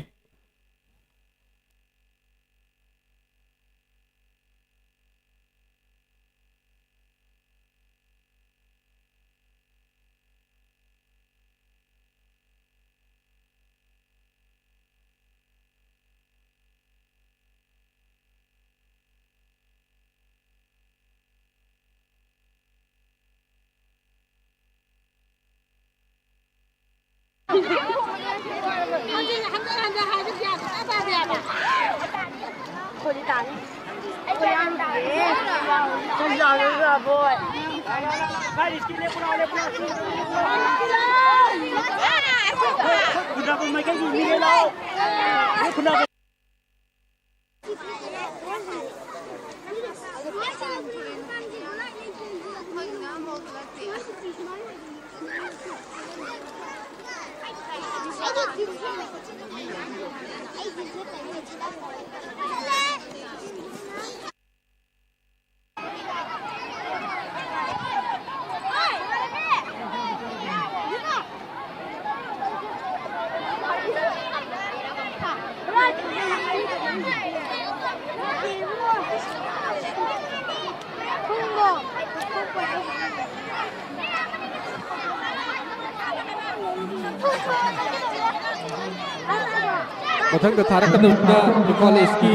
ꯃꯊꯪꯗ ꯊꯥꯔꯛꯀꯗꯧꯔꯤꯕ ꯏꯝꯐꯥꯜ Eastꯀꯤ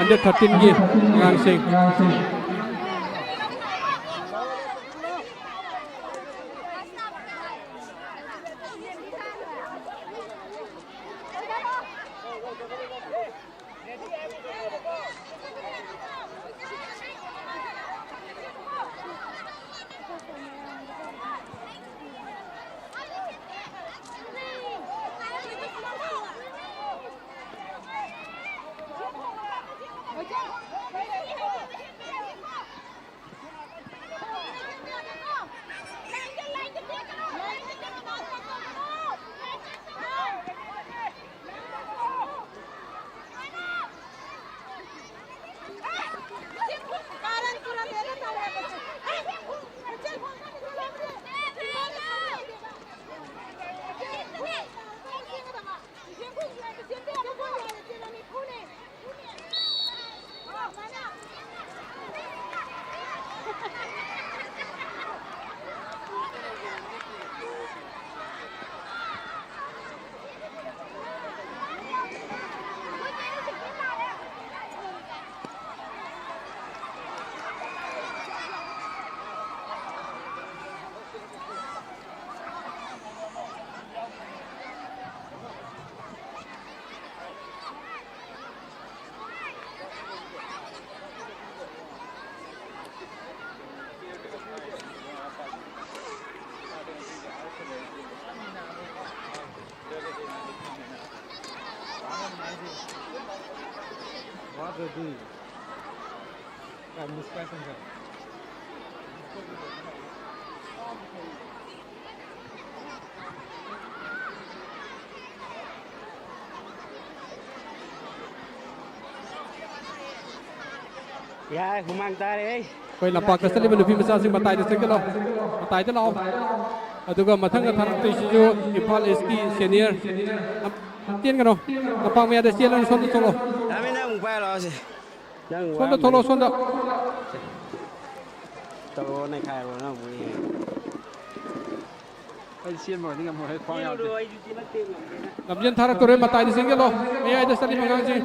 under thirteenꯒꯤ ꯑꯉꯥꯡꯁꯤꯡ꯫ ꯌꯥꯔꯦ, ꯍꯨꯃꯥꯡ ꯇꯥꯔꯦ ꯑꯩ꯫ ꯑꯩꯈꯣꯏ ꯂꯝꯄꯥꯛꯇ ꯆꯠꯂꯤꯕ ꯅꯨꯄꯤ ꯃꯆꯥꯁꯤꯡ ꯃꯇꯥꯏꯗ ꯆꯪꯁꯤꯜꯂꯣ, ꯃꯇꯥꯏꯗ ꯂꯥꯛꯑꯣ꯫ ꯑꯗꯨꯒ ꯃꯊꯪꯗ ꯊꯥꯔꯛꯇꯣꯏꯁꯤꯁꯨ ꯏꯝꯐꯥꯜ ꯏꯁꯀꯤ ꯁꯦꯅꯤꯌꯔ꯫ ꯆꯦꯟꯒꯅꯣ, ꯂꯝꯄꯥꯛ ꯃꯌꯥꯗ ꯆꯦꯜꯂꯅꯨ, ꯁꯣꯝꯗ ꯊꯣꯛꯂꯛꯑꯣ꯫ ꯌꯥꯃꯤ, ꯅꯪ ꯑꯃꯨꯛ ꯄꯥꯏꯔꯣ ꯁꯦ꯫ ꯅꯪ ꯁꯣꯝꯗ ꯋꯥ ꯊꯣꯛꯂꯛꯑꯣ, ꯁꯣꯝꯗ꯫ ꯇꯧꯔꯣ, ꯅꯩꯈꯥꯏꯔꯣ ꯅꯪ ꯑꯃꯨꯛ ꯌꯦꯡꯉꯦ꯫ ꯑꯩ ꯆꯦꯟꯕꯒꯗꯤ ꯉꯝꯃꯣꯏ, ꯑꯩ ꯈ꯭ꯋꯥꯡ ꯌꯥꯗꯦ꯫ ꯂꯝꯖꯦꯟ ꯊꯥꯔꯛꯇꯣꯔꯦ, ꯃꯇꯥꯏꯗ ꯆꯦꯟꯒꯠꯂꯣ, ꯃꯌꯥꯏꯗ ꯆꯠꯂꯤꯕ ꯑꯉꯥꯡꯁꯤꯡ꯫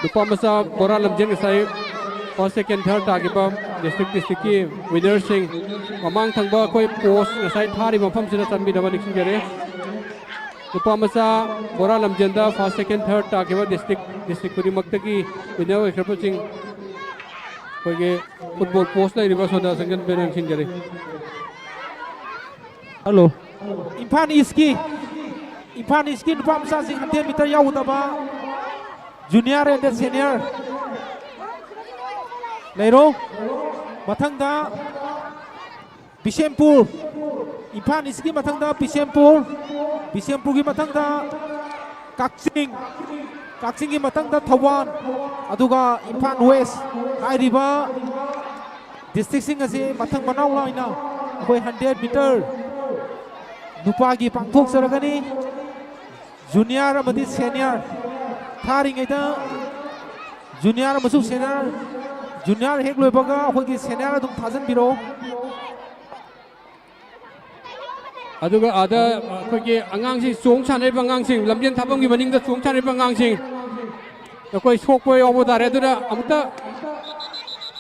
ꯅꯨꯄꯥ ꯃꯆꯥ ꯕꯣꯔꯥ ꯂꯝꯖꯦꯟ ꯉꯁꯥꯏ ꯐꯥꯔꯁ, ꯁꯦꯀꯦꯟ, ꯊꯥꯔꯠ ꯇꯥꯈꯤꯕ ꯗꯤꯁꯇ꯭ꯔꯤꯛ ꯗꯤꯁꯇ꯭ꯔꯤꯛꯀꯤ ꯋꯤꯅꯔꯁꯤꯡ, ꯃꯃꯥꯡ ꯊꯪꯕ ꯑꯩꯈꯣꯏ ꯄꯣꯁ ꯉꯁꯥꯏ ꯊꯥꯔꯤꯕ ꯃꯐꯝꯁꯤꯗ ꯆꯟꯕꯤꯅꯕ ꯅꯤꯡꯁꯤꯡꯖꯔꯤ꯫ ꯅꯨꯄꯥ ꯃꯆꯥ ꯕꯣꯔꯥ ꯂꯝꯖꯦꯟꯗ ꯐꯥꯔꯁ, ꯁꯦꯀꯦꯟ, ꯊꯥꯔꯠ ꯇꯥꯈꯤꯕ ꯗꯤꯁꯇ꯭ꯔꯤꯛ ꯗꯤꯁꯇ꯭ꯔꯤꯛ ꯈꯨꯗꯤꯡꯃꯛꯇꯒꯤ ꯋꯤꯅꯔ ꯑꯣꯏꯈ꯭ꯔꯕꯁꯤꯡ ꯑꯩꯈꯣꯏꯒꯤ ꯐꯨꯠꯕꯣꯜ ꯄꯣꯁ ꯂꯩꯔꯤꯕ ꯁꯣꯝꯗ ꯆꯪꯁꯤꯟꯕꯤꯅ ꯅꯤꯡꯁꯤꯡꯖꯔꯤ꯫ ꯍꯜꯂꯣ꯫ ꯏꯝꯐꯥꯜ ꯏꯁꯀꯤ, ꯏꯝꯐꯥꯜ ꯏꯁꯀꯤ ꯅꯨꯄꯥ ꯃꯆꯥꯁꯤꯡ ꯍꯟꯗ꯭ꯔꯦꯠ ꯃꯤꯇꯔ ꯌꯥꯎꯒꯗꯕ ꯖꯨꯅꯤꯌꯔ ꯑꯦꯟ ꯁꯦꯅꯤꯌꯔ ꯂꯩꯔꯣ꯫ ꯃꯊꯪꯗ ꯕꯤꯁꯦꯝꯄꯨꯔ, ꯏꯝꯐꯥꯜ ꯏꯁꯀꯤ ꯃꯊꯪꯗ ꯕꯤꯁꯦꯝꯄꯨꯔ, ꯕꯤꯁꯦꯝꯄꯨꯔꯒꯤ ꯃꯊꯪꯗ ꯀꯛꯆꯤꯡ, ꯀꯛꯆꯤꯡꯒꯤ ꯃꯊꯪꯗ ꯊꯧꯕꯥꯜ, ꯑꯗꯨꯒ ꯏꯝꯐꯥꯜ ꯋꯦꯁ ꯍꯥꯏꯔꯤꯕ ꯗꯤꯁꯇ꯭ꯔꯤꯛꯁꯤꯡ ꯑꯁꯤ ꯃꯊꯪ ꯃꯅꯥꯎ ꯅꯥꯏꯅ ꯑꯩꯈꯣꯏ ꯍꯟꯗ꯭ꯔꯦꯠ ꯃꯤꯇꯔ ꯅꯨꯄꯥꯒꯤ ꯄꯥꯡꯊꯣꯛꯆꯔꯒꯅꯤ꯫ ꯖꯨꯅꯤꯌꯔ ꯑꯃꯗꯤ ꯁꯦꯅꯤꯌꯔ ꯊꯥꯔꯤꯉꯩꯗ ꯖꯨꯅꯤꯌꯔ ꯑꯃꯁꯨꯡ ꯁꯦꯅꯤꯌꯔ, ꯖꯨꯅꯤꯌꯔ ꯍꯦꯛ ꯂꯣꯏꯕꯒ ꯑꯩꯈꯣꯏꯒꯤ ꯁꯦꯅꯤꯌꯔ ꯑꯗꯨꯝ ꯊꯥꯖꯤꯟꯕꯤꯔꯛꯑꯣ꯫ ꯑꯗꯨꯒ ꯑꯥꯗ ꯑꯩꯈꯣꯏꯒꯤ ꯑꯉꯥꯡꯁꯤꯡ, ꯆꯣꯡ ꯁꯥꯟꯅꯔꯤꯕ ꯑꯉꯥꯡꯁꯤꯡ, ꯂꯝꯖꯦꯟ ꯊꯥꯐꯝꯒꯤ ꯃꯅꯤꯡꯗ ꯆꯣꯡ ꯁꯥꯟꯅꯔꯤꯕ ꯑꯉꯥꯡꯁꯤꯡ, ꯑꯩꯈꯣꯏ ꯁꯣꯛꯄ ꯌꯥꯎꯕ ꯇꯥꯔꯦ꯫ ꯑꯗꯨꯅ ꯑꯃꯨꯛꯇ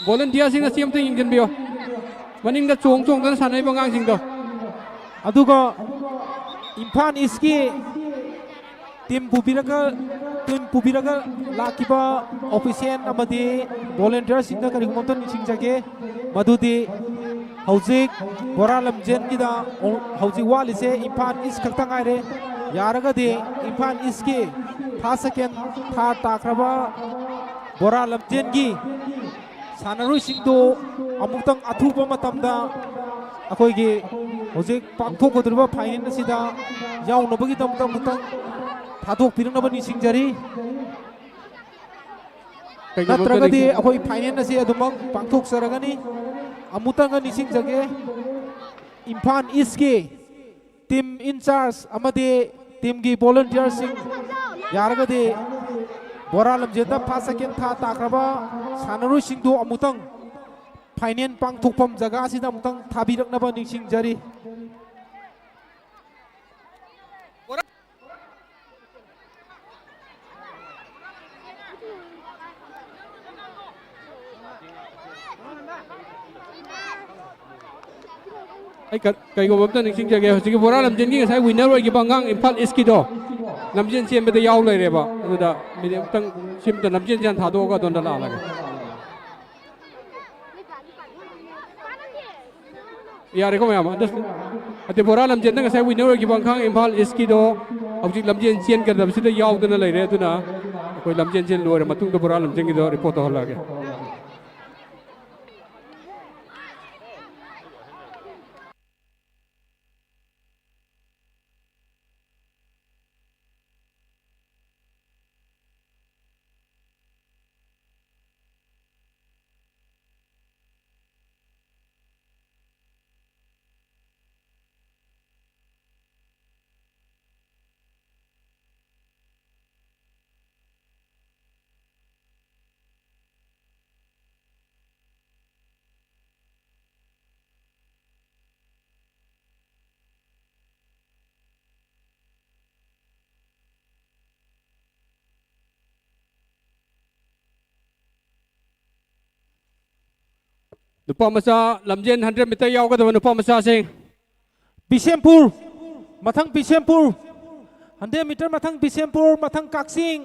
ꯚꯣꯂꯨꯟꯇꯤꯌꯔꯁꯤꯡꯅ ꯁꯤ ꯑꯃꯇ ꯌꯦꯡꯁꯤꯟꯕꯤꯌꯣ, ꯃꯅꯤꯡꯗ ꯆꯣꯡ ꯆꯣꯡꯗꯅ ꯁꯥꯟꯅꯔꯤꯕ ꯑꯉꯥꯡꯁꯤꯡꯗꯣ꯫ ꯑꯗꯨꯒ ꯏꯝꯐꯥꯜ ꯏꯁꯀꯤ ꯇꯤꯝ ꯄꯨꯕꯤꯔꯒ, ꯇꯤꯝ ꯄꯨꯕꯤꯔꯒ ꯂꯥꯛꯈꯤꯕ ꯑꯣꯐꯤꯁꯤꯌꯦꯜ ꯑꯃꯗꯤ ꯚꯣꯂꯨꯟꯇꯤꯌꯔꯁꯤꯡꯗ ꯀꯔꯤꯒꯨꯝꯕ ꯑꯝꯇ ꯅꯤꯡꯁꯤꯡꯖꯒꯦ, ꯃꯗꯨꯗꯤ ꯍꯧꯖꯤꯛ ꯕꯣꯔꯥ ꯂꯝꯖꯦꯟꯒꯤꯗ ꯍꯧꯖꯤꯛ ꯋꯥꯠꯂꯤꯁꯦ ꯏꯝꯐꯥꯜ ꯏꯁ ꯈꯛꯇ ꯉꯥꯏꯔꯦ꯫ ꯌꯥꯔꯒꯗꯤ ꯏꯝꯐꯥꯜ ꯏꯁꯀꯤ ꯊꯥꯔꯠ, ꯁꯦꯀꯦꯟ, ꯊꯥꯔꯠ ꯇꯥꯈ꯭ꯔꯕ ꯕꯣꯔꯥ ꯂꯝꯖꯦꯟꯒꯤ ꯁꯥꯟꯅꯔꯣꯏꯁꯤꯡꯗꯨ ꯑꯃꯨꯛꯇꯪ ꯑꯊꯨꯕ ꯃꯇꯝꯗ ꯑꯩꯈꯣꯏꯒꯤ ꯍꯧꯖꯤꯛ ꯄꯥꯡꯊꯣꯛꯀꯗꯧꯔꯤꯕ ꯐꯥꯏꯅꯦꯜ ꯑꯁꯤꯗ ꯌꯥꯎꯅꯕꯒꯤꯗꯃꯛꯇ ꯑꯃꯨꯛꯇꯪ ꯊꯥꯗꯣꯛꯄꯤꯔꯛꯅꯕ ꯅꯤꯡꯁꯤꯡꯖꯔꯤ꯫ ꯀꯩꯒꯨꯝꯕ ꯑꯝꯇ ꯅꯠꯇ꯭ꯔꯒꯗꯤ ꯅꯤꯡꯁꯤꯡ- ꯑꯩꯈꯣꯏ ꯐꯥꯏꯅꯦꯜ ꯑꯁꯤ ꯑꯗꯨꯃꯛ ꯄꯥꯡꯊꯣꯛꯆꯔꯒꯅꯤ꯫ ꯑꯃꯨꯛꯇꯪꯒ ꯅꯤꯡꯁꯤꯡꯖꯒꯦ, ꯏꯝꯐꯥꯜ ꯏꯁꯀꯤ ꯇꯤꯝ ꯏꯟꯆꯥꯔꯖ ꯑꯃꯗꯤ ꯇꯤꯝꯒꯤ ꯚꯣꯂꯨꯟꯇꯤꯌꯔꯁꯤꯡ ꯌꯥꯔꯒꯗꯤ ꯕꯣꯔꯥ ꯂꯝꯖꯦꯟꯗ ꯐꯥꯔꯁ ꯁꯦꯀꯦꯟ ꯊꯥ ꯇꯥꯈ꯭ꯔꯕ ꯁꯥꯟꯅꯔꯣꯏꯁꯤꯡꯗꯨ ꯑꯃꯨꯛꯇꯪ ꯐꯥꯏꯅꯦꯜ ꯄꯥꯡꯊꯣꯛꯐꯝ ꯖꯒꯥ ꯑꯁꯤꯗ ꯑꯃꯨꯛꯇꯪ ꯊꯥꯕꯤꯔꯛꯅꯕ ꯅꯤꯡꯁꯤꯡꯖꯔꯤ꯫ ꯑꯩ ꯀ-, ꯀꯩꯒꯨꯝꯕ ꯑꯝꯇ ꯅꯤꯡꯁꯤꯡꯖꯒꯦ, ꯍꯧꯖꯤꯛꯀꯤ ꯕꯣꯔꯥ ꯂꯝꯖꯦꯟꯒꯤ ꯉꯁꯥꯏ ꯋꯤꯟꯅꯔ ꯑꯣꯏꯈꯤꯕ ꯑꯉꯥꯡ ꯏꯝꯐꯥꯜ ꯏꯁꯀꯤꯗꯣ ꯂꯝꯖꯦꯟ ꯆꯦꯟꯕꯗ ꯌꯥꯎ ꯂꯩꯔꯦꯕ꯫ ꯑꯗꯨꯗ ꯃꯤꯅꯤꯠ ꯑꯃꯇꯪ ꯁꯤꯝꯇ ꯂꯝꯖꯦꯟ ꯆꯦꯟ ꯊꯥꯗꯣꯛꯑꯒ ꯑꯗꯣꯝꯗ ꯂꯥꯛꯍꯜꯂꯒꯦ꯫ ꯌꯥꯔꯦꯀꯣ ꯃꯌꯥꯝ? ꯑꯗ, ꯑꯗꯩ ꯕꯣꯔꯥ ꯂꯝꯖꯦꯟꯗ ꯉꯁꯥꯏ ꯋꯤꯟꯅꯔ ꯑꯣꯏꯈꯤꯕ ꯑꯉꯥꯡ ꯏꯝꯐꯥꯜ ꯏꯁꯀꯤꯗꯣ ꯍꯧꯖꯤꯛ ꯂꯝꯖꯦꯟ ꯆꯦꯟꯒꯗꯕꯁꯤꯗ ꯌꯥꯎꯗꯅ ꯂꯩꯔꯦ꯫ ꯑꯗꯨꯅ ꯑꯩꯈꯣꯏ ꯂꯝꯖꯦꯟ ꯆꯦꯟ ꯂꯣꯏꯔ ꯃꯇꯨꯡꯗ ꯕꯣꯔꯥ ꯂꯝꯖꯦꯟꯒꯤꯗꯣ ꯔꯤꯄꯣꯔꯠ ꯇꯧꯍꯜꯂꯛꯑꯒꯦ꯫ ꯅꯨꯄꯥ ꯃꯆꯥ ꯂꯝꯖꯦꯟ ꯍꯟꯗ꯭ꯔꯦꯠ ꯃꯤꯇꯔ ꯌꯥꯎꯒꯗꯕ ꯅꯨꯄꯥ ꯃꯆꯥꯁꯤꯡ꯫ ꯕꯤꯁꯦꯝꯄꯨꯔ, ꯃꯊꯪ ꯕꯤꯁꯦꯝꯄꯨꯔ꯫ ꯍꯟꯗ꯭ꯔꯦꯠ ꯃꯤꯇꯔ ꯃꯊꯪ ꯕꯤꯁꯦꯝꯄꯨꯔ, ꯃꯊꯪ ꯀꯛꯆꯤꯡ꯫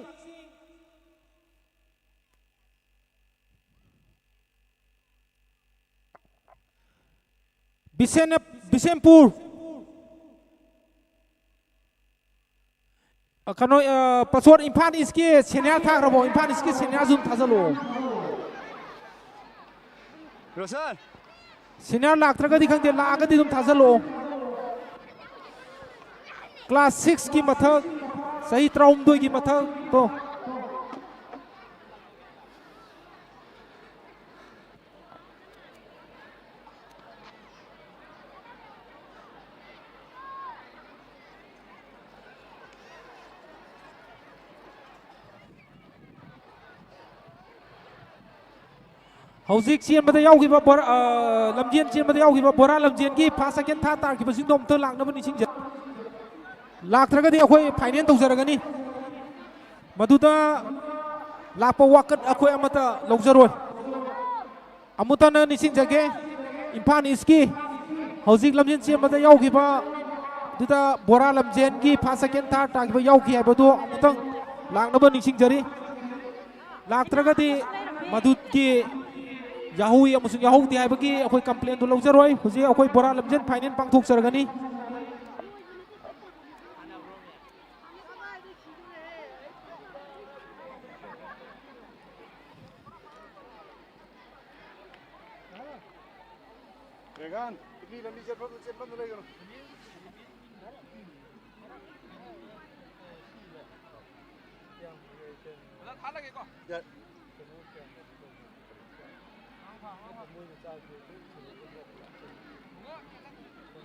ꯕꯤꯁꯦꯟ-, ꯕꯤꯁꯦꯝꯄꯨꯔ꯫ ꯑ, ꯀꯩꯅꯣ, ꯑ, ꯄꯥꯁꯣꯔ, ꯏꯝꯐꯥꯜ ꯏꯁꯀꯤ ꯁꯦꯅꯤꯌꯔ ꯊꯥꯈ꯭ꯔꯕꯣ? ꯏꯝꯐꯥꯜ ꯏꯁꯀꯤ ꯁꯦꯅꯤꯌꯔꯁꯨ ꯑꯗꯨꯝ ꯊꯥꯖꯜꯂꯛꯑꯣ꯫ ꯔꯣꯁꯟ! ꯁꯤꯅꯤꯌꯔ ꯂꯥꯛꯇ꯭ꯔꯒꯗꯤ ꯈꯪꯗꯦ, ꯂꯥꯛꯑꯒꯗꯤ ꯑꯗꯨꯝ ꯊꯥꯖꯤꯜꯂꯛꯑꯣ꯫ ꯀ꯭ꯂꯥꯁ ꯁꯤꯛꯁꯀꯤ ꯃꯊꯛ, ꯆꯍꯤ ꯇꯔꯥꯍꯨꯝꯗꯣꯏꯒꯤ ꯃꯊꯛ ꯇꯣ꯫ ꯍꯧꯖꯤꯛ ꯆꯦꯟꯕꯗ ꯌꯥꯎꯈꯤꯕ ꯕꯣꯔꯥ, ꯑ, ꯂꯝꯖꯦꯟ ꯆꯦꯟꯕꯗ ꯌꯥꯎꯈꯤꯕ ꯕꯣꯔꯥ ꯂꯝꯖꯦꯟꯒꯤ ꯐꯥꯔꯁ, ꯁꯦꯀꯦꯟ, ꯊꯥꯔꯠ ꯇꯥꯈꯤꯕꯁꯤꯡꯗꯣ ꯑꯃꯨꯛꯇ ꯂꯥꯛꯅꯕ ꯅꯤꯡꯁꯤꯡꯖꯩ꯫ ꯂꯥꯛꯇ꯭ꯔꯒꯗꯤ ꯑꯩꯈꯣꯏ ꯐꯥꯏꯅꯦꯜ ꯇꯧꯖꯔꯒꯅꯤ꯫ ꯃꯗꯨꯗ ꯂꯥꯛꯄ ꯋꯥꯀꯠ ꯑꯩꯈꯣꯏ ꯑꯃꯠꯇ ꯂꯧꯖꯔꯣꯏ꯫ ꯑꯃꯨꯛꯇꯅ ꯅꯤꯡꯁꯤꯡꯖꯒꯦ, ꯏꯝꯐꯥꯜ ꯏꯁꯀꯤ ꯍꯧꯖꯤꯛ ꯂꯝꯖꯦꯟ ꯆꯦꯟꯕꯗ ꯌꯥꯎꯈꯤꯕ ꯑꯗꯨꯗ ꯕꯣꯔꯥ ꯂꯝꯖꯦꯟꯒꯤ ꯐꯥꯔꯁ, ꯁꯦꯀꯦꯟ, ꯊꯥꯔꯠ ꯇꯥꯈꯤꯕ ꯌꯥꯎꯈꯤ ꯍꯥꯏꯕꯗꯨ ꯑꯃꯨꯛꯇꯪ ꯂꯥꯛꯅꯕ ꯅꯤꯡꯁꯤꯡꯖꯔꯤ꯫ ꯂꯥꯛꯇ꯭ꯔꯒꯗꯤ ꯃꯗꯨꯒꯤ ꯌꯥꯍꯧꯏ ꯑꯃꯁꯨꯡ ꯌꯥꯍꯧꯗꯦ ꯍꯥꯏꯕꯒꯤ ꯑꯩꯈꯣꯏ ꯀꯝꯄ꯭ꯂꯦꯟꯗꯨ ꯂꯧꯖꯔꯣꯏ꯫ ꯍꯧꯖꯤꯛ ꯑꯩꯈꯣꯏ ꯕꯣꯔꯥ ꯂꯝꯖꯦꯟ ꯐꯥꯏꯅꯦꯜ ꯄꯥꯡꯊꯣꯛꯆꯔꯒꯅꯤ꯫ ꯔꯦꯒꯥꯟ, ꯅꯨꯄꯤ ꯂꯝꯕꯤ ꯆꯦꯟꯐꯝꯗꯨ, ꯆꯦꯟꯐꯝꯗꯨ ꯂꯩꯒꯅꯨ꯫ ꯌꯥ-,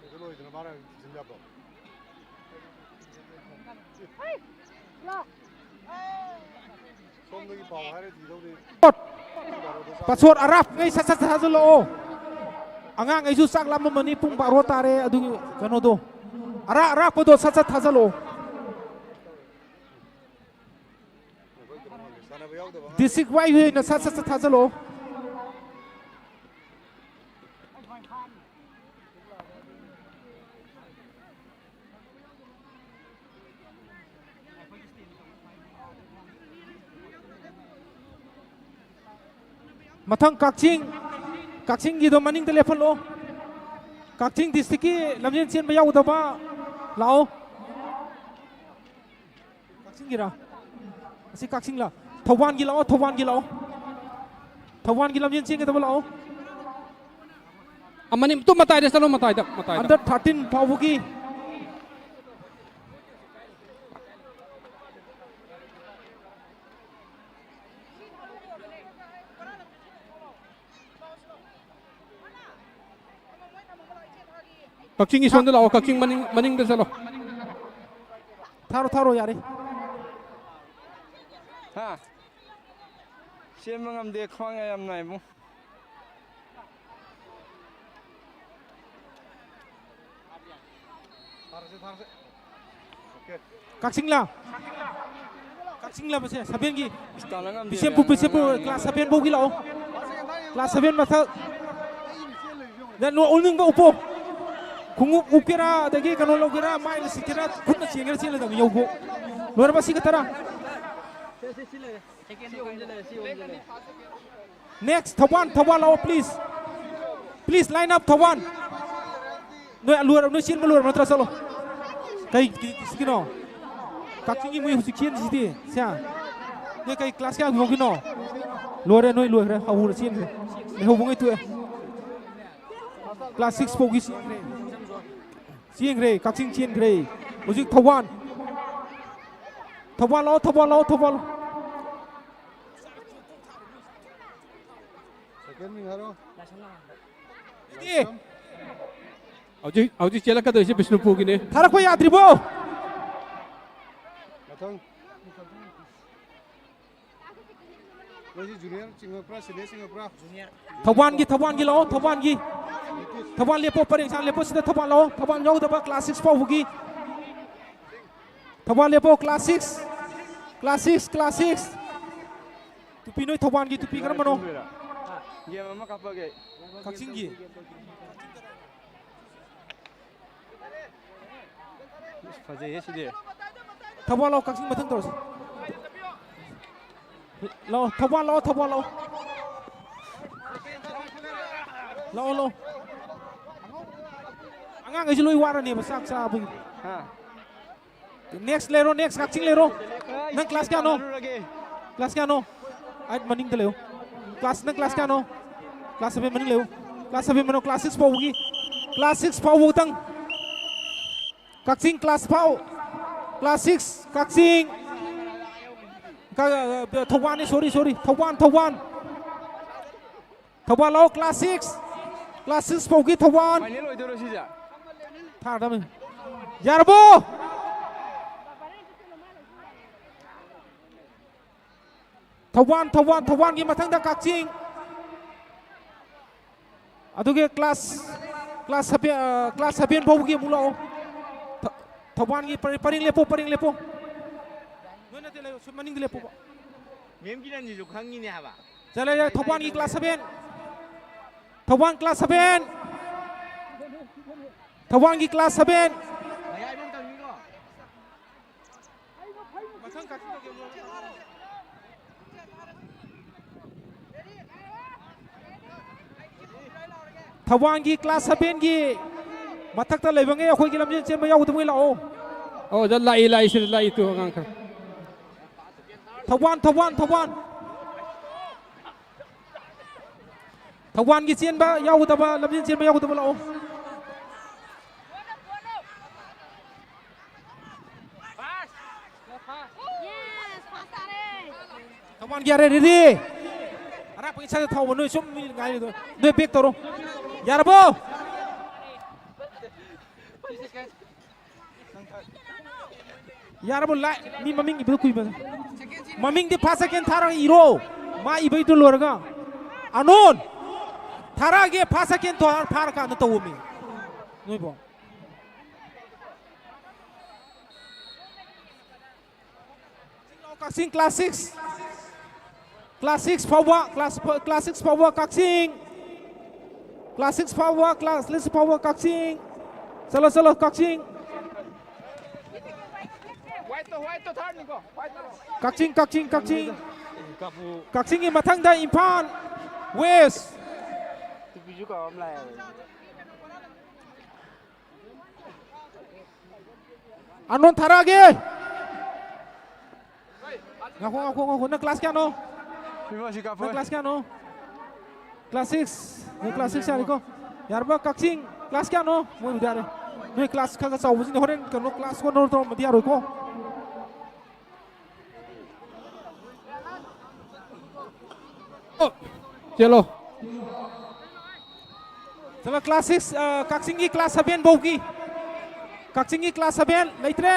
ꯑꯗꯨ ꯂꯣꯏꯗꯅ ꯃꯥꯅ ꯊꯤꯖꯤꯟ ꯌꯥꯕ꯭ꯔꯣ? ꯁꯣꯝꯗꯒꯤ ꯄꯥꯎ ꯍꯥꯏꯔ ꯊꯤꯗꯧꯅꯤ꯫ ꯄꯥꯁꯣꯔ ꯑꯔꯥꯞꯄꯉꯩ ꯁꯠ ꯁꯠ ꯊꯥꯖꯤꯜꯂꯛꯑꯣ꯫ ꯑꯉꯥꯡꯈꯩꯁꯨ ꯆꯥꯛ ꯂꯥꯝꯃꯝꯃꯅꯤ, ꯄꯨꯡ ꯕꯥꯔꯣ ꯇꯥꯔꯦ꯫ ꯑꯗꯨꯒꯤ ꯀꯩꯅꯣꯗꯣ, ꯑꯔꯥꯞ ꯑꯔꯥꯞꯄꯗꯣ ꯁꯠ ꯁꯠ ꯊꯥꯖꯤꯜꯂꯛꯑꯣ꯫ ꯗꯤꯁꯇ꯭ꯔꯤꯛ ꯋꯥꯏꯁ ꯑꯣꯏꯅ ꯁꯠ ꯁꯠ ꯁꯠ ꯊꯥꯖꯤꯜꯂꯛꯑꯣ꯫ ꯃꯊꯪ ꯀꯛꯆꯤꯡ, ꯀꯛꯆꯤꯡꯒꯤꯗꯣ ꯃꯅꯤꯡꯗ ꯂꯦꯞꯍꯜꯂꯣ꯫ ꯀꯛꯆꯤꯡ ꯗꯤꯁꯇ꯭ꯔꯤꯛꯀꯤ ꯂꯝꯖꯦꯟ ꯆꯦꯟꯕ ꯌꯥꯎꯒꯗꯕ ꯂꯥꯛꯑꯣ꯫ ꯀꯛꯆꯤꯡꯒꯤꯔꯥ? ꯑꯁꯤ ꯀꯛꯆꯤꯡꯂꯥ? ꯊꯧꯕꯥꯜꯒꯤ ꯂꯥꯛꯑꯣ, ꯊꯧꯕꯥꯜꯒꯤ ꯂꯥꯛꯑꯣ꯫ ꯊꯧꯕꯥꯜꯒꯤ ꯂꯝꯖꯦꯟ ꯆꯦꯟꯒꯗꯕ ꯂꯥꯛꯑꯣ꯫ ꯃꯅꯤꯡ ꯇꯨ ꯃꯇꯥꯏꯗ ꯆꯠꯂꯣ, ꯃꯇꯥꯏꯗ, ꯃꯇꯥꯏꯗ꯫ Under thirteen ꯐꯥꯎꯕꯒꯤ ꯀꯛꯆꯤꯡꯒꯤ ꯁꯣꯝꯗ ꯂꯥꯛꯑꯣ, ꯀꯛꯆꯤꯡ ꯃꯅꯤꯡ, ꯃꯅꯤꯡꯗ ꯆꯠꯂꯣ꯫ ꯊꯥꯔꯣ, ꯊꯥꯔꯣ, ꯌꯥꯔꯦ꯫ ꯍꯥ? ꯆꯦꯟꯕ ꯉꯝꯗꯦ, ꯈ꯭ꯋꯥꯡ ꯌꯥꯝ ꯅꯥꯏ ꯏꯕꯨꯡ꯫ ꯀꯛꯆꯤꯡꯂꯥ? ꯀꯛꯆꯤꯡꯂꯥ ꯃꯁꯦ? ꯁꯚꯦꯟꯒꯤ? ꯇꯥꯟꯅ ꯉꯝꯗꯦ꯫ ꯕꯤꯁꯦꯝꯄꯨꯔ, ꯕꯤꯁꯦꯝꯄꯨꯔ, ꯀ꯭ꯂꯥꯁ ꯁꯚꯦꯟ ꯐꯥꯎꯒꯤ ꯂꯥꯛꯑꯣ꯫ ꯀ꯭ꯂꯥꯁ ꯁꯚꯦꯟ ꯃꯊꯛ꯫ ꯅꯪ ꯅꯣ-, ꯎꯅꯤꯡꯕ ꯎꯞꯄꯣ꯫ ꯈꯣꯡꯎꯞ ꯎꯞꯀꯦꯔꯥ, ꯑꯗꯒꯤ ꯀꯩꯅꯣ ꯂꯧꯒꯦꯔꯥ, ꯃꯥꯏꯅ ꯁꯤꯠꯀꯦꯔꯥ, ꯈꯨꯠꯅ ꯆꯦꯟꯒꯦꯔꯥ, ꯆꯦꯜꯂꯗꯕꯅꯤ ꯌꯧꯕꯣ꯫ ꯂꯣꯏꯔꯕ ꯁꯤ ꯈꯛꯇꯔꯥ? Next, ꯊꯧꯕꯥꯜ, ꯊꯧꯕꯥꯜ ꯂꯥꯛꯑꯣ, please. Please, line up, Thoubal. ꯅꯣꯏ ꯂꯣꯏꯔꯕ, ꯅꯣꯏ ꯆꯦꯟꯕ ꯂꯣꯏꯔꯕ ꯅꯠꯇ꯭ꯔꯥ? ꯆꯠꯂꯣ꯫ ꯀꯩ, ꯀꯩ districtꯀꯤꯅꯣ? ꯀꯛꯆꯤꯡꯒꯤ ꯃꯣꯏ ꯍꯧꯖꯤꯛ ꯆꯦꯟꯁꯤꯗꯤ꯫ ꯁꯦ꯫ ꯅꯣꯏ ꯀꯩ class ꯀꯌꯥ ꯐꯥꯎꯒꯤꯅꯣ? ꯂꯣꯏꯔꯦ, ꯅꯣꯏ ꯂꯣꯏꯈ꯭ꯔꯦ꯫ ꯍꯧꯔ ꯆꯦꯟꯈ꯭ꯔꯦ꯫ ꯂꯩꯍꯧꯕꯉꯩ ꯇꯣꯛꯑꯦ꯫ Class six ꯐꯥꯎꯒꯤ ꯆꯦꯟꯈ꯭ꯔꯦ꯫ ꯆꯦꯟꯈ꯭ꯔꯦ, ꯀꯛꯆꯤꯡ ꯆꯦꯟꯈ꯭ꯔꯦ꯫ ꯍꯧꯖꯤꯛ ꯊꯧꯕꯥꯜ꯫ ꯊꯧꯕꯥꯜ ꯂꯥꯛꯑꯣ, ꯊꯧꯕꯥꯜ ꯂꯥꯛꯑꯣ, ꯊꯧꯕꯥꯜ ꯂꯥꯛꯑꯣ꯫ Second ꯃꯤꯡ ꯍꯥꯏꯔꯣ꯫ ꯍꯧꯖꯤꯛ, ꯍꯧꯖꯤꯛ ꯆꯦꯜꯂꯛꯀꯗꯣꯏꯁꯦ ꯕꯤꯁꯅꯨꯄꯨꯔꯒꯤꯅꯦ꯫ ꯊꯥꯔꯛꯄ ꯌꯥꯗ꯭ꯔꯤꯕꯣ? ꯃꯊꯪ꯫ ꯅꯣꯏꯁꯤ junior ꯆꯤꯡꯉꯛꯄ꯭ꯔꯥ, senior ꯆꯤꯡꯉꯛꯄ꯭ꯔꯥ? ꯊꯧꯕꯥꯜꯒꯤ, ꯊꯧꯕꯥꯜꯒꯤ ꯂꯥꯛꯑꯣ, ꯊꯧꯕꯥꯜꯒꯤ꯫ ꯊꯧꯕꯥꯜ ꯂꯦꯞꯄꯣ, ꯄꯔꯦꯡ ꯁꯥꯡ ꯂꯦꯞꯄꯣ, ꯁꯤꯗ ꯊꯧꯕꯥꯜ ꯂꯥꯛꯑꯣ, ꯊꯧꯕꯥꯜ ꯌꯥꯎꯗꯕ class six ꯐꯥꯎꯕꯒꯤ꯫ Thoubal ꯂꯦꯞꯄꯣ, class six꯫ Class six, class six꯫ ꯇꯨꯄꯤ ꯅꯣꯏ ꯊꯧꯕꯥꯜꯒꯤ ꯇꯨꯄꯤ ꯀꯔꯝꯕꯅꯣ? ꯌꯦꯟ ꯑꯃ ꯀꯥꯞꯄꯒꯦ꯫ ꯀꯛꯆꯤꯡꯒꯤ꯫ ꯑꯁ, ꯐꯖꯩꯍꯦ ꯁꯤꯗꯤ꯫ ꯊꯧꯕꯥꯜ ꯂꯥꯛꯑꯣ, ꯀꯛꯆꯤꯡ ꯃꯊꯪ ꯇꯧꯔꯁꯤ꯫ ꯂꯥꯛꯑꯣ, ꯊꯧꯕꯥꯜ ꯂꯥꯛꯑꯣ, ꯊꯧꯕꯥꯜ ꯂꯥꯛꯑꯣ꯫ ꯂꯥꯛꯑꯣ, ꯂꯥꯛꯑꯣ꯫ ꯑꯉꯥꯡꯈꯩꯁꯨ ꯂꯣꯏ ꯋꯥꯔꯅꯦꯕ ꯆꯥꯛ ꯆꯥꯕꯒꯤ꯫ ꯍꯥ? Next ꯂꯩꯔꯣ, next ꯀꯛꯆꯤꯡ ꯂꯩꯔꯣ꯫ ꯅꯪ class ꯀꯌꯥꯅꯣ? ꯇꯥꯟꯅꯔꯨꯔꯒꯦ꯫ Class ꯀꯌꯥꯅꯣ? Eight ꯃꯅꯤꯡꯗ ꯂꯩꯌꯣ꯫ Class, ꯅꯪ class ꯀꯌꯥꯅꯣ? Class seven ꯃꯅꯤꯡ ꯂꯩꯌꯣ꯫ Class seven ꯃꯅꯨꯡ class six ꯐꯥꯎꯕꯒꯤ, class six ꯐꯥꯎꯕ ꯈꯛꯇꯪ꯫ ꯀꯛꯆꯤꯡ class ꯐꯥꯎ, class six, ꯀꯛꯆꯤꯡ꯫ ꯀ-, ꯑ, ꯊꯧꯕꯥꯜꯅꯤ, sorry, sorry, ꯊꯧꯕꯥꯜ, ꯊꯧꯕꯥꯜ꯫ ꯊꯧꯕꯥꯜ ꯂꯥꯛꯑꯣ, class six, class six ꯐꯥꯎꯒꯤ ꯊꯧꯕꯥꯜ꯫ Final ꯑꯣꯏꯗꯣꯏꯔꯣ ꯁꯤꯁꯦ? ꯊꯥꯔꯗꯕꯅꯤ꯫ ꯌꯥꯔꯕꯣ? ꯊꯧꯕꯥꯜ, ꯊꯧꯕꯥꯜ, ꯊꯧꯕꯥꯜꯒꯤ ꯃꯊꯪꯗ ꯀꯛꯆꯤꯡ꯫ ꯑꯗꯨꯒꯤ class, class seven, ꯑ, class seven ꯐꯥꯎꯕꯒꯤ ꯑꯃꯨꯛ ꯂꯥꯛꯑꯣ꯫ ꯊ-, ꯊꯧꯕꯥꯜꯒꯤ ꯄꯔꯦꯡ, ꯄꯔꯦꯡ ꯂꯦꯞꯄꯣ, ꯄꯔꯦꯡ ꯂꯦꯞꯄꯣ꯫ ꯅꯣꯏ ꯅꯠꯇꯦ, ꯂꯩꯌꯣ, ꯁꯨꯝ ꯃꯅꯤꯡꯗ ꯂꯦꯞꯄꯣꯕ꯫ Ma'am ꯀꯤꯔꯟꯁꯤꯁꯨ ꯈꯪꯉꯤꯅꯦ ꯍꯥꯏꯕ꯫ ꯆꯠꯂꯦ, ꯆꯠꯂꯦ, ꯊꯧꯕꯥꯜꯒꯤ class seven꯫ Thoubal class seven꯫ ꯊꯧꯕꯥꯜꯒꯤ class seven꯫ ꯃꯊꯪ ꯀꯛꯆꯤꯡ ꯇꯧꯒꯦ, ꯃꯣꯏ꯫ ꯊꯧꯕꯥꯜꯒꯤ class sevenꯒꯤ ꯃꯊꯛꯇ ꯂꯩꯕꯉꯩ ꯑꯩꯈꯣꯏꯒꯤ ꯂꯝꯖꯦꯟ ꯆꯦꯟꯕ ꯌꯥꯎꯒꯗꯕꯉꯩ ꯂꯥꯛꯑꯣ꯫ ꯑꯣ, ꯑꯣꯖꯥ, ꯂꯥꯛꯏ, ꯂꯥꯛꯏ, ꯁꯤꯗ ꯂꯥꯛꯏ, ꯇꯨ ꯑꯉꯥꯡ ꯈꯔ꯫ ꯊꯧꯕꯥꯜ, ꯊꯧꯕꯥꯜ, ꯊꯧꯕꯥꯜ꯫ ꯊꯧꯕꯥꯜꯒꯤ ꯆꯦꯟꯕ ꯌꯥꯎꯒꯗꯕ, ꯂꯝꯖꯦꯟ ꯆꯦꯟꯕ ꯌꯥꯎꯒꯗꯕ ꯂꯥꯛꯑꯣ꯫ ꯊꯧꯕꯥꯜꯒꯤ ꯌꯥꯔꯦ, ready꯫ ꯑꯔꯥꯞꯄ ꯏꯁꯥꯗ ꯊꯧꯕ, ꯅꯣꯏ ꯁꯨꯝ ꯃꯤ ꯉꯥꯏꯔꯤꯗꯣ꯫ ꯅꯣꯏ back ꯇꯧꯔꯣ꯫ ꯌꯥꯔꯕꯣ? ꯌꯥꯔꯕꯣ? ꯂꯥꯏ, ꯃꯤ ꯃꯃꯤꯡ ꯏꯕꯗꯣ ꯀꯨꯏꯕ꯫ ꯃꯃꯤꯡꯗꯤ first second ꯊꯥꯔꯒ ꯏꯔꯣ꯫ ꯃꯥ ꯏꯕꯩꯗꯨ ꯂꯣꯏꯔꯒ꯫ ꯑꯅꯣꯟ! ꯊꯥꯔꯛꯑꯒꯦ, first second ꯊꯥꯔ-, ꯐꯥꯔꯀꯥꯟꯗ ꯇꯧꯋꯣꯃꯤ꯫ ꯅꯣꯏꯕꯣ꯫ ꯀꯛꯆꯤꯡ class six꯫ Class six ꯐꯥꯎꯕ, class, class six ꯐꯥꯎꯕ ꯀꯛꯆꯤꯡ꯫ Class six ꯐꯥꯎꯕ, class six ꯐꯥꯎꯕ ꯀꯛꯆꯤꯡ꯫ ꯆꯠꯂꯣ, ꯆꯠꯂꯣ, ꯀꯛꯆꯤꯡ꯫ White ꯇꯣ, white ꯇꯣ ꯊꯥꯔꯅꯤꯀꯣ, white ꯇꯣ꯫ ꯀꯛꯆꯤꯡ, ꯀꯛꯆꯤꯡ, ꯀꯛꯆꯤꯡ꯫ ꯀꯛꯆꯤꯡꯒꯤ ꯃꯊꯪꯗ ꯏꯝꯐꯥꯜ West꯫ ꯇꯨꯄꯤꯁꯨ ꯀꯥꯎꯔ ꯑꯃ ꯂꯥꯛꯑꯦ꯫ ꯑꯅꯣꯟ ꯊꯥꯔꯛꯑꯒꯦ꯫ ꯉꯥꯏꯈꯣ, ꯉꯥꯏꯈꯣ, ꯉꯥꯏꯈꯣ꯫ ꯅꯪ class ꯀꯌꯥꯅꯣ? ꯏꯕꯣ, ꯁꯤ ꯀꯥꯞꯄꯣ꯫ ꯅꯪ class ꯀꯌꯥꯅꯣ? Class six. ꯅꯣꯏ class six ꯌꯥꯔꯦꯀꯣ? ꯌꯥꯔꯕ? ꯀꯛꯆꯤꯡ class ꯀꯌꯥꯅꯣ? ꯃꯣꯏꯕꯨꯗꯤ ꯌꯥꯔꯦ꯫ ꯅꯣꯏ class ꯈꯔ ꯈꯔ ꯆꯥꯎꯕꯁꯤꯡꯗꯤ ꯍꯣꯔꯦꯟ ꯀꯩꯅꯣ class ꯑꯣꯟꯅ ꯇꯧꯔꯝꯃꯗꯤ ꯌꯥꯔꯣꯏꯀꯣ? ꯑꯣ, ꯆꯦꯜꯂꯣ꯫ ꯆꯠꯂꯣ, class six, ꯑ, ꯀꯛꯆꯤꯡꯒꯤ class seven ꯐꯥꯎꯒꯤ꯫ ꯀꯛꯆꯤꯡꯒꯤ class seven ꯂꯩꯇ꯭ꯔꯦ꯫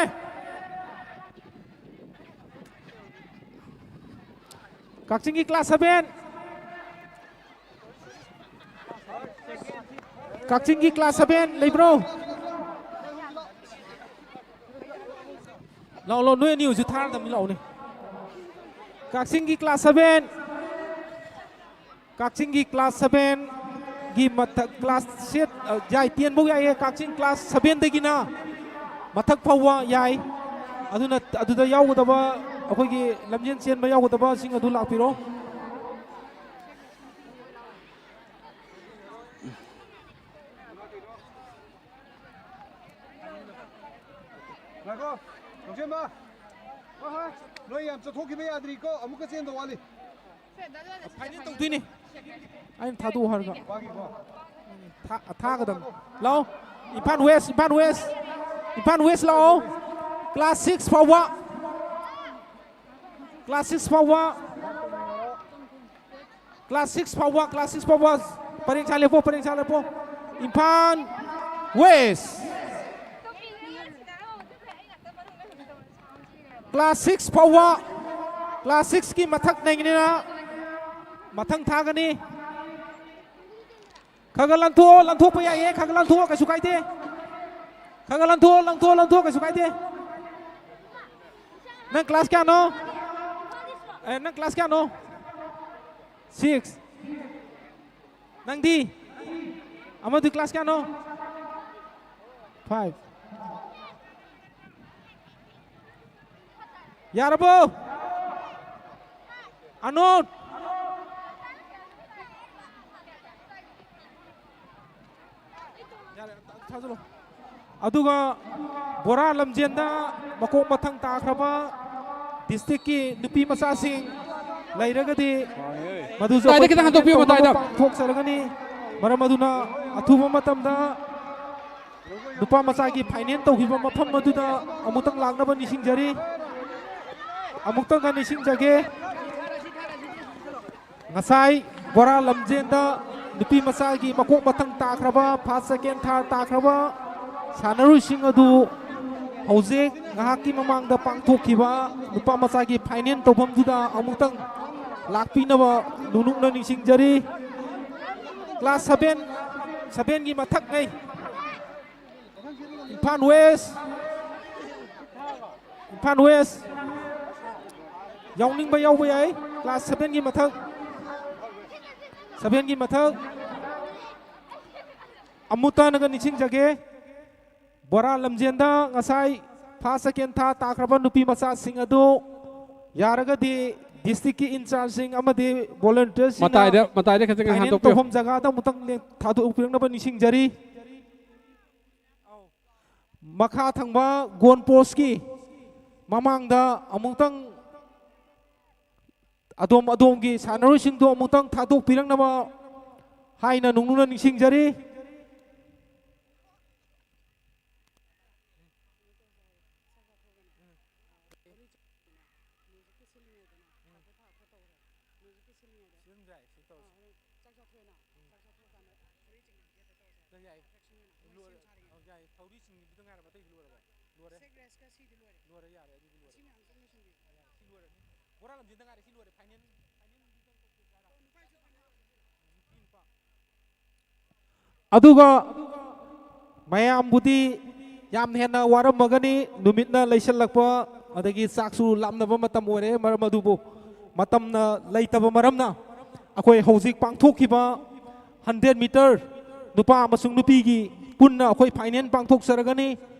ꯀꯛꯆꯤꯡꯒꯤ class seven꯫ ꯀꯛꯆꯤꯡꯒꯤ class seven ꯂꯩꯕ꯭ꯔꯣ? ꯂꯥꯛꯑꯣ, ꯂꯥꯛꯑꯣ, ꯅꯣꯏ ꯑꯅꯤ ꯍꯧꯖꯤꯛ ꯊꯥꯔꯗꯕꯅꯤ, ꯂꯥꯛꯑꯣꯅꯦ꯫ ꯀꯛꯆꯤꯡꯒꯤ class seven, ꯀꯛꯆꯤꯡꯒꯤ class seven ꯒꯤ ꯃꯊꯛ class set, ꯑ, ꯌꯥꯏ, ten ꯐꯥꯎ ꯌꯥꯏꯌꯦ꯫ ꯀꯛꯆꯤꯡ class seven ꯗꯒꯤꯅ ꯃꯊꯛ ꯐꯥꯎꯕ ꯌꯥꯏ꯫ ꯑꯗꯨꯅ ꯑꯗꯨꯗ ꯌꯥꯎꯒꯗꯕ, ꯑꯩꯈꯣꯏꯒꯤ ꯂꯝꯖꯦꯟ ꯆꯦꯟꯕ ꯌꯥꯎꯒꯗꯕꯁꯤꯡ ꯑꯗꯨ ꯂꯥꯛꯄꯤꯔꯣ꯫ ꯉꯥꯏꯈꯣ, ꯂꯧꯁꯦꯝꯕ꯫ ꯍꯣꯏ, ꯍꯣꯏ꯫ ꯅꯣꯏ ꯌꯥꯝ ꯆꯠꯊꯣꯛꯈꯤꯕ ꯌꯥꯗ꯭ꯔꯤꯀꯣ, ꯑꯃꯨꯛꯀ ꯆꯦꯟꯗꯧ ꯋꯥꯠꯂꯤ꯫ Final ꯇꯧꯗꯣꯏꯅꯤ꯫ ꯑꯩꯅ ꯊꯥꯗꯣꯛꯑꯣ ꯍꯥꯏꯔꯒ꯫ ꯅꯨꯄꯥꯒꯤꯀꯣ꯫ ꯊꯥ-, ꯊꯥꯒꯗꯕꯅꯤ꯫ ꯂꯥꯛꯑꯣ꯫ Imphal West, Imphal West꯫ Imphal West ꯂꯥꯛꯑꯣ꯫ Class six ꯐꯥꯎꯕ꯫ Class six ꯐꯥꯎꯕ꯫ Class six ꯐꯥꯎꯕ, class six ꯐꯥꯎꯕ꯫ ꯄꯔꯦꯡ ꯁꯥ ꯂꯦꯞꯄꯣ, ꯄꯔꯦꯡ ꯁꯥ ꯂꯦꯞꯄꯣ꯫ ꯏꯝꯐꯥꯜ West꯫ Class six ꯐꯥꯎꯕ, class six ꯀꯤ ꯃꯊꯛ ꯅꯩꯅ ꯃꯊꯪ ꯊꯥꯒꯅꯤ꯫ ꯈꯔ ꯈꯔ ꯂꯪꯊꯣꯛꯑꯣ, ꯂꯪꯊꯣꯛꯄ ꯌꯥꯏꯌꯦ, ꯈꯔ ꯈꯔ ꯂꯪꯊꯣꯛꯑꯣ, ꯀꯩꯁꯨ ꯀꯥꯏꯗꯦ꯫ ꯈꯔ ꯈꯔ ꯂꯪꯊꯣꯛꯑꯣ, ꯂꯪꯊꯣꯛꯑꯣ, ꯂꯪꯊꯣꯛꯑꯣ, ꯀꯩꯁꯨ ꯀꯥꯏꯗꯦ꯫ ꯅꯪ class ꯀꯌꯥꯅꯣ? ꯑꯦ, ꯅꯪ class ꯀꯌꯥꯅꯣ? Six꯫ ꯅꯪꯗꯤ? ꯑꯃꯗꯨ class ꯀꯌꯥꯅꯣ? Five꯫ ꯌꯥꯔꯕꯣ? ꯑꯅꯣꯠ! ꯌꯥꯔꯦ, ꯊꯥꯖꯤꯜꯂꯣ꯫ ꯑꯗꯨꯒ ꯕꯣꯔꯥ ꯂꯝꯖꯦꯟꯗ ꯃꯀꯣꯛ ꯃꯊꯪ ꯇꯥꯈ꯭ꯔꯕ district ꯀꯤ ꯅꯨꯄꯤ ꯃꯆꯥꯁꯤꯡ, ꯂꯩꯔꯒꯗꯤ ꯃꯗꯨꯁꯨ ꯃꯇꯥꯏꯗ ꯑꯩꯈꯣꯏ ꯈꯤꯇꯪ ꯍꯟꯗꯣꯛꯄꯤꯌꯨ, ꯃꯇꯥꯏꯗ꯫ ꯄꯥꯡꯊꯣꯛꯆꯔꯒꯅꯤ꯫ ꯃꯔꯝ ꯑꯗꯨꯅ ꯑꯊꯨꯕ ꯃꯇꯝꯗ ꯅꯨꯄꯥ ꯃꯆꯥꯒꯤ ꯐꯥꯏꯅꯦꯜ ꯇꯧꯈꯤꯕ ꯃꯐꯝ ꯑꯗꯨꯗ ꯑꯃꯨꯛꯇꯪ ꯂꯥꯛꯅꯕ ꯅꯤꯡꯁꯤꯡꯖꯔꯤ꯫ ꯑꯃꯨꯛꯇꯪꯒ ꯅꯤꯡꯁꯤꯡꯖꯒꯦ꯫ ꯉꯁꯥꯏ ꯕꯣꯔꯥ ꯂꯝꯖꯦꯟꯗ ꯅꯨꯄꯤ ꯃꯆꯥꯒꯤ ꯃꯀꯣꯛ ꯃꯊꯪ ꯇꯥꯈ꯭ꯔꯕ, ꯐꯥꯔꯁ ꯁꯦꯀꯦꯟ ꯊꯥꯔ ꯇꯥꯈ꯭ꯔꯕ ꯁꯥꯟꯅꯔꯣꯏꯁꯤꯡ ꯑꯗꯨ ꯍꯧꯖꯤꯛ ꯉꯥꯏꯍꯥꯛꯀꯤ ꯃꯃꯥꯡꯗ ꯄꯥꯡꯊꯣꯛꯈꯤꯕ ꯅꯨꯄꯥ ꯃꯆꯥꯒꯤ ꯐꯥꯏꯅꯦꯜ ꯇꯧꯐꯝꯗꯨꯗ ꯑꯃꯨꯛꯇꯪ ꯂꯥꯛꯄꯤꯅꯕ ꯅꯨꯅꯨꯛꯅ ꯅꯤꯡꯁꯤꯡꯖꯔꯤ꯫ ꯀ꯭ꯂꯥꯁ ꯁꯚꯦꯟ, ꯁꯚꯦꯟꯒꯤ ꯃꯊꯛꯉꯩ, ꯏꯝꯐꯥꯜ ꯋꯦꯁ, ꯏꯝꯐꯥꯜ ꯋꯦꯁ ꯌꯥꯎꯅꯤꯡꯕ ꯌꯥꯎꯕ ꯌꯥꯏ꯫ ꯀ꯭ꯂꯥꯁ ꯁꯚꯦꯟꯒꯤ ꯃꯊꯛ, ꯁꯚꯦꯟꯒꯤ ꯃꯊꯛ꯫ ꯑꯃꯨꯛꯇꯅꯒ ꯅꯤꯡꯁꯤꯡꯖꯒꯦ, ꯕꯣꯔꯥ ꯂꯝꯖꯦꯟꯗ ꯉꯁꯥꯏ ꯐꯥꯔꯁ ꯁꯦꯀꯦꯟ ꯊꯥꯔ ꯇꯥꯈ꯭ꯔꯕ ꯅꯨꯄꯤ ꯃꯆꯥꯁꯤꯡ ꯑꯗꯨ ꯌꯥꯔꯒꯗꯤ ꯗꯤꯁꯇ꯭ꯔꯤꯛꯀꯤ ꯏꯟꯆꯥꯔꯖꯁꯤꯡ ꯑꯃꯗꯤ ꯚꯣꯂꯨꯟꯇꯤꯌꯔꯁꯤꯡꯅ ꯃꯇꯥꯏꯗ, ꯃꯇꯥꯏꯗ ꯈꯤꯇꯪ ꯐꯥꯏꯅꯦꯜ ꯍꯟꯗꯣꯛꯄꯤꯌꯨ꯫ ꯇꯧꯐꯝ ꯖꯒꯥꯗ ꯑꯃꯨꯛꯇꯪ ꯂꯦꯡ-, ꯊꯥꯗꯣꯛꯄꯤꯔꯛꯅꯕ ꯅꯤꯡꯁꯤꯡꯖꯔꯤ꯫ ꯃꯈꯥ ꯊꯪꯕ ꯒꯣꯜ ꯄꯣꯁꯀꯤ ꯃꯃꯥꯡꯗ ꯑꯃꯨꯛꯇꯪ ꯑꯗꯣꯝ ꯑꯗꯣꯝꯒꯤ ꯁꯥꯟꯅꯔꯣꯏꯁꯤꯡꯗꯨ ꯑꯃꯨꯛꯇꯪ ꯊꯥꯗꯣꯛꯄꯤꯔꯛꯅꯕ ꯍꯥꯏꯅ ꯅꯨꯡꯅꯨꯅ ꯅꯤꯡꯁꯤꯡꯖꯔꯤ꯫ ꯁꯤ ꯑꯗꯨꯝ ꯌꯥꯏ, ꯁꯤ ꯇꯧꯔꯁꯤ꯫ ꯆꯥꯛ ꯆꯥꯊꯣꯛꯑꯦꯅ꯫ ꯎꯝ꯫ ꯆꯥꯛ ꯆꯥꯊꯣꯛꯑꯀꯥꯟꯗ ꯊꯧꯔꯤ ꯆꯤꯡꯅꯕꯤꯗ ꯇꯧꯁꯦ꯫ ꯅꯪ ꯌꯥꯏ꯫ Attraction ꯑꯣꯏꯅ ꯃꯣꯏ ꯂꯣꯏꯔꯦ꯫ ꯁꯦꯝ ꯁꯥꯔꯤꯉꯩꯗ꯫ ꯑꯧ, ꯌꯥꯏ꯫ ꯊꯧꯔꯤ ꯆꯤꯡꯅꯕꯤꯗ ꯉꯥꯏꯔꯕ ꯑꯇꯩꯗꯤ ꯂꯣꯏꯔꯕ? ꯂꯣꯏꯔꯦ? Seg race ꯀ ꯁꯤꯗꯤ ꯂꯣꯏꯔꯦ꯫ ꯂꯣꯏꯔꯦ, ꯌꯥꯔꯦ, ꯑꯗꯨꯗꯤ ꯂꯣꯏꯔꯦ꯫ ꯑꯁꯤ ꯃꯌꯥꯝꯁꯦ ꯂꯣꯏꯁꯤꯟꯕꯤꯔꯣ꯫ ꯌꯥꯔꯦ, ꯁꯤ ꯂꯣꯏꯔꯅꯤ꯫ ꯕꯣꯔꯥ ꯂꯝꯖꯦꯟꯗ ꯉꯥꯏꯔꯦ, ꯁꯤ ꯂꯣꯏꯔꯦ꯫ ꯐꯥꯏꯅꯦꯜ, ꯐꯥꯏꯅꯦꯜ ꯅꯨꯄꯤ ꯇꯧꯊꯣꯛꯀꯦ ꯍꯥꯏꯔꯣ? ꯑꯣ, ꯅꯨꯄꯥꯒꯤꯁꯨ ꯐꯥꯏꯅꯦꯜ ꯇꯧꯁꯤꯔꯣ? ꯅꯨꯄꯤ ꯅꯨꯄꯥ꯫ ꯑꯗꯨꯒ ꯃꯌꯥꯝꯕꯨꯗꯤ ꯌꯥꯝꯅ ꯍꯦꯟꯅ ꯋꯥꯔꯝꯃꯒꯅꯤ, ꯅꯨꯃꯤꯠꯅ ꯂꯩꯁꯜꯂꯛꯄ, ꯑꯗꯒꯤ ꯆꯥꯛꯁꯨ ꯂꯥꯝꯅꯕ ꯃꯇꯝ ꯑꯣꯏꯔꯦ꯫ ꯃꯔꯝ ꯑꯗꯨꯕꯨ ꯃꯇꯝꯅ ꯂꯩꯇꯕ ꯃꯔꯝꯅ ꯑꯩꯈꯣꯏ ꯍꯧꯖꯤꯛ ꯄꯥꯡꯊꯣꯛꯈꯤꯕ ꯍꯟꯗ꯭ꯔꯦꯠ ꯃꯤꯇꯔ ꯅꯨꯄꯥ ꯑꯃꯁꯨꯡ ꯅꯨꯄꯤꯒꯤ ꯄꯨꯟꯅ ꯑꯩꯈꯣꯏ ꯐꯥꯏꯅꯦꯜ ꯄꯥꯡꯊꯣꯛꯆꯔꯒꯅꯤ꯫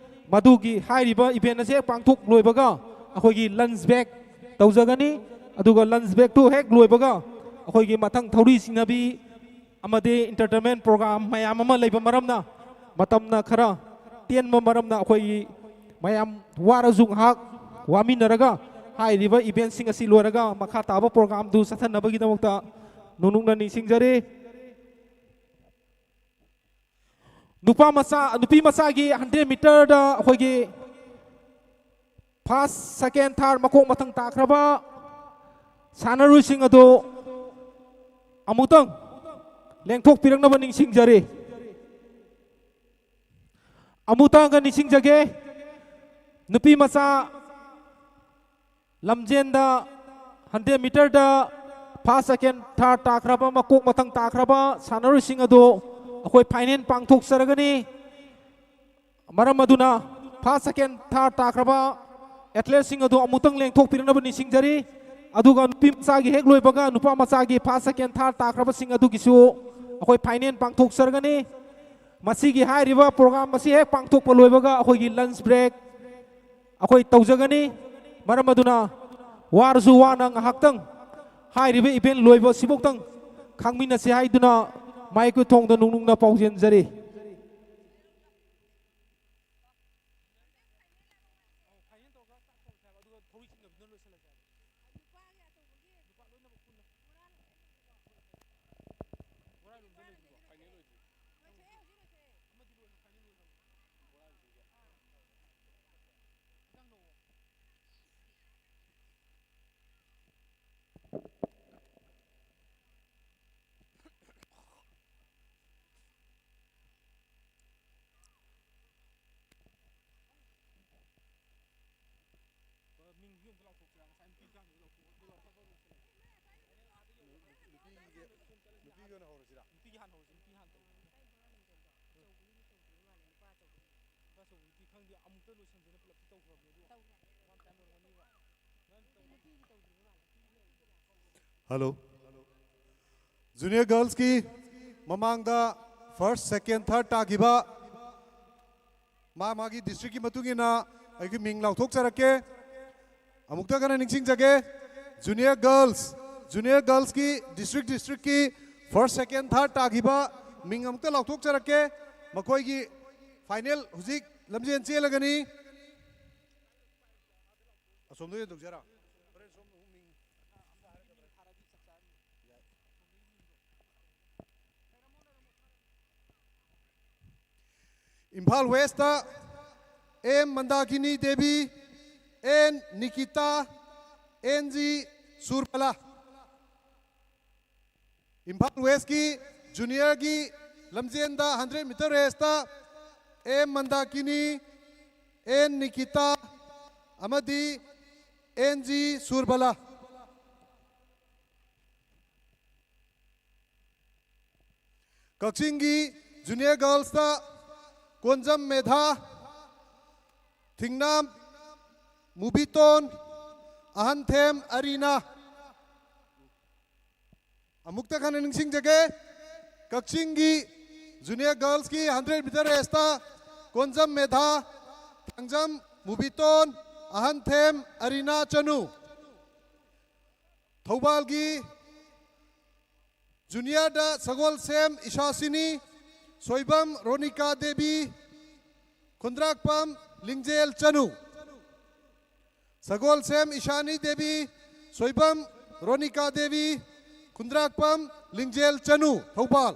ꯃꯗꯨꯒꯤ ꯍꯥꯏꯔꯤꯕ ꯏꯚꯦꯟ ꯑꯁꯦ ꯍꯦꯛ ꯄꯥꯡꯊꯣꯛ ꯂꯣꯏꯕꯒ ꯑꯩꯈꯣꯏꯒꯤ ꯂꯟꯁ ꯕ꯭ꯔꯦꯛ ꯇꯧꯖꯒꯅꯤ꯫ ꯑꯗꯨꯒ ꯂꯟꯁ ꯕ꯭ꯔꯦꯛꯇꯨ ꯍꯦꯛ ꯂꯣꯏꯕꯒ ꯑꯩꯈꯣꯏꯒꯤ ꯃꯊꯪ ꯊꯧꯔꯤ ꯆꯤꯡꯅꯕꯤ ꯑꯃꯗꯤ ꯏꯟꯇꯔꯇꯦꯟꯃꯦꯟ ꯄ꯭ꯔꯣꯒ꯭ꯔꯥꯝ ꯃꯌꯥꯝ ꯑꯃ ꯂꯩꯕ ꯃꯔꯝꯅ, ꯃꯇꯝꯅ ꯈꯔ ꯇꯦꯟꯕ ꯃꯔꯝꯅ, ꯑꯩꯈꯣꯏꯒꯤ ꯃꯌꯥꯝ ꯋꯥꯔꯁꯨ ꯉꯥꯏꯍꯥꯛ ꯋꯥꯃꯤꯟꯅꯔꯒ ꯍꯥꯏꯔꯤꯕ ꯏꯚꯦꯟꯁꯤꯡ ꯑꯁꯤ ꯂꯣꯏꯔꯒ ꯃꯈꯥ ꯇꯥꯕ ꯄ꯭ꯔꯣꯒ꯭ꯔꯥꯝꯗꯨ ꯆꯠꯊꯅꯕꯒꯤꯗꯃꯛꯇ ꯅꯨꯡꯅꯨꯡꯅ ꯅꯤꯡꯁꯤꯡꯖꯔꯤ꯫ ꯅꯨꯄꯥ ꯃꯆꯥ, ꯅꯨꯄꯤ ꯃꯆꯥꯒꯤ ꯍꯟꯗ꯭ꯔꯦꯠ ꯃꯤꯇꯔꯗ ꯑꯩꯈꯣꯏꯒꯤ ꯐꯥꯔꯁ, ꯁꯦꯀꯦꯟ, ꯊꯥꯔꯠ ꯃꯀꯣꯛ ꯃꯊꯪ ꯇꯥꯈ꯭ꯔꯕ ꯁꯥꯟꯅꯔꯣꯏꯁꯤꯡ ꯑꯗꯨ ꯑꯃꯨꯛꯇꯪ ꯂꯦꯡꯊꯣꯛꯄꯤꯔꯛꯅꯕ ꯅꯤꯡꯁꯤꯡꯖꯔꯤ꯫ ꯑꯃꯨꯛꯇꯪꯒ ꯅꯤꯡꯁꯤꯡꯖꯒꯦ, ꯅꯨꯄꯤ ꯃꯆꯥ ꯂꯝꯖꯦꯟꯗ ꯍꯟꯗ꯭ꯔꯦꯠ ꯃꯤꯇꯔꯗ ꯐꯥꯔꯁ, ꯁꯦꯀꯦꯟ, ꯊꯥꯔꯠ ꯇꯥꯈ꯭ꯔꯕ, ꯃꯀꯣꯛ ꯃꯊꯪ ꯇꯥꯈ꯭ꯔꯕ ꯁꯥꯟꯅꯔꯣꯏꯁꯤꯡ ꯑꯗꯨ ꯑꯩꯈꯣꯏ ꯐꯥꯏꯅꯦꯜ ꯄꯥꯡꯊꯣꯛꯆꯔꯒꯅꯤ꯫ ꯃꯔꯝ ꯑꯗꯨꯅ ꯐꯥꯔꯁ, ꯁꯦꯀꯦꯟ, ꯊꯥꯔꯠ ꯇꯥꯈ꯭ꯔꯕ ꯑꯦꯊꯂꯦꯠꯁꯤꯡ ꯑꯗꯨ ꯑꯃꯨꯛꯇꯪ ꯂꯦꯡꯊꯣꯛꯄꯤꯔꯛꯅꯕ ꯅꯤꯡꯁꯤꯡꯖꯔꯤ꯫ ꯑꯗꯨꯒ ꯅꯨꯄꯤ ꯃꯆꯥꯒꯤ ꯍꯦꯛ ꯂꯣꯏꯕꯒ ꯅꯨꯄꯥ ꯃꯆꯥꯒꯤ ꯐꯥꯔꯁ, ꯁꯦꯀꯦꯟ, ꯊꯥꯔꯠ ꯇꯥꯈ꯭ꯔꯕꯁꯤꯡ ꯑꯗꯨꯒꯤꯁꯨ ꯑꯩꯈꯣꯏ ꯐꯥꯏꯅꯦꯜ ꯄꯥꯡꯊꯣꯛꯆꯔꯒꯅꯤ꯫ ꯃꯁꯤꯒꯤ ꯍꯥꯏꯔꯤꯕ ꯄ꯭ꯔꯣꯒ꯭ꯔꯥꯝ ꯑꯁꯤ ꯍꯦꯛ ꯄꯥꯡꯊꯣꯛꯄ ꯂꯣꯏꯕꯒ ꯑꯩꯈꯣꯏꯒꯤ ꯂꯟꯁ ꯕ꯭ꯔꯦꯛ ꯑꯩꯈꯣꯏ ꯇꯧꯖꯒꯅꯤ꯫ ꯃꯔꯝ ꯑꯗꯨꯅ ꯋꯥꯔꯁꯨ ꯋꯥꯅ ꯉꯥꯏꯍꯥꯛꯇꯪ ꯍꯥꯏꯔꯤꯕ ꯏꯚꯦꯟ ꯂꯣꯏꯕ ꯑꯁꯤꯐꯥꯎꯇꯪ ꯈꯪꯃꯤꯟꯅꯁꯤ ꯍꯥꯏꯗꯨꯅ ꯃꯥꯏꯀ꯭ꯔꯣꯐꯣꯟꯗ ꯅꯨꯡꯅꯨꯡꯅ ꯄꯥꯎꯖꯦꯟꯖꯔꯤ꯫ ꯃꯤꯡꯁꯨ ꯑꯝꯇ ꯂꯥꯎꯊꯣꯛꯁꯤꯔꯥ? ꯉꯁꯥꯏ ꯅꯨꯄꯤ ꯀꯥꯟꯗꯨ ꯂꯥꯎꯊꯣꯛ-, ꯑꯗꯨ ꯂꯥꯎꯊꯣꯛꯄ ꯂꯣꯏꯁꯤꯜꯂꯁꯤ꯫ ꯅꯨꯄꯤꯒꯤ, ꯅꯨꯄꯤꯒꯤ ꯑꯣꯏꯅ ꯍꯧꯔꯁꯤꯔꯥ? ꯅꯨꯄꯤꯒꯤ ꯍꯥꯟꯅ ꯍꯧꯔꯁꯤ, ꯅꯨꯄꯤ ꯍꯥꯟꯅ ꯇꯧꯁꯤ꯫ ꯅꯨꯄꯥ ꯑꯆꯧꯕꯗꯨꯗꯤ ꯈꯪꯗꯦ, ꯑꯃꯨꯛꯇ ꯂꯣꯏꯁꯟꯁꯦꯅ ꯄꯨꯂꯞꯇꯤ ꯇꯧꯈ꯭ꯔꯕꯅꯦ, ꯑꯗꯨ one time ꯑꯣꯏꯔꯝꯒꯅꯤꯕ꯫ ꯍꯜꯂꯣ꯫ ꯖꯨꯅꯤꯌꯔ ꯒꯔꯜꯁꯀꯤ ꯃꯃꯥꯡꯗ ꯐꯥꯔꯁ, ꯁꯦꯀꯦꯟ, ꯊꯥꯔꯠ ꯇꯥꯈꯤꯕ ꯃꯥ ꯃꯥꯒꯤ ꯗꯤꯁꯇ꯭ꯔꯤꯛꯀꯤ ꯃꯇꯨꯡ ꯏꯟꯅ ꯑꯩꯒꯤ ꯃꯤꯡ ꯂꯥꯎꯊꯣꯛꯆꯔꯛꯀꯦ꯫ ꯑꯃꯨꯛꯇ ꯀꯟꯅ ꯅꯤꯡꯁꯤꯡꯖꯒꯦ, ꯖꯨꯅꯤꯌꯔ ꯒꯔꯜꯁ, ꯖꯨꯅꯤꯌꯔ ꯒꯔꯜꯁꯀꯤ ꯗꯤꯁꯇ꯭ꯔꯤꯛ ꯗꯤꯁꯇ꯭ꯔꯤꯛꯀꯤ ꯐꯥꯔꯁ, ꯁꯦꯀꯦꯟ, ꯊꯥꯔꯠ ꯇꯥꯈꯤꯕ ꯃꯤꯡ ꯑꯃꯨꯛꯇ ꯂꯥꯎꯊꯣꯛꯆꯔꯛꯀꯦ꯫ ꯃꯈꯣꯏꯒꯤ ꯐꯥꯏꯅꯦꯜ ꯍꯧꯖꯤꯛ ꯂꯝꯖꯦꯟ ꯆꯦꯜꯂꯒꯅꯤ꯫ ꯁꯣꯝꯗ ꯑꯣꯏꯅ ꯇꯧꯖꯔꯣ꯫ ꯍꯣꯔꯦꯟ ꯁꯣꯝ ꯃꯤꯡ Imphal west M Mandakini Devi, N Nikita, N G Surabala. Imphal ꯋꯦꯁꯀꯤ ꯖꯨꯅꯤꯌꯔꯒꯤ ꯂꯝꯖꯦꯟꯗ ꯍꯟꯗ꯭ꯔꯦꯠ ꯃꯤꯇꯔ ꯔꯦꯁꯇ ꯑꯦꯝ ꯃꯟꯗꯥꯀꯤꯅꯤ, ꯑꯦꯟ ꯅꯤꯀꯤꯇꯥ ꯑꯃꯗꯤ ꯑꯦꯟ ꯖꯤ ꯁꯨꯔꯕꯂꯥ꯫ ꯀꯛꯆꯤꯡꯒꯤ ꯖꯨꯅꯤꯌꯔ ꯒꯔꯜꯁꯇ ꯀꯣꯟꯖꯝ ꯃꯦꯙꯥ, ꯊꯤꯡꯅꯥꯝ ꯃꯨꯕꯤꯇꯣꯟ, ꯑꯍꯟꯊꯦꯝ ꯑꯔꯤꯅꯥ꯫ ꯑꯃꯨꯛꯇ ꯈꯟꯅ ꯅꯤꯡꯁꯤꯡꯖꯒꯦ, ꯀꯛꯆꯤꯡꯒꯤ ꯖꯨꯅꯤꯌꯔ ꯒꯔꯜꯁꯀꯤ ꯍꯟꯗ꯭ꯔꯦꯠ ꯃꯤꯇꯔ ꯔꯦꯁꯇ ꯀꯣꯟꯖꯝ ꯃꯦꯙꯥ, ꯊꯥꯡꯖꯝ ꯃꯨꯕꯤꯇꯣꯟ, ꯑꯍꯟꯊꯦꯝ ꯑꯔꯤꯅꯥ ꯆꯅꯨ꯫ ꯊꯧꯕꯥꯜꯒꯤ ꯖꯨꯅꯤꯌꯔꯗ ꯁꯒꯣꯜꯁꯦꯝ ꯏꯁꯥꯁꯤꯅꯤ, ꯁꯣꯏꯕꯝ ꯔꯣꯅꯤꯀꯥ ꯗꯦꯕꯤ, ꯈꯨꯟꯗ꯭ꯔꯥꯛꯄꯝ ꯂꯤꯡꯖꯦꯜ ꯆꯅꯨ꯫ ꯁꯒꯣꯜꯁꯦꯝ ꯏꯁꯥꯅꯤ ꯗꯦꯕꯤ, ꯁꯣꯏꯕꯝ ꯔꯣꯅꯤꯀꯥ ꯗꯦꯕꯤ, ꯈꯨꯟꯗ꯭ꯔꯥꯛꯄꯝ ꯂꯤꯡꯖꯦꯜ ꯆꯅꯨ, ꯊꯧꯕꯥꯜ꯫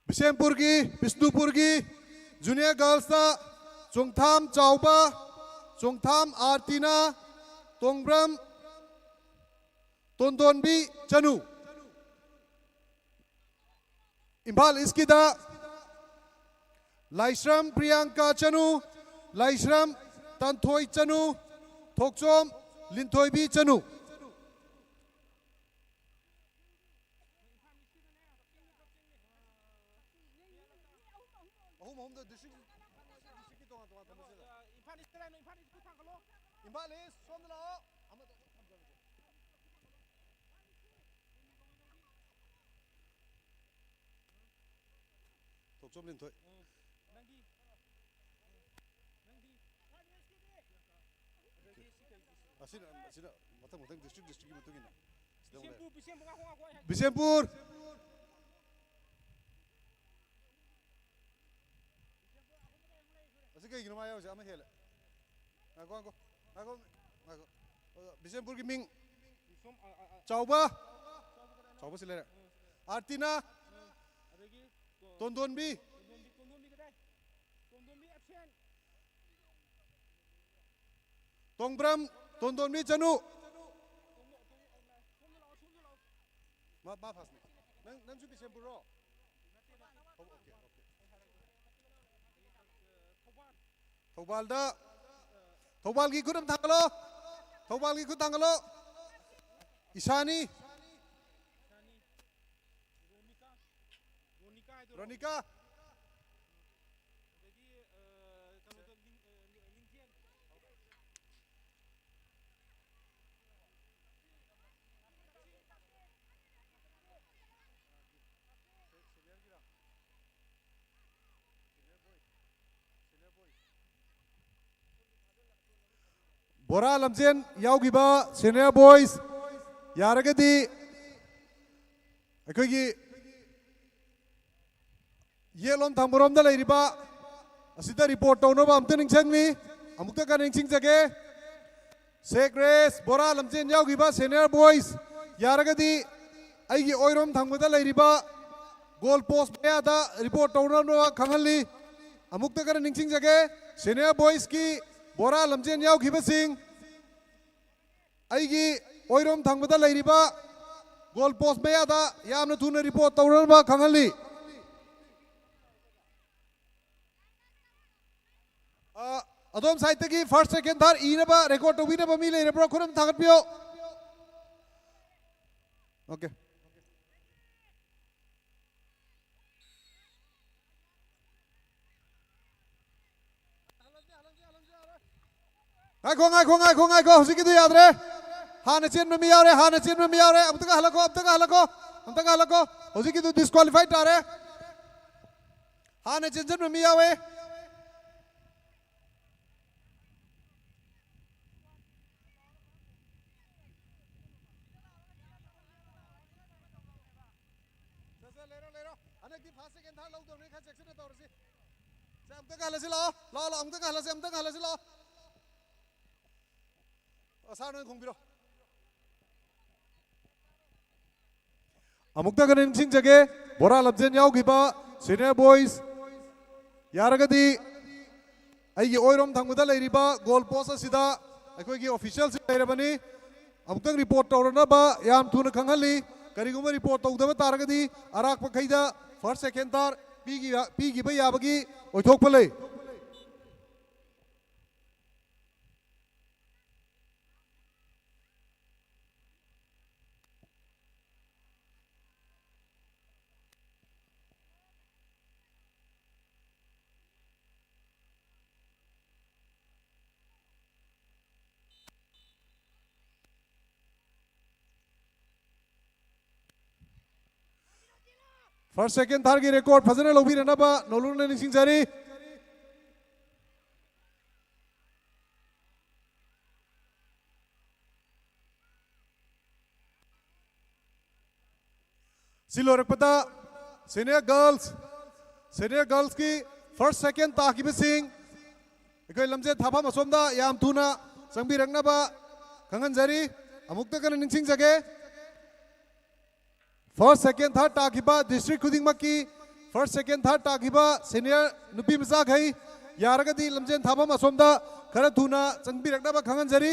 ꯕꯤꯁꯦꯝꯄꯨꯔꯒꯤ, ꯕꯤꯁꯅꯨꯄꯨꯔꯒꯤ ꯖꯨꯅꯤꯌꯔ ꯒꯔꯜꯁꯇ ꯆꯣꯡꯊꯥꯝ ꯆꯥꯎꯕ, ꯆꯣꯡꯊꯥꯝ ꯑꯥꯔꯇꯤꯅꯥ, ꯇꯣꯡꯕ꯭ꯔꯝ ꯇꯣꯟꯗꯣꯟꯕꯤ ꯆꯅꯨ꯫ ꯏꯝꯐꯥꯜ ꯏꯁꯀꯤꯗ ꯂꯥꯏꯁ꯭ꯔꯝ ꯄ꯭ꯔꯤꯌꯥꯡꯀꯥ ꯆꯅꯨ, ꯂꯥꯏꯁ꯭ꯔꯝ ꯇꯥꯟꯊꯣꯏ ꯆꯅꯨ, ꯊꯣꯛꯆꯣꯝ ꯂꯤꯟꯊꯣꯏꯕꯤ ꯆꯅꯨ꯫ ꯑꯍꯨꯝ ꯑꯍꯨꯝꯗ ꯗꯤꯁꯇ꯭ꯔꯤꯛ, ꯗꯤꯁꯇ꯭ꯔꯤꯛꯀꯤ ꯇꯣꯉꯥꯟ ꯇꯣꯉꯥꯟ ꯊꯝꯃꯁꯤꯗ꯫ ꯏꯝꯐꯥꯜ ꯏꯁꯇ ꯂꯥꯛꯑꯣ, ꯏꯝꯐꯥꯜ ꯏꯁ ꯈꯨꯠ ꯊꯥꯡꯒꯠꯂꯣ꯫ ꯏꯝꯐꯥꯜ ꯏꯁ ꯁꯣꯝꯗ ꯂꯥꯛꯑꯣ꯫ ꯑꯃꯗ ꯑꯃꯨꯛ ꯊꯝꯖꯔꯒꯦ꯫ ꯊꯣꯛꯆꯣꯝ ꯂꯤꯟꯊꯣꯏ꯫ ꯎꯝ꯫ ꯅꯪꯒꯤ, ꯅꯪꯗꯤ? ꯑꯁꯤꯅ, ꯑꯁꯤꯅ ꯃꯊꯪ ꯃꯊꯪ ꯗꯤꯁꯇ꯭ꯔꯤꯛ ꯗꯤꯁꯇ꯭ꯔꯤꯛꯀꯤ ꯃꯇꯨꯡ ꯏꯟꯅ ꯁꯤꯗ ꯑꯃꯨꯛ ꯂꯩꯔꯦ꯫ ꯕꯤꯁꯦꯝꯄꯨꯔ, ꯕꯤꯁꯦꯝꯄꯨꯔ ꯑꯉꯥꯡꯈꯣꯡ ꯑꯩ ꯍꯥꯏ-, ꯕꯤꯁꯦꯝꯄꯨꯔ꯫ ꯀꯩꯒꯤꯅꯣ ꯃꯥ ꯌꯥꯎꯔꯤꯁꯦ? ꯑꯃ ꯍꯦꯜꯂꯦ꯫ ꯉꯥꯏꯈꯣ, ꯉꯥꯏꯈꯣ, ꯉꯥꯏꯈꯣ, ꯉꯥꯏꯈꯣ꯫ ꯑꯣ, ꯕꯤꯁꯦꯝꯄꯨꯔꯒꯤ ꯃꯤꯡ? ꯆꯥꯎꯕ꯫ ꯆꯥꯎꯕꯁꯤ ꯂꯩꯔꯦ꯫ ꯑꯥꯔꯇꯤꯅꯥ? ꯇꯣꯟꯗꯣꯟꯕꯤ? ꯇꯣꯡꯕ꯭ꯔꯝ? ꯇꯣꯟꯗꯣꯟꯕꯤ ꯆꯅꯨ? ꯃꯥ, ꯃꯥ ꯐꯥꯁꯅꯦ꯫ ꯅꯪ, ꯅꯪꯁꯨ ꯕꯤꯁꯦꯝꯄꯨꯔꯔꯣ? ꯑꯣ, ꯑꯣꯀꯦ, ꯑꯣꯀꯦ꯫ ꯊꯧꯕꯥꯜꯗ, ꯊꯧꯕꯥꯜꯒꯤ ꯈꯨꯠ ꯑꯃ ꯊꯥꯡꯒꯠꯂꯣ꯫ ꯊꯧꯕꯥꯜꯒꯤ ꯈꯨꯠ ꯊꯥꯡꯒꯠꯂꯣ꯫ ꯏꯁꯥꯅꯤ꯫ ꯔꯣꯅꯤꯀꯥ꯫ ꯕꯣꯔꯥ ꯂꯝꯖꯦꯟ ꯌꯥꯎꯈꯤꯕ ꯁꯦꯅꯤꯌꯔ ꯕꯣꯏꯁ ꯌꯥꯔꯒꯗꯤ ꯑꯩꯈꯣꯏꯒꯤ ꯌꯦꯠꯂꯣꯝ ꯊꯪꯕꯔꯣꯝꯗ ꯂꯩꯔꯤꯕ ꯑꯁꯤꯗ ꯔꯤꯄꯣꯔꯠ ꯇꯧꯅꯕ ꯑꯝꯇ ꯅꯤꯡꯁꯤꯡꯂꯤ꯫ ꯑꯃꯨꯛꯇꯒ ꯅꯤꯡꯁꯤꯡꯖꯒꯦ꯫ ꯁꯦꯛ ꯔꯦꯁ, ꯕꯣꯔꯥ ꯂꯝꯖꯦꯟ ꯌꯥꯎꯈꯤꯕ ꯁꯦꯅꯤꯌꯔ ꯕꯣꯏꯁ ꯌꯥꯔꯒꯗꯤ ꯑꯩꯒꯤ ꯑꯣꯏꯔꯣꯝ ꯊꯪꯕꯗ ꯂꯩꯔꯤꯕ ꯒꯣꯜ ꯄꯣꯁ ꯃꯌꯥꯗ ꯔꯤꯄꯣꯔꯠ ꯇꯧꯅꯕ ꯈꯪꯍꯜꯂꯤ꯫ ꯑꯃꯨꯛꯇꯒ ꯅꯤꯡꯁꯤꯡꯖꯒꯦ, ꯁꯦꯅꯤꯌꯔ ꯕꯣꯏꯁꯀꯤ ꯕꯣꯔꯥ ꯂꯝꯖꯦꯟ ꯌꯥꯎꯈꯤꯕꯁꯤꯡ ꯑꯩꯒꯤ ꯑꯣꯏꯔꯣꯝ ꯊꯪꯕꯗ ꯂꯩꯔꯤꯕ ꯒꯣꯜ ꯄꯣꯁ ꯃꯌꯥꯗ ꯌꯥꯝꯅ ꯊꯨꯅ ꯔꯤꯄꯣꯔꯠ ꯇꯧꯅꯅꯕ ꯈꯪꯍꯜꯂꯤ꯫ ꯑ, ꯑꯗꯣꯝ ꯁꯥꯏꯠꯇꯒꯤ ꯐꯥꯔꯁ, ꯁꯦꯀꯦꯟ, ꯊꯥꯔꯠ ꯏꯅꯕ, ꯔꯦꯀꯣꯔꯠ ꯇꯧꯕꯤꯅꯕ ꯃꯤ ꯂꯩꯔꯕ꯭ꯔꯣ? ꯈꯨꯠ ꯑꯝ ꯊꯥꯡꯒꯠꯄꯤꯌꯣ꯫ ꯑꯣꯀꯦ꯫ ꯉꯥꯏꯈꯣ, ꯉꯥꯏꯈꯣ, ꯉꯥꯏꯈꯣ, ꯉꯥꯏꯈꯣ꯫ ꯍꯧꯖꯤꯛꯀꯤꯗꯨ ꯌꯥꯗ꯭ꯔꯦ꯫ ꯍꯥꯟꯅ ꯆꯦꯟꯕ ꯃꯤ ꯌꯥꯎꯔꯦ, ꯍꯥꯟꯅ ꯆꯦꯟꯕ ꯃꯤ ꯌꯥꯎꯔꯦ꯫ ꯑꯃꯨꯛꯇꯒ ꯍꯜꯂꯛꯈꯣ, ꯑꯃꯨꯛꯇꯒ ꯍꯜꯂꯛꯈꯣ, ꯑꯃꯨꯛꯇꯒ ꯍꯜꯂꯛꯈꯣ꯫ ꯍꯧꯖꯤꯛꯀꯤꯗꯨ ꯗꯤꯁꯀ꯭ꯋꯥꯂꯤꯐꯥꯏ ꯇꯥꯔꯦ꯫ ꯍꯥꯟꯅ ꯆꯦꯟꯁꯤꯟꯕ ꯃꯤ ꯌꯥꯎꯋꯦ꯫ ꯁꯦ, ꯁꯦ, ꯂꯩꯔꯣ, ꯂꯩꯔꯣ꯫ ꯍꯟꯗꯛꯇꯤ ꯐꯥꯔꯁ, ꯁꯦꯀꯦꯟ, ꯊꯥꯔꯠ ꯂꯧꯗꯧꯅꯤ, ꯈꯔ ꯆꯦꯛꯁꯤꯟꯅ ꯇꯧꯔꯁꯤ꯫ ꯁꯦ, ꯌꯥꯝ ꯑꯃꯨꯛꯇ ꯍꯜꯂꯁꯤ ꯂꯥꯛꯑꯣ, ꯂꯥꯛꯑꯣ, ꯂꯥꯛꯑꯣ, ꯑꯃꯨꯛꯇ ꯍꯜꯂꯁꯤ, ꯑꯃꯨꯛꯇ ꯍꯜꯂꯁꯤ ꯂꯥꯛꯑꯣ꯫ ꯑ, ꯁꯥꯔ, ꯅꯣꯏ ꯈꯣꯡꯕꯤꯔꯣ꯫ ꯑꯃꯨꯛꯇꯒ ꯅꯤꯡꯁꯤꯡꯖꯒꯦ, ꯕꯣꯔꯥ ꯂꯝꯖꯦꯟ ꯌꯥꯎꯈꯤꯕ senior boys ꯌꯥꯔꯒꯗꯤ ꯑꯩꯒꯤ ꯑꯣꯏꯔꯣꯝ ꯊꯪꯕꯗ ꯂꯩꯔꯤꯕ goal post ꯑꯁꯤꯗ ꯑꯩꯈꯣꯏꯒꯤ officialꯁꯤꯡ ꯂꯩꯔꯕꯅꯤ꯫ ꯑꯃꯨꯛꯇꯪ report ꯇꯧꯔꯅꯕ ꯌꯥꯝ ꯊꯨꯅ ꯈꯪꯍꯜꯂꯤ꯫ ꯀꯔꯤꯒꯨꯝꯕ report ꯇꯧꯗꯕ ꯇꯥꯔꯒꯗꯤ ꯑꯔꯥꯛꯄꯈꯩꯗ first, second, third ꯄꯤꯈꯤꯕ, ꯄꯤꯈꯤꯕ ꯌꯥꯕꯒꯤ ꯑꯣꯏꯊꯣꯛꯄ ꯂꯩ꯫ First, second, thirdꯀꯤ record ꯐꯖꯅ ꯂꯧꯕꯤꯔꯅꯕ ꯅꯣꯂꯨꯛꯅ ꯅꯤꯡꯁꯤꯡꯖꯔꯤ꯫ ꯁꯤ ꯂꯣꯏꯔꯛꯄꯗ senior girls, senior girlsꯀꯤ first, second ꯇꯥꯈꯤꯕꯁꯤꯡ ꯑꯩꯈꯣꯏ ꯂꯝꯖꯦꯜ ꯊꯥꯐꯝ ꯑꯁꯣꯝꯗ ꯌꯥꯝ ꯊꯨꯅ ꯆꯪꯕꯤꯔꯛꯅꯕ ꯈꯪꯍꯟꯖꯔꯤ꯫ ꯑꯃꯨꯛꯇ ꯀꯟꯅ ꯅꯤꯡꯁꯤꯡꯖꯒꯦ, first, second, third ꯇꯥꯈꯤꯕ district ꯈꯨꯗꯤꯡꯃꯛꯀꯤ first, second, third ꯇꯥꯈꯤꯕ senior ꯅꯨꯄꯤ ꯃꯆꯥꯈꯩ ꯌꯥꯔꯒꯗꯤ ꯂꯝꯖꯦꯜ ꯊꯥꯐꯝ ꯑꯁꯣꯝꯗ ꯈꯔ ꯊꯨꯅ ꯆꯪꯕꯤꯔꯛꯅꯕ ꯈꯪꯍꯟꯖꯔꯤ꯫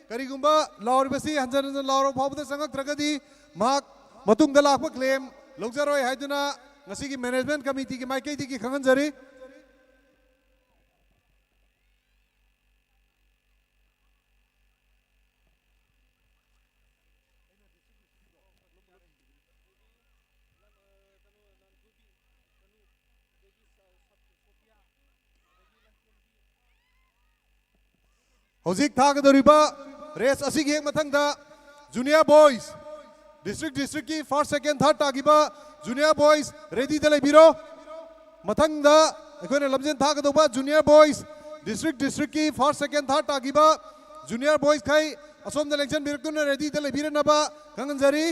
ꯀꯔꯤꯒꯨꯝꯕ ꯂꯥꯎꯔꯤꯕꯁꯤ ꯍꯟꯖꯟ ꯍꯟꯖꯟ ꯂꯥꯎꯔꯕ ꯐꯥꯎꯕꯗ ꯆꯪꯉꯛꯇ꯭ꯔꯒꯗꯤ ꯃꯍꯥꯛ ꯃꯇꯨꯡꯗ ꯂꯥꯛꯄ claim ꯂꯧꯖꯔꯣꯏ ꯍꯥꯏꯗꯨꯅ ꯉꯁꯤꯒꯤ management committeeꯒꯤ ꯃꯥꯏꯀꯩꯗꯒꯤ ꯈꯪꯍꯟꯖꯔꯤ꯫ ꯍꯧꯖꯤꯛ ꯊꯥꯒꯗꯧꯔꯤꯕ race ꯑꯁꯤꯒꯤ ꯍꯦꯛ ꯃꯊꯪꯗ junior boys, district districtꯀꯤ first, second, third ꯇꯥꯈꯤꯕ junior boys readyꯗ ꯂꯩꯕꯤꯔꯣ꯫ ꯃꯊꯪꯗ ꯑꯩꯈꯣꯏꯅ ꯂꯝꯖꯦꯜ ꯊꯥꯒꯗꯧꯕ junior boys, district districtꯀꯤ first, second, third ꯇꯥꯈꯤꯕ junior boysꯈꯩ ꯑꯁꯣꯝꯗ ꯂꯦꯡꯁꯤꯟꯕꯤꯔꯛꯇꯨꯅ readyꯗ ꯂꯩꯕꯤꯔꯅꯕ ꯈꯪꯍꯟꯖꯔꯤ꯫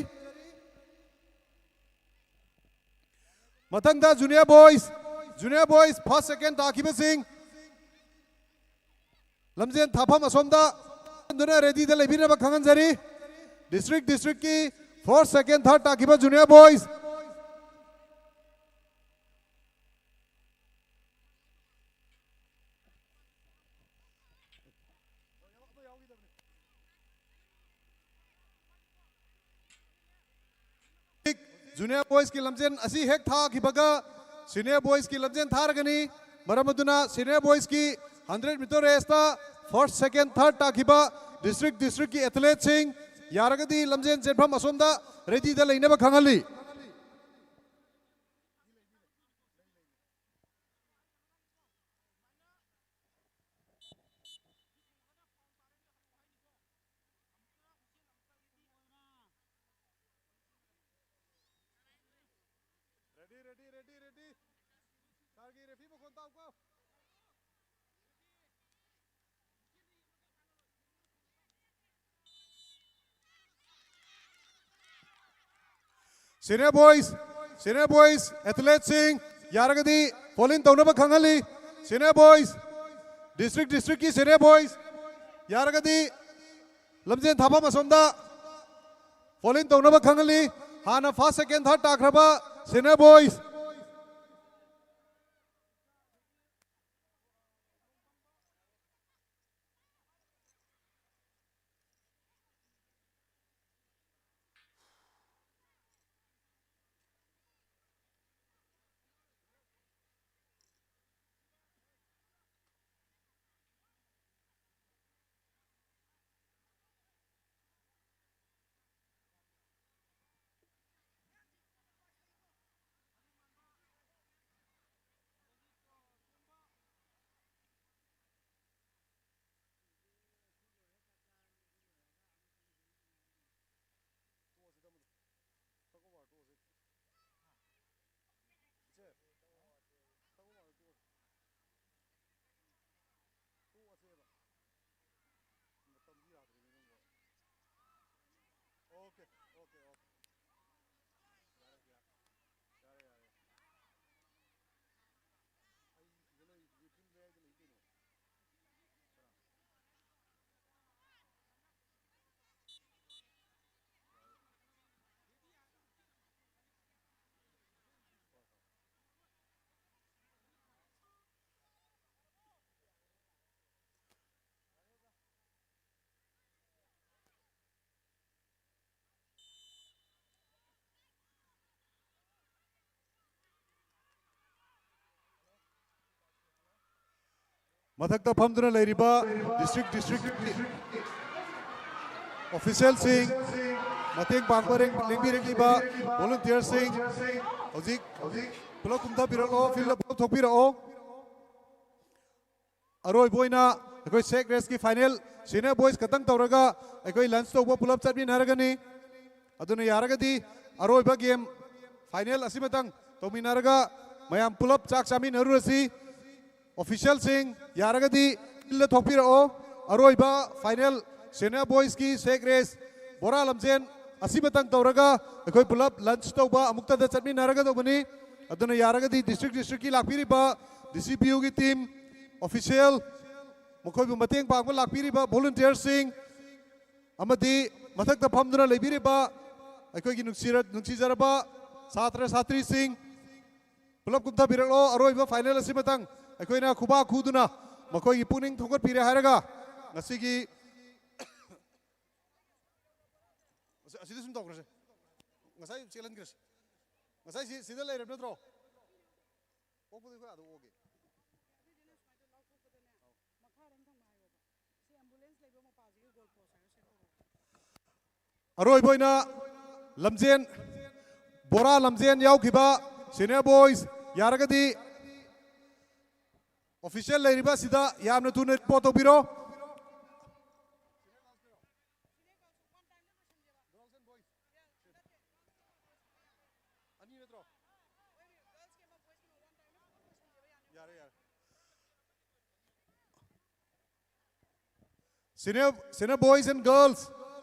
ꯃꯊꯪꯗ junior boys, Junior boys first second ꯇꯥꯈꯤꯕꯁꯤꯡ ꯂꯝꯖꯦꯟ ꯊꯥꯐꯝ ꯑꯁꯣꯝꯗ ꯑꯗꯨꯅ ready ꯗ ꯂꯩꯕꯤꯅꯕ ꯈꯪꯍꯟꯖꯔꯤ꯫ District district ꯀꯤ first second third ꯇꯥꯈꯤꯕ junior boys꯫ Junior boys ꯀꯤ ꯂꯝꯖꯦꯟ ꯑꯁꯤ ꯍꯦꯛ ꯊꯥꯈꯤꯕꯒ senior boys ꯀꯤ ꯂꯝꯖꯦꯟ ꯊꯥꯔꯒꯅꯤ꯫ ꯃꯔꯝ ꯑꯗꯨꯅ senior boys ꯀꯤ hundred meter race ꯇ first second third ꯇꯥꯈꯤꯕ district district ꯀꯤ athlete ꯁꯤꯡ ꯌꯥꯔꯒꯗꯤ ꯂꯝꯖꯦꯟ ꯆꯦꯟꯐꯝ ꯑꯁꯣꯝꯗ ready ꯗ ꯂꯩꯅꯕ ꯈꯪꯍꯜꯂꯤ꯫ Ready, ready, ready, ready. Sir ꯒꯤ referee ꯃꯈꯣꯟ ꯇꯥꯎꯀꯣ꯫ Senior boys, senior boys athlete ꯁꯤꯡ ꯌꯥꯔꯒꯗꯤ fall in ꯇꯧꯅꯕ ꯈꯪꯍꯜꯂꯤ꯫ Senior boys, district district ꯀꯤ senior boys ꯌꯥꯔꯒꯗꯤ ꯂꯝꯖꯦꯟ ꯊꯥꯐꯝ ꯑꯁꯣꯝꯗ fall in ꯇꯧꯅꯕ ꯈꯪꯍꯜꯂꯤ꯫ ꯍꯥꯟꯅ first second third ꯇꯥꯈ꯭ꯔꯕ senior boys꯫ ꯃꯊꯛꯇ ꯐꯝꯗꯨꯅ ꯂꯩꯔꯤꯕ district district officialꯁꯤꯡ, ꯃꯇꯦꯡ ꯄꯥꯡꯕ ꯂꯦꯡꯕꯤꯔꯛꯂꯤꯕ volunteerꯁꯤꯡ, ꯍꯧꯖꯤꯛ ꯍꯧꯖꯤꯛ ꯄꯨꯂꯞ ꯀꯨꯝꯊꯕꯤꯔꯛꯑꯣ, fieldꯗ ꯄꯨꯂꯞ ꯊꯣꯛꯄꯤꯔꯛꯑꯣ꯫ ꯑꯔꯣꯏꯕ ꯑꯣꯏꯅ ꯑꯩꯈꯣꯏ sack raceꯀꯤ final, senior boys ꯈꯛꯇꯪ ꯇꯧꯔꯒ ꯑꯩꯈꯣꯏ lunch ꯇꯧꯕ ꯄꯨꯂꯞ ꯆꯠꯃꯤꯟꯅꯔꯒꯅꯤ꯫ ꯑꯗꯨꯅ ꯌꯥꯔꯒꯗꯤ ꯑꯔꯣꯏꯕ game final ꯑꯁꯤꯃꯇꯪ ꯇꯧꯃꯤꯟꯅꯔꯒ ꯃꯌꯥꯝ ꯄꯨꯂꯞ ꯆꯥꯛ ꯆꯥꯃꯤꯟꯅꯔꯨꯔꯁꯤ꯫ Officialꯁꯤꯡ ꯌꯥꯔꯒꯗꯤ fieldꯗ ꯊꯣꯛꯄꯤꯔꯛꯑꯣ꯫ ꯑꯔꯣꯏꯕ final senior boysꯀꯤ sack race ꯕꯣꯔꯥ ꯂꯝꯖꯦꯟ ꯑꯁꯤꯃꯇꯪ ꯇꯧꯔꯒ ꯑꯩꯈꯣꯏ ꯄꯨꯂꯞ lunch ꯇꯧꯕ ꯑꯃꯨꯛꯇꯗ ꯆꯠꯃꯤꯟꯅꯔꯒꯗꯧꯕꯅꯤ꯫ ꯑꯗꯨꯅ ꯌꯥꯔꯒꯗꯤ district districtꯀꯤ ꯂꯥꯛꯄꯤꯔꯤꯕ DCPUꯒꯤ team, official, ꯃꯈꯣꯏꯕꯨ ꯃꯇꯦꯡ ꯄꯥꯡꯕ ꯂꯥꯛꯄꯤꯔꯤꯕ volunteerꯁꯤꯡ ꯑꯃꯗꯤ ꯃꯊꯛꯇ ꯐꯝꯗꯨꯅ ꯂꯩꯕꯤꯔꯤꯕ ꯑꯩꯈꯣꯏꯒꯤ ꯅꯨꯡꯁꯤꯔ-, ꯅꯨꯡꯁꯤꯖꯔꯕ ꯁꯥꯇ꯭ꯔ ꯁꯥꯇ꯭ꯔꯤꯁꯤꯡ, ꯄꯨꯂꯞ ꯀꯨꯝꯊꯕꯤꯔꯛꯂꯣ꯫ ꯑꯔꯣꯏꯕ final ꯑꯁꯤꯃꯇꯪ ꯑꯩꯈꯣꯏꯅ ꯈꯨꯕꯥꯛ ꯈꯨꯗꯨꯅ ꯃꯈꯣꯏꯒꯤ ꯄꯨꯛꯅꯤꯡ ꯊꯧꯒꯠꯄꯤꯔꯦ ꯍꯥꯏꯔꯒ ꯉꯁꯤꯒꯤ ꯑꯁꯤ-, ꯑꯁꯤꯗ ꯁꯨꯝ ꯇꯧꯈ꯭ꯔꯁꯦ꯫ ꯉꯁꯥꯏ ꯆꯦꯜꯍꯟꯈ꯭ꯔꯁꯦ꯫ ꯉꯁꯥꯏ ꯁꯤ-, ꯁꯤꯗ ꯂꯩꯔꯕ ꯅꯠꯇ꯭ꯔꯣ? ꯑꯣꯛꯄꯗꯤ ꯑꯩꯈꯣꯏ ꯑꯥꯗ ꯑꯣꯛꯑꯒꯦ꯫ ꯑꯔꯣꯏꯕ ꯑꯣꯏꯅ ꯂꯝꯖꯦꯟ, ꯕꯣꯔꯥ ꯂꯝꯖꯦꯟ ꯌꯥꯎꯈꯤꯕ senior boys ꯌꯥꯔꯒꯗꯤ official ꯂꯩꯔꯤꯕ ꯑꯁꯤꯗ ꯌꯥꯝꯅ ꯊꯨꯅ report ꯇꯧꯕꯤꯔꯣ꯫ Senior, senior boys and girls,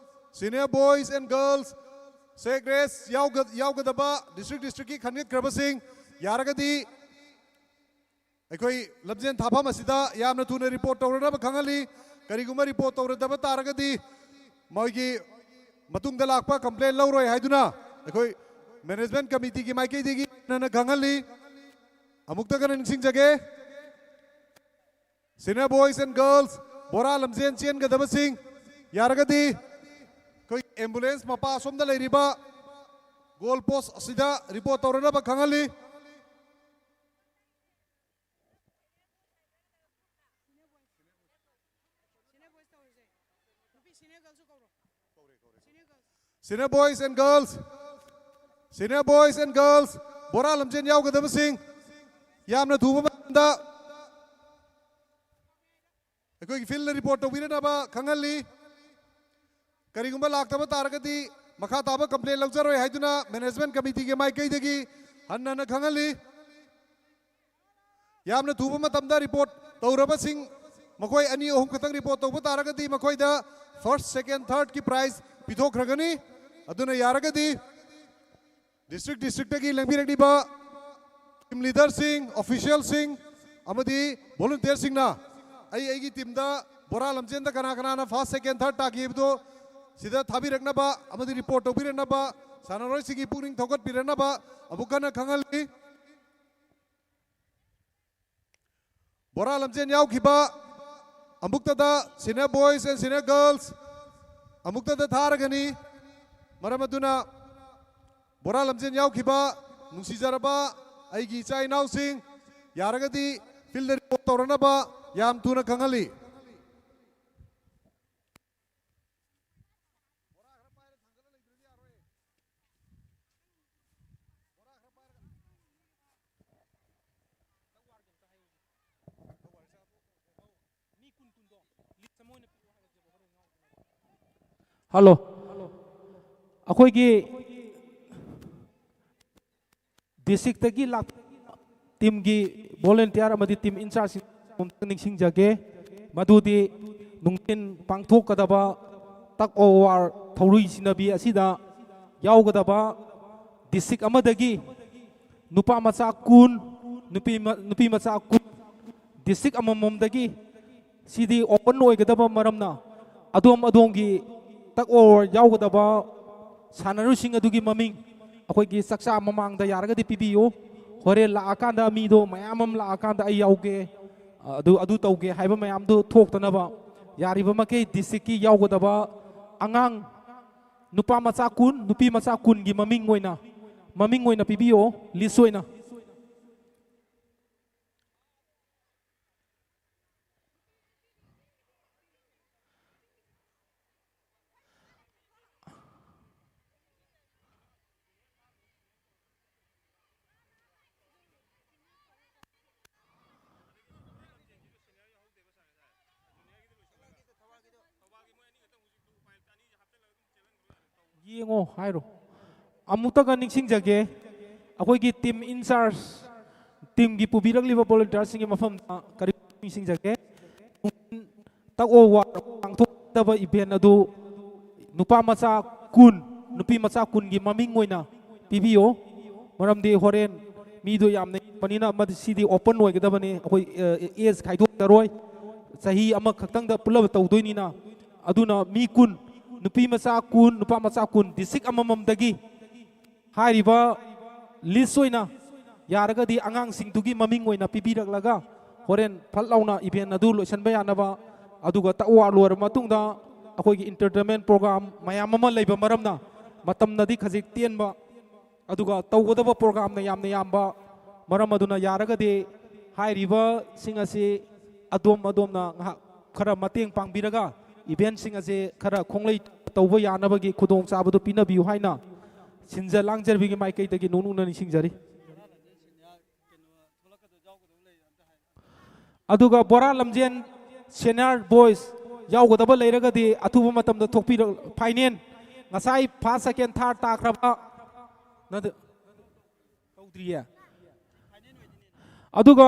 senior boys and girls, sack race ꯌꯥꯎꯒ-, ꯌꯥꯎꯒꯗꯕ district districtꯀꯤ ꯈꯟꯒꯠꯈ꯭ꯔꯕꯁꯤꯡ ꯌꯥꯔꯒꯗꯤ ꯑꯩꯈꯣꯏ ꯂꯝꯖꯦꯟ ꯊꯥꯐꯝ ꯑꯁꯤꯗ ꯌꯥꯝꯅ ꯊꯨꯅ report ꯇꯧꯔꯅꯕ ꯈꯪꯍꯜꯂꯤ꯫ ꯀꯔꯤꯒꯨꯝꯕ report ꯇꯧꯔꯗꯕ ꯇꯥꯔꯒꯗꯤ ꯃꯣꯏꯒꯤ ꯃꯇꯨꯡꯗ ꯂꯥꯛꯄ complaint ꯂꯧꯔꯣꯏ ꯍꯥꯏꯗꯨꯅ ꯑꯩꯈꯣꯏ management committeeꯒꯤ ꯃꯥꯏꯀꯩꯗꯒꯤ ꯍꯟꯅ ꯈꯪꯍꯜꯂꯤ꯫ ꯑꯃꯨꯛꯇꯒ ꯅꯤꯡꯁꯤꯡꯖꯒꯦ, senior boys and girls, ꯕꯣꯔꯥ ꯂꯝꯖꯦꯟ ꯆꯦꯟꯒꯗꯕꯁꯤꯡ ꯌꯥꯔꯒꯗꯤ ꯑꯩꯈꯣꯏ ambulance ꯃꯄꯥ ꯑꯁꯣꯝꯗ ꯂꯩꯔꯤꯕ goal post ꯑꯁꯤꯗ report ꯇꯧꯔꯅꯕ ꯈꯪꯍꯜꯂꯤ꯫ Senior boys and girls, senior boys and girls, ꯕꯣꯔꯥ ꯂꯝꯖꯦꯟ ꯌꯥꯎꯒꯗꯕꯁꯤꯡ, ꯌꯥꯝꯅ ꯊꯨꯕ ꯃꯇꯝꯗ ꯑꯩꯈꯣꯏꯒꯤ field report ꯇꯧꯕꯤꯔꯅꯕ ꯈꯪꯍꯜꯂꯤ꯫ ꯀꯔꯤꯒꯨꯝꯕ ꯂꯥꯛꯇꯕ ꯇꯥꯔꯒꯗꯤ ꯃꯈꯥ ꯇꯥꯕ complaint ꯂꯧꯖꯔꯣꯏ ꯍꯥꯏꯗꯨꯅ management committeeꯒꯤ ꯃꯥꯏꯀꯩꯗꯒꯤ ꯍꯟꯅ ꯍꯟꯅ ꯈꯪꯍꯜꯂꯤ꯫ ꯌꯥꯝꯅ ꯊꯨꯕ ꯃꯇꯝꯗ report ꯇꯧꯔꯕꯁꯤꯡ, ꯃꯈꯣꯏ ꯑꯅꯤ ꯑꯍꯨꯝ ꯈꯛꯇꯪ report ꯇꯧꯕ ꯇꯥꯔꯒꯗꯤ ꯃꯈꯣꯏꯗ first, second, thirdꯀꯤ prize ꯄꯤꯊꯣꯛꯈ꯭ꯔꯒꯅꯤ꯫ ꯑꯗꯨꯅ ꯌꯥꯔꯒꯗꯤ district districtꯇꯒꯤ ꯂꯦꯡꯕꯤꯔꯛꯂꯤꯕ team leaderꯁꯤꯡ, officialꯁꯤꯡ ꯑꯃꯗꯤ volunteerꯁꯤꯡꯅ ꯑꯩ ꯑꯩꯒꯤ teamꯗ ꯕꯣꯔꯥ ꯂꯝꯖꯦꯟꯗ ꯀꯅꯥ ꯀꯅꯥꯅ first, second, third ꯇꯥꯈꯤ ꯍꯥꯏꯕꯗꯣ ꯁꯤꯗ ꯊꯥꯕꯤꯔꯛꯅꯕ ꯑꯃꯗꯤ report ꯇꯧꯕꯤꯔꯛꯅꯕ, ꯁꯥꯟꯅꯔꯣꯏꯁꯤꯡꯒꯤ ꯄꯨꯛꯅꯤꯡ ꯊꯧꯒꯠꯄꯤꯔꯛꯅꯕ ꯑꯃꯨꯛ ꯍꯟꯅ ꯈꯪꯍꯜꯂꯤ꯫ ꯕꯣꯔꯥ ꯂꯝꯖꯦꯟ ꯌꯥꯎꯈꯤꯕ ꯑꯃꯨꯛꯇꯗ senior boys and senior girls ꯑꯃꯨꯛꯇꯗ ꯊꯥꯔꯒꯅꯤ꯫ ꯃꯔꯝ ꯑꯗꯨꯅ ꯕꯣꯔꯥ ꯂꯝꯖꯦꯟ ꯌꯥꯎꯈꯤꯕ ꯅꯨꯡꯁꯤꯖꯔꯕ ꯑꯩꯒꯤ ꯏꯆꯥ ꯏꯅꯥꯎꯁꯤꯡ, ꯌꯥꯔꯒꯗꯤ field report ꯇꯧꯔꯛꯅꯕ ꯌꯥꯝ ꯊꯨꯅ ꯈꯪꯍꯜꯂꯤ꯫ Hello. ꯑꯩꯈꯣꯏꯒꯤ districtꯇꯒꯤ ꯂꯥꯛꯄ teamꯒꯤ volunteer ꯑꯃꯗꯤ team in charge ꯑꯃꯨꯛꯇꯪ ꯅꯤꯡꯁꯤꯡꯖꯒꯦ꯫ ꯃꯗꯨꯗꯤ ꯅꯨꯡꯊꯤꯟ ꯄꯥꯡꯊꯣꯛꯀꯗꯕ tug of war ꯊꯧꯔꯤ ꯁꯤꯟꯅꯕꯤ ꯑꯁꯤꯗ ꯌꯥꯎꯒꯗꯕ district ꯑꯃꯗꯒꯤ ꯅꯨꯄꯥ ꯃꯆꯥ ꯀꯨꯟ, ꯅꯨꯄꯤ ꯃ-, ꯅꯨꯄꯤ ꯃꯆꯥ ꯀꯨꯟ, district ꯑꯃꯃꯝꯗꯒꯤ, ꯁꯤꯗꯤ open ꯑꯣꯏꯒꯗꯕ ꯃꯔꯝꯅ ꯑꯗꯣꯝ ꯑꯗꯣꯝꯒꯤ tug of war ꯌꯥꯎꯒꯗꯕ ꯁꯥꯟꯅꯔꯣꯏꯁꯤꯡ ꯑꯗꯨꯒꯤ ꯃꯃꯤꯡ ꯑꯩꯈꯣꯏꯒꯤ ꯆꯥꯛꯆꯥ ꯃꯃꯥꯡꯗ ꯌꯥꯔꯒꯗꯤ ꯄꯤꯕꯤꯌꯨ꯫ ꯍꯣꯔꯦꯟ ꯂꯥꯛꯑꯀꯥꯟꯗ ꯃꯤꯗꯣ ꯃꯌꯥꯝ ꯑꯃ ꯂꯥꯛꯑꯀꯥꯟꯗ ꯑꯩ ꯌꯥꯎꯒꯦ, ꯑꯗꯨ, ꯑꯗꯨ ꯇꯧꯒꯦ ꯍꯥꯏꯕ ꯃꯌꯥꯝꯗꯨ ꯊꯣꯛꯇꯅꯕ ꯌꯥꯔꯤꯕ ꯃꯈꯩ districtꯀꯤ ꯌꯥꯎꯒꯗꯕ ꯑꯉꯥꯡ ꯅꯨꯄꯥ ꯃꯆꯥ ꯀꯨꯟ, ꯅꯨꯄꯤ ꯃꯆꯥ ꯀꯨꯟꯒꯤ ꯃꯃꯤꯡ ꯑꯣꯏꯅ, ꯃꯃꯤꯡ ꯑꯣꯏꯅ ꯄꯤꯕꯤꯌꯣ, list ꯑꯣꯏꯅ꯫ ꯌꯦꯡꯉꯣ ꯍꯥꯏꯔꯣ꯫ ꯑꯃꯨꯛꯇꯒ ꯅꯤꯡꯁꯤꯡꯖꯒꯦ, ꯑꯩꯈꯣꯏꯒꯤ team in charge, teamꯒꯤ ꯄꯨꯕꯤꯔꯛꯂꯤꯕ volunteerꯁꯤꯡꯒꯤ ꯃꯐꯝꯗ ꯀꯔꯤ ꯅꯤꯡꯁꯤꯡꯖꯒꯦ? ꯇꯛꯑꯣ ꯋꯥꯔꯣ ꯄꯥꯡꯊꯣꯛꯀꯗꯕ event ꯑꯗꯨ ꯅꯨꯄꯥ ꯃꯆꯥ ꯀꯨꯟ, ꯅꯨꯄꯤ ꯃꯆꯥ ꯀꯨꯟꯒꯤ ꯃꯃꯤꯡ ꯑꯣꯏꯅ ꯄꯤꯕꯤꯌꯣ꯫ ꯃꯔꯝꯗꯤ ꯍꯣꯔꯦꯟ ꯃꯤꯗꯣ ꯌꯥꯝꯅ ꯌꯥꯝꯕꯅꯤꯅ, ꯃꯗꯤ, ꯁꯤꯗꯤ open ꯑꯣꯏꯒꯗꯕꯅꯤ, ꯑꯩꯈꯣꯏ, ꯑ, age ꯈꯥꯏꯗꯣꯛꯆꯔꯣꯏ꯫ ꯆꯍꯤ ꯑꯃꯈꯛꯇꯪꯗ ꯄꯨꯜꯂꯞ ꯇꯧꯗꯣꯏꯅꯤꯅ꯫ ꯑꯗꯨꯅ ꯃꯤ ꯀꯨꯟ, ꯅꯨꯄꯤ ꯃꯆꯥ ꯀꯨꯟ, ꯅꯨꯄꯥ ꯃꯆꯥ ꯀꯨꯟ, district ꯑꯃꯃꯝꯗꯒꯤ ꯍꯥꯏꯔꯤꯕ list ꯑꯣꯏꯅ ꯌꯥꯔꯒꯗꯤ ꯑꯉꯥꯡꯁꯤꯡꯗꯨꯒꯤ ꯃꯃꯤꯡ ꯑꯣꯏꯅ ꯄꯤꯕꯤꯔꯛꯂꯒ ꯍꯣꯔꯦꯟ ꯐꯠ ꯂꯥꯎꯅ event ꯑꯗꯨ ꯂꯣꯏꯁꯤꯟꯕ ꯌꯥꯅꯕ, ꯑꯗꯨꯒ ꯇꯛꯋꯥ ꯂꯣꯏꯔꯕ ꯃꯇꯨꯡꯗ ꯑꯩꯈꯣꯏꯒꯤ entertainment program ꯃꯌꯥꯝ ꯑꯃ ꯂꯩꯕ ꯃꯔꯝꯅ ꯃꯇꯝꯅꯗꯤ ꯈꯖꯤꯛ ꯇꯦꯟꯕ, ꯑꯗꯨꯒ ꯇꯧꯒꯗꯕ programꯅ ꯌꯥꯝꯅ ꯌꯥꯝꯕ ꯃꯔꯝ ꯑꯗꯨꯅ ꯌꯥꯔꯒꯗꯤ ꯍꯥꯏꯔꯤꯕꯁꯤꯡ ꯑꯁꯤ ꯑꯗꯣꯝ ꯑꯗꯣꯝꯅ ꯉꯥꯏꯍꯥꯛ ꯈꯔ ꯃꯇꯦꯡ ꯄꯥꯡꯕꯤꯔꯒ eventꯁꯤꯡ ꯑꯁꯤ ꯈꯔ ꯈꯣꯡꯂꯩ ꯇꯧꯕ ꯌꯥꯅꯕꯒꯤ ꯈꯨꯗꯣꯡꯆꯥꯕꯗꯨ ꯄꯤꯅꯕꯤꯌꯨ ꯍꯥꯏꯅ ꯁꯤꯟꯖ ꯂꯥꯡꯖꯔꯤꯕꯒꯤ ꯃꯥꯏꯀꯩꯗꯒꯤ ꯅꯣꯛꯅꯤꯡꯅ ꯅꯤꯡꯁꯤꯡꯖꯔꯤ꯫ ꯑꯗꯨꯒ ꯕꯣꯔꯥ ꯂꯝꯖꯦꯟ senior boys ꯌꯥꯎꯒꯗꯕ ꯂꯩꯔꯒꯗꯤ ꯑꯊꯨꯕ ꯃꯇꯝꯗ ꯊꯣꯛꯄꯤꯔꯛ꯫ Final ꯉꯁꯥꯏ first, second, third ꯇꯥꯈ꯭ꯔꯕ ꯅꯠꯇꯦ, ꯇꯧꯗ꯭ꯔꯤꯌꯦ꯫ ꯑꯗꯨꯒ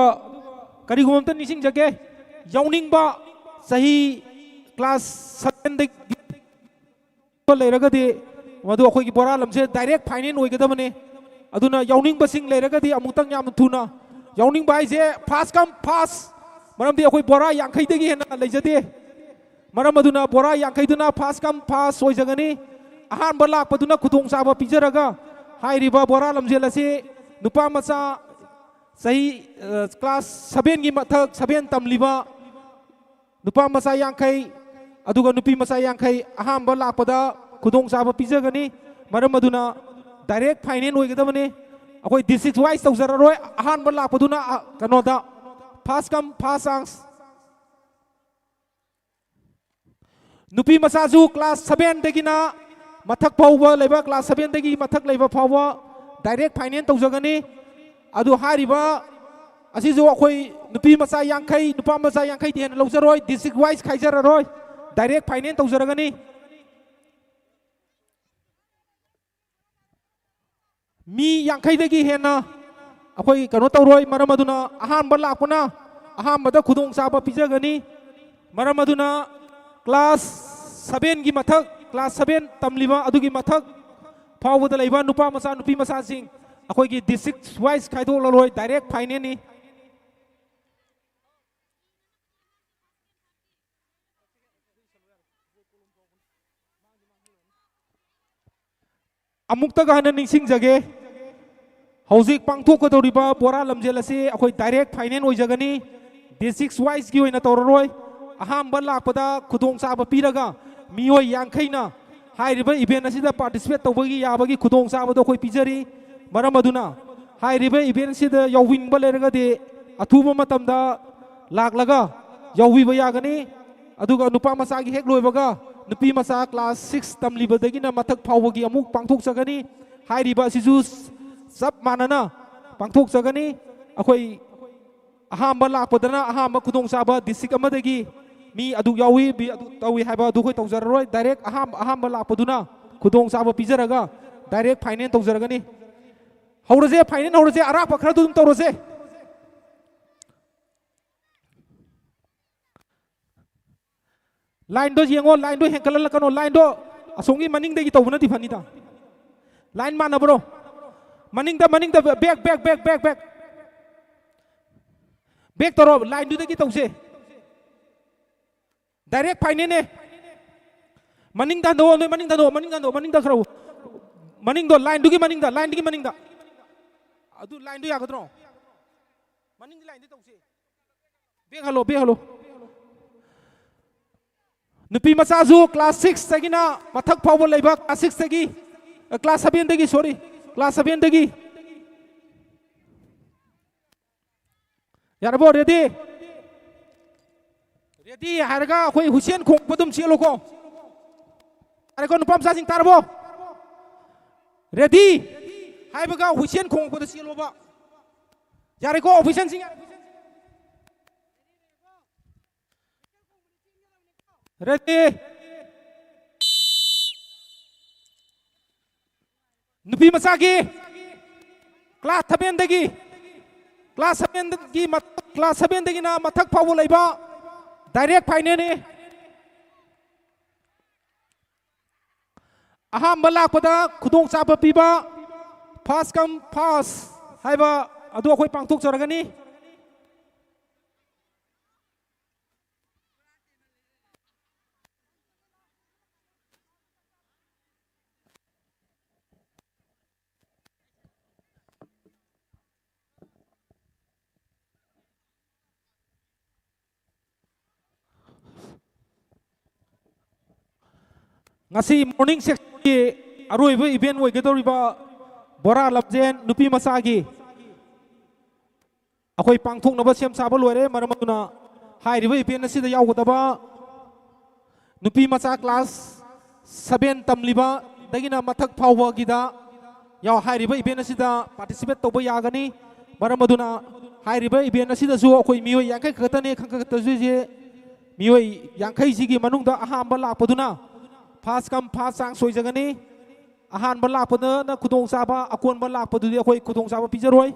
ꯀꯔꯤꯒꯨꯝꯕ ꯑꯝꯇ ꯅꯤꯡꯁꯤꯡꯖꯒꯦ, ꯌꯥꯎꯅꯤꯡꯕ ꯆꯍꯤ class sevenꯗꯒꯤ ꯂꯩꯔꯒꯗꯤ ꯃꯗꯨ ꯑꯩꯈꯣꯏꯒꯤ ꯕꯣꯔꯥ ꯂꯝꯖꯦꯟ direct final ꯑꯣꯏꯒꯗꯕꯅꯤ꯫ ꯑꯗꯨꯅ ꯌꯥꯎꯅꯤꯡꯕꯁꯤꯡ ꯂꯩꯔꯒꯗꯤ ꯑꯃꯨꯛꯇꯪ ꯌꯥꯝꯅ ꯊꯨꯅ, ꯌꯥꯎꯅꯤꯡꯕ ꯍꯥꯏꯁꯦ first come first, ꯃꯔꯝꯗꯤ ꯑꯩꯈꯣꯏ ꯕꯣꯔꯥ ꯌꯥꯡꯈꯩꯗꯒꯤ ꯍꯦꯟꯅ ꯂꯩꯖꯗꯦ꯫ ꯃꯔꯝ ꯑꯗꯨꯅ ꯕꯣꯔꯥ ꯌꯥꯡꯈꯩꯗꯨꯅ first come first ꯑꯣꯏꯖꯒꯅꯤ꯫ ꯑꯍꯥꯟꯕ ꯂꯥꯛꯄꯗꯨꯅ ꯈꯨꯗꯣꯡꯆꯥꯕ ꯄꯤꯖꯔꯒ ꯍꯥꯏꯔꯤꯕ ꯕꯣꯔꯥ ꯂꯝꯖꯦꯜ ꯑꯁꯤ ꯅꯨꯄꯥ ꯃꯆꯥ ꯆꯍꯤ, ꯑ, class sevenꯒꯤ ꯃꯊꯛ seven ꯇꯝꯂꯤꯕ ꯅꯨꯄꯥ ꯃꯆꯥ ꯌꯥꯡꯈꯩ, ꯑꯗꯨꯒ ꯅꯨꯄꯤ ꯃꯆꯥ ꯌꯥꯡꯈꯩ ꯑꯍꯥꯟꯕ ꯂꯥꯛꯄꯗ ꯈꯨꯗꯣꯡꯆꯥꯕ ꯄꯤꯖꯒꯅꯤ꯫ ꯃꯔꯝ ꯑꯗꯨꯅ direct final ꯑꯣꯏꯒꯗꯕꯅꯤ꯫ ꯑꯩꯈꯣꯏ district wise ꯇꯧꯖꯔꯔꯣꯏ꯫ ꯑꯍꯥꯟꯕ ꯂꯥꯛꯄꯗꯨꯅ, ꯑ, ꯀꯩꯅꯣꯗ first come first chance꯫ ꯅꯨꯄꯤ ꯃꯆꯥꯁꯨ class sevenꯗꯒꯤꯅ ꯃꯊꯛ ꯐꯥꯎꯕ ꯂꯩꯕ, class sevenꯗꯒꯤ ꯃꯊꯛ ꯂꯩꯕ ꯐꯥꯎꯕ direct final ꯇꯧꯖꯒꯅꯤ꯫ ꯑꯗꯨ ꯍꯥꯏꯔꯤꯕ ꯑꯁꯤꯁꯨ ꯑꯩꯈꯣꯏ ꯅꯨꯄꯤ ꯃꯆꯥ ꯌꯥꯡꯈꯩ, ꯅꯨꯄꯥ ꯃꯆꯥ ꯌꯥꯡꯈꯩꯗꯤ ꯍꯦꯟꯅ ꯂꯧꯖꯔꯣꯏ, district wise ꯈꯥꯏꯖꯔꯔꯣꯏ, direct final ꯇꯧꯖꯔꯒꯅꯤ꯫ ꯃꯤ ꯌꯥꯡꯈꯩꯗꯒꯤ ꯍꯦꯟꯅ ꯑꯩꯈꯣꯏ ꯀꯩꯅꯣ ꯇꯧꯔꯣꯏ꯫ ꯃꯔꯝ ꯑꯗꯨꯅ ꯑꯍꯥꯟꯕ ꯂꯥꯛꯄꯅ ꯑꯍꯥꯟꯕꯗ ꯈꯨꯗꯣꯡꯆꯥꯕ ꯄꯤꯖꯒꯅꯤ꯫ ꯃꯔꯝ ꯑꯗꯨꯅ class sevenꯒꯤ ꯃꯊꯛ, class seven ꯇꯝꯂꯤꯕ ꯑꯗꯨꯒꯤ ꯃꯊꯛ ꯐꯥꯎꯕꯗ ꯂꯩꯕ ꯅꯨꯄꯥ ꯃꯆꯥ, ꯅꯨꯄꯤ ꯃꯆꯥꯁꯤꯡ ꯑꯩꯈꯣꯏꯒꯤ district wise ꯈꯥꯏꯗꯣꯛꯂꯔꯣꯏ, direct finalꯅꯤ꯫ ꯑꯃꯨꯛꯇꯒ ꯍꯟꯅ ꯅꯤꯡꯁꯤꯡꯖꯒꯦ, ꯍꯧꯖꯤꯛ ꯄꯥꯡꯊꯣꯛꯀꯗꯧꯔꯤꯕ ꯕꯣꯔꯥ ꯂꯝꯖꯦꯜ ꯑꯁꯤ ꯑꯩꯈꯣꯏ direct final ꯑꯣꯏꯖꯒꯅꯤ꯫ District wiseꯀꯤ ꯑꯣꯏꯅ ꯇꯧꯔꯔꯣꯏ꯫ ꯑꯍꯥꯟꯕ ꯂꯥꯛꯄꯗ ꯈꯨꯗꯣꯡꯆꯥꯕ ꯄꯤꯔꯒ ꯃꯤꯑꯣꯏ ꯌꯥꯡꯈꯩꯅ ꯍꯥꯏꯔꯤꯕ event ꯑꯁꯤꯗ participate ꯇꯧꯕꯒꯤ ꯌꯥꯕꯒꯤ ꯈꯨꯗꯣꯡꯆꯥꯕꯗꯣ ꯑꯩꯈꯣꯏ ꯄꯤꯖꯔꯤ꯫ ꯃꯔꯝ ꯑꯗꯨꯅ ꯍꯥꯏꯔꯤꯕ event ꯑꯁꯤꯗ ꯌꯥꯎꯅꯤꯡꯕ ꯂꯩꯔꯒꯗꯤ ꯑꯊꯨꯕ ꯃꯇꯝꯗ ꯂꯥꯛꯂꯒ ꯌꯥꯎꯕꯤꯕ ꯌꯥꯒꯅꯤ꯫ ꯑꯗꯨꯒ ꯅꯨꯄꯥ ꯃꯆꯥꯒꯤ ꯍꯦꯛ ꯂꯣꯏꯕꯒ ꯅꯨꯄꯤ ꯃꯆꯥ class six ꯇꯝꯂꯤꯕꯗꯒꯤꯅ ꯃꯊꯛ ꯐꯥꯎꯕꯒꯤ ꯑꯃꯨꯛ ꯄꯥꯡꯊꯣꯛꯆꯒꯅꯤ꯫ ꯍꯥꯏꯔꯤꯕ ꯑꯁꯤꯁꯨ ꯆꯞ ꯃꯥꯟꯅꯅ ꯄꯥꯡꯊꯣꯛꯆꯒꯅꯤ꯫ ꯑꯩꯈꯣꯏ ꯑꯍꯥꯟꯕ ꯂꯥꯛꯄꯗꯅ ꯑꯍꯥꯟꯕ ꯈꯨꯗꯣꯡꯆꯥꯕ district ꯑꯃꯗꯒꯤ ꯃꯤ ꯑꯗꯨ ꯌꯥꯎꯏ, ꯃꯤ ꯑꯗꯨ ꯇꯧꯏ ꯍꯥꯏꯕ ꯑꯗꯨ ꯑꯩꯈꯣꯏ ꯇꯧꯖꯔꯔꯣꯏ꯫ Direct ꯑꯍꯥꯟꯕ, ꯑꯍꯥꯟꯕ ꯂꯥꯛꯄꯗꯨꯅ ꯈꯨꯗꯣꯡꯆꯥꯕ ꯄꯤꯖꯔꯒ direct final ꯇꯧꯖꯔꯒꯅꯤ꯫ ꯍꯧꯔꯁꯦ, final ꯍꯧꯔꯁꯦ, ꯑꯔꯥꯛꯄ ꯈꯔꯗꯨ ꯑꯗꯨꯝ ꯇꯧꯔꯁꯦ꯫ Lineꯗꯣ ꯌꯦꯡꯉꯣ, lineꯗꯣ ꯍꯦꯟꯀꯠꯍꯜꯂꯛꯀꯅꯣ, lineꯗꯣ ꯑꯁꯣꯝꯒꯤ ꯃꯅꯤꯡꯗꯒꯤ ꯇꯧꯕꯅꯗꯤ ꯐꯅꯤꯗ꯫ Line ꯃꯥꯟꯅꯕ꯭ꯔꯣ? ꯃꯅꯤꯡꯗ, ꯃꯅꯤꯡꯗ, back, back, back, back, back꯫ Back ꯇꯧꯔꯣ, lineꯗꯨꯗꯒꯤ ꯇꯧꯁꯦ꯫ Direct finalꯅꯦ꯫ ꯃꯅꯤꯡꯗ ꯍꯟꯗꯣꯛꯑꯣ, ꯅꯣꯏ ꯃꯅꯤꯡꯗ ꯍꯟꯗꯣꯛꯑꯣ, ꯃꯅꯤꯡꯗ ꯍꯟꯗꯣꯛꯑꯣ, ꯃꯅꯤꯡꯗ ꯈꯔ꯫ ꯃꯅꯤꯡꯗꯣ, lineꯗꯨꯒꯤ ꯃꯅꯤꯡꯗ, lineꯗꯨꯒꯤ ꯃꯅꯤꯡꯗ꯫ ꯑꯗꯨ lineꯗꯨ ꯌꯥꯒꯗ꯭ꯔꯣ? ꯃꯅꯤꯡꯒꯤ lineꯗ ꯇꯧꯁꯦ꯫ Back hello, back hello. ꯅꯨꯄꯤ ꯃꯆꯥꯁꯨ class sixꯇꯒꯤꯅ ꯃꯊꯛ ꯐꯥꯎꯕ ꯂꯩꯕ, class sixꯇꯒꯤ, class sevenꯗꯒꯤ, sorry, class sevenꯗꯒꯤ꯫ ꯌꯥꯔꯕꯣ? Ready? Ready ꯍꯥꯏꯔꯒ ꯑꯩꯈꯣꯏ ꯍꯨꯏꯁꯦꯟ ꯈꯣꯡꯕ ꯑꯗꯨꯝ ꯆꯦꯜꯂꯨꯀꯣ꯫ ꯌꯥꯔꯦꯀꯣ, ꯅꯨꯄꯥ ꯃꯆꯥꯁꯤꯡ, ꯇꯥꯔꯕꯣ? Ready ꯍꯥꯏꯕꯒ ꯍꯨꯏꯁꯦꯟ ꯈꯣꯡꯉꯛꯄꯗ ꯆꯦꯜꯂꯣꯕ꯫ ꯌꯥꯔꯦꯀꯣ, officialꯁꯤꯡ? Ready? ꯅꯨꯄꯤ ꯃꯆꯥꯒꯤ ꯀ꯭ꯂꯥꯁ ꯁꯚꯦꯟꯗꯒꯤ, ꯀ꯭ꯂꯥꯁ ꯁꯚꯦꯟꯒꯤ ꯃ-, ꯀ꯭ꯂꯥꯁ ꯁꯚꯦꯟꯗꯒꯤꯅ ꯃꯊꯛ ꯐꯥꯎꯕ ꯂꯩꯕ ꯗꯥꯏꯔꯦꯛ ꯐꯥꯏꯅꯦꯜꯅꯤ꯫ ꯑꯍꯥꯟꯕ ꯂꯥꯛꯄꯗ ꯈꯨꯗꯣꯡꯆꯥꯕ ꯄꯤꯕ first come first ꯍꯥꯏꯕ ꯑꯗꯨ ꯑꯩꯈꯣꯏ ꯄꯥꯡꯊꯣꯛꯆꯔꯒꯅꯤ꯫ ꯉꯁꯤ morning sessionꯒꯤ ꯑꯔꯣꯏꯕ event ꯑꯣꯏꯒꯗꯧꯔꯤꯕ ꯕꯣꯔꯥ ꯂꯝꯖꯦꯟ ꯅꯨꯄꯤ ꯃꯆꯥꯒꯤ ꯑꯩꯈꯣꯏ ꯄꯥꯡꯊꯣꯛꯅꯕ ꯁꯦꯝ ꯁꯥꯕ ꯂꯣꯏꯔꯦ꯫ ꯃꯔꯝ ꯑꯗꯨꯅ ꯍꯥꯏꯔꯤꯕ event ꯑꯁꯤꯗ ꯌꯥꯎꯒꯗꯕ ꯅꯨꯄꯤ ꯃꯆꯥ class seven ꯇꯝꯂꯤꯕꯗꯒꯤꯅ ꯃꯊꯛ ꯐꯥꯎꯕꯒꯤꯗ ꯌꯥꯎ-, ꯍꯥꯏꯔꯤꯕ event ꯑꯁꯤꯗ participate ꯇꯧꯕ ꯌꯥꯒꯅꯤ꯫ ꯃꯔꯝ ꯑꯗꯨꯅ ꯍꯥꯏꯔꯤꯕ event ꯑꯁꯤꯗꯁꯨ ꯑꯩꯈꯣꯏ ꯃꯤꯑꯣꯏ ꯌꯥꯡꯈꯩ ꯈꯛꯇꯅꯦ ꯈꯟꯒꯠꯀꯗꯣꯏꯁꯦ꯫ ꯃꯤꯑꯣꯏ ꯌꯥꯡꯈꯩꯁꯤꯒꯤ ꯃꯅꯨꯡꯗ ꯑꯍꯥꯟꯕ ꯂꯥꯛꯄꯗꯨꯅ first come first chance ꯑꯣꯏꯖꯒꯅꯤ꯫ ꯑꯍꯥꯟꯕ ꯂꯥꯛꯄꯗꯅ ꯈꯨꯗꯣꯡꯆꯥꯕ, ꯑꯀꯣꯟꯕ ꯂꯥꯛꯄꯗꯨꯗꯤ ꯑꯩꯈꯣꯏ ꯈꯨꯗꯣꯡꯆꯥꯕ ꯄꯤꯖꯔꯣꯏ꯫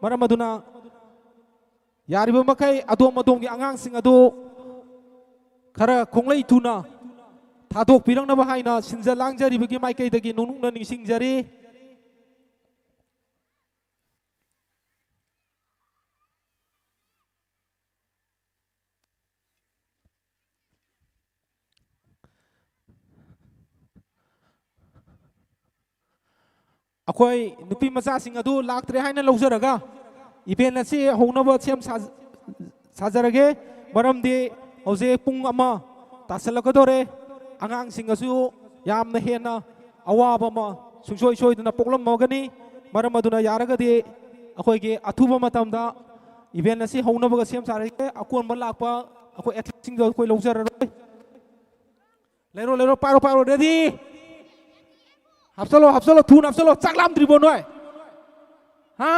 ꯃꯔꯝ ꯑꯗꯨꯅ ꯌꯥꯔꯤꯕ ꯃꯈꯩ ꯑꯗꯣꯝ ꯑꯗꯣꯝꯒꯤ ꯑꯉꯥꯡꯁꯤꯡ ꯑꯗꯨ ꯈꯔ ꯈꯣꯡꯂꯩ ꯊꯨꯅ ꯊꯥꯗꯣꯛꯄꯤꯔꯛꯅꯕ ꯍꯥꯏꯅ ꯁꯤꯟꯖ ꯂꯥꯡꯖꯔꯤꯕꯒꯤ ꯃꯥꯏꯀꯩꯗꯒꯤ ꯅꯣꯡꯅꯨꯡꯅ ꯅꯤꯡꯁꯤꯡꯖꯔꯤ꯫ ꯑꯩꯈꯣꯏ ꯅꯨꯄꯤ ꯃꯆꯥꯁꯤꯡ ꯑꯗꯨ ꯂꯥꯛꯇ꯭ꯔꯦ ꯍꯥꯏꯅ ꯂꯧꯖꯔꯒ event ꯑꯁꯤ ꯍꯧꯅꯕ ꯁꯦꯝ ꯁꯥ-, ꯁꯥꯖꯔꯒꯦ꯫ ꯃꯔꯝꯗꯤ ꯍꯧꯖꯤꯛ ꯄꯨꯡ ꯑꯃ ꯇꯥꯁꯜꯂꯛꯀꯗꯧꯔꯦ꯫ ꯑꯉꯥꯡꯁꯤꯡ ꯑꯁꯨ ꯌꯥꯝꯅ ꯍꯦꯟꯅ ꯑꯋꯥꯕ ꯑꯃ ꯁꯨꯡꯁꯣꯏ ꯁꯣꯏꯗꯅ ꯄꯣꯛꯂꯝꯃꯒꯅꯤ꯫ ꯃꯔꯝ ꯑꯗꯨꯅ ꯌꯥꯔꯒꯗꯤ ꯑꯩꯈꯣꯏꯒꯤ ꯑꯊꯨꯕ ꯃꯇꯝꯗ event ꯑꯁꯤ ꯍꯧꯅꯕꯒ ꯁꯦꯝ ꯁꯥꯔꯒꯦ꯫ ꯑꯀꯣꯟꯕ ꯂꯥꯛꯄ ꯑꯩꯈꯣꯏ athleteꯁꯤꯡꯗꯣ ꯑꯩꯈꯣꯏ ꯂꯧꯖꯔꯔꯣꯏ꯫ ꯂꯩꯔꯣ, ꯂꯩꯔꯣ, ꯄꯥꯏꯔꯣ, ꯄꯥꯏꯔꯣ, ready? ꯍꯥꯞꯆꯜꯂꯣ, ꯍꯥꯞꯆꯜꯂꯣ, ꯊꯨꯅ ꯍꯥꯞꯆꯜꯂꯣ꯫ ꯆꯥꯛ ꯂꯥꯝꯗ꯭ꯔꯤꯕꯣ ꯅꯣꯏ? ꯍꯥ?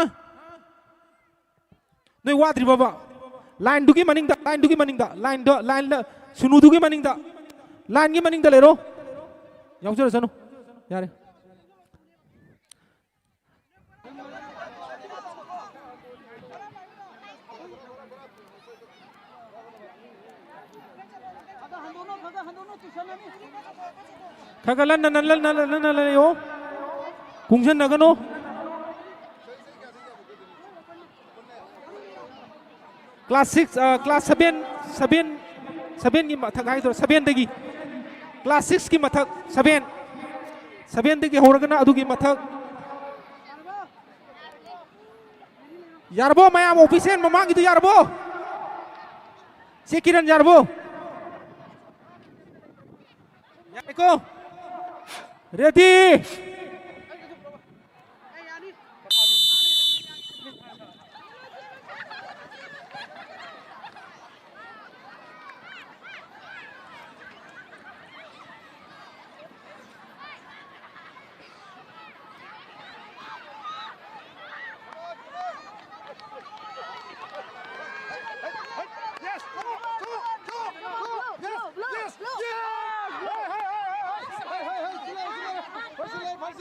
ꯅꯣꯏ ꯋꯥꯗ꯭ꯔꯤꯕꯣꯕ? Lineꯗꯨꯒꯤ ꯃꯅꯤꯡꯗ, lineꯗꯨꯒꯤ ꯃꯅꯤꯡꯗ, lineꯗꯣ, lineꯗ, ꯁꯨꯅꯨꯗꯨꯒꯤ ꯃꯅꯤꯡꯗ, lineꯒꯤ ꯃꯅꯤꯡꯗ ꯂꯩꯔꯣ꯫ ꯌꯥꯎꯖꯔꯁꯅꯨ꯫ ꯌꯥꯔꯦ꯫ ꯈꯔ ꯈꯔ ꯂꯟꯅ ꯂꯟꯅ ꯂꯟꯅ ꯂꯟꯅ ꯂꯩꯌꯣ꯫ ꯀꯨꯡꯁꯟꯅꯒꯅꯨ꯫ Class six, class seven, seven, ꯁꯚꯦꯟꯒꯤ ꯃꯊꯛ ꯍꯥꯏꯗꯣꯏꯔꯥ, ꯁꯚꯦꯟꯗꯒꯤ, ꯀ꯭ꯂꯥꯁ ꯁꯤꯛꯁꯀꯤ ꯃꯊꯛ, ꯁꯚꯦꯟ, ꯁꯚꯦꯟꯗꯒꯤ ꯍꯧꯔꯒꯅ ꯑꯗꯨꯒꯤ ꯃꯊꯛ꯫ ꯌꯥꯔꯕꯣ ꯃꯌꯥꯝ? ꯑꯣꯐꯤꯁꯦꯜ ꯃꯃꯥꯡꯒꯤꯗꯨ ꯌꯥꯔꯕꯣ? ꯆꯦ ꯀꯤꯔꯟ, ꯌꯥꯔꯕꯣ? ꯌꯥꯔꯦꯀꯣ? ꯔꯦꯗꯤ?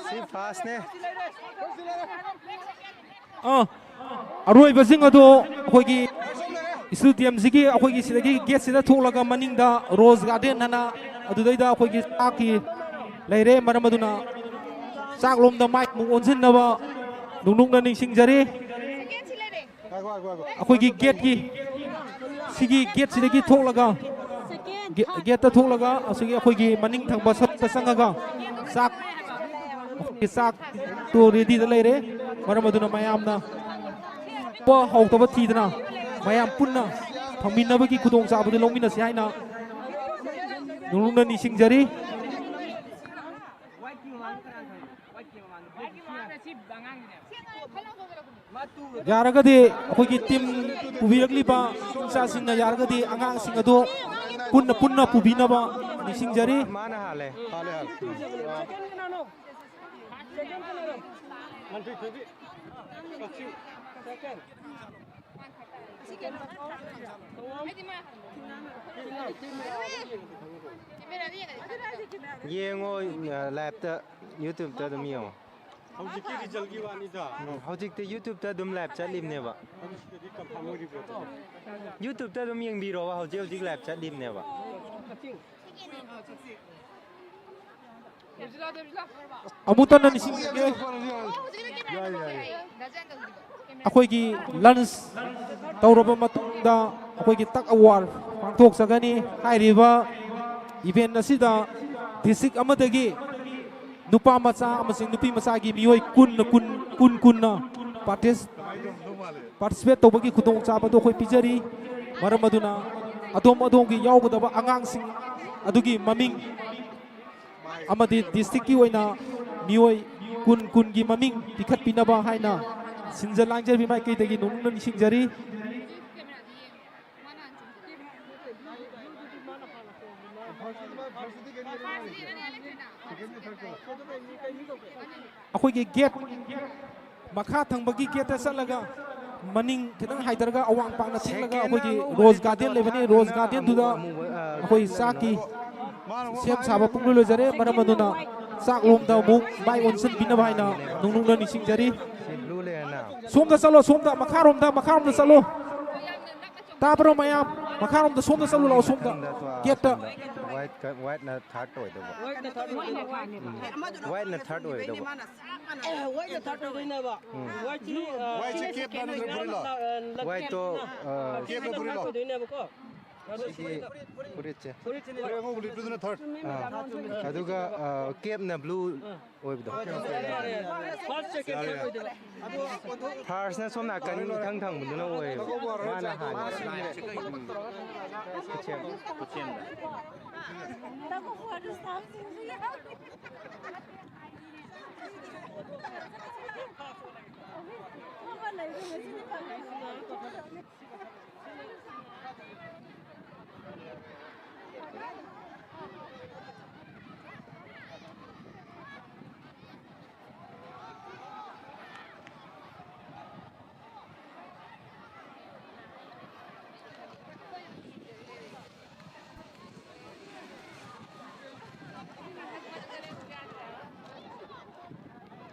ꯁꯤ ꯐꯥꯁꯅꯦ꯫ ꯑꯥ, ꯑꯔꯣꯏꯕꯁꯤꯡ ꯑꯗꯣ ꯑꯩꯈꯣꯏꯒꯤ ꯁ꯭ꯇꯦꯗꯤꯌꯝꯁꯤꯒꯤ ꯑꯩꯈꯣꯏꯒꯤ ꯁꯤꯗꯒꯤ ꯒꯦꯠꯁꯤꯗ ꯊꯣꯛꯂꯒ ꯃꯅꯤꯡꯗ ꯔꯣꯖ ꯒꯥꯔꯗꯦꯟ ꯍꯥꯏꯅ ꯑꯗꯨꯗꯩꯗ ꯑꯩꯈꯣꯏꯒꯤ ꯆꯥꯛꯀꯤ ꯂꯩꯔꯦ꯫ ꯃꯔꯝ ꯑꯗꯨꯅ ꯆꯥꯛꯂꯣꯝꯗ ꯃꯥꯏ ꯑꯃꯨꯛ ꯑꯣꯟꯁꯤꯟꯅꯕ ꯅꯨꯡꯅꯨꯡꯅ ꯅꯤꯡꯁꯤꯡꯖꯔꯤ꯫ ꯑꯩꯈꯣꯏꯒꯤ ꯒꯦꯠꯀꯤ, ꯁꯤꯒꯤ ꯒꯦꯠꯁꯤꯗꯒꯤ ꯊꯣꯛꯂꯒ, ꯒꯦ-, ꯒꯦꯠꯇ ꯊꯣꯛꯂꯒ ꯑꯁꯤꯒꯤ ꯑꯩꯈꯣꯏꯒꯤ ꯃꯅꯤꯡ ꯊꯪꯕ ꯁꯔꯨꯛꯇ ꯆꯪꯉꯒ ꯆꯥꯛ, ꯑꯩꯈꯣꯏꯒꯤ ꯆꯥꯛꯇꯣ ꯔꯦꯗꯤꯗ ꯂꯩꯔꯦ꯫ ꯃꯔꯝ ꯑꯗꯨꯅ ꯃꯌꯥꯝꯅ ꯍꯥꯎꯇꯕ ꯊꯤꯗꯅ ꯃꯌꯥꯝ ꯄꯨꯟꯅ ꯐꯪꯃꯤꯟꯅꯕꯒꯤ ꯈꯨꯗꯣꯡꯆꯥꯕꯗꯨ ꯂꯧꯃꯤꯟꯅꯁꯤ ꯍꯥꯏꯅ ꯅꯨꯡꯅ ꯅꯤꯡꯁꯤꯡꯖꯔꯤ꯫ ꯌꯥꯔꯒꯗꯤ ꯑꯩꯈꯣꯏꯒꯤ ꯇꯤꯝ ꯄꯨꯕꯤꯔꯛꯂꯤꯕ ꯏꯆꯥꯁꯤꯡꯅ ꯌꯥꯔꯒꯗꯤ ꯑꯉꯥꯡꯁꯤꯡ ꯑꯗꯨ ꯄꯨꯟꯅ ꯄꯨꯟꯅ ꯄꯨꯕꯤꯅꯕ ꯅꯤꯡꯁꯤꯡꯖꯔꯤ꯫ ꯃꯥꯅ ꯍꯥꯜꯂꯦ꯫ ꯍꯥꯜꯂꯦ, ꯍꯥꯜꯂꯦ꯫ ꯌꯦꯡꯉꯣ, ꯂꯥꯏꯞꯇ, ꯌꯨꯇ꯭ꯌꯨꯕꯇ ꯑꯗꯨꯝ ꯌꯦꯡꯉꯣ꯫ ꯍꯧꯖꯤꯛꯀꯤ ꯔꯤꯖꯜꯒꯤ ꯋꯥꯅꯤꯗ꯫ ꯎꯝ, ꯍꯧꯖꯤꯛꯇꯤ ꯌꯨꯇ꯭ꯌꯨꯕꯇ ꯑꯗꯨꯝ ꯂꯥꯏꯞ ꯆꯠꯂꯤꯕꯅꯦꯕ꯫ ꯑꯗꯨ ꯁꯤꯗꯗꯤ ꯀꯟꯐꯥꯔꯝ ꯑꯣꯏꯔꯤꯕ꯭ꯔꯣ? ꯌꯨꯇ꯭ꯌꯨꯕꯇ ꯑꯗꯨꯝ ꯌꯦꯡꯕꯤꯔꯣꯕ, ꯍꯧꯖꯤꯛ ꯍꯧꯖꯤꯛ ꯂꯥꯏꯞ ꯆꯠꯂꯤꯕꯅꯦꯕ꯫ ꯑꯃꯨꯛꯇ ꯅꯤꯡꯁꯤꯡꯖꯒꯦ, ꯑꯩꯈꯣꯏꯒꯤ ꯂꯟꯁ ꯇꯧꯔꯕ ꯃꯇꯨꯡꯗ ꯑꯩꯈꯣꯏꯒꯤ ꯇꯒ ꯑꯣꯐ ꯋꯥꯔ ꯄꯥꯡꯊꯣꯛꯆꯒꯅꯤ꯫ ꯍꯥꯏꯔꯤꯕ ꯏꯚꯦꯟ ꯑꯁꯤꯗ ꯗꯤꯁꯇ꯭ꯔꯤꯛ ꯑꯃꯗꯒꯤ ꯅꯨꯄꯥ ꯃꯆꯥ ꯑꯃꯁꯨꯡ ꯅꯨꯄꯤ ꯃꯆꯥꯒꯤ ꯃꯤꯑꯣꯏ ꯀꯨꯟꯅ, ꯀꯨꯟ, ꯀꯨꯟ, ꯀꯨꯟꯅ ꯄꯥꯔꯇꯤꯁ-, ꯄꯥꯔꯇꯤꯁꯤꯄꯦꯠ ꯇꯧꯕꯒꯤ ꯈꯨꯗꯣꯡꯆꯥꯕꯗꯨ ꯑꯩꯈꯣꯏ ꯄꯤꯖꯔꯤ꯫ ꯃꯔꯝ ꯑꯗꯨꯅ ꯑꯗꯣꯝ ꯑꯗꯣꯝꯒꯤ ꯌꯥꯎꯒꯗꯕ ꯑꯉꯥꯡꯁꯤꯡ ꯑꯗꯨꯒꯤ ꯃꯃꯤꯡ ꯑꯃꯗꯤ ꯗꯤꯁꯇ꯭ꯔꯤꯛꯀꯤ ꯑꯣꯏꯅ ꯃꯤꯑꯣꯏ ꯀꯨꯟ, ꯀꯨꯟꯒꯤ ꯃꯃꯤꯡ ꯄꯤꯈꯠꯄꯤꯅꯕ ꯍꯥꯏꯅ ꯁꯤꯟꯖ ꯂꯥꯡꯖꯕꯤ ꯃꯥꯏꯀꯩꯗꯒꯤ ꯅꯧꯅ ꯅꯤꯡꯁꯤꯡꯖꯔꯤ꯫ ꯑꯩꯈꯣꯏꯒꯤ ꯒꯦꯠ, ꯃꯈꯥ ꯊꯪꯕꯒꯤ ꯒꯦꯠꯇ ꯆꯠꯂꯒ ꯃꯅꯤꯡ ꯈꯤꯇꯪ ꯍꯥꯏꯊꯔꯒ ꯑꯋꯥꯡ ꯄꯥꯡꯅ ꯆꯦꯜꯂꯒ ꯑꯩꯈꯣꯏꯒꯤ ꯔꯣꯖ ꯒꯥꯔꯗꯦꯟ ꯂꯩꯕꯅꯤ꯫ ꯔꯣꯖ ꯒꯥꯔꯗꯦꯟꯗꯨꯗ ꯑꯩꯈꯣꯏ ꯆꯥꯛꯀꯤ ꯁꯦꯝ ꯁꯥꯕ ꯄꯨꯡꯂꯣꯏ ꯂꯣꯏꯖꯔꯦ꯫ ꯃꯔꯝ ꯑꯗꯨꯅ ꯆꯥꯛꯂꯣꯝꯗ ꯑꯃꯨꯛ ꯃꯥꯏ ꯑꯣꯟꯁꯤꯟꯕꯤꯅꯕ ꯍꯥꯏꯅ ꯅꯧꯅ ꯅꯤꯡꯁꯤꯡꯖꯔꯤ꯫ ꯁꯣꯝꯗ ꯆꯠꯂꯣ, ꯁꯣꯝꯗ, ꯃꯈꯥꯔꯣꯝꯗ, ꯃꯈꯥꯔꯣꯝꯗ ꯆꯠꯂꯣ꯫ ꯇꯥꯕ꯭ꯔꯣ ꯃꯌꯥꯝ? ꯃꯈꯥꯔꯣꯝꯗ, ꯁꯣꯝꯗ ꯆꯠꯂꯨ ꯂꯥꯛꯑꯣ, ꯁꯣꯝꯗ꯫ ꯒꯦꯠꯇ꯫ ꯋꯥꯏꯠ ꯀ-, ꯋꯥꯏꯠꯅ ꯊꯥꯔꯠ ꯑꯣꯏꯗꯧꯕ꯫ ꯋꯥꯏꯠꯅ ꯊꯥꯔꯠ ꯑꯣꯏꯗꯧꯕ꯫ ꯋꯥꯏꯠꯅ ꯊꯥꯔꯠ ꯑꯣꯏꯗꯣꯏꯅꯦꯕ꯫ ꯎꯝ꯫ ꯋꯥꯏꯠꯁꯤ, ꯑ, ꯋꯥꯏꯠꯁꯤ ꯁꯤꯅ ꯀꯦꯞ ꯁꯦꯀꯦꯟ ꯃꯅꯨꯡꯗ ꯑꯣꯏꯗꯣꯏꯅꯦꯕ꯫ ꯐꯨꯔꯤꯠꯂꯣ? ꯂ-, ꯂ-, ꯋꯥꯏꯠꯇꯣ, ꯀꯦꯞꯅ ꯑ, ꯁꯤꯅ ꯀꯦꯞꯅ ꯐꯨꯔꯤꯠꯂꯣ? ꯊꯥꯔꯠ ꯑꯣꯏꯗꯣꯏꯅꯦꯕꯀꯣ꯫ ꯑꯗꯣ ꯁꯤꯒꯤ ꯁꯤꯗ ꯐꯨꯔꯤꯠꯁꯦ꯫ ꯐꯨꯔꯤꯠꯁꯤꯅ ꯐꯨꯔꯤꯠ ꯑꯉꯧꯕ ꯂꯤꯠꯄꯗꯨꯅ ꯊꯥꯔꯠ꯫ ꯑꯥ꯫ ꯑꯗꯨꯒ, ꯑ, ꯀꯦꯞꯅ ꯕ꯭ꯂꯨ ꯑꯣꯏꯕꯗꯣ꯫ ꯐꯥꯔꯁ, ꯁꯦꯀꯦꯟ, ꯊꯥꯔꯠ ꯑꯣꯏꯗꯣꯏꯕ꯫ ꯐꯥꯔꯁꯅ ꯁꯣꯝ ꯅꯥꯀꯟ ꯏꯊꯪ ꯊꯪꯕꯗꯨꯅ ꯑꯣꯏꯌꯦꯕ꯫ ꯃꯥꯅ ꯍꯥꯟꯅ꯫ ꯈꯨꯠꯁꯦꯝ꯫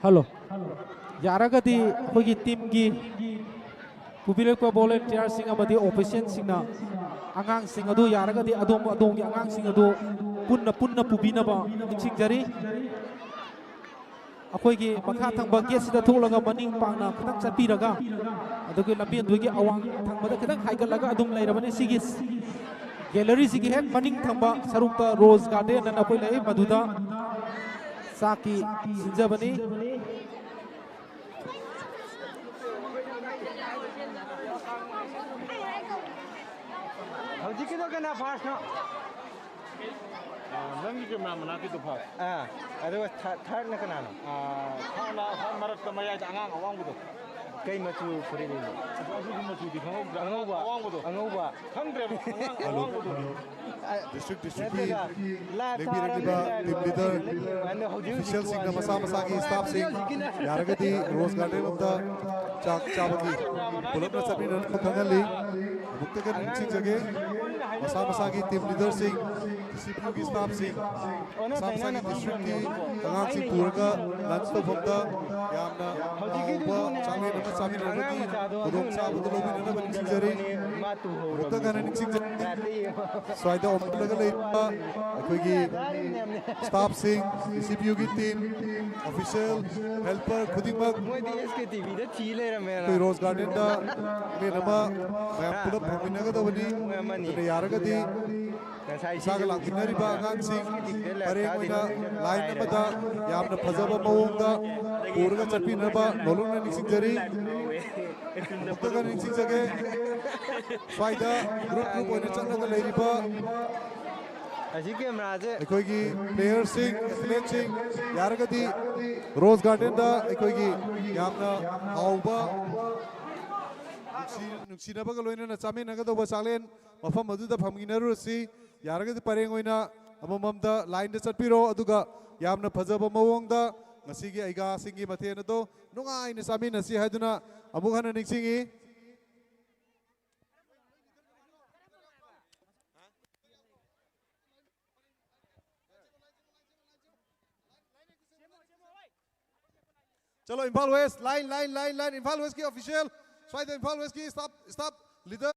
ꯍꯜꯂꯣ꯫ ꯌꯥꯔꯒꯗꯤ ꯑꯩꯈꯣꯏꯒꯤ ꯇꯤꯝꯒꯤ ꯄꯨꯕꯤꯔꯛꯄ ꯚꯣꯂꯨꯟꯇꯤꯌꯔꯁꯤꯡ ꯑꯃꯗꯤ ꯑꯣꯐꯤꯁꯤꯌꯦꯜꯁꯤꯡꯅ ꯑꯉꯥꯡꯁꯤꯡ ꯑꯗꯨ ꯌꯥꯔꯒꯗꯤ ꯑꯗꯣꯝ ꯑꯗꯣꯝꯒꯤ ꯑꯉꯥꯡꯁꯤꯡ ꯑꯗꯨ ꯄꯨꯟꯅ ꯄꯨꯟꯅ ꯄꯨꯕꯤꯅꯕ ꯅꯤꯡꯁꯤꯡꯖꯔꯤ꯫ ꯑꯩꯈꯣꯏꯒꯤ ꯃꯈꯥ ꯊꯪꯕ ꯒꯦꯠꯁꯤꯗ ꯊꯣꯛꯂꯒ ꯃꯅꯤꯡ ꯄꯥꯡꯅ ꯈꯤꯇꯪ ꯆꯠꯄꯤꯔꯒ, ꯑꯗꯨꯒꯤ ꯂꯝꯕꯦꯟꯗꯨꯒꯤ ꯑꯋꯥꯡ ꯊꯪꯕꯗ ꯈꯤꯇꯪ ꯍꯥꯏꯒꯠꯂꯒ ꯑꯗꯨꯝ ꯂꯩꯔꯕꯅꯤ꯫ ꯁꯤꯒꯤ ꯒꯦꯂꯔꯤꯁꯤꯒꯤ ꯍꯦꯛ ꯃꯅꯤꯡ ꯊꯪꯕ ꯁꯔꯨꯛꯇ ꯔꯣꯖ ꯒꯥꯔꯗꯦꯟ ꯑꯅ ꯑꯩꯈꯣꯏ ꯂꯩ, ꯃꯗꯨꯗ ꯆꯥꯛꯀꯤ ꯁꯤꯟꯖꯕꯅꯤ꯫ ꯍꯧꯖꯤꯛꯀꯤꯗꯣ ꯀꯅꯥ ꯐꯥꯔꯁꯅꯣ? ꯑꯥ, ꯅꯪꯒꯤ ꯀꯦꯃꯦꯔꯥ ꯃꯅꯥꯛꯀꯤꯗꯣ ꯐꯥꯔꯁ꯫ ꯑꯥ, ꯑꯗꯨꯒ ꯊꯥ-, ꯊꯥꯔꯠꯅ ꯀꯅꯥꯅꯣ? ꯑꯥ, ꯊꯥꯔꯠꯅ ꯈ꯭ꯋꯥꯏ ꯃꯔꯛꯇ ꯃꯌꯥꯏꯗ ꯑꯉꯥꯡ ꯑꯋꯥꯡꯕꯗꯣ꯫ ꯀꯩ ꯃꯆꯨ ꯐꯨꯔꯤꯠ ꯂꯤꯠꯂꯤ? ꯑꯗꯨꯒꯤ ꯃꯆꯨꯗꯤ ꯈꯪꯍꯧꯗ꯭ꯔꯦ꯫ ꯑꯉꯧꯕ꯫ ꯑꯉꯥꯡ ꯑꯋꯥꯡꯕꯗꯣ꯫ ꯑꯉꯧꯕ꯫ ꯈꯪꯗ꯭ꯔꯦꯕ, ꯑꯉꯥꯡ ꯑꯋꯥꯡꯕꯗꯣ꯫ ꯑ, ꯗꯤꯁꯇ꯭ꯔꯤꯛ, ꯗꯤꯁꯇ꯭ꯔꯤꯛꯀꯤ ꯅꯠꯇꯦꯗ, ꯂꯥꯏꯚ ꯂꯦꯡꯕꯤꯔꯛꯂꯤꯕ ꯊꯥꯔꯕꯅꯤꯅ ꯇꯤꯝ ꯂꯤꯗꯔ, ꯑꯗꯣ ꯍꯧꯖꯤꯛ ꯍꯧꯖꯤꯛꯀꯤ ꯑꯣꯐꯤꯁꯤꯌꯦꯜꯁꯤꯡꯅ ꯋꯥꯅꯤ꯫ ꯃꯁꯥ ꯃꯁꯥꯒꯤ ꯍꯧꯖꯤꯛ ꯁ꯭ꯇꯥꯐꯁꯤꯡ ꯍꯧꯖꯤꯛꯀꯤꯅ ꯌꯥꯔꯒꯗꯤ ꯔꯣꯖ ꯒꯥꯔꯗꯦꯟ ꯂꯣꯝꯗ ꯆꯥꯛ ꯆꯥꯕꯒꯤ ꯄꯨꯂꯞꯅ ꯆꯠꯃꯤꯟꯅꯅꯕ ꯈꯪꯍꯜꯂꯤ꯫ ꯑꯃꯨꯛꯇꯒ ꯅꯤꯡꯁꯤꯡꯖꯒꯦ, ꯃꯁꯥ ꯃꯁꯥꯒꯤ ꯇꯤꯝ ꯂꯤꯗꯔꯁꯤꯡ, ꯗꯤ ꯁꯤ ꯄꯤ ꯌꯨꯒꯤ ꯁ꯭ꯇꯥꯐꯁꯤꯡ, ꯃꯁꯥ ꯃꯁꯥꯒꯤ ꯗꯤꯁꯇ꯭ꯔꯤꯛꯀꯤ ꯑꯉꯥꯡꯁꯤꯡ ꯄꯨꯔꯒ ꯂꯟꯆ ꯇꯧꯐꯝꯗ ꯌꯥꯝꯅ ꯍꯥꯎꯕ ꯆꯥꯛꯂꯦꯟ ꯑꯃ ꯆꯥꯃꯤꯟꯅꯕꯒꯤ ꯈꯨꯗꯣꯡꯆꯥꯕꯗꯨ ꯂꯧꯃꯤꯟꯅꯅꯕ ꯅꯤꯡꯁꯤꯡꯖꯔꯤ꯫ ꯑꯃꯨꯛꯇ ꯍꯟꯅ ꯅꯤꯡꯁꯤꯡꯖꯔꯤ꯫ ꯁ꯭ꯋꯥꯏꯗ ꯑꯣꯝꯂꯒ ꯂꯩꯔꯤꯕ ꯑꯩꯈꯣꯏꯒꯤ ꯁ꯭ꯇꯥꯐꯁꯤꯡ, ꯗꯤ ꯁꯤ ꯄꯤ ꯌꯨꯒꯤ ꯇꯤꯝ, ꯑꯣꯐꯤꯁꯤꯌꯦꯜ, ꯍꯦꯜꯄꯔ ꯈꯨꯗꯤꯡꯃꯛ ꯃꯣꯏꯗꯤ ꯑꯦꯁ ꯀꯦ ꯇꯤ ꯚꯤꯗ ꯊꯤ ꯂꯩꯔꯝꯃꯦꯅ꯫ ꯑꯩꯈꯣꯏ ꯔꯣꯖ ꯒꯥꯔꯗꯦꯟꯗ ꯃꯦꯟ ꯑꯃ ꯃꯌꯥꯝ ꯄꯨꯂꯞ ꯐꯪꯃꯤꯟꯅꯒꯗꯕꯅꯤ꯫ ꯃꯣꯏ ꯑꯃꯅꯤ꯫ ꯑꯗꯨꯅ ꯌꯥꯔꯒꯗꯤ ꯉꯁꯥꯏ ꯏꯁꯥꯒ ꯂꯥꯛꯃꯤꯟꯅꯔꯤꯕ ꯑꯉꯥꯡꯁꯤꯡ ꯄꯔꯦꯡ ꯑꯣꯏꯅ ꯂꯥꯏꯟ ꯑꯃꯗ ꯌꯥꯝꯅ ꯐꯖꯕ ꯃꯑꯣꯡꯗ ꯄꯨꯔꯒ ꯆꯠꯄꯤꯅꯕ ꯅꯣꯂꯨꯛꯅ ꯅꯤꯡꯁꯤꯡꯖꯔꯤ꯫ ꯑꯃꯨꯛꯇꯒ ꯅꯤꯡꯁꯤꯡꯖꯒꯦ, ꯁ꯭ꯋꯥꯏꯗ ꯒ꯭ꯔꯨꯞ ꯒ꯭ꯔꯨꯞ ꯑꯣꯏꯅ ꯆꯠꯂꯒ ꯂꯩꯔꯤꯕ ꯑꯁꯤ ꯀꯦꯃꯦꯔꯥꯁꯦ ꯑꯩꯈꯣꯏꯒꯤ ꯄ꯭ꯂꯦꯌꯔꯁꯤꯡ, ꯑꯦꯊꯂꯦꯠꯁꯤꯡ ꯌꯥꯔꯒꯗꯤ ꯔꯣꯖ ꯒꯥꯔꯗꯦꯟꯗ ꯑꯩꯈꯣꯏꯒꯤ ꯌꯥꯝꯅ ꯍꯥꯎꯕ ꯅꯨꯡꯁꯤ-, ꯅꯨꯡꯁꯤꯅꯕꯒ ꯂꯣꯏꯅꯅ ꯆꯥꯃꯤꯟꯅꯒꯗꯧꯕ ꯆꯥꯛꯂꯦꯟ ꯃꯐꯝ ꯑꯗꯨꯗ ꯐꯪꯃꯤꯟꯅꯔꯨꯔꯁꯤ꯫ ꯌꯥꯔꯒꯗꯤ ꯄꯔꯦꯡ ꯑꯣꯏꯅ ꯑꯃꯃꯝꯗ ꯂꯥꯏꯟꯗ ꯆꯠꯄꯤꯔꯣ, ꯑꯗꯨꯒ ꯌꯥꯝꯅ ꯐꯖꯕ ꯃꯑꯣꯡꯗ ꯉꯁꯤꯒꯤ ꯑꯩꯒꯥꯁꯤꯡꯒꯤ ꯃꯊꯦꯜ ꯑꯗꯣ ꯅꯨꯡꯉꯥꯏꯅ ꯆꯥꯃꯤꯟꯅꯁꯤ ꯍꯥꯏꯗꯨꯅ ꯑꯃꯨꯛ ꯍꯟꯅ ꯅꯤꯡꯁꯤꯡꯉꯤ꯫ ꯆꯠꯂꯣ, Imphal west, line, line, line, line, Imphal ꯋꯦꯁꯀꯤ ꯑꯣꯐꯤꯁꯤꯌꯦꯜ, ꯁ꯭ꯋꯥꯏꯗ ꯏꯝꯐꯥꯜ ꯋꯦꯁꯀꯤ ꯁ꯭ꯇꯥꯐ, ꯁ꯭ꯇꯥꯐ ꯂꯤꯗꯔ꯫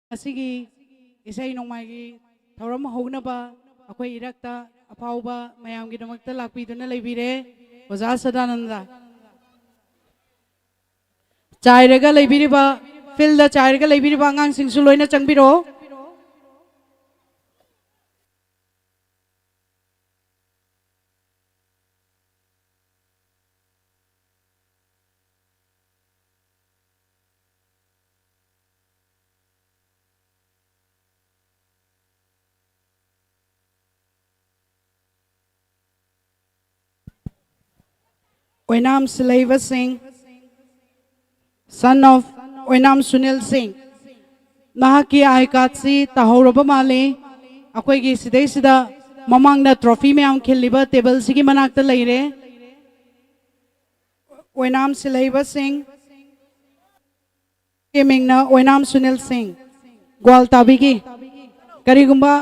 ꯉꯁꯤꯒꯤ ꯏꯁꯩ ꯅꯣꯡꯃꯥꯏꯒꯤ ꯊꯧꯔꯝ ꯍꯧꯅꯕ ꯑꯩꯈꯣꯏ ꯏꯔꯛꯇ ꯑꯐꯥꯎꯕ ꯃꯌꯥꯝꯒꯤꯗꯃꯛꯇ ꯂꯥꯛꯄꯤꯗꯨꯅ ꯂꯩꯕꯤꯔꯦ ꯑꯣꯖꯥ ꯁꯗꯥꯅꯟꯗ꯫ ꯆꯥꯏꯔꯒ ꯂꯩꯕꯤꯔꯤꯕ, ꯐꯤꯜꯗ ꯆꯥꯏꯔꯒ ꯂꯩꯕꯤꯔꯤꯕ ꯑꯉꯥꯡꯁꯤꯡꯁꯨ ꯂꯣꯏꯅ ꯆꯪꯕꯤꯔꯛꯑꯣ꯫ ꯑꯣꯏꯅꯥꯝ ꯁꯤꯂꯩꯕ ꯁꯤꯡ, son of ꯑꯣꯏꯅꯥꯝ ꯁꯨꯅꯤꯜ ꯁꯤꯡ꯫ ꯃꯍꯥꯛꯀꯤ ꯑꯥꯏ ꯀꯥꯔꯗꯁꯤ ꯇꯥꯍꯧꯔꯕ ꯃꯥꯜꯂꯤ꯫ ꯑꯩꯈꯣꯏꯒꯤ ꯁꯤꯗꯩꯁꯤꯗ ꯃꯃꯥꯡꯗ ꯇ꯭ꯔꯣꯐꯤ ꯃꯌꯥꯝ ꯈꯤꯜꯂꯤꯕ ꯇꯦꯕꯜꯁꯤꯒꯤ ꯃꯅꯥꯛꯇ ꯂꯩꯔꯦ꯫ ꯑꯣꯏꯅꯥꯝ ꯁꯤꯂꯩꯕ ꯁꯤꯡ꯫ ꯃꯤꯡꯅ ꯑꯣꯏꯅꯥꯝ ꯁꯨꯅꯤꯜ ꯁꯤꯡ, ꯒ꯭ꯋꯥꯜꯇꯥꯕꯤꯒꯤ꯫ ꯀꯔꯤꯒꯨꯝꯕ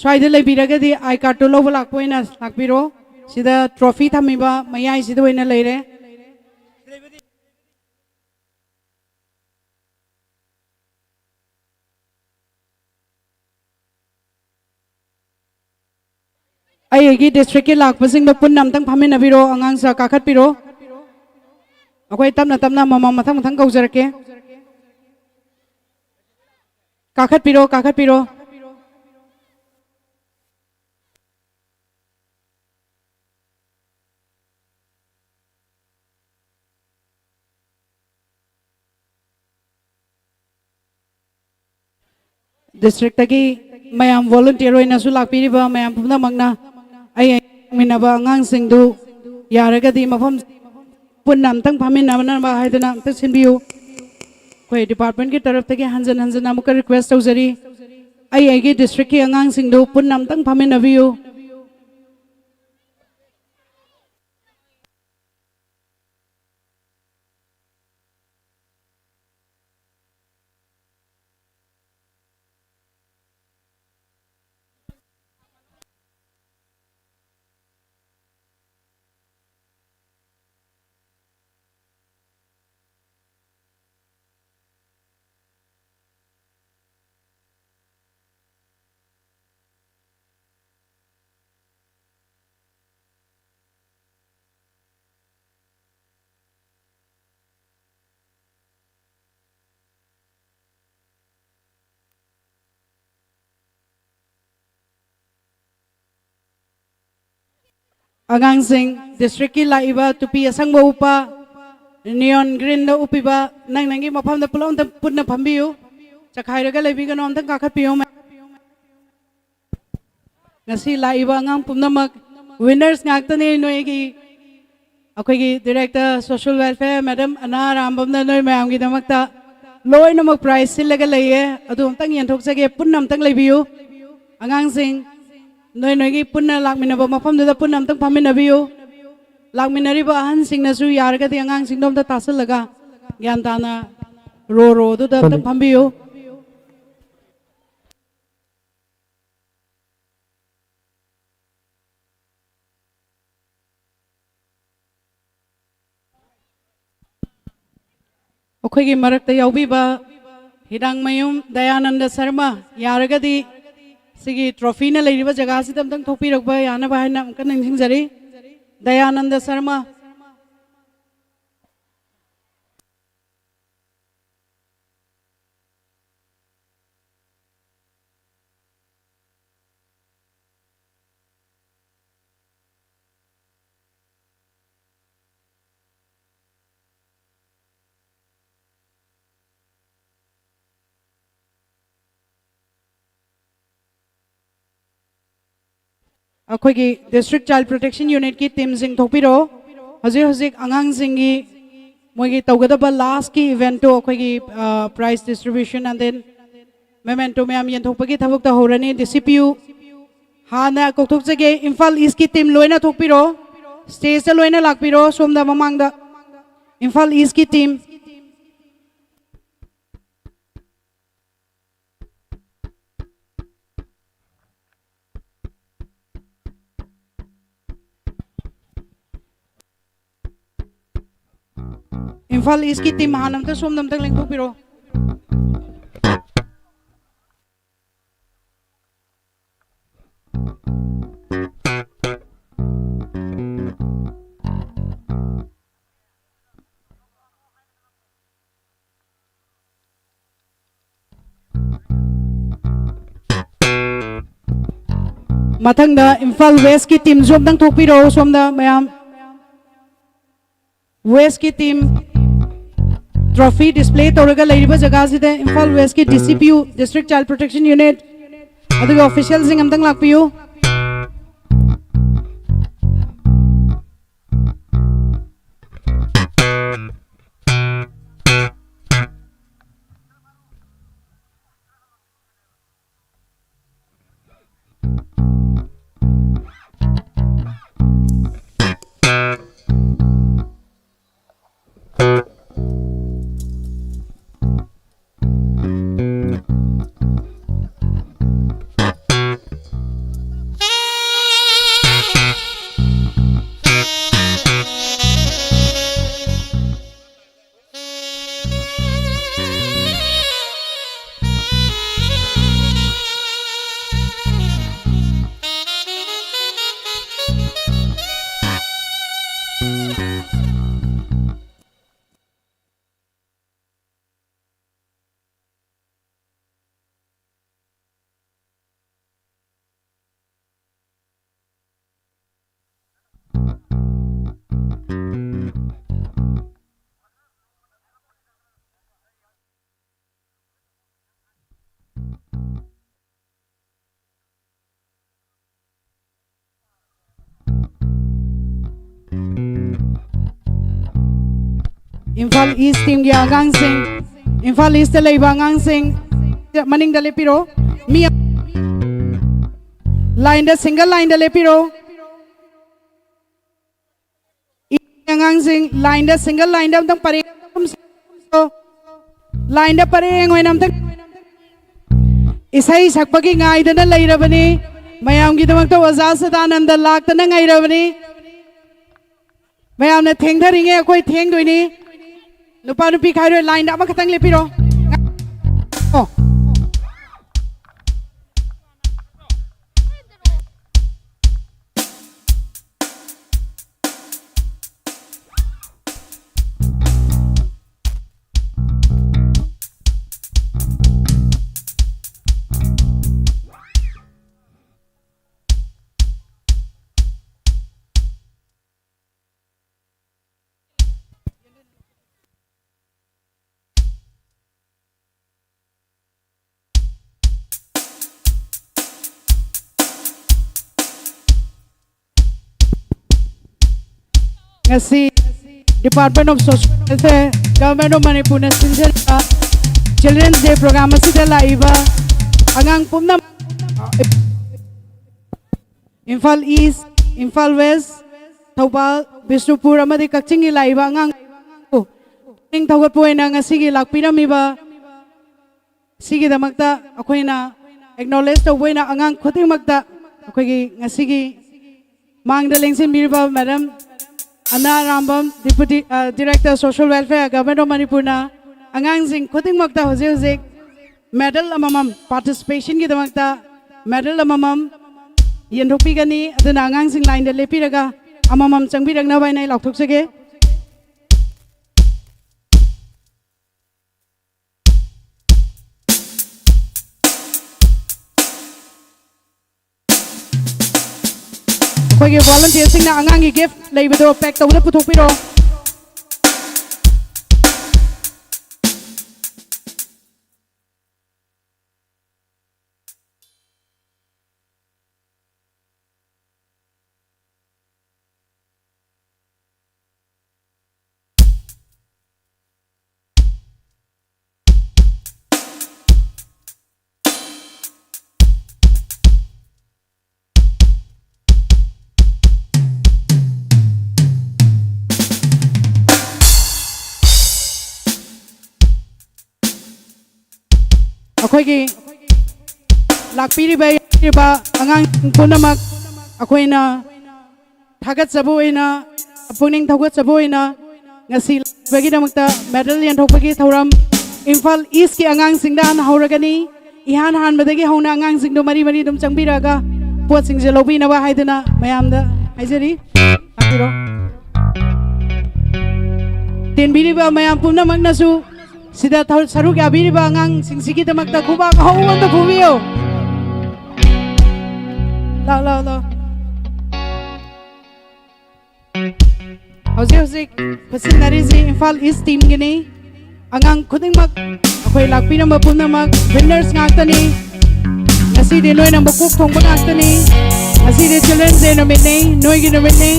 ꯁ꯭ꯋꯥꯏꯗ ꯂꯩꯕꯤꯔꯒꯗꯤ ꯑꯥꯏ ꯀꯥꯔꯗꯇꯨ ꯂꯧꯕ ꯂꯥꯛꯄ ꯑꯣꯏꯅ ꯂꯥꯛꯄꯤꯔꯣ꯫ ꯁꯤꯗ ꯇ꯭ꯔꯣꯐꯤ ꯊꯝꯃꯤꯕ ꯃꯌꯥꯏꯁꯤꯗ ꯑꯣꯏꯅ ꯂꯩꯔꯦ꯫ ꯑꯩ ꯑꯩꯒꯤ ꯗꯤꯁꯇ꯭ꯔꯤꯛꯀꯤ ꯂꯥꯛꯄꯁꯤꯡꯗꯣ ꯄꯨꯟꯅ ꯑꯝꯇꯪ ꯐꯝꯃꯤꯟꯅꯕꯤꯔꯣ, ꯑꯉꯥꯡꯁꯥ ꯀꯥꯈꯠꯄꯤꯔꯣ꯫ ꯑꯩꯈꯣꯏ ꯇꯞꯅ ꯇꯞꯅ ꯑꯃꯃꯝ ꯃꯊꯪ ꯃꯊꯪ ꯀꯧꯖꯔꯛꯀꯦ꯫ ꯀꯥꯈꯠꯄꯤꯔꯣ, ꯀꯥꯈꯠꯄꯤꯔꯣ꯫ ꯗꯤꯁꯇ꯭ꯔꯤꯛꯇꯒꯤ ꯃꯌꯥꯝ ꯚꯣꯂꯨꯟꯇꯤꯌꯔ ꯑꯣꯏꯅꯁꯨ ꯂꯥꯛꯄꯤꯔꯤꯕ ꯃꯌꯥꯝ ꯄꯨꯝꯅꯃꯛꯅ ꯑꯩ ꯌꯦꯡꯃꯤꯟꯅꯕ ꯑꯉꯥꯡꯁꯤꯡꯗꯨ ꯌꯥꯔꯒꯗꯤ ꯃꯐꯝ ꯄꯨꯟꯅ ꯑꯝꯇꯪ ꯐꯝꯃꯤꯟꯅꯅꯕ ꯍꯥꯏꯗꯨꯅ ꯑꯝꯇ ꯁꯤꯟꯕꯤꯌꯨ꯫ ꯑꯩꯈꯣꯏ ꯗꯤꯄꯥꯔꯠꯃꯦꯟꯒꯤ ꯇꯔꯞꯇꯒꯤ ꯍꯟꯖꯟ ꯍꯟꯖꯟꯅ ꯑꯃꯨꯛꯀ ꯔꯤꯀ꯭ꯋꯦꯁ ꯇꯧꯖꯔꯤ, ꯑꯩ ꯑꯩꯒꯤ ꯗꯤꯁꯇ꯭ꯔꯤꯛꯀꯤ ꯑꯉꯥꯡꯁꯤꯡꯗꯨ ꯄꯨꯟꯅ ꯑꯝꯇꯪ ꯐꯝꯃꯤꯟꯅꯕꯤꯌꯨ꯫ ꯑꯉꯥꯡꯁꯤꯡ, ꯗꯤꯁꯇ꯭ꯔꯤꯛꯀꯤ ꯂꯥꯛꯏꯕ ꯇꯨꯄꯤ ꯑꯁꯪꯕ ꯎꯞꯄ, ꯅꯤꯌꯣꯟ ꯒ꯭ꯔꯤꯟꯗ ꯎꯞꯄꯤꯕ, ꯅꯪ ꯅꯪꯒꯤ ꯃꯐꯝꯗ ꯄꯨꯂꯞ ꯑꯝꯇ ꯄꯨꯟꯅ ꯐꯝꯕꯤꯌꯨ꯫ ꯆꯈꯥꯏꯔꯒ ꯂꯩꯕꯤꯒꯅꯨ, ꯑꯝꯇꯪ ꯀꯥꯈꯠꯄꯤꯌꯨ꯫ ꯉꯁꯤ ꯂꯥꯛꯏꯕ ꯑꯉꯥꯡ ꯄꯨꯝꯅꯃꯛ ꯋꯤꯟꯅꯔꯁ ꯉꯥꯛꯇꯅꯤ꯫ ꯅꯣꯏꯒꯤ, ꯑꯩꯈꯣꯏꯒꯤ ꯗꯤꯔꯦꯛꯇꯔ ꯁꯣꯁꯤꯌꯦꯜ ꯋꯦꯜꯐꯤꯌꯔ ꯃꯦꯗꯥꯝ ꯑꯅꯥ ꯔꯥꯝꯕꯝꯅ ꯅꯣꯏ ꯃꯌꯥꯝꯒꯤꯗꯃꯛꯇ ꯂꯣꯏꯅꯃꯛ ꯄ꯭ꯔꯥꯏꯖ ꯁꯤꯜꯂꯒ ꯂꯩꯌꯦ꯫ ꯑꯗꯨ ꯑꯝꯇꯪ ꯌꯦꯟꯊꯣꯛꯆꯒꯦ, ꯄꯨꯟꯅ ꯑꯝꯇꯪ ꯂꯩꯕꯤꯌꯨ꯫ ꯑꯉꯥꯡꯁꯤꯡ, ꯅꯣꯏ ꯅꯣꯏꯒꯤ ꯄꯨꯟꯅ ꯂꯥꯛꯃꯤꯟꯅꯕ ꯃꯐꯝꯗꯨꯗ ꯄꯨꯟꯅ ꯑꯝꯇꯪ ꯐꯝꯃꯤꯟꯅꯕꯤꯌꯨ꯫ ꯂꯥꯛꯃꯤꯟꯅꯔꯤꯕ ꯑꯍꯟꯁꯤꯡꯅꯁꯨ ꯌꯥꯔꯒꯗꯤ ꯑꯉꯥꯡꯁꯤꯡꯗꯣ ꯑꯝꯇ ꯇꯥꯁꯤꯜꯂꯒ ꯒ꯭ꯌꯥꯟ ꯇꯥꯅ ꯔꯣ ꯔꯣꯗꯨꯗ ꯑꯝꯇꯪ ꯐꯝꯕꯤꯌꯨ꯫ ꯑꯩꯈꯣꯏꯒꯤ ꯃꯔꯛꯇ ꯌꯥꯎꯕꯤꯕ ꯍꯤꯔꯥꯡꯃꯌꯨꯝ ꯗꯌꯥꯅꯟꯗ ꯁꯔꯃ, ꯌꯥꯔꯒꯗꯤ ꯁꯤꯒꯤ ꯇ꯭ꯔꯣꯐꯤꯅ ꯂꯩꯔꯤꯕ ꯖꯒꯥꯁꯤꯗ ꯑꯝꯇꯪ ꯊꯣꯛꯄꯤꯔꯛꯄ ꯌꯥꯅꯕ ꯍꯥꯏꯅ ꯑꯃꯨꯛꯀ ꯅꯤꯡꯁꯤꯡꯖꯔꯤ꯫ ꯗꯌꯥꯅꯟꯗ ꯁꯔꯃ꯫ ꯑꯩꯈꯣꯏꯒꯤ ꯗꯤꯁꯇ꯭ꯔꯤꯛ ꯆꯥꯏꯜ ꯄ꯭ꯔꯣꯇꯦꯛꯁꯟ ꯌꯨꯅꯤꯠꯀꯤ ꯇꯤꯝꯁꯤꯡ ꯊꯣꯛꯄꯤꯔꯛꯑꯣ꯫ ꯍꯧꯖꯤꯛ ꯍꯧꯖꯤꯛ ꯑꯉꯥꯡꯁꯤꯡꯒꯤ ꯃꯣꯏꯒꯤ ꯇꯧꯒꯗꯕ ꯂꯥꯁꯀꯤ ꯏꯚꯦꯟꯠꯇꯣ, ꯑꯩꯈꯣꯏꯒꯤ ꯄ꯭ꯔꯥꯏꯖ ꯗꯤꯁꯇ꯭ꯔꯤꯕ꯭ꯌꯨꯁꯟ ꯑꯦꯟ ꯗꯦꯟ ꯃꯦꯃꯦꯟꯇꯣ ꯃꯌꯥꯝ ꯌꯦꯟꯊꯣꯛꯄꯒꯤ ꯊꯕꯛ ꯇꯧꯍꯧꯔꯅꯤ꯫ ꯗꯤ ꯁꯤ ꯄꯤ ꯌꯨ ꯍꯥꯟꯅ ꯀꯧꯊꯣꯛꯆꯒꯦ꯫ ꯏꯝꯐꯥꯜ ꯏꯁꯀꯤ ꯇꯤꯝ ꯂꯣꯏꯅ ꯊꯣꯛꯄꯤꯔꯣ, ꯁ꯭ꯇꯦꯖꯇ ꯂꯣꯏꯅ ꯂꯥꯛꯄꯤꯔꯣ꯫ ꯁꯣꯝꯗ ꯃꯃꯥꯡꯗ ꯏꯝꯐꯥꯜ ꯏꯁꯀꯤ ꯇꯤꯝ꯫ ꯏꯝꯐꯥꯜ ꯏꯁꯀꯤ ꯇꯤꯝ ꯍꯥꯟꯅ ꯑꯝꯇ ꯁꯣꯝꯗ ꯑꯝꯇ ꯂꯦꯡꯊꯣꯛꯄꯤꯔꯣ꯫ ꯃꯊꯪꯗ ꯏꯝꯐꯥꯜ ꯋꯦꯁꯀꯤ ꯇꯤꯝꯁꯨ ꯑꯝꯇꯪ ꯊꯣꯛꯄꯤꯔꯛꯑꯣ ꯁꯣꯝꯗ ꯃꯌꯥꯝ꯫ ꯋꯦꯁꯀꯤ ꯇꯤꯝ ꯇ꯭ꯔꯣꯐꯤ ꯗꯤꯁꯄ꯭ꯂꯦ ꯇꯧꯔꯒ ꯂꯩꯔꯤꯕ ꯖꯒꯥꯁꯤꯗ ꯏꯝꯐꯥꯜ ꯋꯦꯁꯀꯤ ꯗꯤ ꯁꯤ ꯄꯤ U, District Child Protection Unit, ꯑꯗꯨꯒ ꯑꯣꯐꯤꯁꯤꯌꯦꯜꯁꯤꯡ ꯑꯝꯇꯪ ꯂꯥꯛꯄꯤꯌꯨ꯫ ꯏꯝꯐꯥꯜ ꯏꯁ ꯇꯤꯝꯒꯤ ꯑꯉꯥꯡꯁꯤꯡ, ꯏꯝꯐꯥꯜ ꯏꯁꯇ ꯂꯩꯕ ꯑꯉꯥꯡꯁꯤꯡ, ꯃꯅꯤꯡꯗ ꯂꯦꯞꯄꯤꯔꯣ꯫ ꯃꯤ ꯂꯥꯏꯟꯗ, ꯁꯤꯡꯒꯜ ꯂꯥꯏꯟꯗ ꯂꯦꯞꯄꯤꯔꯣ꯫ ꯑꯉꯥꯡꯁꯤꯡ ꯂꯥꯏꯟꯗ, ꯁꯤꯡꯒꯜ ꯂꯥꯏꯟꯗ ꯑꯝꯇꯪ ꯄꯔꯦꯡ, ꯂꯥꯏꯟꯗ ꯄꯔꯦꯡ ꯑꯣꯏꯅ ꯑꯝꯇꯪ꯫ ꯏꯁꯩ ꯁꯛꯄꯒꯤ ꯉꯥꯏꯗꯅ ꯂꯩꯔꯕꯅꯤ, ꯃꯌꯥꯝꯒꯤꯗꯃꯛꯇ ꯑꯣꯖꯥ ꯁꯗꯥꯅꯟꯗ ꯂꯥꯛꯇꯅ ꯉꯥꯏꯔꯕꯅꯤ꯫ ꯃꯌꯥꯝꯅ ꯊꯦꯡꯊꯔꯤꯉꯩ ꯑꯩꯈꯣꯏ ꯊꯦꯡꯗꯣꯏꯅꯤ꯫ ꯅꯨꯄꯥ ꯅꯨꯄꯤ ꯈꯥꯏꯔꯣꯏ, ꯂꯥꯏꯟꯗ ꯑꯃꯈꯛꯇꯪ ꯂꯦꯞꯄꯤꯔꯣ꯫ ꯑꯣ꯫ ꯉꯁꯤ Department of Social Welfare, Government of ꯃꯅꯤꯄꯨꯔꯅ ꯁꯤꯟꯖꯔꯤꯕ Children's Day program ꯑꯁꯤꯗ ꯂꯥꯛꯏꯕ ꯑꯉꯥꯡ ꯄꯨꯝꯅꯃꯛ, ꯏꯝꯐꯥꯜ ꯏꯁ, ꯏꯝꯐꯥꯜ ꯋꯦꯁ, ꯊꯧꯕꯥꯜ, ꯕꯤꯁꯅꯨꯄꯨꯔ ꯑꯃꯗꯤ ꯀꯛꯆꯤꯡꯒꯤ ꯂꯥꯛꯏꯕ ꯑꯉꯥꯡ ꯄꯨꯛꯅꯤꯡ ꯊꯧꯒꯠꯄ ꯑꯣꯏꯅ ꯉꯁꯤꯒꯤ ꯂꯥꯛꯄꯤꯔꯝꯃꯤꯕ ꯁꯤꯒꯤꯗꯃꯛꯇ ꯑꯩꯈꯣꯏꯅ acknowledge ꯇꯧꯕ ꯑꯣꯏꯅ ꯑꯉꯥꯡ ꯈꯨꯗꯤꯡꯃꯛꯇ ꯑꯩꯈꯣꯏꯒꯤ ꯉꯁꯤꯒꯤ ꯃꯥꯡꯗ ꯂꯦꯡꯁꯤꯟꯕꯤꯔꯤꯕ Madam ꯑꯅꯥ ꯔꯥꯝꯕꯝ, Deputy, ꯑ, Director Social Welfare, Government of ꯃꯅꯤꯄꯨꯔꯅ ꯑꯉꯥꯡꯁꯤꯡ ꯈꯨꯗꯤꯡꯃꯛꯇ ꯍꯧꯖꯤꯛ ꯍꯧꯖꯤꯛ medal ꯑꯃꯃꯝ, participation ꯒꯤꯗꯃꯛꯇ medal ꯑꯃꯃꯝ ꯌꯦꯟꯊꯣꯛꯄꯤꯒꯅꯤ꯫ ꯑꯗꯨꯅ ꯑꯉꯥꯡꯁꯤꯡ line ꯗ ꯂꯦꯞꯄꯤꯔꯒ ꯑꯃꯃꯝ ꯆꯪꯕꯤꯔꯛꯅꯕ ꯍꯥꯏꯅ ꯑꯩ ꯂꯥꯎꯊꯣꯛꯆꯒꯦ꯫ ꯑꯩꯈꯣꯏꯒꯤ volunteer ꯁꯤꯡꯅ ꯑꯉꯥꯡꯒꯤ gift ꯂꯩꯕꯗꯣ pack ꯇꯧꯕꯗ ꯄꯨꯊꯣꯛꯄꯤꯔꯣ꯫ ꯑꯩꯈꯣꯏꯒꯤ ꯂꯥꯛꯄꯤꯔꯤꯕ, ꯌꯥꯎꯕꯤꯔꯤꯕ ꯑꯉꯥꯡꯁꯤꯡ ꯄꯨꯝꯅꯃꯛ ꯑꯩꯈꯣꯏꯅ ꯊꯥꯒꯠꯆꯕ ꯑꯣꯏꯅ, ꯄꯨꯛꯅꯤꯡ ꯊꯧꯒꯠꯆꯕ ꯑꯣꯏꯅ ꯉꯁꯤ ꯂꯥꯛꯄꯒꯤꯗꯃꯛꯇ medal ꯌꯦꯟꯊꯣꯛꯄꯒꯤ ꯊꯧꯔꯝ ꯏꯝꯐꯥꯜ ꯏꯁꯀꯤ ꯑꯉꯥꯡꯁꯤꯡꯗ ꯍꯥꯟꯅ ꯍꯧꯔꯒꯅꯤ꯫ ꯏꯍꯥꯟ ꯍꯥꯟꯕꯗꯒꯤ ꯍꯧꯅ ꯑꯉꯥꯡꯁꯤꯡꯗꯣ ꯃꯔꯤ ꯃꯔꯤ ꯑꯗꯨꯝ ꯆꯪꯕꯤꯔꯛꯑꯒ ꯄꯣꯠꯁꯤꯡꯁꯦ ꯂꯧꯕꯤꯅꯕ ꯍꯥꯏꯗꯨꯅ ꯃꯌꯥꯝꯗ ꯍꯥꯏꯖꯔꯤ꯫ ꯂꯥꯛꯄꯤꯔꯣ꯫ ꯇꯦꯟꯕꯤꯔꯤꯕ ꯃꯌꯥꯝ ꯄꯨꯝꯅꯃꯛꯅꯁꯨ ꯁꯤꯗ ꯊꯧ-, ꯁꯔꯨꯛ ꯌꯥꯕꯤꯔꯤꯕ ꯑꯉꯥꯡꯁꯤꯡꯁꯤꯒꯤꯗꯃꯛꯇ ꯈꯨꯕꯥꯛ ꯑꯍꯧꯕ ꯑꯃꯇ ꯐꯨꯕꯤꯌꯨ꯫ ꯂꯥꯎ, ꯂꯥꯎ, ꯂꯥꯎ꯫ ꯍꯧꯖꯤꯛ ꯍꯧꯖꯤꯛ ꯈꯨꯠꯁꯤꯟꯅꯔꯤꯁꯤ ꯏꯝꯐꯥꯜ ꯏꯁ ꯇꯤꯝꯒꯤꯅꯤ꯫ ꯑꯉꯥꯡ ꯈꯨꯗꯤꯡꯃꯛ ꯑꯩꯈꯣꯏ ꯂꯥꯛꯄꯤꯔꯝꯕ ꯄꯨꯝꯅꯃꯛ winners ꯉꯥꯛꯇꯅꯤ꯫ ꯉꯁꯤꯗꯤ ꯅꯣꯏꯅ ꯃꯀꯣꯛ ꯊꯣꯡꯕ ꯉꯥꯛꯇꯅꯤ꯫ ꯉꯁꯤꯗꯤ Children's Day ꯅꯨꯃꯤꯠꯅꯤ, ꯅꯣꯏꯒꯤ ꯅꯨꯃꯤꯠꯅꯤ꯫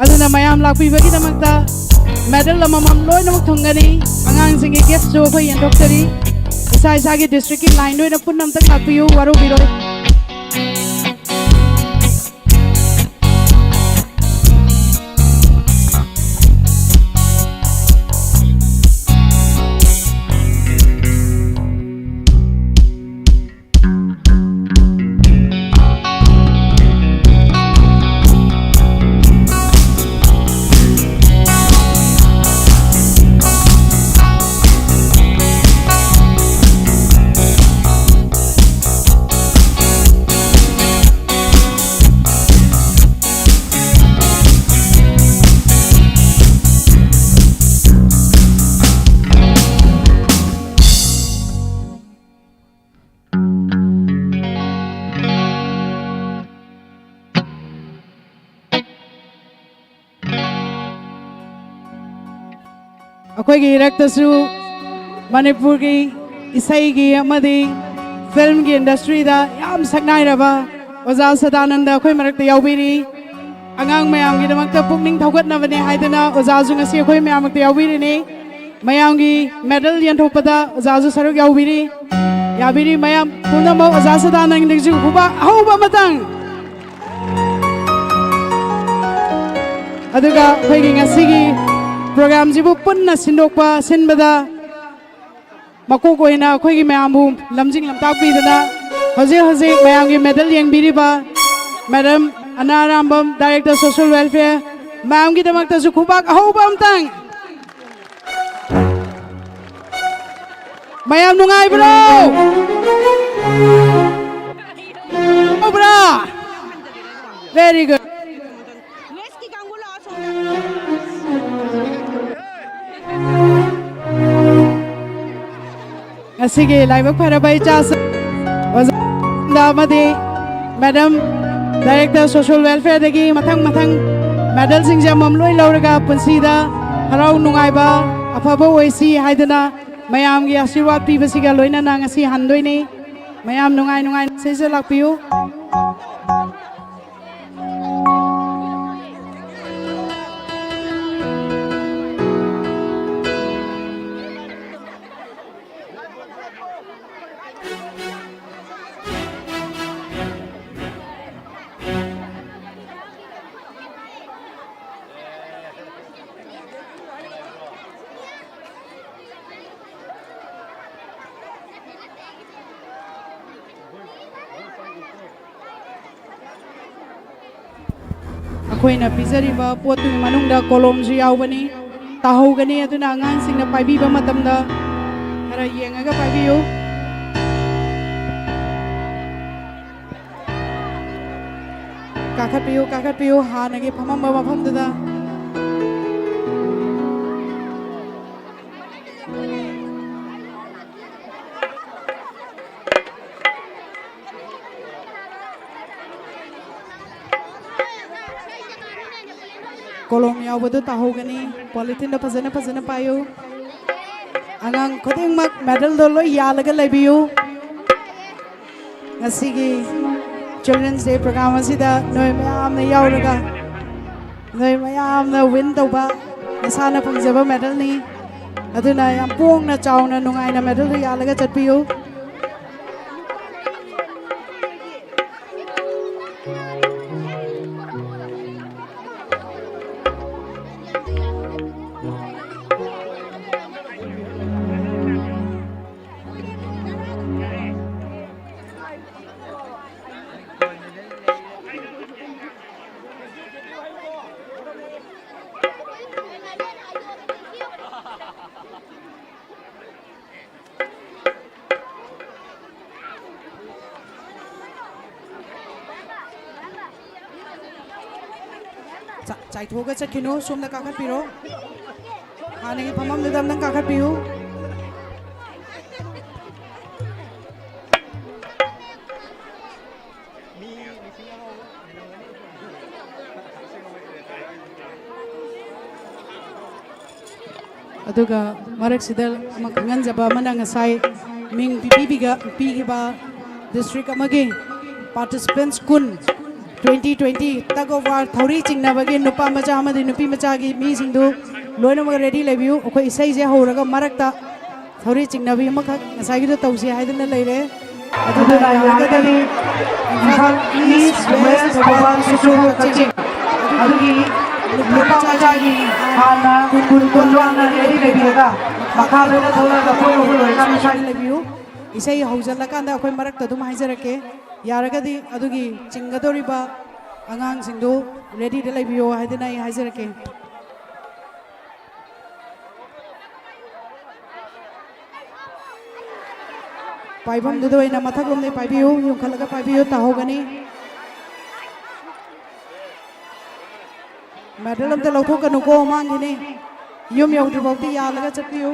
ꯑꯗꯨꯅ ꯃꯌꯥꯝ ꯂꯥꯛꯄꯤꯕꯒꯤꯗꯃꯛꯇ medal ꯑꯃꯃꯝ ꯂꯣꯏꯅꯃꯛ ꯊꯨꯡꯒꯅꯤ꯫ ꯑꯉꯥꯡꯁꯤꯡꯒꯤ giftꯁꯨ ꯑꯩꯈꯣꯏ ꯌꯦꯟꯊꯣꯛꯆꯔꯤ꯫ ꯏꯁꯥ ꯏꯁꯥꯒꯤ districtꯀꯤ line ꯑꯣꯏꯅ ꯄꯨꯟꯅ ꯑꯝꯇꯪ ꯂꯥꯛꯄꯤꯌꯨ, ꯋꯥꯔꯧꯕꯤꯔꯣꯏ꯫ ꯑꯩꯈꯣꯏꯒꯤ ꯏꯔꯛꯇꯁꯨ ꯃꯅꯤꯄꯨꯔꯒꯤ ꯏꯁꯩꯒꯤ ꯑꯃꯗꯤ filmꯒꯤ industryꯗ ꯌꯥꯝ ꯁꯛꯅꯥꯏꯔꯕ ꯑꯣꯖꯥ ꯁꯗꯥꯅꯟꯗ ꯑꯩꯈꯣꯏ ꯃꯔꯛꯇ ꯌꯥꯎꯕꯤꯔꯤ꯫ ꯑꯉꯥꯡ ꯃꯌꯥꯝꯒꯤꯗꯃꯛꯇ ꯄꯨꯛꯅꯤꯡ ꯊꯧꯒꯠꯅꯕꯅꯦ ꯍꯥꯏꯗꯨꯅ ꯑꯣꯖꯥꯁꯨ ꯉꯁꯤ ꯑꯩꯈꯣꯏ ꯃꯌꯥꯝ ꯃꯔꯛꯇ ꯌꯥꯎꯕꯤꯔꯤꯅꯤ꯫ ꯃꯌꯥꯝꯒꯤ medal ꯌꯦꯟꯊꯣꯛꯄꯗ ꯑꯣꯖꯥꯁꯨ ꯁꯔꯨꯛ ꯌꯥꯎꯕꯤꯔꯤ꯫ ꯌꯥꯕꯤꯔꯤ ꯃꯌꯥꯝ ꯄꯨꯝꯅꯃꯛ ꯑꯣꯖꯥ ꯁꯗꯥꯅꯟꯗꯒꯤꯁꯨ ꯈꯨꯕꯥꯛ ꯑꯍꯧꯕ ꯑꯃꯇꯪ꯫ ꯑꯗꯨꯒ ꯑꯩꯈꯣꯏꯒꯤ ꯉꯁꯤꯒꯤ programꯁꯤꯕꯨ ꯄꯨꯟꯅ ꯁꯤꯟꯗꯣꯛꯄ ꯁꯤꯟꯕꯗ ꯃꯀꯣꯛ ꯑꯣꯏꯅ ꯑꯩꯈꯣꯏꯒꯤ ꯃꯌꯥꯝꯕꯨ ꯂꯝꯖꯤꯡ ꯂꯝꯇꯥꯛꯄꯤꯗꯨꯅ ꯍꯧꯖꯤꯛ ꯍꯧꯖꯤꯛ ꯃꯌꯥꯝꯒꯤ medal ꯌꯦꯡꯕꯤꯔꯤꯕ madam ꯑꯅꯥ ꯑꯔꯥꯝꯕꯝ, director social welfare, ꯃꯌꯥꯝꯒꯤꯗꯃꯛꯇꯁꯨ ꯈꯨꯕꯥꯛ ꯑꯍꯧꯕ ꯑꯝꯇꯪ꯫ ꯃꯌꯥꯝ ꯅꯨꯡꯉꯥꯏꯕ꯭ꯔꯣ? ꯅꯨꯡꯉꯥꯏꯕ꯭ꯔꯥ? Very good. ꯉꯁꯤꯒꯤ ꯂꯥꯏꯕꯛ ꯐꯔꯕ ꯏꯆꯥꯁꯤꯡ ꯑꯣꯖꯥ ꯑꯃꯗꯤ madam director social welfareꯗꯒꯤ ꯃꯊꯪ ꯃꯊꯪ medalꯁꯤꯡꯁꯦ ꯑꯃꯃꯝ ꯂꯣꯏ ꯂꯧꯔꯒ ꯄꯨꯟꯁꯤꯗ ꯍꯔꯥꯎ ꯅꯨꯡꯉꯥꯏꯕ ꯑꯐꯕ ꯑꯣꯏꯁꯤ ꯍꯥꯏꯗꯨꯅ ꯃꯌꯥꯝꯒꯤ ꯑꯥꯁꯤꯔꯋꯥꯗ ꯄꯤꯕꯁꯤꯒ ꯂꯣꯏꯅꯅ ꯉꯁꯤ ꯍꯟꯗꯣꯏꯅꯤ꯫ ꯃꯌꯥꯝ ꯅꯨꯡꯉꯥꯏ ꯅꯨꯡꯉꯥꯏꯅ ꯁꯤꯗ ꯂꯥꯛꯄꯤꯌꯨ꯫ ꯑꯩꯈꯣꯏꯅ ꯄꯤꯖꯔꯤꯕ ꯄꯣꯠꯇꯨꯒꯤ ꯃꯅꯨꯡꯗ ꯀꯣꯂꯣꯝꯁꯨ ꯌꯥꯎꯕꯅꯤ꯫ ꯇꯥꯍꯧꯒꯅꯤ, ꯑꯗꯨꯅ ꯑꯉꯥꯡꯁꯤꯡꯅ ꯄꯥꯏꯕꯤꯕ ꯃꯇꯝꯗ ꯈꯔ ꯌꯦꯡꯉꯒ ꯄꯥꯏꯕꯤꯌꯨ꯫ ꯀꯥꯈꯠꯄꯤꯌꯨ, ꯀꯥꯈꯠꯄꯤꯌꯨ, ꯍꯥꯟꯅꯒꯤ ꯐꯝꯃꯝꯕ ꯃꯐꯝꯗꯨꯗ꯫ ꯀꯣꯂꯣꯝ ꯌꯥꯎꯕꯗꯨ ꯇꯥꯍꯧꯒꯅꯤ꯫ ꯄꯣꯂꯤꯊꯤꯟꯗ ꯐꯖꯅ ꯐꯖꯅ ꯄꯥꯏꯌꯨ꯫ ꯑꯉꯥꯡ ꯈꯨꯗꯤꯡꯃꯛ ꯃꯦꯗꯜꯗꯣ ꯂꯣꯏ ꯌꯥꯜꯂꯒ ꯂꯩꯕꯤꯌꯨ꯫ ꯉꯁꯤꯒꯤ Children's Day program ꯑꯁꯤꯗ ꯅꯣꯏ ꯃꯌꯥꯝꯅ ꯌꯥꯎꯔꯒ, ꯅꯣꯏ ꯃꯌꯥꯝꯅ win ꯇꯧꯕ, ꯅꯁꯥꯅ ꯐꯪꯖꯕ ꯃꯦꯗꯜꯅꯤ꯫ ꯑꯗꯨꯅ ꯌꯥꯝ ꯄꯣꯡꯅ, ꯆꯥꯎꯅ, ꯅꯨꯡꯉꯥꯏꯅ ꯃꯦꯗꯜꯗꯨ ꯌꯥꯜꯂꯒ ꯆꯠꯄꯤꯌꯨ꯫ ꯆꯥ-, ꯆꯥꯏꯊꯣꯛꯑꯒ ꯆꯠꯈꯤꯅꯨ, ꯁꯣꯝꯗ ꯀꯥꯈꯠꯄꯤꯔꯣ꯫ ꯍꯥꯟꯅꯒꯤ ꯐꯝꯐꯝꯗꯨꯗ ꯑꯝꯇꯪ ꯀꯥꯈꯠꯄꯤꯌꯨ꯫ ꯑꯗꯨꯒ ꯃꯔꯛꯁꯤꯗ ꯑꯃ ꯈꯪꯍꯟꯖꯕ ꯑꯃꯅ, ꯉꯁꯥꯏ ꯃꯤꯡ ꯄꯤꯕꯤꯕꯤꯒ-, ꯄꯤꯈꯤꯕ district ꯑꯃꯒꯤ participants ꯀꯨꯟ, twenty twenty tug of war ꯊꯧꯔꯤ ꯆꯤꯡꯅꯕꯒꯤ ꯅꯨꯄꯥ ꯃꯆꯥ ꯑꯃꯗꯤ ꯅꯨꯄꯤ ꯃꯆꯥꯒꯤ ꯃꯤꯁꯤꯡꯗꯨ ꯂꯣꯏꯅꯃꯛ ready ꯂꯩꯕꯤꯌꯨ꯫ ꯑꯩꯈꯣꯏ ꯏꯁꯩꯁꯦ ꯍꯧꯔꯒ ꯃꯔꯛꯇ ꯊꯧꯔꯤ ꯆꯤꯡꯅꯕꯤ ꯑꯃꯈꯛ ꯉꯁꯥꯏꯒꯤꯗꯣ ꯇꯧꯁꯤ ꯍꯥꯏꯗꯨꯅ ꯂꯩꯔꯦ꯫ ꯑꯗꯨꯅ ꯌꯥꯔꯒꯗꯤ ꯏꯝꯐꯥꯜ East, West, ꯊꯧꯕꯥꯜ, ꯎꯈ꯭ꯔꯨꯜ, ꯀꯛꯆꯤꯡ ꯑꯗꯨꯒꯤ ꯅꯨꯄꯥ ꯃꯆꯥꯒꯤ ꯍꯥꯟꯅ ꯀꯨꯟ ꯀꯨꯟ ꯂꯥꯡꯅ ready ꯂꯩꯕꯤꯔꯒ ꯃꯈꯥꯗ ꯊꯣꯛꯂꯒ ꯄꯣꯠ ꯂꯧꯕ ꯂꯣꯏꯔꯀꯥꯟꯗ ꯁ꯭ꯋꯥꯏꯗ ꯂꯩꯕꯤꯌꯨ꯫ ꯏꯁꯩ ꯍꯧꯖꯤꯜꯂꯀꯥꯟꯗ ꯑꯩꯈꯣꯏ ꯃꯔꯛꯇ ꯑꯗꯨꯝ ꯍꯥꯏꯖꯔꯛꯀꯦ꯫ ꯌꯥꯔꯒꯗꯤ ꯑꯗꯨꯒꯤ ꯆꯤꯡꯒꯗꯧꯔꯤꯕ ꯑꯉꯥꯡꯁꯤꯡꯗꯨ ꯔꯦꯗꯤꯗ ꯂꯩꯕꯤꯌꯣ ꯍꯥꯏꯗꯅ ꯑꯩ ꯍꯥꯏꯖꯔꯛꯀꯦ꯫ ꯄꯥꯏꯐꯝꯗꯨꯗ ꯑꯣꯏꯅ ꯃꯊꯛꯂꯣꯝꯗꯒꯤ ꯄꯥꯏꯕꯤꯌꯨ, ꯌꯨꯡꯈꯠꯂꯒ ꯄꯥꯏꯕꯤꯌꯨ, ꯇꯥꯍꯧꯒꯅꯤ꯫ ꯃꯦꯗꯜ ꯑꯝꯇ ꯂꯧꯊꯣꯛꯀꯅꯨꯀꯣ, ꯃꯥꯡꯈꯤꯅꯤ꯫ ꯌꯨꯝ ꯌꯧꯗ꯭ꯔꯤꯐꯥꯎꯗꯤ ꯌꯥꯜꯂꯒ ꯆꯠꯄꯤꯌꯨ꯫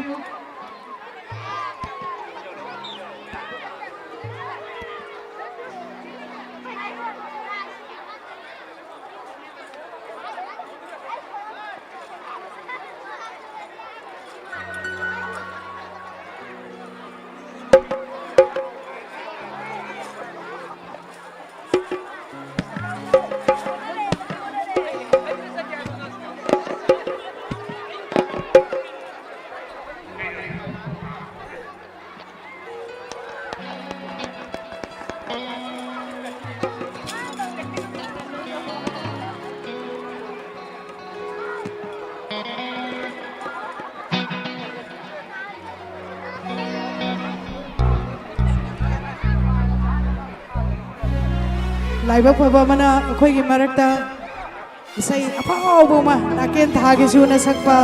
ꯂꯥꯏꯕꯛ ꯐꯕ ꯑꯃꯅ ꯑꯩꯈꯣꯏꯒꯤ ꯃꯔꯛꯇ ꯏꯁꯩ ꯑꯐꯥꯎꯕ ꯑꯃ ꯅꯥꯀꯦꯟ ꯊꯥꯒꯤꯁꯨꯅ ꯁꯛꯄ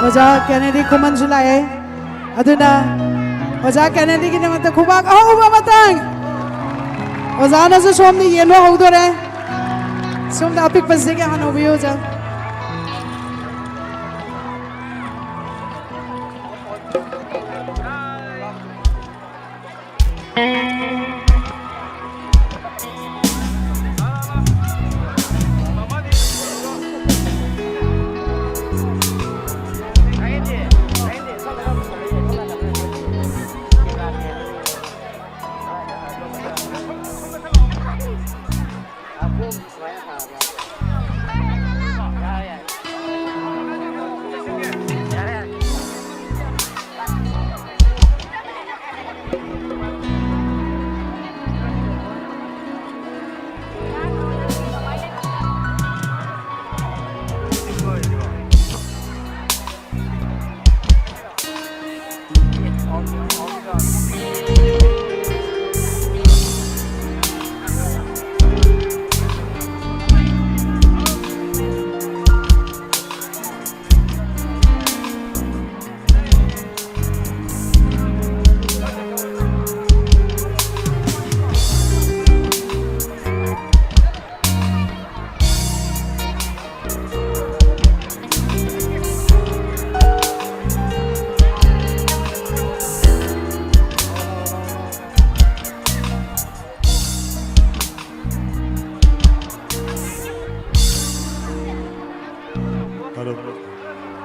ꯑꯣꯖꯥ ꯀꯦꯅꯦꯗꯤ ꯈꯨꯃꯟꯁꯨ ꯂꯥꯛꯑꯦ꯫ ꯑꯗꯨꯅ ꯑꯣꯖꯥ ꯀꯦꯅꯦꯗꯤꯒꯤꯗꯃꯛꯇ ꯈꯨꯕꯥꯛ ꯑꯍꯧꯕ ꯑꯃꯇꯪ꯫ ꯑꯣꯖꯥꯅꯁꯨ ꯁꯣꯝꯗ ꯌꯦꯟꯕ ꯍꯧꯗꯣꯔꯦ꯫ ꯁꯣꯝꯗ ꯑꯄꯤꯛꯄꯁꯤꯗꯒꯤ ꯍꯥꯟꯅ ꯍꯧꯕꯤꯌꯨ ꯑꯣꯖꯥ꯫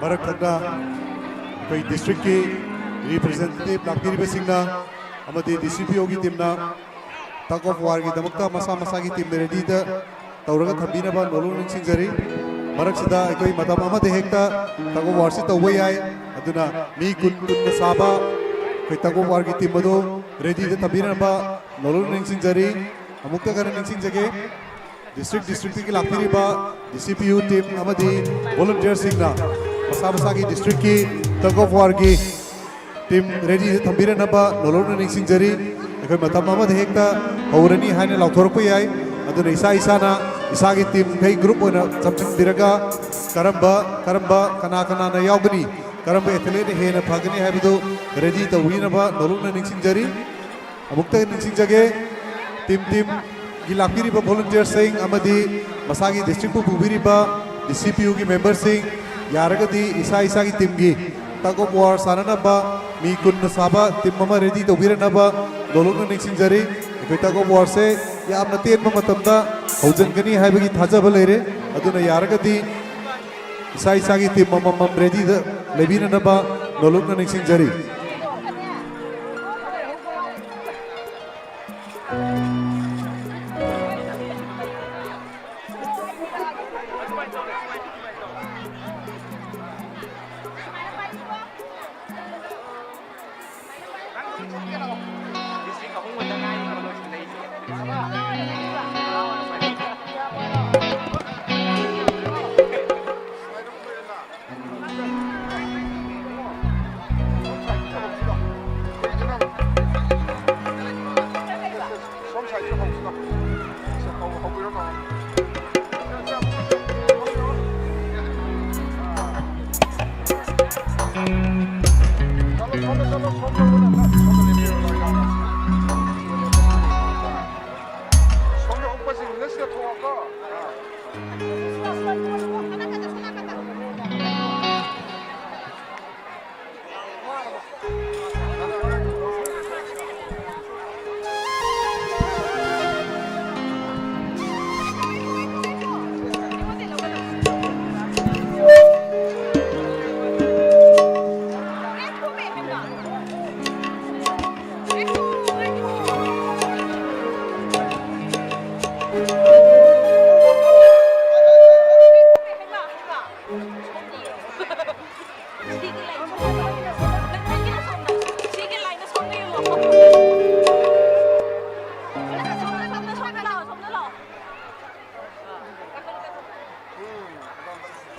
ꯃꯔꯛ ꯊꯠꯅ ꯑꯩꯈꯣꯏ ꯗꯤꯁꯇ꯭ꯔꯤꯛꯀꯤ ꯔꯤꯄ꯭ꯔꯖꯦꯟꯇꯦꯇꯤꯚ ꯂꯥꯛꯄꯤꯔꯤꯕꯁꯤꯡꯅ ꯑꯃꯗꯤ ꯗꯤ ꯁꯤ ꯄꯤ ꯑꯣꯒꯤ ꯇꯤꯝꯅ ꯇꯒ ꯑꯣꯐ ꯋꯥꯔꯒꯤꯗꯃꯛꯇ ꯃꯁꯥ ꯃꯁꯥꯒꯤ ꯇꯤꯝ ꯔꯦꯗꯤꯗ ꯇꯧꯔꯒ ꯊꯝꯕꯤꯅꯕ ꯅꯣꯂꯨꯛ ꯅꯤꯡꯁꯤꯡꯖꯔꯤ꯫ ꯃꯔꯛꯁꯤꯗ ꯑꯩꯈꯣꯏ ꯃꯇꯝ ꯑꯃꯗ ꯍꯦꯛꯇ ꯇꯒ ꯑꯣꯐ ꯋꯥꯔꯁꯤ ꯇꯧꯕ ꯌꯥꯏ꯫ ꯑꯗꯨꯅ ꯃꯤ ꯀꯨꯟ ꯀꯨꯟꯅ ꯁꯥꯕ ꯑꯩꯈꯣꯏ ꯇꯒ ꯑꯣꯐ ꯋꯥꯔꯒꯤ ꯇꯤꯝ ꯑꯗꯨ ꯔꯦꯗꯤꯗ ꯊꯝꯕꯤꯅꯕ ꯅꯣꯂꯨꯛ ꯅꯤꯡꯁꯤꯡꯖꯔꯤ꯫ ꯑꯃꯨꯛꯇ ꯈꯟꯅ ꯅꯤꯡꯁꯤꯡꯖꯒꯦ, ꯗꯤꯁꯇ꯭ꯔꯤꯛ ꯗꯤꯁꯇ꯭ꯔꯤꯛꯇꯒꯤ ꯂꯥꯛꯄꯤꯔꯤꯕ ꯗꯤ ꯁꯤ ꯄꯤ ꯌꯨ ꯇꯤꯝ ꯑꯃꯗꯤ ꯚꯣꯂꯨꯟꯇꯤꯌꯔꯁꯤꯡꯅ ꯃꯁꯥ ꯃꯁꯥꯒꯤ ꯗꯤꯁꯇ꯭ꯔꯤꯛꯀꯤ ꯇꯒ ꯑꯣꯐ ꯋꯥꯔꯒꯤ ꯇꯤꯝ ꯔꯦꯗꯤꯗ ꯊꯝꯕꯤꯔꯅꯕ ꯅꯣꯂꯨꯛꯅ ꯅꯤꯡꯁꯤꯡꯖꯔꯤ꯫ ꯑꯩꯈꯣꯏ ꯃꯇꯝ ꯑꯃꯗ ꯍꯦꯛꯇ ꯍꯧꯔꯅꯤ ꯍꯥꯏꯅ ꯂꯥꯎꯊꯣꯔꯛꯄ ꯌꯥꯏ꯫ ꯑꯗꯨꯅ ꯏꯁꯥ ꯏꯁꯥꯅ ꯏꯁꯥꯒꯤ ꯇꯤꯝꯈꯩ ꯒ꯭ꯔꯨꯞ ꯑꯣꯏꯅ ꯆꯞꯁꯤꯟꯕꯤꯔꯒ ꯀꯔꯝꯕ ꯀꯔꯝꯕ ꯀꯅꯥ ꯀꯅꯥꯅ ꯌꯥꯎꯒꯅꯤ, ꯀꯔꯝꯕ ꯑꯦꯊꯂꯦꯠꯅ ꯍꯦꯟꯅ ꯐꯒꯅꯤ ꯍꯥꯏꯕꯗꯨ ꯔꯦꯗꯤ ꯇꯧꯕꯤꯅꯕ ꯅꯣꯂꯨꯛꯅ ꯅꯤꯡꯁꯤꯡꯖꯔꯤ꯫ ꯑꯃꯨꯛꯇ ꯅꯤꯡꯁꯤꯡꯖꯒꯦ, ꯇꯤꯝ ꯇꯤꯝꯒꯤ ꯂꯥꯛꯄꯤꯔꯤꯕ ꯚꯣꯂꯨꯟꯇꯤꯌꯔꯁꯤꯡ ꯑꯃꯗꯤ ꯃꯁꯥꯒꯤ ꯗꯤꯁꯇ꯭ꯔꯤꯛꯄꯨ ꯄꯨꯕꯤꯔꯤꯕ ꯗꯤ ꯁꯤ ꯄꯤ ꯌꯨꯒꯤ ꯃꯦꯝꯕꯔꯁꯤꯡ, ꯌꯥꯔꯒꯗꯤ ꯏꯁꯥ ꯏꯁꯥꯒꯤ ꯇꯤꯝꯒꯤ ꯇꯒ ꯑꯣꯐ ꯋꯥꯔ ꯁꯥꯟꯅꯅꯕ ꯃꯤ ꯀꯨꯟꯅ ꯁꯥꯕ ꯇꯤꯝ ꯑꯃ ꯔꯦꯗꯤ ꯇꯧꯕꯤꯔꯅꯕ ꯅꯣꯂꯨꯛꯅ ꯅꯤꯡꯁꯤꯡꯖꯔꯤ꯫ ꯑꯩꯈꯣꯏ ꯇꯒ ꯑꯣꯐ ꯋꯥꯔꯁꯦ ꯌꯥꯝꯅ ꯇꯦꯟꯕ ꯃꯇꯝꯗ ꯍꯧꯖꯤꯟꯒꯅꯤ ꯍꯥꯏꯕꯒꯤ ꯊꯥꯖꯕ ꯂꯩꯔꯦ꯫ ꯑꯗꯨꯅ ꯌꯥꯔꯒꯗꯤ ꯏꯁꯥ ꯏꯁꯥꯒꯤ ꯇꯤꯝ ꯑꯃꯃꯝ ꯔꯦꯗꯤꯗ ꯂꯩꯕꯤꯅꯅꯕ ꯅꯣꯂꯨꯛꯅ ꯅꯤꯡꯁꯤꯡꯖꯔꯤ꯫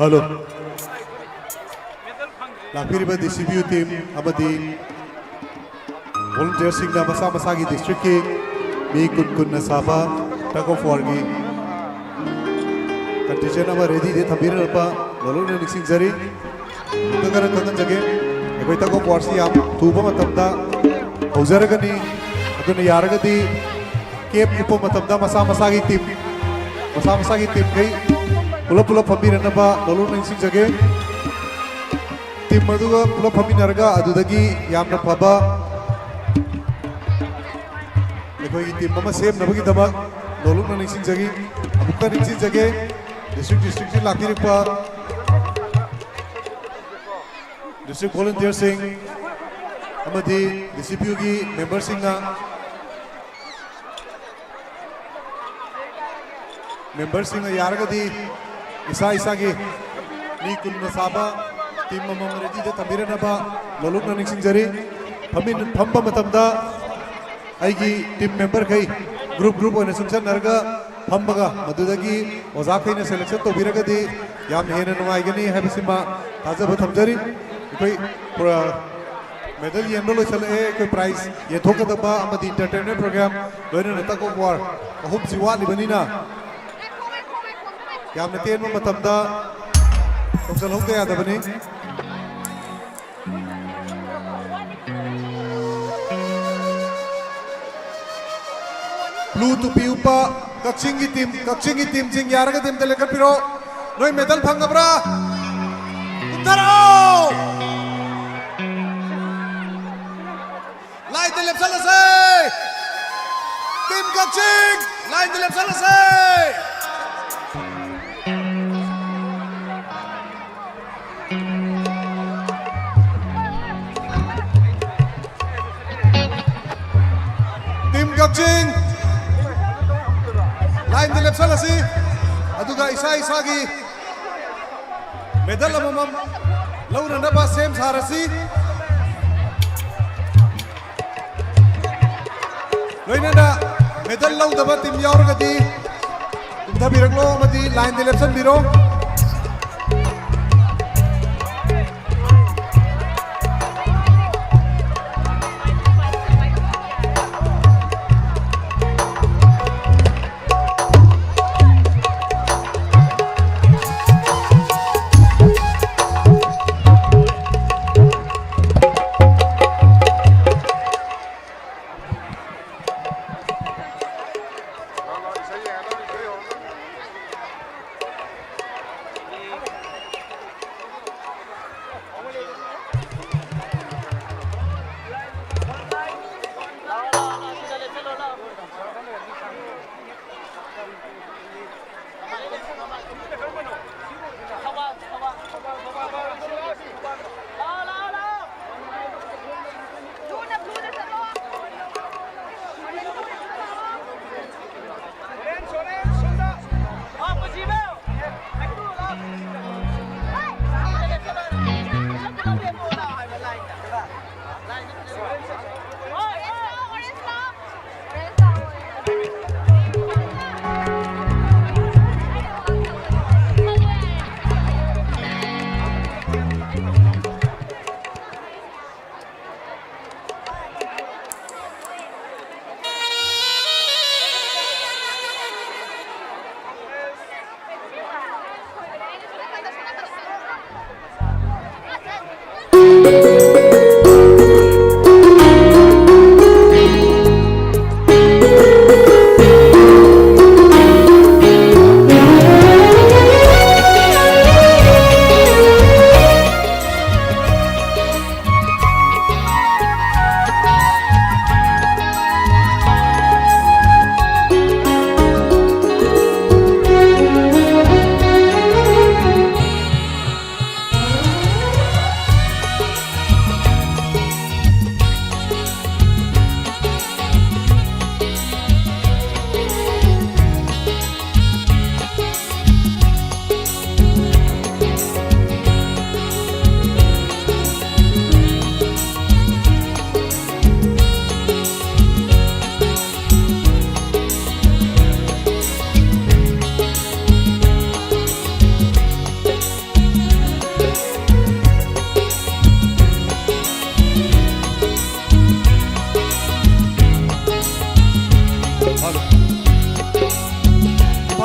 Hello. ꯂꯥꯛꯄꯤꯔꯤꯕ D C B U team ꯑꯃꯗꯤ volunteerꯁꯤꯡꯅ ꯃꯁꯥ ꯃꯁꯥꯒꯤ districtꯀꯤ ꯃꯤ ꯀꯨꯟ ꯀꯨꯟꯅ ꯁꯥꯕ tug of warꯒꯤ contingent ꯑꯃ readyꯗ ꯊꯝꯕꯤꯔꯛꯄ ꯂꯣꯂꯨꯛꯅ ꯅꯤꯡꯁꯤꯡꯖꯔꯤ꯫ ꯑꯃꯨꯛꯇ ꯈꯔ ꯈꯪꯍꯟꯖꯒꯦ, ꯑꯩꯈꯣꯏ tug of warꯁꯤ ꯌꯥꯝ ꯊꯨꯕ ꯃꯇꯝꯗ ꯍꯧꯖꯔꯒꯅꯤ꯫ ꯑꯗꯨꯅ ꯌꯥꯔꯒꯗꯤ cap ꯎꯞꯄ ꯃꯇꯝꯗ ꯃꯁꯥ ꯃꯁꯥꯒꯤ team, ꯃꯁꯥ ꯃꯁꯥꯒꯤ teamꯈꯩ ꯄꯨꯂꯞ ꯄꯨꯂꯞ ꯐꯝꯕꯤꯔꯛꯅꯕ ꯂꯣꯂꯨꯛꯅ ꯅꯤꯡꯁꯤꯡꯖꯒꯦ꯫ Team ꯑꯗꯨꯒ ꯄꯨꯂꯞ ꯐꯝꯃꯤꯟꯅꯔꯒ ꯑꯗꯨꯗꯒꯤ ꯌꯥꯝꯅ ꯐꯕ ꯑꯩꯈꯣꯏꯒꯤ team ꯑꯃ ꯁꯦꯝꯅꯕꯒꯤꯗꯃꯛ ꯂꯣꯂꯨꯛꯅ ꯅꯤꯡꯁꯤꯡꯖꯒꯤ꯫ ꯑꯃꯨꯛꯇ ꯅꯤꯡꯁꯤꯡꯖꯒꯦ, district districtꯀꯤ ꯂꯥꯛꯄꯤꯔꯛꯄ district volunteerꯁꯤꯡ ꯑꯃꯗꯤ ꯗꯤ ꯁꯤ ꯄꯤ ꯌꯨꯒꯤ memberꯁꯤꯡꯅ, memberꯁꯤꯡꯅ ꯌꯥꯔꯒꯗꯤ ꯏꯁꯥ ꯏꯁꯥꯒꯤ ꯃꯤ ꯀꯨꯟꯅ ꯁꯥꯕ team ꯑꯃꯃꯝ readyꯗ ꯊꯝꯕꯤꯔꯛꯅꯕ ꯂꯣꯂꯨꯛꯅ ꯅꯤꯡꯁꯤꯡꯖꯔꯤ꯫ ꯐꯝꯃꯤꯟ-, ꯐꯝꯕ ꯃꯇꯝꯗ ꯑꯩꯒꯤ team memberꯈꯩ group group ꯑꯣꯏꯅ ꯆꯨꯡꯁꯟꯅꯔꯒ ꯐꯝꯃꯒ ꯃꯗꯨꯗꯒꯤ ꯑꯣꯖꯥꯈꯩꯅ selection ꯇꯧꯕꯤꯔꯒꯗꯤ ꯌꯥꯝ ꯍꯦꯟꯅ ꯅꯨꯡꯉꯥꯏꯒꯅꯤ ꯍꯥꯏꯕꯁꯤꯃ ꯊꯥꯖꯕ ꯊꯝꯖꯔꯤ꯫ ꯑꯩꯈꯣꯏ ꯄꯨꯔꯥ medal ꯌꯦꯟꯕ ꯂꯣꯏꯁꯤꯜꯂꯛꯑꯦ꯫ ꯑꯩꯈꯣꯏ prize ꯌꯦꯟꯊꯣꯛꯀꯗꯕ ꯑꯃꯗꯤ entertainment program ꯂꯣꯏꯅꯅ tug of war ꯑꯍꯨꯝꯁꯤ ꯋꯥꯠꯂꯤꯕꯅꯤꯅ ꯌꯥꯝꯅ ꯇꯦꯟꯕ ꯃꯇꯝꯗ ꯇꯧꯁꯤꯜꯍꯧꯗ ꯌꯥꯗꯕꯅꯤ꯫ Blue ꯇꯨꯄꯤ ꯎꯞꯄ ꯀꯛꯆꯤꯡꯒꯤ team, ꯀꯛꯆꯤꯡꯒꯤ teamꯁꯤꯡ ꯌꯥꯔꯒꯗꯤ ꯑꯝꯇ ꯂꯦꯞꯈꯠꯄꯤꯔꯣ꯫ ꯅꯣꯏ medal ꯐꯪꯉꯕ꯭ꯔꯥ? ꯀꯨꯝꯊꯔꯛꯑꯣ꯫ Lineꯗ ꯂꯦꯞꯁꯜꯂꯁꯦ꯫ Team ꯀꯛꯆꯤꯡ, lineꯗ ꯂꯦꯞꯁꯜꯂꯁꯦ꯫ Team ꯀꯛꯆꯤꯡ, lineꯗ ꯂꯦꯞꯁꯜꯂꯁꯤ꯫ ꯑꯗꯨꯒ ꯏꯁꯥ ꯏꯁꯥꯒꯤ medal ꯑꯃꯃꯝ ꯂꯧꯅꯅꯕ ꯁꯦꯝ ꯁꯥꯔꯁꯤ꯫ ꯂꯣꯏꯅꯅ medal ꯂꯧꯗꯕ team ꯌꯥꯎꯔꯒꯗꯤ ꯀꯨꯝꯊꯕꯤꯔꯛꯂꯣ ꯑꯃꯗꯤ lineꯗ ꯂꯦꯞꯁꯟꯕꯤꯔꯣ꯫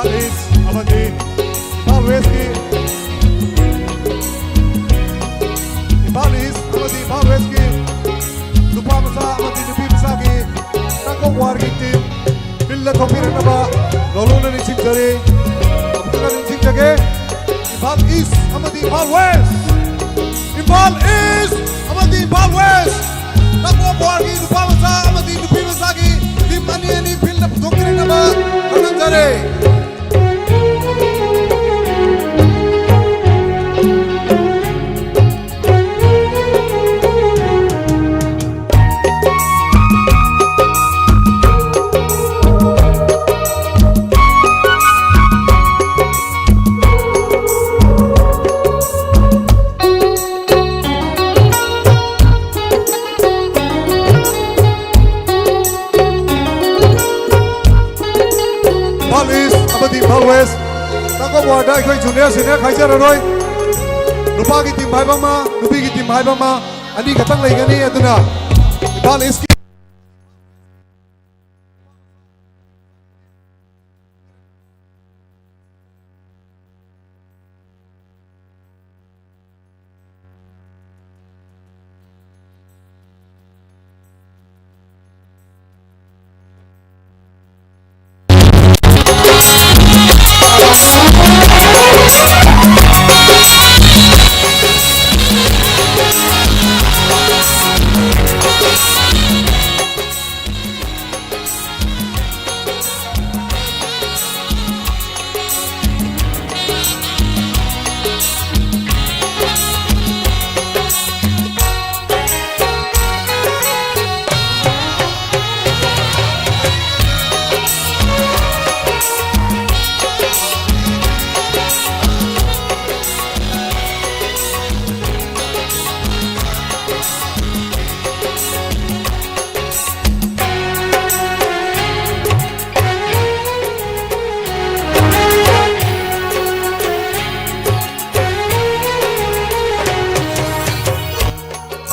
ꯏꯝꯐꯥꯜ ꯏꯁ ꯑꯃꯗꯤ ꯏꯝꯐꯥꯜ ꯋꯦꯁꯀꯤ, ꯏꯝꯐꯥꯜ ꯏꯁ ꯑꯃꯗꯤ ꯏꯝꯐꯥꯜ ꯋꯦꯁꯀꯤ ꯅꯨꯄꯥ ꯃꯆꯥ ꯑꯃꯗꯤ ꯅꯨꯄꯤ ꯃꯆꯥꯒꯤ ꯇꯛ ꯑꯣꯐ ꯋꯥꯔꯒꯤ ꯇꯤꯝ ꯐꯤꯜꯗ ꯊꯣꯛꯄꯤꯔꯛꯅꯕ ꯂꯣꯂꯣꯅ ꯅꯤꯡꯁꯤꯡꯖꯔꯤ꯫ ꯑꯃꯨꯛꯇꯒ ꯅꯤꯡꯁꯤꯡꯖꯒꯦ, ꯏꯝꯐꯥꯜ ꯏꯁ ꯑꯃꯗꯤ ꯏꯝꯐꯥꯜ ꯋꯦꯁ, ꯏꯝꯐꯥꯜ ꯏꯁ ꯑꯃꯗꯤ ꯏꯝꯐꯥꯜ ꯋꯦꯁ ꯇꯛ ꯑꯣꯐ ꯋꯥꯔꯒꯤ ꯅꯨꯄꯥ ꯃꯆꯥ ꯑꯃꯗꯤ ꯅꯨꯄꯤ ꯃꯆꯥꯒꯤ ꯇꯤꯝ ꯑꯅꯤ ꯑꯅꯤ ꯐꯤꯜꯗ ꯄꯨꯊꯣꯛꯄꯤꯔꯛꯅꯕ ꯈꯪꯍꯟꯖꯔꯤ꯫ ꯏꯝꯐꯥꯜ ꯏꯁ ꯑꯃꯗꯤ ꯏꯝꯐꯥꯜ ꯋꯦꯁ ꯇꯛ ꯑꯣꯐ ꯋꯥꯔꯗ ꯑꯩꯈꯣꯏ ꯖꯨꯅꯤꯌꯔ ꯁꯤꯅꯤꯌꯔ ꯈꯥꯏꯖꯔꯔꯣꯏ꯫ ꯅꯨꯄꯥꯒꯤ ꯇꯤꯝ ꯍꯥꯏꯕ ꯑꯃ, ꯅꯨꯄꯤꯒꯤ ꯇꯤꯝ ꯍꯥꯏꯕ ꯑꯃ, ꯑꯅꯤ ꯈꯛꯇꯪ ꯂꯩꯒꯅꯤ꯫ ꯑꯗꯨꯅ ꯏꯝꯐꯥꯜ ꯏꯁꯀꯤ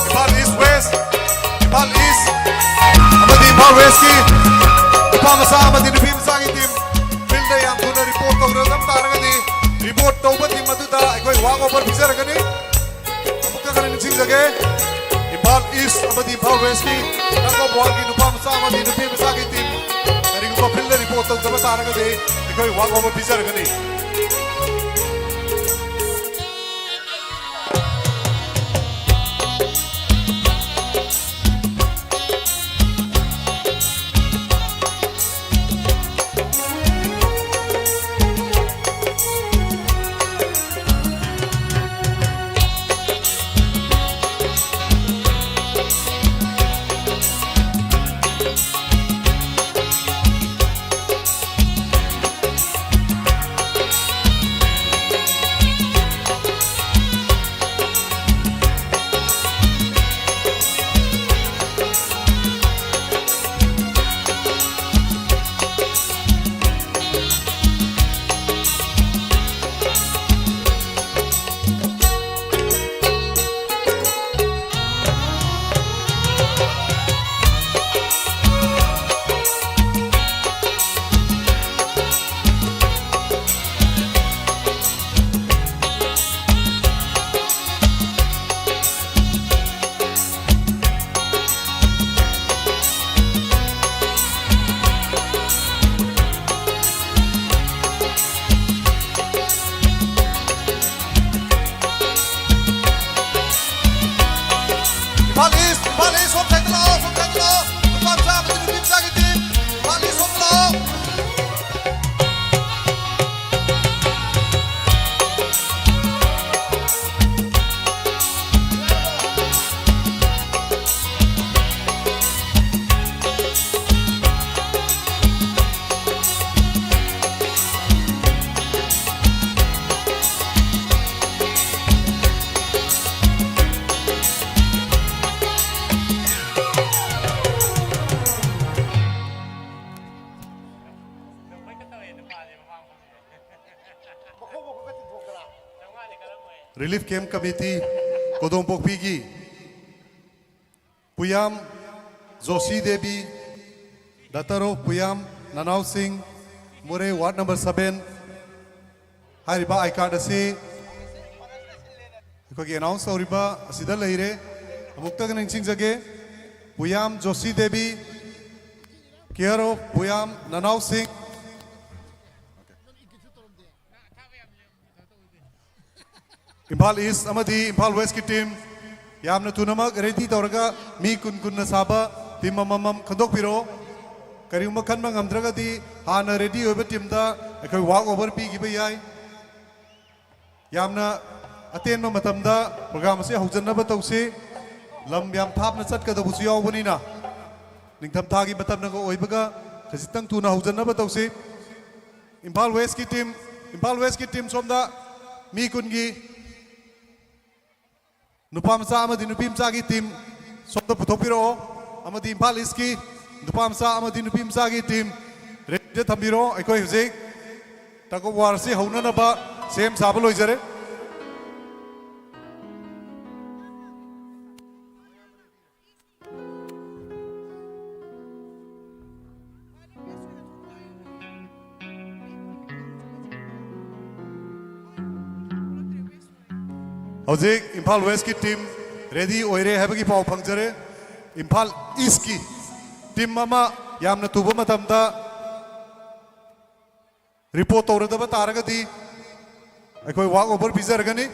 ꯏꯝꯐꯥꯜ ꯏꯁ ꯋꯦꯁ, ꯏꯝꯐꯥꯜ ꯏꯁ ꯑꯃꯗꯤ ꯏꯝꯐꯥꯜ ꯋꯦꯁꯀꯤ ꯅꯨꯄꯥ ꯃꯆꯥ ꯑꯃꯗꯤ ꯅꯨꯄꯤ ꯃꯆꯥꯒꯤ ꯇꯤꯝ ꯐꯤꯜꯗ ꯌꯥꯝ ꯊꯨꯅ ꯁꯄꯣꯔꯠ ꯇꯧꯕ ꯇꯤꯝ ꯑꯗꯨꯗ ꯑꯩꯈꯣꯏ ꯋꯥꯛ ꯑꯣꯚꯔ ꯄꯤꯖꯔꯒꯅꯤ꯫ ꯑꯃꯨꯛꯀ ꯈꯔ ꯅꯤꯡꯁꯤꯡꯖꯒꯦ, ꯏꯝꯐꯥꯜ ꯏꯁ ꯑꯃꯗꯤ ꯏꯝꯐꯥꯜ ꯋꯦꯁꯀꯤ ꯇꯛ ꯑꯣꯐ ꯋꯥꯔꯒꯤ ꯅꯨꯄꯥ ꯃꯆꯥ ꯑꯃꯗꯤ ꯅꯨꯄꯤ ꯃꯆꯥꯒꯤ ꯇꯤꯝ ꯀꯔꯤꯒꯨꯝꯕ ꯐꯤꯜꯗ ꯔꯤꯄꯣꯔꯠ ꯇꯧꯗꯕ ꯇꯥꯔꯒꯗꯤ ꯑꯩꯈꯣꯏ ꯋꯥꯛ ꯑꯣꯚꯔ ꯄꯤꯖꯔꯒꯅꯤ꯫ ꯏꯝꯐꯥꯜ ꯏꯁ, ꯏꯝꯐꯥꯜ ꯏꯁ, ꯁꯣꯝ ꯁꯥꯏꯗ ꯂꯥꯛꯑꯣ, ꯁꯣꯝ ꯁꯥꯏꯗ ꯂꯥꯛꯑꯣ꯫ ꯅꯨꯄꯥ ꯃꯆꯥ ꯑꯃꯗꯤ ꯅꯨꯄꯤ ꯃꯆꯥꯒꯤ ꯇꯤꯝ, ꯏꯝꯐꯥꯜ ꯏꯁ ꯁꯣꯝꯗ ꯂꯥꯛꯑꯣ꯫ Relief Camp Committee, ꯀꯣꯗꯣꯝꯄꯣꯛꯄꯤꯒꯤ ꯄꯨꯌꯥꯝ Joshi Devi, daughter of ꯄꯨꯌꯥꯝ ꯅꯅꯥꯎꯁꯤꯡ, ꯃꯣꯔꯦ ward number seven, ꯍꯥꯏꯔꯤꯕ ꯑꯥꯏ ꯀꯥꯔꯗ ꯑꯁꯤ ꯑꯩꯈꯣꯏꯒꯤ ꯑꯦꯅꯥꯎꯟꯁ ꯇꯧꯔꯤꯕ ꯑꯁꯤꯗ ꯂꯩꯔꯦ꯫ ꯑꯃꯨꯛꯇꯒ ꯅꯤꯡꯁꯤꯡꯖꯒꯦ, ꯄꯨꯌꯥꯝ ꯖꯣꯁꯤ ꯗꯦꯕꯤ, care of ꯄꯨꯌꯥꯝ ꯅꯅꯥꯎꯁꯤꯡ꯫ ꯏꯝꯐꯥꯜ ꯏꯁ ꯑꯃꯗꯤ ꯏꯝꯐꯥꯜ ꯋꯦꯁꯀꯤ ꯇꯤꯝ ꯌꯥꯝꯅ ꯊꯨꯅꯃꯛ ꯔꯦꯗꯤ ꯇꯧꯔꯒ ꯃꯤ ꯀꯨꯟ ꯀꯨꯟꯅ ꯁꯥꯕ ꯇꯤꯝ ꯑꯃꯃꯝ ꯈꯟꯗꯣꯛꯄꯤꯔꯛꯑꯣ꯫ ꯀꯔꯤꯒꯨꯝꯕ ꯈꯟꯕ ꯉꯝꯗ꯭ꯔꯒꯗꯤ ꯍꯥꯟꯅ ꯔꯦꯗꯤ ꯑꯣꯏꯕ ꯇꯤꯝꯗ ꯑꯩꯈꯣꯏ ꯋꯥꯛ ꯑꯣꯚꯔ ꯄꯤꯈꯤꯕ ꯌꯥꯏ꯫ ꯌꯥꯝꯅ ꯑꯇꯦꯟꯕ ꯃꯇꯝꯗ ꯄ꯭ꯔꯣꯒ꯭ꯔꯥꯝ ꯑꯁꯤ ꯍꯧꯖꯟꯅꯕ ꯇꯧꯁꯤ꯫ ꯂꯝ ꯌꯥꯝ ꯊꯥꯞꯅ ꯆꯠꯀꯗꯕꯁꯨ ꯌꯥꯎꯕꯅꯤꯅ, ꯅꯤꯡꯊꯝꯊꯥꯒꯤ ꯃꯇꯝꯅꯒ ꯑꯣꯏꯕꯒ ꯈꯖꯤꯛꯇꯪ ꯊꯨꯅ ꯍꯧꯖꯟꯅꯕ ꯇꯧꯁꯤ꯫ ꯏꯝꯐꯥꯜ ꯋꯦꯁꯀꯤ ꯇꯤꯝ, ꯏꯝꯐꯥꯜ ꯋꯦꯁꯀꯤ ꯇꯤꯝ ꯁꯣꯝꯗ ꯃꯤ ꯀꯨꯟꯒꯤ ꯅꯨꯄꯥ ꯃꯆꯥ ꯑꯃꯗꯤ ꯅꯨꯄꯤ ꯃꯆꯥꯒꯤ ꯇꯤꯝ ꯁꯣꯝꯗ ꯄꯨꯊꯣꯛꯄꯤꯔꯛꯑꯣ, ꯑꯃꯗꯤ ꯏꯝꯐꯥꯜ ꯏꯁꯀꯤ ꯅꯨꯄꯥ ꯃꯆꯥ ꯑꯃꯗꯤ ꯅꯨꯄꯤ ꯃꯆꯥꯒꯤ ꯇꯤꯝ ꯔꯦꯗꯤꯗ ꯊꯝꯕꯤꯔꯣ꯫ ꯑꯩꯈꯣꯏ ꯍꯧꯖꯤꯛ tug of war ꯑꯁꯤ ꯍꯧꯅꯅꯕ ꯁꯦꯝ ꯁꯥꯕ ꯂꯣꯏꯖꯔꯦ꯫ ꯍꯧꯖꯤꯛ ꯏꯝꯐꯥꯜ ꯋꯦꯁꯀꯤ ꯇꯤꯝ ꯔꯦꯗꯤ ꯑꯣꯏꯔꯦ ꯍꯥꯏꯕꯒꯤ ꯄꯥꯎ ꯐꯪꯖꯔꯦ꯫ ꯏꯝꯐꯥꯜ ꯏꯁꯀꯤ ꯇꯤꯝ ꯑꯃ ꯌꯥꯝꯅ ꯊꯨꯕ ꯃꯇꯝꯗ ꯔꯤꯄꯣꯔꯠ ꯇꯧꯔꯗꯕ ꯇꯥꯔꯒꯗꯤ ꯑꯩꯈꯣꯏ ꯋꯥꯛ ꯑꯣꯚꯔ ꯄꯤꯖꯔꯒꯅꯤ꯫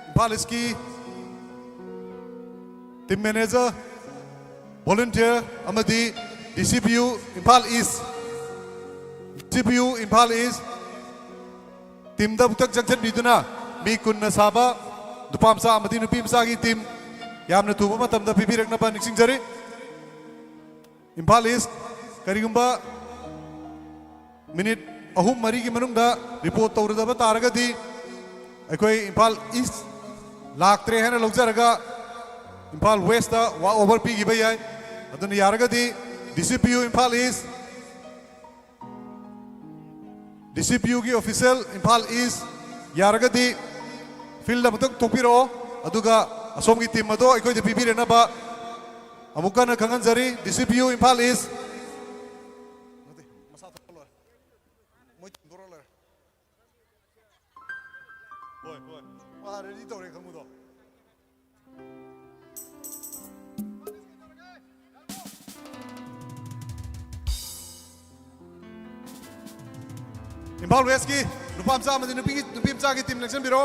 ꯏꯝꯐꯥꯜ ꯏꯁꯀꯤ ꯇꯤꯝ ꯃꯦꯅꯦꯖꯔ, ꯚꯣꯂꯨꯟꯇꯤꯌꯔ ꯑꯃꯗꯤ ꯗꯤ ꯁꯤ ꯄꯤ ꯌꯨ ꯏꯝꯐꯥꯜ ꯏꯁ, ꯗꯤ ꯁꯤ ꯄꯤ ꯌꯨ ꯏꯝꯐꯥꯜ ꯏꯁ ꯇꯤꯝꯗ ꯑꯃꯨꯛꯇꯪ ꯆꯪꯁꯤꯟꯕꯤꯗꯨꯅ ꯃꯤ ꯀꯨꯟꯅ ꯁꯥꯕ ꯅꯨꯄꯥ ꯃꯆꯥ ꯑꯃꯗꯤ ꯅꯨꯄꯤ ꯃꯆꯥꯒꯤ ꯇꯤꯝ ꯌꯥꯝꯅ ꯊꯨꯕ ꯃꯇꯝꯗ ꯄꯤꯕꯤꯔꯛꯅꯕ ꯅꯤꯡꯁꯤꯡꯖꯔꯤ꯫ ꯏꯝꯐꯥꯜ ꯏꯁ, ꯀꯔꯤꯒꯨꯝꯕ ꯃꯤꯅꯤꯠ ꯑꯍꯨꯝ ꯃꯔꯤꯒꯤ ꯃꯅꯨꯡꯗ ꯔꯤꯄꯣꯔꯠ ꯇꯧꯔꯗꯕ ꯇꯥꯔꯒꯗꯤ ꯑꯩꯈꯣꯏ ꯏꯝꯐꯥꯜ ꯏꯁ ꯂꯥꯛꯇ꯭ꯔꯦ ꯍꯥꯏꯅ ꯂꯧꯖꯔꯒ ꯏꯝꯐꯥꯜ ꯋꯦꯁꯇ ꯋꯥꯛ ꯑꯣꯚꯔ ꯄꯤꯈꯤꯕ ꯌꯥꯏ꯫ ꯑꯗꯨꯅ ꯌꯥꯔꯒꯗꯤ ꯗꯤ ꯁꯤ ꯄꯤ ꯌꯨ ꯏꯝꯐꯥꯜ ꯏꯁ, ꯗꯤ ꯁꯤ ꯄꯤ ꯌꯨꯒꯤ ꯑꯣꯐꯤꯁꯤꯌꯦꯜ ꯏꯝꯐꯥꯜ ꯏꯁ ꯌꯥꯔꯒꯗꯤ ꯐꯤꯜꯗ ꯑꯃꯨꯛꯇꯪ ꯊꯣꯛꯄꯤꯔꯛꯑꯣ, ꯑꯗꯨꯒ ꯑꯁꯣꯝꯒꯤ ꯇꯤꯝ ꯑꯗꯣ ꯑꯩꯈꯣꯏꯗ ꯄꯤꯕꯤꯔꯛꯅꯕ ꯑꯃꯨꯛ ꯍꯟꯅ ꯈꯪꯍꯟꯖꯔꯤ꯫ ꯗꯤ ꯁꯤ ꯄꯤ ꯌꯨ ꯏꯝꯐꯥꯜ ꯏꯁ꯫ ꯅꯠꯇꯦ, ꯃꯁꯥ ꯊꯣꯛꯄ ꯂꯣꯏꯔꯦ꯫ ꯃꯣꯏ ꯊꯤꯟꯗꯣꯔ ꯂꯣꯏꯔꯦ꯫ ꯍꯣꯏ, ꯍꯣꯏ꯫ ꯃꯥ ready ꯇꯧꯔꯦ ꯈꯪꯕꯗꯣ꯫ ꯏꯝꯐꯥꯜ ꯋꯦꯁꯀꯤ ꯅꯨꯄꯥ ꯃꯆꯥ ꯑꯃꯗꯤ ꯅꯨꯄꯤꯒꯤ, ꯅꯨꯄꯤ ꯃꯆꯥꯒꯤ team ꯂꯦꯡꯁꯤꯟꯕꯤꯔꯣ꯫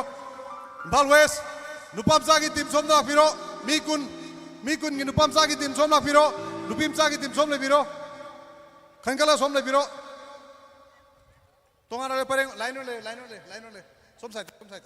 ꯏꯝꯐꯥꯜ ꯋꯦꯁ ꯅꯨꯄꯥ ꯃꯆꯥꯒꯤ team ꯁꯣꯝꯗ ꯂꯥꯛꯄꯤꯔꯣ꯫ ꯃꯤ ꯀꯨꯟ, ꯃꯤ ꯀꯨꯟꯒꯤ ꯅꯨꯄꯥ ꯃꯆꯥꯒꯤ team ꯁꯣꯝ ꯂꯥꯛꯄꯤꯔꯣ꯫ ꯅꯨꯄꯤ ꯃꯆꯥꯒꯤ team ꯁꯣꯝ ꯂꯩꯕꯤꯔꯣ꯫ ꯈꯟꯒꯠꯂ ꯁꯣꯝ ꯂꯩꯕꯤꯔꯣ꯫ ꯇꯣꯉꯥꯟꯅ ꯂꯩ, ꯄꯔꯦꯡ, line ꯑꯣꯏꯅ ꯂꯩ, line ꯑꯣꯏꯅ ꯂꯩ, line ꯑꯣꯏꯅ ꯂꯩ꯫ ꯁꯣꯝ side, ꯁꯣꯝ side꯫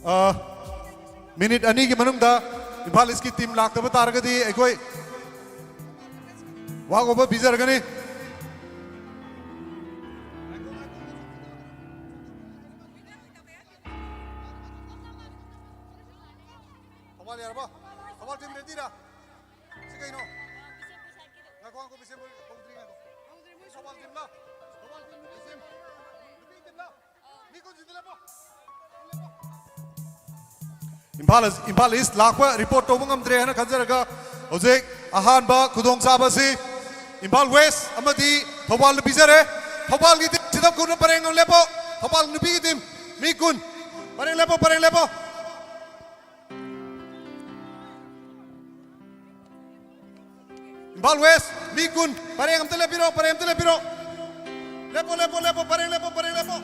ꯑ, minute ꯑꯅꯤꯒꯤ ꯃꯅꯨꯡꯗ ꯏꯝꯐꯥꯜ ꯏꯁꯀꯤ team ꯂꯥꯛꯇꯕ ꯇꯥꯔꯒꯗꯤ ꯑꯩꯈꯣꯏ walk over ꯄꯤꯖꯔꯒꯅꯤ꯫ ꯊꯧꯕꯥꯜ ꯌꯥꯔꯕꯣ? ꯊꯧꯕꯥꯜ team ready ꯔꯥ? ꯁꯤ ꯀꯩꯅꯣ? ꯉꯥꯏꯈꯣ, ꯉꯥꯏꯈꯣ, ꯕꯤꯁꯦꯝꯄꯨꯔ ꯍꯧꯗ꯭ꯔꯤ, ꯉꯥꯏꯈꯣ꯫ ꯊꯧꯕꯥꯜ team ꯂꯣ? ꯊꯧꯕꯥꯜ team, ꯕꯤꯁꯦꯝ-, ꯅꯨꯄꯤ team ꯂꯣ? ꯃꯤ ꯀꯨꯟꯁꯤꯗ ꯂꯦꯞꯄꯣ꯫ ꯏꯝꯐꯥꯜ, ꯏꯝꯐꯥꯜ ꯏꯁ ꯂꯥꯛꯄ report ꯇꯧꯕ ꯉꯝꯗ꯭ꯔꯦ ꯍꯥꯏꯅ ꯈꯟꯖꯔꯒ, ꯍꯧꯖꯤꯛ ꯑꯍꯥꯟꯕ ꯈꯨꯗꯣꯡꯆꯥꯕ ꯑꯁꯤ ꯏꯝꯐꯥꯜ ꯋꯦꯁ ꯑꯃꯗꯤ ꯊꯧꯕꯥꯜꯗ ꯄꯤꯖꯔꯦ꯫ ꯊꯧꯕꯥꯜꯒꯤ team ꯁꯤꯗ ꯀꯨꯟ ꯄꯔꯦꯡ ꯑꯃ ꯂꯦꯞꯄꯣ꯫ ꯊꯧꯕꯥꯜ ꯅꯨꯄꯤꯒꯤ team ꯃꯤ ꯀꯨꯟ ꯄꯔꯦꯡ ꯂꯦꯞꯄꯣ, ꯄꯔꯦꯡ ꯂꯦꯞꯄꯣ꯫ ꯏꯝꯐꯥꯜ ꯋꯦꯁ, ꯃꯤ ꯀꯨꯟ, ꯄꯔꯦꯡ ꯑꯝꯇ ꯂꯦꯞꯄꯤꯔꯣ, ꯄꯔꯦꯡ ꯑꯝꯇ ꯂꯦꯞꯄꯤꯔꯣ꯫ ꯂꯦꯞꯄꯣ, ꯂꯦꯞꯄꯣ, ꯂꯦꯞꯄꯣ, ꯄꯔꯦꯡ ꯂꯦꯞꯄꯣ, ꯄꯔꯦꯡ ꯂꯦꯞꯄꯣ꯫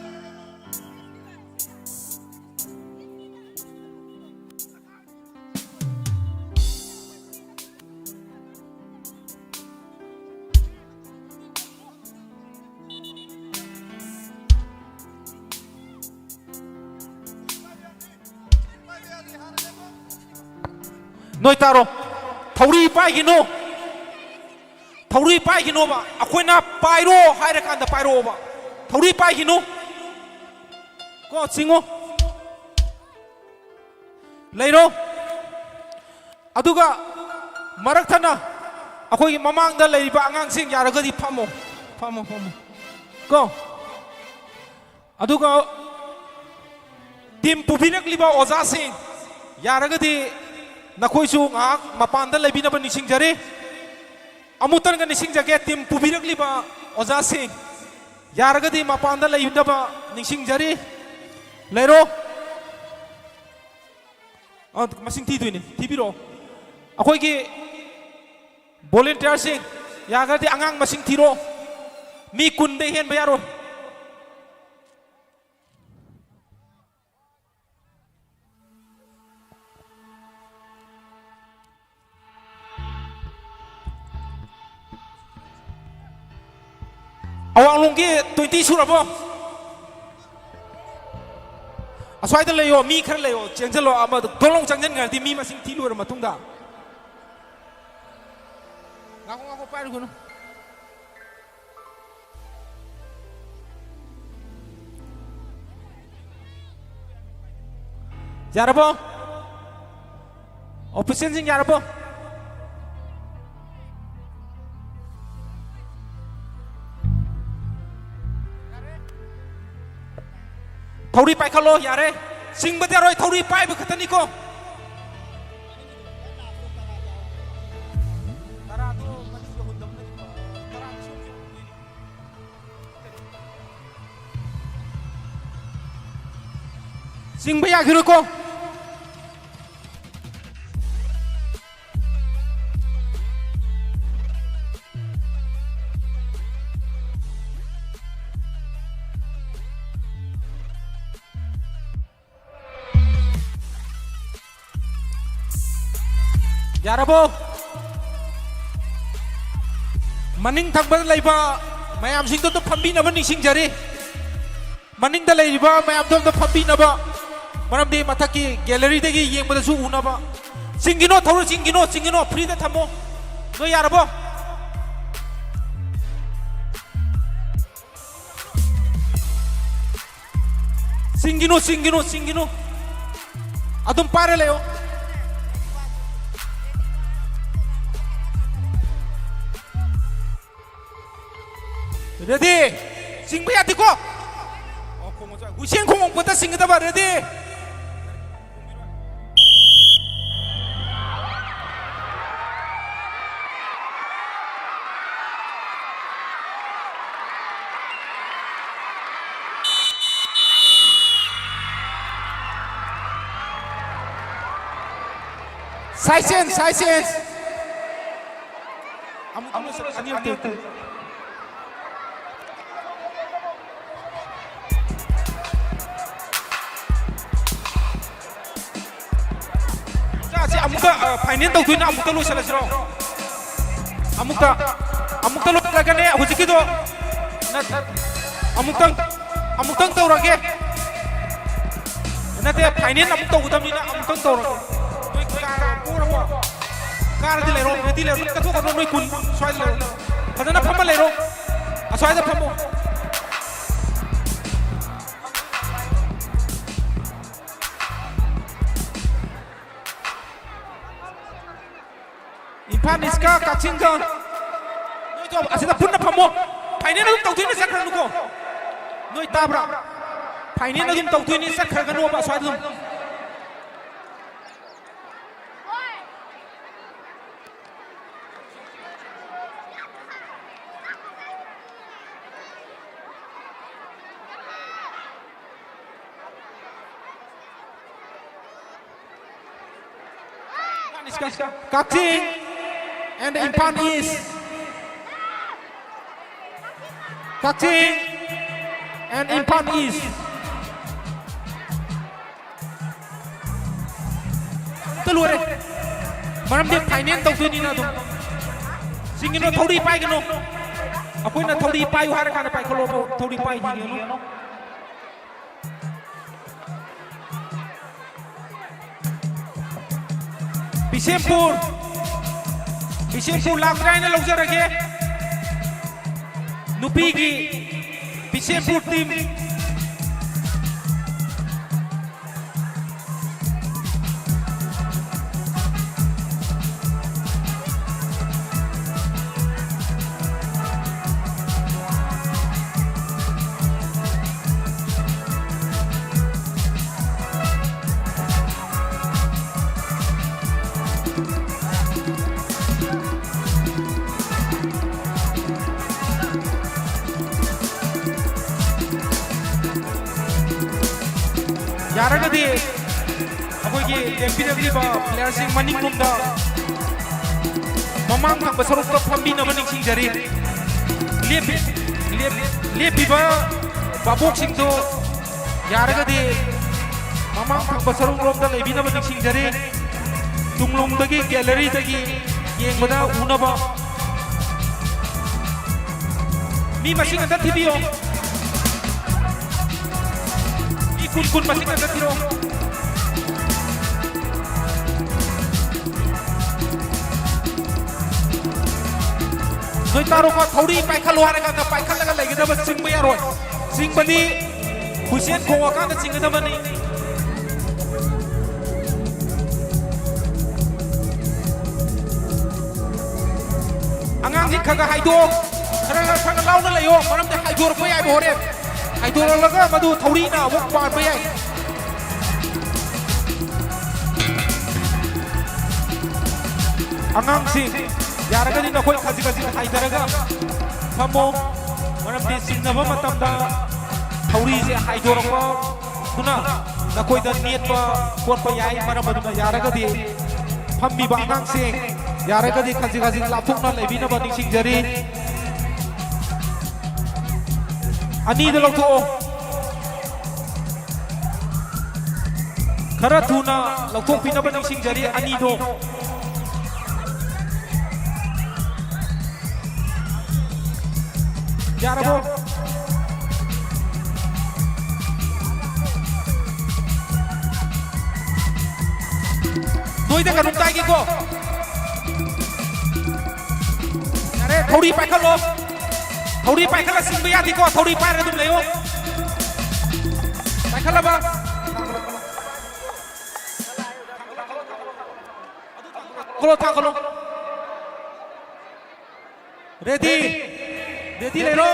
ꯅꯣꯏ ꯇꯥꯔꯣ꯫ ꯊꯧꯔꯤ ꯄꯥꯏꯈꯤꯅꯨ꯫ ꯊꯧꯔꯤ ꯄꯥꯏꯈꯤꯅꯣꯕ꯫ ꯑꯩꯈꯣꯏꯅ ꯄꯥꯏꯔꯣ ꯍꯥꯏꯔꯀꯥꯟꯗ ꯄꯥꯏꯔꯛꯑꯣꯕ꯫ ꯊꯧꯔꯤ ꯄꯥꯏꯈꯤꯅꯨ꯫ ꯀꯣ, ꯆꯤꯡꯉꯣ꯫ ꯂꯩꯔꯣ꯫ ꯑꯗꯨꯒ ꯃꯔꯛ ꯊꯠꯅ ꯑꯩꯈꯣꯏꯒꯤ ꯃꯃꯥꯡꯗ ꯂꯩꯔꯤꯕ ꯑꯉꯥꯡꯁꯤꯡ ꯌꯥꯔꯒꯗꯤ ꯐꯝꯃꯣ, ꯐꯝꯃꯣ, ꯐꯝꯃꯣ꯫ ꯀꯣ? ꯑꯗꯨꯒ ꯇꯤꯝ ꯄꯨꯕꯤꯔꯛꯂꯤꯕ ꯑꯣꯖꯥꯁꯤꯡ, ꯌꯥꯔꯒꯗꯤ ꯅꯈꯣꯏꯁꯨ ꯉꯥꯏꯍꯥꯛ ꯃꯄꯥꯟꯗ ꯂꯩꯕꯤꯅꯕ ꯅꯤꯡꯁꯤꯡꯖꯔꯤ꯫ ꯑꯃꯨꯛꯇꯪꯒ ꯅꯤꯡꯁꯤꯡꯖꯒꯦ, ꯇꯤꯝ ꯄꯨꯕꯤꯔꯛꯂꯤꯕ ꯑꯣꯖꯥꯁꯤꯡ, ꯌꯥꯔꯒꯗꯤ ꯃꯄꯥꯟꯗ ꯂꯩꯅꯕ ꯅꯤꯡꯁꯤꯡꯖꯔꯤ꯫ ꯂꯩꯔꯣ꯫ ꯑ, ꯃꯁꯤꯡ ꯊꯤꯗꯣꯏꯅꯤ, ꯊꯤꯕꯤꯔꯛꯑꯣ꯫ ꯑꯩꯈꯣꯏꯒꯤ ꯚꯣꯂꯨꯟꯇꯤꯌꯔꯁꯤꯡ, ꯌꯥꯔꯒꯗꯤ ꯑꯉꯥꯡ ꯃꯁꯤꯡ ꯊꯤꯔꯣ꯫ ꯃꯤ ꯀꯨꯟꯗꯩ ꯍꯦꯟꯕ ꯌꯥꯔꯣꯏ꯫ ꯑꯋꯥꯡꯂꯣꯝꯒꯤ ꯇ꯭ꯋꯦꯟꯇꯤ ꯁꯨꯔꯕꯣ? ꯑꯁ꯭ꯋꯥꯏꯗ ꯂꯩꯌꯣ, ꯃꯤ ꯈꯔ ꯂꯩꯌꯣ, ꯆꯦꯟꯁꯤꯜꯂꯣ꯫ ꯑꯃꯗ ꯗꯣꯂꯣꯡ ꯆꯪꯁꯤꯟꯈ꯭ꯔꯗꯤ ꯃꯤ ꯃꯁꯤꯡ ꯊꯤ ꯂꯣꯏꯔ ꯃꯇꯨꯡꯗ꯫ ꯉꯥꯏꯈꯣ, ꯉꯥꯏꯈꯣ, ꯄꯥꯏꯔꯨꯒꯅꯨ꯫ ꯌꯥꯔꯕꯣ? ꯑꯣꯐꯤꯁꯤꯌꯦꯜꯁꯤꯡ ꯌꯥꯔꯕꯣ? ꯊꯧꯔꯤ ꯄꯥꯏꯈꯠꯂꯣ, ꯌꯥꯔꯦ꯫ ꯆꯤꯡꯕꯗꯤ ꯌꯥꯔꯣꯏ, ꯊꯧꯔꯤ ꯄꯥꯏꯕ ꯈꯛꯇꯅꯤꯀꯣ꯫ ꯆꯤꯡꯕ ꯌꯥꯈꯤꯔꯣꯏꯀꯣ꯫ ꯌꯥꯔꯕꯣ? ꯃꯅꯤꯡ ꯊꯪꯕꯗ ꯂꯩꯕ ꯃꯌꯥꯝꯁꯤꯡꯗꯣ ꯑꯝꯇ ꯐꯝꯕꯤꯅꯕ ꯅꯤꯡꯁꯤꯡꯖꯔꯤ꯫ ꯃꯅꯤꯡꯗ ꯂꯩꯔꯤꯕ ꯃꯌꯥꯝꯗꯣ ꯑꯝꯇ ꯐꯝꯕꯤꯅꯕ, ꯃꯔꯝꯗꯤ ꯃꯊꯛꯀꯤ ꯒꯦꯂꯔꯤꯗꯒꯤ ꯌꯦꯡꯕꯗꯁꯨ ꯎꯅꯕ꯫ ꯆꯤꯡꯒꯤꯅꯣ, ꯊꯧꯔꯤ ꯆꯤꯡꯒꯤꯅꯣ, ꯆꯤꯡꯒꯤꯅꯣ, ꯐ꯭ꯔꯤꯗ ꯊꯝꯃꯣ꯫ ꯅꯣꯏ ꯌꯥꯔꯕꯣ? ꯆꯤꯡꯒꯤꯅꯨ, ꯆꯤꯡꯒꯤꯅꯨ, ꯆꯤꯡꯒꯤꯅꯨ꯫ ꯑꯗꯨꯝ ꯄꯥꯏꯔ ꯂꯩꯌꯣ꯫ Ready? ꯆꯤꯡꯕ ꯌꯥꯗꯦꯀꯣ? ꯑꯣ, ꯈꯣꯡ ꯃꯆꯥ, ꯍꯨꯏꯁꯦꯟ ꯈꯣꯡꯉꯛꯄꯗ ꯆꯤꯡꯒꯗꯕ꯫ Ready? Side change, side change. ꯑꯃꯨꯛ, ꯑꯃꯨꯛ ꯑꯅꯤꯔꯛꯇꯤ꯫ ꯁꯤ ꯑꯃꯨꯛꯇ, ꯑ, final ꯇꯧꯗꯣꯏꯅ ꯑꯃꯨꯛꯇ ꯂꯣꯏꯁꯤꯜꯂꯁꯤꯔꯣ? ꯑꯃꯨꯛꯇ, ꯑꯃꯨꯛꯇ ꯂꯣꯏꯁꯤꯜꯂꯒꯅꯦ ꯍꯧꯖꯤꯛꯀꯤꯗꯣ꯫ ꯅꯠ-, ꯑꯃꯨꯛꯇꯪ, ꯑꯃꯨꯛꯇꯪ ꯇꯧꯔꯒꯦ꯫ ꯅꯠꯇꯦ, final ꯑꯃꯨꯛ ꯇꯧꯒꯗꯕꯅꯤꯅ ꯑꯃꯨꯛꯇꯪ ꯇꯧꯔꯒꯦ꯫ ꯅꯣꯏ ꯀꯥꯔ-, ꯄꯣꯔꯕꯣ? ꯀꯥꯔꯗꯤ ꯂꯩꯔꯣ, ready ꯂꯩꯔꯣ, ꯀꯠꯊꯣꯛꯀꯅꯨ, ꯅꯣꯏ ꯀꯨꯟ ꯁ꯭ꯋꯥꯏꯗ ꯂꯩꯔꯣ꯫ ꯐꯖꯅ ꯐꯝꯃ ꯂꯩꯔꯣ, ꯑꯁ꯭ꯋꯥꯏꯗ ꯐꯝꯃꯣ꯫ ꯏꯝꯐꯥꯜ ꯏꯁꯀ ꯀꯛꯆꯤꯡꯒ꯫ ꯅꯣꯏꯗꯣ ꯑꯁꯤꯗ ꯄꯨꯟꯅ ꯐꯝꯃꯣ꯫ Final ꯑꯗꯨꯝ ꯇꯧꯗꯣꯏꯅꯦ, ꯆꯠꯈ꯭ꯔꯅꯨꯀꯣ꯫ ꯅꯣꯏ ꯇꯥꯕ꯭ꯔꯥ? Final ꯑꯗꯨꯝ ꯇꯧꯗꯣꯏꯅꯦ, ꯆꯠꯈ꯭ꯔꯒꯅꯣꯕ ꯑꯁ꯭ꯋꯥꯏꯗ ꯑꯗꯨꯝ꯫ Kakching and Imphal East. Kakching and Imphal East. ꯑꯝꯇ ꯂꯣꯏꯔꯦ꯫ ꯃꯔꯝꯗꯤ final ꯇꯧꯗꯣꯏꯅꯤꯅ ꯑꯗꯨꯝ꯫ ꯆꯤꯡꯒꯅꯨ, ꯊꯧꯔꯤ ꯄꯥꯏꯒꯅꯨ꯫ ꯑꯩꯈꯣꯏꯅ ꯊꯧꯔꯤ ꯄꯥꯏꯌꯨ ꯍꯥꯏꯔ ꯀꯥꯟꯗ ꯄꯥꯏꯈꯠꯂꯣꯕ, ꯊꯧꯔꯤ ꯄꯥꯏꯈꯤꯒꯅꯨ꯫ ꯕꯤꯁꯦꯝꯄꯨꯔ, ꯕꯤꯁꯦꯝꯄꯨꯔ ꯂꯥꯛꯇ꯭ꯔꯥ ꯍꯥꯏꯅ ꯂꯧꯖꯔꯒꯦ꯫ ꯅꯨꯄꯤꯒꯤ ꯕꯤꯁꯦꯝꯄꯨꯔ team꯫ ꯑꯩꯈꯣꯏꯒꯤ ꯂꯦꯡꯕꯤꯔꯛꯂꯤꯕ ꯄ꯭ꯂꯦꯌꯔꯁꯤꯡ ꯃꯅꯤꯡꯂꯣꯝꯗ ꯃꯃꯥꯡ ꯊꯪꯕ ꯁꯔꯨꯛꯇ ꯐꯝꯕꯤꯅꯕ ꯅꯤꯡꯁꯤꯡꯖꯔꯤ꯫ ꯂꯦꯞꯄꯤ-, ꯂꯦꯞ-, ꯂꯦꯞꯄꯤꯕ ꯚꯥꯕꯣꯛꯁꯤꯡꯗꯨ ꯌꯥꯔꯒꯗꯤ ꯃꯃꯥꯡ ꯊꯪꯕ ꯁꯔꯨꯛꯂꯣꯝꯗ ꯂꯩꯕꯤꯅꯕ ꯅꯤꯡꯁꯤꯡꯖꯔꯤ꯫ ꯇꯨꯡꯂꯣꯝꯗꯒꯤ ꯒꯦꯂꯔꯤꯗꯒꯤ ꯌꯦꯡꯕꯗ ꯎꯅꯕ꯫ ꯃꯤ ꯃꯁꯤꯡ ꯑꯝꯇ ꯊꯤꯕꯤꯌꯣ꯫ ꯃꯤ ꯀꯨꯟ, ꯀꯨꯟ ꯃꯁꯤꯡ ꯑꯝꯇ ꯊꯤꯔꯛꯑꯣ꯫ ꯅꯣꯏ ꯇꯥꯔꯣꯀꯣ, ꯊꯧꯔꯤ ꯄꯥꯏꯈꯠꯂꯣ ꯍꯥꯏꯔꯀꯥꯟꯗ ꯄꯥꯏꯈꯠꯂꯒ ꯂꯩꯒꯗꯕ, ꯆꯤꯡꯕ ꯌꯥꯔꯣꯏ꯫ ꯆꯤꯡꯕꯗꯤ ꯍꯨꯏꯁꯦꯟ ꯈꯣꯡꯉꯀꯥꯟꯗ ꯆꯤꯡꯒꯗꯕꯅꯤ꯫ ꯑꯉꯥꯡꯁꯤ ꯈꯔ ꯈꯔ ꯍꯥꯏꯗꯣꯛꯑꯣ, ꯈꯔ ꯈꯔ ꯈꯔ ꯈꯔ ꯂꯥꯎꯅ ꯂꯩꯌꯣ, ꯃꯔꯝꯗꯤ ꯍꯥꯏꯗꯣꯔꯛꯄ ꯌꯥꯏꯕ ꯍꯣꯔꯦꯟ꯫ ꯍꯥꯏꯗꯣꯔꯛꯂꯒ ꯃꯗꯨ ꯊꯧꯔꯤꯅ ꯑꯃꯨꯛ ꯄꯥꯟꯕ ꯌꯥꯏ꯫ ꯑꯉꯥꯡꯁꯤꯡ, ꯌꯥꯔꯒꯗꯤ ꯅꯈꯣꯏ ꯈꯖꯤꯛ ꯈꯖꯤꯛ ꯍꯥꯏꯊꯔꯒ ꯐꯝꯃꯣ, ꯃꯔꯝꯗꯤ ꯆꯤꯡꯅꯕ ꯃꯇꯝꯗ ꯊꯧꯔꯤꯁꯦ ꯍꯥꯏꯗꯣꯔꯛꯄꯗꯨꯅ ꯅꯈꯣꯏꯗ ꯅꯦꯠꯄ ꯈꯣꯠꯄ ꯌꯥꯏ꯫ ꯃꯔꯝ ꯑꯗꯨꯅ ꯌꯥꯔꯒꯗꯤ ꯐꯝꯃꯤꯕ ꯑꯉꯥꯡꯁꯤꯡ, ꯌꯥꯔꯒꯗꯤ ꯈꯖꯤꯛ ꯈꯖꯤꯛ ꯂꯥꯞꯊꯣꯛꯅ ꯂꯩꯕꯤꯅꯕ ꯅꯤꯡꯁꯤꯡꯖꯔꯤ꯫ ꯑꯅꯤꯗ ꯂꯧꯊꯣꯛꯑꯣ꯫ ꯈꯔ ꯊꯨꯅ ꯂꯧꯊꯣꯛꯄꯤꯅꯕ ꯅꯤꯡꯁꯤꯡꯖꯔꯤ ꯑꯅꯤꯗꯣ꯫ ꯌꯥꯔꯕꯣ? ꯅꯣꯏꯗ ꯀꯩꯅꯣꯝꯇ ꯍꯥꯏꯒꯦꯀꯣ꯫ ꯌꯥꯔꯦ, ꯊꯧꯔꯤ ꯄꯥꯏꯈꯠꯂꯣ꯫ ꯊꯧꯔꯤ ꯄꯥꯏꯈꯠꯂ ꯆꯤꯡꯕ ꯌꯥꯗꯦꯀꯣ꯫ ꯊꯧꯔꯤ ꯄꯥꯏꯔꯒ ꯑꯗꯨꯝ ꯂꯩꯌꯣ꯫ ꯄꯥꯏꯈꯠꯂꯕ? ꯊꯥꯡꯒꯠꯂꯣ, ꯊꯥꯡꯒꯠꯂꯣ꯫ ꯔꯦꯗꯤ? ꯔꯦꯗꯤ ꯂꯩꯔꯣ?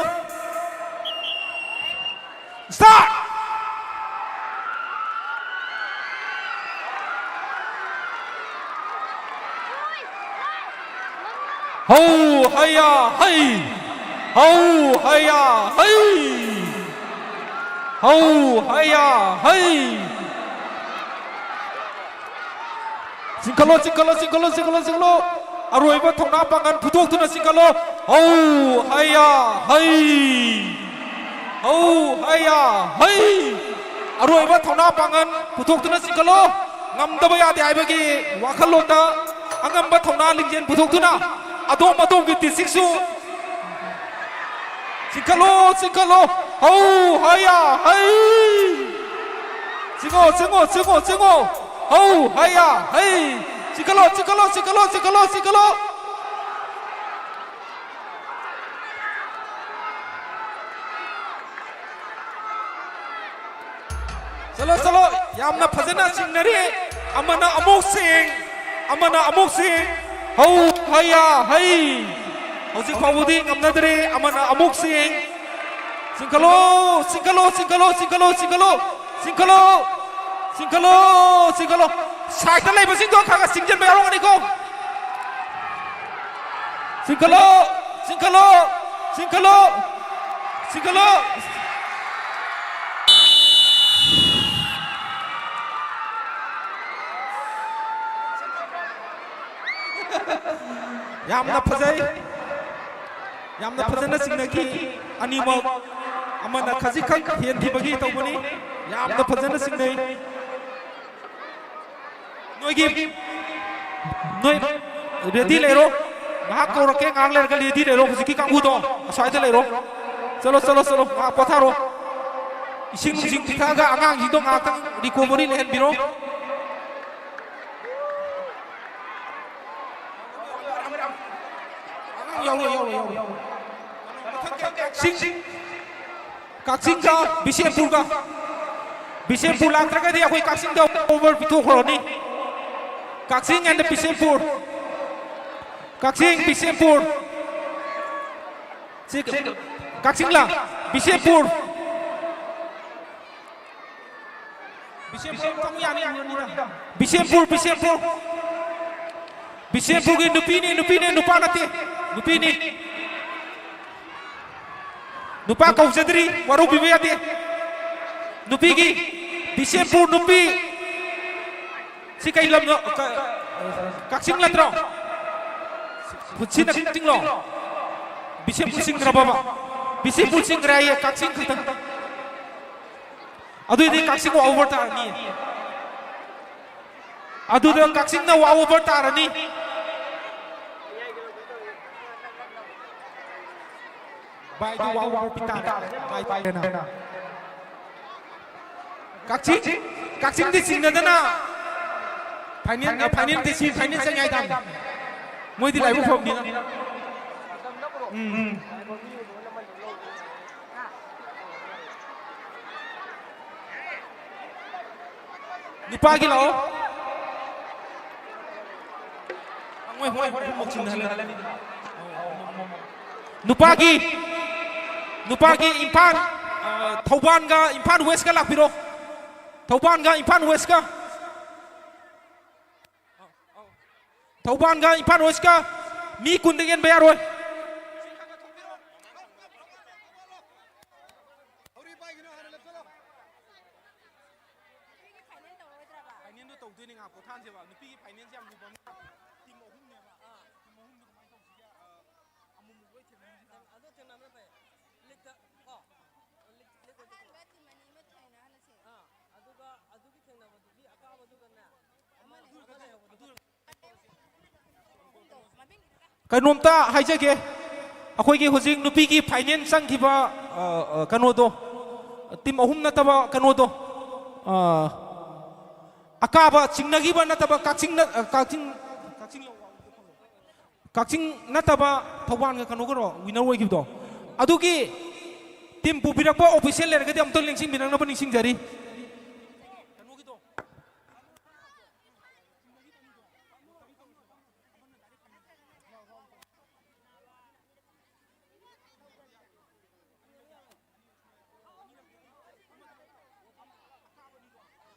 ꯁ꯭ꯇꯥꯔꯠ! ꯍꯧ ꯍꯩꯌꯥ ꯍꯩ! ꯍꯧ ꯍꯩꯌꯥ ꯍꯩ! ꯍꯧ ꯍꯩꯌꯥ ꯍꯩ! ꯆꯤꯡꯈꯠꯂꯣ, ꯆꯤꯡꯈꯠꯂꯣ, ꯆꯤꯡꯈꯠꯂꯣ, ꯆꯤꯡꯈꯠꯂꯣ, ꯆꯤꯡꯈꯠꯂꯣ꯫ ꯑꯔꯣꯏꯕ ꯊꯧꯅꯥ ꯄꯥꯡꯒꯜ ꯄꯨꯊꯣꯛꯇꯨꯅ ꯆꯤꯡꯈꯠꯂꯣ꯫ ꯍꯧ ꯍꯌꯥ ꯍꯩ꯫ ꯍꯧ ꯍꯌꯥ ꯍꯩ꯫ ꯑꯔꯣꯏꯕ ꯊꯧꯅꯥ ꯄꯥꯡꯒꯜ ꯄꯨꯊꯣꯛꯇꯨꯅ ꯆꯤꯡꯈꯠꯂꯣ꯫ ꯉꯝꯗꯕ ꯌꯥꯗꯦ ꯍꯥꯏꯕꯒꯤ ꯋꯥꯈꯜꯂꯣꯟꯗ ꯑꯉꯝꯕ ꯊꯧꯅꯥ ꯂꯤꯡꯖꯦꯜ ꯄꯨꯊꯣꯛꯇꯨꯅ ꯑꯗꯣꯝ ꯑꯗꯣꯝꯒꯤ ꯗꯤꯁꯇ꯭ꯔꯤꯛꯁꯨ ꯆꯤꯡꯈꯠꯂꯣ, ꯆꯤꯡꯈꯠꯂꯣ꯫ ꯍꯧ ꯍꯌꯥ ꯍꯩ꯫ ꯆꯤꯡꯉꯣ, ꯆꯤꯡꯉꯣ, ꯆꯤꯡꯉꯣ, ꯆꯤꯡꯉꯣ꯫ ꯍꯧ ꯍꯌꯥ ꯍꯩ꯫ ꯆꯤꯡꯈꯠꯂꯣ, ꯆꯤꯡꯈꯠꯂꯣ, ꯆꯤꯡꯈꯠꯂꯣ, ꯆꯤꯡꯈꯠꯂꯣ, ꯆꯤꯡꯈꯠꯂꯣ꯫ ꯆꯠꯂꯣ, ꯆꯠꯂꯣ꯫ ꯌꯥꯝꯅ ꯐꯖꯅ ꯆꯤꯡꯅꯔꯤ꯫ ꯑꯃꯅ ꯑꯃꯨꯛ ꯆꯤꯡ, ꯑꯃꯅ ꯑꯃꯨꯛ ꯆꯤꯡ꯫ ꯍꯧ ꯍꯌꯥ ꯍꯩ꯫ ꯍꯧꯖꯤꯛ ꯐꯥꯎꯕꯗꯤ ꯉꯝꯅꯗ꯭ꯔꯤ꯫ ꯑꯃꯅ ꯑꯃꯨꯛ ꯆꯤꯡ꯫ ꯆꯤꯡꯈꯠꯂꯣ, ꯆꯤꯡꯈꯠꯂꯣ, ꯆꯤꯡꯈꯠꯂꯣ, ꯆꯤꯡꯈꯠꯂꯣ, ꯆꯤꯡꯈꯠꯂꯣ꯫ ꯆꯤꯡꯈꯠꯂꯣ, ꯆꯤꯡꯈꯠꯂꯣ, ꯆꯤꯡꯈꯠꯂꯣ꯫ ꯁꯥꯏꯠꯇ ꯂꯩꯕꯁꯤꯡꯗꯣ ꯈꯔ ꯈꯔ ꯆꯤꯡꯁꯤꯟꯕ ꯌꯥꯎꯔꯝꯒꯅꯤꯀꯣ꯫ ꯆꯤꯡꯈꯠꯂꯣ, ꯆꯤꯡꯈꯠꯂꯣ, ꯆꯤꯡꯈꯠꯂꯣ, ꯆꯤꯡꯈꯠꯂꯣ꯫ ꯌꯥꯝꯅ ꯐꯖꯩ꯫ ꯌꯥꯝꯅ ꯐꯖꯅ ꯆꯤꯡꯅꯈꯤ꯫ ꯑꯅꯤꯃꯛ ꯑꯃꯅ ꯈꯖꯤꯛꯈꯛ ꯍꯦꯟꯈꯤꯕꯒꯤ ꯇꯧꯕꯅꯤ꯫ ꯌꯥꯝꯅ ꯐꯖꯅ ꯆꯤꯡꯅꯩ꯫ ꯅꯣꯏꯒꯤ, ꯅꯣꯏ ꯔꯦꯗꯤ ꯂꯩꯔꯣ꯫ ꯉꯥꯏꯍꯥꯛ ꯀꯧꯔꯛꯀꯦ, ꯉꯥꯏꯍꯥꯛ ꯂꯩꯔꯒ ꯔꯦꯗꯤ ꯂꯩꯔꯣ꯫ ꯍꯧꯖꯤꯛꯀꯤ ꯀꯥꯡꯕꯨꯗꯣ ꯑꯁ꯭ꯋꯥꯏꯗ ꯂꯩꯔꯣ꯫ ꯆꯠꯂꯣ, ꯆꯠꯂꯣ, ꯆꯠꯂꯣ, ꯉꯥꯏꯍꯥꯛ ꯄꯣꯊꯥꯔꯣ꯫ ꯏꯁꯤꯡ ꯅꯨꯡꯁꯤꯡ ꯄꯤꯊꯛꯑꯒ ꯑꯉꯥꯡꯁꯤꯡꯗꯣ ꯉꯥꯏꯍꯥꯛꯇꯪ ꯔꯤꯀꯣꯚꯔꯤ ꯂꯩꯍꯟꯕꯤꯔꯣ꯫ ꯑꯉꯥꯡ ꯌꯥꯎꯔꯣ, ꯌꯥꯎꯔꯣ, ꯌꯥꯎꯔꯣ꯫ ꯀꯛꯆꯤꯡ, ꯀꯛꯆꯤꯡꯒ ꯕꯤꯁꯦꯝꯄꯨꯔꯒ꯫ ꯕꯤꯁꯦꯝꯄꯨꯔ ꯂꯥꯛꯇ꯭ꯔꯒꯗꯤ ꯑꯩꯈꯣꯏ ꯀꯛꯆꯤꯡꯗ ꯑꯣꯚꯔ ꯄꯤꯊꯣꯛꯈ꯭ꯔꯅꯤ꯫ ꯀꯛꯆꯤꯡ and ꯕꯤꯁꯦꯝꯄꯨꯔ꯫ ꯀꯛꯆꯤꯡ, ꯕꯤꯁꯦꯝꯄꯨꯔ꯫ ꯁꯤ ꯀꯛꯆꯤꯡꯂꯥ? ꯕꯤꯁꯦꯝꯄꯨꯔ꯫ ꯕꯤꯁꯦꯝꯄꯨꯔ, ꯕꯤꯁꯦꯝꯄꯨꯔ, ꯕꯤꯁꯦꯝꯄꯨꯔ꯫ ꯕꯤꯁꯦꯝꯄꯨꯔꯒꯤ ꯅꯨꯄꯤꯅꯤ, ꯅꯨꯄꯤꯅꯤ, ꯅꯨꯄꯥ ꯅꯠꯇꯦ꯫ ꯅꯨꯄꯤꯅꯤ꯫ ꯅꯨꯄꯥ ꯀꯧꯖꯗ꯭ꯔꯤ, ꯋꯥꯔꯧꯕꯤꯕ ꯌꯥꯗꯦ꯫ ꯅꯨꯄꯤꯒꯤ, ꯕꯤꯁꯦꯝꯄꯨꯔ ꯅꯨꯄꯤ꯫ ꯁꯤ ꯀꯩ ꯂꯝꯅꯣ? ꯀ-, ꯀꯛꯆꯤꯡ ꯅꯠꯇ꯭ꯔꯣ? ꯁꯤꯅ ꯀꯛꯆꯤꯡꯂꯣ? ꯕꯤꯁꯦꯝꯄꯨꯔ ꯆꯤꯡꯈ꯭ꯔꯕꯕ? ꯕꯤꯁꯦꯝꯄꯨꯔ ꯆꯤꯡꯈ꯭ꯔꯦ ꯍꯥꯏꯌꯦ, ꯀꯛꯆꯤꯡ ꯈꯛꯇꯪ꯫ ꯑꯗꯨꯏꯗꯤ ꯀꯛꯆꯤꯡ over ꯇꯥꯔꯅꯤ꯫ ꯑꯗꯨꯗ ꯀꯛꯆꯤꯡꯅ over ꯇꯥꯔꯅꯤ꯫ ꯚꯥꯏꯗꯨ over ꯄꯤ ꯇꯥꯔꯦ꯫ ꯚꯥꯏ ꯄꯥꯏꯔꯦꯅ꯫ ꯀꯛꯆꯤꯡ, ꯀꯛꯆꯤꯡꯗꯤ ꯆꯤꯡꯅꯗꯅ final, ꯑ, finalꯗꯤ semi final ꯆꯪꯉꯦ ꯍꯥꯏꯇꯥꯕꯅꯤ꯫ ꯃꯣꯏꯗꯤ ꯂꯥꯏꯕꯛ ꯐꯕꯅꯤꯅ꯫ ꯎꯝ꯫ ꯅꯨꯄꯥꯒꯤ ꯂꯥꯛꯑꯣ꯫ ꯃꯣꯏ, ꯃꯣꯏ ꯑꯍꯨꯝꯃꯛ ꯆꯤꯡꯅꯍꯜꯂꯅꯤ꯫ ꯅꯨꯄꯥꯒꯤ, ꯅꯨꯄꯥꯒꯤ ꯏꯝꯐꯥꯜ, ꯑ, ꯊꯧꯕꯥꯜꯒ ꯏꯝꯐꯥꯜ Westꯀ ꯂꯥꯛꯄꯤꯔꯣ꯫ ꯊꯧꯕꯥꯜꯒ ꯏꯝꯐꯥꯜ Westꯀ꯫ ꯊꯧꯕꯥꯜꯒ ꯏꯝꯐꯥꯜ Westꯀ ꯃꯤ ꯀꯨꯟꯗꯒꯤ ꯍꯦꯟꯕ ꯌꯥꯔꯣꯏ꯫ Finalꯗꯣ ꯇꯧꯗꯣꯏꯅꯦ, ꯉꯥꯏꯍꯥꯛ ꯄꯣꯊꯥꯍꯟꯁꯦꯕ꯫ ꯅꯨꯄꯤꯒꯤ finalꯁꯦ ꯌꯥꯝ ꯂꯨꯕ ꯑꯃ꯫ Team ꯑꯍꯨꯝꯅꯦꯕ꯫ Team ꯑꯍꯨꯝꯗꯣ ꯀꯃꯥꯏꯅ ꯇꯧꯁꯤꯒꯦ? ꯑ, ꯑꯃꯨꯛꯃꯨꯛ ꯂꯣꯏ ꯊꯦꯡꯅꯩꯁꯤꯅ꯫ ꯑꯗꯨ ꯊꯦꯡꯅꯕꯅ ꯐꯩ꯫ Leagueꯇ ꯀꯣ? League, league ꯑꯣꯏꯅ ꯇꯧ꯫ ꯑꯍꯥꯟꯕ team ꯑꯅꯤ ꯑꯃ ꯊꯦꯡꯅꯍꯜꯂꯁꯦ꯫ ꯑꯥ, ꯑꯗꯨꯒ ꯑꯗꯨꯒꯤ ꯊꯦꯡꯅꯕꯗꯨꯒꯤ ꯑꯀꯥꯕꯗꯨꯒꯅꯦ꯫ ꯑꯃꯅꯦ꯫ ꯑꯗꯨ, ꯑꯗꯨ, ꯑꯗꯨ, ꯀꯩꯅꯣꯝꯇ ꯍꯥꯏꯖꯒꯦ, ꯑꯩꯈꯣꯏꯒꯤ ꯍꯧꯖꯤꯛ ꯅꯨꯄꯤꯒꯤ final ꯆꯪꯈꯤꯕ, ꯑ, ꯑ, ꯀꯩꯅꯣꯗꯣ, team ꯑꯍꯨꯝ ꯅꯠꯇꯕ ꯀꯩꯅꯣꯗꯣ, ꯑ, ꯑꯀꯥꯕ ꯆꯤꯡꯅꯈꯤꯕ ꯅꯠꯇꯕ ꯀꯛꯆꯤꯡ ꯅ-, ꯑ, ꯀꯛꯆꯤꯡ, ꯀꯛꯆꯤꯡ, ꯀꯛꯆꯤꯡ ꯅꯠꯇꯕ ꯊꯧꯕꯥꯜꯒ ꯀꯩꯅꯣꯒꯔꯣ winner ꯑꯣꯏꯈꯤꯕꯗꯣ, ꯑꯗꯨꯒꯤ team ꯄꯨꯕꯤꯔꯛꯄ official ꯂꯩꯔꯒꯗꯤ ꯑꯃꯨꯛꯇ ꯂꯦꯡꯁꯤꯟꯕꯤꯔꯛꯅꯕ ꯅꯤꯡꯁꯤꯡꯖꯔꯤ꯫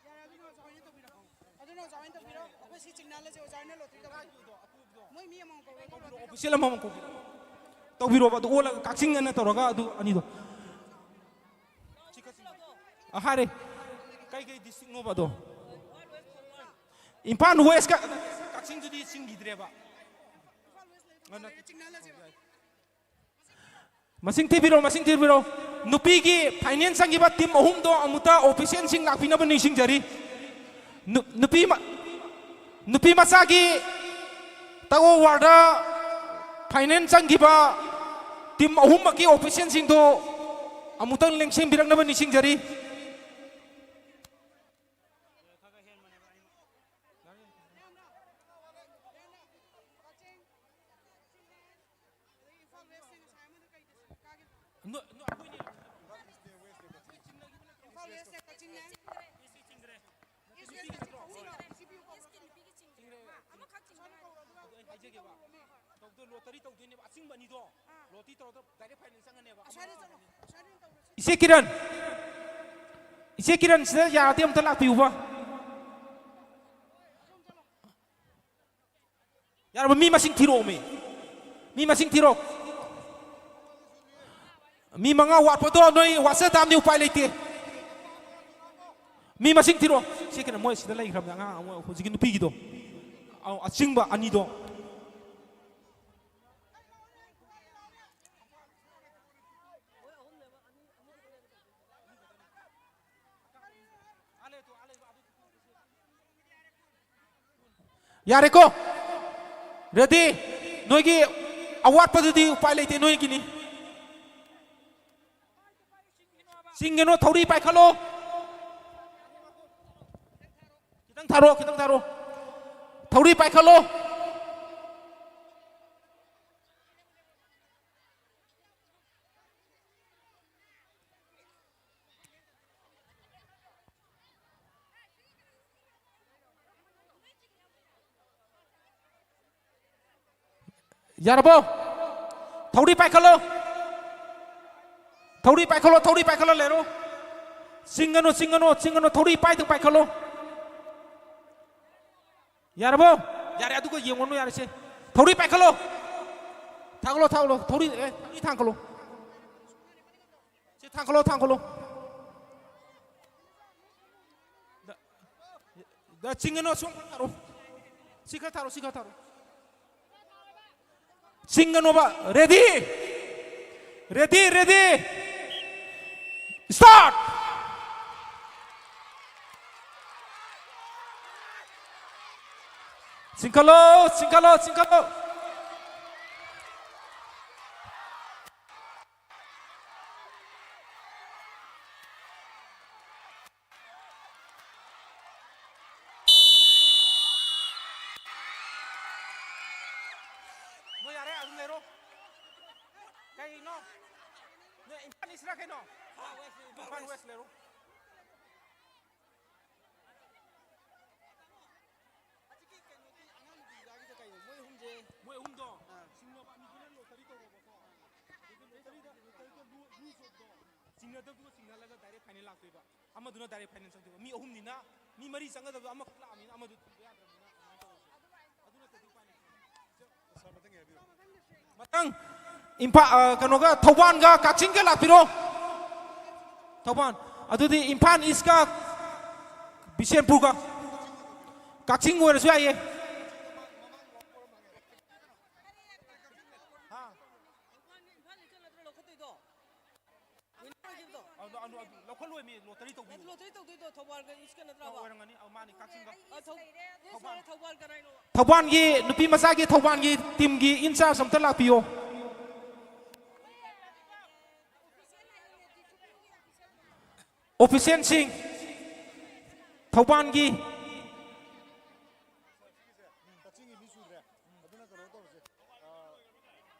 ꯌꯥꯔꯦ, ꯑꯗꯨꯅ ꯑꯣꯖꯥ ꯍꯣꯏꯅ ꯇꯧꯕꯤꯔꯣ꯫ ꯑꯗꯨꯅ ꯑꯣꯖꯥ ꯍꯣꯏꯅ ꯇꯧꯕꯤꯔꯣ꯫ ꯑꯩꯈꯣꯏ ꯁꯤ ꯆꯤꯡꯅꯍꯜꯂꯁꯦ, ꯑꯣꯖꯥ ꯍꯣꯏꯅ lottery ꯇꯧꯕꯤꯔꯣ꯫ ꯃꯣꯏ ꯃꯤ ꯑꯃꯃꯝ ꯀꯧꯔꯒ lottery official ꯑꯃꯃꯝ ꯀꯧꯕꯤꯔꯣ꯫ ꯇꯧꯕꯤꯔꯣꯕ, ꯑꯗꯨ ꯑꯣꯜꯂꯒ ꯀꯛꯆꯤꯡ ꯑꯅ ꯇꯧꯔꯒ ꯑꯗꯨ ꯑꯅꯤꯗꯣ꯫ ꯑ, ꯍꯥꯏꯔꯦ꯫ ꯀꯩ ꯀꯩ districtꯅꯣꯕ ꯑꯗꯣ? ꯏꯝꯐꯥꯜ ꯋꯦꯁꯀ ꯀꯛꯆꯤꯡꯗꯨꯗꯤ ꯆꯤꯡꯈꯤꯗ꯭ꯔꯦꯕ꯫ ꯃꯁꯤꯡ ꯊꯤꯕꯤꯔꯣ, ꯃꯁꯤꯡ ꯊꯤꯕꯤꯔꯣ꯫ ꯅꯨꯄꯤꯒꯤ ꯐꯥꯏꯅꯦꯜ ꯆꯪꯈꯤꯕ ꯇꯤꯝ ꯑꯍꯨꯝꯗꯣ ꯑꯃꯨꯛꯇ ꯑꯣꯐꯤꯁꯤꯌꯦꯜꯁꯤꯡ ꯂꯥꯛꯄꯤꯅꯕ ꯅꯤꯡꯁꯤꯡꯖꯔꯤ꯫ ꯅꯨ-, ꯅꯨꯄꯤ ꯃ-, ꯅꯨꯄꯤ ꯃꯆꯥꯒꯤ ꯇꯒ ꯑꯣꯐ ꯋꯥꯔꯗ ꯐꯥꯏꯅꯦꯜ ꯆꯪꯈꯤꯕ ꯇꯤꯝ ꯑꯍꯨꯝꯃꯛꯀꯤ ꯑꯣꯐꯤꯁꯤꯌꯦꯜꯁꯤꯡꯗꯣ ꯑꯃꯨꯛꯇꯪ ꯂꯦꯡꯁꯤꯟꯕꯤꯔꯛꯅꯕ ꯅꯤꯡꯁꯤꯡꯖꯔꯤ꯫ ꯅꯣ-, ꯅꯣ-, ꯑꯩꯈꯣꯏꯅꯦ꯫ ꯏꯝꯐꯥꯜ ꯋꯦꯁꯅꯦ, ꯀꯛꯆꯤꯡꯅꯦ꯫ ꯏꯁ ꯆꯤꯡꯗ꯭ꯔꯦ꯫ ꯏꯁ ꯋꯦꯁꯅꯦ, ꯆꯤꯡꯗ꯭ꯔꯦ꯫ ꯑꯗꯨ ꯑꯩ ꯍꯥꯏꯖꯒꯦꯕ꯫ ꯇꯧꯗꯣꯏ ꯂꯣꯇꯔꯤ ꯇꯧꯗꯣꯏꯅꯦꯕ ꯑꯆꯤꯡꯕ ꯑꯅꯤꯗꯣ꯫ ꯂꯣꯇꯔꯤ ꯇꯧꯔꯒ ꯗꯥꯏꯔꯦꯛ ꯐꯥꯏꯅꯦꯜ ꯆꯪꯉꯅꯦꯕ꯫ ꯑꯁ꯭ꯋꯥꯏꯗ ꯆꯠꯂꯣ꯫ ꯑꯁ꯭ꯋꯥꯏꯗ ꯑꯣꯏꯅ ꯇꯧꯔꯁꯤ꯫ ꯏꯆꯦ ꯀꯤꯔꯟ, ꯏꯆꯦ ꯀꯤꯔꯟ ꯁꯤꯗ ꯌꯥꯔꯗꯤ ꯑꯝꯇ ꯂꯥꯛꯄꯤꯌꯨꯕ꯫ ꯌꯥꯔꯕ? ꯃꯤ ꯃꯁꯤꯡ ꯊꯤꯔꯛꯑꯣ, ꯃꯤ꯫ ꯃꯤ ꯃꯁꯤꯡ ꯊꯤꯔꯣ꯫ ꯃꯤ ꯃꯉꯥ ꯋꯥꯠꯄꯗꯣ ꯅꯣꯏ ꯋꯥꯠꯆ ꯇꯥꯕꯅꯤ, ꯎꯄꯥꯏ ꯂꯩꯇꯦ꯫ ꯃꯤ ꯃꯁꯤꯡ ꯊꯤꯔꯣ꯫ ꯁꯤ ꯀꯩꯅꯣ, ꯃꯣꯏ ꯁꯤꯗ ꯂꯩꯈ꯭ꯔꯕꯅꯦ, ꯑꯉꯥꯡ ꯑꯃ ꯍꯧꯖꯤꯛꯀꯤ ꯅꯨꯄꯤꯒꯤꯗꯣ꯫ ꯑꯧ, ꯑꯆꯤꯡꯕ ꯑꯅꯤꯗꯣ꯫ ꯌꯥꯔꯦꯀꯣ? ꯔꯦꯗꯤ? ꯅꯣꯏꯒꯤ ꯑꯋꯥꯠꯄꯗꯨꯗꯤ ꯎꯄꯥꯏ ꯂꯩꯇꯦ, ꯅꯣꯏꯒꯤꯅꯤ꯫ ꯆꯤꯡꯒꯅꯨ, ꯊꯧꯔꯤ ꯄꯥꯏꯈꯠꯂꯣ꯫ ꯈꯤꯇꯪ ꯊꯥꯔꯣ, ꯈꯤꯇꯪ ꯊꯥꯔꯣ꯫ ꯊꯧꯔꯤ ꯄꯥꯏꯈꯠꯂꯣ꯫ ꯌꯥꯔꯕꯣ? ꯊꯧꯔꯤ ꯄꯥꯏꯈꯠꯂꯣ꯫ ꯊꯧꯔꯤ ꯄꯥꯏꯈꯠꯂꯣ, ꯊꯧꯔꯤ ꯄꯥꯏꯈꯠꯂꯣ, ꯂꯩꯔꯣ꯫ ꯆꯤꯡꯒꯅꯨ, ꯆꯤꯡꯒꯅꯨ, ꯆꯤꯡꯒꯅꯨ, ꯊꯧꯔꯤ ꯄꯥꯏꯗꯪ ꯄꯥꯏꯈꯠꯂꯣ꯫ ꯌꯥꯔꯕꯣ? ꯌꯥꯔꯦ, ꯑꯗꯨꯒ ꯌꯦꯡꯉꯨꯅꯨ, ꯌꯥꯔꯦꯁꯦ꯫ ꯊꯧꯔꯤ ꯄꯥꯏꯈꯠꯂꯣ꯫ ꯊꯥꯡꯒꯠꯂꯣ, ꯊꯥꯡꯒꯠꯂꯣ, ꯊꯧꯔꯤ, ꯑꯦ, ꯊꯧꯔꯤ ꯊꯥꯡꯒꯠꯂꯣ꯫ ꯁꯤ ꯊꯥꯡꯒꯠꯂꯣ, ꯊꯥꯡꯒꯠꯂꯣ꯫ ꯗ-, ꯆꯤꯡꯒꯅꯣ, ꯁꯣꯝ ꯈꯔ ꯊꯥꯔꯣ꯫ ꯁꯤ ꯈꯔ ꯊꯥꯔꯣ, ꯁꯤ ꯈꯔ ꯊꯥꯔꯣ꯫ ꯆꯤꯡꯒꯅꯣꯕ꯫ Ready? Ready, ready? Start! ꯆꯤꯡꯈꯠꯂꯣ, ꯆꯤꯡꯈꯠꯂꯣ, ꯆꯤꯡꯈꯠꯂꯣ꯫ ꯅꯣꯏ ꯌꯥꯔꯦ, ꯑꯗꯨꯝ ꯂꯩꯔꯣ꯫ ꯀꯩꯅꯣ? ꯅꯣꯏ ꯏꯝꯐꯥꯜ ꯏꯁꯔ ꯀꯩꯅꯣ? ꯏꯝꯐꯥꯜ ꯋꯦꯁ ꯂꯩꯔꯣ꯫ ꯍꯧꯖꯤꯛꯀꯤ ꯀꯩꯅꯣꯒꯤ ꯑꯉꯥꯡ ꯅꯨꯄꯤ ꯃꯆꯥꯒꯤꯗꯣ ꯀꯩꯅꯣ? ꯃꯣꯏ ꯑꯍꯨꯝꯁꯦ꯫ ꯃꯣꯏ ꯑꯍꯨꯝꯗꯣ꯫ ꯑꯥ꯫ ꯁꯤꯡꯅꯕ ꯑꯅꯤꯗꯨꯅ ꯂꯣꯇꯔꯤ ꯇꯧꯔꯣꯕꯀꯣ꯫ ꯑꯗꯨꯒ ꯂꯣꯇꯔꯤꯗ, ꯂꯣꯇꯔꯤꯗ ꯂꯨ-, ꯂꯨ ꯆꯣꯞꯇꯣ꯫ ꯆꯤꯡꯅꯗꯕꯗꯨꯒ ꯆꯤꯡꯅꯍꯜꯂꯒ ꯗꯥꯏꯔꯦꯛ ꯐꯥꯏꯅꯦꯜ ꯂꯥꯛꯇꯣꯏꯕ꯫ ꯑꯃꯗꯨꯅ ꯗꯥꯏꯔꯦꯛ ꯐꯥꯏꯅꯦꯜ ꯆꯪꯗꯣꯏꯕ꯫ ꯃꯤ ꯑꯍꯨꯝꯅꯤꯅ ꯃꯤ ꯃꯔꯤ ꯆꯪꯒꯗꯕꯗꯣ ꯑꯃꯈꯛ ꯂꯥꯛꯑꯕꯅꯤꯅ ꯑꯃꯗꯨ ꯊꯤꯡꯕ ꯌꯥꯗ꯭ꯔꯕꯅꯤꯅ ꯑꯗꯨꯃꯥꯏꯅ ꯇꯧꯔꯁꯦ꯫ ꯑꯗꯨ ꯅꯠꯇ꯭ꯔꯗꯤ ꯎꯄꯥꯏ ꯂꯩꯇꯦ꯫ ꯃꯊꯪ ꯏꯝꯐꯥꯜ, ꯑ, ꯀꯩꯅꯣꯒ, ꯊꯧꯕꯥꯜꯒ ꯀꯛꯆꯤꯡꯒ ꯂꯥꯛꯄꯤꯔꯣ꯫ ꯊꯧꯕꯥꯜ꯫ ꯑꯗꯨꯗꯤ ꯏꯝꯐꯥꯜ ꯏꯁꯀ ꯕꯤꯁꯦꯟꯄꯨꯔꯒ꯫ ꯀꯛꯆꯤꯡ ꯑꯣꯏꯔꯁꯨ ꯌꯥꯏꯌꯦ꯫ ꯍꯥ? ꯏꯝꯐꯥꯜ ꯏꯁꯀ ꯅꯠꯇ꯭ꯔꯣ ꯂꯧꯈꯠꯇꯣꯏꯗꯣ? ꯋꯤꯟꯅꯔ ꯑꯣꯏꯈꯤꯕꯗꯣ? ꯑꯗꯨ, ꯑꯗꯨ, ꯑꯗꯨ ꯂꯧꯈꯠꯂꯣꯏꯃꯤ, ꯂꯣꯇꯔꯤ ꯇꯧꯕꯤꯌꯨ꯫ ꯂꯣꯇꯔꯤ ꯇꯧꯗꯣꯏꯗꯣ ꯊꯧꯕꯥꯜꯒ ꯏꯁꯀ ꯅꯠꯇ꯭ꯔꯕ? ꯑꯣꯏꯔꯝꯒꯅꯤ꯫ ꯑ, ꯃꯥꯅꯤ, ꯀꯛꯆꯤꯡꯒ꯫ ꯑ, ꯊꯧ-, ꯏꯁ ꯊꯧꯕꯥꯜ꯫ ꯂꯣꯏꯔꯦ, ꯊꯧꯕꯥꯜ ꯀꯅꯥꯏꯅꯣ? ꯊꯧꯕꯥꯜꯒꯤ ꯅꯨꯄꯤ ꯃꯆꯥꯒꯤ ꯊꯧꯕꯥꯜꯒꯤ ꯇꯤꯝꯒꯤ ꯏꯟꯆꯥꯔꯖ ꯑꯝꯇ ꯂꯥꯛꯄꯤꯌꯣ꯫ ꯑꯣꯐꯤꯁꯤꯌꯦꯜꯁꯤꯡ, ꯊꯧꯕꯥꯜꯒꯤ꯫ ꯀꯛꯆꯤꯡꯒꯤ ꯃꯤ ꯁꯨꯗ꯭ꯔꯦ꯫ ꯑꯗꯨꯅ ꯀꯩꯅꯣ ꯇꯧꯔꯁꯦ꯫ ꯑꯥ,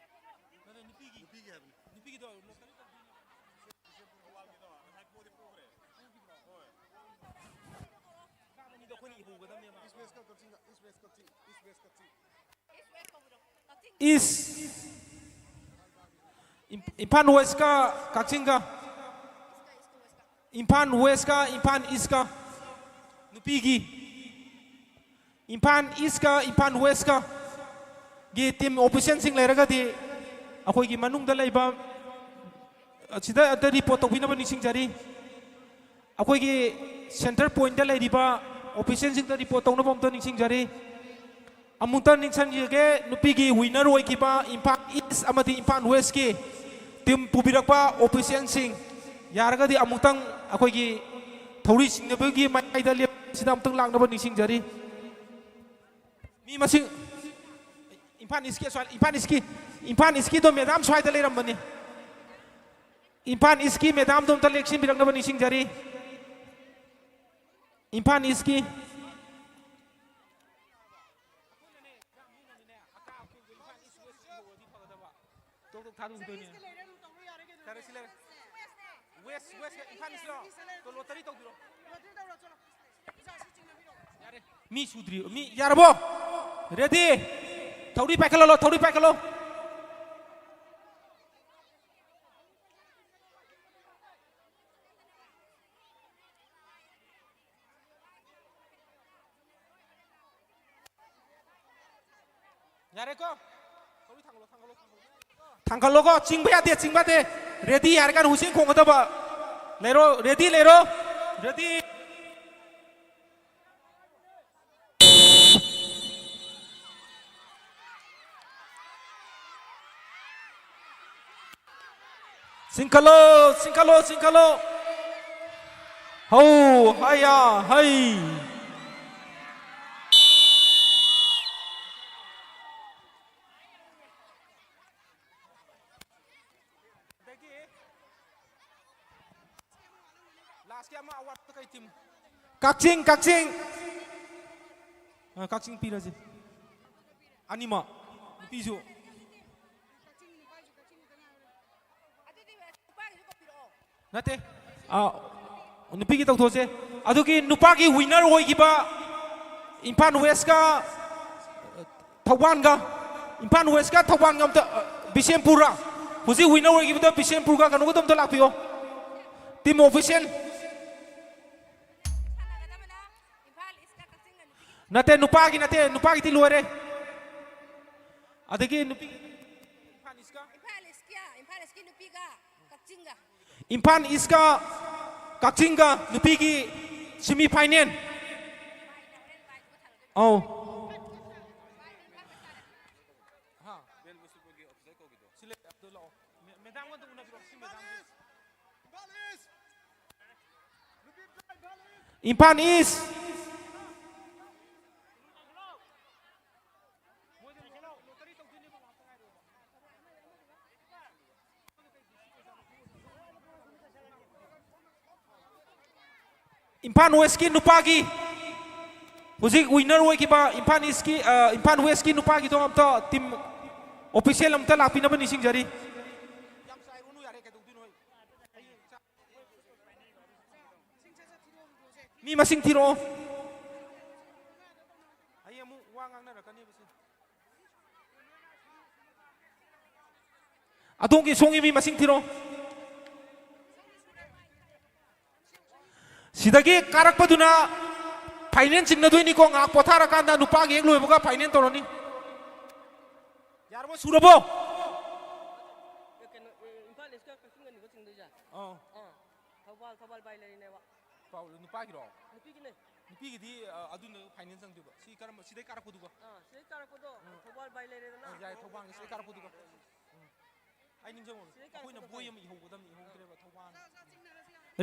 ꯅꯠꯇꯦ, ꯅꯨꯄꯤꯒꯤ꯫ ꯅꯨꯄꯤꯒꯤ ꯍꯥꯏꯕꯅꯤ꯫ ꯅꯨꯄꯤꯒꯤꯗꯣ ꯂꯣꯇꯔꯤ ꯇꯧꯗꯣꯏꯅꯦ꯫ ꯕꯤꯁꯦꯝꯄꯨꯔꯒꯤ ꯋꯥꯜꯒꯤꯗꯣ ꯉꯁꯥꯏ ꯄꯣꯗꯤ ꯄꯣꯈ꯭ꯔꯦ꯫ ꯍꯣꯏ꯫ ꯑꯅꯤꯗꯣ ꯑꯩꯈꯣꯏꯅ ꯏꯍꯧꯒꯗꯕꯅꯦꯕ꯫ ꯏꯁ ꯋꯦꯁ ꯀꯛꯆꯤꯡꯒ, ꯏꯁ ꯋꯦꯁ ꯀꯛꯆꯤꯡ, ꯏꯁ ꯋꯦꯁ ꯀꯛꯆꯤꯡ꯫ ꯏꯁ꯫ ꯏꯝ-, ꯏꯝꯐꯥꯜ ꯋꯦꯁꯀ ꯀꯛꯆꯤꯡꯒ꯫ ꯏꯝꯐꯥꯜ ꯋꯦꯁꯀ ꯏꯝꯐꯥꯜ ꯏꯁꯀ꯫ ꯅꯨꯄꯤꯒꯤ꯫ ꯏꯝꯐꯥꯜ ꯏꯁꯀ ꯏꯝꯐꯥꯜ ꯋꯦꯁꯀ ꯒꯤ ꯇꯤꯝ ꯑꯣꯐꯤꯁꯤꯌꯦꯜꯁꯤꯡ ꯂꯩꯔꯒꯗꯤ ꯑꯩꯈꯣꯏꯒꯤ ꯃꯅꯨꯡꯗ ꯂꯩꯕ ꯑꯁꯤꯗ ꯑꯝꯇ ꯔꯤꯄꯣꯔꯠ ꯇꯧꯕꯤꯅꯕ ꯅꯤꯡꯁꯤꯡꯖꯔꯤ꯫ ꯑꯩꯈꯣꯏꯒꯤ ꯁꯦꯟꯇꯔ ꯄꯣꯏꯟꯗ ꯂꯩꯔꯤꯕ ꯑꯣꯐꯤꯁꯤꯌꯦꯜꯁꯤꯡꯗ ꯔꯤꯄꯣꯔꯠ ꯇꯧꯅꯕ ꯑꯝꯇ ꯅꯤꯡꯁꯤꯡꯖꯔꯤ꯫ ꯑꯃꯨꯛꯇ ꯅꯤꯡꯁꯤꯡꯖꯒꯦ, ꯅꯨꯄꯤꯒꯤ ꯋꯤꯅꯔ ꯑꯣꯏꯈꯤꯕ ꯏꯝꯐꯥꯜ ꯏꯁ ꯑꯃꯗꯤ ꯏꯝꯐꯥꯜ ꯋꯦꯁꯀꯤ ꯇꯤꯝ ꯄꯨꯕꯤꯔꯛꯄ ꯑꯣꯐꯤꯁꯤꯌꯦꯜꯁꯤꯡ, ꯌꯥꯔꯒꯗꯤ ꯑꯃꯨꯛꯇꯪ ꯑꯩꯈꯣꯏꯒꯤ ꯊꯧꯔꯤ ꯆꯤꯡꯅꯕꯒꯤ ꯃꯌꯥꯏꯗ ꯂꯦꯞꯁꯤꯗ ꯑꯃꯨꯛꯇꯪ ꯂꯥꯛꯅꯕ ꯅꯤꯡꯁꯤꯡꯖꯔꯤ꯫ ꯃꯤ ꯃꯁꯤꯡ, ꯏꯝꯐꯥꯜ ꯏꯁꯀꯤ, ꯁ꯭ꯋꯥꯏ, ꯏꯝꯐꯥꯜ ꯏꯁꯀꯤ, ꯏꯝꯐꯥꯜ ꯏꯁꯀꯤꯗꯣ ꯃꯦꯗꯥꯝ ꯁ꯭ꯋꯥꯏꯗ ꯂꯩꯔꯝꯕꯅꯤ꯫ ꯏꯝꯐꯥꯜ ꯏꯁꯀꯤ ꯃꯦꯗꯥꯝꯗꯣ ꯑꯝꯇ ꯂꯦꯛꯁꯤꯟꯕꯤꯔꯛꯅꯕ ꯅꯤꯡꯁꯤꯡꯖꯔꯤ꯫ ꯏꯝꯐꯥꯜ ꯏꯁꯀꯤ꯫ ꯇꯣꯛ ꯇꯣꯛ ꯊꯥꯗꯣꯛꯈꯤꯗꯣꯏꯅꯦ꯫ ꯐꯔꯦ, ꯁꯤ ꯂꯩꯔꯦ꯫ ꯋꯦꯁ, ꯋꯦꯁ, ꯏꯝꯐꯥꯜ ꯏꯁꯂꯣ? ꯇꯣ, ꯂꯣꯇꯔꯤ ꯇꯧꯕꯤꯔꯣ꯫ ꯌꯥꯔꯦ꯫ ꯃꯤ ꯁꯨꯗ꯭ꯔꯤ, ꯃꯤ ꯌꯥꯔꯕꯣ? ꯔꯦꯗꯤ? ꯊꯧꯔꯤ ꯄꯥꯏꯈꯠꯍꯜꯂꯣ, ꯊꯧꯔꯤ ꯄꯥꯏꯈꯠꯂꯣ꯫ ꯌꯥꯔꯦꯀꯣ? ꯊꯥꯡꯒꯠꯂꯣꯀꯣ, ꯆꯤꯡꯕ ꯌꯥꯗꯦ, ꯆꯤꯡꯕ ꯌꯥꯗꯦ꯫ ꯔꯦꯗꯤ ꯍꯥꯏꯔ ꯀꯥꯟꯗ ꯍꯨꯏꯁꯦꯟ ꯈꯣꯡꯒꯗꯕ꯫ ꯂꯩꯔꯣ, ꯔꯦꯗꯤ ꯂꯩꯔꯣ꯫ ꯔꯦꯗꯤ꯫ ꯆꯤꯡꯈꯠꯂꯣ, ꯆꯤꯡꯈꯠꯂꯣ, ꯆꯤꯡꯈꯠꯂꯣ꯫ ꯍꯧ, ꯍꯌꯥ, ꯍꯩ꯫ ꯀꯛꯆꯤꯡ, ꯀꯛꯆꯤꯡ꯫ ꯑ, ꯀꯛꯆꯤꯡ ꯄꯤꯔꯁꯤ꯫ ꯑꯅꯤꯃꯛ꯫ ꯅꯨꯄꯤꯁꯨ꯫ ꯅꯠꯇꯦ꯫ ꯑ, ꯅꯨꯄꯤꯒꯤ ꯇꯧꯊꯣꯛꯁꯦ꯫ ꯑꯗꯨꯒꯤ ꯅꯨꯄꯥꯒꯤ ꯋꯤꯟꯅꯔ ꯑꯣꯏꯈꯤꯕ ꯏꯝꯐꯥꯜ ꯋꯦꯁꯀ ꯊꯧꯕꯥꯜꯒ, ꯏꯝꯐꯥꯜ ꯋꯦꯁꯀ ꯊꯧꯕꯥꯜꯒ ꯑꯝꯇ, ꯑ, ꯕꯤꯁꯦꯝꯄꯨꯔ꯫ ꯍꯧꯖꯤꯛ ꯋꯤꯟꯅꯔ ꯑꯣꯏꯈꯤꯕꯗ ꯕꯤꯁꯦꯝꯄꯨꯔꯒ ꯀꯩꯅꯣꯒꯗꯣ ꯑꯝꯇ ꯂꯥꯛꯄꯤꯌꯣ꯫ Team official. ꯅꯠꯇꯦ, ꯅꯨꯄꯥꯒꯤ ꯅꯠꯇꯦ, ꯅꯨꯄꯥꯒꯤꯗꯤ ꯂꯣꯏꯔꯦ꯫ ꯑꯗꯒꯤ ꯅꯨꯄꯤ ꯏꯝꯐꯥꯜ ꯏꯁꯀ? ꯏꯝꯐꯥꯜ ꯏꯁꯀꯤ, ꯏꯝꯐꯥꯜ ꯏꯁꯀꯤ ꯅꯨꯄꯤꯒ ꯀꯛꯆꯤꯡꯒ꯫ ꯏꯝꯐꯥꯜ ꯏꯁꯀ ꯀꯛꯆꯤꯡꯒ ꯅꯨꯄꯤꯒꯤ ꯁꯤꯃꯤ ꯐꯥꯏꯅꯦꯜ꯫ ꯑꯧ꯫ ꯏꯝꯐꯥꯜ ꯏꯁ꯫ ꯏꯝꯐꯥꯜ ꯋꯦꯁꯀꯤ ꯅꯨꯄꯥꯒꯤ ꯍꯧꯖꯤꯛ ꯋꯤꯟꯅꯔ ꯑꯣꯏꯈꯤꯕ ꯏꯝꯐꯥꯜ ꯏꯁꯀꯤ, ꯑ, ꯏꯝꯐꯥꯜ ꯋꯦꯁꯀꯤ ꯅꯨꯄꯥꯒꯤꯗꯣ ꯑꯝꯇ ꯇꯤꯝ ꯑꯣꯐꯤꯁꯤꯌꯦꯜ ꯑꯝꯇ ꯂꯥꯛꯄꯤꯅꯕ ꯅꯤꯡꯁꯤꯡꯖꯔꯤ꯫ ꯃꯤ ꯃꯁꯤꯡ ꯊꯤꯔꯛꯑꯣ꯫ ꯑꯩ ꯑꯃꯨꯛ ꯋꯥ ꯉꯥꯡꯅꯔꯛꯀꯅꯦꯕ ꯁꯤ꯫ ꯑꯗꯣꯝꯒꯤ ꯁꯣꯝꯒꯤ ꯃꯤ ꯃꯁꯤꯡ ꯊꯤꯔꯛꯑꯣ꯫ ꯁꯤꯗꯒꯤ ꯀꯥꯔꯛꯄꯗꯨꯅ ꯐꯥꯏꯅꯦꯜ ꯆꯤꯡꯅꯗꯣꯏꯅꯤꯀꯣ꯫ ꯉꯥꯏꯍꯥꯛ ꯄꯣꯊꯥꯔꯀꯥꯟꯗ ꯅꯨꯄꯥꯒꯤ ꯍꯦꯛ ꯂꯣꯏꯕꯒ ꯐꯥꯏꯅꯦꯜ ꯇꯧꯔꯅꯤ꯫ ꯌꯥꯔꯕꯣ? ꯁꯨꯔꯕꯣ? ꯀꯩꯅꯣ, ꯏꯝꯐꯥꯜ ꯏꯁꯀ ꯀꯛꯆꯤꯡꯒꯅꯤꯀꯣ ꯆꯤꯡꯗꯣꯏꯁꯦ? ꯑꯥ꯫ ꯑꯥ꯫ ꯊꯧꯕꯥꯜ, ꯊꯧꯕꯥꯜ ꯕꯥꯏ ꯂꯩꯔꯤꯅꯦꯕ꯫ ꯄꯥꯎ-, ꯅꯨꯄꯥꯒꯤꯔꯣ? ꯅꯨꯄꯤꯒꯤꯅꯦ꯫ ꯅꯨꯄꯤꯒꯤꯗꯤ, ꯑ, ꯑꯗꯨꯅ ꯐꯥꯏꯅꯦꯜ ꯆꯪꯗꯣꯏꯕ꯫ ꯁꯤ ꯀꯔꯝꯕ, ꯁꯤꯗꯩ ꯀꯥꯔꯛꯄꯗꯨꯒ? ꯑꯥ, ꯁꯤꯗꯩ ꯀꯥꯔꯛꯄꯗꯣ, ꯎꯝ꯫ ꯊꯧꯕꯥꯜ ꯕꯥꯏ ꯂꯩꯔꯦꯗꯅ? ꯑ, ꯌꯥꯏ, ꯊꯧꯕꯥꯜꯒꯤ ꯁꯤꯗꯩ ꯀꯥꯔꯛꯄꯗꯨꯒ꯫ ꯎꯝ꯫ ꯑꯩ ꯅꯤꯡꯁꯤꯡꯉꯨꯔꯦ꯫ ꯁꯤꯗꯩ ꯑꯩꯈꯣꯏꯅ ꯀꯥꯔꯛꯄꯗꯣ ꯕꯣꯏ ꯐꯩ꯫ ꯑꯃ ꯏꯍꯧꯒꯗꯕꯅꯤ, ꯏꯍꯧꯗ꯭ꯔꯦꯕ, ꯊꯧꯕꯥꯜ꯫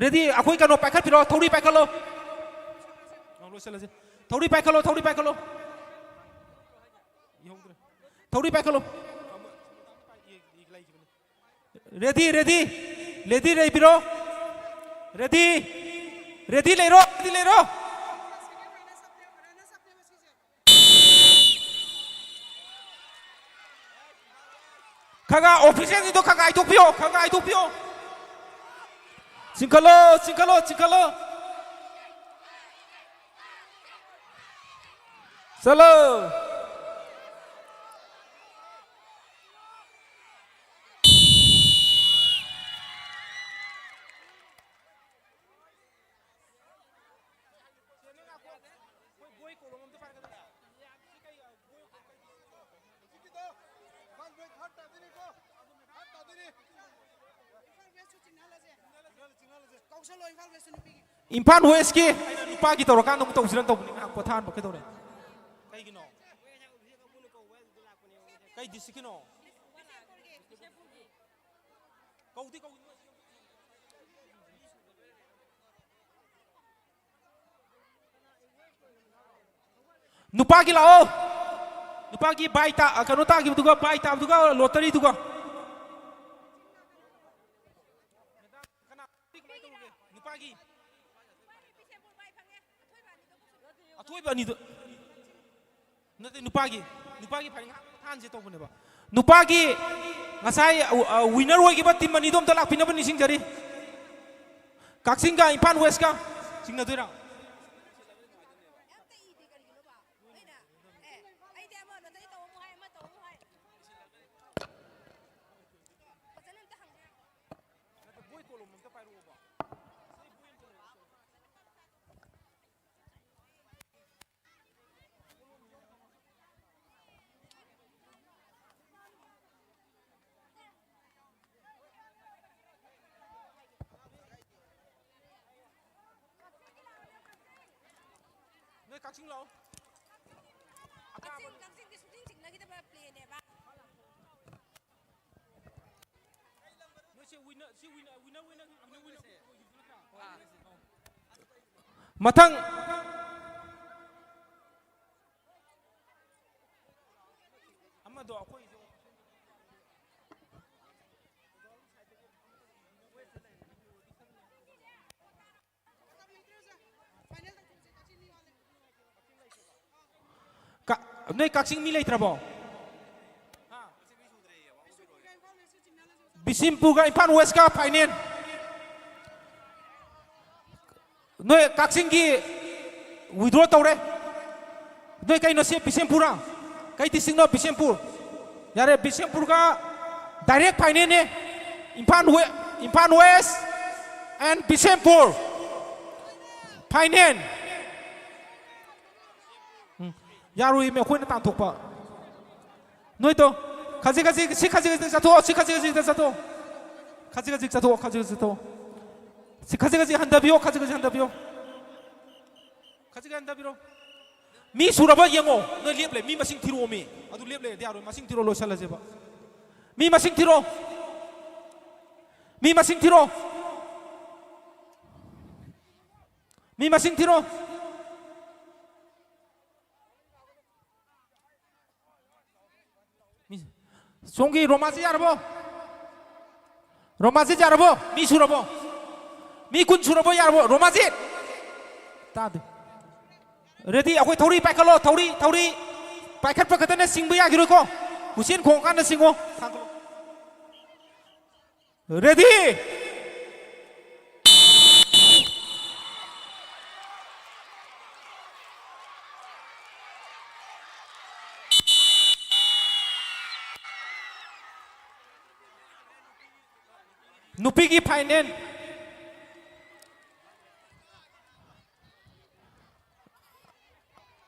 ꯔꯦꯗꯤ? ꯑꯩꯈꯣꯏ ꯀꯩꯅꯣ ꯄꯥꯏꯈꯠꯄꯤꯔꯣ, ꯊꯧꯔꯤ ꯄꯥꯏꯈꯠꯂꯣ꯫ ꯑ, ꯂꯣꯏꯁꯤꯜꯂꯁꯤ꯫ ꯊꯧꯔꯤ ꯄꯥꯏꯈꯠꯂꯣ, ꯊꯧꯔꯤ ꯄꯥꯏꯈꯠꯂꯣ꯫ ꯏꯍꯧꯗ꯭ꯔꯦ꯫ ꯊꯧꯔꯤ ꯄꯥꯏꯈꯠꯂꯣ꯫ Ready, ready. ꯔꯦꯗꯤ ꯂꯩꯕꯤꯔꯣ꯫ ꯔꯦꯗꯤ꯫ ꯔꯦꯗꯤ ꯂꯩꯔꯣ, ꯔꯦꯗꯤ ꯂꯩꯔꯣ꯫ ꯈꯔ ꯈꯔ ꯑꯣꯐꯤꯁꯤꯌꯦꯜꯁꯤꯡꯗꯣ ꯈꯔ ꯈꯔ ꯉꯥꯏꯊꯣꯛꯄꯤꯌꯣ, ꯈꯔ ꯈꯔ ꯉꯥꯏꯊꯣꯛꯄꯤꯌꯣ꯫ ꯆꯤꯡꯈꯠꯂꯣ, ꯆꯤꯡꯈꯠꯂꯣ, ꯆꯤꯡꯈꯠꯂꯣ꯫ ꯆꯠꯂꯣ꯫ ꯏꯝꯐꯥꯜ ꯋꯦꯁꯀꯤ ꯑꯩꯅ ꯅꯨꯄꯥꯒꯤ ꯇꯧꯔꯀꯥꯟꯗ ꯑꯃꯨꯛ ꯇꯧꯁꯤꯔꯅ ꯇꯧꯕꯅꯤ, ꯉꯥꯏꯍꯥꯛ ꯄꯣꯊꯥꯍꯟꯕ꯫ ꯀꯩꯗꯧꯔꯦ? ꯀꯩ ꯗꯤꯁꯇ꯭ꯔꯤꯛꯀꯤꯅꯣ? ꯀꯧꯗꯤ ꯀꯧꯗꯤ꯫ ꯅꯨꯄꯥꯒꯤ ꯂꯥꯛꯑꯣ꯫ ꯅꯨꯄꯥꯒꯤ ꯕꯥꯏ ꯇꯥ-, ꯀꯩꯅꯣ ꯇꯥꯈꯤꯕꯗꯨꯒ, ꯕꯥꯏ ꯇꯥꯕꯗꯨꯒ, ꯂꯣꯇꯔꯤꯗꯨꯒ꯫ ꯀꯅꯥ? ꯀꯃꯥꯏꯅ ꯇꯧꯔꯒꯦ? ꯅꯨꯄꯥꯒꯤ꯫ ꯑꯊꯣꯏꯕ ꯑꯅꯤꯗꯣ꯫ ꯅꯠꯇꯦ, ꯅꯨꯄꯥꯒꯤ꯫ ꯅꯨꯄꯥꯒꯤ ꯐꯥꯏꯅꯦꯜ ꯉꯥꯏꯍꯥꯛ ꯄꯣꯊꯥꯍꯟꯁꯦ ꯇꯧꯕꯅꯦꯕ꯫ ꯅꯨꯄꯥꯒꯤ ꯉꯁꯥꯏ, ꯑ, ꯑ, ꯋꯤꯅꯔ ꯑꯣꯏꯈꯤꯕ ꯇꯤꯝ ꯑꯅꯤꯗꯣ ꯑꯝꯇ ꯂꯥꯛꯄꯤꯅꯕ ꯅꯤꯡꯁꯤꯡꯖꯔꯤ꯫ ꯀꯛꯆꯤꯡꯒ ꯏꯝꯐꯥꯜ ꯋꯦꯁꯀ ꯆꯤꯡꯅꯗꯣꯏꯔꯥ? ꯅꯣꯏ ꯀꯛꯆꯤꯡ ꯂꯥꯛꯑꯣ꯫ ꯀꯛꯆꯤꯡ, ꯀꯛꯆꯤꯡꯗꯤ ꯁꯨꯡꯆꯤꯡ ꯆꯤꯡꯅꯈꯤꯗꯕ ꯄ꯭ꯂꯦꯅꯦꯕ꯫ ꯅꯣꯏ ꯁꯤ ꯋꯤꯟꯅꯔ, ꯁꯤ winner, winner, winner, winner, winner ꯑꯣꯏꯈꯤꯕ ꯅꯠꯇ꯭ꯔꯥ? ꯃꯊꯪ꯫ ꯑꯃꯗꯣ ꯑꯩꯈꯣꯏꯁꯨ꯫ ꯀ-, ꯅꯣꯏ ꯀꯛꯆꯤꯡ ꯃꯤ ꯂꯩꯇ꯭ꯔꯕꯣ? ꯕꯤꯁꯦꯝꯄꯨꯔꯒ ꯏꯝꯐꯥꯜ ꯋꯦꯁꯀ ꯐꯥꯏꯅꯦꯜ꯫ ꯅꯣꯏ ꯀꯛꯆꯤꯡꯒꯤ ꯋꯤꯗ꯭ꯔꯣ ꯇꯧꯔꯦ꯫ ꯅꯣꯏ ꯀꯩꯅꯣ ꯁꯤ ꯕꯤꯁꯦꯝꯄꯨꯔ? ꯀꯩ ꯗꯤꯁꯇ꯭ꯔꯤꯛꯅꯣ? ꯕꯤꯁꯦꯝꯄꯨꯔ꯫ ꯌꯥꯔꯦ, ꯕꯤꯁꯦꯝꯄꯨꯔꯒ ꯗꯥꯏꯔꯦꯛ ꯐꯥꯏꯅꯦꯜꯅꯦ꯫ ꯏꯝꯐꯥꯜ ꯋꯦ-, Imphal west and Bishenpur final. Um, ꯌꯥꯔꯣꯏꯃꯦ, ꯑꯩꯈꯣꯏꯅ ꯇꯥꯟꯊꯣꯛꯄ꯫ ꯅꯣꯏꯗꯣ ꯈꯖꯤꯛ ꯈꯖꯤꯛ, ꯁꯤ ꯈꯖꯤꯛ ꯈꯖꯤꯛ ꯆꯠꯊꯣꯛꯑꯣ, ꯁꯤ ꯈꯖꯤꯛ ꯈꯖꯤꯛꯇ ꯆꯠꯊꯣꯛꯑꯣ꯫ ꯈꯖꯤꯛ ꯈꯖꯤꯛ ꯆꯠꯊꯣꯛꯑꯣ, ꯈꯖꯤꯛ ꯈꯖꯤꯛ ꯆꯠꯊꯣꯛꯑꯣ꯫ ꯁꯤ ꯈꯖꯤꯛ ꯈꯖꯤꯛ ꯍꯟꯊꯕꯤꯌꯣ, ꯈꯖꯤꯛ ꯈꯖꯤꯛ ꯍꯟꯊꯕꯤꯌꯣ꯫ ꯈꯖꯤꯛ ꯈꯖꯤꯛ ꯍꯟꯊꯕꯤꯔꯣ꯫ ꯃꯤ ꯁꯨꯔꯕ ꯌꯦꯡꯉꯣ꯫ ꯅꯣꯏ ꯂꯦꯞ ꯂꯩ, ꯃꯤ ꯃꯁꯤꯡ ꯊꯤꯔꯛꯑꯣ ꯃꯤ꯫ ꯑꯗꯨ ꯂꯦꯞ ꯂꯩꯔꯗꯤ ꯌꯥꯔꯣꯏ꯫ ꯃꯁꯤꯡ ꯊꯤꯔꯣ, ꯂꯣꯏꯁꯤꯜꯂꯁꯦꯕ꯫ ꯃꯤ ꯃꯁꯤꯡ ꯊꯤꯔꯣ꯫ ꯃꯤ ꯃꯁꯤꯡ ꯊꯤꯔꯣ꯫ ꯃꯤ ꯃꯁꯤꯡ ꯊꯤꯔꯣ꯫ ꯃꯤ, ꯁꯣꯝꯒꯤ ꯔꯣꯃꯥꯖꯤ ꯌꯥꯔꯕꯣ? ꯔꯣꯃꯥꯖꯤ ꯌꯥꯔꯕꯣ? ꯃꯤ ꯁꯨꯔꯕꯣ? ꯃꯤ ꯀꯨꯟ ꯁꯨꯔꯕꯣ? ꯌꯥꯔꯕꯣ? ꯔꯣꯃꯥꯖꯤ! ꯇꯥꯗꯦ꯫ ꯔꯦꯗꯤ, ꯑꯩꯈꯣꯏ ꯊꯧꯔꯤ ꯄꯥꯏꯈꯠꯂꯣ, ꯊꯧꯔꯤ, ꯊꯧꯔꯤ꯫ ꯄꯥꯏꯈꯠꯄ ꯈꯛꯇꯅ ꯆꯤꯡꯕ ꯌꯥꯈꯤꯔꯣꯏꯀꯣ꯫ ꯍꯨꯁꯦꯟ ꯈꯣꯡꯉꯀꯥꯟꯗ ꯆꯤꯡꯉꯣ꯫ ꯊꯥꯡꯒꯠꯂꯣ꯫ ꯔꯦꯗꯤ! ꯅꯨꯄꯤꯒꯤ ꯐꯥꯏꯅꯦꯜ꯫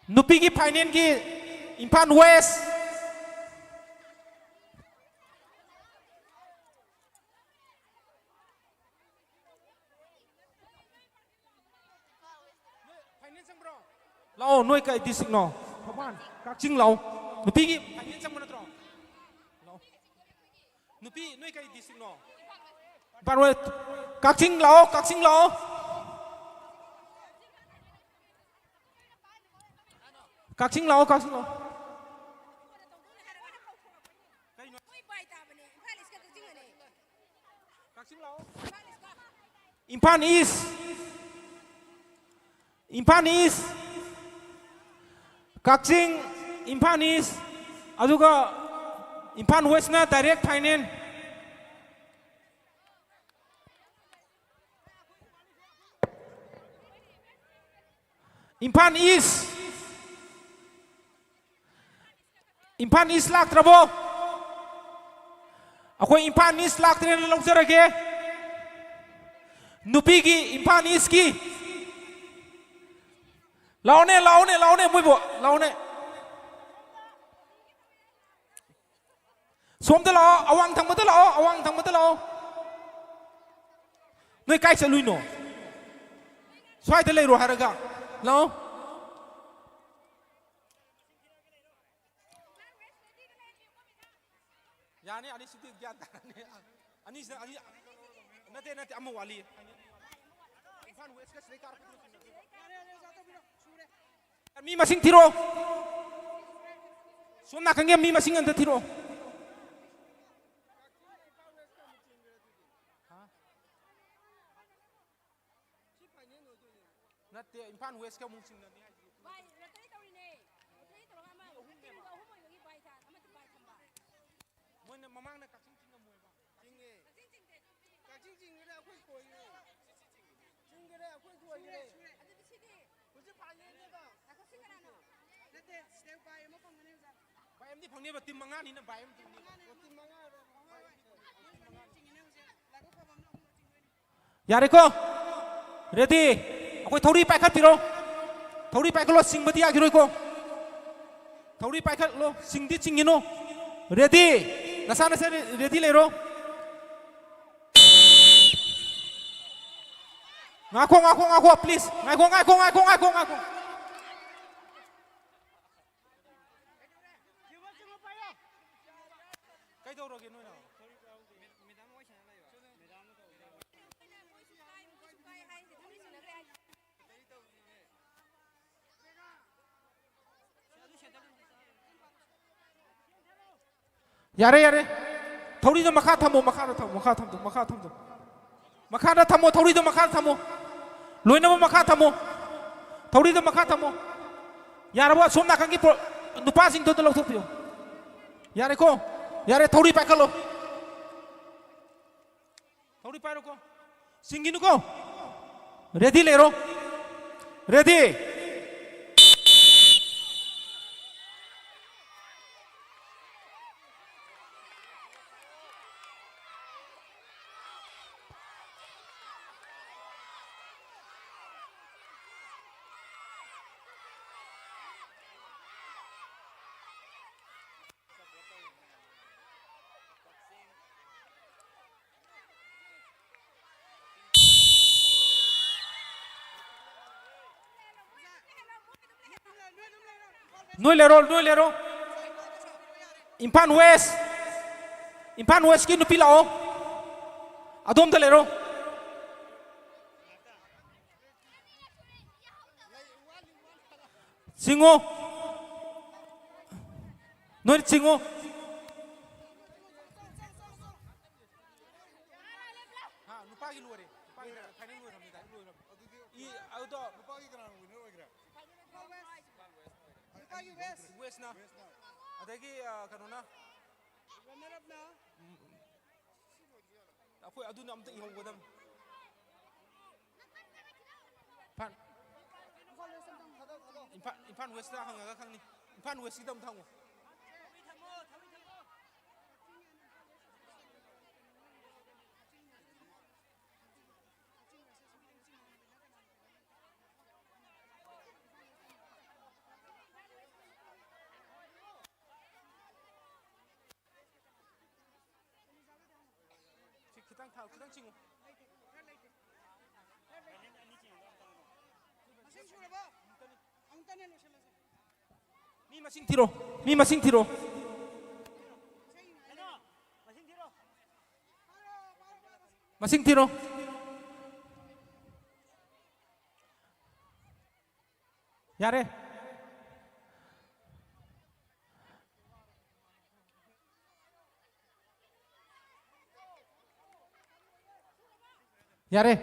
ꯅꯨꯄꯤꯒꯤ ꯐꯥꯏꯅꯦꯜꯒꯤ ꯏꯝꯐꯥꯜ ꯋꯦꯁ꯫ ꯂꯥꯛꯑꯣ, ꯅꯣꯏ ꯀꯩ ꯗꯤꯁꯇ꯭ꯔꯤꯛꯅꯣ? ꯊꯧꯕꯥꯜ, ꯀꯛꯆꯤꯡ ꯂꯥꯛꯑꯣ꯫ ꯅꯨꯄꯤꯒꯤ ꯐꯥꯏꯅꯦꯜ ꯆꯪꯕ ꯅꯠꯇ꯭ꯔꯣ? ꯂꯥꯛꯑꯣ꯫ ꯅꯨꯄꯤ, ꯅꯣꯏ ꯀꯩ ꯗꯤꯁꯇ꯭ꯔꯤꯛꯅꯣ? ꯏꯝꯐꯥꯜ ꯋꯦꯁ꯫ ꯀꯛꯆꯤꯡ ꯂꯥꯛꯑꯣ, ꯀꯛꯆꯤꯡ ꯂꯥꯛꯑꯣ꯫ ꯀꯛꯆꯤꯡ ꯂꯥꯛꯑꯣ, ꯀꯛꯆꯤꯡ ꯂꯥꯛꯑꯣ꯫ ꯀꯛꯆꯤꯡ ꯂꯥꯛꯑꯣ꯫ ꯏꯝꯐꯥꯜ ꯏꯁ꯫ ꯏꯝꯐꯥꯜ ꯏꯁ꯫ ꯀꯛꯆꯤꯡ, ꯏꯝꯐꯥꯜ ꯏꯁ꯫ ꯑꯗꯨꯒ Imphal ꯋꯦꯁꯅ direct final. Imphal east. Imphal ꯏꯁ ꯂꯥꯛꯇ꯭ꯔꯕꯣ? ꯑꯩꯈꯣꯏ ꯏꯝꯐꯥꯜ ꯏꯁ ꯂꯥꯛꯇ꯭ꯔꯦꯅ ꯂꯧꯖꯔꯒꯦ꯫ ꯅꯨꯄꯤꯒꯤ ꯏꯝꯐꯥꯜ ꯏꯁꯀꯤ꯫ ꯂꯥꯛꯑꯣꯅꯦ, ꯂꯥꯛꯑꯣꯅꯦ, ꯂꯥꯛꯑꯣꯅꯦ, ꯃꯣꯏꯕꯨ ꯂꯥꯛꯑꯣꯅꯦ꯫ ꯁꯣꯝꯗ ꯂꯥꯛꯑꯣ, ꯑꯋꯥꯡ ꯊꯪꯕꯗ ꯂꯥꯛꯑꯣ, ꯑꯋꯥꯡ ꯊꯪꯕꯗ ꯂꯥꯛꯑꯣ꯫ ꯅꯣꯏ ꯀꯥꯏ ꯆꯠꯂꯨꯏꯅꯣ? ꯁ꯭ꯋꯥꯏꯗ ꯂꯩꯔꯣ ꯍꯥꯏꯔꯒ꯫ ꯂꯥꯛꯑꯣ꯫ ꯌꯥꯅꯤ, ꯑꯅꯤꯁꯤꯗꯤ ꯒ꯭ꯌꯥꯟ ꯇꯥꯔꯅꯤ꯫ ꯑꯅꯤꯁꯤꯗ ꯑꯅꯤ, ꯅꯠꯇꯦ, ꯅꯠꯇꯦ, ꯑꯃ ꯋꯥꯠꯂꯤ꯫ ꯏꯝꯐꯥꯜ ꯋꯦꯁꯀ ꯁꯤꯗꯩ ꯀꯥꯔꯛꯄꯗꯨꯅ ꯆꯤꯡꯅꯗꯣꯏꯕ꯫ ꯃꯤ ꯃꯁꯤꯡ ꯊꯤꯔꯛꯑꯣ꯫ ꯁꯣꯝ ꯅꯥꯀꯟꯒꯤ ꯃꯤ ꯃꯁꯤꯡ ꯑꯝꯇ ꯊꯤꯔꯛꯑꯣ꯫ ꯅꯠꯇꯦ, ꯏꯝꯐꯥꯜ ꯋꯦꯁꯀ ꯑꯃꯨꯛ ꯆꯤꯡꯅꯅꯤ ꯍꯥꯏꯁꯤꯗꯤ꯫ ꯚꯥꯏ, ꯂꯣꯇꯔꯤ ꯇꯧꯔꯤꯅꯦ꯫ ꯂꯣꯇꯔꯤ ꯇꯧꯔꯒ ꯑꯃ ꯃꯤ ꯑꯍꯨꯝꯅꯦꯕ꯫ ꯇꯤꯝꯗꯣ ꯑꯍꯨꯝ ꯑꯣꯏꯕꯒꯤ ꯚꯥꯏ ꯊꯥ ꯑꯃꯗꯤ ꯚꯥꯏ ꯊꯝꯕ꯫ ꯃꯣꯏꯅ ꯃꯃꯥꯡꯗ ꯀꯛꯆꯤꯡ ꯆꯤꯡꯉꯝꯃꯣꯏꯕ꯫ ꯆꯤꯡꯉꯦ꯫ ꯀꯛꯆꯤꯡ ꯆꯤꯡꯗꯦ꯫ ꯀꯛꯆꯤꯡ ꯆꯤꯡꯈ꯭ꯔꯦ ꯑꯩꯈꯣꯏ ꯊꯣꯏꯈ꯭ꯔꯦ꯫ ꯆꯤꯡꯈ꯭ꯔꯦ ꯑꯩꯈꯣꯏ ꯊꯣꯏꯈ꯭ꯔꯦ꯫ ꯑꯗꯨꯗꯤ ꯁꯤꯗꯤ꯫ ꯍꯧꯖꯤꯛ ꯐꯥꯏꯅꯦꯜꯅꯦꯕ꯫ ꯉꯥꯏꯈꯣ, ꯁꯤ ꯀꯅꯥꯅꯣ? ꯅꯠꯇꯦ, ꯁꯤꯗ ꯚꯥꯏ ꯑꯃ ꯐꯪꯒꯅꯤ ꯑꯣꯖꯥ꯫ ꯚꯥꯏ ꯑꯃꯗꯤ ꯐꯪꯅꯦꯕ, ꯇꯤꯝ ꯃꯉꯥꯅꯤꯅ ꯚꯥꯏ ꯑꯃ ꯐꯪꯅꯦꯕ꯫ ꯇꯤꯝ ꯃꯉꯥ ꯑꯣꯏꯔꯣ, ꯃꯉꯥ ꯑꯣꯏꯔꯣ꯫ ꯃꯣꯏ ꯑꯅꯤ ꯆꯤꯡꯉꯤꯅꯦ ꯍꯧꯖꯤꯛ꯫ ꯂꯥꯏꯕꯛ ꯐꯕ ꯑꯃꯅ ꯑꯍꯨꯝꯂꯛ ꯆꯤꯡꯗꯣꯏꯅꯤ꯫ ꯌꯥꯔꯦꯀꯣ? ꯔꯦꯗꯤ? ꯑꯩꯈꯣꯏ ꯊꯧꯔꯤ ꯄꯥꯏꯈꯠꯄꯤꯔꯣ꯫ ꯊꯧꯔꯤ ꯄꯥꯏꯈꯠꯂꯣ, ꯆꯤꯡꯕꯗꯤ ꯌꯥꯈꯤꯔꯣꯏꯀꯣ꯫ ꯊꯧꯔꯤ ꯄꯥꯏꯈꯠꯂꯣ, ꯆꯤꯡꯗꯤ ꯆꯤꯡꯈꯤꯅꯨ꯫ ꯔꯦꯗꯤ? ꯅꯁꯥ ꯅꯁꯥ ꯔꯦ-, ꯔꯦꯗꯤ ꯂꯩꯔꯣ꯫ ꯉꯥꯏꯈꯣ, ꯉꯥꯏꯈꯣ, ꯉꯥꯏꯈꯣ, please. ꯉꯥꯏꯈꯣ, ꯉꯥꯏꯈꯣ, ꯉꯥꯏꯈꯣ, ꯉꯥꯏꯈꯣ, ꯉꯥꯏꯈꯣ꯫ ꯀꯩꯗꯧꯔꯒꯦ ꯅꯣꯏꯅ? ꯌꯥꯔꯦ, ꯌꯥꯔꯦ꯫ ꯊꯧꯔꯤꯗꯣ ꯃꯈꯥ ꯊꯝꯃꯣ, ꯃꯈꯥꯗ ꯊꯝꯃꯣ, ꯃꯈꯥ ꯊꯝꯃꯣ, ꯃꯈꯥ ꯊꯝꯃꯣ꯫ ꯃꯈꯥꯗ ꯊꯝꯃꯣ, ꯊꯧꯔꯤꯗꯣ ꯃꯈꯥꯗ ꯊꯝꯃꯣ꯫ ꯂꯣꯏꯅꯃꯛ ꯃꯈꯥ ꯊꯝꯃꯣ꯫ ꯊꯧꯔꯤꯗꯣ ꯃꯈꯥ ꯊꯝꯃꯣ꯫ ꯌꯥꯔꯕꯣ? ꯑꯁꯣꯝ ꯅꯥꯀꯟꯒꯤ ꯄ꯭ꯔꯣ-, ꯅꯨꯄꯥꯁꯤꯡꯗꯣ ꯑꯝꯇ ꯂꯧꯊꯣꯛꯄꯤꯌꯣ꯫ ꯌꯥꯔꯦꯀꯣ? ꯌꯥꯔꯦ, ꯊꯧꯔꯤ ꯄꯥꯏꯈꯠꯂꯣ꯫ ꯊꯧꯔꯤ ꯄꯥꯏꯔꯣꯀꯣ꯫ ꯆꯤꯡꯒꯤꯅꯨꯀꯣ꯫ ꯔꯦꯗꯤ ꯂꯩꯔꯣ꯫ ꯔꯦꯗꯤ꯫ ꯅꯣꯏ ꯂꯩꯔꯣ, ꯅꯣꯏ ꯂꯩꯔꯣ꯫ ꯏꯝꯐꯥꯜ ꯋꯦꯁ꯫ ꯏꯝꯐꯥꯜ ꯋꯦꯁꯀꯤ ꯅꯨꯄꯤ ꯂꯥꯛꯑꯣ꯫ ꯑꯗꯣꯝꯗ ꯂꯩꯔꯣ꯫ ꯆꯤꯡꯉꯣ꯫ ꯅꯣꯏ ꯆꯤꯡꯉꯣ꯫ ꯍꯥ, ꯅꯨꯄꯥꯒꯤ ꯂꯣꯏꯔꯦ꯫ ꯅꯨꯄꯥꯒꯤ ꯐꯥꯏꯅꯦꯜ ꯂꯣꯏꯔꯝꯅꯤꯗ꯫ ꯂꯣꯏꯔꯝ-, ꯑꯗꯨꯗꯤ ꯏ-, ꯑꯗꯨꯗꯣ ꯅꯨꯄꯥꯒꯤ ꯀꯅꯥꯅ ꯋꯤꯅꯔ ꯑꯣꯏꯈ꯭ꯔꯦ? ꯅꯨꯄꯥꯒꯤ ꯋꯦꯁ꯫ ꯋꯦꯁꯅ꯫ ꯑꯗꯒꯤ, ꯑ, ꯀꯩꯅꯣꯅ? ꯔꯟꯅꯔ ꯑꯞꯅ? ꯎꯝ, ꯎꯝ꯫ ꯑꯩꯈꯣꯏ ꯑꯗꯨꯅ ꯑꯝꯇ ꯏꯍꯧꯒꯗꯕꯅꯤ꯫ ꯏꯝꯐꯥꯜ, ꯏꯝꯐꯥꯜ, ꯏꯝꯐꯥꯜ ꯋꯦꯁꯇ ꯍꯪꯉꯒ ꯈꯪꯅꯤ꯫ ꯏꯝꯐꯥꯜ ꯋꯦꯁꯀꯤꯗ ꯑꯝꯇ ꯍꯪꯉꯨ꯫ ꯁꯤ ꯈꯤꯇꯪ ꯊꯥꯎ, ꯈꯤꯇꯪ ꯆꯤꯡꯉꯨ꯫ ꯃꯁꯤꯡ ꯁꯨꯔꯕꯣ? ꯑꯃꯨꯛꯇꯅꯦ ꯂꯣꯏꯁꯤꯜꯂꯁꯦ꯫ ꯃꯤ ꯃꯁꯤꯡ ꯊꯤꯔꯣ꯫ ꯃꯤ ꯃꯁꯤꯡ ꯊꯤꯔꯣ꯫ ꯃꯁꯤꯡ ꯊꯤꯔꯣ꯫ ꯌꯥꯔꯦ꯫ ꯌꯥꯔꯦ꯫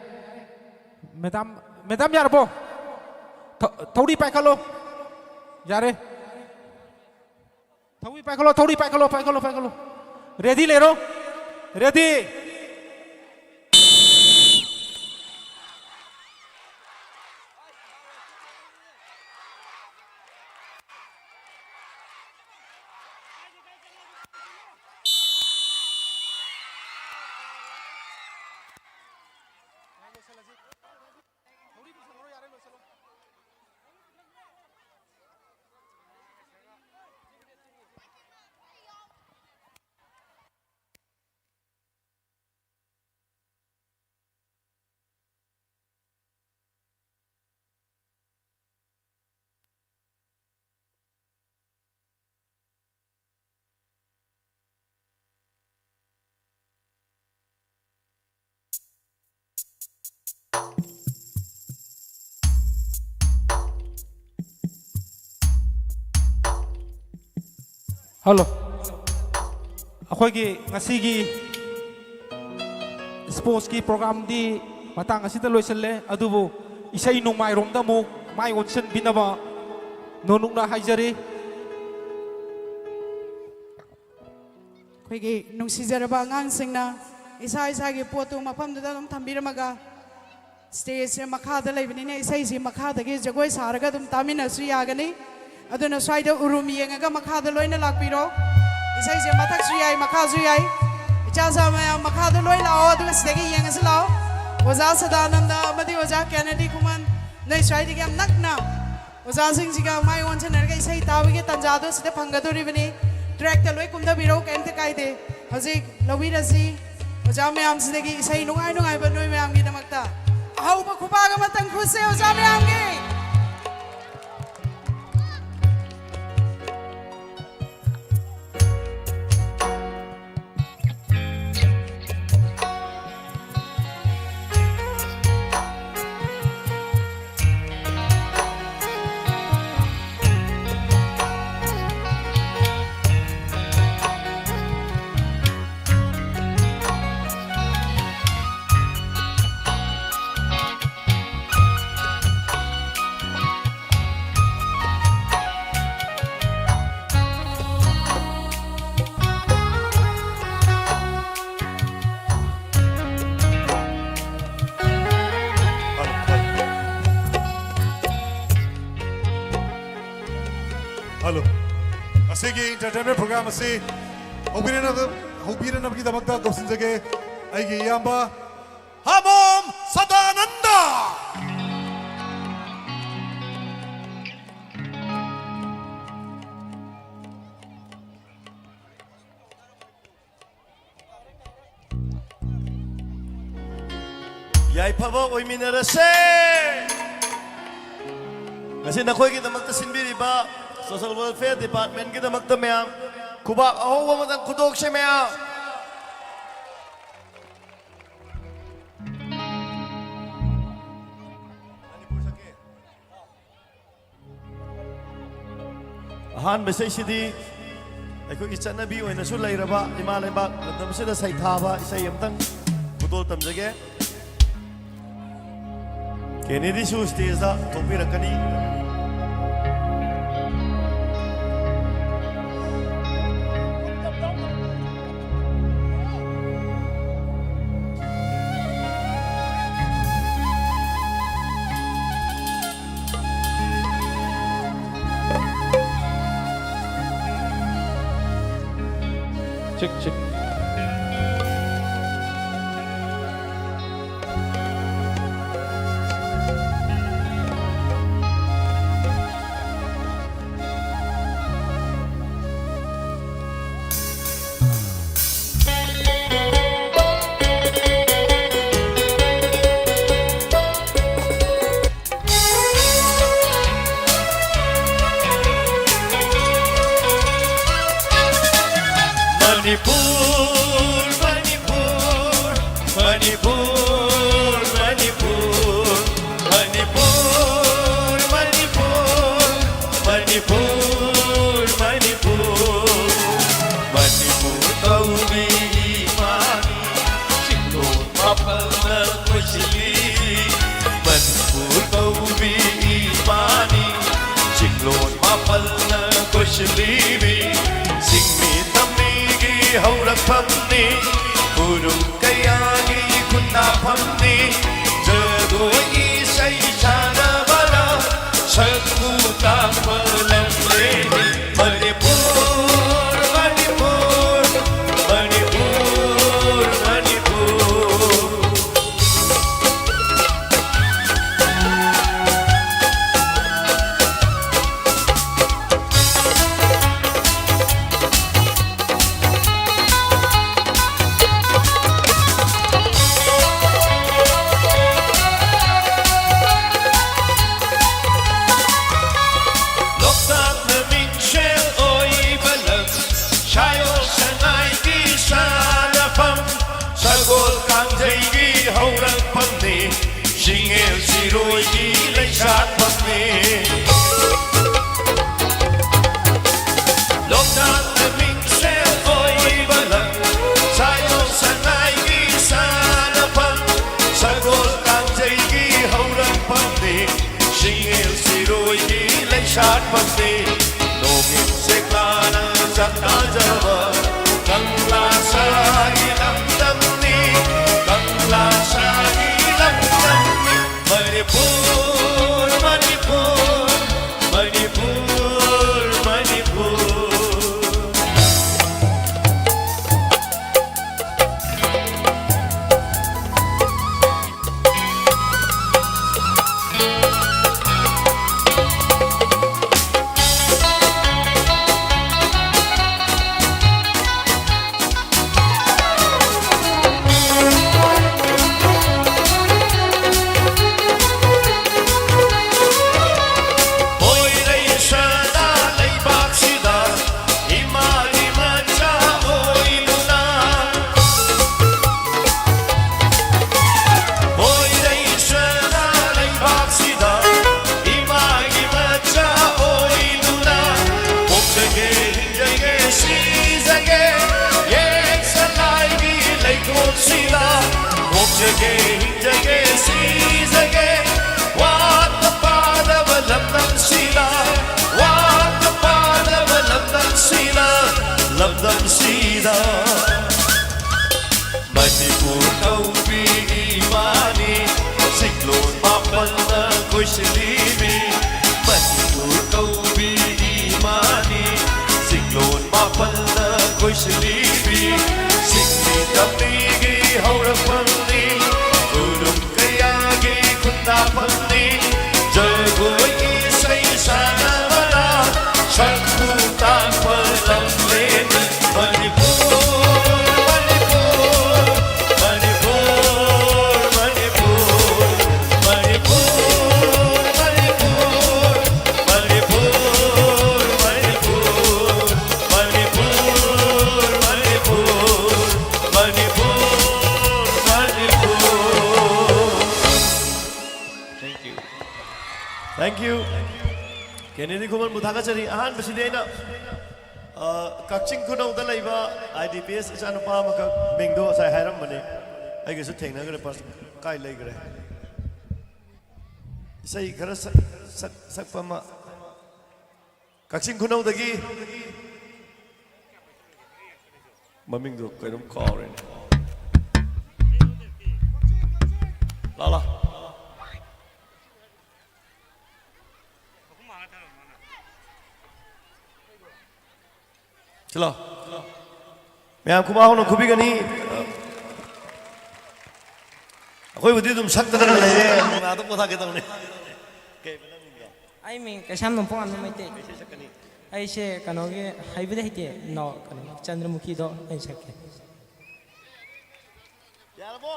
ꯃꯦꯗꯥꯝ, ꯃꯦꯗꯥꯝ ꯌꯥꯔꯕꯣ? ꯊꯧ-, ꯊꯧꯔꯤ ꯄꯥꯏꯈꯠꯂꯣ꯫ ꯌꯥꯔꯦ꯫ ꯊꯧꯔꯤ ꯄꯥꯏꯈꯠꯂꯣ, ꯊꯧꯔꯤ ꯄꯥꯏꯈꯠꯂꯣ, ꯄꯥꯏꯈꯠꯂꯣ, ꯄꯥꯏꯈꯠꯂꯣ꯫ ꯔꯦꯗꯤ ꯂꯩꯔꯣ꯫ ꯔꯦꯗꯤ꯫ ꯍꯜꯂꯣ꯫ ꯑꯩꯈꯣꯏꯒꯤ ꯉꯁꯤꯒꯤ ꯁ꯭ꯄꯣꯔꯠꯁꯀꯤ ꯄ꯭ꯔꯣꯒ꯭ꯔꯥꯝꯗꯤ ꯃꯇꯥꯡ ꯑꯁꯤꯗ ꯂꯣꯏꯁꯤꯜꯂꯦ, ꯑꯗꯨꯕꯨ ꯏꯁꯩ ꯅꯣꯡꯃꯥꯏꯔꯣꯝꯗ ꯑꯃꯨꯛ ꯃꯥꯏ ꯑꯣꯟꯁꯤꯟꯕꯤꯅꯕ ꯅꯣꯅꯨꯛꯅ ꯍꯥꯏꯖꯔꯤ꯫ ꯑꯩꯈꯣꯏꯒꯤ ꯅꯨꯡꯁꯤꯖꯔꯕ ꯑꯉꯥꯡꯁꯤꯡꯅ ꯏꯁꯥ ꯏꯁꯥꯒꯤ ꯄꯣꯠꯇꯨ ꯃꯐꯝꯗꯨꯗ ꯑꯗꯨꯝ ꯊꯝꯕꯤꯔꯝꯃꯒ, ꯁ꯭ꯇꯦꯖꯁꯦ ꯃꯈꯥꯗ ꯂꯩꯕꯅꯤꯅ ꯏꯁꯩꯁꯤ ꯃꯈꯥꯗꯒꯤ ꯖꯒꯣꯏ ꯁꯥꯔꯒ ꯑꯗꯨꯝ ꯇꯥꯃꯤꯟꯅꯁꯨ ꯌꯥꯒꯅꯤ꯫ ꯑꯗꯨꯅ ꯁ꯭ꯋꯥꯏꯗ ꯎꯔꯨꯝ ꯌꯦꯡꯉꯒ ꯃꯈꯥꯗ ꯂꯣꯏꯅ ꯂꯥꯛꯄꯤꯔꯣ꯫ ꯏꯁꯩꯁꯦ ꯃꯊꯛꯁꯨ ꯌꯥꯏ, ꯃꯈꯥꯁꯨ ꯌꯥꯏ꯫ ꯏꯆꯥꯁꯥ ꯃꯌꯥꯝ ꯃꯈꯥꯗ ꯂꯣꯏ ꯂꯥꯛꯑꯣ, ꯑꯗꯨꯒ ꯁꯤꯗꯒꯤ ꯌꯦꯡꯉꯁꯤ ꯂꯥꯛꯑꯣ꯫ ꯑꯣꯖꯥ ꯁꯗꯥꯅꯟꯗ ꯑꯃꯗꯤ ꯑꯣꯖꯥ ꯀꯦꯅꯦꯗꯤ ꯈꯨꯃꯟ, ꯅꯣꯏ ꯁ꯭ꯋꯥꯏꯗꯒꯤ ꯌꯥꯝ ꯅꯛꯅ ꯑꯣꯖꯥꯁꯤꯡꯁꯤꯒ ꯃꯥꯏ ꯑꯣꯟꯁꯤꯟꯅꯔꯒ ꯏꯁꯩ ꯇꯥꯕꯒꯤ ꯇꯥꯟꯖꯥꯗꯣ ꯁꯤꯗ ꯐꯪꯒꯗꯣꯔꯤꯕꯅꯤ꯫ ꯇ꯭ꯔꯦꯛꯇ ꯂꯣꯏ ꯀꯨꯝꯊꯕꯤꯔꯛꯎ, ꯀꯩꯝꯇ ꯀꯥꯏꯗꯦ꯫ ꯍꯧꯖꯤꯛ ꯂꯧꯕꯤꯔꯁꯤ ꯑꯣꯖꯥ ꯃꯌꯥꯝꯁꯤꯗꯒꯤ ꯏꯁꯩ ꯅꯨꯡꯉꯥꯏ ꯅꯨꯡꯉꯥꯏꯕ ꯅꯣꯏ ꯃꯌꯥꯝꯒꯤꯗꯃꯛꯇ꯫ ꯑꯍꯧꯕ ꯈꯨꯕꯥꯛ ꯑꯃꯇꯪ ꯈꯨꯁꯦ ꯑꯣꯖꯥ ꯃꯌꯥꯝꯒꯤ꯫ ꯍꯜꯂꯣ꯫ ꯉꯁꯤꯒꯤ entertainment program ꯑꯁꯤ ꯍꯧꯕꯤꯔꯅꯕ-, ꯍꯧꯕꯤꯔꯅꯕꯒꯤꯗꯃꯛꯇ ꯀꯧꯁꯤꯟꯖꯒꯦ ꯑꯩꯒꯤ ꯏꯌꯥꯝꯕ ꯍꯥꯃꯣꯝ ꯁꯗꯥꯅꯟꯗ꯫ ꯌꯥꯏꯐꯕ ꯑꯣꯏꯃꯤꯟꯅꯔꯁꯦ꯫ ꯉꯁꯤ ꯅꯈꯣꯏꯒꯤꯗꯃꯛꯇ ꯁꯤꯟꯕꯤꯔꯤꯕ social welfare departmentꯀꯤꯗꯃꯛꯇ ꯃꯌꯥꯝ ꯈꯨꯕꯥꯛ ꯑꯍꯧꯕ ꯑꯃꯇꯪ ꯈꯨꯗꯣꯛꯁꯦ ꯃꯌꯥꯝ꯫ ꯑꯍꯥꯟꯕ ꯏꯁꯩꯁꯤꯗꯤ ꯑꯩꯈꯣꯏꯒꯤ ꯆꯠꯅꯕꯤ ꯑꯣꯏꯅꯁꯨ ꯂꯩꯔꯕ ꯏꯃꯥ ꯂꯩꯕꯥꯛ ꯂꯝꯗꯝꯁꯤꯗ ꯁꯩꯊꯥꯕ ꯏꯁꯩ ꯑꯃꯇꯪ ꯈꯨꯗꯣꯜ ꯇꯝꯖꯒꯦ꯫ ꯀꯦꯅꯦꯗꯤꯁꯨ ꯁ꯭ꯇꯦꯖꯇ ꯊꯣꯛꯄꯤꯔꯛꯀꯅꯤ꯫ Check, check. ꯃꯅꯤꯄꯨꯔ, ꯃꯅꯤꯄꯨꯔ, ꯃꯅꯤꯄꯨꯔ, ꯃꯅꯤꯄꯨꯔ, ꯃꯅꯤꯄꯨꯔ, ꯃꯅꯤꯄꯨꯔ, ꯃꯅꯤꯄꯨꯔ, ꯃꯅꯤꯄꯨꯔ, ꯃꯅꯤꯄꯨꯔ ꯀꯧꯕꯤ ꯏꯃꯥꯅꯤ, ꯆꯤꯡꯂꯣꯟ ꯃꯥꯄꯜꯅ ꯀꯣꯏꯁꯤꯜꯂꯤ꯫ ꯃꯅꯤꯄꯨꯔ ꯀꯧꯕꯤ ꯏꯃꯥꯅꯤ, ꯆꯤꯡꯂꯣꯟ ꯃꯥꯄꯜꯅ ꯀꯣꯏꯁꯤꯜꯂꯤꯕꯤ꯫ ꯆꯤꯡꯃꯤ ꯇꯝꯃꯤꯒꯤ ꯍꯧꯔꯛꯐꯝꯅꯤ, ꯐꯨꯔꯨꯞ ꯀꯌꯥꯒꯤ ꯈꯨꯟꯗꯥꯐꯝꯅꯤ꯫ ꯖꯒꯣꯏ ꯏꯁꯩ ꯁꯥꯟꯅꯕꯗ ꯁꯛꯄꯨ ꯇꯥꯛꯄ ꯂꯝꯂꯦꯟꯅꯤ꯫ ꯃꯅꯤꯄꯨꯔ, ꯃꯅꯤꯄꯨꯔ, ꯃꯅꯤꯄꯨꯔ, ꯃꯅꯤꯄꯨꯔ꯫ ꯂꯣꯛꯇꯥꯛꯅ ꯃꯤꯡꯁꯦꯜ ꯑꯣꯏꯕ ꯂꯝ, ꯁꯥꯌꯣꯛ ꯁꯉꯥꯏꯒꯤ ꯁꯥꯟꯅꯐꯝ, ꯁꯒꯣꯜ ꯀꯥꯡꯖꯩꯒꯤ ꯍꯧꯔꯛꯐꯝꯅꯤ, ꯆꯤꯡꯉꯦꯜ ꯁꯤꯔꯣꯏꯒꯤ ꯂꯩꯁꯥꯠꯐꯝꯅꯤ꯫ ꯂꯣꯛꯇꯥꯛꯅ ꯁꯥꯠꯐꯝꯅꯤ, ꯅꯣꯡꯏꯟ ꯁꯦꯛꯂꯥꯅ ꯆꯥꯛꯇꯥꯖꯕ ꯀꯪꯂꯥ ꯁꯥꯒꯤ ꯂꯝꯗꯝꯅꯤ, ꯀꯪꯂꯥ ꯁꯥꯒꯤ ꯂꯝꯗꯝꯅꯤ꯫ ꯃꯅꯤꯄꯨꯔ, ꯃꯅꯤꯄꯨꯔ, ꯃꯅꯤꯄꯨꯔ, ꯃꯅꯤꯄꯨꯔ꯫ ꯃꯣꯏꯔꯩ ꯁꯅꯥ ꯂꯩꯕꯥꯛꯁꯤꯗ ꯏꯃꯥꯒꯤ ꯃꯆꯥ ꯑꯣꯏꯗꯨꯅ, ꯃꯣꯏꯔꯩ ꯁꯅꯥ ꯂꯩꯕꯥꯛꯁꯤꯗ ꯏꯃꯥꯒꯤ ꯃꯆꯥ ꯑꯣꯏꯗꯨꯅ, ꯄꯣꯛꯆꯒꯦ, ꯍꯤꯡꯖꯒꯦ, ꯁꯤꯖꯒꯦ, ꯌꯦꯛ ꯁꯂꯥꯏꯒꯤ ꯂꯩꯀꯣꯜꯁꯤꯗ, ꯄꯣꯛꯆꯒꯦ, ꯍꯤꯡꯖꯒꯦ, ꯁꯤꯖꯒꯦ, ꯋꯥꯠꯇ ꯄꯥꯗꯕ ꯂꯝꯗꯝꯁꯤꯗ, ꯋꯥꯠꯇ ꯄꯥꯗꯕ ꯂꯝꯗꯝꯁꯤꯗ, ꯂꯝꯗꯝꯁꯤꯗ꯫ ꯃꯅꯤꯄꯨꯔ ꯀꯧꯕꯤ ꯏꯃꯥꯅꯤ, ꯁꯤꯀ꯭ꯂꯣꯟ ꯃꯥꯄꯜꯅ ꯀꯣꯏꯁꯤꯜꯂꯤꯕꯤ꯫ ꯃꯅꯤꯄꯨꯔ ꯀꯧꯕꯤ ꯏꯃꯥꯅꯤ, ꯁꯤꯀ꯭ꯂꯣꯟ ꯃꯥꯄꯜꯅ ꯀꯣꯏꯁꯤꯜꯂꯤꯕꯤ꯫ ꯁꯤꯡꯃꯤ ꯇꯝꯃꯤꯒꯤ ꯍꯧꯔꯛꯐꯝꯅꯤ, ꯈꯨꯗꯨꯝ ꯀꯌꯥꯒꯤ ꯈꯨꯟꯗꯥꯐꯝꯅꯤ꯫ ꯖꯒꯣꯏ ꯏꯁꯩ ꯁꯥꯟꯅꯕꯅ ꯁꯛꯄꯨ ꯇꯥꯛꯄ ꯂꯝꯂꯦꯟꯅꯤ꯫ Manipur, Manipur, Manipur, Manipur, Manipur, Manipur, Manipur, Manipur, Manipur, Manipur, Manipur, Manipur. Thank you. Thank you. ꯀꯦꯅꯦꯗꯤ ꯈꯨꯃꯟꯕꯨ ꯊꯥꯒꯠꯆꯔꯤ꯫ ꯑꯍꯥꯟꯕꯁꯤꯗꯤ ꯑꯩꯅ, ꯑ, ꯀꯛꯆꯤꯡ ꯈꯨꯅꯧꯗ ꯂꯩꯕ ꯑꯥꯏ ꯗꯤ ꯄꯤ ꯑꯦꯁ ꯏꯆꯥꯅꯨꯄꯥ ꯑꯃꯈꯛ ꯃꯤꯡꯗꯣ ꯉꯁꯥꯏ ꯍꯥꯏꯔꯝꯕꯅꯤ꯫ ꯑꯩꯒꯁꯨ ꯊꯦꯡꯅꯈ꯭ꯔꯦ, ꯄꯥꯁ-, ꯀꯥꯏ ꯂꯩꯈ꯭ꯔꯦ? ꯏꯁꯩ ꯈꯔ ꯁꯛ-, ꯁꯛ-, ꯁꯛꯄ ꯑꯃ꯫ ꯀꯛꯆꯤꯡ ꯈꯨꯅꯧꯗꯒꯤ, ꯃꯃꯤꯡꯗꯣ ꯀꯩꯅꯣꯝ ꯀꯥꯎꯔꯦꯅꯦ꯫ ꯂꯥ ꯂꯥ꯫ ꯁꯤꯂꯣ꯫ ꯃꯌꯥꯝ ꯈꯨꯕꯥꯛ ꯍꯧꯅ ꯈꯨꯕꯤꯒꯅꯤ꯫ ꯑꯩꯈꯣꯏꯕꯨꯗꯤ ꯑꯗꯨꯝ ꯁꯛꯇꯅ ꯂꯩꯔꯦ, ꯃꯨꯛꯅꯥꯗ ꯄꯣꯊꯥꯒꯦ ꯇꯧꯅꯤ꯫ ꯀꯩꯕ ꯅꯪ ꯃꯤꯡꯗꯣ? ꯑꯩ ꯃꯤꯡ ꯀꯩꯁꯥꯝ ꯅꯣꯡꯄꯣꯛ ꯉꯥꯟꯕ ꯃꯩꯇꯩ꯫ ꯀꯩ ꯏꯁꯩ ꯁꯛꯀꯅꯤ? ꯑꯩꯁꯦ ꯀꯩꯅꯣꯒꯤ, ꯍꯩꯕꯗꯤ ꯍꯩꯇꯦ, ꯅꯣ, ꯀꯩꯅꯣ, ꯆꯟꯗ꯭ꯔꯃꯨꯈꯤꯗꯣ ꯑꯩ ꯁꯛꯀꯦ꯫ ꯌꯥꯔꯕꯣ?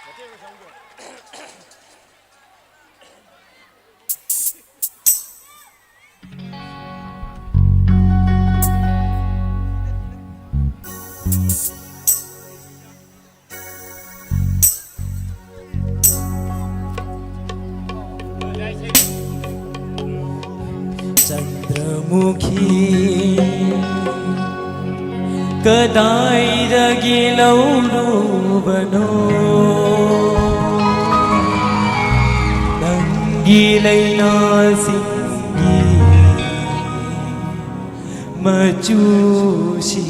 ꯃꯇꯦꯛ ꯑꯃ ꯁꯛꯎꯁꯦ꯫ ꯆꯟꯗ꯭ꯔꯃꯨꯈꯤ, ꯀꯗꯥꯏꯗꯒꯤ ꯂꯧꯔꯨꯕꯅꯣ ꯅꯪꯒꯤ ꯂꯩꯅꯥꯁꯤꯡꯒꯤ ꯃꯆꯨꯁꯤꯕꯨ?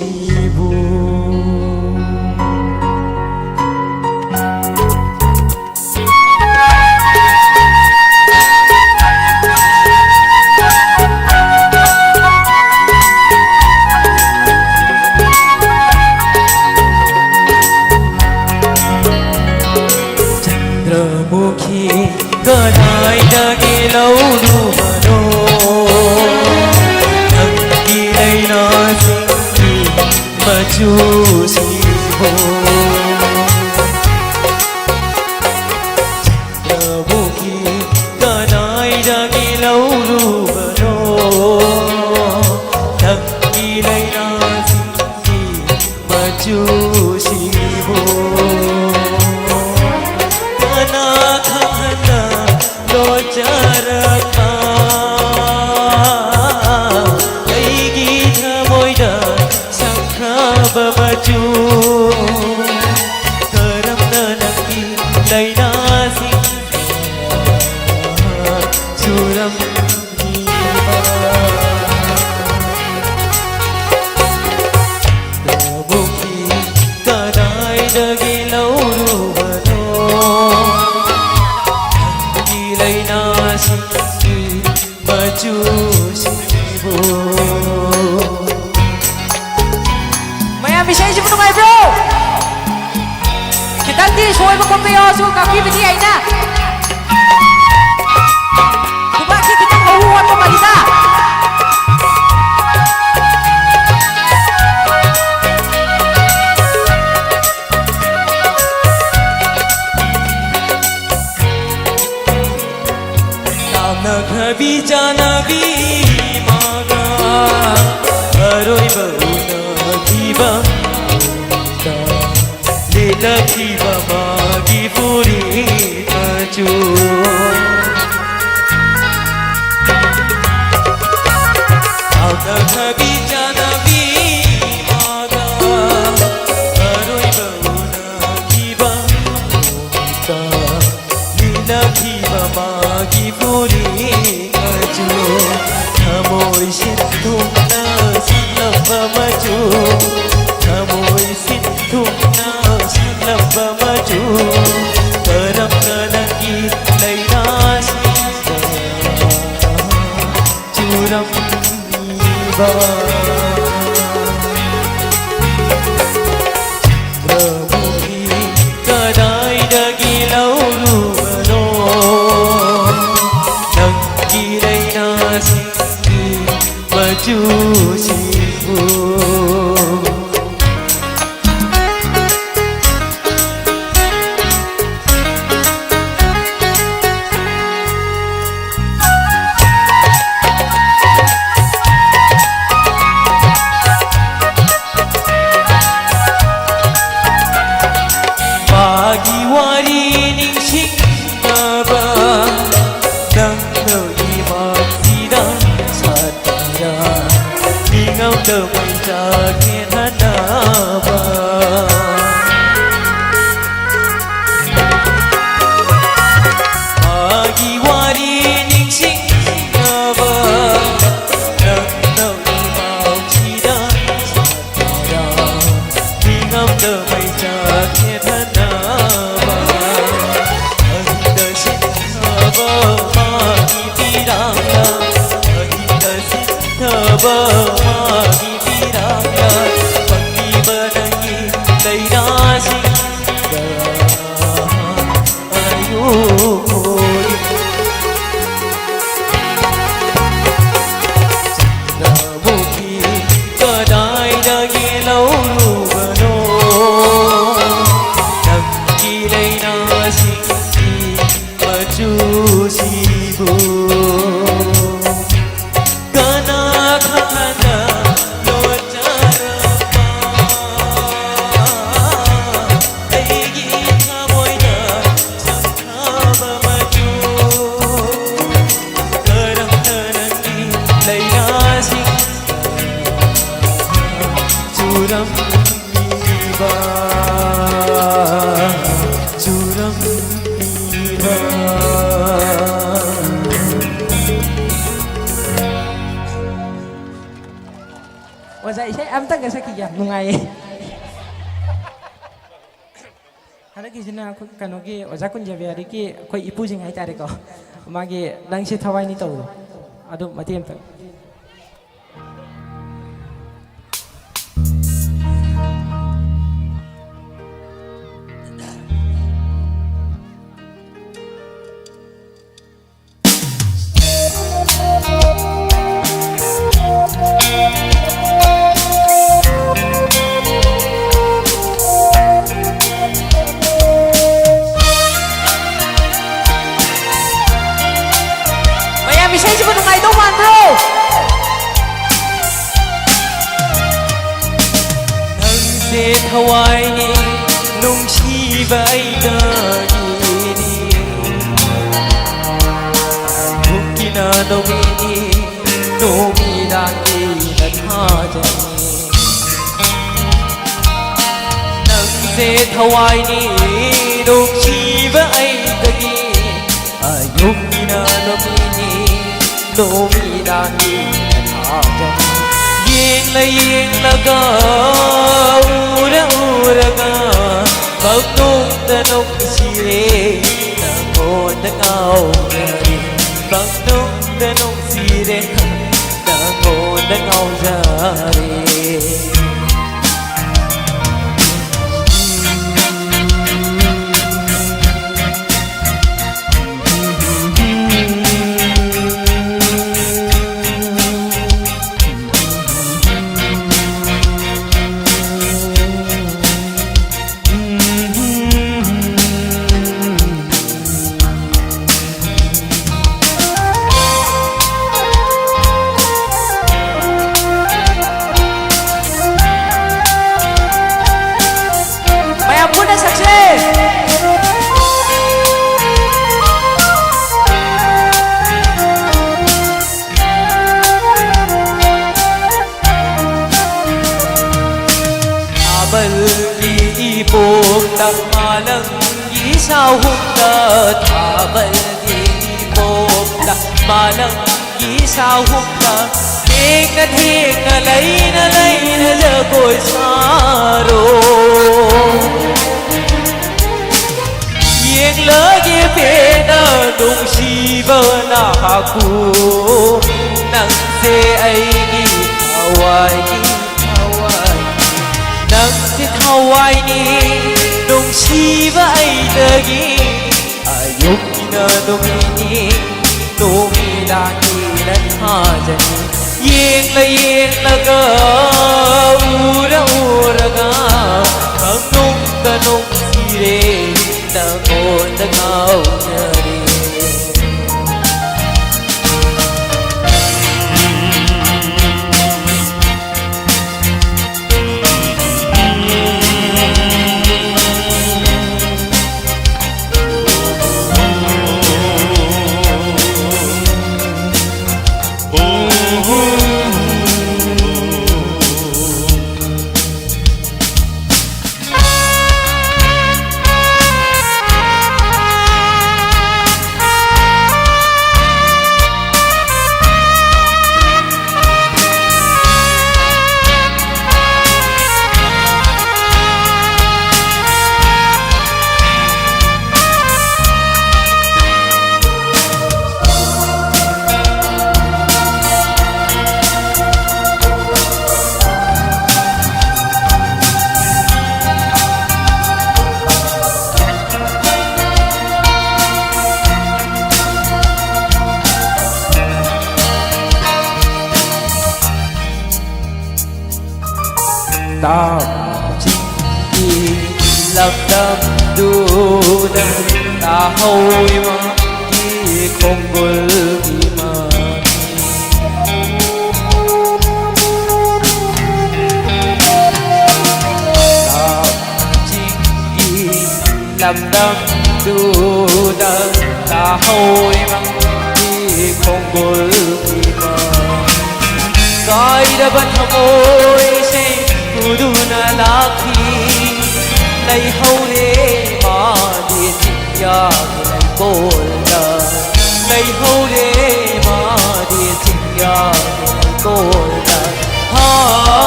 ꯆꯟꯗ꯭ꯔꯃꯨꯈꯤ, ꯀꯗꯥꯏꯗꯒꯤ ꯂꯧꯔꯨꯕꯅꯣ ꯅꯪꯒꯤ ꯂꯩꯅꯥꯁꯤꯡꯒꯤ ꯃꯆꯨꯁꯤꯕꯨ? ꯆꯟꯗ꯭ꯔꯃꯨꯈꯤ, ꯀꯗꯥꯏꯗꯒꯤ ꯂꯧꯔꯨꯕꯅꯣ ꯅꯪꯒꯤ ꯂꯩꯅꯥꯁꯤꯡꯒꯤ ꯃꯆꯨꯁꯤꯕꯨ? ꯀꯅꯥ ꯈꯪꯍꯟꯅ ꯂꯣꯠꯆꯔꯛꯄ ꯑꯩꯒꯤ ꯊꯃꯣꯏꯗ ꯁꯪꯈ꯭ꯔꯕ ꯃꯆꯨꯁꯤꯕꯨ꯫ ꯃꯌꯥꯝ ꯏꯁꯩꯁꯤꯕꯨ ꯅꯨꯡꯉꯥꯏꯕ꯭ꯔꯣ? ꯈꯤꯇꯪꯗꯤ ꯁꯣꯏꯕ ꯈꯣꯠꯄ ꯌꯥꯎꯔꯁꯨ ꯉꯥꯛꯄꯤꯕꯗꯤ ꯑꯩꯅ꯫ ꯈꯨꯕꯥꯛꯁꯤ ꯈꯤꯇꯪ ꯍꯧꯕ ꯋꯥꯠꯄ ꯃꯥꯜꯂꯤꯗ꯫ ꯇꯥꯝꯅꯈ꯭ꯔꯕꯤ ꯆꯥꯟꯅꯕꯤ ꯃꯥꯒ ꯑꯔꯣꯏꯕ ꯎꯅꯈꯤꯕ ꯅꯨꯃꯤꯠꯇ ꯂꯤꯠꯂꯛꯈꯤꯕ ꯃꯥꯒꯤ ꯐꯨꯔꯤꯠ ꯃꯆꯨ꯫ ꯇꯥꯝꯅꯈ꯭ꯔꯕꯤ ꯆꯥꯟꯅꯕꯤ ꯃꯥꯒ ꯑꯔꯣꯏꯕ ꯎꯅꯈꯤꯕ ꯅꯨꯃꯤꯠꯇ ꯂꯤꯠꯂꯛꯈꯤꯕ ꯃꯥꯒꯤ ꯐꯨꯔꯤꯠ ꯃꯆꯨ꯫ ꯊꯃꯣꯏ ꯁꯤꯟ ꯊꯨꯡꯅ ꯁꯪꯂꯝꯕ ꯃꯆꯨ꯫ ꯊꯃꯣꯏ ꯁꯤꯟ ꯊꯨꯡꯅ ꯁꯪꯂꯝꯕ ꯃꯆꯨ꯫ ꯀꯔꯝꯅ ꯅꯪꯒꯤ ꯂꯩꯅꯥꯁꯤꯡꯗ ꯆꯨꯔꯝꯃꯤꯕ? ꯄ꯭ꯔꯚꯨꯒꯤ ꯀꯗꯥꯏꯗꯒꯤ ꯂꯧꯔꯨꯕꯅꯣ ꯅꯪꯒꯤ ꯂꯩꯅꯥꯁꯤꯡꯒꯤ ꯃꯆꯨꯁꯤꯡꯕꯨ? ꯃꯥꯒꯤ ꯋꯥꯔꯤ ꯅꯤꯡꯁꯤꯡꯅꯕ ꯅꯪꯅ ꯏꯃꯥꯛꯁꯤꯗ ꯁꯥꯠꯄꯤꯔ ꯅꯤꯡꯉꯝꯗ ꯃꯩꯆꯥꯛ ꯍꯦꯟꯍꯟꯅꯕ꯫ ꯃꯥꯒꯤ ꯋꯥꯔꯤ ꯅꯤꯡꯁꯤꯡꯅꯕ ꯅꯪꯅ ꯏꯃꯥꯛꯁꯤꯗ ꯁꯥꯠꯄꯤꯔ ꯅꯤꯡꯉꯝꯗ ꯃꯩꯆꯥꯛ ꯍꯦꯟꯍꯟꯅꯕ꯫ ꯑꯍꯤꯡꯗ ꯁꯤꯟꯅꯕ ꯃꯥꯒꯤ ꯄꯤꯔꯥꯡꯅ ꯃꯥꯒꯤ ꯃꯤꯔꯥꯡꯅ ꯐꯪꯂꯤꯕ ꯅꯪꯒꯤ ꯂꯩꯅꯥꯁꯤꯡꯗ ꯑꯌꯨꯛ ꯈꯨꯗꯤꯡ ꯆꯤꯡꯗ ꯃꯨꯛꯀꯤ ꯀꯗꯥꯏꯗꯒꯤ ꯂꯧꯔꯨꯕꯅꯣ? ꯅꯪꯒꯤ ꯂꯩꯅꯥꯁꯤꯡꯒꯤ ꯃꯆꯨꯁꯤꯕꯨ ꯀꯅꯥ ꯈꯪꯍꯟꯗ ꯂꯣꯠꯆꯔꯝꯕ ꯑꯩꯒꯤ ꯊꯃꯣꯏꯗ ꯁꯪꯈꯥꯕ ꯃꯆꯨ? ꯀꯔꯝꯅ ꯅꯪꯒꯤ ꯂꯩꯅꯥꯁꯤꯡ ꯆꯨꯔꯝꯂꯤꯕ, ꯆꯨꯔꯝꯂꯤꯕ? ꯑꯣꯖꯥ, ꯏꯁꯩ ꯑꯝꯇꯪꯒ ꯁꯛꯈꯤꯒꯦ, ꯌꯥꯝ ꯅꯨꯡꯉꯥꯏꯌꯦ꯫ ꯍꯟꯗꯛꯀꯤꯁꯤꯅ ꯑꯩꯈꯣꯏ ꯀꯩꯅꯣꯒꯤ ꯑꯣꯖꯥ ꯀꯨꯟꯖꯕꯤꯍꯥꯔꯤꯒꯤ ꯑꯩꯈꯣꯏ ꯏꯄꯨꯁꯤꯡ ꯍꯥꯏꯇꯥꯔꯦꯀꯣ, ꯃꯥꯒꯤ "ꯅꯪꯁꯦ ꯊꯋꯥꯏꯅꯤ" ꯇꯧꯕꯗꯣ, ꯑꯗꯨ ꯃꯇꯦꯛ ꯑꯝꯇ꯫ ꯃꯌꯥꯝ, ꯏꯁꯩꯁꯤꯕꯨ ꯅꯨꯡꯉꯥꯏꯗꯧ ꯃꯥꯟꯕ꯭ꯔꯣ? ꯅꯪꯁꯦ ꯊꯋꯥꯏꯅꯤ, ꯅꯨꯡꯁꯤꯕ ꯑꯩꯗꯒꯤꯅꯤ꯫ ꯅꯨꯡꯀꯤꯅ ꯅꯣꯡꯃꯤꯅꯤ, ꯅꯨꯃꯤꯗꯥꯡꯒꯤꯅ ꯊꯥꯖꯅꯤ꯫ ꯅꯪꯁꯦ ꯊꯋꯥꯏꯅꯤ, ꯅꯨꯡꯁꯤꯕ ꯑꯩꯗꯒꯤ꯫ ꯑꯌꯨꯛꯀꯤꯅ ꯅꯨꯃꯤꯠꯅꯤ, ꯅꯨꯃꯤꯗꯥꯡꯒꯤꯅ ꯊꯥꯖꯅꯤ꯫ ꯌꯦꯡꯂ ꯌꯦꯡꯂꯒ, ꯎꯔ ꯎꯔꯒ, ꯄꯪꯅꯣꯛꯇ ꯅꯣꯛꯁꯤꯔꯦ, ꯅꯪꯉꯣꯟꯗ ꯉꯥꯎꯖꯔꯦ꯫ ꯄꯪꯅꯣꯛꯇ ꯅꯣꯛꯁꯤꯔꯦ, ꯅꯪꯉꯣꯟꯗ ꯅꯪ ꯉꯥꯎꯖꯔꯦ꯫ ꯃꯌꯥꯝ ꯄꯨꯟꯅ ꯁꯛꯁꯦ꯫ ꯊꯥꯕꯜꯒꯤ ꯏꯄꯣꯝꯗ ꯃꯥꯂꯪꯒꯤ ꯁꯥꯍꯨꯝꯗ, ꯊꯥꯕꯜꯒꯤ ꯏꯄꯣꯝꯗ ꯃꯥꯂꯪꯒꯤ ꯁꯥꯍꯨꯝꯗ, ꯊꯦꯡꯅ ꯊꯦꯡꯅ ꯂꯩꯅ ꯂꯩꯅ ꯖꯒꯣꯏ ꯁꯥꯔꯣ꯫ ꯌꯦꯡꯂꯒꯦ ꯄꯦꯟꯅ ꯅꯨꯡꯁꯤꯕ ꯅꯍꯥꯛꯄꯨ, ꯅꯪꯁꯦ ꯑꯩꯒꯤ ꯊꯋꯥꯏꯒꯤ ꯊꯋꯥꯏ, ꯅꯪꯁꯦ ꯊꯋꯥꯏꯅꯤ ꯅꯨꯡꯁꯤꯕ ꯑꯩꯗꯒꯤ꯫ ꯑꯌꯨꯛꯅ ꯅꯨꯃꯤꯠꯅꯤ, ꯅꯨꯃꯤꯗꯥꯡꯒꯤꯅ ꯊꯥꯖꯅꯤ꯫ ꯌꯦꯡꯂ ꯌꯦꯡꯂꯒ, ꯎꯔ ꯎꯔꯒ, ꯈꯪꯅꯨꯡꯗ ꯅꯨꯡꯁꯤꯔꯦ, ꯅꯪꯉꯣꯟꯗ ꯉꯥꯎꯖꯔꯦ꯫ ꯇꯥꯝꯆꯤꯡꯒꯤ ꯂꯝꯗꯝꯗꯨꯗ ꯇꯥꯍꯧꯏ ꯃꯥꯒꯤ ꯈꯣꯡꯒꯨꯜꯒꯤ ꯃꯃꯤ꯫ ꯇꯥꯝꯆꯤꯡꯒꯤ ꯂꯝꯗꯝꯗꯨꯗ ꯇꯥꯍꯧꯏ ꯃꯥꯒꯤ ꯈꯣꯡꯒꯨꯜꯒꯤ ꯃꯃꯤ꯫ ꯀꯥꯏꯔꯕ ꯊꯃꯣꯏꯁꯤꯡ ꯄꯨꯗꯨꯅ ꯂꯥꯛꯈꯤ꯫ ꯂꯩꯍꯧꯔꯦ ꯃꯥꯗꯤ ꯆꯤꯡꯌꯥꯒꯤ ꯂꯩꯀꯣꯜꯗ꯫ ꯂꯩꯍꯧꯔꯦ ꯃꯥꯗꯤ ꯆꯤꯡꯌꯥꯒꯤ ꯂꯩꯀꯣꯜꯗ꯫ ꯍꯥ, ꯍꯥ,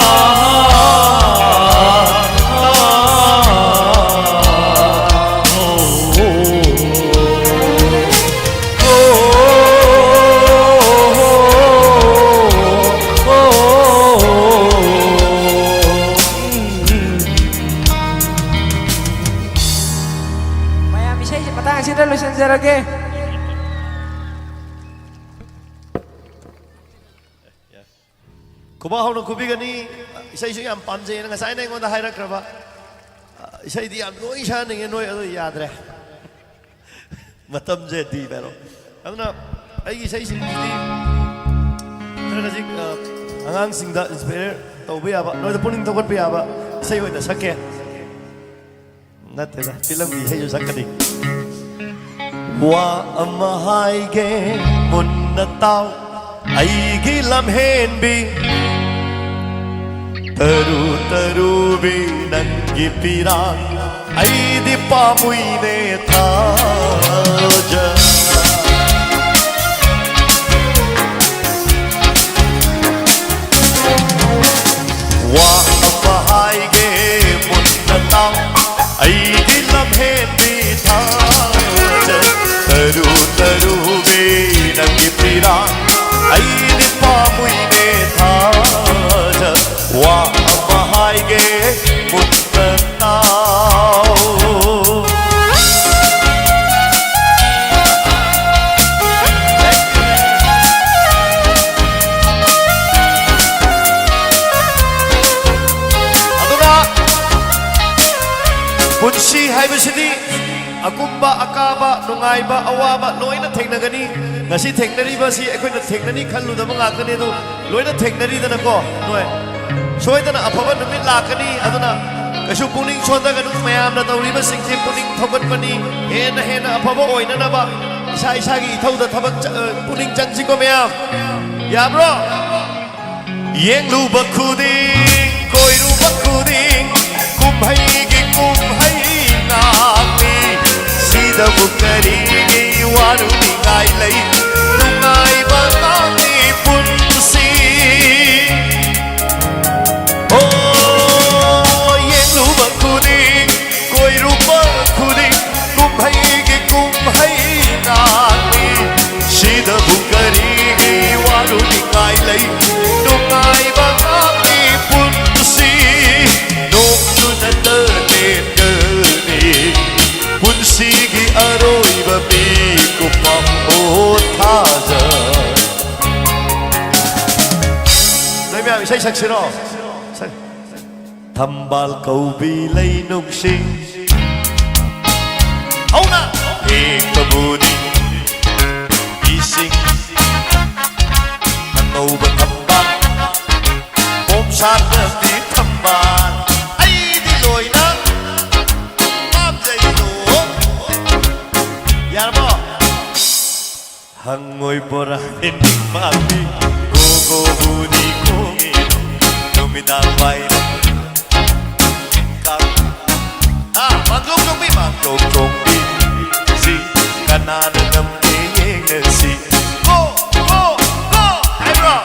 ꯍꯥ, ꯍꯥ, ꯍꯥ꯫ ꯃꯌꯥꯝ, ꯏꯁꯩꯁꯦ ꯃꯇꯥꯡ ꯑꯁꯤꯗ ꯂꯣꯏꯁꯤꯟꯖꯔꯒꯦ꯫ ꯈꯨꯕꯥꯛ ꯍꯧꯅ ꯈꯨꯕꯤꯒꯅꯤ꯫ ꯏꯁꯩꯁꯨ ꯌꯥꯝ ꯄꯥꯝꯖꯩꯅ ꯉꯁꯥꯏꯅ ꯑꯩꯉꯣꯟꯗ ꯍꯥꯏꯔꯛꯈ꯭ꯔꯕ꯫ ꯏꯁꯩꯗꯤ ꯌꯥꯝ ꯂꯣꯏ ꯁꯛꯍꯟꯅꯤꯡꯉꯦ ꯅꯣꯏ, ꯑꯗꯨ ꯌꯥꯗ꯭ꯔꯦ꯫ ꯃꯇꯝꯁꯦ ꯗꯤ ꯕꯦꯔꯣ꯫ ꯑꯗꯨꯅ ꯑꯩꯒꯤ ꯏꯁꯩꯁꯤꯡꯁꯤꯗꯤ ꯈꯔ ꯈꯖꯤꯛ, ꯑ, ꯑꯉꯥꯡꯁꯤꯡꯗ ꯏꯟꯁꯄꯌꯔ ꯇꯧꯕ ꯌꯥꯕ, ꯅꯣꯏꯗ ꯄꯨꯛꯅꯤꯡ ꯊꯧꯒꯠꯄ ꯌꯥꯕ ꯏꯁꯩ ꯑꯣꯏꯅ ꯁꯛꯀꯦ꯫ ꯅꯠꯇꯦꯗ, ꯐꯤꯂꯝꯒꯤ ꯏꯁꯩꯁꯨ ꯁꯛꯀꯅꯤ꯫ ꯋꯥ ꯑꯃ ꯍꯥꯏꯒꯦ ꯃꯨꯟꯅ ꯇꯥꯎ, ꯑꯩꯒꯤ ꯂꯝꯍꯦꯟꯕꯤ꯫ ꯇꯔꯨ ꯇꯔꯨꯕꯤ ꯅꯪꯒꯤ ꯄꯤꯔꯥꯡ, ꯑꯩꯗꯤ ꯄꯥꯝꯃꯨꯏꯅꯦ ꯊꯥꯖ꯫ ꯋꯥ ꯑꯃ ꯍꯥꯏꯒꯦ ꯃꯨꯟꯅ ꯇꯥꯎ, ꯑꯩꯒꯤ ꯂꯝꯍꯦꯟꯕꯤ ꯊꯥꯖ꯫ ꯇꯔꯨ ꯇꯔꯨꯕꯤ ꯅꯪꯒꯤ ꯄꯤꯔꯥꯡ, ꯑꯩꯗꯤ ꯄꯥꯝꯃꯨꯏꯅꯦ ꯊꯥꯖ꯫ ꯋꯥ ꯑꯃ ꯍꯥꯏꯒꯦ ꯃꯨꯟꯅ ꯇꯥꯎ꯫ ꯍꯥꯏꯕꯁꯤꯗꯤ ꯑꯀꯨꯝꯕ ꯑꯀꯥꯕ, ꯅꯨꯡꯉꯥꯏꯕ ꯑꯋꯥꯕ ꯂꯣꯏꯅ ꯊꯦꯡꯅꯒꯅꯤ꯫ ꯉꯁꯤ ꯊꯦꯡꯅꯔꯤꯕꯁꯤ ꯑꯩꯈꯣꯏꯅ ꯊꯦꯡꯅꯅꯤ ꯈꯜꯂꯨꯗꯕ ꯉꯥꯛꯇꯅꯤ, ꯑꯗꯨ ꯂꯣꯏꯅ ꯊꯦꯡꯅꯔꯤꯗꯅꯀꯣ꯫ ꯅꯣꯏ ꯁꯣꯏꯗꯅ ꯑꯐꯕ ꯅꯨꯃꯤꯠ ꯂꯥꯛꯀꯅꯤ꯫ ꯑꯗꯨꯅ ꯀꯩꯁꯨ ꯄꯨꯛꯅꯤꯡ ꯁꯣꯟꯊꯒꯅꯨ꯫ ꯃꯌꯥꯝꯅ ꯇꯧꯔꯤꯕꯁꯤꯡꯁꯤ ꯄꯨꯛꯅꯤꯡ ꯊꯧꯒꯠꯄꯅꯤ꯫ ꯍꯦꯟꯅ ꯍꯦꯟꯅ ꯑꯐꯕ ꯑꯣꯏꯅꯅꯕ ꯏꯁꯥ ꯏꯁꯥꯒꯤ ꯏꯊꯧꯗ ꯊꯕꯛ ꯆ-, ꯑ, ꯄꯨꯛꯅꯤꯡ ꯆꯪꯁꯤꯀꯣ ꯃꯌꯥꯝ꯫ ꯌꯥꯕ꯭ꯔꯣ? ꯌꯦꯡꯂꯨꯕ ꯈꯨꯗꯤꯡ, ꯀꯣꯏꯔꯨꯕ ꯈꯨꯗꯤꯡ, ꯀꯨꯝꯍꯩꯒꯤ ꯀꯨꯝꯍꯩ ꯉꯥꯛꯅꯤ꯫ ꯁꯤꯗꯕꯨ ꯀꯔꯤꯒꯤ ꯋꯥꯔꯨꯅꯤꯡꯉꯥꯏ ꯂꯩ? ꯅꯨꯡꯉꯥꯏꯕ ꯉꯥꯛꯅꯤ ꯄꯨꯟꯁꯤ꯫ ꯑꯣ, ꯌꯦꯡꯂꯨꯕ ꯈꯨꯗꯤꯡ, ꯀꯣꯏꯔꯨꯕ ꯈꯨꯗꯤꯡ, ꯀꯨꯝꯍꯩꯒꯤ ꯀꯨꯝꯍꯩ ꯉꯥꯛꯅꯤ꯫ ꯁꯤꯗꯕꯨ ꯀꯔꯤꯒꯤ ꯋꯥꯔꯨꯅꯤꯡꯉꯥꯏ ꯂꯩ? ꯅꯨꯡꯉꯥꯏꯕ ꯉꯥꯛꯅꯤ ꯄꯨꯟꯁꯤ꯫ ꯅꯣꯡꯗꯨꯅꯇ ꯂꯦꯞꯀꯅꯤ ꯄꯨꯟꯁꯤꯒꯤ ꯑꯔꯣꯏꯕ ꯃꯤꯀꯨꯞ ꯑꯃꯨꯛ ꯊꯥꯖ꯫ ꯅꯣꯏ ꯃꯌꯥꯝ ꯏꯁꯩ ꯁꯛꯁꯤꯔꯣ? ꯁꯛ-, ꯊꯝꯕꯥꯜ ꯀꯧꯕꯤ ꯂꯩ ꯅꯨꯡꯁꯤ꯫ ꯍꯧꯅ! ꯌꯦꯡꯕꯕꯨꯗꯤ ꯏꯁꯤꯡ ꯑꯉꯧꯕ ꯊꯝꯕꯥꯜ, ꯄꯣꯝ ꯁꯥꯠꯅꯕꯤ ꯊꯝꯕꯥꯜ, ꯑꯩꯗꯤ ꯂꯣꯏꯅ ꯄꯥꯝꯖꯩꯗꯣ꯫ ꯌꯥꯔꯕꯣ? ꯍꯪꯉꯣꯏ ꯕꯣꯔꯥ ꯄꯦꯟꯗꯤꯡ ꯄꯥꯝꯕꯤ, ꯒꯣ ꯒꯣ ꯕꯨꯗꯤ ꯈꯣꯡꯉꯤ ꯅꯨꯃꯤꯗꯥꯡ ꯋꯥꯏꯔꯝ꯫ ꯀꯥꯡ-, ꯑꯥ, ꯃꯥꯡꯖꯧ ꯆꯣꯡꯕꯤ, ꯃꯥꯡꯖꯧ ꯆꯣꯡꯕꯤ, ꯁꯤ ꯀꯅꯥꯅ ꯉꯝꯒꯦ ꯌꯦꯡꯅꯁꯤ꯫ ꯒꯣ, ꯒꯣ, ꯒꯣ ꯍꯥꯏꯕ꯭ꯔꯣ?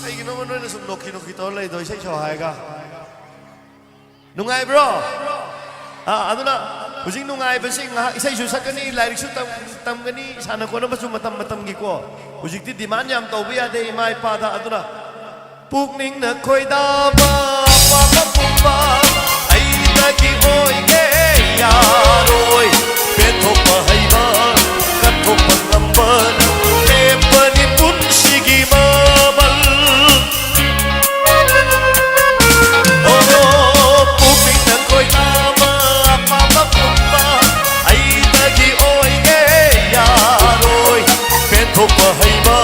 ꯀꯩꯒꯤꯅꯣꯕ ꯅꯣꯏꯅ ꯁꯨꯝ ꯅꯣꯛꯈꯤ ꯅꯣꯛꯈꯤ ꯇꯧꯔ ꯂꯩꯗꯣ, ꯏꯁꯩ ꯁꯛꯑꯣ ꯍꯥꯏꯔꯒ? ꯅꯨꯡꯉꯥꯏꯕ꯭ꯔꯣ? ꯑꯥ, ꯑꯗꯨꯅ ꯍꯧꯖꯤꯛ ꯅꯨꯡꯉꯥꯏꯕꯁꯤ ꯉꯥꯏꯍꯥꯛ ꯏꯁꯩꯁꯨ ꯁꯛꯀꯅꯤ, ꯂꯥꯏꯔꯤꯛꯁꯨ ꯇꯝ-, ꯇꯝꯒꯅꯤ, ꯁꯥꯟꯅ ꯈꯣꯠꯅꯕꯁꯨ ꯃꯇꯝ ꯃꯇꯝꯒꯤꯀꯣ꯫ ꯍꯧꯖꯤꯛꯇꯤ demand ꯌꯥꯝ ꯇꯧꯕ ꯌꯥꯗꯦ ꯏꯃꯥ ꯏꯄꯥꯗ꯫ ꯑꯗꯨꯅ ꯄꯨꯛꯅꯤꯡꯅ ꯈꯣꯏꯗꯥꯕ ꯄꯥꯈꯪ ꯄꯨꯝꯕ ꯑꯩꯗꯒꯤ ꯑꯣꯏꯒꯦ ꯌꯥꯔꯣꯏ꯫ ꯄꯦꯟꯊꯣꯛꯄ ꯍꯩꯕ, ꯀꯠꯊꯣꯛꯄ ꯉꯝꯕ ꯂꯦꯞꯄꯅꯤ ꯄꯨꯟꯁꯤꯒꯤ ꯃꯃꯜ꯫ ꯑꯣ, ꯄꯨꯛꯅꯤꯡꯅ ꯈꯣꯏꯗꯥꯕ ꯍꯩꯕ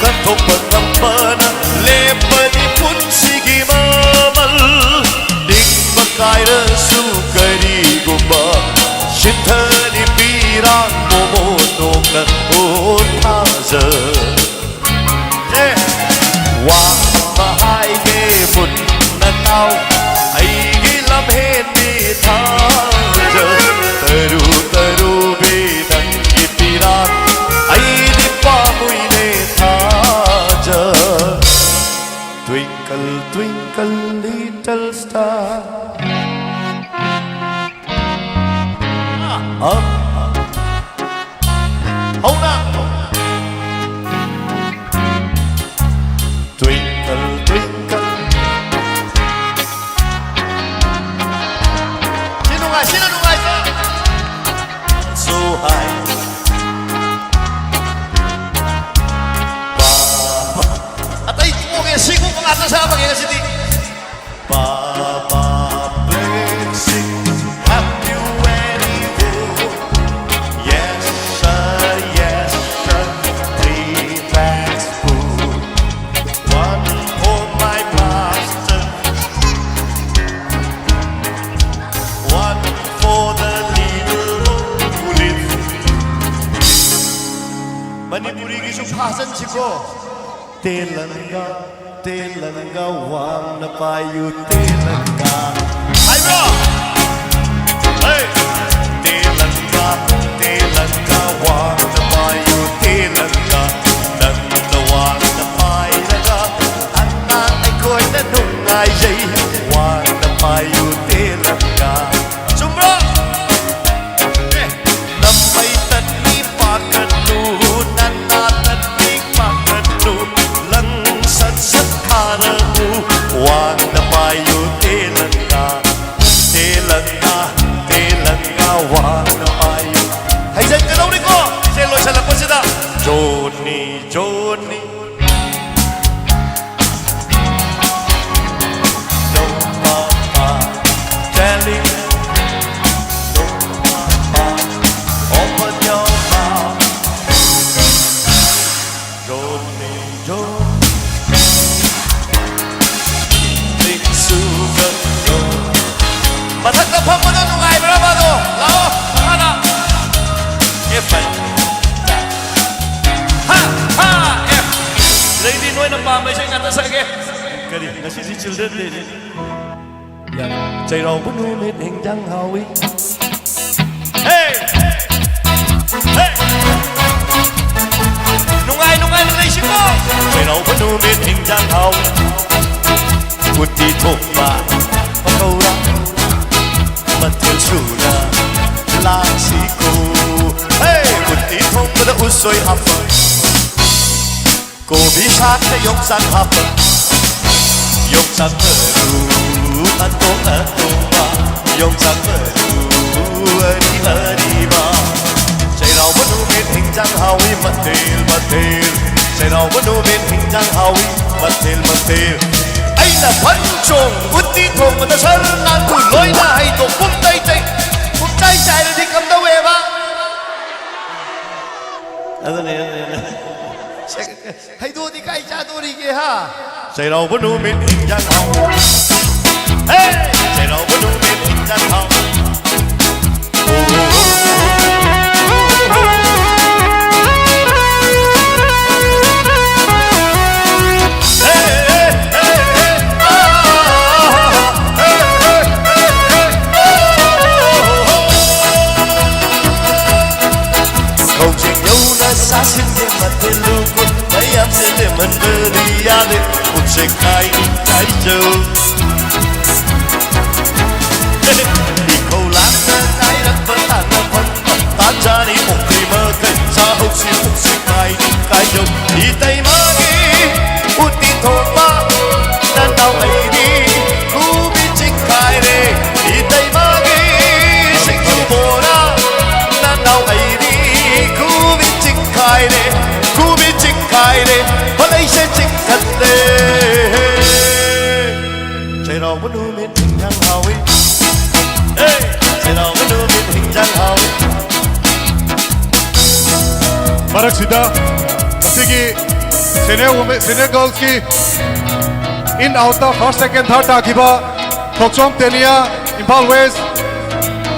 ꯀꯠꯊꯣꯛꯄ ꯉꯝꯕꯅ ꯂꯦꯞꯄꯅꯤ ꯄꯨꯟꯁꯤꯒꯤ ꯃꯃꯜ꯫ ꯅꯤꯡꯕ ꯀꯥꯏꯔꯁꯨ ꯀꯔꯤꯒꯨꯝꯕ ꯁꯤꯟꯊꯅꯤ ꯄꯤꯔꯥꯡ ꯃꯣꯃꯣꯟ ꯅꯣꯡꯅ ꯑꯣꯟ ꯊꯥꯖ꯫ ꯑꯦ! ꯋꯥꯡꯕ ꯍꯥꯏꯒꯦ ꯃꯨꯟꯅ ꯇꯥꯎ꯫ ꯑꯩꯒꯤ ꯂꯝꯍꯦꯟ ꯃꯤꯊꯥꯖ ꯇꯔꯨ ꯇꯔꯨꯕꯤ ꯅꯪꯒꯤ ꯄꯤꯔꯥꯡ ꯑꯩꯗꯤ ꯄꯥꯝꯃꯨꯏꯅꯦ ꯊꯥꯖ꯫ Twinkle, twinkle, little star. Up. ꯍꯧꯅ꯫ Twinkle, twinkle. ꯁꯤ ꯅꯨꯡꯉꯥꯏ, ꯁꯤꯅ ꯅꯨꯡꯉꯥꯏꯕ꯫ So high. ꯑꯇꯩ ꯇꯣꯛꯑꯒꯦ, ꯁꯤꯒꯨꯝꯕ ꯉꯥꯛꯇ ꯁꯥꯕꯒꯦ ꯉꯁꯤꯗꯤ꯫ Baba blessing, happy wedding, oh. Yes, sir, yes, sir. Three bags full. One for my pastor. One for the little who lives. ꯃꯅꯤꯄꯨꯔꯤꯒꯤꯁꯨ ꯐꯥꯖꯟꯁꯤꯀꯣ꯫ ꯇꯦꯂꯪꯒꯥ, ꯇꯦꯂꯪꯒꯥ, ꯋꯥꯡꯅ ꯄꯥꯏꯌꯨ ꯇꯦꯂꯪꯒꯥ꯫ ꯍꯥꯏꯕ꯭ꯔꯣ? ꯍꯦ! ꯇꯦꯂꯪꯒꯥ, ꯇꯦꯂꯪꯒꯥ, ꯋꯥꯡꯅ ꯄꯥꯏꯌꯨ ꯇꯦꯂꯪꯒꯥ꯫ ꯅꯪꯅ ꯋꯥꯡꯅ ꯄꯥꯏꯔꯒ ꯑꯉꯥꯡ ꯑꯩꯈꯣꯏꯅ ꯅꯨꯡꯉꯥꯏꯖꯩ꯫ ꯋꯥꯡꯅ ꯄꯥꯏꯌꯨ ꯇꯦꯂꯪꯒꯥ꯫ ꯆꯨꯝꯕ꯭ꯔꯣ? ꯑꯦ! ꯅꯝꯕꯩ ꯇꯠꯂꯤ ꯄꯥꯈꯠꯂꯨ, ꯅꯅꯥ ꯇꯠꯂꯤ ꯄꯥꯈꯠꯂꯨ, ꯂꯪ ꯁꯠ ꯁꯠ ꯊꯥꯔꯛꯎ, ꯋꯥꯡꯅ ꯄꯥꯏꯌꯨ ꯇꯦꯂꯪꯒꯥ, ꯇꯦꯂꯪꯒꯥ, ꯇꯦꯂꯪꯒꯥ, ꯋꯥꯡꯅ ꯄꯥꯏꯌꯨ꯫ ꯍꯩꯖꯤꯟꯒꯗꯧꯔꯤꯀꯣ, ꯏꯆꯦ ꯂꯣꯏꯁꯤꯜꯂꯛꯄꯁꯤꯗ꯫ ꯖꯣꯅꯤ, ꯖꯣꯅꯤ꯫ Don't papa, tell him. Don't papa, open your mouth. ꯃꯊꯛꯇ ꯐꯝꯕꯗꯣ ꯅꯨꯡꯉꯥꯏꯕ꯭ꯔꯕ ꯑꯗꯣ? ꯂꯥꯛꯑꯣ, ꯃꯈꯥꯗ꯫ F ꯍꯥꯏ꯫ ꯍꯥ, ꯍꯥ, F꯫ ꯁꯤꯗꯩꯗꯤ ꯅꯣꯏꯅ ꯄꯥꯝꯕ ꯏꯁꯩ ꯉꯥꯛꯇ ꯁꯛꯑꯒꯦ꯫ ꯀꯔꯤ? ꯉꯁꯤꯗꯤ Children Dayꯅꯤ꯫ ꯆꯩꯔꯥꯎꯕ ꯅꯨꯃꯤꯠ ꯍꯤꯟꯖꯥꯡ ꯍꯥꯎꯏ꯫ Hey! Hey! ꯅꯨꯡꯉꯥꯏ ꯅꯨꯡꯉꯥꯏꯅ ꯂꯩꯁꯤꯀꯣ꯫ ꯆꯩꯔꯥꯎꯕ ꯅꯨꯃꯤꯠ ꯍꯤꯟꯖꯥꯡ ꯍꯥꯎꯏ꯫ ꯎꯇꯤ ꯊꯣꯡꯕ, ꯄꯀꯧꯔꯥ, ꯃꯊꯦꯜ ꯁꯨꯅ ꯂꯥꯡꯁꯤꯀꯣ꯫ Hey! ꯎꯇꯤ ꯊꯣꯡꯕꯗ ꯎꯁꯣꯏ ꯍꯥꯞꯄ꯫ ꯀꯣꯕꯤ ꯁꯥꯛꯇ ꯌꯣꯡꯆꯥꯛ ꯍꯥꯞꯄ, ꯌꯣꯡꯆꯥꯛ ꯃꯔꯨ ꯑꯇꯣꯡ ꯑꯇꯣꯡꯕ, ꯌꯣꯡꯆꯥꯛ ꯃꯔꯨ ꯑꯔꯤ ꯑꯔꯤꯕ꯫ ꯆꯩꯔꯥꯎꯕ ꯅꯨꯃꯤꯠ ꯍꯤꯟꯖꯥꯡ ꯍꯥꯎꯏ ꯃꯊꯦꯜ ꯃꯊꯦꯜ, ꯆꯩꯔꯥꯎꯕ ꯅꯨꯃꯤꯠ ꯍꯤꯟꯖꯥꯡ ꯍꯥꯎꯏ ꯃꯊꯦꯜ ꯃꯊꯦꯜ꯫ ꯑꯩꯅ ꯐꯟ ꯆꯣꯡ ꯎꯇꯤ ꯊꯣꯡꯕꯗ ꯁꯔ ꯅꯥꯟꯊꯨ ꯂꯣꯏꯅ ꯍꯩꯗꯣꯛ ꯄꯨꯝꯇꯩ ꯇꯩ ꯄꯨꯝꯆꯥꯏ ꯆꯥꯏꯔꯗꯤ ꯀꯝꯗꯧꯋꯦꯕ? ꯑꯗꯨꯅꯦ, ꯑꯗꯨꯅꯦ, ꯑꯗꯨꯅꯦ꯫ ꯍꯩꯗꯣꯛꯑꯗꯤ ꯀꯥꯏ ꯆꯥꯗꯣꯔꯤꯒꯦ ꯍꯥ? ꯆꯩꯔꯥꯎꯕ ꯅꯨꯃꯤꯠ ꯍꯤꯟꯖꯥꯡ ꯍꯥꯎ꯫ ꯍꯦ! ꯆꯩꯔꯥꯎꯕ ꯅꯨꯃꯤꯠ ꯍꯤꯟꯖꯥꯡ ꯍꯥꯎ꯫ ꯍꯦ! ꯍꯦ! ꯍꯦ! ꯍꯦ! ꯑꯥ! ꯍꯦ! ꯍꯦ! ꯍꯦ! ꯍꯦ! ꯑꯣ! ꯍꯧꯖꯤꯛ ꯌꯧꯅ ꯆꯥꯁꯤꯟꯒꯦ ꯃꯊꯦꯜ ꯂꯨꯀꯣꯏ ꯃꯌꯥꯝꯁꯦ ꯂꯦꯝꯍꯟꯕꯗꯤ ꯌꯥꯗꯦ ꯄꯨꯛꯁꯦ ꯀꯥꯏ ꯀꯥꯏꯖꯧ꯫ ꯏꯈꯧ ꯂꯥꯡꯅ ꯀꯥꯏꯔꯛꯄ ꯇꯥꯟꯅꯐꯝ ꯇꯥꯟꯖꯥꯅꯤ ꯑꯣꯛꯇ꯭ꯔꯤ ꯃꯈꯩ ꯆꯥꯍꯧꯁꯤ ꯄꯨꯛꯁꯦ ꯀꯥꯏ ꯀꯥꯏꯖꯧ꯫ ꯏꯇꯩꯃꯒꯤ ꯎꯇꯤ ꯊꯣꯡꯕ ꯅꯅꯥꯎ ꯑꯩꯗꯤ ꯈꯨꯕꯤ ꯆꯤꯡꯈꯥꯏꯔꯦ꯫ ꯏꯇꯩꯃꯒꯤ ꯁꯤꯡꯖꯨ ꯕꯣꯔꯥ ꯅꯅꯥꯎ ꯑꯩꯗꯤ ꯈꯨꯕꯤ ꯆꯤꯡꯈꯥꯏꯔꯦ꯫ ꯈꯨꯕꯤ ꯆꯤꯡꯈꯥꯏꯔꯦ꯫ ꯍꯣꯂꯩꯁꯦ ꯆꯤꯡꯈꯠꯂꯦ꯫ ꯆꯩꯔꯥꯎꯕ ꯅꯨꯃꯤꯠ ꯍꯤꯟꯖꯥꯡ ꯍꯥꯎꯏ꯫ ꯍꯦ! ꯆꯩꯔꯥꯎꯕ ꯅꯨꯃꯤꯠ ꯍꯤꯟꯖꯥꯡ ꯍꯥꯎꯏ꯫ ꯃꯔꯛꯁꯤꯗ ꯉꯁꯤꯒꯤ Senior women, senior girls ꯀꯤ in out ꯇ first, second, third ꯇꯥꯈꯤꯕ ꯊꯣꯛꯆꯣꯝ ꯇꯦꯅꯤꯌꯥ, ꯏꯝꯐꯥꯜ West,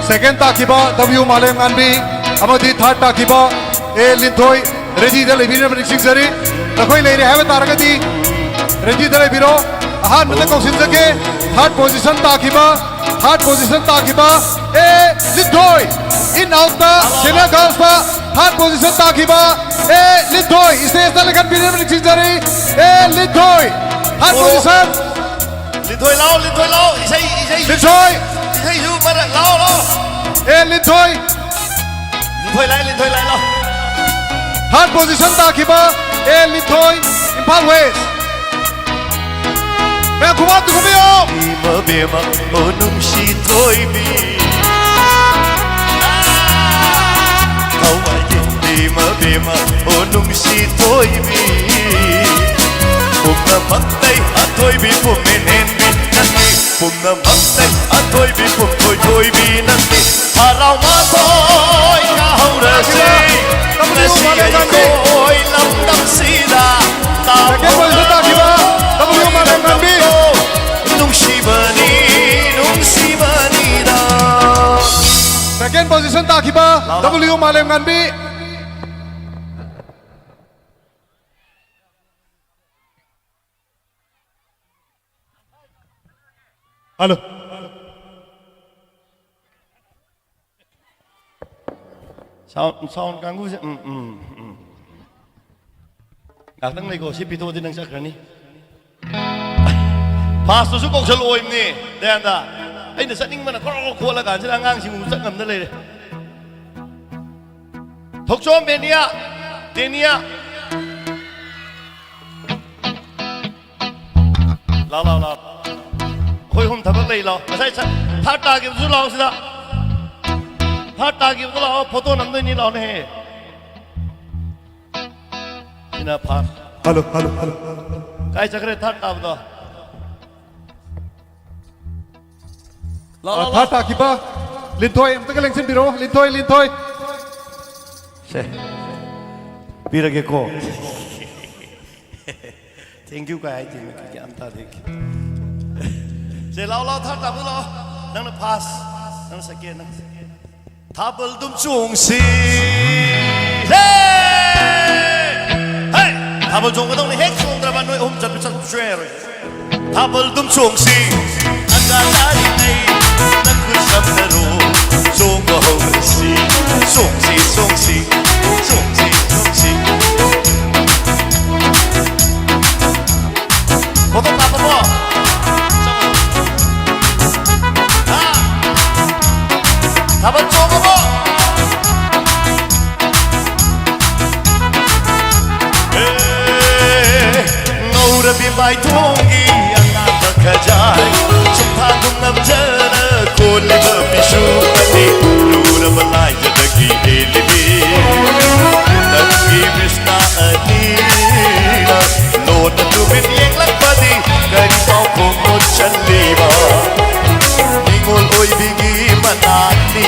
second ꯇꯥꯈꯤꯕ W ꯃꯥꯂꯦꯝꯉꯥꯟꯕꯤ ꯑꯃꯗꯤ third ꯇꯥꯈꯤꯕ A ꯂꯤꯟꯊꯣꯏ ready ꯗ ꯂꯩꯕꯤꯅꯕ ꯅꯤꯡꯁꯤꯡꯖꯔꯤ꯫ ꯅꯈꯣꯏ ꯂꯩꯔꯦ ꯍꯥꯏꯕ ꯇꯥꯔꯒꯗꯤ ready ꯗ ꯂꯩꯕꯤꯔꯣ꯫ ꯑꯍꯥꯟꯕꯗ ꯀꯧꯁꯤꯟꯖꯒꯦ third position ꯇꯥꯈꯤꯕ, third position ꯇꯥꯈꯤꯕ A ꯂꯤꯟꯊꯣꯏ꯫ In out ꯇ senior girls ꯇ third position ꯇꯥꯈꯤꯕ A ꯂꯤꯟꯊꯣꯏ꯫ Stage ꯇ ꯂꯦꯡꯈꯠꯄꯤꯅꯕ ꯅꯤꯡꯁꯤꯡꯖꯔꯤ꯫ A Linthoi, third position꯫ ꯂꯤꯟꯊꯣꯏ ꯂꯥꯛꯑꯣ, ꯂꯤꯟꯊꯣꯏ ꯂꯥꯛꯑꯣ꯫ ꯏꯁꯩ, ꯏꯁꯩ, ꯂꯤꯟꯊꯣꯏ꯫ ꯏꯁꯩꯁꯨ ꯃꯔꯛ ꯂꯥꯛꯑꯣ, ꯂꯥꯛꯑꯣ꯫ A ꯂꯤꯟꯊꯣꯏ꯫ ꯂꯤꯟꯊꯣꯏ ꯂꯥꯛꯑꯦ, ꯂꯤꯟꯊꯣꯏ ꯂꯥꯛꯑꯦ, ꯂꯥꯛꯑꯣ꯫ Third position ꯇꯥꯈꯤꯕ A ꯂꯤꯟꯊꯣꯏ, ꯏꯝꯐꯥꯜ West꯫ ꯃꯌꯥꯝ ꯈꯨꯕꯥꯛ ꯑꯝꯇ ꯈꯨꯕꯤꯌꯣ꯫ ꯏꯃ ꯕꯦꯝꯃ, ꯑꯣ ꯅꯨꯡꯁꯤ ꯊꯣꯏꯕꯤ꯫ ꯊꯋꯥꯏ ꯏꯃ ꯕꯦꯝꯃ, ꯑꯣ ꯅꯨꯡꯁꯤ ꯊꯣꯏꯕꯤ꯫ ꯄꯨꯝꯅꯃꯛꯇꯩ ꯑꯊꯣꯏꯕꯤ ꯄꯨꯝꯃꯦꯟ ꯍꯦꯟꯕꯤ ꯅꯪꯅꯤ꯫ ꯄꯨꯝꯅꯃꯛꯇꯩ ꯑꯊꯣꯏꯕꯤ ꯄꯨꯝꯊꯣꯏ ꯊꯣꯏꯕꯤ ꯅꯪꯅꯤ꯫ ꯍꯔꯥꯎ ꯃꯊꯣꯏ ꯀꯥꯍꯧꯔꯁꯤ꯫ ꯉꯁꯤ ꯑꯩꯈꯣꯏ ꯂꯝꯗꯝꯁꯤꯗ ꯇꯥꯕ ꯅꯨꯡꯁꯤꯕꯅꯤ, ꯅꯨꯡꯁꯤꯕꯅꯤꯗ꯫ Second position ꯇꯥꯈꯤꯕ W ꯃꯥꯂꯦꯝꯉꯥꯟꯕꯤ꯫ ꯍꯜꯂꯣ꯫ Sound, sound ꯀꯥꯡꯕꯨꯁꯦ, ꯎꯝ, ꯎꯝ, ꯎꯝ꯫ ꯉꯥꯛꯇꯪ ꯂꯩꯀꯣ, ꯁꯤ ꯄꯤꯊꯣꯛꯑꯗꯤ ꯅꯪ ꯆꯠꯈ꯭ꯔꯅꯤ꯫ First ꯇꯨꯁꯨ ꯀꯧꯁꯜꯂꯛꯑꯣꯏꯕꯅꯤ, ꯗꯌꯥꯟꯗ꯫ ꯑꯩꯅ ꯆꯠꯅꯤꯡꯕꯅ ꯀ꯭ꯔꯣꯛ ꯀ꯭ꯔꯣꯛ ꯈꯣꯠꯂ ꯀꯥꯟꯁꯤꯗ ꯑꯉꯥꯡꯁꯤꯡꯕꯨ ꯆꯠ ꯉꯝꯗ ꯂꯩꯔꯦ꯫ ꯊꯣꯛꯆꯣꯝ ꯕꯦꯅꯤꯌꯥ, ꯗꯦꯅꯤꯌꯥ꯫ ꯂꯥꯎ, ꯂꯥꯎ, ꯂꯥꯎ꯫ ꯑꯩꯈꯣꯏ ꯑꯍꯨꯝ ꯊꯕꯛ ꯂꯩ, ꯂꯥꯎ꯫ ꯉꯁꯥꯏ ꯁ-, third ꯇꯥꯈꯤꯕꯗꯨꯁꯨ ꯂꯥꯎ ꯁꯤꯗ꯫ Third ꯇꯥꯈꯤꯕꯗꯣ ꯂꯥꯛꯑꯣ, photo ꯅꯝꯗꯣꯏꯅꯤ, ꯂꯥꯎꯅꯦꯍꯦ꯫ ꯁꯤꯅ first꯫ Hello, hello, hello. ꯀꯥꯏ ꯆꯠꯈ꯭ꯔꯦ third ꯇꯥꯕꯗꯣ? ꯂꯥꯎ, ꯂꯥꯎ, ꯂꯥꯎ꯫ Third ꯇꯥꯈꯤꯕ ꯂꯤꯟꯊꯣꯏ ꯑꯝꯇꯒ ꯂꯦꯡꯁꯤꯟꯕꯤꯔꯛꯑꯣ, ꯂꯤꯟꯊꯣꯏ, ꯂꯤꯟꯊꯣꯏ꯫ ꯁꯦ, ꯄꯤꯔꯒꯦꯀꯣ꯫ Thank you ꯀꯥꯏ ꯍꯥꯏꯗꯦ, ꯃꯤ ꯒ꯭ꯌꯥꯟ ꯇꯥꯗꯦ꯫ ꯁꯦ, ꯂꯥꯎ, ꯂꯥꯎ, third ꯇꯥꯕ ꯂꯥꯎ꯫ ꯅꯪꯅ first, ꯅꯪꯅ second, ꯅꯪ second꯫ ꯊꯥꯕꯜ ꯑꯗꯨꯝ ꯆꯣꯡꯁꯤ꯫ ꯍꯦ! ꯍꯦ! ꯊꯥꯕꯜ ꯆꯣꯡꯒꯗꯧꯅꯤ꯫ ꯍꯦꯛ ꯆꯣꯡꯗ꯭ꯔꯕ ꯅꯣꯏ ꯑꯍꯨꯝ ꯆꯠꯄ ꯆꯠꯄꯁꯨ ꯌꯥꯔꯣꯏ꯫ ꯊꯥꯕꯜ ꯑꯗꯨꯝ ꯆꯣꯡꯁꯤ꯫ ꯑꯉꯥꯡ ꯌꯥꯔꯤꯉꯩ ꯅꯈꯨꯠ ꯁꯝꯅꯔꯣ꯫ ꯆꯣꯡꯕ ꯍꯧꯔꯁꯤ꯫ ꯆꯣꯡꯁꯤ, ꯆꯣꯡꯁꯤ, ꯆꯣꯡꯁꯤ, ꯆꯣꯡꯁꯤ꯫ ꯐꯣꯇꯣ ꯀꯥꯞꯄꯕꯣ? ꯍꯥ? ꯊꯥꯕꯜ ꯆꯣꯡꯉꯕꯣ? ꯑꯦ, ꯉꯧꯔꯕꯤ ꯃꯥꯏꯊꯣꯡꯒꯤ ꯑꯉꯥꯡꯕ ꯈꯖꯥꯏ, ꯆꯨꯝꯐꯥꯗꯨꯝ ꯅꯝꯖꯅ ꯀꯣꯜꯂꯤꯕ ꯄꯤꯁꯨꯝ ꯑꯅꯤ, ꯂꯨꯔꯕ ꯂꯥꯏꯖꯗꯒꯤ ꯍꯦꯜꯂꯤꯕꯤ ꯅꯪꯒꯤ ꯃꯤꯁꯅꯥ ꯑꯅꯤꯅ ꯂꯣꯟꯅ ꯇꯨꯃꯤꯟ ꯌꯦꯡꯂꯛꯄꯗꯤ ꯀꯔꯤ ꯄꯥꯎꯈꯨꯝ ꯃꯨꯠꯁꯜꯂꯤꯕ? ꯅꯤꯉꯣꯜ ꯑꯣꯏꯕꯤꯒꯤ ꯃꯅꯥꯛꯅꯤ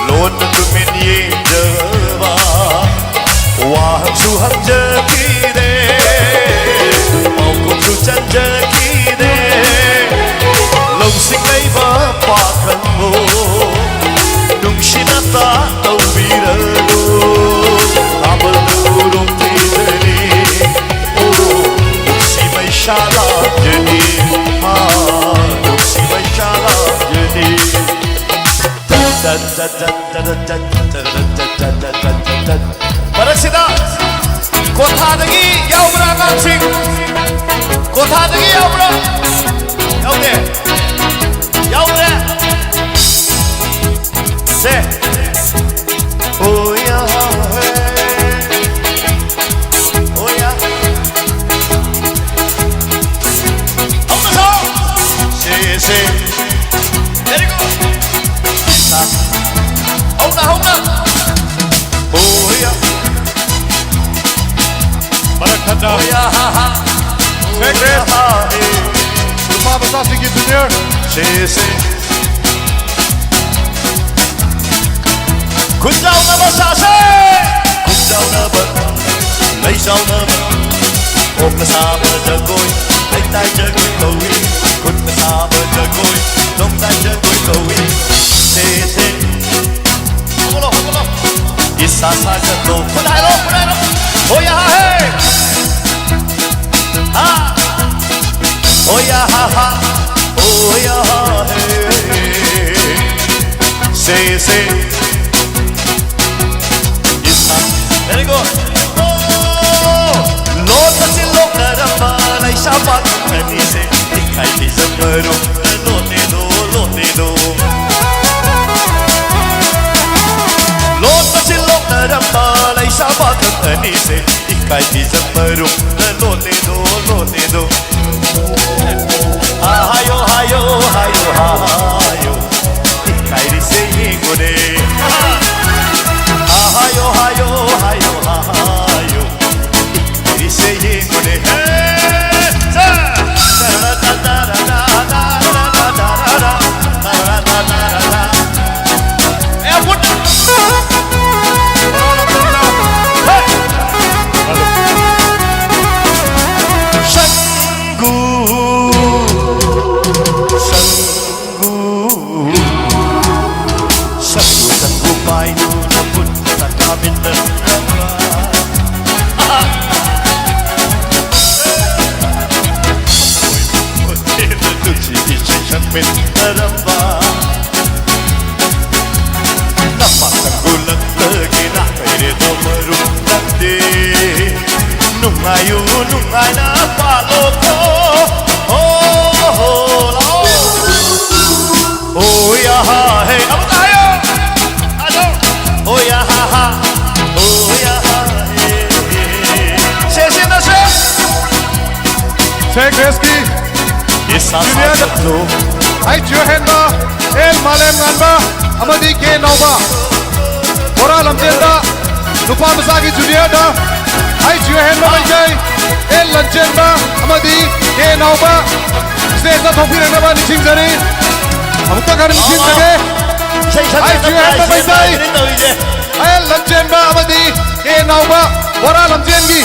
ꯂꯣꯟꯅ ꯇꯨꯃꯤꯟ ꯌꯦꯡꯖꯕ꯫ ꯋꯥꯍꯪꯁꯨ ꯍꯪꯖꯈꯤꯗꯦ, ꯄꯥꯎꯈꯨꯝꯁꯨ ꯆꯟꯖꯈꯤꯗꯦ꯫ ꯂꯧꯁꯤꯡ ꯂꯩꯕ ꯄꯥꯈꯪꯕꯨ ꯅꯨꯡꯁꯤꯅ ꯇꯥꯛ ꯇꯧꯕꯤꯔꯅꯨ꯫ ꯊꯥꯕꯜ ꯈꯨꯔꯨꯝ ꯊꯤꯖꯔꯤ꯫ ꯑꯣ, ꯅꯨꯡꯁꯤ ꯃꯩꯁꯥ ꯂꯥꯛꯀꯅꯤ꯫ ꯑꯥ, ꯅꯨꯡꯁꯤ ꯃꯩꯁꯥ ꯂꯥꯛꯀꯅꯤ꯫ ꯃꯔꯛꯁꯤꯗ ꯀꯣꯊꯥꯗꯒꯤ ꯌꯥꯎꯕ꯭ꯔꯥ ꯑꯉꯥꯡꯁꯤꯡ? ꯀꯣꯊꯥꯗꯒꯤ ꯌꯥꯎꯕ꯭ꯔꯥ? ꯌꯥꯎꯗꯦ? ꯌꯥꯎꯗ꯭ꯔꯦ? ꯁꯦ꯫ ꯑꯣ ꯌꯥ ꯍꯦ꯫ ꯑꯣ ꯌꯥ꯫ ꯍꯧꯅ ꯁꯥꯎ꯫ ꯁꯦ, ꯁꯦ꯫ Very good. ꯍꯧꯅ, ꯍꯧꯅ꯫ ꯑꯣ ꯌꯥ꯫ ꯃꯔꯛ ꯊꯠꯅ ꯑꯣ ꯌꯥ ꯍꯥ ꯍꯥ꯫ ꯁꯦ, ꯒ꯭ꯔꯦꯁ꯫ ꯑꯣ ꯌꯥ ꯍꯥ ꯍꯦ꯫ ꯅꯨꯄꯥ ꯃꯆꯥꯁꯤꯡꯒꯤ junior꯫ ꯁꯦ, ꯁꯦ꯫ ꯈꯨꯟꯖꯥꯎꯅꯕ ꯁꯥꯁꯦ! ꯈꯨꯟꯖꯥꯎꯅꯕ, ꯂꯩꯖꯥꯎꯅꯕ, ꯈꯣꯡꯅ ꯁꯥꯕ ꯖꯒꯣꯏ, ꯂꯩꯇꯥꯏ ꯖꯒꯣꯏ ꯀꯧꯏ꯫ ꯈꯨꯠꯅ ꯁꯥꯕ ꯖꯒꯣꯏ, ꯂꯣꯡꯗꯥꯏ ꯖꯒꯣꯏ ꯀꯧꯏ꯫ ꯁꯦ, ꯁꯦ꯫ ꯍꯧꯒꯠꯂꯣ, ꯍꯧꯒꯠꯂꯣ꯫ ꯏꯁꯥ ꯁꯥꯒꯠꯂꯣ꯫ ꯈꯨꯠ ꯍꯥꯏꯔꯣ, ꯈꯨꯠ ꯍꯥꯏꯔꯣ꯫ ꯍꯣꯌꯥ ꯍꯥ ꯍꯦ꯫ ꯍꯥ꯫ ꯍꯣꯌꯥ ꯍꯥ ꯍꯥ꯫ ꯍꯣꯌꯥ ꯍꯥ ꯍꯦ꯫ ꯁꯦ, ꯁꯦ꯫ Very good. ꯑꯣ! ꯂꯣꯠꯄꯁꯤ ꯂꯣꯠꯅꯔꯝꯕ ꯂꯩꯁꯥ ꯄꯥꯈꯪ ꯑꯅꯤꯁꯦ ꯏꯀꯥꯏ ꯈꯨꯝꯅꯔꯨꯝꯗ ꯂꯣꯠꯂꯦꯗꯣ, ꯂꯣꯠꯂꯦꯗꯣ꯫ ꯂꯣꯠꯄꯁꯤ ꯂꯣꯠꯅꯔꯝꯕ ꯂꯩꯁꯥ ꯄꯥꯈꯪ ꯑꯅꯤꯁꯦ ꯏꯀꯥꯏ ꯈꯨꯝꯅꯔꯨꯝꯗ ꯂꯣꯠꯂꯦꯗꯣ, ꯂꯣꯠꯂꯦꯗꯣ꯫ ꯍꯥꯏꯌꯣ, ꯍꯥꯏꯌꯣ, ꯍꯥꯏꯌꯣ, ꯍꯥꯏꯌꯣ꯫ ꯏꯀꯥꯏꯔꯤꯁꯦ ꯌꯦꯡꯉꯨꯅꯦ꯫ ꯍꯥꯏꯌꯣ, ꯍꯥꯏꯌꯣ, ꯍꯥꯏꯌꯣ, ꯍꯥꯏꯌꯣ꯫ ꯏꯀꯥꯏꯔꯤꯁꯦ ꯌꯦꯡꯉꯨꯅꯦ꯫ ꯍꯦ! ꯁꯥ! ꯁꯪꯒꯨ, ꯁꯪꯒꯨ, ꯁꯪꯒꯨ, ꯁꯪꯒꯨ ꯄꯥꯏꯗꯨꯅ ꯄꯨꯟꯅ ꯀꯥꯃꯤꯟꯅꯔꯕ꯫ ꯅꯨꯡꯁꯤ ꯏꯁꯩ ꯁꯛꯃꯤꯟꯅꯔꯝꯕ꯫ ꯅꯄꯥ ꯁꯪꯒꯨꯂꯛꯇꯒꯤ ꯂꯥꯛꯄꯩꯔꯦꯗꯣ ꯃꯔꯨꯞ ꯅꯪꯗꯤ꯫ ꯅꯨꯡꯉꯥꯏꯌꯨ ꯅꯨꯡꯉꯥꯏꯅ ꯄꯥꯜꯂꯣꯀꯣ꯫ ꯍꯣ, ꯍꯣ, ꯂꯥꯎ꯫ ꯍꯣ, ꯌꯥ, ꯍꯥ, ꯍꯦ꯫ ꯑꯃꯨꯛꯀ ꯍꯥꯏꯌꯣ꯫ ꯍꯥꯏꯌꯣ꯫ ꯍꯣ, ꯌꯥ, ꯍꯥ, ꯍꯥ꯫ ꯍꯣ, ꯌꯥ, ꯍꯥ, ꯍꯦ, ꯍꯦ꯫ ꯁꯦ, ꯁꯦ, ꯅ, ꯁꯦ꯫ ꯁꯦ ꯒ꯭ꯔꯦꯁꯀꯤ ꯏꯁꯥ ꯖꯨꯅꯤꯌꯔꯗ ꯁꯥꯒꯠꯂꯨ꯫ ꯑꯩꯆ ꯌꯨ ꯍꯦꯟꯕ, ꯑꯦꯜ ꯃꯥꯂꯦꯝ ꯉꯥꯟꯕ ꯑꯃꯗꯤ ꯀꯦ ꯅꯥꯎꯕ꯫ ꯕꯣꯔꯥ ꯂꯝꯖꯦꯟꯗ ꯅꯨꯄꯥ ꯃꯆꯥꯒꯤ ꯖꯨꯅꯤꯌꯔꯗ ꯑꯩꯆ ꯌꯨ ꯍꯦꯟꯕ ꯃꯩꯇꯩ, ꯑꯦꯜ ꯂꯟꯆꯦꯟꯕ ꯑꯃꯗꯤ ꯀꯦ ꯅꯥꯎꯕ ꯁ꯭ꯇꯦꯖꯇ ꯊꯣꯛꯄꯤꯔꯛꯅꯕ ꯅꯤꯡꯁꯤꯡꯖꯔꯤ꯫ ꯑꯃꯨꯛꯇ ꯈꯔ ꯅꯤꯡꯁꯤꯡꯖꯒꯦ꯫ ꯏꯁꯩ ꯁꯛꯄ ꯑꯩꯆ ꯌꯨ ꯍꯦꯟꯕ ꯃꯩꯇꯩ꯫ ꯇꯧꯔꯤꯁꯦ꯫ ꯑꯦꯜ ꯂꯟꯆꯦꯟꯕ ꯑꯃꯗꯤ ꯀꯦ ꯅꯥꯎꯕ ꯕꯣꯔꯥ ꯂꯝꯖꯦꯟꯒꯤ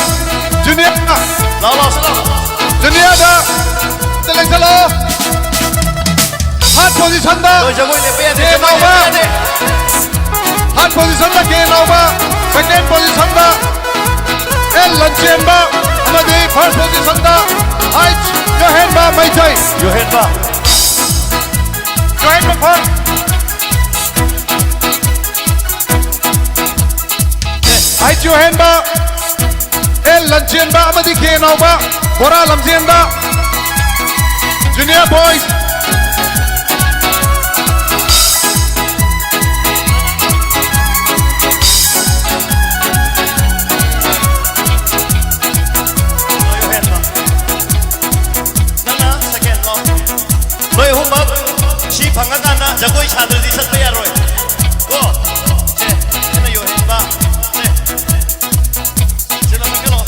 ꯖꯨꯅꯤꯌꯔ꯫ ꯂꯥꯎ, ꯄꯣꯖꯤꯁꯟꯗ ꯂꯣꯏ ꯖꯒꯣꯏ ꯂꯦꯞꯄ ꯌꯥꯗꯦ, ꯀꯦ ꯖꯒꯣꯏ ꯅꯥꯎꯕ꯫ ꯂꯦꯞꯄ ꯌꯥꯗꯦ꯫ ꯊꯥꯔꯠ ꯄꯣꯖꯤꯁꯟꯗ ꯀꯦ ꯅꯥꯎꯕ, ꯁꯦꯀꯦꯟ ꯄꯣꯖꯤꯁꯟꯗ ꯑꯦꯜ ꯂꯟꯆꯦꯟꯕ ꯑꯃꯗꯤ ꯐꯥꯔꯁ ꯄꯣꯖꯤꯁꯟꯗ H Yohenba Meitei. Yohenba. Yohenba first. H Yohenba, L Lanchenba ꯑꯃꯗꯤ ꯀꯦ ꯅꯥꯎꯕ, ꯕꯣꯔꯥ ꯂꯝꯖꯦꯟꯗ, ꯖꯨꯅꯤꯌꯔ ꯕꯣꯏꯁ꯫ ꯅꯪꯅ ꯁꯦꯀꯦꯟ ꯂꯣ꯫ ꯅꯣꯏ ꯑꯍꯨꯝꯃꯛ ꯁꯤ ꯐꯪꯉꯀꯥꯟꯗ ꯖꯒꯣꯏ ꯁꯥꯗ꯭ꯔꯗꯤ ꯆꯠꯄ ꯌꯥꯔꯣꯏ꯫ ꯀꯣ? ꯁꯦ, ꯁꯤꯅ ꯌꯣꯍꯦꯟꯕ꯫ ꯁꯦ꯫ ꯁꯤꯅ ꯃꯨꯊꯠꯂꯣ꯫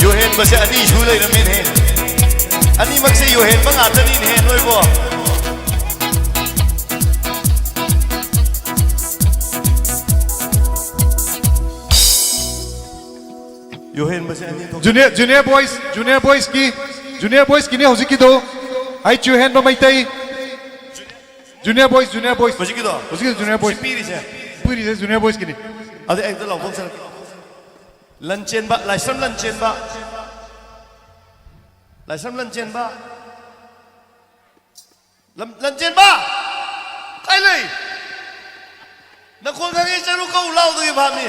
ꯌꯣꯍꯦꯟꯕꯁꯦ ꯑꯅꯤ ꯁꯨ ꯂꯩꯔꯝꯃꯦꯅꯦ꯫ ꯑꯅꯤꯃꯛꯁꯦ ꯌꯣꯍꯦꯟꯕ ꯉꯥꯛꯇꯅꯤꯅꯦ ꯅꯣꯏꯕꯣ꯫ ꯌꯣꯍꯦꯟꯕꯁꯦ ꯑꯅꯤ ꯊꯣꯛ- ꯖꯨꯅꯤꯌꯔ, ꯖꯨꯅꯤꯌꯔ ꯕꯣꯏꯁ, ꯖꯨꯅꯤꯌꯔ ꯕꯣꯏꯁꯀꯤ, ꯖꯨꯅꯤꯌꯔ ꯕꯣꯏꯁꯀꯤꯅꯤ ꯍꯧꯖꯤꯛꯀꯤꯗꯣ꯫ H Yohenba Meitei. Junior boys, junior boys. ꯍꯧꯖꯤꯛꯀꯤꯗꯣ? ꯍꯧꯖꯤꯛꯀꯤꯗꯣ ꯖꯨꯅꯤꯌꯔ ꯕꯣꯏꯁ꯫ ꯁꯤ ꯄꯤꯔꯤꯁꯦ? ꯄꯤꯔꯤꯁꯦ ꯖꯨꯅꯤꯌꯔ ꯕꯣꯏꯁꯀꯤꯅꯤ꯫ ꯑꯗꯨ ꯑꯦꯛꯇ ꯂꯥꯎꯊꯣꯛꯆꯔꯛꯀꯦ꯫ ꯂꯟꯆꯦꯟꯕ, ꯂꯥꯏꯁ꯭ꯔꯝ ꯂꯟꯆꯦꯟꯕ꯫ ꯂꯥꯏꯁ꯭ꯔꯝ ꯂꯟꯆꯦꯟꯕ꯫ ꯂꯝ-, ꯂꯟꯆꯦꯟꯕ! ꯀꯥꯏ ꯂꯩ? ꯅꯈꯣꯟ ꯈꯪꯉꯤ ꯆꯔꯨ ꯀꯧ ꯂꯥꯎꯗꯒꯤ ꯐꯥꯝꯃꯤ꯫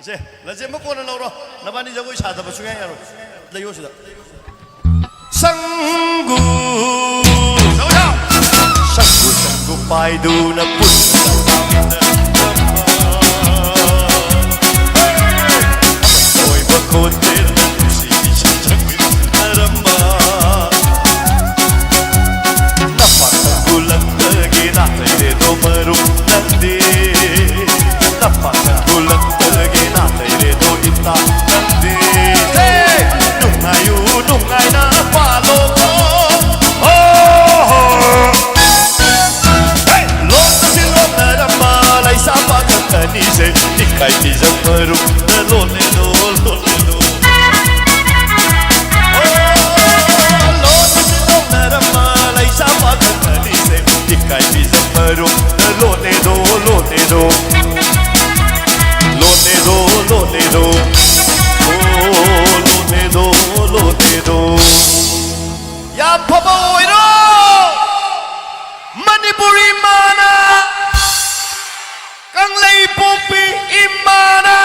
ꯁꯦ, ꯂꯟꯆꯦꯟꯕ ꯀꯣꯟꯅ ꯂꯧꯔꯣ꯫ ꯅꯕꯥꯅꯤ ꯖꯒꯣꯏ ꯁꯥꯗꯕ ꯁꯨꯡꯌꯥ ꯌꯥꯔꯣꯏ꯫ ꯂꯩꯌꯣ ꯁꯤꯗ꯫ ꯁꯪꯒꯨ꯫ ꯁꯪꯒꯨ, ꯁꯪꯒꯨ ꯄꯥꯏꯗꯨꯅ ꯄꯨꯟꯅ ꯑꯣꯏꯕ ꯈꯣꯟꯖꯦꯜ ꯅꯨꯡꯁꯤ ꯏꯁꯩ ꯁꯛꯃꯤꯟꯅꯔꯝꯕ꯫ ꯅꯄꯥ ꯁꯪꯒꯨ ꯂꯝꯗꯒꯤ ꯅꯥꯊꯩꯔꯦꯗꯣ ꯃꯔꯨꯞ ꯅꯪꯗꯤ꯫ ꯅꯄꯥ ꯁꯪꯒꯨ ꯂꯝꯗꯒꯤ ꯅꯥꯊꯩꯔꯦꯗꯣ ꯏꯇꯥꯎ ꯅꯪꯗꯤ꯫ ꯅꯨꯡꯉꯥꯏꯌꯨ ꯅꯨꯡꯉꯥꯏꯅ ꯄꯥꯜꯂꯣꯀꯣ꯫ ꯍꯣ ꯍꯣ꯫ ꯍꯦ! ꯂꯣꯛꯇ ꯁꯤꯜꯂꯣ꯫ ꯂꯣꯠꯂꯦꯗꯣ, ꯂꯣꯠꯂꯦꯗꯣ, ꯂꯣꯠꯂꯦꯗꯣ, ꯂꯣꯠꯂꯦꯗꯣ, ꯑꯣ, ꯂꯣꯠꯂꯦꯗꯣ, ꯂꯣꯠꯂꯦꯗꯣ꯫ ꯌꯥꯝ ꯐꯕ ꯑꯣꯏꯔꯣ꯫ ꯃꯅꯤꯄꯨꯔ ꯏꯃꯥꯅ, ꯀꯪꯂꯩꯄꯣꯛꯄꯤ ꯏꯃꯥꯅ,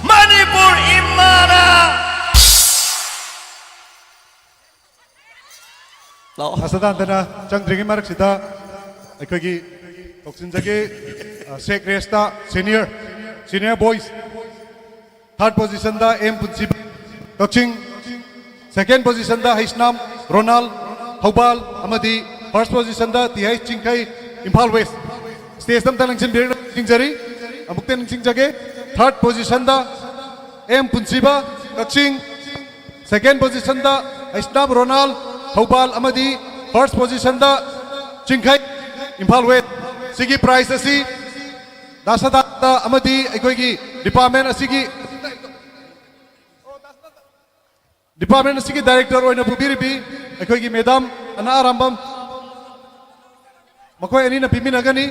ꯃꯅꯤꯄꯨꯔ ꯏꯃꯥꯅ꯫ ꯂꯥꯛꯑꯣ꯫ ꯃꯁꯥ ꯇꯥꯟꯗꯅ ꯆꯪꯗ꯭ꯔꯤꯉꯩ ꯃꯔꯛꯁꯤꯗ ꯑꯩꯈꯣꯏꯒꯤ ꯀꯧꯁꯤꯟꯖꯒꯦ, ꯑ, ꯁꯦꯛ ꯔꯦꯁꯇ ꯁꯦꯅꯤꯌꯔ, ꯁꯦꯅꯤꯌꯔ ꯕꯣꯏꯁ꯫ ꯊꯥꯔꯠ ꯄꯣꯖꯤꯁꯟꯗ ꯑꯦꯝ ꯄꯨꯟꯁꯤꯕ, ꯀꯛꯆꯤꯡ꯫ ꯁꯦꯀꯦꯟ ꯄꯣꯖꯤꯁꯟꯗ ꯍꯩꯁꯅꯥꯝ ꯔꯣꯅꯥꯜ, ꯊꯧꯕꯥꯜ, ꯑꯃꯗꯤ ꯐꯥꯔꯁ ꯄꯣꯖꯤꯁꯟꯗ T H Chingkhei, Imphal west. ꯁ꯭ꯇꯦꯖꯇ ꯑꯝꯇ ꯂꯦꯡꯁꯤꯟꯕꯤꯔꯛꯅꯕ ꯅꯤꯡꯁꯤꯡꯖꯔꯤ꯫ ꯑꯃꯨꯛꯇ ꯅꯤꯡꯁꯤꯡꯖꯒꯦ, ꯊꯥꯔꯠ ꯄꯣꯖꯤꯁꯟꯗ ꯑꯦꯝ ꯄꯨꯟꯁꯤꯕ, ꯀꯛꯆꯤꯡ꯫ ꯁꯦꯀꯦꯟ ꯄꯣꯖꯤꯁꯟꯗ ꯍꯩꯁꯅꯥꯝ ꯔꯣꯅꯥꯜ, ꯊꯧꯕꯥꯜ, ꯑꯃꯗꯤ ꯐꯥꯔꯁ ꯄꯣꯖꯤꯁꯟꯗ ꯆꯤꯡꯈꯩ, ꯏꯝꯐꯥꯜ ꯋꯦꯁ꯫ ꯁꯤꯒꯤ ꯄ꯭ꯔꯥꯏꯖ ꯑꯁꯤ ꯗꯥ ꯁꯗꯥꯅꯟꯗ ꯑꯃꯗꯤ ꯑꯩꯈꯣꯏꯒꯤ ꯗꯤꯄꯥꯔꯠꯃꯦꯟ ꯑꯁꯤꯒꯤ, ꯗꯤꯄꯥꯔꯠꯃꯦꯟ ꯑꯁꯤꯒꯤ ꯗꯥꯏꯔꯦꯛꯇꯔ ꯑꯣꯏꯅ ꯄꯨꯕꯤꯔꯤꯕꯤ ꯑꯩꯈꯣꯏꯒꯤ ꯃꯦꯗꯥꯝ ꯑꯅꯥ ꯑꯔꯥꯝꯕꯝ, ꯃꯈꯣꯏ ꯑꯅꯤꯅ ꯄꯤꯃꯤꯟꯅꯒꯅꯤ꯫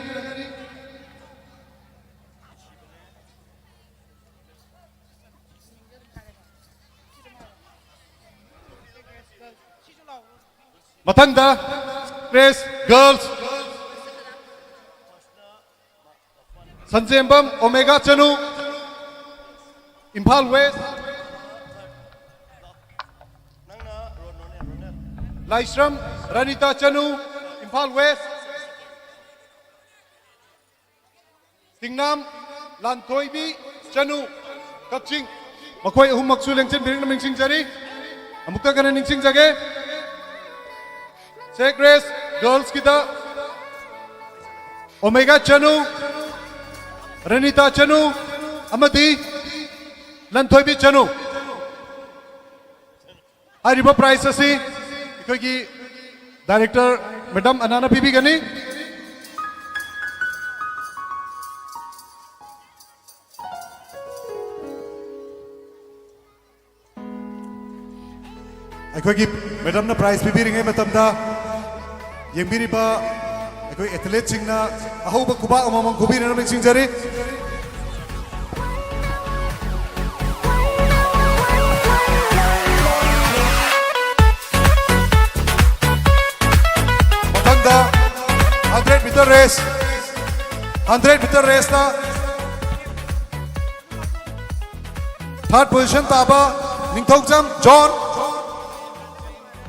ꯃꯊꯪꯗ ꯁꯦꯛ ꯔꯦꯁ ꯒꯔꯜꯁ, ꯁꯟꯖꯦꯝꯕꯝ ꯑꯣꯃꯦꯒꯥ ꯆꯅꯨ, ꯏꯝꯐꯥꯜ ꯋꯦꯁ꯫ ꯂꯥꯏꯁ꯭ꯔꯝ ꯔꯥꯅꯤꯇꯥ ꯆꯅꯨ, ꯏꯝꯐꯥꯜ ꯋꯦꯁ꯫ ꯇꯤꯡꯅꯥꯝ ꯂꯥꯟꯊꯣꯏꯕꯤ ꯆꯅꯨ, ꯀꯛꯆꯤꯡ꯫ ꯃꯈꯣꯏ ꯑꯍꯨꯝꯃꯛꯁꯨ ꯂꯦꯡꯁꯤꯟꯕꯤꯔꯛꯅꯕ ꯅꯤꯡꯁꯤꯡꯖꯔꯤ꯫ ꯑꯃꯨꯛꯇ ꯀꯟꯅ ꯅꯤꯡꯁꯤꯡꯖꯒꯦ꯫ ꯁꯦꯛ ꯔꯦꯁ ꯒꯔꯜꯁꯀꯤꯗ ꯑꯣꯃꯦꯒꯥ ꯆꯅꯨ, ꯔꯅꯤꯇꯥ ꯆꯅꯨ ꯑꯃꯗꯤ ꯂꯟꯊꯣꯏꯕꯤ ꯆꯅꯨ꯫ ꯍꯥꯏꯔꯤꯕ ꯄ꯭ꯔꯥꯏꯖ ꯑꯁꯤ ꯑꯩꯈꯣꯏꯒꯤ ꯗꯥꯏꯔꯦꯛꯇꯔ ꯃꯦꯗꯥꯝ ꯑꯅꯥꯅ ꯄꯤꯕꯤꯒꯅꯤ꯫ ꯑꯩꯈꯣꯏꯒꯤ ꯃꯦꯗꯥꯝꯅ ꯄ꯭ꯔꯥꯏꯖ ꯄꯤꯕꯤꯔꯤꯉꯩ ꯃꯇꯝꯗ ꯌꯦꯡꯕꯤꯔꯤꯕ ꯑꯩꯈꯣꯏ ꯑꯦꯊꯂꯦꯠꯁꯤꯡꯅ ꯑꯍꯧꯕ ꯈꯨꯕꯥꯛ ꯑꯃꯃꯝ ꯈꯨꯕꯤꯅꯅꯕ ꯅꯤꯡꯁꯤꯡꯖꯔꯤ꯫ ꯃꯊꯪꯗ hundred metre race, hundred metre ꯔꯦꯁꯇ ꯊꯥꯔꯠ ꯄꯣꯖꯤꯁꯟ ꯇꯥꯕ ꯅꯤꯡꯊꯧꯖꯝ ꯖꯣꯟ,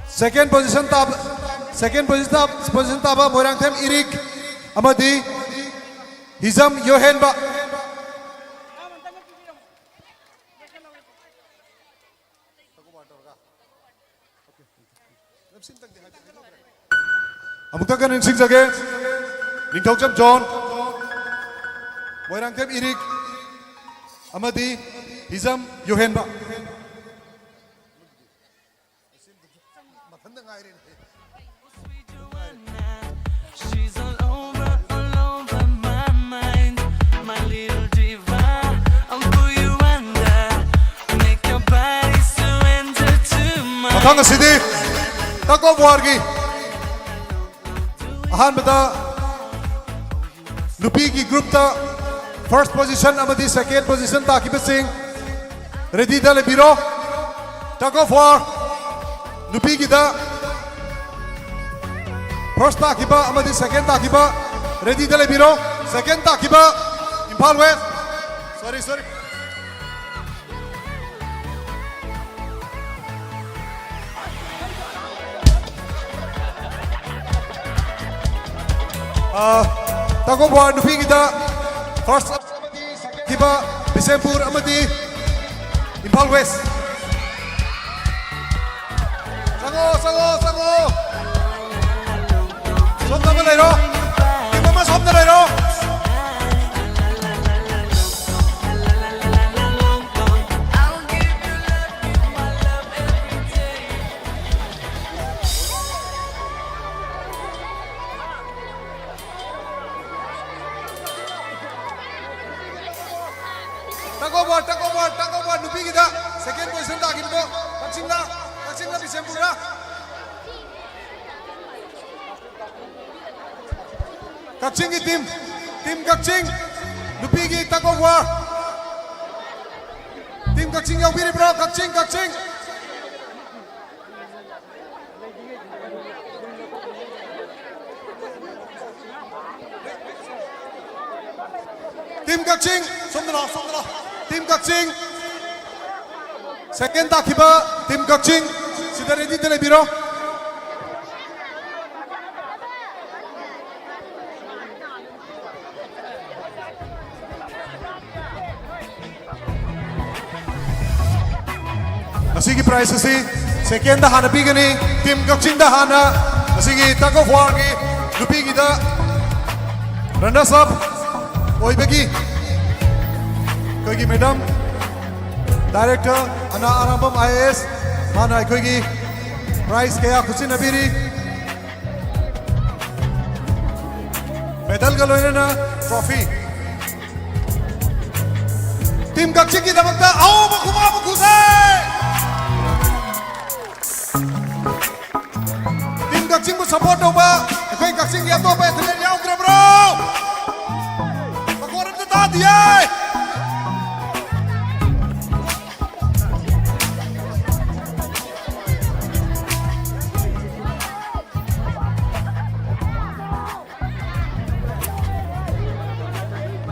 ꯁꯦꯀꯦꯟ ꯄꯣꯖꯤꯁꯟ ꯇꯥꯕ, ꯁꯦꯀꯦꯟ ꯄꯣꯖꯤꯁꯟ ꯇꯥꯕ, ꯄꯣꯖꯤꯁꯟ ꯇꯥꯕ ꯃꯣꯏꯔꯥꯡꯊꯦꯝ ꯏꯔꯤꯛ ꯑꯃꯗꯤ ꯍꯤꯖꯝ ꯌꯣꯍꯦꯟꯕ꯫ ꯑꯃꯨꯛꯇꯪꯒ ꯅꯤꯡꯁꯤꯡꯖꯒꯦ, ꯅꯤꯡꯊꯧꯖꯝ ꯖꯣꯟ, ꯃꯣꯏꯔꯥꯡꯊꯦꯝ ꯏꯔꯤꯛ ꯑꯃꯗꯤ ꯍꯤꯖꯝ ꯌꯣꯍꯦꯟꯕ꯫ ꯃꯊꯟꯇ ꯉꯥꯏꯔꯦꯅꯦ꯫ She's all over, all over my mind. My little diva, I'll pull you under. Make your body surrender to mine. ꯃꯊꯪ ꯑꯁꯤꯗꯤ ꯇꯒ ꯑꯣꯐ ꯋꯥꯔꯒꯤ ꯑꯍꯥꯟꯕꯗ ꯅꯨꯄꯤꯒꯤ ꯒ꯭ꯔꯨꯞꯇ ꯐꯥꯔꯁ ꯄꯣꯖꯤꯁꯟ ꯑꯃꯗꯤ ꯁꯦꯀꯦꯟ ꯄꯣꯖꯤꯁꯟ ꯇꯥꯈꯤꯕꯁꯤꯡ ꯔꯦꯗꯤꯗ ꯂꯩꯕꯤꯔꯣ꯫ ꯇꯒ ꯑꯣꯐ ꯋꯥꯔ ꯅꯨꯄꯤꯒꯤꯗ ꯐꯥꯔꯁ ꯇꯥꯈꯤꯕ ꯑꯃꯗꯤ ꯁꯦꯀꯦꯟ ꯇꯥꯈꯤꯕ ꯔꯦꯗꯤꯗ ꯂꯩꯕꯤꯔꯣ꯫ ꯁꯦꯀꯦꯟ ꯇꯥꯈꯤꯕ Imphal west, sorry, sorry. Tug of war ꯅꯨꯄꯤꯒꯤꯗ ꯐꯥꯔꯁ ꯈꯤꯕ ꯕꯤꯁꯦꯝꯄꯨꯔ ꯑꯃꯗꯤ ꯏꯝꯐꯥꯜ ꯋꯦꯁ꯫ ꯆꯪꯉꯣ, ꯆꯪꯉꯣ, ꯆꯪꯉꯣ꯫ ꯁꯣꯝꯗ ꯑꯃ ꯂꯩꯔꯣ꯫ ꯇꯤꯝ ꯑꯃ ꯁꯣꯝꯗ ꯂꯩꯔꯣ꯫ Tug of war, tug of war, tug of war ꯅꯨꯄꯤꯒꯤꯗ ꯁꯦꯀꯦꯟ ꯄꯣꯖꯤꯁꯟ ꯇꯥꯈꯤꯕꯗꯣ ꯀꯛꯆꯤꯡꯂ, ꯀꯛꯆꯤꯡꯂ ꯕꯤꯁꯦꯝꯄꯨꯔꯂ? ꯀꯛꯆꯤꯡꯒꯤ ꯇꯤꯝ, ꯇꯤꯝ ꯀꯛꯆꯤꯡ, ꯅꯨꯄꯤꯒꯤ tug of war꯫ Team Kakching ꯌꯥꯎꯕꯤꯔꯤꯕ꯭ꯔꯣ? ꯀꯛꯆꯤꯡ, ꯀꯛꯆꯤꯡ꯫ ꯇꯤꯝ ꯀꯛꯆꯤꯡ, ꯁꯣꯝꯗ ꯂꯥꯛꯑꯣ, ꯁꯣꯝꯗ ꯂꯥꯛꯑꯣ꯫ ꯇꯤꯝ ꯀꯛꯆꯤꯡ, ꯁꯦꯀꯦꯟ ꯇꯥꯈꯤꯕ ꯇꯤꯝ ꯀꯛꯆꯤꯡ, ꯁꯤꯗ ꯔꯦꯗꯤꯗ ꯂꯩꯕꯤꯔꯣ꯫ ꯃꯁꯤꯒꯤ ꯄ꯭ꯔꯥꯏꯖ ꯑꯁꯤ ꯁꯦꯀꯦꯟꯗ ꯍꯥꯟꯅ ꯄꯤꯒꯅꯤ꯫ ꯇꯤꯝ ꯀꯛꯆꯤꯡꯗ ꯍꯥꯟꯅ ꯃꯁꯤꯒꯤ tug of warꯒꯤ ꯅꯨꯄꯤꯒꯤꯗ runners up ꯑꯣꯏꯕꯒꯤ ꯑꯩꯈꯣꯏꯒꯤ ꯃꯦꯗꯥꯝ ꯗꯥꯏꯔꯦꯛꯇꯔ ꯑꯅꯥ ꯑꯔꯥꯝꯕꯝ ꯑꯥꯏ ꯑꯦ ꯑꯦꯁ, ꯃꯥꯅ ꯑꯩꯈꯣꯏꯒꯤ ꯄ꯭ꯔꯥꯏꯖ ꯀꯌꯥ ꯈꯨꯠꯁꯤꯟꯅꯕꯤꯔꯤ꯫ ꯃꯦꯗꯜꯒ ꯂꯣꯏꯅꯅ ꯇ꯭ꯔꯣꯐꯤ꯫ ꯇꯤꯝ ꯀꯛꯆꯤꯡꯒꯤꯗꯃꯛꯇ ꯑꯍꯧꯕ ꯈꯨꯕꯥꯛ ꯑꯃ ꯈꯨꯁꯦ꯫ ꯇꯤꯝ ꯀꯛꯆꯤꯡꯕꯨ ꯁꯄꯣꯔꯠ ꯇꯧꯕ ꯑꯩꯈꯣꯏ ꯀꯛꯆꯤꯡꯒꯤ ꯑꯇꯣꯞꯄ ꯑꯦꯊꯂꯦꯠ ꯌꯥꯎꯗ꯭ꯔꯕ꯭ꯔꯣ? ꯃꯈꯣꯟ ꯑꯝꯇ ꯇꯥꯗꯤꯌꯦ꯫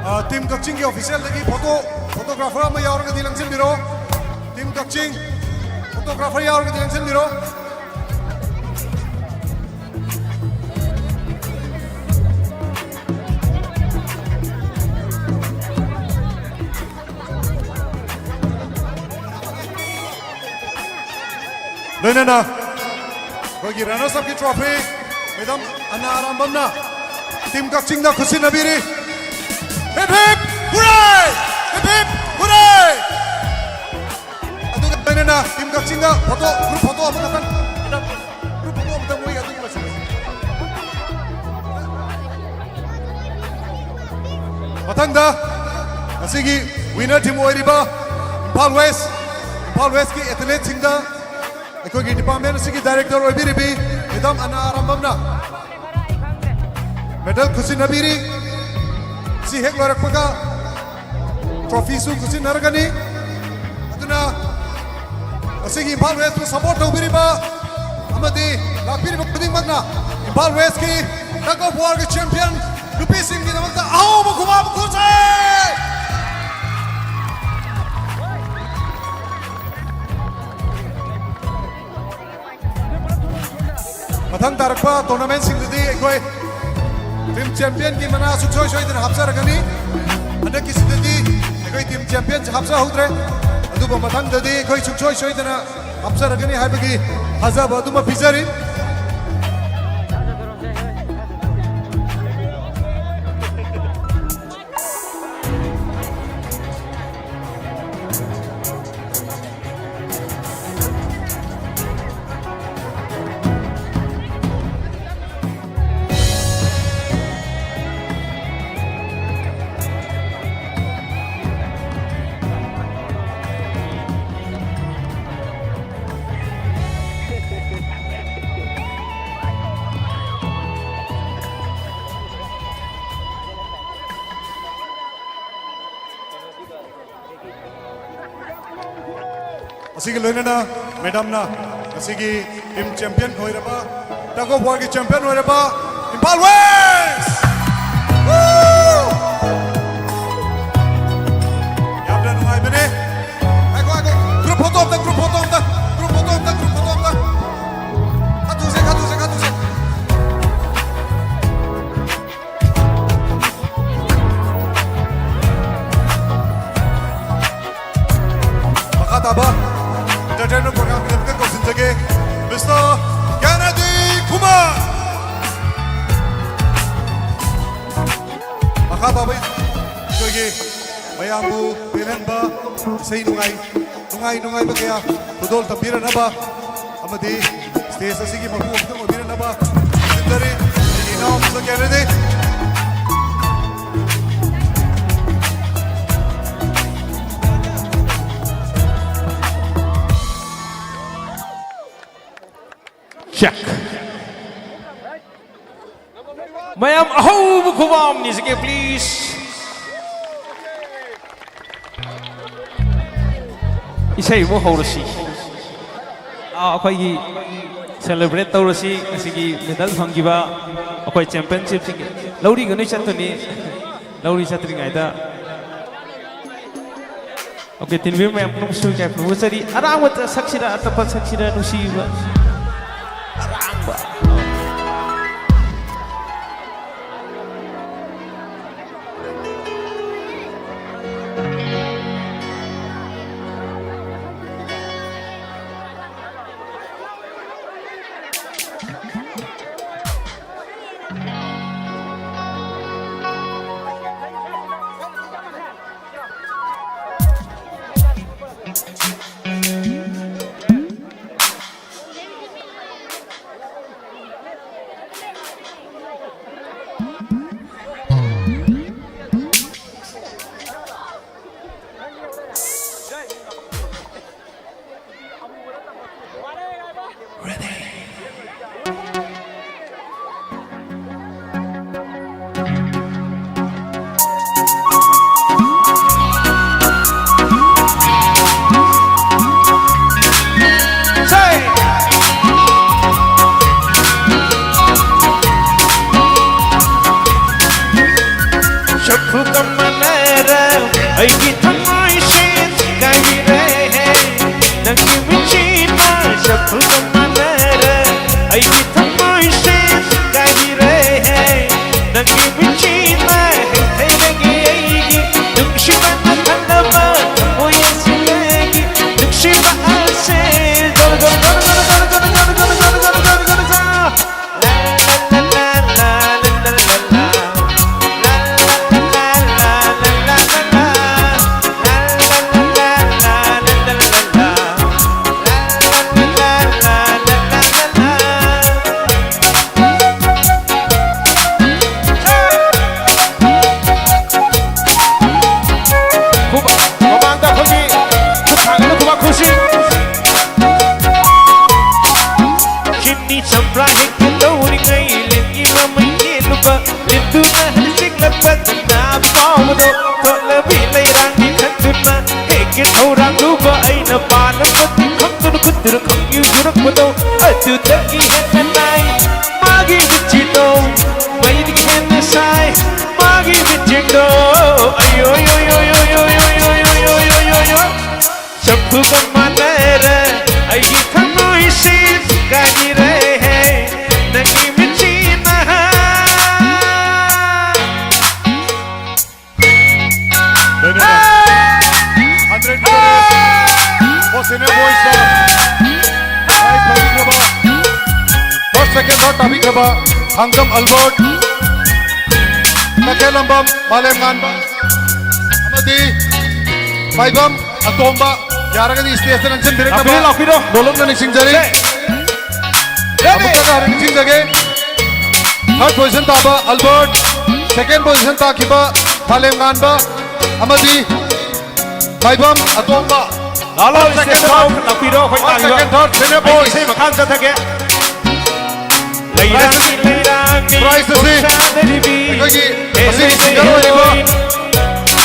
ꯑ, ꯇꯤꯝ ꯀꯛꯆꯤꯡꯒꯤ ꯑꯣꯐꯤꯁꯤꯌꯦꯜꯗꯒꯤ ꯐꯣꯇꯣ, ꯐꯣꯇꯣꯒ꯭ꯔꯥꯐꯔ ꯑꯃ ꯌꯥꯎꯔꯒꯗꯤ ꯂꯪꯁꯤꯟꯕꯤꯔꯣ꯫ ꯇꯤꯝ ꯀꯛꯆꯤꯡ, ꯐꯣꯇꯣꯒ꯭ꯔꯥꯐꯔ ꯌꯥꯎꯔꯒꯗꯤ ꯂꯪꯁꯤꯟꯕꯤꯔꯣ꯫ ꯂꯣꯏꯅꯅ ꯑꯩꯈꯣꯏꯒꯤ runners upꯀꯤ trophy ꯃꯦꯗꯥꯝ ꯑꯅꯥ ꯑꯔꯥꯝꯕꯝꯅ ꯇꯤꯝ ꯀꯛꯆꯤꯡꯗ ꯈꯨꯠꯁꯤꯟꯅꯕꯤꯔꯤ꯫ Hip hip hurray! Hip hip hurray! ꯑꯗꯨꯒ ꯂꯣꯏꯅꯅ ꯇꯤꯝ ꯀꯛꯆꯤꯡꯗ ꯐꯣꯇꯣ, ꯒ꯭ꯔꯨꯞ ꯐꯣꯇꯣ ꯑꯃꯈꯛꯇꯪ, ꯒ꯭ꯔꯨꯞ ꯐꯣꯇꯣ ꯑꯃꯈꯛꯇꯪ ꯃꯣꯏ ꯑꯗꯨꯒꯤ ꯃꯁꯤꯡ꯫ ꯃꯊꯪꯗ ꯉꯁꯤꯒꯤ ꯋꯤꯟꯅꯔ ꯇꯤꯝ ꯑꯣꯏꯔꯤꯕ ꯏꯝꯐꯥꯜ ꯋꯦꯁ, ꯏꯝꯐꯥꯜ ꯋꯦꯁꯀꯤ ꯑꯦꯊꯂꯦꯠꯁꯤꯡꯗ ꯑꯩꯈꯣꯏꯒꯤ ꯗꯤꯄꯥꯔꯠꯃꯦꯟ ꯑꯁꯤꯒꯤ ꯗꯥꯏꯔꯦꯛꯇꯔ ꯑꯣꯏꯕꯤꯔꯤꯕꯤ ꯃꯦꯗꯥꯝ ꯑꯅꯥ ꯑꯔꯥꯝꯕꯝꯅ Medal ꯈꯨꯠꯁꯤꯟꯅꯕꯤꯔꯤ꯫ ꯁꯤ ꯍꯦꯛ ꯂꯣꯏꯔꯛꯄꯒ trophyꯁꯨ ꯈꯨꯠꯁꯤꯟꯅꯔꯒꯅꯤ꯫ ꯑꯗꯨꯅ ꯉꯁꯤꯒꯤ ꯏꯝꯐꯥꯜ ꯋꯦꯁꯄꯨ support ꯇꯧꯕꯤꯔꯤꯕ ꯑꯃꯗꯤ ꯂꯥꯛꯄꯤꯔꯤꯕ ꯈꯨꯗꯤꯡꯃꯛꯅ ꯏꯝꯐꯥꯜ ꯋꯦꯁꯀꯤ tug of warꯒꯤ champion ꯅꯨꯄꯤꯁꯤꯡꯒꯤꯗꯃꯛꯇ ꯑꯍꯧꯕ ꯈꯨꯕꯥꯛ ꯈꯨꯔꯁꯦ꯫ ꯃꯊꯪ ꯇꯥꯔꯛꯄ tournamentꯁꯤꯡꯗꯗꯤ ꯑꯩꯈꯣꯏ team championꯒꯤ ꯃꯅꯥ ꯁꯨꯡꯁꯣꯏ ꯁꯣꯏꯗꯅ ꯍꯥꯞꯆꯔꯒꯅꯤ꯫ ꯍꯟꯗꯛꯀꯤꯁꯤꯗꯗꯤ ꯑꯩꯈꯣꯏ team championꯁꯦ ꯍꯥꯞꯆꯍꯧꯗ꯭ꯔꯦ, ꯑꯗꯨꯕꯨ ꯃꯊꯪꯗꯗꯤ ꯑꯩꯈꯣꯏ ꯁꯨꯡꯁꯣꯏ ꯁꯣꯏꯗꯅ ꯍꯥꯞꯆꯔꯒꯅꯤ ꯍꯥꯏꯕꯒꯤ ꯊꯥꯖꯕ ꯑꯗꯨꯃ ꯄꯤꯖꯔꯤ꯫ ꯑꯁꯤꯒꯤ ꯂꯣꯏꯅꯅ madamꯅ ꯉꯁꯤꯒꯤ team champion ꯑꯣꯏꯔꯕ, tug of warꯒꯤ champion ꯑꯣꯏꯔꯕ ꯏꯝꯐꯥꯜ West! Woo! ꯌꯥꯝꯅ ꯅꯨꯡꯉꯥꯏꯕꯅꯦ꯫ ꯉꯥꯏꯈꯣ, ꯉꯥꯏꯈꯣ꯫ Group photo ꯑꯝꯇ, group photo ꯑꯝꯇ, group photo ꯑꯝꯇ, group photo ꯑꯝꯇ꯫ ꯈꯠꯇꯨꯁꯦ, ꯈꯠꯇꯨꯁꯦ, ꯈꯠꯇꯨꯁꯦ꯫ ꯃꯈꯥ ꯇꯥꯕ entertainment programꯒꯤꯗꯃꯛꯇ ꯀꯧꯁꯤꯟꯖꯒꯦ, Mister ꯀꯦꯅꯦꯗꯤ ꯈꯨꯃꯥꯔ꯫ ꯃꯈꯥ ꯇꯥꯕ ꯑꯩꯈꯣꯏꯒꯤ ꯃꯌꯥꯝꯕꯨ ꯄꯦꯜꯍꯟꯕ ꯏꯁꯩ ꯅꯨꯡꯉꯥꯏ, ꯅꯨꯡꯉꯥꯏ ꯅꯨꯡꯉꯥꯏꯕ ꯀꯌꯥ ꯈꯨꯗꯣꯜ ꯇꯝꯕꯤꯔꯅꯕ ꯑꯃꯗꯤ stage ꯑꯁꯤꯒꯤ ꯃꯄꯨ ꯑꯃꯈꯛ ꯑꯣꯏꯕꯤꯔꯅꯕ ꯈꯪꯖꯔꯤ꯫ ꯑꯩꯒꯤ ꯏꯅꯥꯎ Mister ꯀꯦꯅꯦꯗꯤ꯫ Check. ꯃꯌꯥꯝ ꯑꯍꯧꯕ ꯈꯨꯕꯥꯝꯅꯤ ꯁꯤꯒꯦ, please. ꯏꯁꯩ ꯑꯃꯨꯛ ꯍꯧꯔꯁꯤ꯫ ꯑꯥ, ꯑꯩꯈꯣꯏꯒꯤ celebrate ꯇꯧꯔꯁꯤ ꯉꯁꯤꯒꯤ medal ꯐꯪꯈꯤꯕ ꯑꯩꯈꯣꯏ championship ꯁꯤꯒꯤ꯫ ꯂꯧꯔꯤꯒ ꯅꯣꯏ ꯆꯠꯇꯣꯏꯅꯤ꯫ ꯂꯧꯔꯤ ꯆꯠꯇ꯭ꯔꯤꯉꯩꯗ ꯑꯣꯀꯦ, ꯇꯤꯟꯕꯤꯔ ꯃꯌꯥꯝ ꯄꯨꯝꯅꯃꯛꯁꯨ ꯏꯀꯥꯏ ꯈꯨꯝꯅꯖꯔꯤ꯫ ꯑꯔꯥꯡꯕ ꯁꯛꯁꯤꯔ, ꯑꯇꯞꯄ ꯁꯛꯁꯤꯔ, ꯅꯨꯡꯁꯤꯕ? ꯑꯔꯥꯡꯕ꯫ ꯆꯐꯨ ꯀꯃꯟꯅꯔ ꯑꯩꯒꯤ ꯊꯃꯣꯏꯁꯦ ꯀꯥꯏꯕꯤꯔꯦ꯫ ꯅꯪꯒꯤ ꯃꯤꯠꯁꯤꯅ ꯆꯐꯨ ꯀꯃꯟꯅꯔ ꯑꯩꯒꯤ ꯊꯃꯣꯏꯁꯦ ꯀꯥꯏꯕꯤꯔꯦ꯫ ꯅꯪꯒꯤ ꯃꯤꯠꯁꯤꯅ ꯍꯩꯊꯩꯔꯒꯦ ꯑꯩꯒꯤ ꯅꯨꯡꯁꯤꯕꯅ ꯊꯜꯂꯕ ꯊꯃꯣꯏ ꯑꯁꯤꯗꯒꯤ ꯅꯨꯡꯁꯤꯕ ꯑꯁꯦ ꯖꯣꯔ ꯖꯣꯔ ꯖꯣꯔ ꯖꯣꯔ ꯊꯥꯡꯖꯝ ꯑꯜꯕꯔꯠ, ꯇꯈꯦꯜꯂꯝꯕꯝ ꯃꯥꯂꯦꯝꯉꯥꯟꯕ ꯑꯃꯗꯤ ꯃꯥꯏꯕꯝ ꯑꯇꯣꯝꯕ ꯌꯥꯔꯒꯗꯤ stageꯇ ꯅꯪꯁꯤꯟꯕꯤꯔꯛꯅꯕ ꯂꯥꯛꯄꯤꯔꯣ, ꯂꯥꯛꯄꯤꯔꯣ꯫ ꯅꯣꯂꯨꯛꯅ ꯅꯤꯡꯁꯤꯡꯖꯔꯤ꯫ ꯁꯦ꯫ Ready? ꯑꯃꯨꯛꯇꯒ ꯍꯥꯟꯅ ꯅꯤꯡꯁꯤꯡꯖꯒꯦ꯫ Third position ꯇꯥꯕ ꯑꯜꯕꯔꯠ, second position ꯇꯥꯈꯤꯕ ꯃꯥꯂꯦꯝꯉꯥꯟꯕ ꯑꯃꯗꯤ ꯃꯥꯏꯕꯝ ꯑꯇꯣꯝꯕ꯫ ꯂꯥꯛꯂꯣ, third, second, stage ꯐꯥꯎ third꯫ ꯂꯥꯛꯄꯤꯔꯣ, ꯑꯩꯈꯣꯏ third, ꯂꯥꯛꯂꯤꯕ second, third, senior ꯑꯩ boys꯫ ꯏꯁꯩ ꯃꯈꯥ ꯑꯃ ꯆꯠꯊꯒꯦ꯫ ꯂꯩꯔꯥꯡꯅꯤ, ꯂꯩꯔꯥꯡꯅꯤ, prize ꯑꯁꯤ ꯄꯣꯝꯁꯥꯅꯔꯤꯕꯤ꯫ ꯑꯩꯈꯣꯏꯒꯤ ꯍꯦ, ꯉꯁꯤꯒꯤ ꯍꯦ, singer ꯍꯦ, ꯑꯣꯏꯔꯤꯕ ꯍꯦ꯫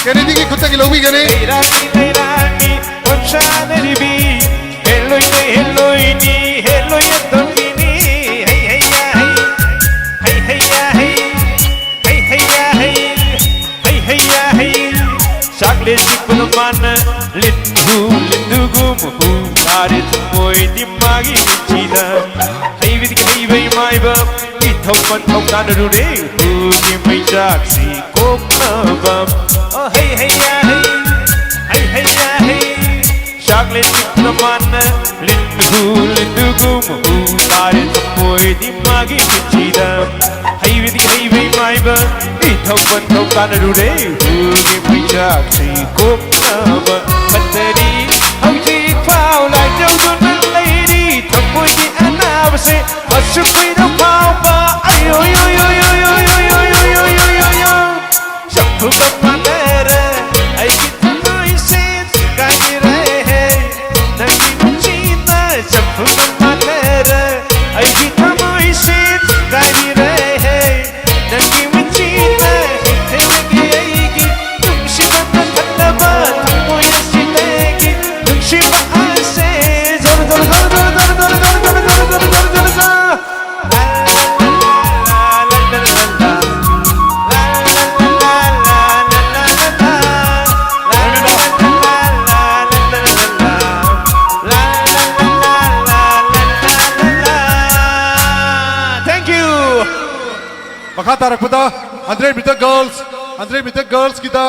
ꯀꯦꯅꯦꯗꯤꯒꯤ ꯈꯨꯠꯇꯒꯤ ꯂꯧꯕꯤꯒꯅꯤ꯫ ꯂꯩꯔꯥꯡꯅꯤ, ꯂꯩꯔꯥꯡꯅꯤ, ꯄꯣꯝꯁꯥꯅꯔꯤꯕꯤ꯫ ꯍꯦꯜꯂꯣꯏꯅꯦ, ꯍꯦꯜꯂꯣꯏꯅꯤ, ꯍꯦꯜꯂꯣꯏ ꯑꯇꯣꯝꯕꯤꯅꯤ꯫ ꯍꯩ, ꯍꯩ, ꯌꯥ, ꯍꯩ꯫ ꯍꯩ, ꯍꯩ, ꯌꯥ, ꯍꯩ꯫ ꯍꯩ, ꯍꯩ, ꯌꯥ, ꯍꯩ꯫ ꯍꯩ, ꯍꯩ, ꯌꯥ, ꯍꯩ꯫ ꯆꯥꯛꯂꯦꯟ ꯆꯤꯛꯄꯗ ꯃꯥꯅ ꯂꯤꯟꯕꯨ ꯂꯤꯟꯗꯨꯒꯨꯝ ꯍꯨ ꯇꯥꯔꯦ ꯊꯃꯣꯏꯗꯤ ꯃꯥꯒꯤ ꯃꯤꯠꯁꯤꯗ꯫ ꯍꯩꯕꯗꯤ ꯍꯩꯕ ꯏꯃꯥꯏꯕ ꯏꯊꯧ ꯄꯟꯊꯧ ꯇꯥꯅꯔꯨꯔꯦ ꯍꯨꯒꯤ ꯃꯩꯆꯥꯛꯁꯤ ꯀꯣꯛꯅꯕ꯫ ꯑꯣ ꯍꯩ ꯍꯩ ꯌꯥ ꯍꯩ, ꯍꯩ ꯍꯩ ꯌꯥ ꯍꯩ꯫ ꯆꯥꯛꯂꯦꯟ ꯆꯤꯛꯅ ꯃꯥꯅ ꯂꯤꯟ ꯍꯨ ꯂꯤꯟꯗꯨꯒꯨꯝ ꯍꯨ ꯇꯥꯔꯦ ꯊꯃꯣꯏꯗꯤ ꯃꯥꯒꯤ ꯃꯤꯠꯁꯤꯗ꯫ ꯍꯩꯕꯗꯤ ꯍꯩꯕ ꯏꯃꯥꯏꯕ ꯏꯊꯧ ꯄꯟꯊꯧ ꯇꯥꯅꯔꯨꯔꯦ ꯍꯨꯒꯤ ꯃꯩꯆꯥꯛꯁꯤ ꯀꯣꯛꯅꯕ꯫ ꯈꯟꯊꯔꯤ ꯍꯧꯖꯤꯛ ꯐꯥꯎ ꯂꯥꯏꯖꯧꯗꯨꯅ ꯂꯩꯔꯤ ꯊꯃꯣꯏꯒꯤ ꯑꯅꯥꯕꯁꯦ꯫ ꯃꯁꯨ ꯀꯨꯏꯅ ꯐꯥꯎꯕ ꯑꯌꯣ ꯌꯣ ꯌꯣ ꯌꯣ ꯌꯣ ꯌꯣ ꯌꯣ ꯌꯣ ꯌꯣ ꯌꯣ ꯌꯣ꯫ ꯆꯐꯨꯒ ꯃꯥꯟꯅꯔꯦ ꯑꯩꯒꯤ ꯊꯃꯣꯏꯁꯦ ꯊꯨꯒꯥꯏꯔꯦ꯫ ꯅꯪꯒꯤ ꯅꯨꯡꯁꯤꯅ ꯆꯐꯨꯒ ꯃꯥꯟꯅꯔꯦ ꯑꯩꯒꯤ ꯊꯃꯣꯏꯁꯦ ꯊꯨꯒꯥꯏꯔꯦ꯫ ꯅꯪꯒꯤ ꯃꯤꯠꯁꯤꯅ ꯍꯤꯡꯊꯦꯡꯅꯒꯤ ꯑꯩꯒꯤ ꯅꯨꯡꯁꯤꯕ ꯀꯟꯊꯠꯅꯕ ꯊꯃꯣꯏ ꯑꯁꯤꯗꯒꯤ ꯅꯨꯡꯁꯤꯕ ꯑꯁꯦ ꯖꯣꯔ ꯖꯣꯔ ꯖꯣꯔ ꯖꯣꯔ ꯖꯣꯔ ꯖꯣꯔ ꯖꯣꯔ ꯖꯣꯔ ꯖꯣꯔ ꯖꯣꯔ ꯖꯣꯔ ꯖꯣꯔ꯫ Thank you. ꯃꯈꯥ ꯇꯥꯔꯛꯄꯗ hundred meter girls, hundred meter girlsꯀꯤꯗ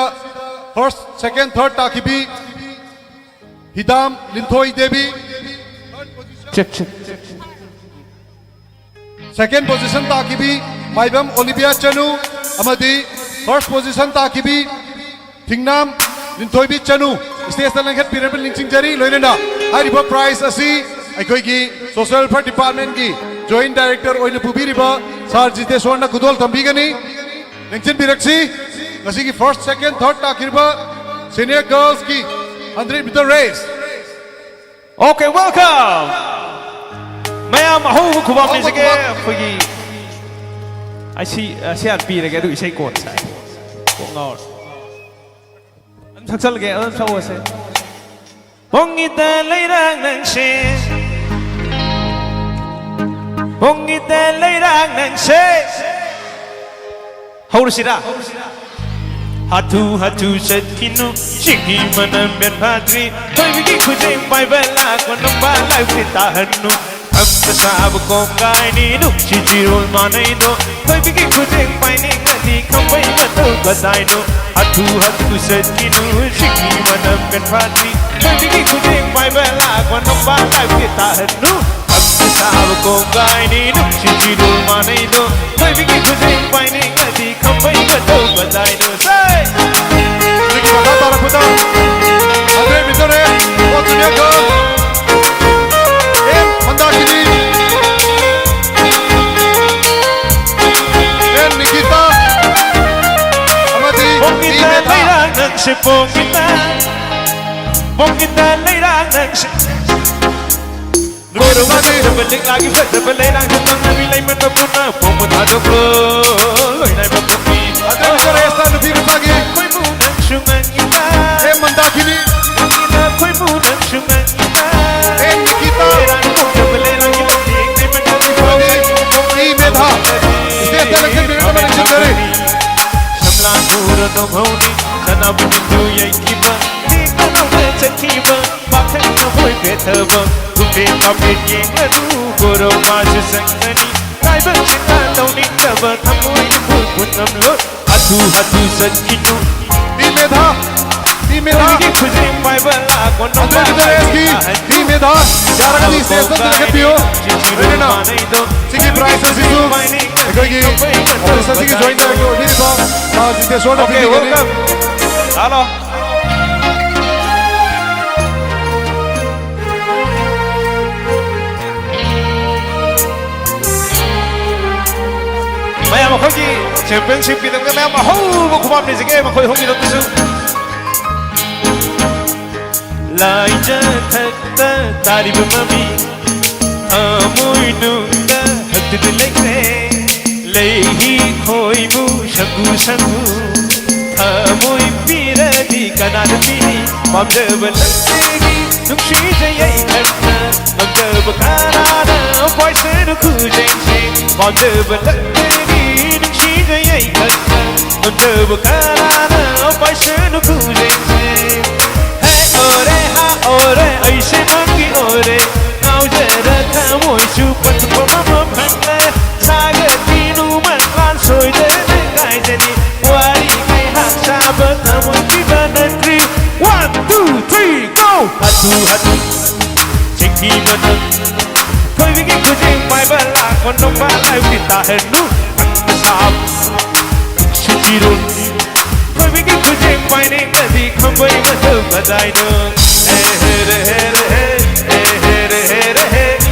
first, second, third ꯇꯥꯈꯤꯕꯤ ꯍꯤꯗꯥꯝ ꯂꯤꯟꯊꯣꯏ Devi. Check, check, check. Second position ꯇꯥꯈꯤꯕꯤ ꯃꯥꯏꯕꯝ ꯑꯣꯂꯤꯕꯤꯌꯥ ꯆꯅꯨ ꯑꯃꯗꯤ first position ꯇꯥꯈꯤꯕꯤ ꯊꯤꯡꯅꯥꯝ ꯂꯤꯟꯊꯣꯏꯕꯤ ꯆꯅꯨ stageꯇ ꯂꯦꯡꯈꯠꯄꯤꯔꯕ ꯅꯤꯡꯁꯤꯡꯖꯔꯤ꯫ ꯂꯣꯏꯅꯅ ꯍꯥꯏꯔꯤꯕ prize ꯑꯁꯤ ꯑꯩꯈꯣꯏꯒꯤ social welfare departmentꯀꯤ joint director ꯑꯣꯏꯅ ꯄꯨꯕꯤꯔꯤꯕ sir ꯖꯤꯇꯦꯁꯣꯔꯅ ꯈꯨꯗꯣꯜ ꯇꯝꯕꯤꯒꯅꯤ꯫ ꯂꯦꯡꯁꯤꯟꯕꯤꯔꯛꯁꯤ꯫ ꯉꯁꯤꯒꯤ first, second, third ꯇꯥꯈꯤꯕ senior girlsꯀꯤ hundred meter race꯫ Okay, welcome. ꯃꯌꯥꯝ ꯑꯍꯧꯕ ꯈꯨꯕꯥꯛ ꯑꯍꯧꯕ ꯂꯩꯖꯒꯦ ꯈꯨꯕꯥꯛ꯫ ꯑꯩꯈꯣꯏꯒꯤ ꯑꯁꯤ ꯑꯁꯤ ꯍꯥꯟꯅ ꯄꯤꯔꯒꯦ ꯑꯗꯨ ꯏꯁꯩ ꯀꯣꯟ ꯁꯥꯏ꯫ ꯀꯣꯛ ꯉꯥꯎꯔꯦ꯫ ꯑꯗꯨꯝ ꯁꯛꯆꯜꯂꯒꯦ ꯑꯗꯨꯝ ꯁꯛꯑꯣꯁꯦ꯫ ꯄꯣꯡꯉꯤꯗ ꯂꯩꯔꯥꯡ ꯅꯪꯁꯦ꯫ ꯄꯣꯡꯉꯤꯗ ꯂꯩꯔꯥꯡ ꯅꯪꯁꯦ꯫ ꯍꯧꯔꯁꯤꯔꯥ? ꯍꯥꯊꯨ ꯍꯥꯊꯨ ꯆꯠꯈꯤꯅꯨ ꯁꯤꯒꯤ ꯃꯅꯝ ꯃꯦꯟ ꯐꯥꯗ꯭ꯔꯤ꯫ ꯊꯣꯏꯕꯤꯒꯤ ꯈꯨꯖꯦꯡ ꯄꯥꯏꯕ ꯂꯥꯛꯄ ꯅꯨꯄꯥ ꯂꯥꯏꯐꯁꯦ ꯇꯥꯍꯟꯅꯨ꯫ ꯑꯝꯇ ꯁꯥꯕ ꯀꯣꯡꯒꯥꯏꯅꯤ ꯅꯨꯡꯁꯤ ꯆꯤꯔꯣꯜ ꯃꯥꯟꯅꯩꯗꯣ꯫ ꯊꯣꯏꯕꯤꯒꯤ ꯈꯨꯖꯦꯡ ꯄꯥꯏꯅꯤꯡꯉꯗꯤ ꯈꯝꯕꯩ ꯃꯇꯧ ꯀꯗꯥꯏꯅꯣ? ꯍꯥꯊꯨ ꯍꯥꯊꯨ ꯆꯠꯈꯤꯅꯨ ꯁꯤꯒꯤ ꯃꯅꯝ ꯃꯦꯟ ꯐꯥꯗ꯭ꯔꯤ꯫ ꯊꯣꯏꯕꯤꯒꯤ ꯈꯨꯖꯦꯡ ꯄꯥꯏꯕ ꯂꯥꯛꯄ ꯅꯨꯄꯥ ꯂꯥꯏꯐꯁꯦ ꯇꯥꯍꯟꯅꯨ꯫ ꯑꯝꯇ ꯁꯥꯕ ꯀꯣꯡꯒꯥꯏꯅꯤ ꯅꯨꯡꯁꯤ ꯆꯤꯔꯣꯜ ꯃꯥꯟꯅꯩꯗꯣ꯫ ꯊꯣꯏꯕꯤꯒꯤ ꯈꯨꯖꯦꯡ ꯄꯥꯏꯅꯤꯡꯉꯗꯤ ꯈꯝꯕꯩ ꯃꯇꯧ ꯀꯗꯥꯏꯅꯣ? ꯁꯦ! ꯍꯧꯖꯤꯛꯀꯤ ꯃꯈꯥ ꯇꯥꯔꯛꯄꯗ hundred meter race, fourth junior girl, M Mandakini, N Nikita ꯑꯃꯗꯤ ꯇꯤ ꯄꯣꯡꯉꯤꯗ ꯃꯦꯙꯥ꯫ ꯂꯩꯔꯥꯡ ꯅꯪꯁꯦ ꯄꯣꯡꯉꯤꯗ꯫ ꯄꯣꯡꯉꯤꯗ ꯂꯩꯔꯥꯡ ꯅꯪꯁꯦ꯫ ꯀꯣꯏꯔꯨꯕ ꯆꯠꯇꯕ ꯂꯤꯛꯂꯥꯒꯤ ꯐꯖꯕ ꯂꯩꯔꯥꯡꯁꯦ ꯇꯧꯅꯕꯤ ꯂꯩꯃꯟꯕ ꯄꯨꯟꯅ ꯄꯣꯡꯕ ꯊꯥꯗꯣꯛꯂꯣ꯫ ꯂꯣꯏꯅꯥꯏꯕ ꯄꯣꯡꯕꯤ꯫ Hundred meter raceꯇ ꯅꯨꯄꯤ ꯅꯨꯄꯥꯒꯤ ꯈꯣꯏꯃꯨ ꯅꯪꯁꯨ ꯉꯪꯉꯤꯗ꯫ ꯑꯦꯝ ꯃꯟꯗꯥꯀꯤꯅꯤ, ꯈꯣꯏꯃꯨ ꯅꯪꯁꯨ ꯉꯪꯉꯤꯗ꯫ ꯑꯦꯟ ꯅꯤꯀꯤꯇꯥ, ꯂꯩꯔꯥꯡ ꯄꯣꯡꯖꯕ ꯂꯩꯔꯥꯡꯒꯤ ꯂꯝꯕꯤ ꯂꯩꯃꯟꯕ ꯇꯤ ꯃꯦꯙꯥ stageꯇ ꯂꯦꯡꯁꯤꯟꯕꯤꯔꯛꯅꯕ ꯅꯤꯡꯁꯤꯡꯖꯔꯤ꯫ ꯁꯝꯂꯥꯡ ꯎꯔ ꯅꯣꯡꯍꯧꯅꯤ ꯁꯅꯥꯕꯨꯟꯗꯨ ꯌꯩꯈꯤꯕ꯫ ꯂꯦꯡꯗꯅ ꯆꯠꯈꯤꯕ ꯄꯥꯈꯪ ꯊꯃꯣꯏ ꯄꯦꯠꯊꯕ꯫ ꯈꯨꯐꯦ ꯐꯥꯐꯦ ꯌꯦꯡꯂꯅꯨ ꯒꯣꯔꯣ ꯃꯥꯁꯨ ꯆꯪꯒꯅꯤ꯫ ꯂꯥꯏꯕꯛ ꯆꯤꯟꯊ ꯇꯧꯅꯤꯡꯗꯕ ꯊꯃꯣꯏ ꯄꯨꯟ ꯉꯝꯂꯣꯏ꯫ ꯍꯥꯊꯨ ꯍꯥꯊꯨ ꯆꯠꯈꯤꯅꯨ꯫ ꯇꯤ ꯃꯦꯙꯥ, ꯇꯤ ꯃꯤꯗ, ꯈꯨꯖꯤꯡ ꯄꯥꯏꯕ ꯂꯥꯛꯄ ꯑꯗꯨꯒꯤ ꯗ꯭ꯔꯦꯁꯀꯤ ꯃꯤ ꯃꯤꯗ ꯌꯥꯔꯒꯗꯤ ꯁ꯭ꯇꯦꯖꯇ ꯑꯝꯇ ꯂꯦꯞꯄꯤꯌꯨ꯫ ꯂꯣꯏꯅꯅ ꯁꯤꯒꯤ ꯄ꯭ꯔꯥꯏꯖ ꯑꯁꯤꯁꯨ ꯑꯩꯈꯣꯏꯒꯤ ꯑꯣꯐꯤꯁ ꯑꯁꯤꯒꯤ ꯖꯣꯏꯟ ꯗꯥꯏꯔꯦꯛꯇꯔ ꯑꯣꯏꯕꯤꯔꯤꯕ ꯁꯥꯔ ꯖꯤꯇꯦꯁꯣꯔꯗ ꯄꯤꯕꯤꯒꯅꯤ꯫ ꯍꯜꯂꯣ꯫ ꯃꯌꯥꯝ ꯑꯩꯈꯣꯏꯒꯤ ꯆꯦꯝꯄꯤꯌꯟꯁꯤꯞꯀꯤꯗꯃꯛꯇ ꯃꯌꯥꯝ ꯑꯍꯧꯕ ꯈꯨꯕꯥꯝ ꯅꯤꯖꯒꯦ ꯃꯈꯣꯏ ꯑꯍꯨꯝꯒꯤꯗꯃꯛꯇꯁꯨ꯫ ꯂꯥꯏꯖ ꯊꯛꯇ ꯇꯥꯔꯤꯕ ꯃꯃꯤ ꯊꯃꯣꯏꯅꯨꯡꯗ ꯍꯛꯇꯨꯅ ꯂꯩꯈ꯭ꯔꯦ꯫ ꯂꯩꯍꯤ ꯈꯣꯏꯃꯨ ꯁꯪꯒꯨ ꯁꯪꯒꯨ ꯊꯃꯣꯏ ꯄꯤꯔꯗꯤ ꯀꯅꯥꯗ ꯄꯤꯅꯤ? ꯄꯥꯝꯖꯕ ꯂꯛꯇꯒꯤ ꯅꯨꯡꯁꯤꯖꯩ ꯑꯩ ꯈꯛꯇ ꯄꯥꯝꯖꯕ ꯀꯅꯥꯅ ꯄꯥꯏꯁꯅꯨ ꯈꯨꯖꯦꯡꯁꯦ꯫ ꯄꯥꯝꯖꯕ ꯂꯛꯇꯒꯤ ꯅꯨꯡꯁꯤꯖꯩ ꯑꯩ ꯈꯛꯇ ꯄꯥꯝꯖꯕ ꯀꯅꯥꯅ ꯄꯥꯏꯁꯅꯨ ꯈꯨꯖꯦꯡꯁꯦ꯫ ꯍꯦ ꯑꯣꯔꯦ ꯍꯥ ꯑꯣꯔꯦ ꯑꯩꯁꯦ ꯅꯪꯒꯤ ꯑꯣꯔꯦ꯫ ꯉꯥꯎꯖꯔ ꯊꯃꯣꯏꯁꯨ ꯄꯟꯊꯨꯡꯐꯝ ꯑꯃ ꯐꯪꯂꯦ꯫ ꯁꯥꯒꯠꯄꯤ ꯅꯨꯃꯟ ꯂꯥꯟ ꯁꯣꯏꯗꯅ ꯀꯥꯏꯖꯅꯤ꯫ ꯋꯥꯔꯤ ꯉꯥꯏꯍꯥꯛ ꯁꯥꯕ ꯊꯃꯣꯏ ꯄꯤꯕ ꯅꯠꯇ꯭ꯔꯤ꯫ One, two, three, go! ꯍꯥꯊꯨ ꯍꯥꯊꯨ ꯆꯤꯡꯊꯤꯕ ꯅꯪ ꯊꯣꯏꯕꯤꯒꯤ ꯈꯨꯖꯤꯡ ꯄꯥꯏꯕ ꯂꯥꯛꯄ ꯅꯣꯡꯕꯥꯜ ꯂꯥꯏꯕꯤ ꯇꯥꯍꯟꯅꯨ꯫ ꯁꯥꯞ ꯁꯤꯇꯤꯔꯨꯟ ꯊꯣꯏꯕꯤꯒꯤ ꯈꯨꯖꯤꯡ ꯄꯥꯏꯅꯤꯡꯉꯗꯤ ꯈꯝꯕꯩ ꯃꯊꯛ ꯃꯇꯥꯏꯗ꯫ ꯑꯦ ꯍꯦ ꯔꯦ ꯍꯦ ꯔꯦ ꯍꯦ, ꯑꯦ ꯍꯦ ꯔꯦ ꯍꯦ ꯔꯦ ꯍꯦ,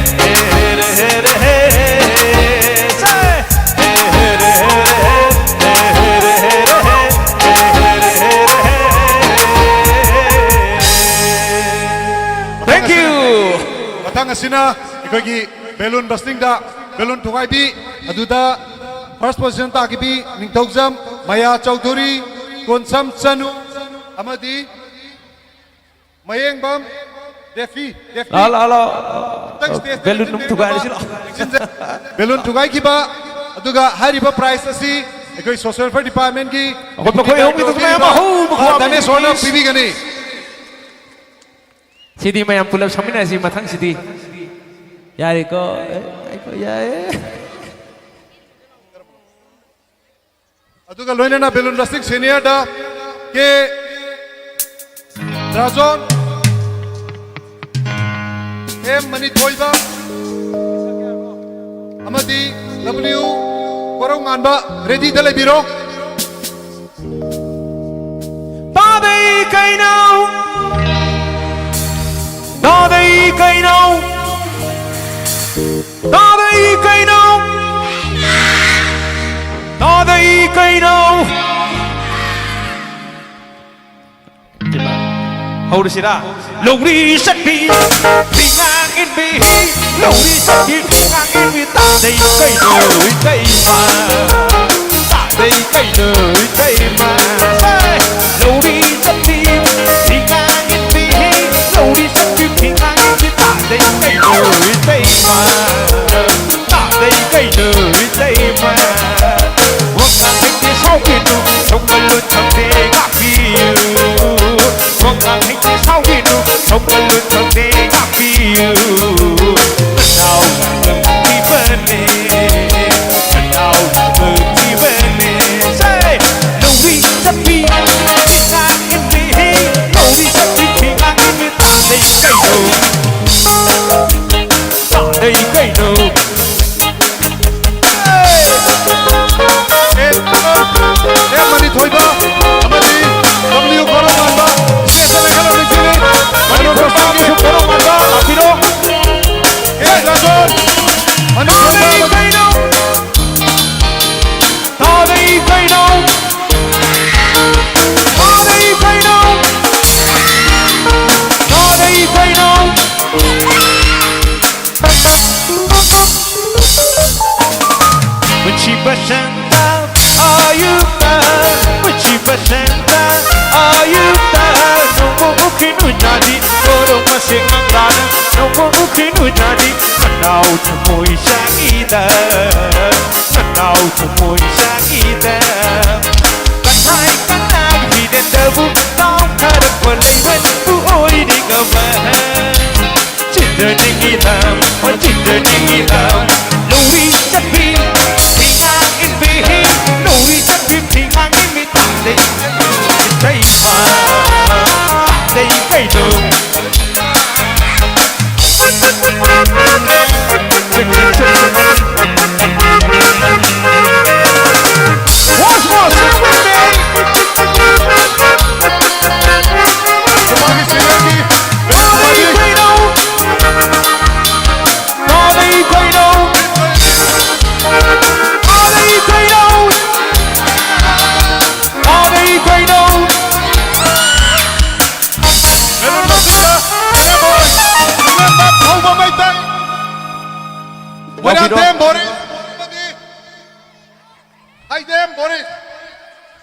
ꯑꯦ ꯍꯦ ꯔꯦ ꯍꯦ ꯔꯦ ꯍꯦ꯫ ꯁꯦ! ꯑꯦ ꯍꯦ ꯔꯦ ꯍꯦ ꯔꯦ ꯍꯦ, ꯑꯦ ꯍꯦ ꯔꯦ ꯍꯦ ꯔꯦ ꯍꯦ, ꯑꯦ ꯍꯦ ꯔꯦ ꯍꯦ ꯔꯦ ꯍꯦ꯫ Thank you! ꯃꯊꯪ ꯑꯁꯤꯅ ꯑꯩꯈꯣꯏꯒꯤ ꯕꯦꯂꯨꯟ ꯕꯁꯇꯤꯡꯗ ꯕꯦꯂꯨꯟ ꯊꯨꯒꯥꯏꯕꯤ, ꯑꯗꯨꯗ ꯐꯥꯔꯁ ꯄꯣꯖꯤꯁꯟ ꯇꯥꯈꯤꯕꯤ ꯅꯤꯡꯊꯧꯖꯝ ꯃꯌꯥ ꯆꯧꯙꯨꯔꯤ, ꯀꯣꯟꯁꯝ ꯆꯅꯨ ꯑꯃꯗꯤ ꯃꯌꯦꯡꯕꯝ ꯗꯦꯐꯤ, ꯗꯦꯐꯤ꯫ ꯂꯥꯛꯑꯣ, ꯂꯥꯛꯑꯣ, ꯂꯥꯛꯑꯣ꯫ ꯑꯝꯇꯪ ꯁ꯭ꯇꯦꯖꯇ ꯕꯦꯂꯨꯟ ꯑꯗꯨꯝ ꯂꯦꯡꯁꯤꯟꯕꯤꯔꯝꯃꯣ꯫ ꯊꯨꯒꯥꯏꯔꯁꯤ ꯂꯥꯛꯑꯣ꯫ ꯂꯦꯡꯁꯤꯟꯖ-, ꯕꯦꯂꯨꯟ ꯊꯨꯒꯥꯏꯈꯤꯕ, ꯑꯗꯨꯒ ꯍꯥꯏꯔꯤꯕ ꯄ꯭ꯔꯥꯏꯖ ꯑꯁꯤ ꯑꯩꯈꯣꯏ ꯁꯣꯁꯤꯌꯦꯜ ꯋꯦꯜꯐꯤꯌꯥꯔ ꯗꯤꯄꯥꯔꯠꯃꯦꯟꯒꯤ ꯑꯩꯈꯣꯏ ꯃꯈꯣꯏ ꯑꯍꯨꯝꯒꯤꯗꯁꯨ ꯃꯌꯥꯝ ꯑꯍꯧꯕ ꯑ, ꯈꯨꯋꯥ ꯗꯥꯅꯦꯁꯣꯔꯅ ꯄꯤꯕꯤꯒꯅꯤ꯫ ꯁꯤꯗꯤ ꯃꯌꯥꯝ ꯄꯨꯂꯞ ꯁꯛꯃꯤꯟꯅꯁꯤ ꯃꯊꯪꯁꯤꯗꯤ꯫ ꯌꯥꯔꯦꯀꯣ? ꯑꯦ, ꯉꯥꯏꯈꯣ, ꯌꯥꯏꯌꯦ꯫ ꯑꯗꯨꯒ ꯂꯣꯏꯅꯅ ꯕꯦꯂꯨꯟ ꯕꯁꯇꯤꯡ ꯁꯦꯅꯤꯌꯔꯗ ꯀꯦ ꯔꯥꯖꯣꯟ, ꯑꯦꯝ ꯃꯅꯤꯊꯣꯏꯕ ꯑꯃꯗꯤ ꯗꯕ꯭ꯂꯤꯌꯨ ꯀꯣꯔꯧꯉꯥꯟꯕ ꯔꯦꯗꯤꯗ ꯂꯩꯕꯤꯔꯣ꯫ ꯇꯥꯗꯩ ꯀꯩꯅꯣ? ꯇꯥꯗꯩ ꯀꯩꯅꯣ? ꯇꯥꯗꯩ ꯀꯩꯅꯣ? ꯇꯥꯗꯩ ꯀꯩꯅꯣ? ꯍꯧꯔꯁꯤꯔꯥ? ꯂꯧꯔꯤ ꯆꯠꯄꯤ ꯐꯤꯉꯥꯡ ꯏꯟꯕꯤ, ꯂꯧꯔꯤ ꯆꯠꯄꯤ ꯐꯤꯉꯥꯡ ꯏꯟꯕꯤ, ꯇꯥꯗꯩ ꯀꯩꯅꯣ ꯏꯇꯩꯃ? ꯇꯥꯗꯩ ꯀꯩꯅꯣ ꯏꯇꯩꯃ? ꯍꯦ! ꯂꯧꯔꯤ ꯆꯠꯄꯤ ꯐꯤꯉꯥꯡ ꯏꯟꯕꯤ, ꯂꯧꯔꯤ ꯆꯠꯄꯤ ꯐꯤꯉꯥꯡ ꯏꯟꯕꯤ, ꯇꯥꯗꯩ ꯀꯩꯅꯣ ꯏꯇꯩꯃ? ꯇꯥꯗꯩ ꯀꯩꯅꯣ ꯏꯇꯩꯃ? ꯋꯥꯉꯥꯡ ꯍꯩꯇꯦ ꯁꯥꯎꯕꯤꯅꯨ, ꯁꯧꯒꯜꯂꯣꯟ ꯈꯪꯗꯦ ꯉꯥꯛꯄꯤꯌꯨ꯫ ꯋꯥꯉꯥꯡ ꯍꯩꯇꯦ ꯁꯥꯎꯕꯤꯅꯨ, ꯁꯧꯒꯜꯂꯣꯟ ꯈꯪꯗꯦ ꯉꯥꯛꯄꯤꯌꯨ꯫ ꯅꯅꯥꯎ ꯂꯥꯏꯕꯛ ꯊꯤꯕꯅꯦ, ꯅꯅꯥꯎ ꯂꯥꯏꯕꯛ ꯊꯤꯕꯅꯦ꯫ ꯁꯦ! ꯂꯧꯔꯤ ꯆꯠꯄꯤ ꯐꯤꯉꯥꯡ ꯏꯟꯕꯤ, ꯂꯧꯔꯤ ꯆꯠꯄꯤ ꯐꯤꯉꯥꯡ ꯏꯟꯕꯤ, ꯇꯥꯗꯩ ꯀꯩꯅꯣ? ꯇꯥꯗꯩ ꯀꯩꯅꯣ? ꯑꯦ, ꯑꯦ, ꯃꯅꯤꯊꯣꯏꯕ ꯑꯃꯗꯤ ꯗꯕ꯭ꯂꯤꯌꯨ ꯀꯣꯔꯧꯉꯥꯟꯕ, ꯁ꯭ꯇꯦꯖꯇ ꯂꯦꯡꯈꯠꯂꯛꯂꯤꯁꯤꯅꯤ꯫ ꯃꯅꯤꯊꯣꯏꯕ ꯑꯃꯗꯤ ꯀꯣꯔꯧꯉꯥꯟꯕ ꯂꯥꯛꯄꯤꯔꯣ꯫ ꯑꯦ, ꯔꯥꯖꯣꯟ, ꯃꯅꯤꯊꯣꯏꯕ ꯑꯃꯗꯤ ꯀꯩꯅꯣ? ꯇꯥꯗꯩ ꯀꯩꯅꯣ? ꯇꯥꯗꯩ ꯀꯩꯅꯣ? ꯇꯥꯗꯩ ꯀꯩꯅꯣ? ꯄꯨꯟꯁꯤ ꯄꯁꯟꯗ ꯑꯌꯨꯛꯇ, ꯄꯨꯟꯁꯤ ꯄꯁꯟꯗ ꯑꯌꯨꯛꯇ, ꯅꯣꯡꯃ ꯎꯈꯤꯅꯨ ꯖꯥꯅꯤ, ꯀꯣꯔꯧ ꯃꯁꯦ ꯉꯝꯂꯥꯅ, ꯅꯣꯡꯃ ꯎꯈꯤꯅꯨ ꯖꯥꯅꯤ, ꯈꯅꯥꯎ ꯊꯃꯣꯏ ꯆꯥꯛꯏꯗ, ꯈꯅꯥꯎ ꯊꯃꯣꯏ ꯆꯥꯛꯏꯗ꯫ ꯀꯊꯥꯏ ꯀꯅꯥꯒꯤ ꯍꯤꯔꯦꯟꯗꯕꯨ ꯇꯥꯎꯊꯔꯛꯄ ꯂꯩꯕꯟꯕꯨ ꯑꯣꯏꯅꯤꯡꯉꯕ? ꯆꯤꯟꯖꯅꯤꯡꯉꯤꯗ, ꯑꯣ ꯆꯤꯟꯖꯅꯤꯡꯉꯤꯗ꯫ ꯂꯧꯔꯤ ꯆꯠꯄꯤ ꯐꯤꯉꯥꯡ ꯏꯟꯕꯤ, ꯂꯧꯔꯤ ꯆꯠꯄꯤ ꯐꯤꯉꯥꯡ ꯏꯟꯕꯤ ꯇꯥꯗꯩ ꯏꯇꯩꯃ, ꯇꯥꯗꯩ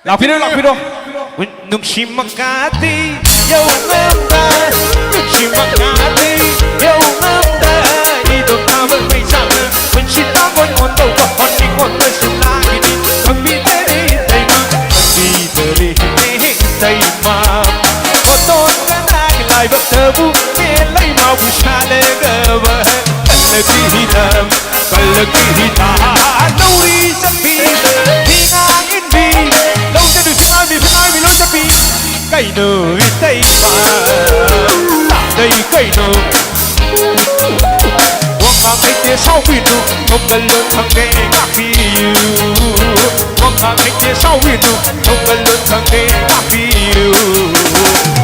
ꯂꯥꯛꯄꯤꯔꯣ, ꯂꯥꯛꯄꯤꯔꯣ꯫ ꯅꯨꯡꯁꯤ ꯃꯉꯥꯗꯤ ꯌꯧꯉꯝꯗ, ꯅꯨꯡꯁꯤ ꯃꯉꯥꯗꯤ ꯌꯧꯉꯝꯗ, ꯏꯗꯣꯝ ꯊꯥꯕ ꯃꯩꯁꯥꯅ ꯄꯨꯟꯁꯤ ꯇꯥꯡꯒꯣꯟ ꯑꯣꯟꯗꯧꯕ ꯍꯣꯠꯅꯤꯡꯉꯣꯟꯗꯁꯨ ꯂꯥꯛꯏꯅꯤ꯫ ꯈꯪꯕꯤꯗꯔꯦ ꯏꯇꯩꯃ, ꯈꯪꯕꯤꯗꯔꯦ ꯏꯇꯩꯃ꯫ ꯐꯣꯇꯣꯟ ꯀꯅꯥꯒꯤ ꯂꯥꯏꯕꯛꯇꯕꯨ ꯃꯦꯂꯩ ꯃꯥꯕꯨ ꯁꯥꯂꯒꯕ ꯀꯜꯂꯛꯈꯤꯗꯝ꯫ ꯄꯜꯂꯛꯀꯤꯔꯤꯗ ꯂꯧꯔꯤ ꯆꯠꯄꯤꯗ ꯍꯤꯉꯥꯡ ꯏꯟꯕꯤ꯫ ꯂꯧ ꯆꯠꯄꯤ ꯐꯤꯉꯥꯡꯕꯤ, ꯐꯤꯉꯥꯡꯕꯤ ꯂꯧ ꯆꯠꯄꯤ꯫ ꯀꯩꯅꯣ ꯏꯇꯩꯃ, ꯇꯥꯗꯩ ꯀꯩꯅꯣ? ꯋꯥꯉꯥꯡ ꯍꯩꯇꯦ ꯁꯥꯎꯕꯤꯅꯨ, ꯅꯣꯡꯒꯜ ꯂꯣꯟ ꯈꯪꯗꯦ ꯉꯥꯛꯄꯤꯌꯨ꯫ ꯋꯥꯉꯥꯡ ꯍꯩꯇꯦ ꯁꯥꯎꯕꯤꯅꯨ, ꯅꯣꯡꯒꯜ ꯂꯣꯟ ꯈꯪꯗꯦ ꯉꯥꯛꯄꯤꯌꯨ꯫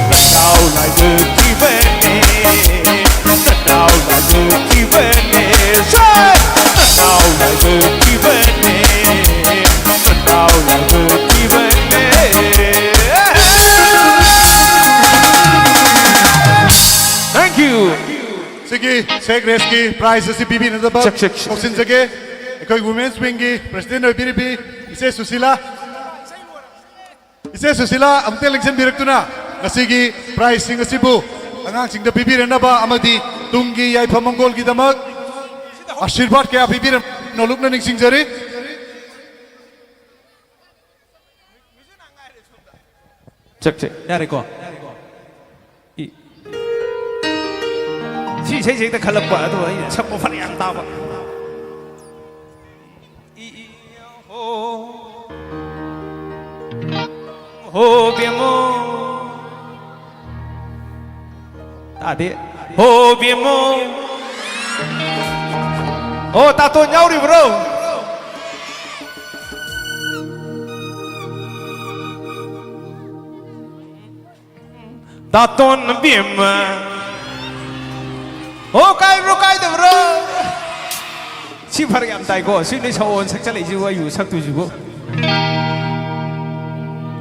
ꯅꯅꯥꯎ ꯂꯥꯏꯕꯛ ꯊꯤꯕꯅꯦ꯫ ꯅꯅꯥꯎ ꯂꯥꯏꯕꯛ ꯊꯤꯕꯅꯦ꯫ ꯁꯦ! ꯅꯅꯥꯎ ꯂꯥꯏꯕꯛ ꯊꯤꯕꯅꯦ꯫ ꯅꯅꯥꯎ ꯂꯥꯏꯕꯛ ꯊꯤꯕꯅꯦ꯫ Thank you. ꯁꯤꯒꯤ ꯁꯦꯛ ꯔꯦꯁꯀꯤ ꯄ꯭ꯔꯥꯏꯖ ꯑꯁꯤ ꯄꯤꯕꯤꯅꯅꯕ ꯆꯦꯛ, ꯆꯦꯛ, ꯆꯦꯛ꯫ ꯀꯧꯁꯤꯟꯖꯒꯦ꯫ ꯑꯩꯈꯣꯏ ꯋꯨꯃꯦꯟꯁ ꯋꯤꯡꯒꯤ ꯄ꯭ꯔꯁꯤꯗꯦꯟ ꯑꯣꯏꯕꯤꯔꯤꯕꯤ ꯏꯆꯦ ꯁꯨꯁꯤꯂꯥ꯫ ꯏꯆꯦ ꯁꯨꯁꯤꯂꯥ ꯑꯃꯨꯛꯇ ꯂꯦꯡꯁꯤꯟꯕꯤꯔꯛꯇꯨꯅ ꯉꯁꯤꯒꯤ ꯄ꯭ꯔꯥꯏꯖꯁꯤꯡ ꯑꯁꯤꯕꯨ ꯑꯉꯥꯡꯁꯤꯡꯗ ꯄꯤꯕꯤꯔꯅꯕ ꯑꯃꯗꯤ ꯇꯨꯡꯒꯤ ꯌꯥꯏꯐ ꯃꯪꯒꯣꯜꯒꯤꯗꯃꯛ ꯑꯥꯁꯤꯔꯕꯥꯗ ꯀꯌꯥ ꯄꯤꯕꯤꯔꯝ ꯅꯣꯂꯨꯛꯅ ꯅꯤꯡꯁꯤꯡꯖꯔꯤ꯫ Check, check. ꯌꯥꯔꯦꯀꯣ? ꯏ-, ꯁꯤ ꯏꯁꯩꯁꯦ ꯍꯦꯛꯇ ꯈꯜꯂꯛꯄ, ꯑꯗꯨꯒ ꯑꯩꯅ ꯁꯛꯄ ꯐꯅ ꯌꯥꯝ ꯇꯥꯕ꯫ ꯏ, ꯏ, ꯍꯣ꯫ ꯍꯣ ꯕꯦꯝꯃꯣ꯫ ꯇꯥꯗꯦ꯫ ꯍꯣ ꯕꯦꯝꯃꯣ꯫ ꯍꯣ ꯇꯥꯇꯣꯟ ꯌꯥꯎꯔꯤꯕ꯭ꯔꯣ? ꯇꯥꯇꯣꯟ ꯕꯦꯝꯃ꯫ ꯑꯣ, ꯀꯥꯏꯕ꯭ꯔꯣ, ꯀꯥꯏꯗꯕ꯭ꯔꯣ? ꯁꯤ ꯐꯔꯛ ꯌꯥꯝ ꯇꯥꯏꯀꯣ꯫ ꯁꯤ ꯅꯣꯏ ꯁꯑꯣꯟ ꯁꯛꯆꯜꯂꯛꯏꯁꯤꯕꯨ, ꯑꯩꯕꯨ ꯁꯛꯇꯣꯏꯁꯤꯕꯨ꯫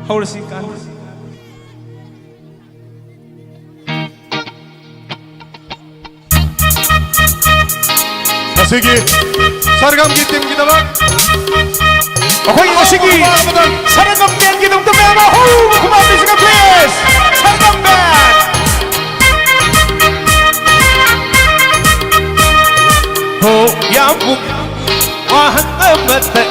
ꯍꯧꯔꯁꯤ, ꯀꯥꯟ꯫ ꯉꯁꯤꯒꯤ ꯁꯔꯒꯝꯒꯤ ꯇꯤꯝꯒꯤꯗꯃꯛ ꯑꯩꯈꯣꯏꯒꯤ ꯉꯁꯤꯒꯤ ꯁꯔꯒꯝ ꯕꯦꯟꯒꯤꯗꯃꯛꯇ ꯃꯌꯥꯝ ꯑꯍꯧꯕ ꯈꯨꯕꯥꯛ ꯄꯤꯁꯤꯒ, please꯫ ꯁꯔꯒꯝ ꯕꯦꯟ꯫ ꯍꯣ, ꯌꯥꯝꯕꯨꯡ ꯋꯥꯍꯪ ꯑꯃꯇ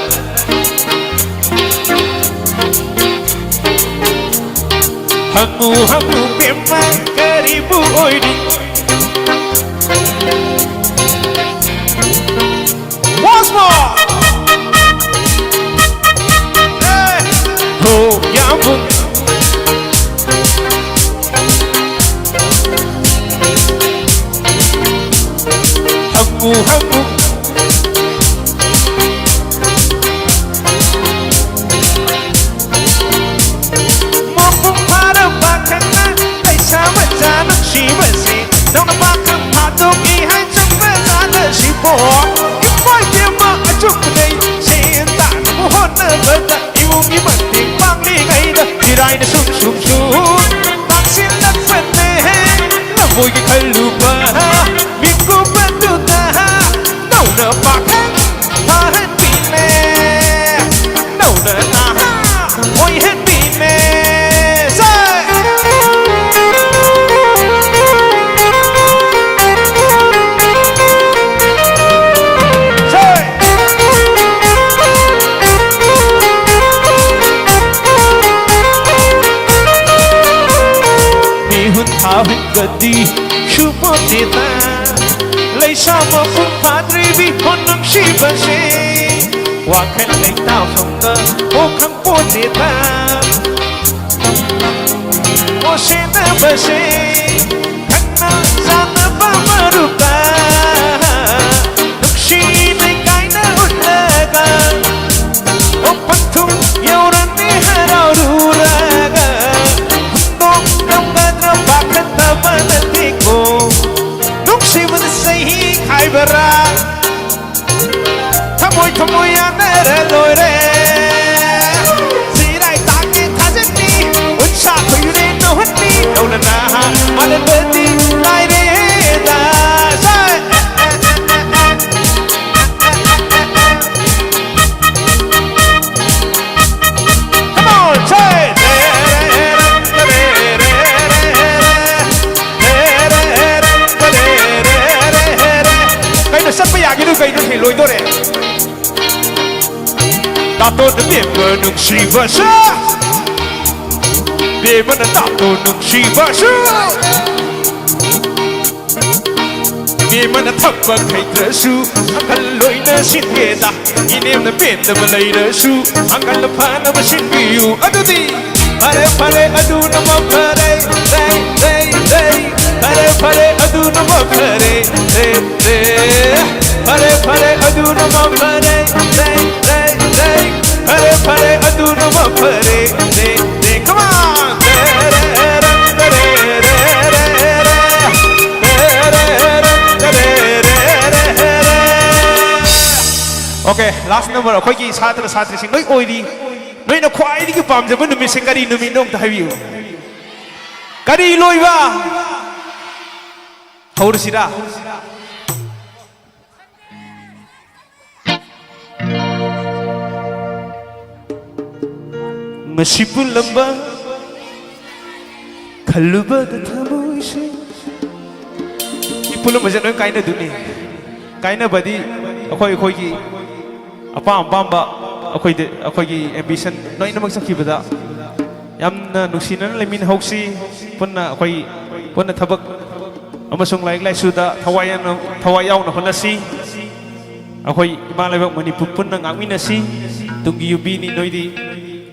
ꯍꯪꯉꯨ, ꯍꯪꯉꯨ, ꯕꯦꯝꯃ, ꯀꯔꯤꯕꯨ ꯑꯣꯏꯔꯤ? Once more. Hey. ꯍꯣ, ꯌꯥꯝꯕꯨꯡ꯫ ꯍꯪꯉꯨ, ꯍꯪꯉꯨ꯫ ꯃꯄꯨꯡ ꯐꯥꯔꯕ ꯄꯥꯈꯪꯅ ꯂꯩꯁꯥ ꯃꯆꯥ ꯅꯨꯡꯁꯤꯕꯁꯤ ꯅꯧꯅ ꯄꯥꯈꯪ ꯐꯥꯗꯣꯛꯏ ꯍꯥꯏ ꯆꯨꯝꯕ ꯖꯥꯠꯂ ꯁꯤꯕꯣ? ꯏꯃꯣꯏ ꯏꯕꯦꯝꯃ ꯑꯆꯨꯝꯕꯅꯦ, ꯁꯦꯟ ꯇꯥꯟꯅꯕ ꯍꯣꯠꯅꯕꯗ ꯏꯃꯨꯡꯒꯤ ꯃꯇꯦꯡ ꯄꯥꯡꯂꯤꯉꯩꯗ ꯆꯤꯔꯥꯏꯅ ꯁꯨꯝ ꯁꯨꯝ ꯁꯨꯝ ꯇꯥꯡꯁꯤꯜꯂꯛꯄꯅꯦ꯫ ꯂꯝꯕꯣꯏꯒꯤ ꯈꯜꯂꯨꯕ ꯃꯤꯀꯨꯞ ꯑꯗꯨꯗ ꯅꯧꯅ ꯄꯥꯈꯪ ꯐꯥꯍꯟꯕꯤꯅꯦ, ꯅꯧꯅ ꯅꯍꯥ ꯑꯣꯏꯍꯟꯕꯤꯅꯦ꯫ ꯁꯦ! ꯁꯦ! ꯃꯤꯍꯨꯟ ꯊꯥꯍꯨꯟꯒꯗꯤ ꯁꯨꯄꯣꯠꯇꯦꯗ꯫ ꯂꯩꯁꯥ ꯃꯄꯨꯡ ꯐꯥꯗ꯭ꯔꯤꯕꯤ ꯍꯣ ꯅꯨꯡꯁꯤꯕꯁꯦ, ꯋꯥꯈꯜ ꯂꯩꯇꯥꯐꯝꯒ ꯍꯣ ꯈꯪꯄꯣꯠꯇꯦꯗ꯫ ꯍꯣ ꯁꯦꯟꯅꯕꯁꯦ ꯈꯪꯅ ꯆꯥꯟꯅꯕ ꯃꯔꯨꯞꯇ ꯅꯨꯡꯁꯤꯅꯩ ꯀꯥꯏꯅ ꯎꯠꯂꯒ, ꯑꯣ ꯄꯟꯊꯨꯡ ꯌꯧꯔꯅꯤ ꯍꯔꯥꯎꯔꯨꯔꯒ, ꯍꯨꯟꯗꯣꯛꯂꯝꯒꯗ꯭ꯔꯥ ꯄꯥꯈꯠꯇꯕ ꯅꯠꯇꯦꯀꯣ꯫ ꯅꯨꯡꯁꯤꯕꯗ ꯆꯍꯤ ꯈꯥꯏꯕꯔꯥ? ꯊꯃꯣꯏ ꯊꯃꯣꯏ ꯌꯥꯅꯔ ꯂꯣꯏꯔꯦ꯫ ꯆꯤꯔꯥꯏ ꯇꯥꯡꯉꯦ ꯊꯥꯖꯤꯟꯅꯤ, ꯎꯟꯁꯥ ꯈꯨꯏꯔꯦ ꯅꯧꯍꯟꯅꯤ, ꯅꯧꯅ ꯅꯍꯥ ꯃꯥꯂꯦꯝꯗꯗꯤ ꯂꯥꯏꯔꯦꯗ꯫ ꯁꯥꯏ! ꯇꯥꯇꯣꯟꯅ ꯄꯦꯝꯕ ꯅꯨꯡꯁꯤꯕꯁꯨ, ꯄꯦꯝꯕꯅ ꯇꯥꯇꯣꯟ ꯅꯨꯡꯁꯤꯕꯁꯨ꯫ ꯄꯦꯝꯕꯅ ꯊꯕꯛ ꯍꯩꯇ꯭ꯔꯁꯨ ꯑꯪꯀꯜ ꯂꯣꯏꯅ ꯁꯤꯟꯒꯦꯗ꯫ ꯏꯅꯦꯝꯅ ꯄꯦꯟꯗꯕ ꯂꯩꯔꯁꯨ ꯑꯪꯀꯜꯅ ꯐꯅꯕ ꯁꯤꯟꯕꯤꯌꯨ꯫ ꯑꯗꯨꯗꯤ ꯐꯔꯦ ꯐꯔꯦ ꯑꯗꯨꯅ ꯃꯐꯔꯦ꯫ ꯔꯦ ꯔꯦ ꯔꯦ꯫ ꯐꯔꯦ ꯐꯔꯦ ꯑꯗꯨꯅ ꯃꯐꯔꯦ꯫ ꯔꯦ ꯔꯦ꯫ ꯐꯔꯦ ꯐꯔꯦ ꯑꯗꯨꯅ ꯃꯐꯔꯦ꯫ ꯔꯦ ꯔꯦ ꯔꯦ꯫ ꯐꯔꯦ ꯐꯔꯦ ꯑꯗꯨꯅ ꯃꯐꯔꯦ꯫ ꯔꯦ ꯔꯦ꯫ Come on! Okay, last number. ꯑꯩꯈꯣꯏꯒꯤ ꯁꯥꯇ꯭ꯔ ꯁꯥꯇ꯭ꯔꯤꯁꯤꯡ ꯂꯣꯏ ꯑꯣꯏꯔꯤ꯫ ꯅꯣꯏꯅ ꯈ꯭ꯋꯥꯏꯗꯒꯤ ꯄꯥꯝꯖꯕ ꯅꯨꯃꯤꯠꯁꯦ ꯀꯔꯤ ꯅꯨꯃꯤꯠꯅꯣ ꯑꯝꯇ ꯍꯥꯏꯕꯤꯌꯨ꯫ ꯀꯔꯤ ꯂꯣꯏꯕ? ꯍꯧꯔꯁꯤꯔꯥ? ꯉꯁꯤ ꯄꯨꯜꯂꯝꯕ ꯈꯜꯂꯨꯕꯗ ꯊꯃꯣꯏꯁꯦ꯫ ꯁꯤ ꯄꯨꯜꯂꯝꯕꯁꯦ ꯂꯣꯏ ꯀꯥꯏꯅꯗꯣꯏꯅꯤ꯫ ꯀꯥꯏꯅꯕꯗꯤ ꯑꯩꯈꯣꯏ ꯑꯩꯈꯣꯏꯒꯤ ꯑꯄꯥꯝ ꯑꯄꯥꯝꯕ, ꯑꯩꯈꯣꯏꯗ, ꯑꯩꯈꯣꯏꯒꯤ ambition ꯂꯣꯏꯅꯃꯛ ꯆꯠꯈꯤꯕꯗ ꯌꯥꯝꯅ ꯅꯨꯡꯁꯤꯅꯅ ꯂꯩꯃꯤꯟꯅꯍꯧꯁꯤ꯫ ꯄꯨꯟꯅ ꯑꯩꯈꯣꯏ ꯄꯨꯟꯅ ꯊꯕꯛ ꯑꯃꯁꯨꯡ ꯂꯥꯏꯔꯤꯛ ꯂꯥꯏꯁꯨꯗ ꯊꯋꯥꯏ ꯌꯥꯎꯅ, ꯊꯋꯥꯏ ꯌꯥꯎꯅ ꯍꯣꯠꯅꯁꯤ꯫ ꯑꯩꯈꯣꯏ ꯏꯃꯥ ꯂꯩꯕꯥꯛ ꯃꯅꯤꯄꯨꯔ ꯄꯨꯟꯅ ꯉꯥꯛꯃꯤꯟꯅꯁꯤ꯫ ꯇꯨꯡꯒꯤ ꯌꯨꯝꯕꯤꯅꯤ ꯅꯣꯏꯗꯤ꯫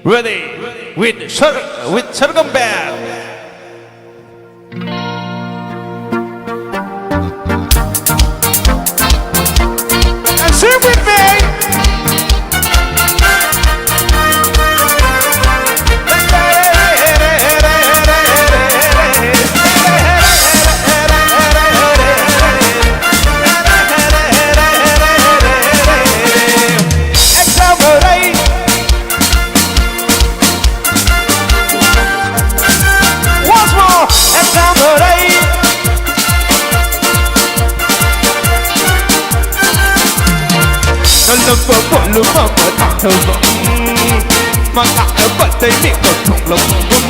Ready? With Sar-, with Sargam Band. And sing with me. Once more, and down the lane. ꯅꯜꯂꯝꯕ ꯄꯣꯠꯂꯨꯝ ꯑꯃ ꯇꯥꯛꯊꯕ, ꯎꯝ, ꯃꯉꯥꯗ ꯄꯠꯇꯩ ꯃꯤꯠꯀ ꯊꯣꯛꯂꯛꯄꯒꯨꯝ,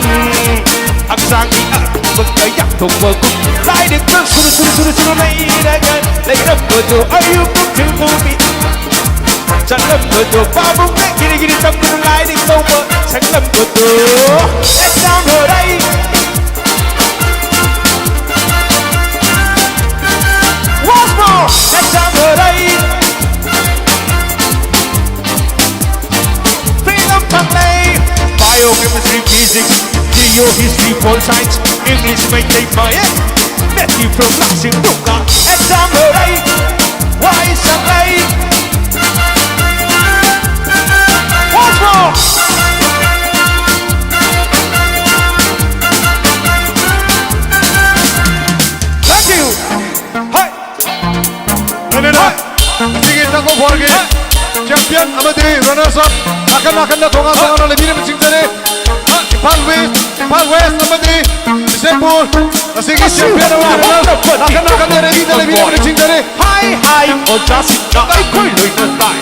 ꯍꯛꯆꯥꯡꯒꯤ ꯑꯔꯨꯝꯕ ꯀꯌꯥ ꯊꯣꯛꯄꯒꯨꯝ, ꯂꯥꯏꯔꯤꯛꯇ ꯁꯨꯔꯨ ꯁꯨꯔꯨ ꯁꯨꯔꯨ ꯁꯨꯔꯨ ꯂꯩꯔꯒ ꯂꯩꯔꯝꯕꯗꯣ ꯑꯌꯨꯛ ꯅꯨꯡꯊꯤꯜ ꯅꯨꯃꯤꯠ ꯆꯠꯂꯝꯕꯗꯣ ꯄꯥꯕꯨꯡꯗꯒꯤ Chemistry, physics, geo, history, pol science, English, Meitei, Maths, Matthew from Laksing Duka, exam Lorai, why Sangai? Once more! Thank you! Hi! ꯂꯣꯏꯅꯅ ꯉꯁꯤꯒꯤ ꯇꯛ ꯑꯣꯐ ꯋꯥꯔꯒꯤ ꯆꯦꯝꯄꯤꯌꯟ ꯑꯃꯗꯤ ꯔꯅꯔꯁ ꯑꯞ ꯅꯥꯀꯟ ꯅꯥꯀꯟꯗ ꯇꯣꯉꯥꯟ ꯇꯣꯉꯥꯟꯅ ꯂꯩꯕꯤꯔꯤꯕꯁꯤꯡ ꯆꯠꯂꯤ꯫ ꯏꯝꯐꯥꯜ ꯋꯦꯁ, ꯏꯝꯐꯥꯜ ꯋꯦꯁ ꯑꯃꯗꯤ ꯕꯤꯁꯦꯝꯄꯨꯔ ꯉꯁꯤꯒꯤ ꯆꯦꯝꯄꯤꯌꯟ ꯑꯃꯗꯤ ꯔꯅꯔꯁ ꯅꯥꯀꯟ ꯅꯥꯀꯟꯗ ꯔꯦꯗꯤꯗ ꯂꯩꯕꯤꯔꯤꯕꯁꯤꯡ ꯆꯠꯂꯤ꯫ ꯍꯥꯏ ꯍꯥꯏ ꯑꯣꯖꯥꯁꯤꯡꯅ ꯑꯩꯈꯣꯏ ꯂꯣꯏꯅ ꯇꯥꯏ꯫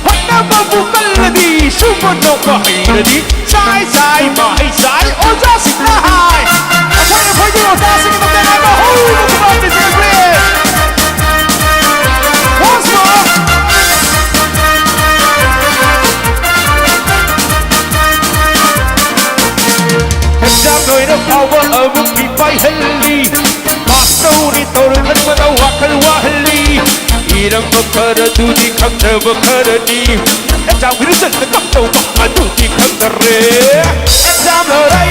ꯍꯣꯠꯅꯕꯕꯨ ꯀꯜꯂꯗꯤ ꯁꯨꯕ ꯅꯣꯝꯕ ꯍꯩꯔꯗꯤ ꯆꯥꯏ ꯆꯥꯏ ꯃꯍꯩ ꯆꯥꯏ ꯑꯣꯖꯥꯁꯤꯡꯅ ꯍꯥꯏ꯫ ꯑꯩꯈꯣꯏ ꯑꯩꯈꯣꯏꯒꯤ ꯑꯣꯖꯥꯁꯤꯡꯒꯤ ꯃꯇꯦꯡ ꯍꯥꯏꯕ ꯍꯧꯅ ꯈꯨꯕꯥꯛ ꯄꯤꯖꯔꯛꯂꯦ꯫ Once more. ꯑꯦꯛꯖꯥꯝ ꯂꯣꯏꯔ ꯐꯥꯎꯕ ꯑꯃꯨꯛꯇꯤ ꯄꯥꯏꯍꯜꯂꯤ꯫ ꯄꯥꯁ ꯇꯧꯅꯤ ꯇꯧꯔ ꯈꯟꯕꯗ ꯋꯥꯈꯜ ꯋꯥꯍꯜꯂꯤ꯫ ꯏꯔꯝꯕ ꯈꯔꯗꯨꯗꯤ ꯈꯪꯗꯕ ꯈꯔꯅꯤ꯫ ꯑꯦꯛꯖꯥꯝꯒꯤ ꯔꯤꯖꯜꯇ ꯀꯝꯗꯧꯕ ꯑꯗꯨꯗꯤ ꯈꯪꯗꯔꯦ꯫ ꯑꯦꯛꯖꯥꯝ ꯂꯣꯏꯔꯦ꯫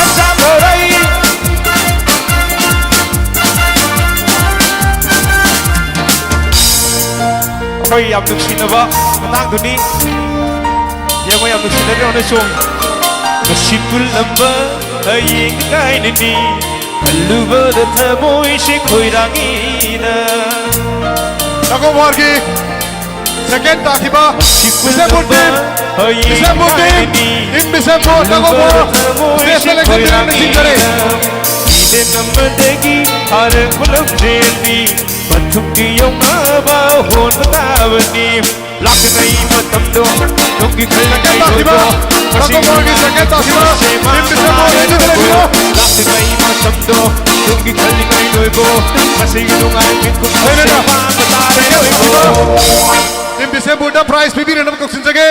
ꯑꯦꯛꯖꯥꯝ ꯂꯣꯏꯔꯦ꯫ ꯑꯩꯈꯣꯏ ꯌꯥꯝ ꯅꯨꯡꯁꯤꯅꯕ ꯃꯇꯥꯡꯗꯨꯅꯤ꯫ ꯌꯦꯡꯉꯣ, ꯌꯥꯝ ꯅꯨꯡꯁꯤꯅꯔꯤꯕ ꯅꯣꯏꯁꯨ꯫ ꯉꯁꯤ ꯄꯨꯜꯂꯝꯕ ꯍꯌꯦꯡ ꯀꯥꯏꯅꯅꯤ꯫ ꯈꯜꯂꯨꯕꯗ ꯊꯃꯣꯏꯁꯦ ꯈꯣꯏꯔꯥꯡꯉꯤꯗ꯫ ꯇꯛ ꯑꯣꯐ ꯋꯥꯔꯒꯤ ꯁꯦꯀꯦꯟ ꯇꯥꯈꯤꯕ Bishenpur team, Bishenpur team, team Bishenpur tug of war ꯁ꯭ꯇꯦꯖꯇ ꯂꯦꯡꯁꯤꯟꯕꯤꯔꯛꯅ ꯆꯤꯡꯖꯔꯤ꯫ ꯃꯤꯔꯦꯟ ꯑꯃꯗꯒꯤ ꯐꯥꯔꯛꯄ ꯂꯝꯖꯦꯜꯗꯤ ꯃꯊꯨꯝꯒꯤ ꯌꯧꯅꯕ ꯍꯣꯟꯕ ꯇꯥꯕꯅꯤ꯫ ꯂꯥꯛꯂꯤꯉꯩ ꯃꯇꯝꯗꯣ ꯇꯨꯡꯒꯤ ꯈꯜꯂꯤꯉꯩ ꯇꯥꯈꯤꯕ, ꯅꯣꯏꯕꯣ꯫ ꯃꯁꯤ ꯇꯛ ꯑꯣꯐ ꯋꯥꯔꯒꯤ ꯁꯦꯀꯦꯟ ꯇꯥꯈꯤꯕ ꯇꯤꯝ ꯕꯤꯁꯦꯝꯄꯨꯔ ꯔꯦꯗꯤꯗ ꯂꯩꯕꯤꯔꯣ꯫ ꯂꯥꯛꯂꯤꯉꯩ ꯃꯇꯝꯗꯣ ꯇꯨꯡꯒꯤ ꯈꯜꯂꯤꯉꯩ ꯅꯣꯏꯕꯣ꯫ ꯃꯁꯤꯒꯤ ꯅꯨꯡꯉꯥꯏꯕ ꯀꯨꯝꯍꯩꯁꯦ ꯂꯣꯏꯅꯅ ꯃꯥꯡꯕ ꯇꯥꯔꯦ ꯁꯦꯀꯦꯟ ꯅꯣꯏꯕꯣ꯫ ꯇꯥꯈꯤꯕ ꯇꯤꯝ ꯕꯤꯁꯦꯝꯄꯨꯔꯗ ꯄ꯭ꯔꯥꯏꯖ ꯄꯤꯕꯤꯅꯅꯕ ꯀꯧꯁꯤꯟꯖꯒꯦ꯫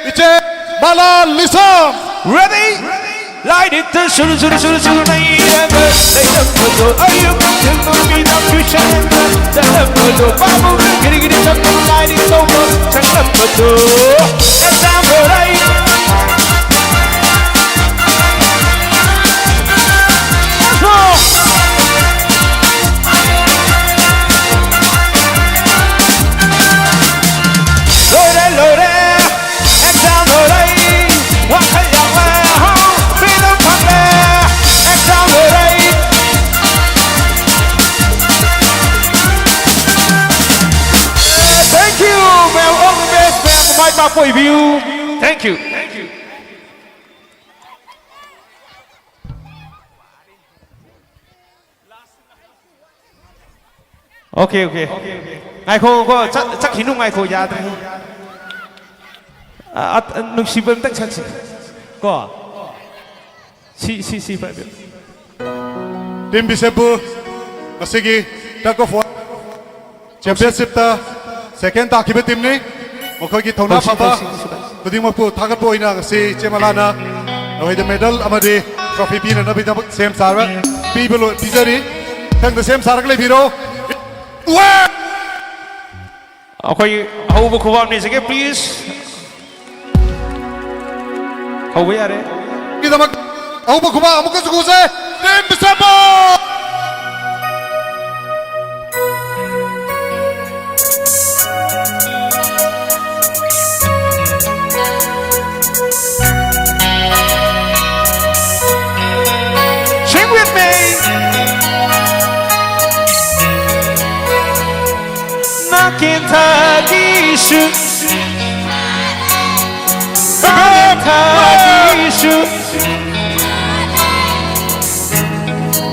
ꯏꯆꯦ ꯃꯥꯂꯥ ꯂꯤꯁꯥꯝ꯫ Ready? ꯂꯥꯏꯔꯤꯛꯇ ꯁꯨꯔ ꯁꯨꯔ ꯁꯨꯔ ꯁꯨꯔ ꯅꯩꯔꯒ ꯂꯩꯔꯝꯕꯗꯣ ꯑꯌꯨꯛ ꯅꯨꯡꯊꯤꯜ ꯅꯨꯃꯤꯗꯥꯡ tuition ꯆꯠꯂꯝꯕꯗꯣ꯫ ꯄꯥꯕꯨꯡꯅ ꯒꯤꯔꯤ ꯒꯤꯔꯤ ꯆꯠꯄ ꯂꯥꯏꯔꯤꯛ ꯇꯧꯕ ꯆꯪꯂꯛꯄꯗꯨ꯫ ꯑꯦꯛꯖꯥꯝ ꯂꯣꯏꯔꯦ꯫ ꯂꯣꯏꯔꯦ, ꯂꯣꯏꯔꯦ꯫ ꯑꯦꯛꯖꯥꯝ ꯂꯣꯏꯔꯦ꯫ ꯋꯥꯈꯜ ꯌꯥꯝꯅ freedom ꯐꯪꯂꯦ꯫ ꯑꯦꯛꯖꯥꯝ ꯂꯣꯏꯔꯦ꯫ Thank you, ma'am. All the best, ma'am. ꯃꯥꯏ ꯄꯥꯛꯄ ꯑꯣꯏꯕꯤꯌꯨ꯫ Thank you. Okay, okay. ꯉꯥꯏꯈꯣ, ꯉꯥꯏꯈꯣ, ꯆꯠ-, ꯆꯠꯈꯤꯅꯨ, ꯉꯥꯏꯈꯣ, ꯌꯥꯗ꯭ꯔꯦ꯫ ꯑ, ꯑ, ꯅꯨꯡꯁꯤꯕ ꯑꯝꯇꯪ ꯁꯛꯁꯤ꯫ ꯀꯣ? ꯁꯤ, ꯁꯤ, ꯁꯤ ꯄꯥꯏꯕꯤꯌꯨ꯫ Team ꯕꯤꯁꯦꯝꯄꯨꯔ, ꯉꯁꯤꯒꯤ tug of war championship ꯇ second ꯇꯥꯈꯤꯕ team ꯅꯤ꯫ ꯃꯈꯣꯏꯒꯤ ꯊꯧꯅꯥ ꯇꯧꯁꯤ, ꯐꯕ ꯇꯧꯁꯤ, ꯇꯧꯁꯤ, ꯇꯧꯁꯤ꯫ ꯈꯨꯗꯤꯡꯃꯛꯄꯨ ꯊꯥꯒꯠꯄ ꯑꯣꯏꯅ ꯉꯁꯤ ꯏꯆꯦ ꯃꯂꯥꯅ ꯅꯈꯣꯏꯗ medal ꯑꯃꯗꯤ trophy ꯄꯤꯅꯅꯕꯒꯤꯗꯃꯛ ꯁꯦꯝ ꯁꯥꯔ ꯄꯤꯕ ꯂꯣꯏ-, ꯄꯤꯖꯔꯤ꯫ ꯃꯊꯪꯗ ꯁꯦꯝ ꯁꯥꯔꯒ ꯂꯩꯕꯤꯔꯣ꯫ ꯑꯩꯈꯣꯏ ꯑꯍꯧꯕ ꯈꯨꯕꯥꯝ ꯅꯤꯖꯒꯦ, please꯫ ꯍꯧꯕ ꯌꯥꯔꯦ꯫ ꯒꯤꯗꯃꯛ ꯑꯍꯧꯕ ꯈꯨꯕꯥꯝ ꯑꯃꯨꯛꯀꯁꯨ ꯈꯨꯁꯦ꯫ Team Bishnupur! Sing with me. ꯅꯥꯀꯦꯟꯊꯥꯒꯤꯁꯨ, ꯅꯥꯀꯦꯟꯊꯥꯒꯤꯁꯨ,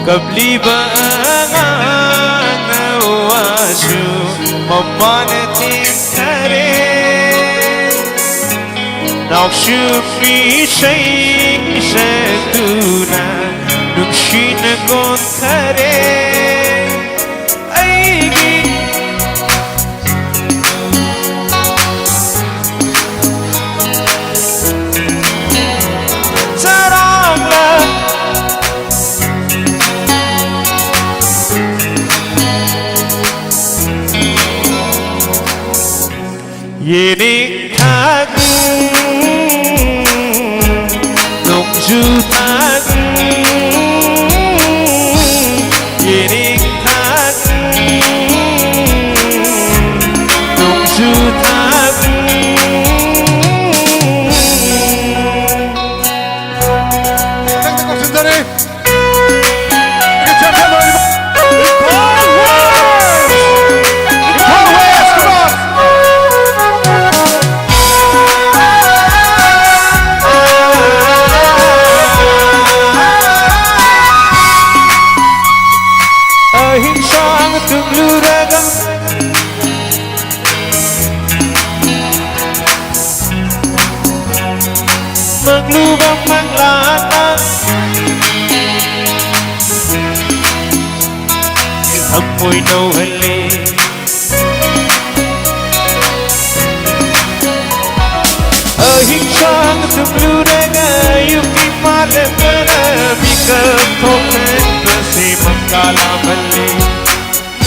ꯀꯞꯂꯤꯕ ꯑꯉꯥꯡꯅ ꯋꯥꯁꯨ ꯃꯃꯥꯅ ꯆꯦꯟꯊꯔꯦ꯫ ꯅꯥꯎꯁꯨꯝ ꯏꯁꯩ ꯁꯛꯇꯨꯅ ꯅꯨꯡꯁꯤꯅ ꯀꯣꯟꯊꯔꯦ꯫ ꯑꯩꯒꯤ ꯆꯔꯥꯡꯂ Yening thak, nungju thak, yening thak, nungju thak. Ahing sang tung lu ragang. Magluba maglana, amoy no hali. Ahing sang tung lu raga, yuki male mana, bika pokan basi mangkala mali.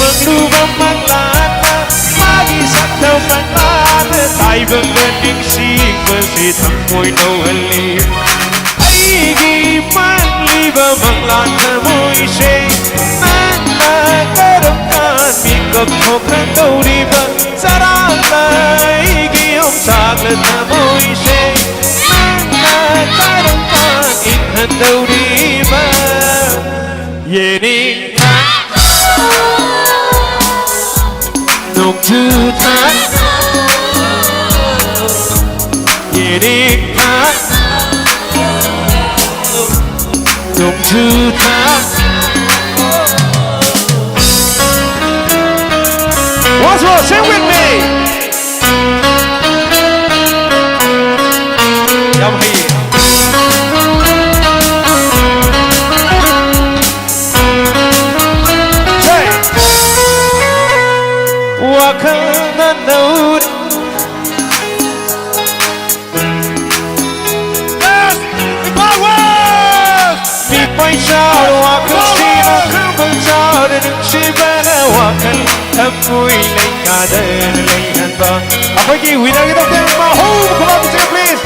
Mangluba manglana, magi sakthau manglana, taibang ganing sing masi tangkoi no hali. Aigi mangliba manglana moise, nangna karam kan mikap thokan dauriba, sarala aigi om sakla na moise, nangna karam kan inhan dauriba. Yening thak, nungju thak. Yening thak, nungju thak. Once more, sing with me. Yam hi. Say. Wakhana no. Yes, it was. Mi pai sa wakhana, khambal sa, nung si bana wakhana. ꯊꯃꯣꯏ ꯂꯩꯀꯥꯗꯅ ꯂꯩꯍꯟꯕ꯫ ꯑꯩꯈꯣꯏꯒꯤ winner ꯒꯤꯗꯃꯛꯇ ꯑꯃ ꯍꯧꯕ ꯈꯨꯕꯥꯛ ꯑꯃ ꯆꯤꯡꯉꯨ, please꯫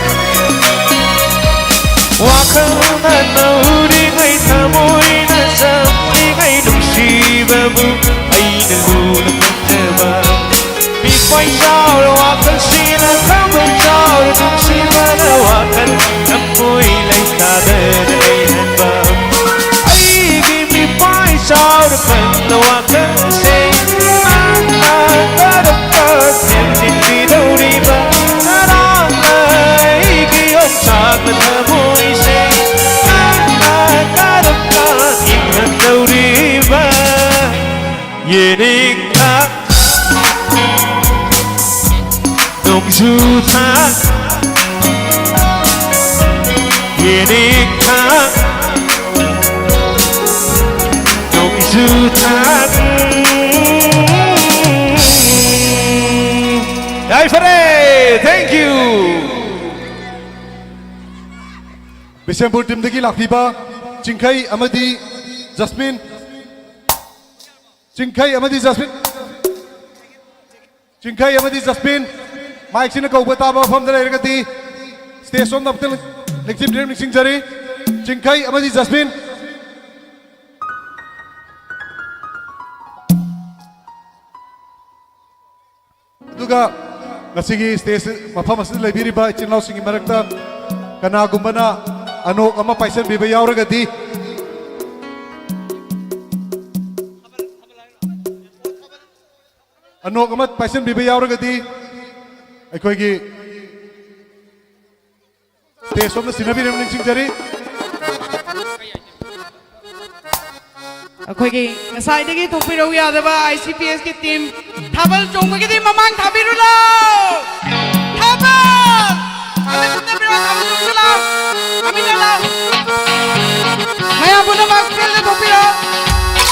ꯋꯥꯈꯜꯅ ꯅꯧꯔꯤꯉꯩ, ꯊꯃꯣꯏꯅ ꯆꯝꯂꯤꯉꯩ, ꯅꯨꯡꯁꯤꯕꯕꯨ ꯑꯩꯅ ꯂꯨꯅ ꯈꯟꯖꯕ꯫ ꯃꯤꯠꯃꯥꯏ ꯆꯥꯎꯔ ꯋꯥꯈꯜꯁꯤꯅ ꯈꯝꯕꯟ ꯆꯥꯎꯔ ꯅꯨꯡꯁꯤꯕꯅ ꯋꯥꯈꯜ ꯊꯃꯣꯏ ꯂꯩꯇꯥꯗꯅ ꯂꯩꯍꯟꯕ꯫ ꯑꯩꯒꯤ ꯃꯤꯠꯃꯥꯏ ꯆꯥꯎꯔ ꯈꯟꯕ ꯋꯥꯈꯜꯁꯦ ꯅꯪꯅ ꯀꯔꯝꯕ ꯁꯦꯝꯖꯤꯟꯕꯤꯗꯧꯔꯤꯕ? ꯅꯅꯥꯛꯅ ꯑꯩꯒꯤ ꯌꯣꯡꯆꯥꯛꯅ ꯊꯃꯣꯏꯁꯦ ꯅꯪꯅ ꯀꯔꯝꯕ ꯏꯪꯍꯟꯗꯧꯔꯤꯕ? ꯌꯦꯅꯤꯡꯊꯥ ꯅꯣꯡꯖꯨ ꯊꯥ ꯌꯦꯅꯤꯡꯊꯥ ꯅꯣꯡꯖꯨ ꯊꯥ꯫ ꯌꯥꯏꯐꯔꯦ꯫ Thank you꯫ ꯕꯤꯁꯦꯝꯄꯨꯔ team ꯗꯒꯤ ꯂꯥꯛꯄꯤꯕ ꯆꯤꯡꯈꯩ ꯑꯃꯗꯤ ꯖꯁꯃꯤꯟ꯫ ꯆꯤꯡꯈꯩ ꯑꯃꯗꯤ ꯖꯁꯃꯤꯟ꯫ ꯆꯤꯡꯈꯩ ꯑꯃꯗꯤ ꯖꯁꯃꯤꯟ꯫ Mic ꯁꯤꯅ ꯀꯧꯕ ꯇꯥꯕ ꯃꯐꯝꯗ ꯂꯩꯔꯒꯗꯤ stage ꯁꯣꯝꯗ ꯑꯃꯨꯛꯇꯪ ꯂꯦꯡꯁꯤꯟꯕꯤꯔꯝ ꯅꯤꯡꯁꯤꯡꯖꯔꯤ꯫ ꯆꯤꯡꯈꯩ ꯑꯃꯗꯤ ꯖꯁꯃꯤꯟ꯫ ꯑꯗꯨꯒ ꯉꯁꯤꯒꯤ stage ꯃꯐꯝ ꯑꯁꯤꯗ ꯂꯩꯕꯤꯔꯤꯕ ꯏꯆꯤꯟ ꯏꯅꯥꯎꯁꯤꯡꯒꯤ ꯃꯔꯛꯇ ꯀꯅꯥꯒꯨꯝꯕꯅ ꯑꯅꯣꯛ ꯑꯃ ꯄꯥꯏꯁꯟꯕꯤꯕ ꯌꯥꯎꯔꯒꯗꯤ, ꯑꯅꯣꯛ ꯑꯃ ꯄꯥꯏꯁꯟꯕꯤꯕ ꯌꯥꯎꯔꯒꯗꯤ ꯑꯩꯈꯣꯏꯒꯤ stage ꯁꯣꯝꯗ ꯁꯤꯟꯅꯕꯤꯔꯝ ꯅꯤꯡꯁꯤꯡꯖꯔꯤ꯫ ꯑꯩꯈꯣꯏꯒꯤ ꯉꯁꯥꯏꯗꯒꯤ ꯊꯣꯛꯄꯤꯔꯧ ꯌꯥꯗꯕ I C P S ꯀꯤ team ꯊꯥꯕꯜ ꯆꯣꯡꯕꯒꯤꯗꯤ ꯃꯃꯥꯡ ꯊꯥꯕꯤꯔꯨ ꯂꯥꯎ꯫ ꯊꯥꯕꯜ! ꯑꯃꯤꯠ ꯈꯨꯝꯅꯕꯤꯔꯣ, ꯊꯥꯕꯜ ꯆꯣꯡꯁꯤ ꯂꯥꯎ꯫ ꯑꯃꯤꯠ ꯂꯥꯎ꯫ ꯃꯌꯥꯝ ꯄꯨꯝꯅꯃꯛ field ꯊꯣꯛꯄꯤꯔꯣ꯫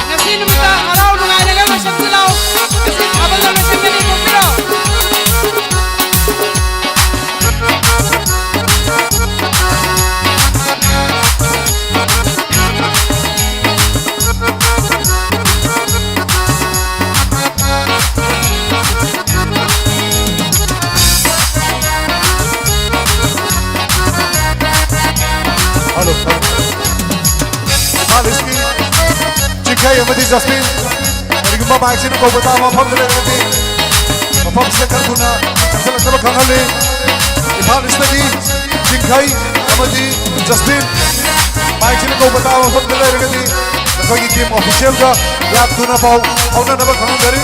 ꯉꯁꯤ ꯅꯨꯃꯤꯠꯇ ꯍꯔꯥꯎ ꯅꯨꯡꯉꯥꯏꯔꯒ ꯂꯣꯏꯁꯤꯟꯁꯤ ꯂꯥꯎ꯫ ꯉꯁꯤ ꯊꯥꯕꯜ ꯂꯣꯏꯁꯤꯟꯒꯅꯤ, ꯊꯣꯛꯄꯤꯔꯣ꯫ ꯑꯃꯗꯤ ꯖꯁꯃꯤꯟ, ꯀꯔꯤꯒꯨꯝꯕ ꯃꯥꯏꯛꯁꯤꯅ ꯀꯧꯕ ꯇꯥꯕ ꯃꯐꯝꯗ ꯂꯩꯔꯒꯗꯤ ꯃꯐꯝꯁꯤꯗ ꯈꯔ ꯊꯨꯅ ꯆꯪꯁꯤꯜꯂꯛꯅꯕ ꯈꯪꯍꯜꯂꯤ꯫ ꯏꯝꯐꯥꯜ ꯏꯁꯇꯒꯤ ꯆꯤꯡꯈꯩ ꯑꯃꯗꯤ ꯖꯁꯃꯤꯟ, ꯃꯥꯏꯛꯁꯤꯅ ꯀꯧꯕ ꯇꯥꯕ ꯃꯐꯝꯗ ꯂꯩꯔꯒꯗꯤ ꯃꯈꯣꯏꯒꯤ ꯇꯤꯝ ꯑꯣꯐꯤꯁꯤꯌꯦꯜꯒ ꯌꯥꯝ ꯊꯨꯅ ꯄꯥꯎ ꯐꯥꯎꯅꯅꯕ ꯈꯪꯍꯟꯖꯔꯤ꯫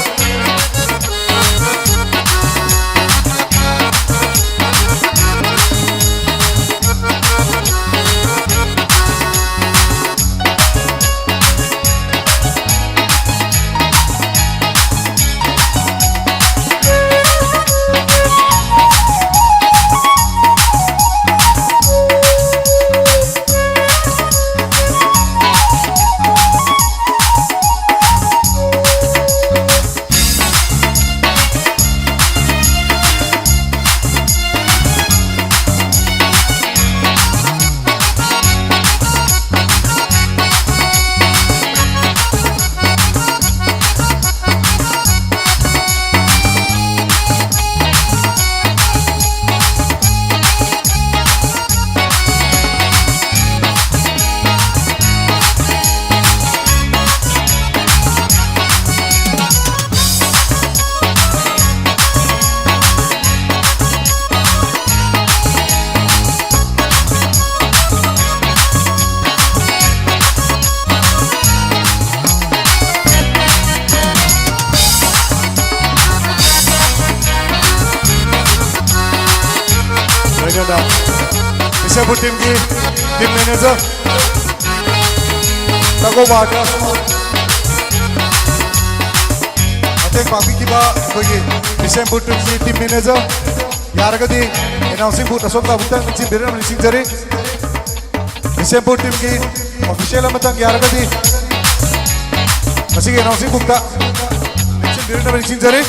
ꯂꯣꯏꯅꯅ ꯕꯤꯁꯦꯝꯄꯨꯔ ꯇꯤꯝꯒꯤ ꯇꯤꯝ ꯃꯦꯅꯦꯖꯔ ꯇꯥꯒꯣꯕꯥꯗ ꯃꯇꯦꯡ ꯄꯥꯡꯕꯤꯈꯤꯕ ꯑꯩꯈꯣꯏꯒꯤ ꯕꯤꯁꯦꯝꯄꯨꯔ ꯇꯤꯝꯒꯤ ꯇꯤꯝ ꯃꯦꯅꯦꯖꯔ ꯌꯥꯔꯒꯗꯤ ꯑꯦꯅꯥꯎꯟꯁꯤꯡ ꯕꯨꯠ ꯑꯁꯣꯝꯗ ꯑꯃꯨꯛꯇꯪ ꯆꯤꯟꯕꯤꯔꯝꯅ ꯅꯤꯡꯁꯤꯡꯖꯔꯤ꯫ ꯕꯤꯁꯦꯝꯄꯨꯔ ꯇꯤꯝꯒꯤ ꯑꯣꯐꯤꯁꯤꯌꯦꯜ ꯑꯃꯇꯪ ꯌꯥꯔꯒꯗꯤ ꯃꯁꯤꯒꯤ ꯑꯦꯅꯥꯎꯟꯁꯤꯡ ꯕꯨꯠꯇ ꯆꯤꯟꯕꯤꯔꯝꯅꯕ ꯅꯤꯡꯁꯤꯡꯖꯔꯤ꯫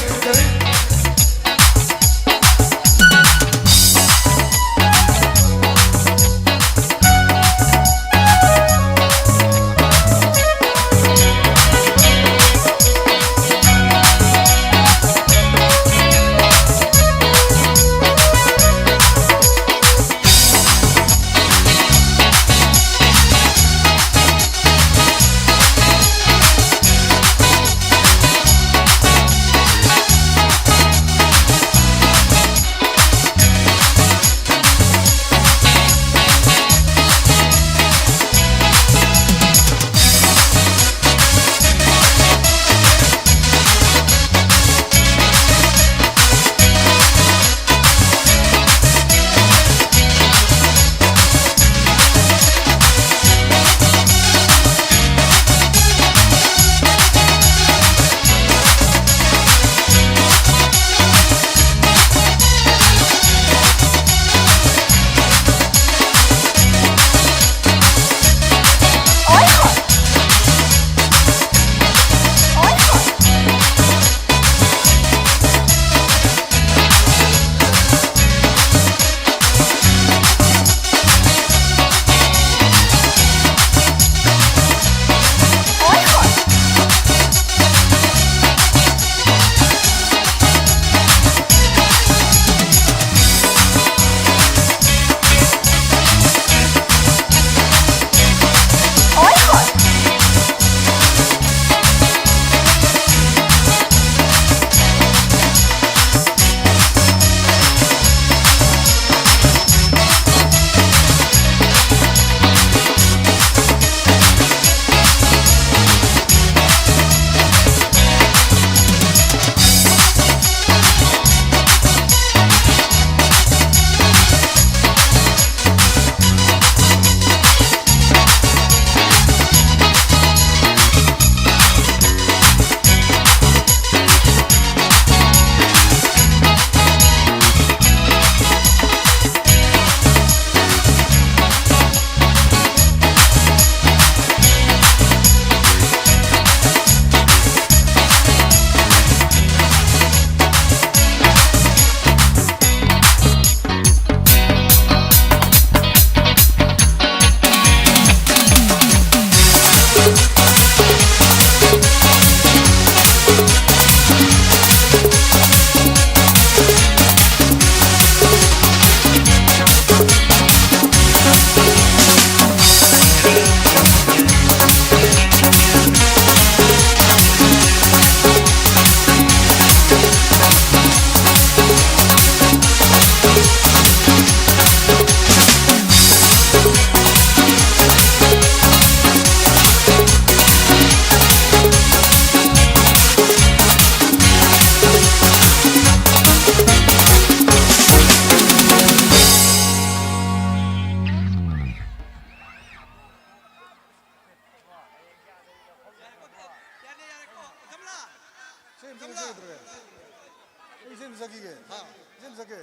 ꯑꯩ ꯁꯤ ꯑꯝꯇ ꯆꯠꯈꯤꯒꯦ꯫ ꯍꯥ? ꯁꯤ ꯑꯝꯇ ꯆꯠꯀꯦ꯫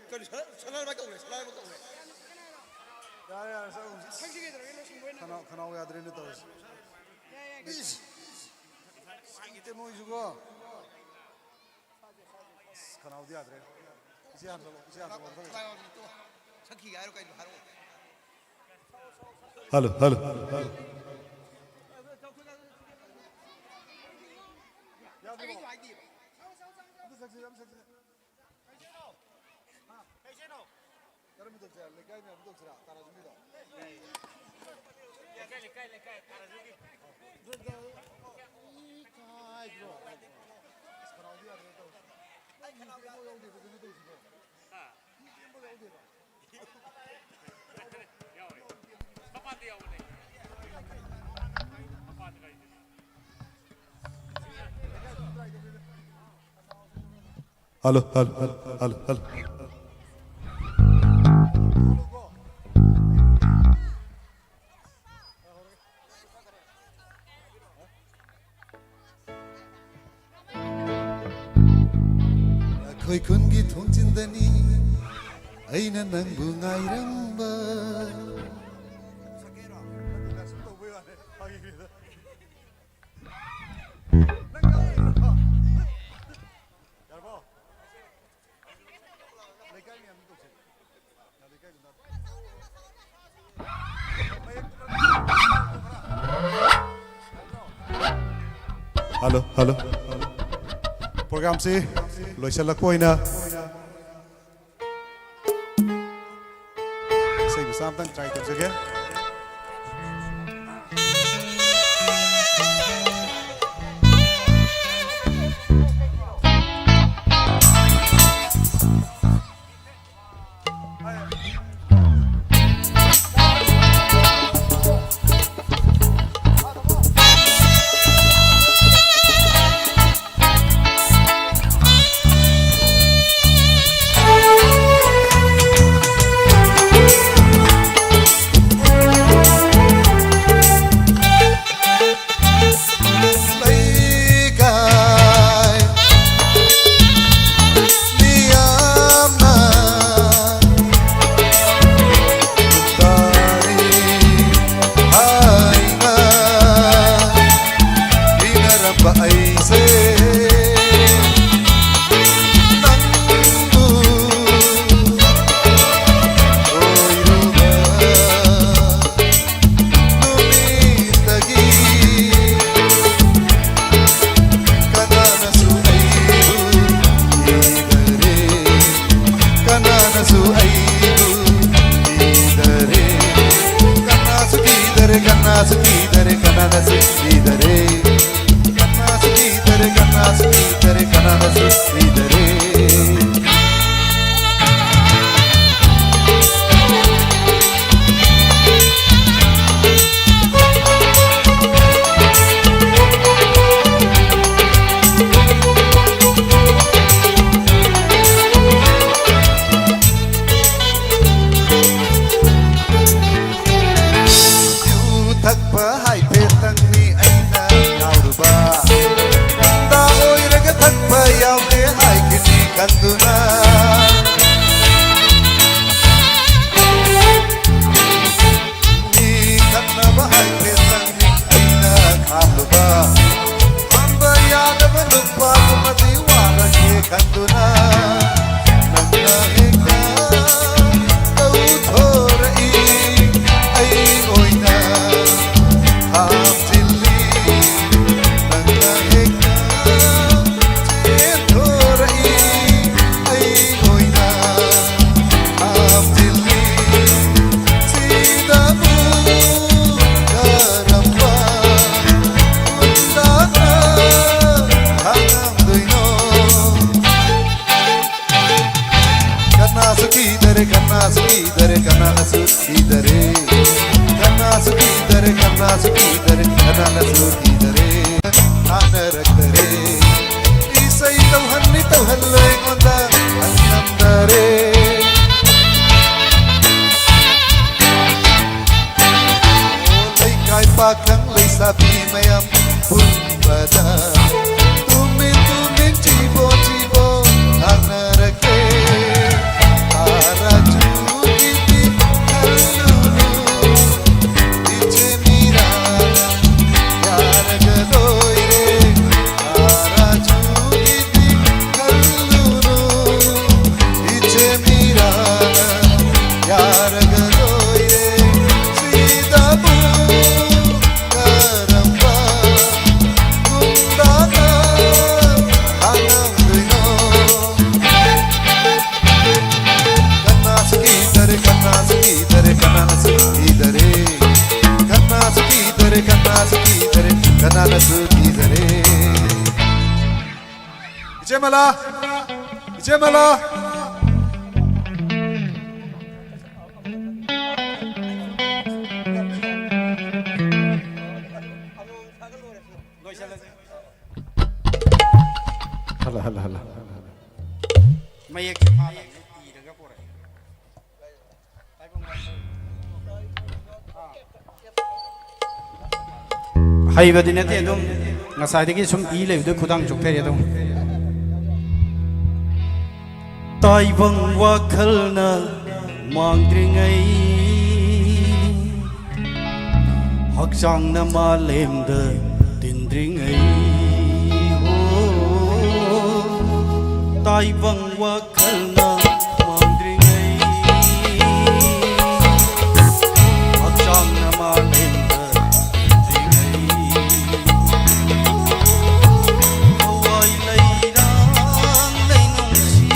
ꯀꯔꯤ ꯁꯅꯥ-, ꯁꯅꯥꯔꯩꯃ ꯀꯧꯔꯦ, ꯁꯅꯥꯔꯩꯃ ꯀꯧꯔꯦ꯫ ꯌꯥꯔꯦ, ꯌꯥꯔꯦ, ꯆꯠꯂꯨꯁꯤ꯫ ꯁꯛꯁꯤ ꯀꯩꯗꯧꯔꯒꯦ? ꯂꯣꯏꯁꯤꯟꯕ ꯑꯣꯏꯅ ꯈꯅꯥꯎ, ꯈꯅꯥꯎ ꯌꯥꯗ꯭ꯔꯦꯅꯦ ꯇꯧꯔꯤꯁꯦ꯫ ꯌꯥꯏ, ꯌꯥꯏ, ꯀꯩꯁꯨ ꯏꯁ! ꯅꯨꯡꯉꯥꯏꯇꯦ ꯃꯣꯏꯁꯨꯀꯣ꯫ ꯑꯁ, ꯈꯅꯥꯎꯗꯤ ꯌꯥꯗ꯭ꯔꯦ꯫ ꯏꯆꯦ ꯍꯥꯟꯅ ꯆꯠꯂꯣ, ꯏꯆꯦ ꯍꯥꯟꯅ ꯆꯠꯂꯣ, ꯑꯝꯇ ꯂꯩ꯫ ꯁꯛꯈꯤꯒꯦ ꯍꯥꯏꯔꯣ ꯀꯩꯅꯣ ꯍꯥꯏꯔꯛꯑꯣ꯫ Hello, hello, hello. ꯌꯥꯗ꯭ꯔꯤꯕꯣ? ꯑꯝꯇ ꯆꯠꯁꯤ, ꯑꯝꯇ ꯆꯠꯁꯤ꯫ ꯀꯔꯝꯕ ꯇꯧꯁꯦ? ꯂꯩꯀꯥꯏ ꯃꯌꯥꯝ ꯇꯧꯁꯤꯔꯥ? ꯇꯥꯔꯥꯖꯨꯒꯤꯗꯣ? ꯂꯩꯀꯥꯏ, ꯂꯩꯀꯥꯏ, ꯂꯩꯀꯥꯏ, ꯇꯥꯔꯥꯖꯨꯒꯤ꯫ ꯏꯀꯥꯏꯗ꯭ꯔꯣ? ꯑꯁ, ꯈꯅꯥꯎꯗꯤ ꯌꯥꯗ꯭ꯔꯦ ꯇꯧꯔꯤꯁꯦ꯫ ꯃꯤ ꯑꯃꯐꯥꯎ ꯌꯥꯎꯗꯦꯕ, ꯀꯩꯅꯣ ꯇꯧꯔꯤꯁꯤꯕꯣ? ꯍꯥ? ꯃꯤ ꯑꯃꯐꯥꯎ ꯌꯥꯎꯗꯦꯕ꯫ ꯌꯥꯎꯋꯦ꯫ ꯃꯄꯥꯟꯗ ꯌꯥꯎꯕꯅꯦ꯫ ꯃꯄꯥꯟꯗ ꯀꯥꯏꯗꯅꯣ? Hello, hello, hello, hello, hello. ꯑꯩꯈꯣꯏ ꯈꯨꯟꯒꯤ ꯊꯣꯡꯖꯤꯟꯗꯅꯤ ꯑꯩꯅ ꯅꯪꯕꯨ ꯉꯥꯏꯔꯝꯕ꯫ Hello, hello. ꯄ꯭ꯔꯣꯒ꯭ꯔꯥꯝꯁꯤ ꯂꯣꯏꯁꯤꯜꯂꯛꯄ ꯑꯣꯏꯅ ꯏꯁꯩ ꯃꯆꯥ ꯑꯝꯇꯪ try ꯇꯧꯖꯒꯦ꯫ ꯌꯥꯎꯗꯦ ꯍꯥꯏꯈꯤꯅꯤ ꯈꯟꯗꯨꯅ꯫ ꯃꯤ ꯈꯠꯅꯕ ꯍꯥꯏꯈ꯭ꯔꯦ ꯆꯪꯃꯤꯠ ꯑꯩꯅ ꯈꯥꯝꯂꯨꯕ꯫ ꯄꯥꯝꯕ ꯌꯥꯗꯕ ꯅꯨꯄꯥꯗꯨꯃꯗꯤ ꯋꯥꯔꯒꯦ ꯈꯟꯗꯨꯅ꯫ ꯅꯪꯅ ꯍꯦꯛꯇ ꯇꯧꯊꯣꯔꯛꯏ ꯑꯩ ꯑꯣꯏꯅ ꯍꯥꯞꯆꯤꯜꯂꯤ꯫ ꯅꯪꯅ ꯍꯦꯛꯇ ꯆꯦꯟꯊꯣꯔꯛꯏ ꯑꯩ ꯑꯣꯏꯅ ꯍꯥꯞꯆꯤꯜꯂꯤ꯫ ꯁꯤꯗꯕꯨ ꯀꯔꯝꯕ ꯈꯨꯟꯗꯥꯅ ꯈꯥꯡꯉꯝꯗꯣꯏꯅꯣ? ꯀꯅꯥꯁꯨ ꯀꯤꯗꯔꯦ, ꯀꯅꯥꯁꯨ ꯀꯤꯗꯔꯦ, ꯀꯅꯥꯅꯁꯨ ꯀꯤꯗꯔꯦ꯫ ꯀꯅꯥꯁꯨ ꯀꯤꯗꯔꯦ, ꯀꯅꯥꯁꯨ ꯀꯤꯗꯔꯦ, ꯀꯅꯥꯅꯁꯨ ꯀꯤꯗꯔꯦ꯫ ꯇꯥꯟꯅꯔꯛꯇꯔꯦ꯫ ꯏꯁꯩ ꯇꯧꯍꯟꯅꯤ ꯇꯧꯍꯜꯂꯣꯏ ꯑꯩꯉꯣꯟꯗ ꯍꯟꯉꯝꯗꯔꯦ꯫ ꯑꯣ, ꯂꯩꯀꯥꯏ ꯄꯥꯈꯪ ꯂꯩꯁꯥꯕꯤ ꯃꯌꯥꯝ ꯄꯨꯟꯕꯗ ꯇꯨꯃꯤꯟ ꯇꯨꯃꯤꯟ ꯆꯤꯕꯣ ꯆꯤꯕꯣ ꯉꯥꯡꯅꯔꯛꯀꯦ꯫ ꯇꯥꯔꯥ ꯆꯨꯒꯤꯗꯤ ꯈꯜꯂꯨꯅꯨ, ꯏꯆꯦ ꯃꯤꯔꯥ ꯌꯥꯔꯒ ꯂꯣꯏꯔꯦ꯫ ꯇꯥꯔꯥ ꯆꯨꯒꯤꯗꯤ ꯈꯜꯂꯨꯅꯨ, ꯏꯆꯦ ꯃꯤꯔꯥ ꯌꯥꯔꯒ ꯂꯣꯏꯔꯦ꯫ ꯁꯤꯗꯕꯨ ꯀꯔꯝꯕ ꯈꯨꯟꯗꯥꯅ ꯈꯥꯡꯉꯝꯗꯣꯏꯅꯣ? ꯀꯅꯥꯁꯨ ꯀꯤꯗꯔꯦ, ꯀꯅꯥꯁꯨ ꯀꯤꯗꯔꯦ, ꯀꯅꯥꯅꯁꯨ ꯀꯤꯗꯔꯦ꯫ ꯀꯅꯥꯁꯨ ꯀꯤꯗꯔꯦ, ꯀꯅꯥꯁꯨ ꯀꯤꯗꯔꯦ, ꯀꯅꯥꯅꯁꯨ ꯀꯤꯗꯔꯦ꯫ ꯏꯆꯦ ꯃꯂꯥ, ꯏꯆꯦ ꯃꯂꯥ꯫ Hello, hello, hello. ꯃꯌꯦꯛꯁꯦ ꯐꯥꯗꯕꯅꯤ, ꯏꯔꯒ ꯄꯣꯔꯛꯑꯦ꯫ ꯍꯩꯕꯗꯤ ꯅꯠꯇꯦ, ꯑꯗꯨꯝ ꯉꯁꯥꯏꯗꯒꯤ ꯁꯨꯝ ꯏ ꯂꯩꯕꯗꯨ ꯈꯨꯗꯥꯡ ꯆꯣꯛꯊꯔꯦ ꯑꯗꯨꯝ꯫ ꯇꯥꯏꯕꯪ ꯋꯥꯈꯜꯅ ꯃꯥꯡꯗ꯭ꯔꯤꯉꯩ, ꯍꯛꯆꯥꯡꯅ ꯃꯥꯂꯦꯝꯗ ꯇꯤꯟꯗ꯭ꯔꯤꯉꯩ꯫ ꯍꯣ, ꯇꯥꯏꯕꯪ ꯋꯥꯈꯜꯅ ꯃꯥꯡꯗ꯭ꯔꯤꯉꯩ, ꯍꯛꯆꯥꯡꯅ ꯃꯥꯂꯦꯝꯗ ꯇꯤꯟꯗ꯭ꯔꯤꯉꯩ꯫ ꯊꯋꯥꯏ ꯂꯩꯔꯥꯡ ꯂꯩꯅꯨꯡꯁꯤ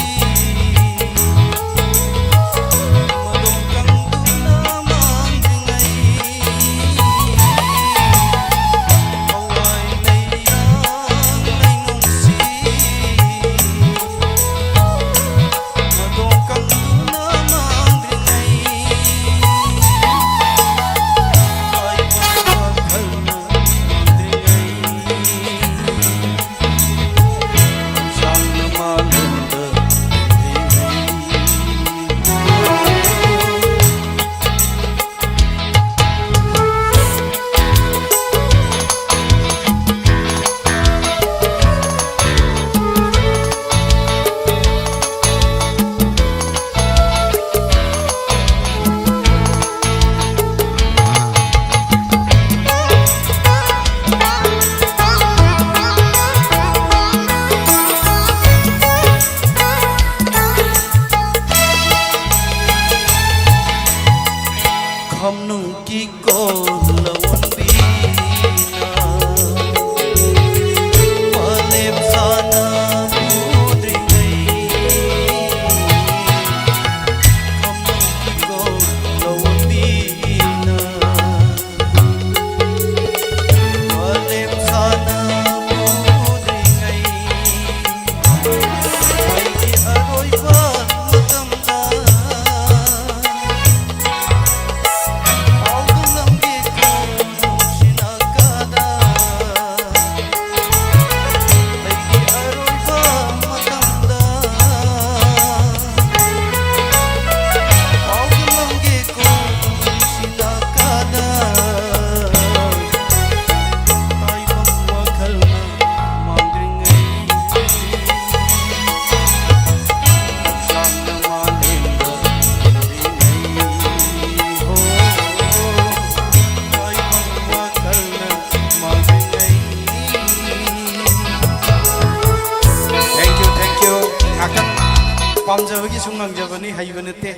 ꯄꯥꯝꯖꯕꯒꯤ ꯁꯨꯝ ꯉꯪꯖꯕꯅꯤ, ꯍꯩꯕ ꯅꯠꯇꯦ꯫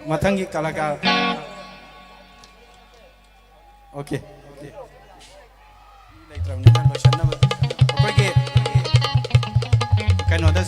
ꯃꯊꯪꯒꯤ ꯀꯂꯥꯀꯥꯔ꯫ ꯑꯣꯀꯦ꯫ ꯂꯩꯇ꯭ꯔꯕꯅꯤꯅ ꯂꯣꯏꯁꯟꯅꯕ ꯑꯩꯈꯣꯏꯒꯤ ꯀꯩꯅꯣꯗ